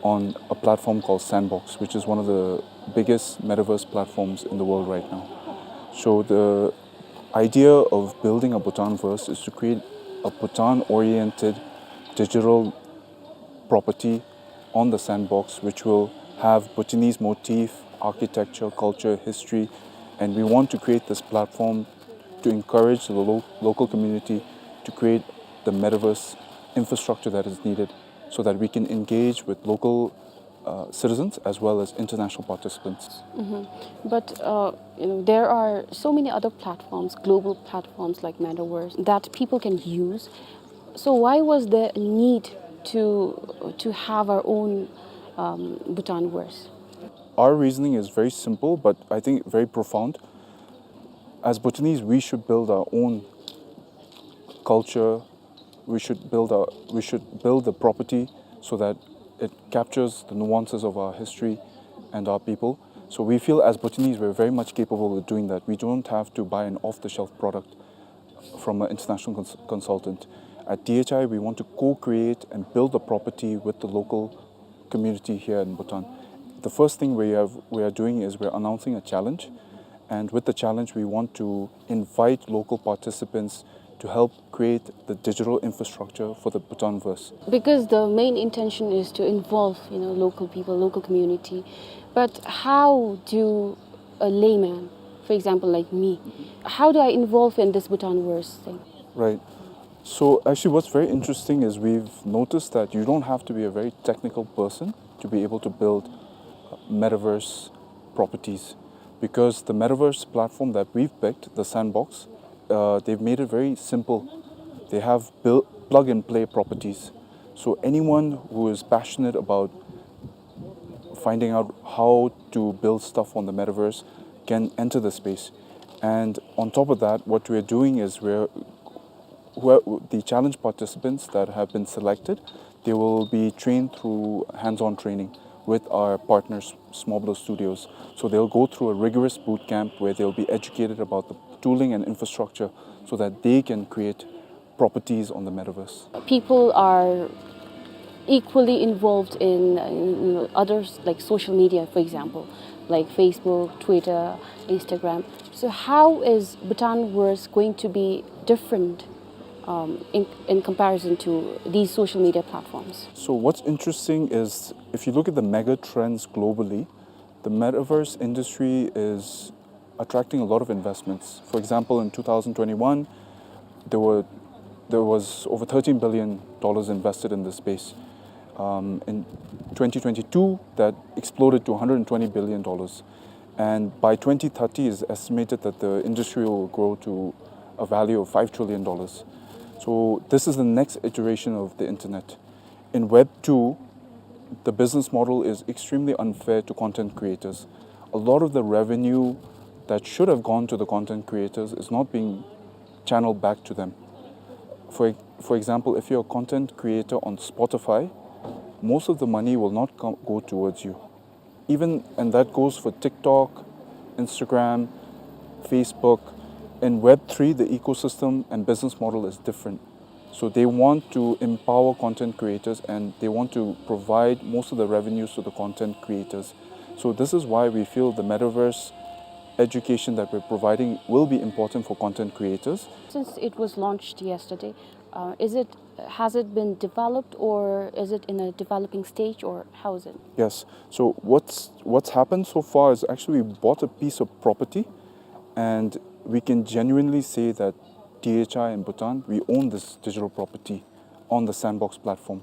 on a platform called Sandbox, which is one of the biggest metaverse platforms in the world right now. So the idea of building a Bhutanverse is to create a Bhutan-oriented digital property on the Sandbox, which will have Bhutanese motif, architecture, culture, history, and we want to create this platform to encourage the lo-, local community to create the metaverse infrastructure that is needed so that we can engage with local, uh, citizens as well as international participants. Mm-hmm. But, uh, you know, there are so many other platforms, global platforms like Metaverse, that people can use. So why was there a need to, to have our own, um, Bhutanverse? Our reasoning is very simple, but I think very profound. As Bhutanese, we should build our own culture. We should build our, we should build the property so that it captures the nuances of our history and our people. So we feel as Bhutanese, we're very much capable of doing that. We don't have to buy an off-the-shelf product from an international cons-, consultant. At D H I, we want to co-create and build the property with the local community here in Bhutan. The first thing we have, we are doing is we're announcing a challenge, and with the challenge, we want to invite local participants to help create the digital infrastructure for the Bhutanverse. Because the main intention is to involve, you know, local people, local community. But how do a layman, for example, like me, how do I involve in this Bhutanverse thing? Right. So actually, what's very interesting is we've noticed that you don't have to be a very technical person to be able to build, uh, metaverse properties, because the metaverse platform that we've picked, the Sandbox, uh, they've made it very simple. They have built plug and play properties. So anyone who is passionate about finding out how to build stuff on the metaverse can enter the space. And on top of that, what we're doing is we're, who, the challenge participants that have been selected, they will be trained through hands-on training with our partners, Smobler Studios. So they'll go through a rigorous boot camp where they'll be educated about the tooling and infrastructure so that they can create properties on the metaverse. People are equally involved in, uh, you know, others like social media, for example, like Facebook, Twitter, Instagram. So how is Bhutanverse going to be different, um, in, in comparison to these social media platforms? So what's interesting is, if you look at the mega trends globally, the metaverse industry is attracting a lot of investments. For example, in two thousand twenty-one, there were, there was over thirteen billion dollars invested in this space. Um, in twenty twenty-two, that exploded to a hundred twenty billion dollars. And by twenty thirty, it's estimated that the industry will grow to a value of five trillion dollars. So this is the next iteration of the internet. In Web two, the business model is extremely unfair to content creators. A lot of the revenue that should have gone to the content creators is not being channeled back to them. For, for example, if you're a content creator on Spotify, most of the money will not come, go towards you. Even, and that goes for TikTok, Instagram, Facebook. In Web three, the ecosystem and business model is different. So they want to empower content creators, and they want to provide most of the revenues to the content creators. So this is why we feel the metaverse education that we're providing will be important for content creators. Since it was launched yesterday, uh, is it, has it been developed, or is it in a developing stage, or how is it? Yes. So what's, what's happened so far is actually we bought a piece of property, and we can genuinely say that D H I and Bhutan, we own this digital property on the Sandbox platform.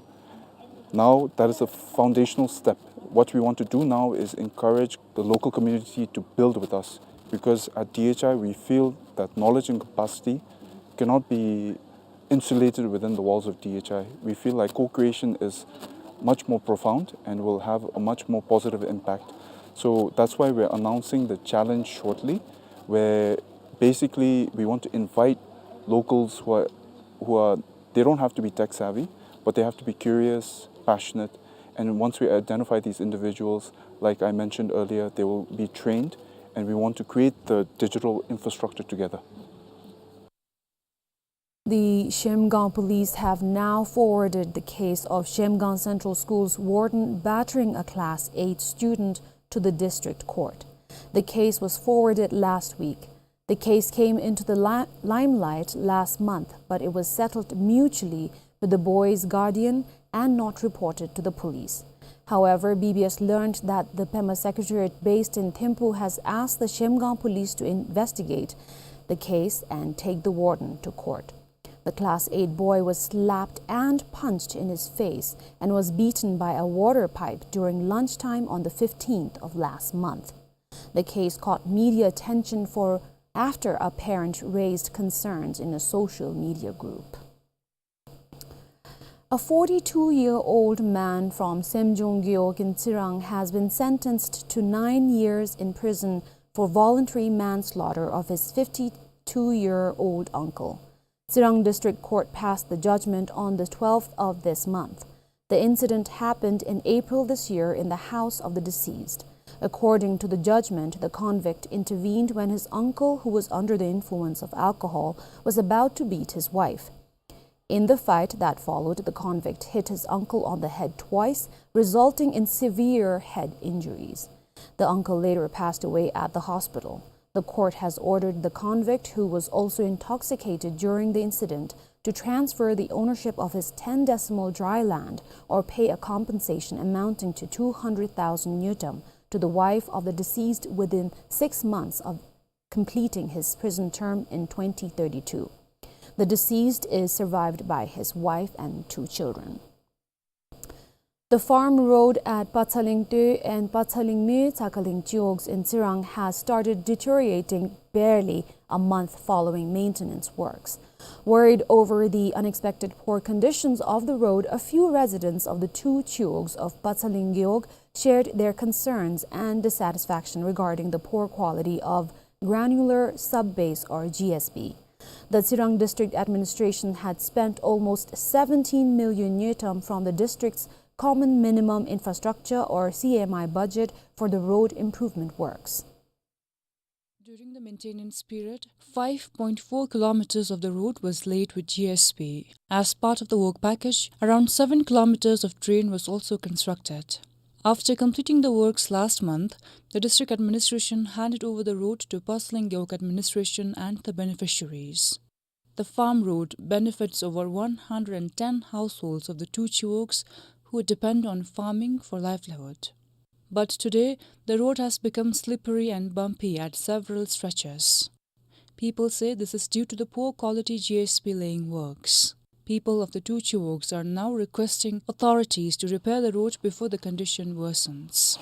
Now, that is a foundational step. What we want to do now is encourage the local community to build with us, because at D H I, we feel that knowledge and capacity cannot be insulated within the walls of D H I. We feel like co-creation is much more profound and will have a much more positive impact. So that's why we're announcing the challenge shortly, where basically we want to invite locals who are, who are, they don't have to be tech savvy, but they have to be curious, passionate, and once we identify these individuals, like I mentioned earlier, they will be trained, and we want to create the digital infrastructure together. The Shemgang police have now forwarded the case of Shemgang Central School's warden battering a class eight student to the district court. The case was forwarded last week. The case came into the li-, limelight last month, but it was settled mutually with the boy's guardian and not reported to the police. However, B B S learned that the Pema Secretariat based in Thimphu has asked the Shemgang police to investigate the case and take the warden to court. The class eight boy was slapped and punched in his face and was beaten by a water pipe during lunchtime on the fifteenth of last month. The case caught media attention for after a parent raised concerns in a social media group. A forty-two-year-old man from Semjong Gewog in Tsirang has been sentenced to nine years in prison for voluntary manslaughter of his fifty-two-year-old uncle. Tsirang District Court passed the judgment on the twelfth of this month. The incident happened in April this year in the house of the deceased. According to the judgment, the convict intervened when his uncle, who was under the influence of alcohol, was about to beat his wife. In the fight that followed, the convict hit his uncle on the head twice, resulting in severe head injuries. The uncle later passed away at the hospital. The court has ordered the convict, who was also intoxicated during the incident, to transfer the ownership of his ten decimal dry land or pay a compensation amounting to two hundred thousand ngultrum to the wife of the deceased within six months of completing his prison term in twenty thirty-two. The deceased is survived by his wife and two children. The farm road at Patsaling Tö and Patsaling Mö Tsakaling Chiwogs in Tsirang has started deteriorating barely a month following maintenance works. Worried over the unexpected poor conditions of the road, a few residents of the two chiwogs of Patsaling Gewog shared their concerns and dissatisfaction regarding the poor quality of granular sub-base or G S B. The Tsirang District Administration had spent almost seventeen million ngultrum from the district's Common Minimum Infrastructure or C M I budget for the road improvement works. During the maintenance period, five point four kilometers of the road was laid with G S B. As part of the work package, around seven kilometers of drain was also constructed. After completing the works last month, the district administration handed over the road to Patsaling Gewog administration and the beneficiaries. The farm road benefits over one hundred and ten households of the two chiwogs who depend on farming for livelihood. But today, the road has become slippery and bumpy at several stretches. People say this is due to the poor quality G S B laying works. People of the two chiwogs are now requesting authorities to repair the road before the condition worsens.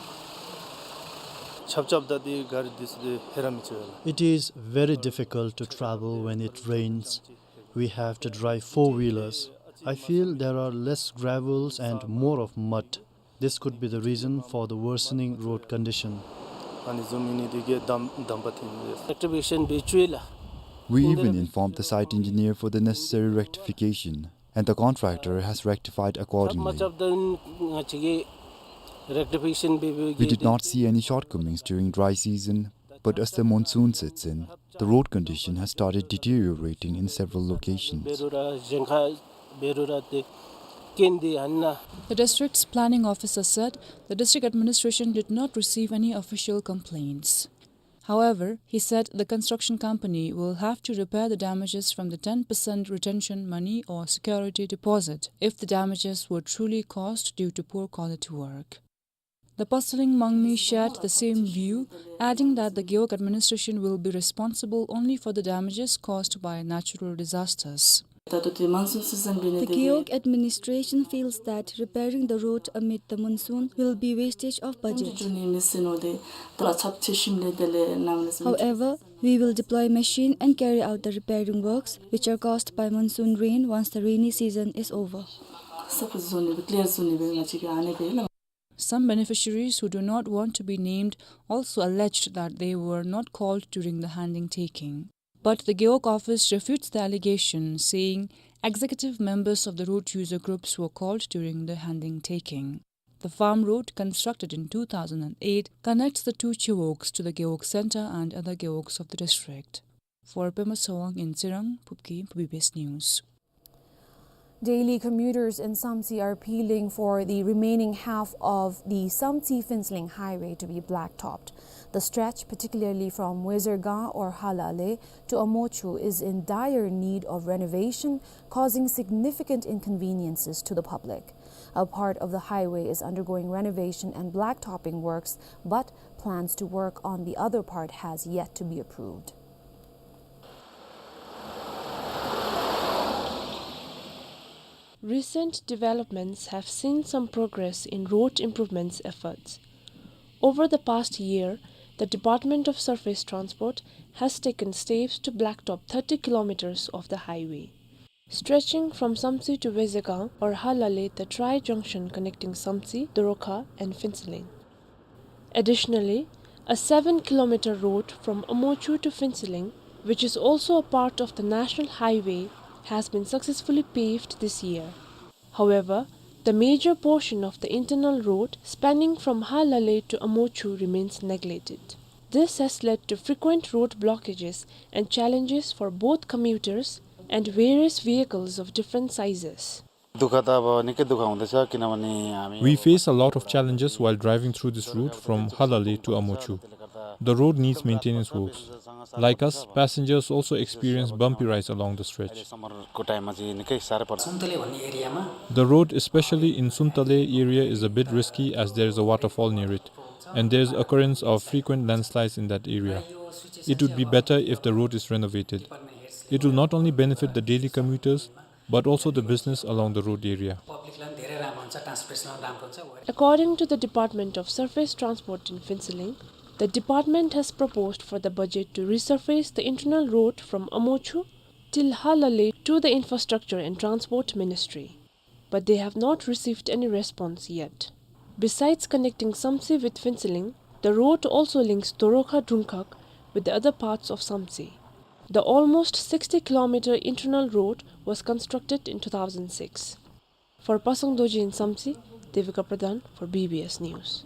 It is very difficult to travel when it rains. We have to drive four-wheelers. I feel there are less gravels and more of mud. This could be the reason for the worsening road condition. We even informed the site engineer for the necessary rectification, and the contractor has rectified accordingly. We did not see any shortcomings during dry season, but as the monsoon sets in, the road condition has started deteriorating in several locations. The district's planning officer said the district administration did not receive any official complaints. However, he said the construction company will have to repair the damages from the ten percent retention money or security deposit if the damages were truly caused due to poor quality work. The Phuentsholing Mangmi shared the same view, adding that the Gewog administration will be responsible only for the damages caused by natural disasters. The Gewog administration feels that repairing the road amid the monsoon will be wastage of budget. However, we will deploy machine and carry out the repairing works which are caused by monsoon rain once the rainy season is over. Some beneficiaries who do not want to be named also alleged that they were not called during the handing taking. But the Gewog office refutes the allegation, saying executive members of the road user groups were called during the handing taking. The farm road, constructed in two thousand and eight, connects the two Chewogs to the Gewog Center and other Gewogs of the district. For Pema Tsewang in Tsirang, Phubki, B B S News. Daily commuters in Samtse are appealing for the remaining half of the Samtse-Phuentsholing highway to be blacktopped. The stretch, particularly from Wezirgaon or Halale to Amochu, is in dire need of renovation, causing significant inconveniences to the public. A part of the highway is undergoing renovation and blacktopping works, but plans to work on the other part has yet to be approved. Recent developments have seen some progress in road improvements efforts. Over the past year, the Department of Surface Transport has taken steps to blacktop thirty kilometers of the highway, stretching from Samtse to Wezirgaon or Halale, the tri-junction connecting Samtse, Dorokha and Phuentsholing. Additionally, a seven-kilometer road from Amochu to Phuentsholing, which is also a part of the national highway, has been successfully paved this year. However, the major portion of the internal road spanning from Halale to Amochu remains neglected. This has led to frequent road blockages and challenges for both commuters and various vehicles of different sizes. दुःख त अब निकै दुःख हुँदैछ, किनभने हामी We face a lot of challenges while driving through this route from Halale to Amochu. The road needs maintenance works. Like us, passengers also experience bumpy rides along the stretch. समरको टाइममा चाहिँ निकै साह्रै पर्छ। सुन्तले भन्ने एरियामा The road, especially in Suntale area, is a bit risky as there is a waterfall near it, and there is occurrence of frequent landslides in that area. It would be better if the road is renovated. It will not only benefit the daily commuters, but also the business along the road area. पब्लिकलाई पनि धेरै राम्रो हुन्छ, ट्रान्सपोर्टेसनलाई पनि राम्रो हुन्छ। According to the Department of Surface Transport in Phuentsholing, the department has proposed for the budget to resurface the internal road from Amochu till Halale to the Infrastructure and Transport Ministry, but they have not received any response yet. Besides connecting Samtse with Phuentsholing, the road also links Dorokha Drungkhag with the other parts of Samtse. The almost sixty kilometer internal road was constructed in two thousand six. For Pasang Dorji in Samtse, Devika Pradhan for B B S News.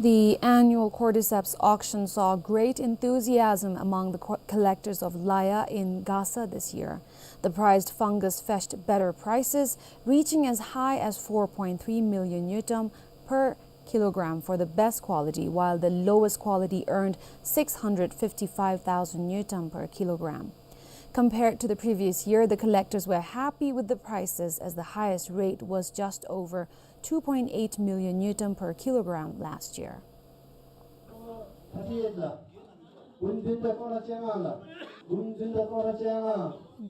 The annual cordyceps auction saw great enthusiasm among the co-, collectors of Laya in Gasa this year. The prized fungus fetched better prices, reaching as high as four point three million ngultrum per kilogram for the best quality, while the lowest quality earned six hundred fifty-five thousand ngultrum per kilogram. Compared to the previous year, the collectors were happy with the prices, as the highest rate was just over two point eight million ngultrum per kilogram last year.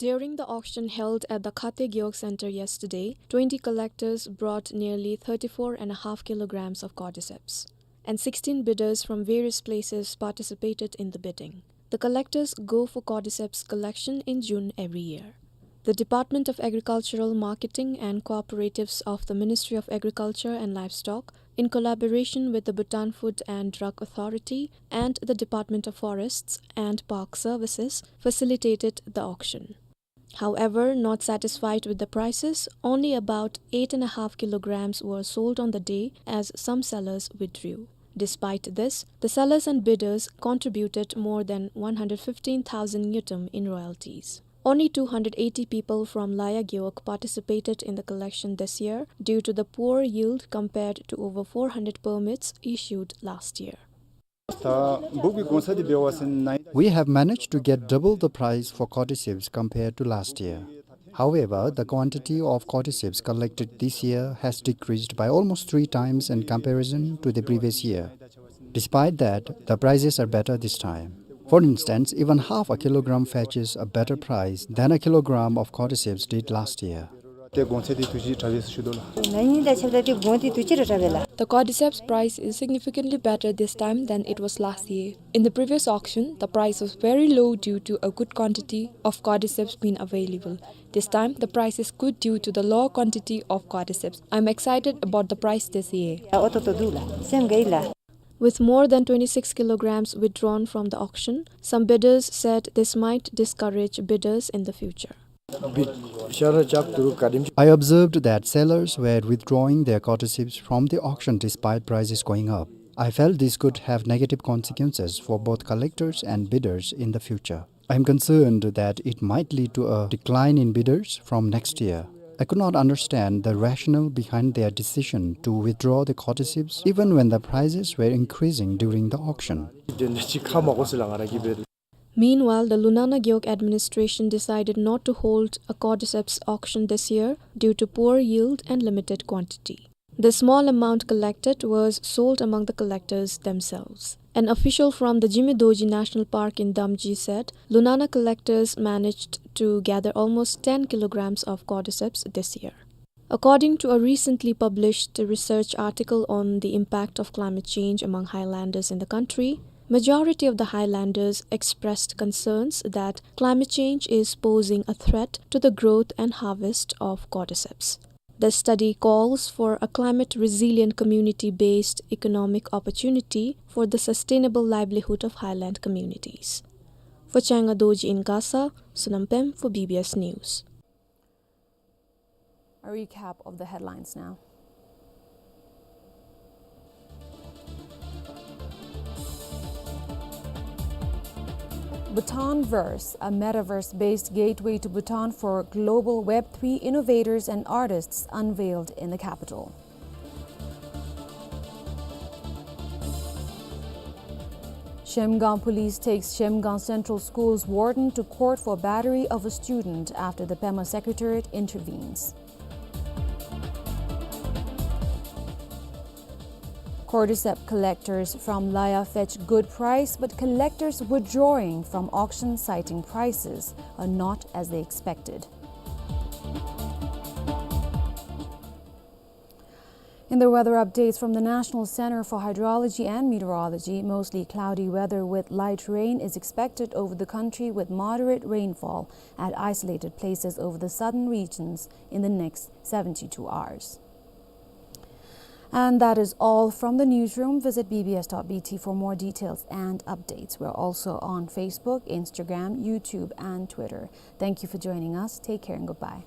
During the auction held at the Khate Gewog Center yesterday, twenty collectors brought nearly thirty-four and a half kilograms of cordyceps, and sixteen bidders from various places participated in the bidding. The collectors go for cordyceps collection in June every year. The Department of Agricultural Marketing and Cooperatives of the Ministry of Agriculture and Livestock, in collaboration with the Bhutan Food and Drug Authority and the Department of Forests and Park Services, facilitated the auction. However, not satisfied with the prices, only about eight and a half kilograms were sold on the day, as some sellers withdrew. Despite this, the sellers and bidders contributed more than one hundred fifteen thousand ngultrum in royalties. Only two hundred eighty people from Laya Gewog participated in the collection this year due to the poor yield compared to over four hundred permits issued last year. ད་འབུཔ་གི་གོང་ཚད་འདི་འབད་བ་ཅིན་nine We have managed to get double the price for cordyceps compared to last year. However, the quantity of cordyceps collected this year has decreased by almost three times in comparison to the previous year. Despite that, the prices are better this time. For instance, even half a kilogram fetches a better price than a kilogram of cordyceps did last year. ཏེ་གོང་ཚད་འདི་དུས་ཅི་དྲག་པས་ཟེར་ཞུ་དོ་ལགས། ན་ཧིང་དང་ཕྱདཔ་ད་ཏེ་གོང་འདི་དུས་ཅི་ར་དྲག་པས་ལགས། The cordyceps price is significantly better this time than it was last year. In the previous auction, the price was very low due to a good quantity of cordyceps being available. This time, the price is good due to the low quantity of cordyceps. I'm excited about the price this year. ཡ་ཨོ་ཏོ་ཏོ་འདུག་ལགས། སེམས་དགའ་ཡི་ལགས། With more than twenty-six kilograms withdrawn from the auction, some bidders said this might discourage bidders in the future. I observed that sellers were withdrawing their cordyceps from the auction despite prices going up. I felt this could have negative consequences for both collectors and bidders in the future. I am concerned that it might lead to a decline in bidders from next year. I could not understand the rationale behind their decision to withdraw the cordyceps even when the prices were increasing during the auction. Meanwhile, the Lunana Gewog administration decided not to hold a cordyceps auction this year due to poor yield and limited quantity. The small amount collected was sold among the collectors themselves. An official from the Jime Dorji National Park in Damji said Lunana collectors managed to gather almost ten kilograms of cordyceps this year. According to a recently published research article on the impact of climate change among highlanders in the country, majority of the highlanders expressed concerns that climate change is posing a threat to the growth and harvest of cordyceps. The study calls for a climate-resilient community-based economic opportunity for the sustainable livelihood of highland communities. For Changa Dorji in Gasa, Sonam Pem for B B S News. A recap of the headlines now. Bhutanverse, a metaverse-based gateway to Bhutan for global Web three innovators and artists, unveiled in the capital. Zhemgang police takes Zhemgang Central School's warden to court for battery of a student after the Pema Secretariat intervenes. Cordyceps collectors from Laya fetch good price, but collectors withdrawing from auction citing prices are not as they expected. In the weather updates from the National Center for Hydrology and Meteorology, mostly cloudy weather with light rain is expected over the country, with moderate rainfall at isolated places over the southern regions in the next seventy-two hours. And that is all from the newsroom. Visit B B S dot B T for more details and updates. We're also on Facebook, Instagram, YouTube, and Twitter. Thank you for joining us. Take care and goodbye.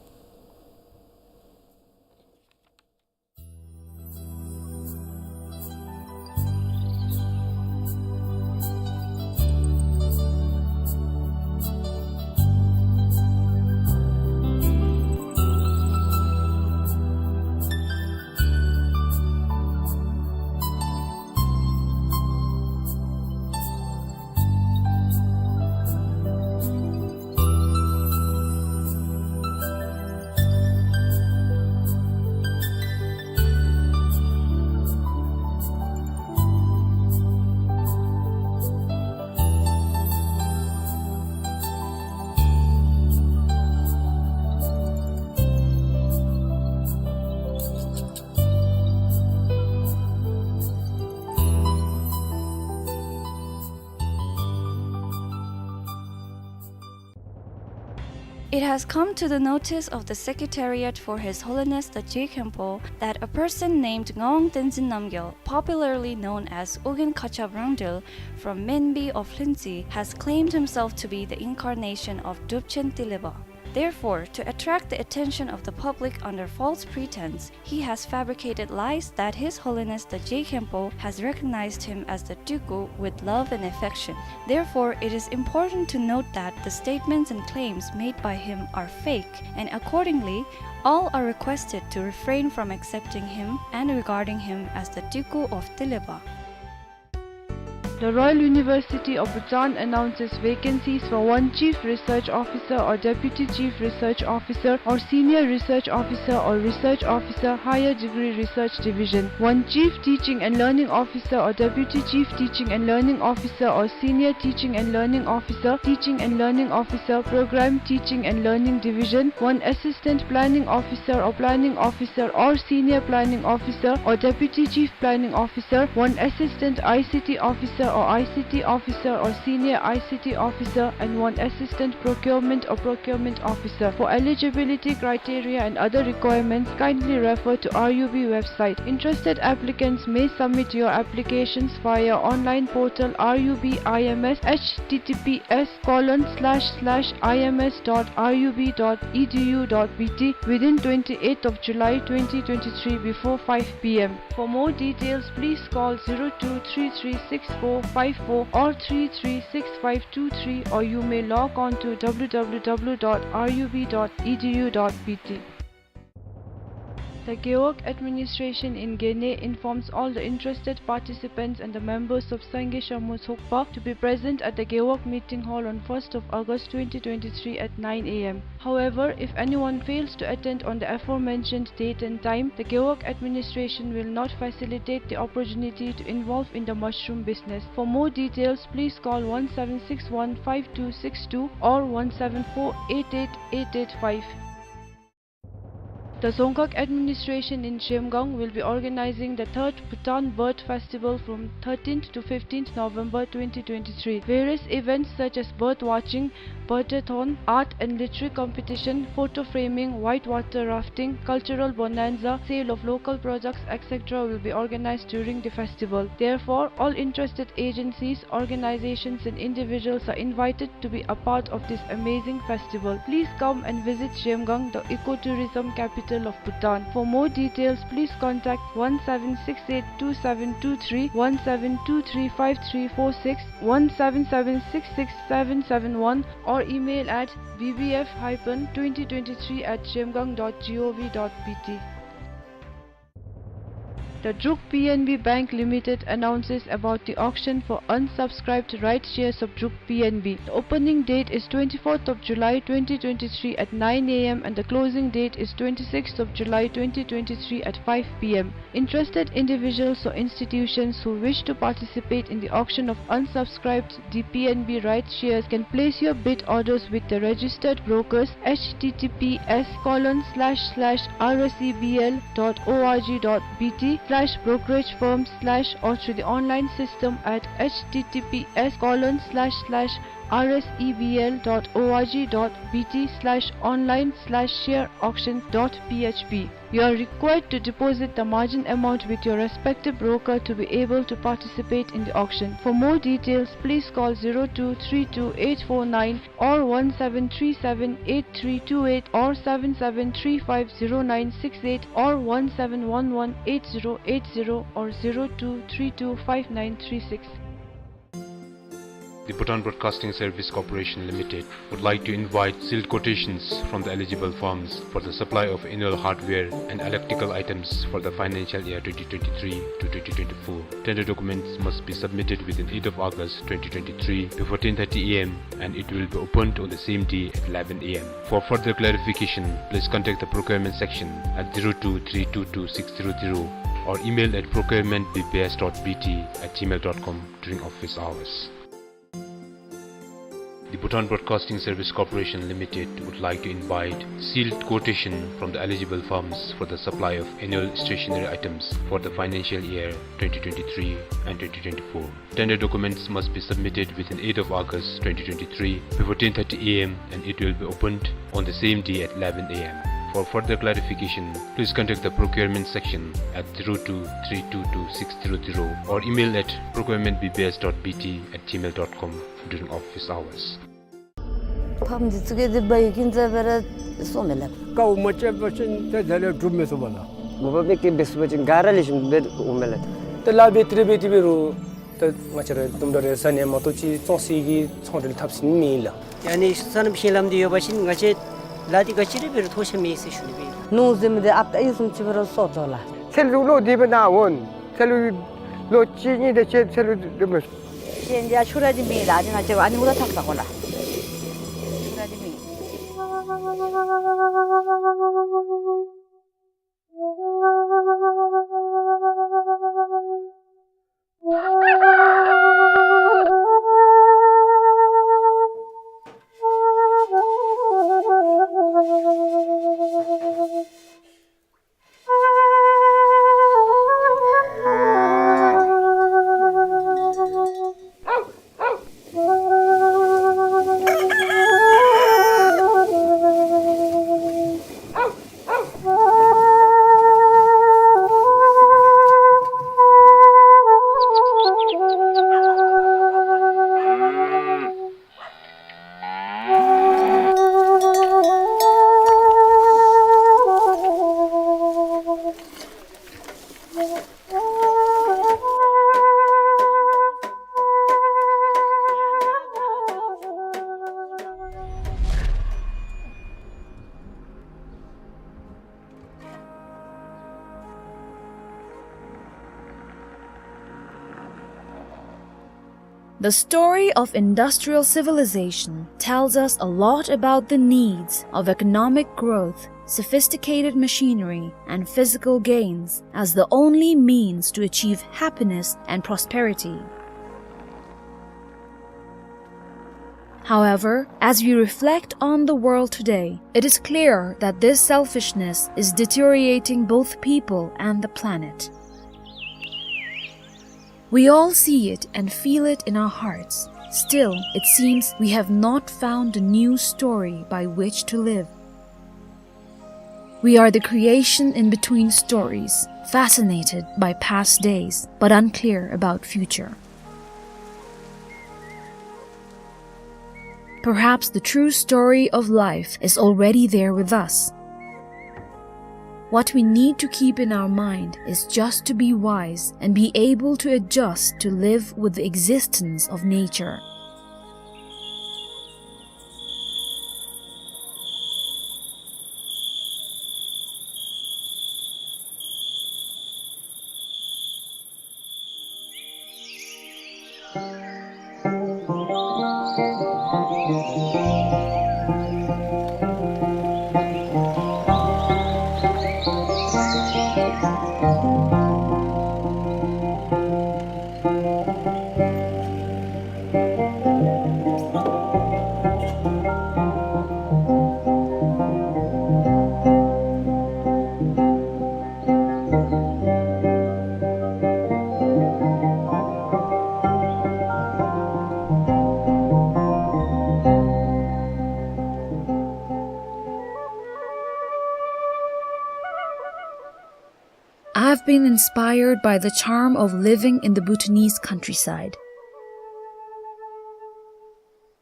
It has come to the notice of the Secretariat for His Holiness the Je Khenpo that a person named Ngawang Tenzin Namgyal, popularly known as Ugyen Kachab Rangdrel from Menbi of Hlinsi, has claimed himself to be the incarnation of Drupchen Tilepa. Therefore, to attract the attention of the public under false pretense, he has fabricated lies that His Holiness the Je Khenpo has recognized him as the Tuku with love and affection. Therefore, it is important to note that the statements and claims made by him are fake, and accordingly, all are requested to refrain from accepting him and regarding him as the Tuku of Tilepa. The Royal University of Bhutan announces vacancies for one Chief Research Officer or Deputy Chief Research Officer or Senior Research Officer or Research Officer, Higher Degree Research Division, one Chief Teaching and Learning Officer or Deputy Chief Teaching and Learning Officer or Senior Teaching and Learning Officer, Teaching and Learning Officer, Program Teaching and Learning Division, one Assistant Planning Officer or Planning Officer or Senior Planning Officer or Deputy Chief Planning Officer, one Assistant I C T Officer or I C T Officer or Senior I C T Officer, and one Assistant Procurement or Procurement Officer. For eligibility criteria and other requirements, kindly refer to R U B website. Interested applicants may submit your applications via online portal R U B I M S, H T T P S colon slash slash I M S dot R U B dot E D U dot B T, within twenty-eighth of July twenty twenty-three before five P M. For more details, please call zero two three three six four five four or three three six five two three, or you may log on to W W W dot R U B dot E D U dot B T. The Gewog administration in Gene informs all the interested participants and the members of Sangye Shammo Tsokpa to be present at the Gewog Meeting Hall on first of August twenty twenty-three at nine A M. However, if anyone fails to attend on the aforementioned date and time, the Gewog administration will not facilitate the opportunity to involve in the mushroom business. For more details, please call one seven six one five two six two or one seven four eight eight eight eight five. The Dzongkhag administration in Zhemgang will be organizing the third Bhutan Bird Festival from thirteenth to fifteenth November twenty twenty-three. Various events such as bird watching, bird-a-thon, art and literary competition, photo framing, whitewater rafting, cultural bonanza, sale of local products, et cetera will be organized during the festival. Therefore, all interested agencies, organizations and individuals are invited to be a part of this amazing festival. Please come and visit Zhemgang, the ecotourism capital of Bhutan. For more details, please contact one seven six eight two seven two three, one seven two three five three four six, one seven seven six six seven seven one, or email at B B F hyphen twenty twenty-three at zhemgang dot gov dot B T. The Druk P N B Bank Limited announces about the auction for unsubscribed rights shares of Druk P N B. The opening date is twenty-fourth of July twenty twenty-three at nine A M and the closing date is twenty-sixth of July twenty twenty-three at five P M. Interested individuals or institutions who wish to participate in the auction of unsubscribed D P N B rights shares can place your bid orders with the registered brokers, H T T P S colon slash slash R S E B L dot O R G dot B T slash brokerage firm slash, or through the online system at H T T P S colon slash slash R S E B L dot O R G dot B T slash online slash share auction dot P H P. You are required to deposit the margin amount with your respective broker to be able to participate in the auction. For more details, please call zero two three two eight four nine or one seven three seven eight three two eight or seven seven three five zero nine six eight or one seven one one eight zero eight zero or zero two three two five nine three six. The Bhutan Broadcasting Service Corporation Limited would like to invite sealed quotations from the eligible firms for the supply of annual hardware and electrical items for the financial year twenty twenty-three to twenty twenty-four. Tender documents must be submitted within eighth of August twenty twenty-three before ten thirty A M and it will be opened on the same day at eleven A M. For further clarification, please contact the procurement section at zero two three two two six zero zero or email at procurement B B S dot B T at gmail dot com during office hours. The Bhutan Broadcasting Service Corporation Limited would like to invite sealed quotation from the eligible firms for the supply of annual stationery items for the financial year twenty twenty-three and twenty twenty-four. Tender documents must be submitted within eighth of August twenty twenty-three before ten thirty A M and it will be opened on the same day at eleven A M. For further clarification, please contact the procurement section at zero two three two two six zero zero or email at procurement B B S dot B T at gmail dot com during office hours. ཕམ་འདི་ཚུ་གི་འདི་བའི་ཀིན་ཙ་བེ་ར་སོ་མེ་ལ། ཀའུ་མ་ཅེ་བ་ཅིན་ཏེ་དེ་ལས་གྲུབ་མེ་སོ་བ་ལ། མོ་བ་མེ་ཀི་བེ་སོ་བ་ཅིན་ག་ར་ལེ་ཤིམ་བེ་འོ་མེ་ལ། ཏེ་ལ་བེ་ཏི་རེ་བེ་ཏི་བེ་རུ་ཏེ་ང་བཅས་ར་དུམ་གྲ་རེ་ས་ནས་མ་གཏོགས་ཅི་བཙོང་སའི་གི་ཚོང་འབྲེལ་ཐབས་ཟིན་མེད་ལ། ཡ་ནི་ས་ནམ་ཤིང་ལམ་འདི་ཡོད་པ་ཅིན་ང་བཅས་ལ་འདི་ག་ཅི་རེ་བེ་རུ་ཐོ་ཤ་མེད་ཟེར་ཞུ་ནི་བེ། ནུ་ཟིམ་འདི་ཨབ་ཏ་ཨི་སུམ་ཅི་བེ་རུ་སོ་དོ་ལ། ཚེ་ལུ་ལོ་འདི་བེ་ན་འོན། ཚེ་ལུ་ལོ་གཅིག་གཉིས་དེ་ཅིག་ཚེ་ལུ་འདི་བེ། ཅི་ཨིན་ཏེ་ཨ་ཆུ་ར་འདི་མེད་ལགས། ཨ་ནི་ང་བཅས་ཨ་ནི་འུ་ལག་འཐབ་ས་གོ་ལགས། ཆུ་ར་འདི་མེད། The story of industrial civilization tells us a lot about the needs of economic growth, sophisticated machinery, and physical gains as the only means to achieve happiness and prosperity. However, as we reflect on the world today, it is clear that this selfishness is deteriorating both people and the planet. We all see it and feel it in our hearts. Still, it seems we have not found a new story by which to live. We are the creation in between stories, fascinated by past days, but unclear about future. Perhaps the true story of life is already there with us. What we need to keep in our mind is just to be wise and be able to adjust to live with the existence of nature. I've been inspired by the charm of living in the Bhutanese countryside.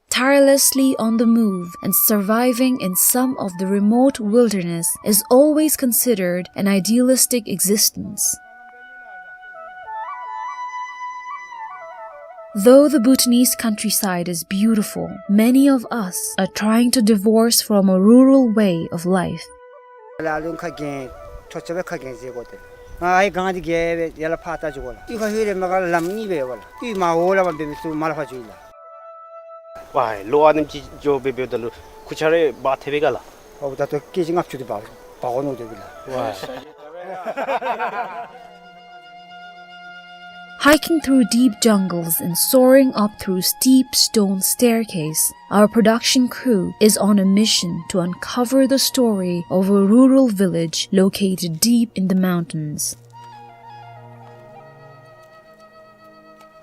Tirelessly on the move and surviving in some of the remote wilderness is always considered an idealistic existence. Though the Bhutanese countryside is beautiful, many of us are trying to divorce from a rural way of life. ལ་ལུང་ཁ་གྱེན་ཐོ་ཆ་བའི་ཁ་གྱེན་ཟེར་གོ་ཏེ། ང་ཨའི་གང་དེ་གྱེ་བའི་ཡ་ལ་ཕ་ཏ་ཅིག་གོ་ལ། ཡུལ་ཁ་ཧུ་རེ་མ་ག་ལམ་གཉིས་བའི་གོ་ལ། ཡུལ་མ་འོ་ལ་མ་འབད་མི་སུ་མ་ལ་ཕ་ཅུ་ལ། ཝའི་ལོ་ཨ་ནེམ་ཅིག་འགྱོ་འབད་འབདཝ་ད་ལུ་ཁུ་ཆ་རེ་འབག་ཐེབས་པས་ག་ལགས། ཨོ་ད་ལྟོ་ཀེ་ཇི་ལྔ་བཅུ་དེ་འབག་འབག་འོང་ནུག་དེ་གི་ལགས། ཝའི། Hiking through deep jungles and soaring up through steep stone staircase, our production crew is on a mission to uncover the story of a rural village located deep in the mountains.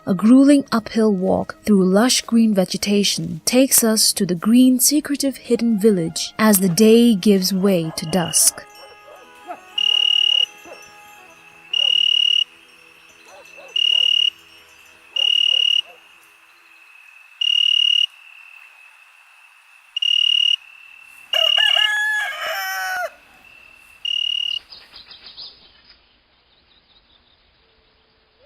A grueling uphill walk through lush green vegetation takes us to the green, secretive, hidden village as the day gives way to dusk.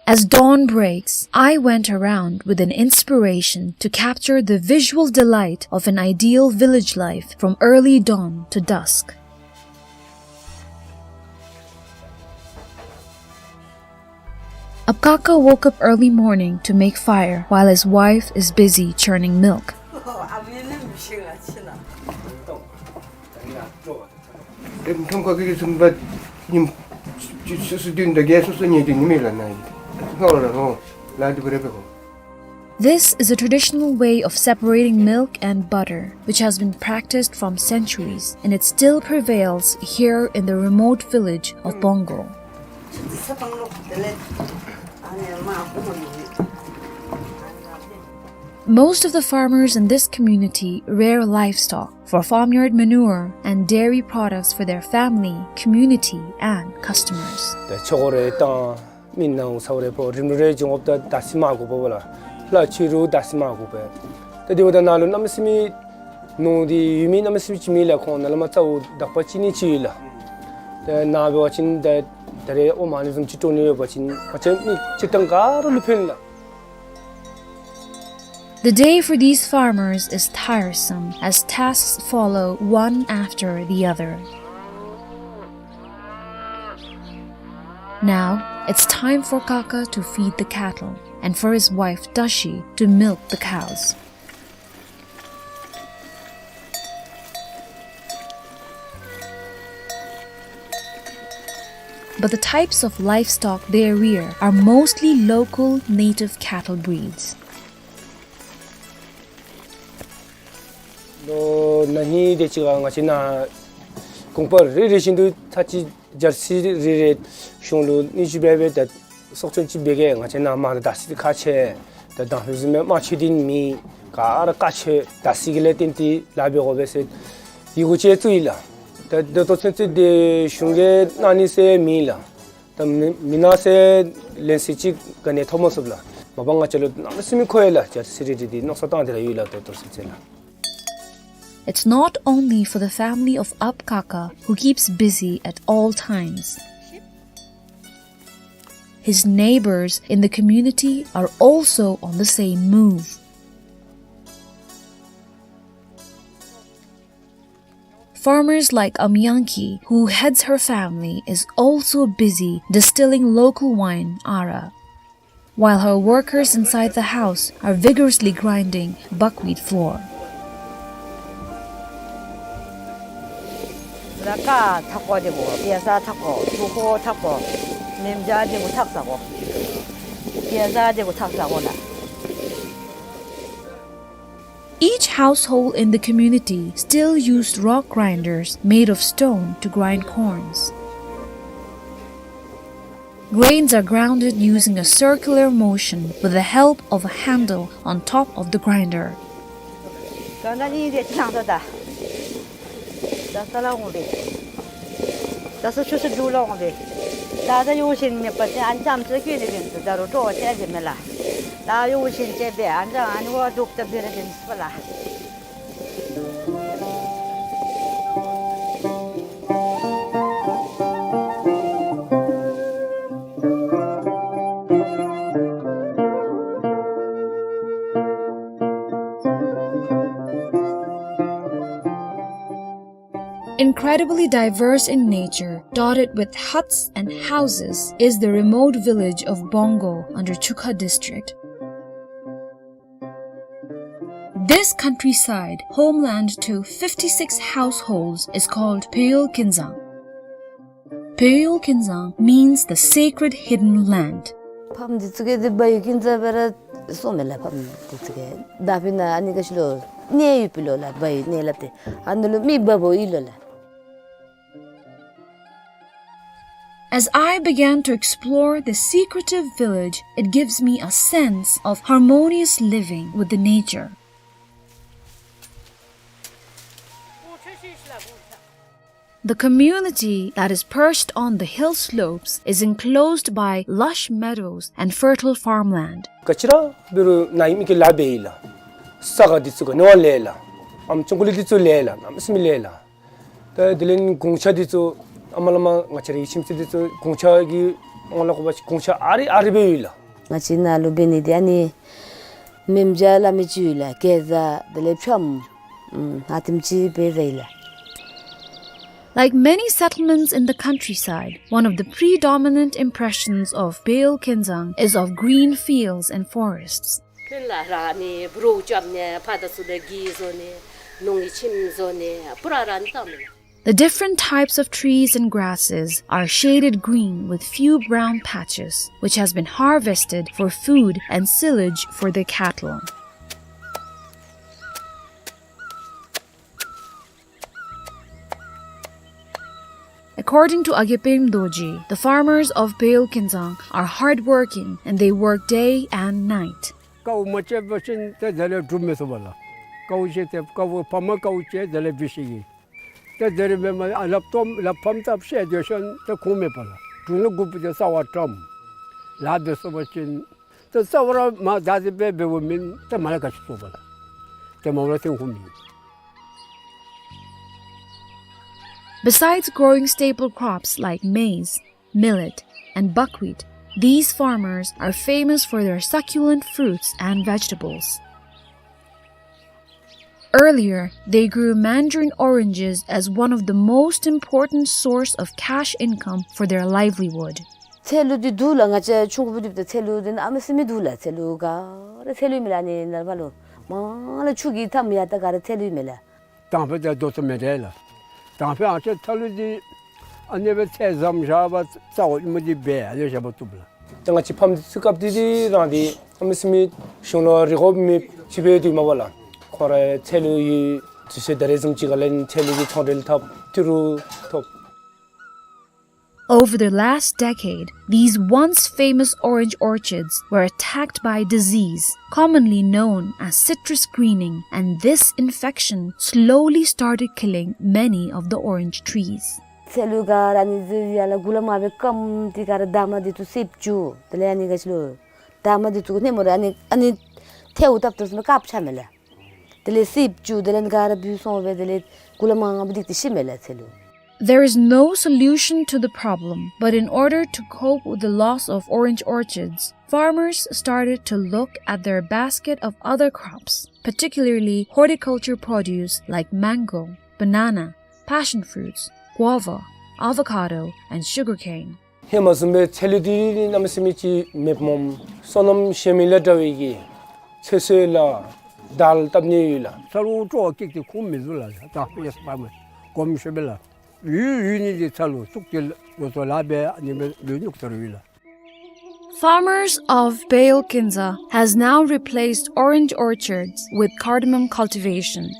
As dawn breaks, I went around with an inspiration to capture the visual delight of an ideal village life from early dawn to dusk. Apkaka woke up early morning to make fire while his wife is busy churning milk. This is a traditional way of separating milk and butter, which has been practiced from centuries, and it still prevails here in the remote village of Bongo. Most of the farmers in this community rear livestock for farmyard manure and dairy products for their family, community, and customers. ད་ཆོས་གོས་རེ་བཏང་མི་ནང་ཚ་བོ་རེ་ཕོག་རིམ་གྲོ་རེ་འབྱུང་འོབ་ད་ད་སི་མ་གོ་བ་ལ་ལ་ཆུ་རུ་ད་སི་མ་གོ་བས། ད་དེ་བ་ད་ནཱ་ལུ་གནམ་མེད་ས་མེད་ནོར་འདི་ཡོད་མི་གནམ་མེད་ས་མེད་ཅིག་མེད་ལགས། ཁོང་ནཱ་ལས་མར་རྩ་བོ་དག་པ་ཅིག་ནི་ཅིག་ཡོད་ལགས། ད་ནཱ་འབད་བ་ཅིན་ད་ད་རེས་ཨོ་མ་ནི་བཟུམ་ཅིག་སྤྲོ་ནི་ཡོད་པ་ཅིན་ང་བཅས་མི་སྤྱིར་བཏང་ག་ར་ལུ་ཕན་ལགས། The day for these farmers is tiresome as tasks follow one after the other. Now, it's time for Kaka to feed the cattle and for his wife Dashi to milk the cows. But the types of livestock they rear are mostly local native cattle breeds. ལོ་ན་ཧིང་དེ་ཅིག་ཁར་ང་བཅས་ནཱ་གོང་པ་རེ་རེ་བཞིན་དུ་ཚར་གཅིག་ཇར་སི་རེ་རེ་གཞུང་ལུ་སྣོན་ཞིབ་འབད་འབད་ད་སྲོག་སྐྱོན་ཅིག་འབད་གེ། ང་བཅས་ནཱ་མ་ད་ཟླཝ་ཚེས་ཁ་ཆེ། ད་དང་ལུ་བཟུམ་མའི་དམག་ཆེ་འདི་མེད། ག་ར་དཀའ་ཆེ། ཟླཝ་ཚེས་ཀྱི་ལས་བརྟེན་ཏེ་ལཱ་འབད་དགོ་པས་ཟེར་ཡི་གུ་ཅིག་བཙུགས་ཡི་ལགས། ད་ད་ལྟོ་ཚུན་ཚོད་འདི་གཞུང་གིས་གནང་ནི་ཟེར་མེད་ལགས། ད་མི་མི་གནང་ཟེར་ལན་ཟེར་ཅིག་ག་ནི་ཐོབ་མ་ཚུགས་ལགས། མ་པ་ང་བཅས་ལུ་གནམ་མེད་ས་མེད་མཁོ་ཡི་ལགས། ཇར་སི་རེ་རེ་འདི་མནོ་བསམ་བཏང་སྟེ་ར་ཡོད་ལགས། ད་ལྟོ་ཚུན་ཚོད་ལགས། It's not only for the family of Apkaka who keeps busy at all times. His neighbors in the community are also on the same move. Farmers like Amyangki, who heads her family, is also busy distilling local wine, Ara, while her workers inside the house are vigorously grinding buckwheat flour. ར་ཀ་ཐག་པ་དེ་གོ་པེ་ས་ཐག་པ་ཐུག་ཁོ་ཐག་པ་མེམ་ཇ་དེ་གོ་ཐག་ས་གོ་པེ་ས་དེ་གོ་ཐག་ས་གོ་ལགས། Each household in the community still used rock grinders made of stone to grind corns. Grains are grounded using a circular motion with the help of a handle on top of the grinder. ད་ས་ལ་འོང་པས། ད་ས་ཆུ་ཚོད་དྲུག་ལུ་འོང་པས། ད་ད་ཡོད་ཞིན་མེད་པ་ཅིན་ཨ་ནི་ཙམ་ཅིག་གི་ནི་ཅིག་ད་རུང་སྤྲོ་བ་ཅིག་ཨ་ནི་མེད་ལགས། ད་ཡོད་ཞིན་ཅིག་འབད་ཨ་ནི་ཙམ་ཨ་ནི་བ་འདུག་ད་འབད་ར་ཅིག་སྤ་ལགས། Incredibly diverse in nature, dotted with huts and houses, is the remote village of Bongo under Chukha district. This countryside, homeland to fifty-six households, is called Peyol Kinzang. Peyol Kinzang means the sacred hidden land. ཕམ་འདི་ཚུ་གིས་འདི་བ་ཡོད་ཀིན་ཙ་འབད་ར་སོང་མས་ལགས། ཕམ་འདི་ཚུ་གིས་ད་ཕི་ན་ཨ་ནི་ག་ཅི་ལོ་གནས་ཡོད་པི་ལོ་ལགས། བ་ཡོད་གནས་ལགས། ཏེ་ཨ་ནི་ལུ་མི་བ་བོ་ཡོད་ལོ་ལགས། As I began to explore this secretive village, it gives me a sense of harmonious living with the nature. The community that is perched on the hill slopes is enclosed by lush meadows and fertile farmland. ག་ཅི་ར་འབད་རུང་ནཱ་ཡོད་མི་གིས་ལཱ་འབད་ཡི་ལགས། ས་ག་འདི་ཚུ་ག་ནི་བ་ལེགས་ལགས། ཨམ་ཅོག་གུ་ལི་འདི་ཚུ་ལེགས་ལགས། གནམ་མེད་ས་མེད་ལེགས་ལགས། ད་དེ་ལས་གུང་ཆ་འདི་ཚུ་ཨ་མ་ལ་མ་ང་བཅས་རའི་ཁྱིམ་མཚེས་འདི་ཚུ་གུང་ཆ་གི་ཨང་ལ་གོ་བ་ཅིན་གུང་ཆ་ཨ་རི་ཨ་རི་སྦེ་ཡོད་ལགས། ང་བཅས་ནཱ་ལུ་འབད་ནི་འདི་ཨ་ནི་མེམ་ཇ་སླབ་མི་ཅིག་ཡོད་ལགས། གེ་ཛ་དེ་ལས་ཕྱམ་ཨ་དེམ་ཅིག་འབད་ཟ་ཡི་ལགས། Like many settlements in the countryside, one of the predominant impressions of Bale Kinzang is of green fields and forests. ཕུན་ལ་ར་ནི་བུ་རོག་བཅོམ་ནི་ཕ་དང་སུ་དང་གི་བཟོ་ནི་ནོང་གི་ཁྱིམ་བཟོ་ནི་པུ་ར་ར་ནི་ཏམ་ལ། The different types of trees and grasses are shaded green with few brown patches, which has been harvested for food and silage for the cattle. According to Agepem Dorji, the farmers of Bale Kinzang are hardworking and they work day and night. ཀཝ་མ་བཅད་པ་ཅིན་ཏེ་དེ་ལས་འབྲུ་མི་ཐོབ་པས་ལགས། ཀཝ་བཅད་དེ་ཀཝ་ཕམ་ཀཝ་བཅད་དེ་ལས་འབྲུ་ཤི་གི། ཏེ་དེ་རིམ་མེ་མ་ཨ་ལགཔ་ཐོམ་ལགཔ་ཕམ་ཐབས་ཤེས་དེ་ཤོན་ཏེ་ཁུངས་མེད་པ་ལགས། འབྲུ་ནི་དགུ་པོ་དེ་རྩ་བ་བཀྲམ། ལགཔ་འབད་སོང་པ་ཅིན་ཏེ་རྩ་བ་ར་མ་ད་དེ་སྦེ་འབདཝ་མེན། ཏེ་མ་ལ་ག་ཅི་སོང་པ་ལགས། ཏེ་མ་ལ་ཐོན་ཁུངས་མེད། Besides growing staple crops like maize, millet, and buckwheat, these farmers are famous for their succulent fruits and vegetables. Earlier, they grew mandarin oranges as one of the most important source of cash income for their livelihood. ཚལ་ལུ་འདི་འདུག་ལགས། ང་བཅས་ཆུང་ཀུ་འབད་དེ་ཚལ་ལུ་འདི་ཨ་མི་སི་མི་འདུག་ལགས། ཚལ་ལུ་ག་ར་ཚལ་ལུ་མེད་ལགས། ཨ་ནི་ནར་བ་ལུ་མ་ལ་ཆུ་གི་མཐའམ་ཡ་ད་ག་ར་ཚལ་ལུ་མེད་ལགས། དང་ཕུ་ད་དོ་ཚོ་མེད་དེ་ལགས། དང་ཕུ་ཨ་ཅེ་ཚལ་ལུ་འདི་ཨ་ནི་སྦེ་ཚལ་ཟམ་བཞག་པ་རྩ་བ་མི་འདི་སྦེ་ཨ་ནི་བཞག་པ་བཏུབ་ལགས། ད་ང་བཅས་ཕམ་འདི་ཚུ་སྐབས་འདི་འདི་རང་འདི་ཨ་མི་སི་མི་གཞུང་ལུ་རི་གོ་མི་ཅིག་སྦེ་འདུག་མ་པ་ལགས། ཁོ་ར་ཚལ་ལུ་ཡི་དུས་ཚོད་ད་རེས་བཟུམ་ཅིག་ག་ལས་ཚལ་ལུ་གི་ཚོང་འབྲེལ་འཐབ་ཏི་རུ་ཐོབ། Over the last decade, these once famous orange orchards were attacked by disease, commonly known as citrus greening, and this infection slowly started killing many of the orange trees. ཚལ་ལུ་ག་ར་ཨ་ནི་ཟེར་ཡ་ལ་གུ་ལ་མ་སྦེ་སྐམ་འདི་ག་ར་འདབ་མ་འདི་ཚུ་སིབ་བཅུག། དེ་ལས་ཨ་ནི་ག་ཅི་ལོ་འདབ་མ་འདི་ཚུ་ནེམ་ར་ཨ་ནི་ཨ་ནི་ཐལཝ་བཏབ་བཏབ་སོང་ན་དཀརཔོ་ཆགས་མས་ལགས། དེ་ལས་སིབ་བཅུག། དེ་ལས་ག་ར་བུད་སོང་སྦེ་དེ་ལས་གུ་ལ་མ་ངམ་འདི་ཏེ་ཤི་མས་ལགས་ཚལ་ལུ། There is no solution to the problem, but in order to cope with the loss of orange orchards, farmers started to look at their basket of other crops, particularly horticulture produce like mango, banana, passion fruits, guava, avocado, and sugarcane. ཧེ་མ་བཟུམ་སྦེ་ཚལ་ལུ་འདི་གནམ་མེད་ས་མེད་ཅིག་མེདཔ་སྨོ། སོ་ནམ་ཞིང་མི་ལས་དྲག་པའི་གི་ཚོད་བསྲེ་ལ་དལ་བཏབ་ནི་ཡོད་ལགས། ཚལ་ལུ་སྤྲོ་བ་སྐྱེད་དེ་ཁུངས་མི་འདུག་ལགས། ད་ཡེ་སྤར་མི་གོམས་ཤོས་སྦེ་ལགས། ཡུལ་ཡུལ་ནི་འདི་ཚལ་ལུ་བཙུགས་ཏེ་ལོ་ཚོད་ལཱ་འབད་ཨ་ནི་སྦེ་ལུས་ནུག་ད་རུང་ཡོད་ལགས། Farmers of Bale Kinza has now replaced orange orchards with cardamom cultivation.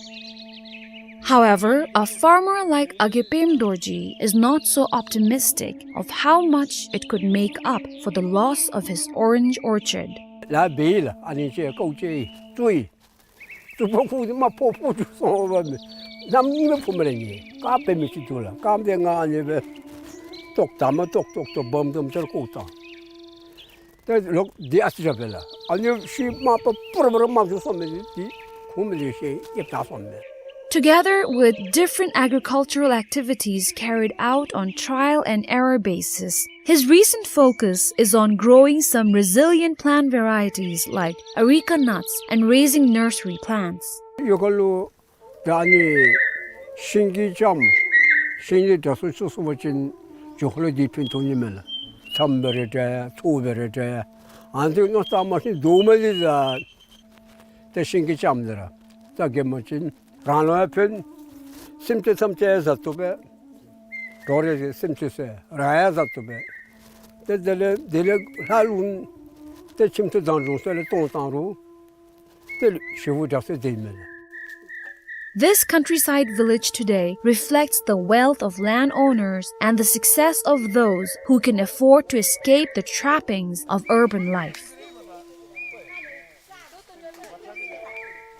However, a farmer like Agepem Dorji is not so optimistic of how much it could make up for the loss of his orange orchard. ལཱ་འབད་ཡི་ལགས། ཨ་ནི་ཅིག་ཀཝ་བཅད་ཡི་བཙུགས་ཡི། བཙུགས་པ་ཁུ་དེ་མ་ཕོ་ཕོ་བཅུག་སོང་བ་མེན། གནམ་ཉིམ་ཕུ་མི་ར་ཉེ་ཀ་འབད་མི་ཅིག་འདུག་ལགས། ཀ་འདི་ང་ཨ་ནི་སྦེ་ཏོག་ད་མ་ཏོག་ཏོག་ཏོག་བམ་དུམ་ཅིག་བཀོག་བཏང་། ཏེ་ལོག་འདི་ཨ་ཙི་ར་འབད་ལགས། ཨ་ནི་ཤུལ་མ་པ་པུ་ར་པུ་ར་མ་བཅུག་སོང་མི་འདི་ཁུངས་མེད་ལས་ཤེས་ཡེབ་ད་སོང་མས། Together with different agricultural activities carried out on trial and error basis, his recent focus is on growing some resilient plant varieties like areca nuts and raising nursery plants. ཡོ་ག་ལུ་ད་ཨ་ནི་ཤིང་གི་ལྕངམ་ཤིང་ནི་དྲག་སུ་ཆུ་སོང་པ་ཅིན་ཇོ་ཁོ་ལུ་འདི་ཕན་ཐོགས་ནི་མས་ལགས། ལྕངམ་སྦེ་ར་འདྲ་ཚུ་སྦེ་ར་འདྲ་ཨ་ནི་ནོར་ད་མ་ཤིང་དུ་མ་ལི་ད་ཏེ་ཤིང་གི་ལྕངམ་འདི་ར་ད་གེ་མ་ཅིན་རང་ལུ་ཡང་ཕན། སེམས་ཅན་ཐམས་ཅད་བཟའ་བཏུབ་པས། འགྲོ་རེ་སེམས་ཅན་ཟེར་རང་ཡང་བཟའ་བཏུབ་པས། ཏེ་དེ་ལས་དེ་ལས་ལྷག་ལུང་ཏེ་ཁྱིམ་ཐོག་དང་འབྱུང་ས་ལས་གཏོང་བཏང་རུང་ཏེ་ཞེ་པོ་དྲག་སུ་དེ་མེན་ལགས། This countryside village today reflects the wealth of landowners and the success of those who can afford to escape the trappings of urban life.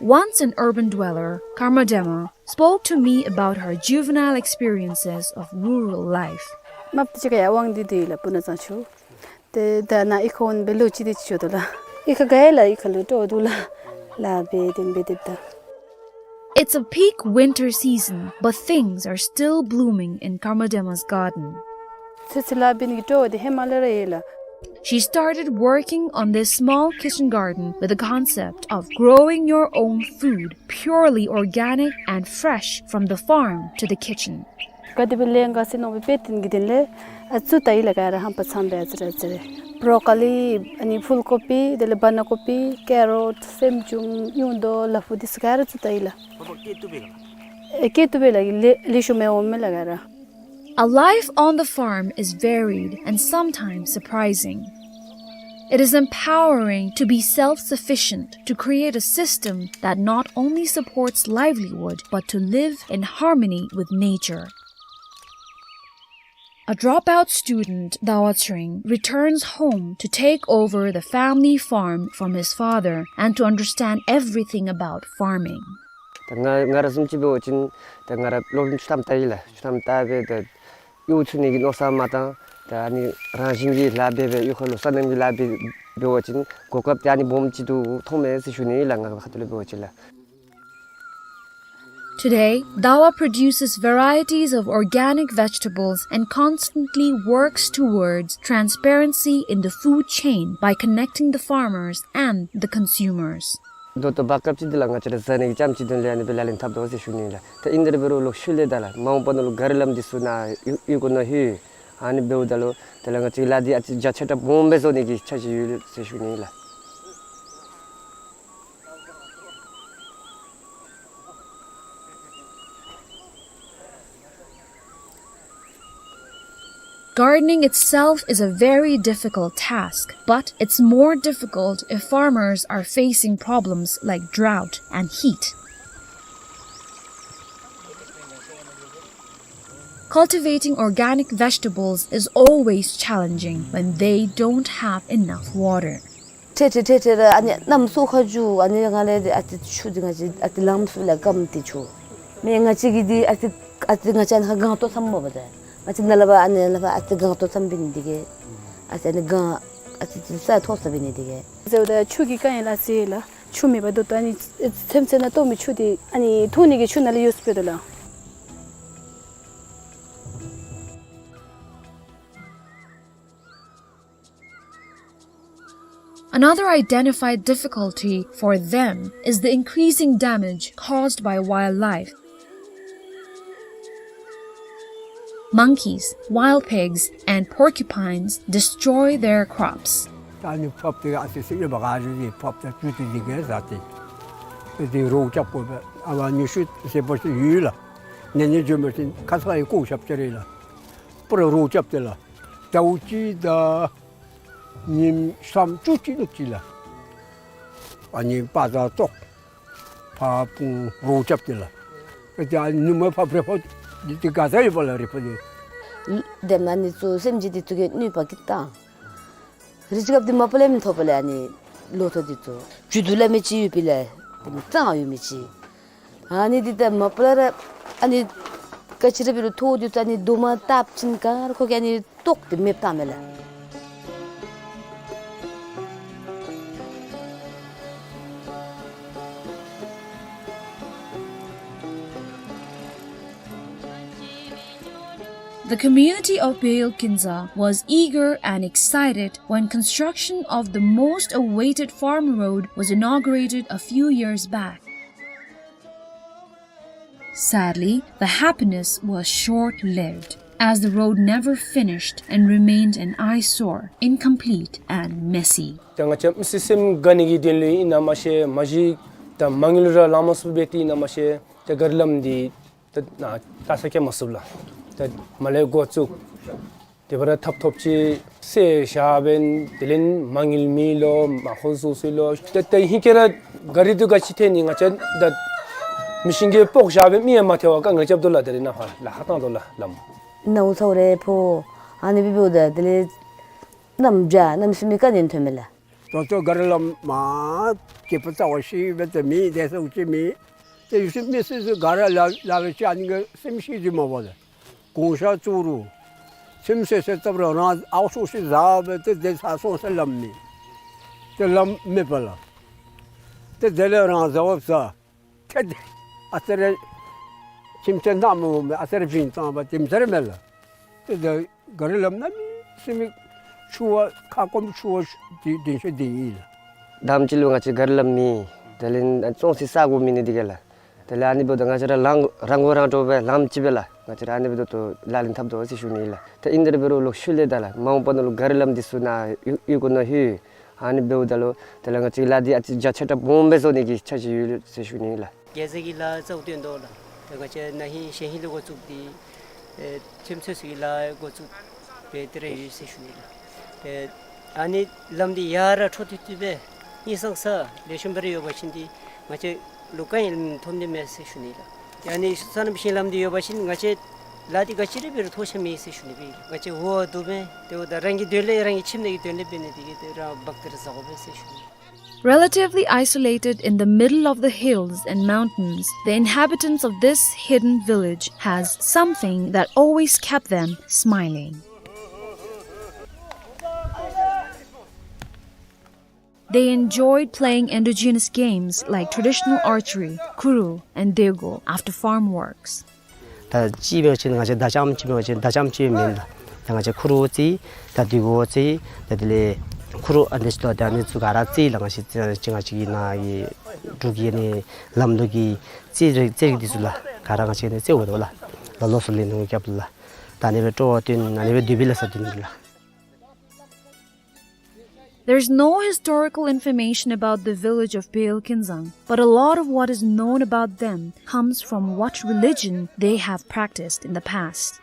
Once an urban dweller, Karma Dema spoke to me about her juvenile experiences of rural life. མ་པ་ཅིག་ཁར་ཡར་དབང་འདུས་འདི་ལགས་སྤུ་ན་ཚང་ཆུ། ཏེ་ད་ནཱ་ཨི་ཁོང་འབད་ལོ་ཅིག་དེ་ཅིག་འགྱོ་དོ་ལགས། ཨི་ཁར་ག་ཡ་ལགས་ཨི་ཁར་ལུ་སྤྲོ་འདུག་ལགས། ལཱ་འབད་དེ་འབད་དེ་ད། It's a peak winter season, but things are still blooming in Karma Dema's garden. ཚེ་ཚེ་ལཱ་འབད་ནི་གི་སྤྲོ་བ་དེ་ཧེ་མ་ལས་ར་ཡོད་ལགས། She started working on this small kitchen garden with the concept of growing your own food, purely organic and fresh from the farm to the kitchen. ག་དེ་སྦེ་ལེན་ག་ཟེར་མནོ་སྦེ་དཔེ་སྟོན་གྱི་དོན་ལས་ཨ་བཙུགས་ད་ཡི་ལགས། ག་ར་ཧམ་པ་ཚངམ་སྦེ་ཨ་ཙི་རེ་ཨ་ཙི་རེ། བོ་རོ་ཀོ་ལི་ཨ་ནི་ཕུལ་ཀོ་པི་དེ་ལས་བ་ན་ཀོ་པི་ཀེ་རོཊ་སེམ་ཅུང་ཉུང་དོ་ལ་ཕུག་འདི་ཚུ་ག་ར་བཙུགས་ད་ཡི་ལགས། ཨེ་སྐྱེ་བཏུབ་པས་ལགས། ཨེ་སྐྱེ་བཏུབ་པས་ལགས། ལེ་ལེགས་ཤོམ་སྦེ་འོངམ་མས་ལགས་ག་ར། A life on the farm is varied and sometimes surprising. It is empowering to be self-sufficient, to create a system that not only supports livelihood but to live in harmony with nature. A dropout student, Dawa Tsering, returns home to take over the family farm from his father and to understand everything about farming. ད་ང་ང་ར་བཟུམ་ཅིག་འབད་བ་ཅིན་ད་ང་ར་སློབ་རིམ་བཅུ་ཐམ་བལྟ་ཡི་ལགས། བཅུ་ཐམ་བལྟ་སྦེ་ད་གཡོག་ཚུགས་ནི་གི་མནོ་བསམ་མ་བཏང་། ད་ཨ་ནི་རང་བཞིན་གྱིས་ལཱ་འབད་སྦེ་གཡུས་ཁ་ལུ་སོ་ནམ་གྱི་ལཱ་འབད་འབད་བ་ཅིན་གོ་སྐབས་དེ་ཨ་ནི་སྦོམ་ཅིག་ཏུ་མཐོངམ་མས་ཟེར་ཞུ་ནི་ལགས། ང་གི་ཁ་ཐུག་ལས་འབད་བ་ཅིན་ལགས། Today, Dawa produces varieties of organic vegetables and constantly works towards transparency in the food chain by connecting the farmers and the consumers. ད་ལྟོ་བར་སྐབས་ཅིག་འདི་ལགས་ང་བཅས་ར་བཟའ་ནི་གི་ཙམ་ཅིག་དོན་ལས་ཨ་ནི་སྦེ་ལག་ལེན་འཐབ་དོ་ཟེར་ཞུ་ནི་ལགས། ད་ཨིན་དེ་འབད་རུང་ལོག་ཤུལ་ལས་ད་ལགས་མ་འོངས་པ་ནང་ལུ་ག་རི་ལམ་འདི་ཚུ་ནཱ་གཡུས་གཡུས་སྒོ་ནང་ལྷོད། ཨ་ནི་འབདཝ་ད་ལུ་དེ་ལས་ང་བཅས་ལཱ་འདི་ཨ་ཙི་རྒྱ་ཆེ་དྲགས་སྦོམ་སྦེ་བཟོ་ནི་གི་འཆར་གཞི་ཡོད་ཟེར་ཞུ་ནི་ལགས། Gardening itself is a very difficult task, but it's more difficult if farmers are facing problems like drought and heat. Cultivating organic vegetables is always challenging when they don't have enough water. ཏེ་ཏེ་ཏེ་ཏེ་ར་ཨ་ནི་གནམ་སྲོ་ཁ་རྒྱུ་ཨ་ནི་ང་ལས་ཨ་ཙི་ཆུ་འདི་ང་བཅས་ཨ་ཙི་ལངམ་ཚུ་ལས་སྐམ་སྟེ་ཆུ་མེན། ང་བཅས་ཀྱི་འདི་ཨ་ཙི་ཨ་ཙི་ང་བཅས་ནཱ་ཁར་སྒང་ཏོག་ཙམ་མ་པ་ད་ང་བཅས་ནཱ་ལས་ཕར་ཨ་ནི་ལས་ཕར་ཨ་ཙི་སྒང་ཏོག་ཙམ་འབད་ནི་འདི་གིས་ཨ་ཙི་ཨ་ནི་སྒང་ཨ་ཙི་ཙི་ས་མཐོ་ས་འབད་ནི་འདི་གིས་ཟེརཝ་ད་ཆུ་གི་དཀའ་ངལ་ཨ་ཙི་ལགས། ཆུ་མེད་པར་ད་ལྟོ་ཨ་ནི་ཚོད་བསྲེ་ནང་གཏོར་མི་ཆུ་འདི་ཨ་ནི་འཐུང་ནི་གི་ཆུ་ནང་ལས་ཡོད་ཟེར་སྦེ་ད་ལགས། Another identified difficulty for them is the increasing damage caused by wildlife. Monkeys, wild pigs, and porcupines destroy their crops. ད་ཨ་ནི་ཕབ་སྟེ་ཨ་ཙི་ཙི་ཨེ་བ་ག་རུ་ནི་ཕབ་སྟེ་བཙུགས་ཏེ་འདི་གིས་ཟ་སྟེ། ཏེ་འདི་རོགས་རྐྱབ་དགོ་པས། ཨ་བ་ཉི་ཤུ་ཟེར་བ་ཅིན་ཡོད་ལགས། ནེ་ནེ་འགྱོ་མི་ཅིག་ཁ་ཙ་ཡི་བཀོག་རྐྱབ་སྟེ་རེ་ལགས། པུ་ར་རོགས་རྐྱབ་སྟེ་ལགས། ཟླཝ་གཅིག་དང་ཉིནམ་སུམ་ཅུ་ཅིག་ལུ་ཅིག་ལགས། ཨ་ནི་པ་ཛར་ཐོག་ཕར་སྤུངས་རོགས་རྐྱབ་སྟེ་ལགས། ཨ་ཙི་ཨ་ནི་མ་ཕབ་རེ་ཕབ་འདི་ཏེ་ག་ས་ཡོད་པ་ལགས་རེ་ཕབ་འདི། དེ་མ་ནི་ཚུ་སེམས་ཅན་འདི་ཚུ་གི་ནུས་པ་གིས་བཏང་། རི་ཅིག་སྐབས་འདི་མ་པ་ལས་མི་ཐོབ་པ་ལས་ཨ་ནི་ལོ་ཐོག་འདི་ཚུ་རྒྱུ་དུ་ལ་མི་ཅིག་ཡོད་པའི་ལས་དེ་མི་གཙང་ཡོད་མི་ཅིག། ཨ་ནི་འདི་ད་མ་པ་ལས་ར་ཨ་ནི་ཀ་ཅི་ར་འབད་རུང་ཐོག་འདི་ཚུ་ཨ་ནི་རྡོག་མ་བཏབ་ཅིན་ག་ར་ཁོ་གིས་ཨ་ནི་བཏོག་སྟེ་མེདཔ་བཏངམ་མས་ལགས། The community of Beyol Kinza was eager and excited when construction of the most awaited farm road was inaugurated a few years back. Sadly, the happiness was short-lived, as the road never finished and remained an eyesore, incomplete and messy. ད་ང་བཅས་མི་སེར་སེམས་དགའ་ནི་གི་དོན་ལུ་ཨིན་ན་མ་ཤེས། མ་གཞི་ད་མ་དངུལ་ར་ལང་མ་ཚུགས་པས་ཏེ་ཨིན་ན་མ་ཤེས། ད་ག་རི་ལམ་འདི་ད་ནཱ་ལྟ་ས་སྐྱེལ་མ་ཚུགས་ལགས། ད་མར་ལས་འགོ་བཙུགས། དེ་སྦེ་ར་ཐབ་ཐོབ་ཅིག་སེལ་བཞག་པས། དེ་ལས་མ་དངུལ་མེད་ལོ་མ་ཁོ་བཟོ་ཚུགས་ལོ། ད་ད་ཧིང་ཁར་ར་ག་རི་འདི་ག་ཅི་ཐལ་ནི། ང་བཅས་ད་མི་ཤིང་གིས་སྤོག་བཞག་པས། མི་ཡང་མ་ཐལ་བར་དཀའ་ངལ་རྐྱབ་དོ་ལགས། དེ་ར་ནཱ་ཕར་ལཱ་ཁག་བཏང་དོ་ལགས་ལམ། ནཝ་ཚཝ་རེ་ཕོག། ཨ་ནི་སྦེ་འབདཝ་ད་དེ་ལས་གནམ་བྱཱར་གནམ་སེར་མི་ག་ནི་ཐོན་མས་ལགས། ད་ལྟོ་ག་རི་ལམ་མ་སྐྱེས་པ་རྩ་བ་ཤེས་པ་ད་མེད། དེ་ཚུ་ཅིག་མེད། ཏེ་ཡུལ་སྲིད་མི་སྲིད་ཚུ་ག་ར་ལ་ལ་བའི་ཅིག་ཨ་ནི་གི་སེམས་ཤེས་ཏེ་མ་པ་ལགས། གོང་ཤར་བཙུགས་རུང་ཁྱིམ་སེ་སེ་བཏབ་རུང་རང་ཨའུ་ཤོ་ཤི་ཟ་བས། ཏེ་དེ་ཚར་སོང་ཟེར་ལམ་མེད། ཏེ་ལམ་མེད་པ་ལགས། ཏེ་དེ་ལས་རང་ཟ་བ་ཟ། ཏེ་དེ་ཨ་ཙི་རེ་ཁྱིམ་ཚེས་ནང་མི་འོང་མི་ཨ་ཙི་རེ་བྱིན་བཏང་བ་དེམ་ཅིག་ར་མས་ལགས། ཏེ་དེ་ག་རི་ལམ་གནམ་མེད་ས་མེད་ཆུ་བ་ཁ་སྐོམ་ཆུ་བ་དེ་དེ་ཤོས་དེ་ཨིན་ལགས། དང་པ་ཅིག་ལུ་ང་བཅས་ག་རི་ལམ་མེད། དེ་ལས་ཨ་ཙོང་ཚིགས་ས་གོ་མེད་ནི་འདི་གིས་ལགས། དེ་ལས་ཨ་ནི་འབདཝ་ད་ང་བཅས་ར་རང་རང་མགོ་རང་འདྲོངས་སྦེ་ལངམ་ཅིག་སྦེ་ལགས། ང་བཅས་ར་ཨ་ནི་འབདཝ་ད་ལག་ལེན་འཐབ་དོ་ཟེར་ཞུ་ནི་ལགས། ཏེ་ཨིན་དེ་འབད་རུང་ལོག་ཤུལ་ལས་ད་ལགས་མ་འོངས་པ་ནང་ལུ་ག་ར་ལམ་འདི་ཚུ་ནཱ་གཡུག་གཡུག་དགོ་མནོ་ཡི། ཨ་ནི་འབདཝ་ད་ལུ་དེ་ལས་ང་བཅས་ལཱ་འདི་ཨ་ཙི་རྒྱ་ཆེ་དྲགས་སྦོམ་སྦེ་བཟོ་ནི་གི་འཆར་གཞི་ཡོད་ཟེར་ཞུ་ནི་ལགས། རྒྱལ་མཛད་ཀྱི་ལཱ་རྩ་བ་བཏོན་དོ་ལགས། ཏེ་ང་བཅས་ན་ཧིང་གཞེས་ཧིང་ལས་འགོ་བཙུགས་ཏེ་ཨེ་ཁྱིམ་མཚེས་ཚུ་གི་ལཱ་འགོ་བཙུགས་སྦེ་དེ་ར་ཡོད་ཟེར་ཞུ་ནི་ལགས། ཏེ་ཨ་ནི་ལམ་འདི་ཡར་ར་འཕྲོ་མཐུད་མཐུད་སྦེ་ཧིང་སངས་ས་ལེགས་ཤོམ་སྦེ་ར་ཡོད་པ་ཅིན་ཏེ་ང་བཅས་ལུ་དཀའ་ངལ་ཐོབ་ནི་མས་ཟེར་ཞུ་ནི་ལགས། ཏེ་ཨ་ནི་སོ་ནམ་ཞིང་ལམ་འདི་ཡོད་པ་ཅིན་ང་བཅས་ལཱ་འདི་ག་ཅི་ར་འབད་རུང་ཐོགས་ཆགས་མེད་ཟེར་ཞུ་ནི་སྦེ་ང་བཅས་འོ་དོ་སྦེ་ཏེ་འོ་ད་རང་གི་དོན་ལས་རང་གི་ཁྱིམ་ནང་གི་དོན་ལས་འབད་ནི་དེ་གིས་ཏེ་རང་འབག་སྟེ་ར་བཟའ་དགོ་པས་ཟེར་ཞུ་ནི། Relatively isolated in the middle of the hills and mountains, the inhabitants of this hidden village has something that always kept them smiling. They enjoyed playing indigenous games like traditional archery, kuru, and dego after farm works. ད་ཅི་འབད་བ་ཅིན་ང་བཅས་མདའ་རྐྱངམ་ཅིག་འབད་བ་ཅིན་མདའ་རྐྱངམ་ཅིག་མེན་ལགས། ད་ང་བཅས་ཁུ་རུ་རྩེད། ད་དེ་གུ་རྩེད། ད་དེ་ལས་ཁུ་རུ་ཨ་ནི་ཚུ་ད་ཨ་ནི་ཚུ་ག་ར་རྩེད་ལགས། ང་བཅས་ཅིག་ང་བཅས་ཀྱི་ནཱ་གི་འབྲུག་གི་ཨ་ནི་ལམ་ལུགས་ཀྱི་རྩེད་རིགས་རྩེད་རིགས་འདི་ཚུ་ལགས་ག་ར་ང་བཅས་ནི་རྩེད་འོང་དོ་ལགས། ལ་ལོ་སོ་ལེན་ནུག་རྒྱབ་ལགས། ད་ཨ་ནི་སྦེ་སྤྲོ་བ་བཏོན་ཨ་ནི་སྦེ་དུས་བབ་ལ་ས་བཏོན་ནི་ལགས། There's no historical information about the village of Beyul Kinzang, but a lot of what is known about them comes from what religion they have practiced in the past.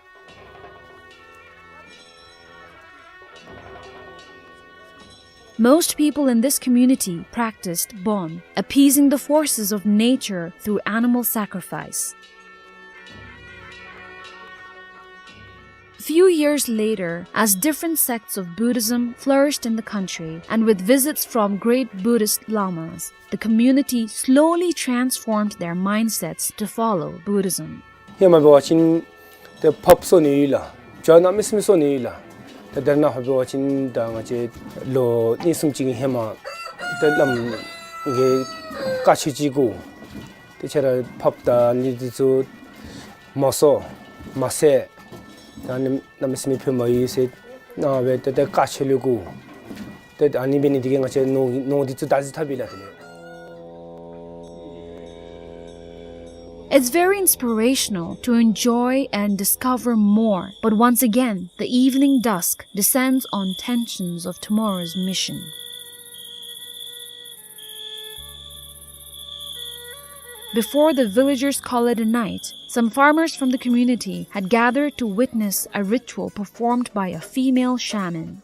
Most people in this community practiced Bon, appeasing the forces of nature through animal sacrifice. Few years later, as different sects of Buddhism flourished in the country, and with visits from great Buddhist lamas, the community slowly transformed their mindsets to follow Buddhism. ཧེ་མ་འབད་བ་ཅིན་ཏེ་ཕགཔ་གསོ་ནི་ཡོད་ལགས། བྱ་གནམ་མེད་ས་མེད་གསོ་ནི་ཡོད་ལགས། ཏེ་དེ་ནང་འབད་བ་ཅིན་ད་ང་བཅས་ལོ་གཉིས་གསུམ་ཅིག་གི་ཧེ་མ་ཏེ་བླམ་གིས་བཀའ་ཆོས་ཅིག་བསྐུལ། ཏེ་ཁྱེད་ར་ཕགཔ་དང་ཨ་ནི་འདི་ཚུ་མ་གསོ་མ་བསད། ད་ཨ་ནི་གནམ་མེད་ས་མེད་ཕན་མ་ཡོད་ཟེར་གནང་སྦེ་ཏེ་ཏེ་བཀའ་ཆོས་ལས་བསྐུལ། ཏེ་ཨ་ནི་འབད་ནི་དེ་གིས་ང་བཅས་ནོར་ནོར་འདི་ཚུ་ད་ཅི་ཐབས་ཡོད་ལགས་དེ་ལས། It's very inspirational to enjoy and discover more, but once again, the evening dusk descends on tensions of tomorrow's mission. Before the villagers call it a night, some farmers from the community had gathered to witness a ritual performed by a female shaman.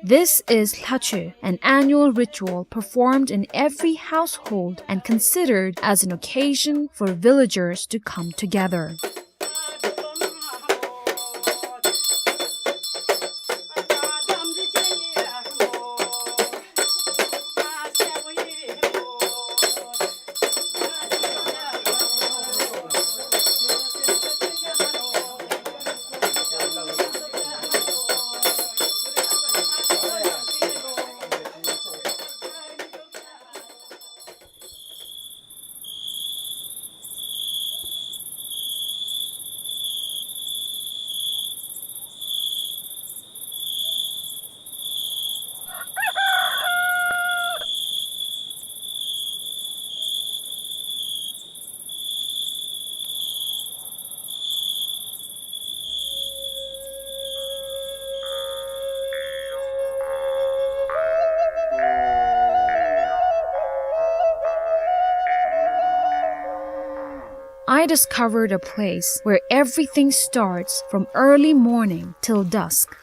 This is Lhacho, an annual ritual performed in every household and considered as an occasion for villagers to come together. I discovered a place where everything starts from early morning till dusk.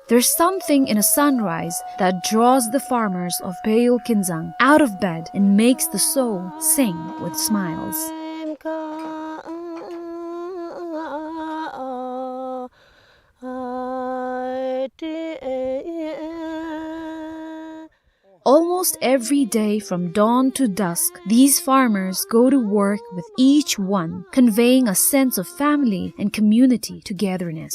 There's something in a sunrise that draws the farmers of Beyul Kinzang out of bed and makes the soul sing with smiles. Almost every day from dawn to dusk, these farmers go to work with each one, conveying a sense of family and community togetherness.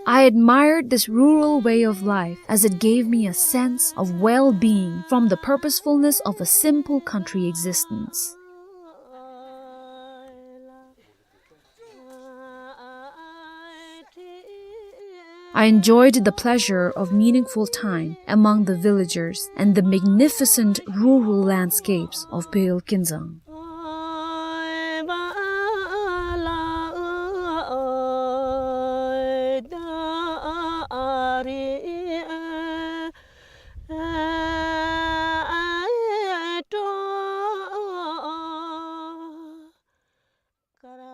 I admired this rural way of life as it gave me a sense of well-being from the purposefulness of a simple country existence. I enjoyed the pleasure of meaningful time among the villagers and the magnificent rural landscapes of Pale Kinzang.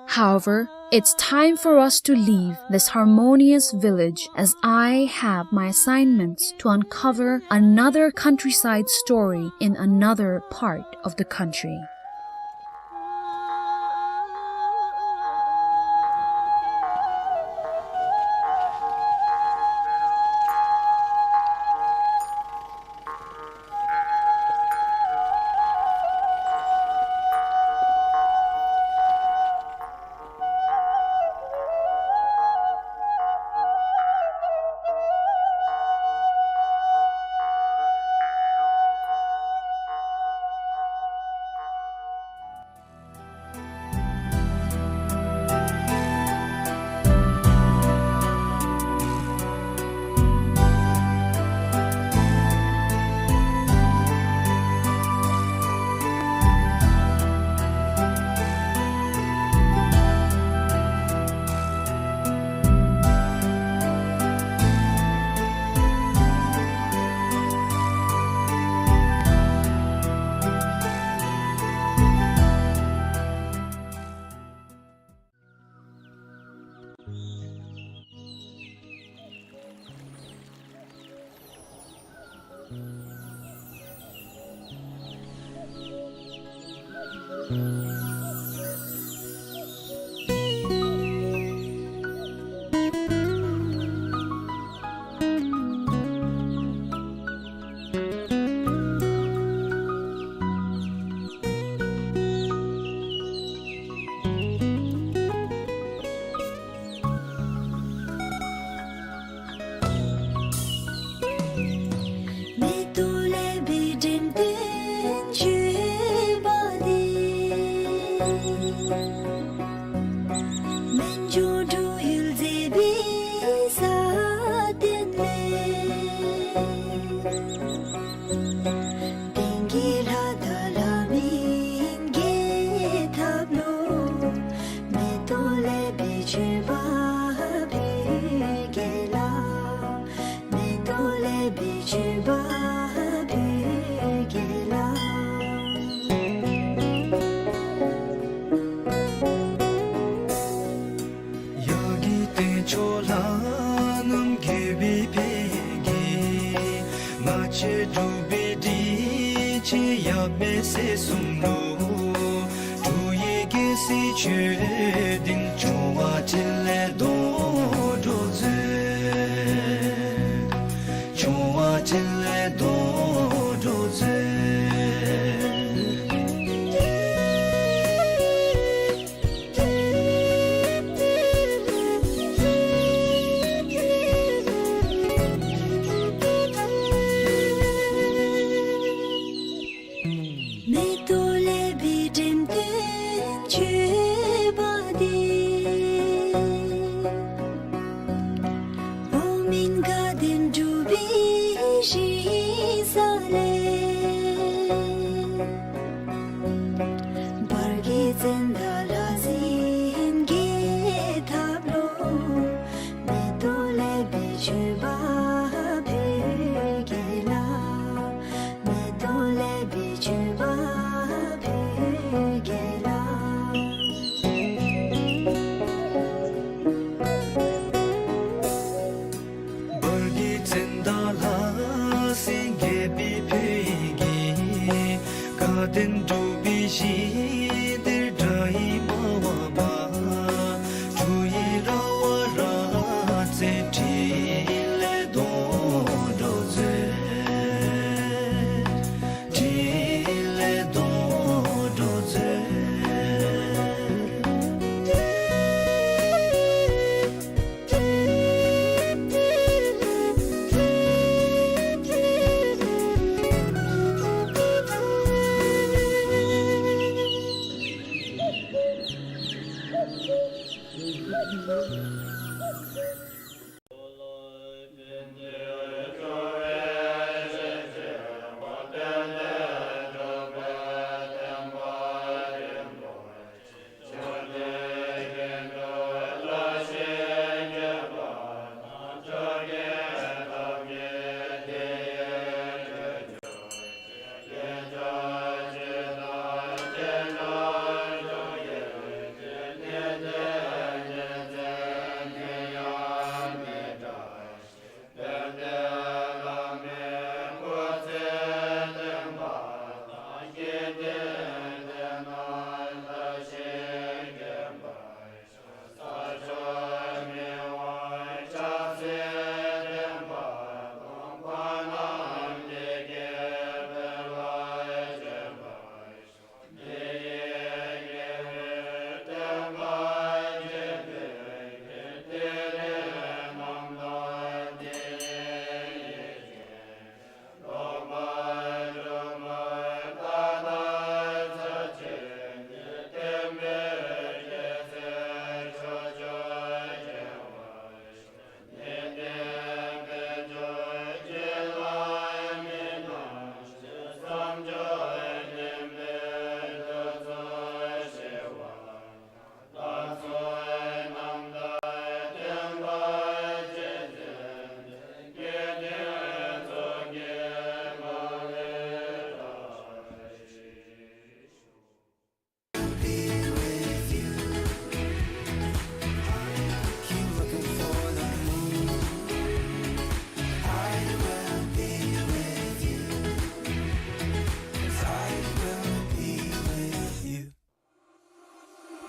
However, it's time for us to leave this harmonious village, as I have my assignments to uncover another countryside story in another part of the country. མེ་ཏོག་ལེགས་པའི་འགྲེམས་སྟོན་བྱོན་པ་འདི། མན་ཇུ་འབྲུག་ཡུལ་མཛེས་པའི་ས་སྟེང་ལས། དེང་གི་ལྷ་དང་ལྷ་མིན་རྒྱལ་ཐབས་ལུ། མེ་ཏོག་ལེགས་པའི་བྱོན་པ་ཕུལ་གེ་ལགས། མེ་ཏོག་ལེགས་པའི་བྱོན་པ་ཕུལ་གེ་ལགས། ཡ་གི་སྟེང་ཕྱོགས་ལྷ་རྣམས་དགྱེས་པའི་ཕ་གི། ང་བཅས་འབྲུག་པའི་སྒྲིག་ཆས་ཡབ་མེས་སྲས་གསུམ་ལུ། འབྲུག་ཡུལ་རྒྱལ་སྲིད་ཆོས་སྡིངས། བྱུང་བ་འཕྲིན་ལས་དོན་གྲུབ་མཛོད། བྱུང་བ་འཕྲིན་ལས་དོན་གྲུབ་མཛོད། མེ་ཏོག་ལེགས་པའི་འགྲེམས་སྟོན་བྱོན་པ་འདི། འོག་མིན་དགའ་ལྡན་འབྲུག་པའི་ཞིང་ས་ལས། བར་གྱི་ཙན་དན་ལྷ་སྲིན་རྒྱལ་ཐབས་ལུ། མེ་ཏོག་ལེགས་པའི་བྱོན་པ་ཕུལ་གེ་ལགས། མེ་ཏོག་ལེགས་པའི་བྱོན་པ་ཕུལ་གེ་ལགས། བར་གྱི་ཙན་དན་ལྷ་སྲིན་རྒྱལ་པོའི་ཕ་གི། དགའ་ལྡན་འབྲུག་པའི་ཞིང་འདིར་དགྲ་ཡི་དམའ་བ་འབར། འབྲུག་ཡི་ར་བ་ར་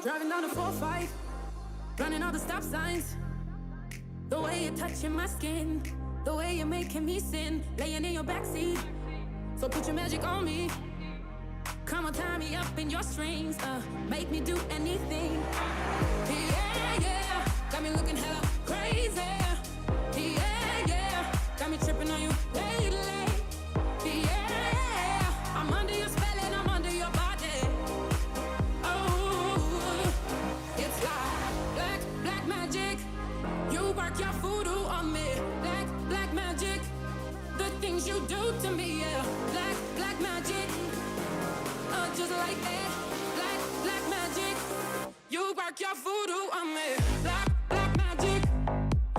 Driving down the four five, running all the stop signs. The way you're touching my skin, the way you're making me sin, laying in your backseat. So put your magic on me. Come on, tie me up in your strings, uh, make me do anything. Yeah, yeah, got me looking hella crazy. Yeah, yeah, got me tripping on you lately. Yeah, I'm under your spell and I'm under your body. Oh, it's like black, black magic. You work your voodoo on me. Black, black magic. The things you do to me, yeah. Black, black magic. Uh, just like that. Black, black magic. You work your voodoo on me. Black, black magic.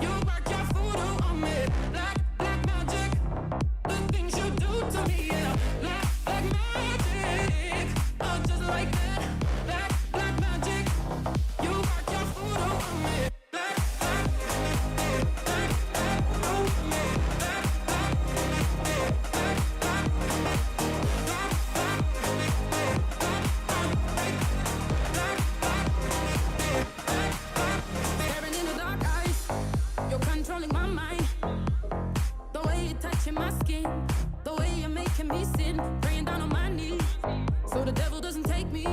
You work your voodoo on me. Black, black magic. The things you do to me, yeah. Black, black magic. Oh, just like that. Black, black magic. You work your voodoo on me. Staring in the dark eyes, you're controlling my mind. The way you're touching my skin, the way you're making me sin. Praying down on my knees, so the devil doesn't take me.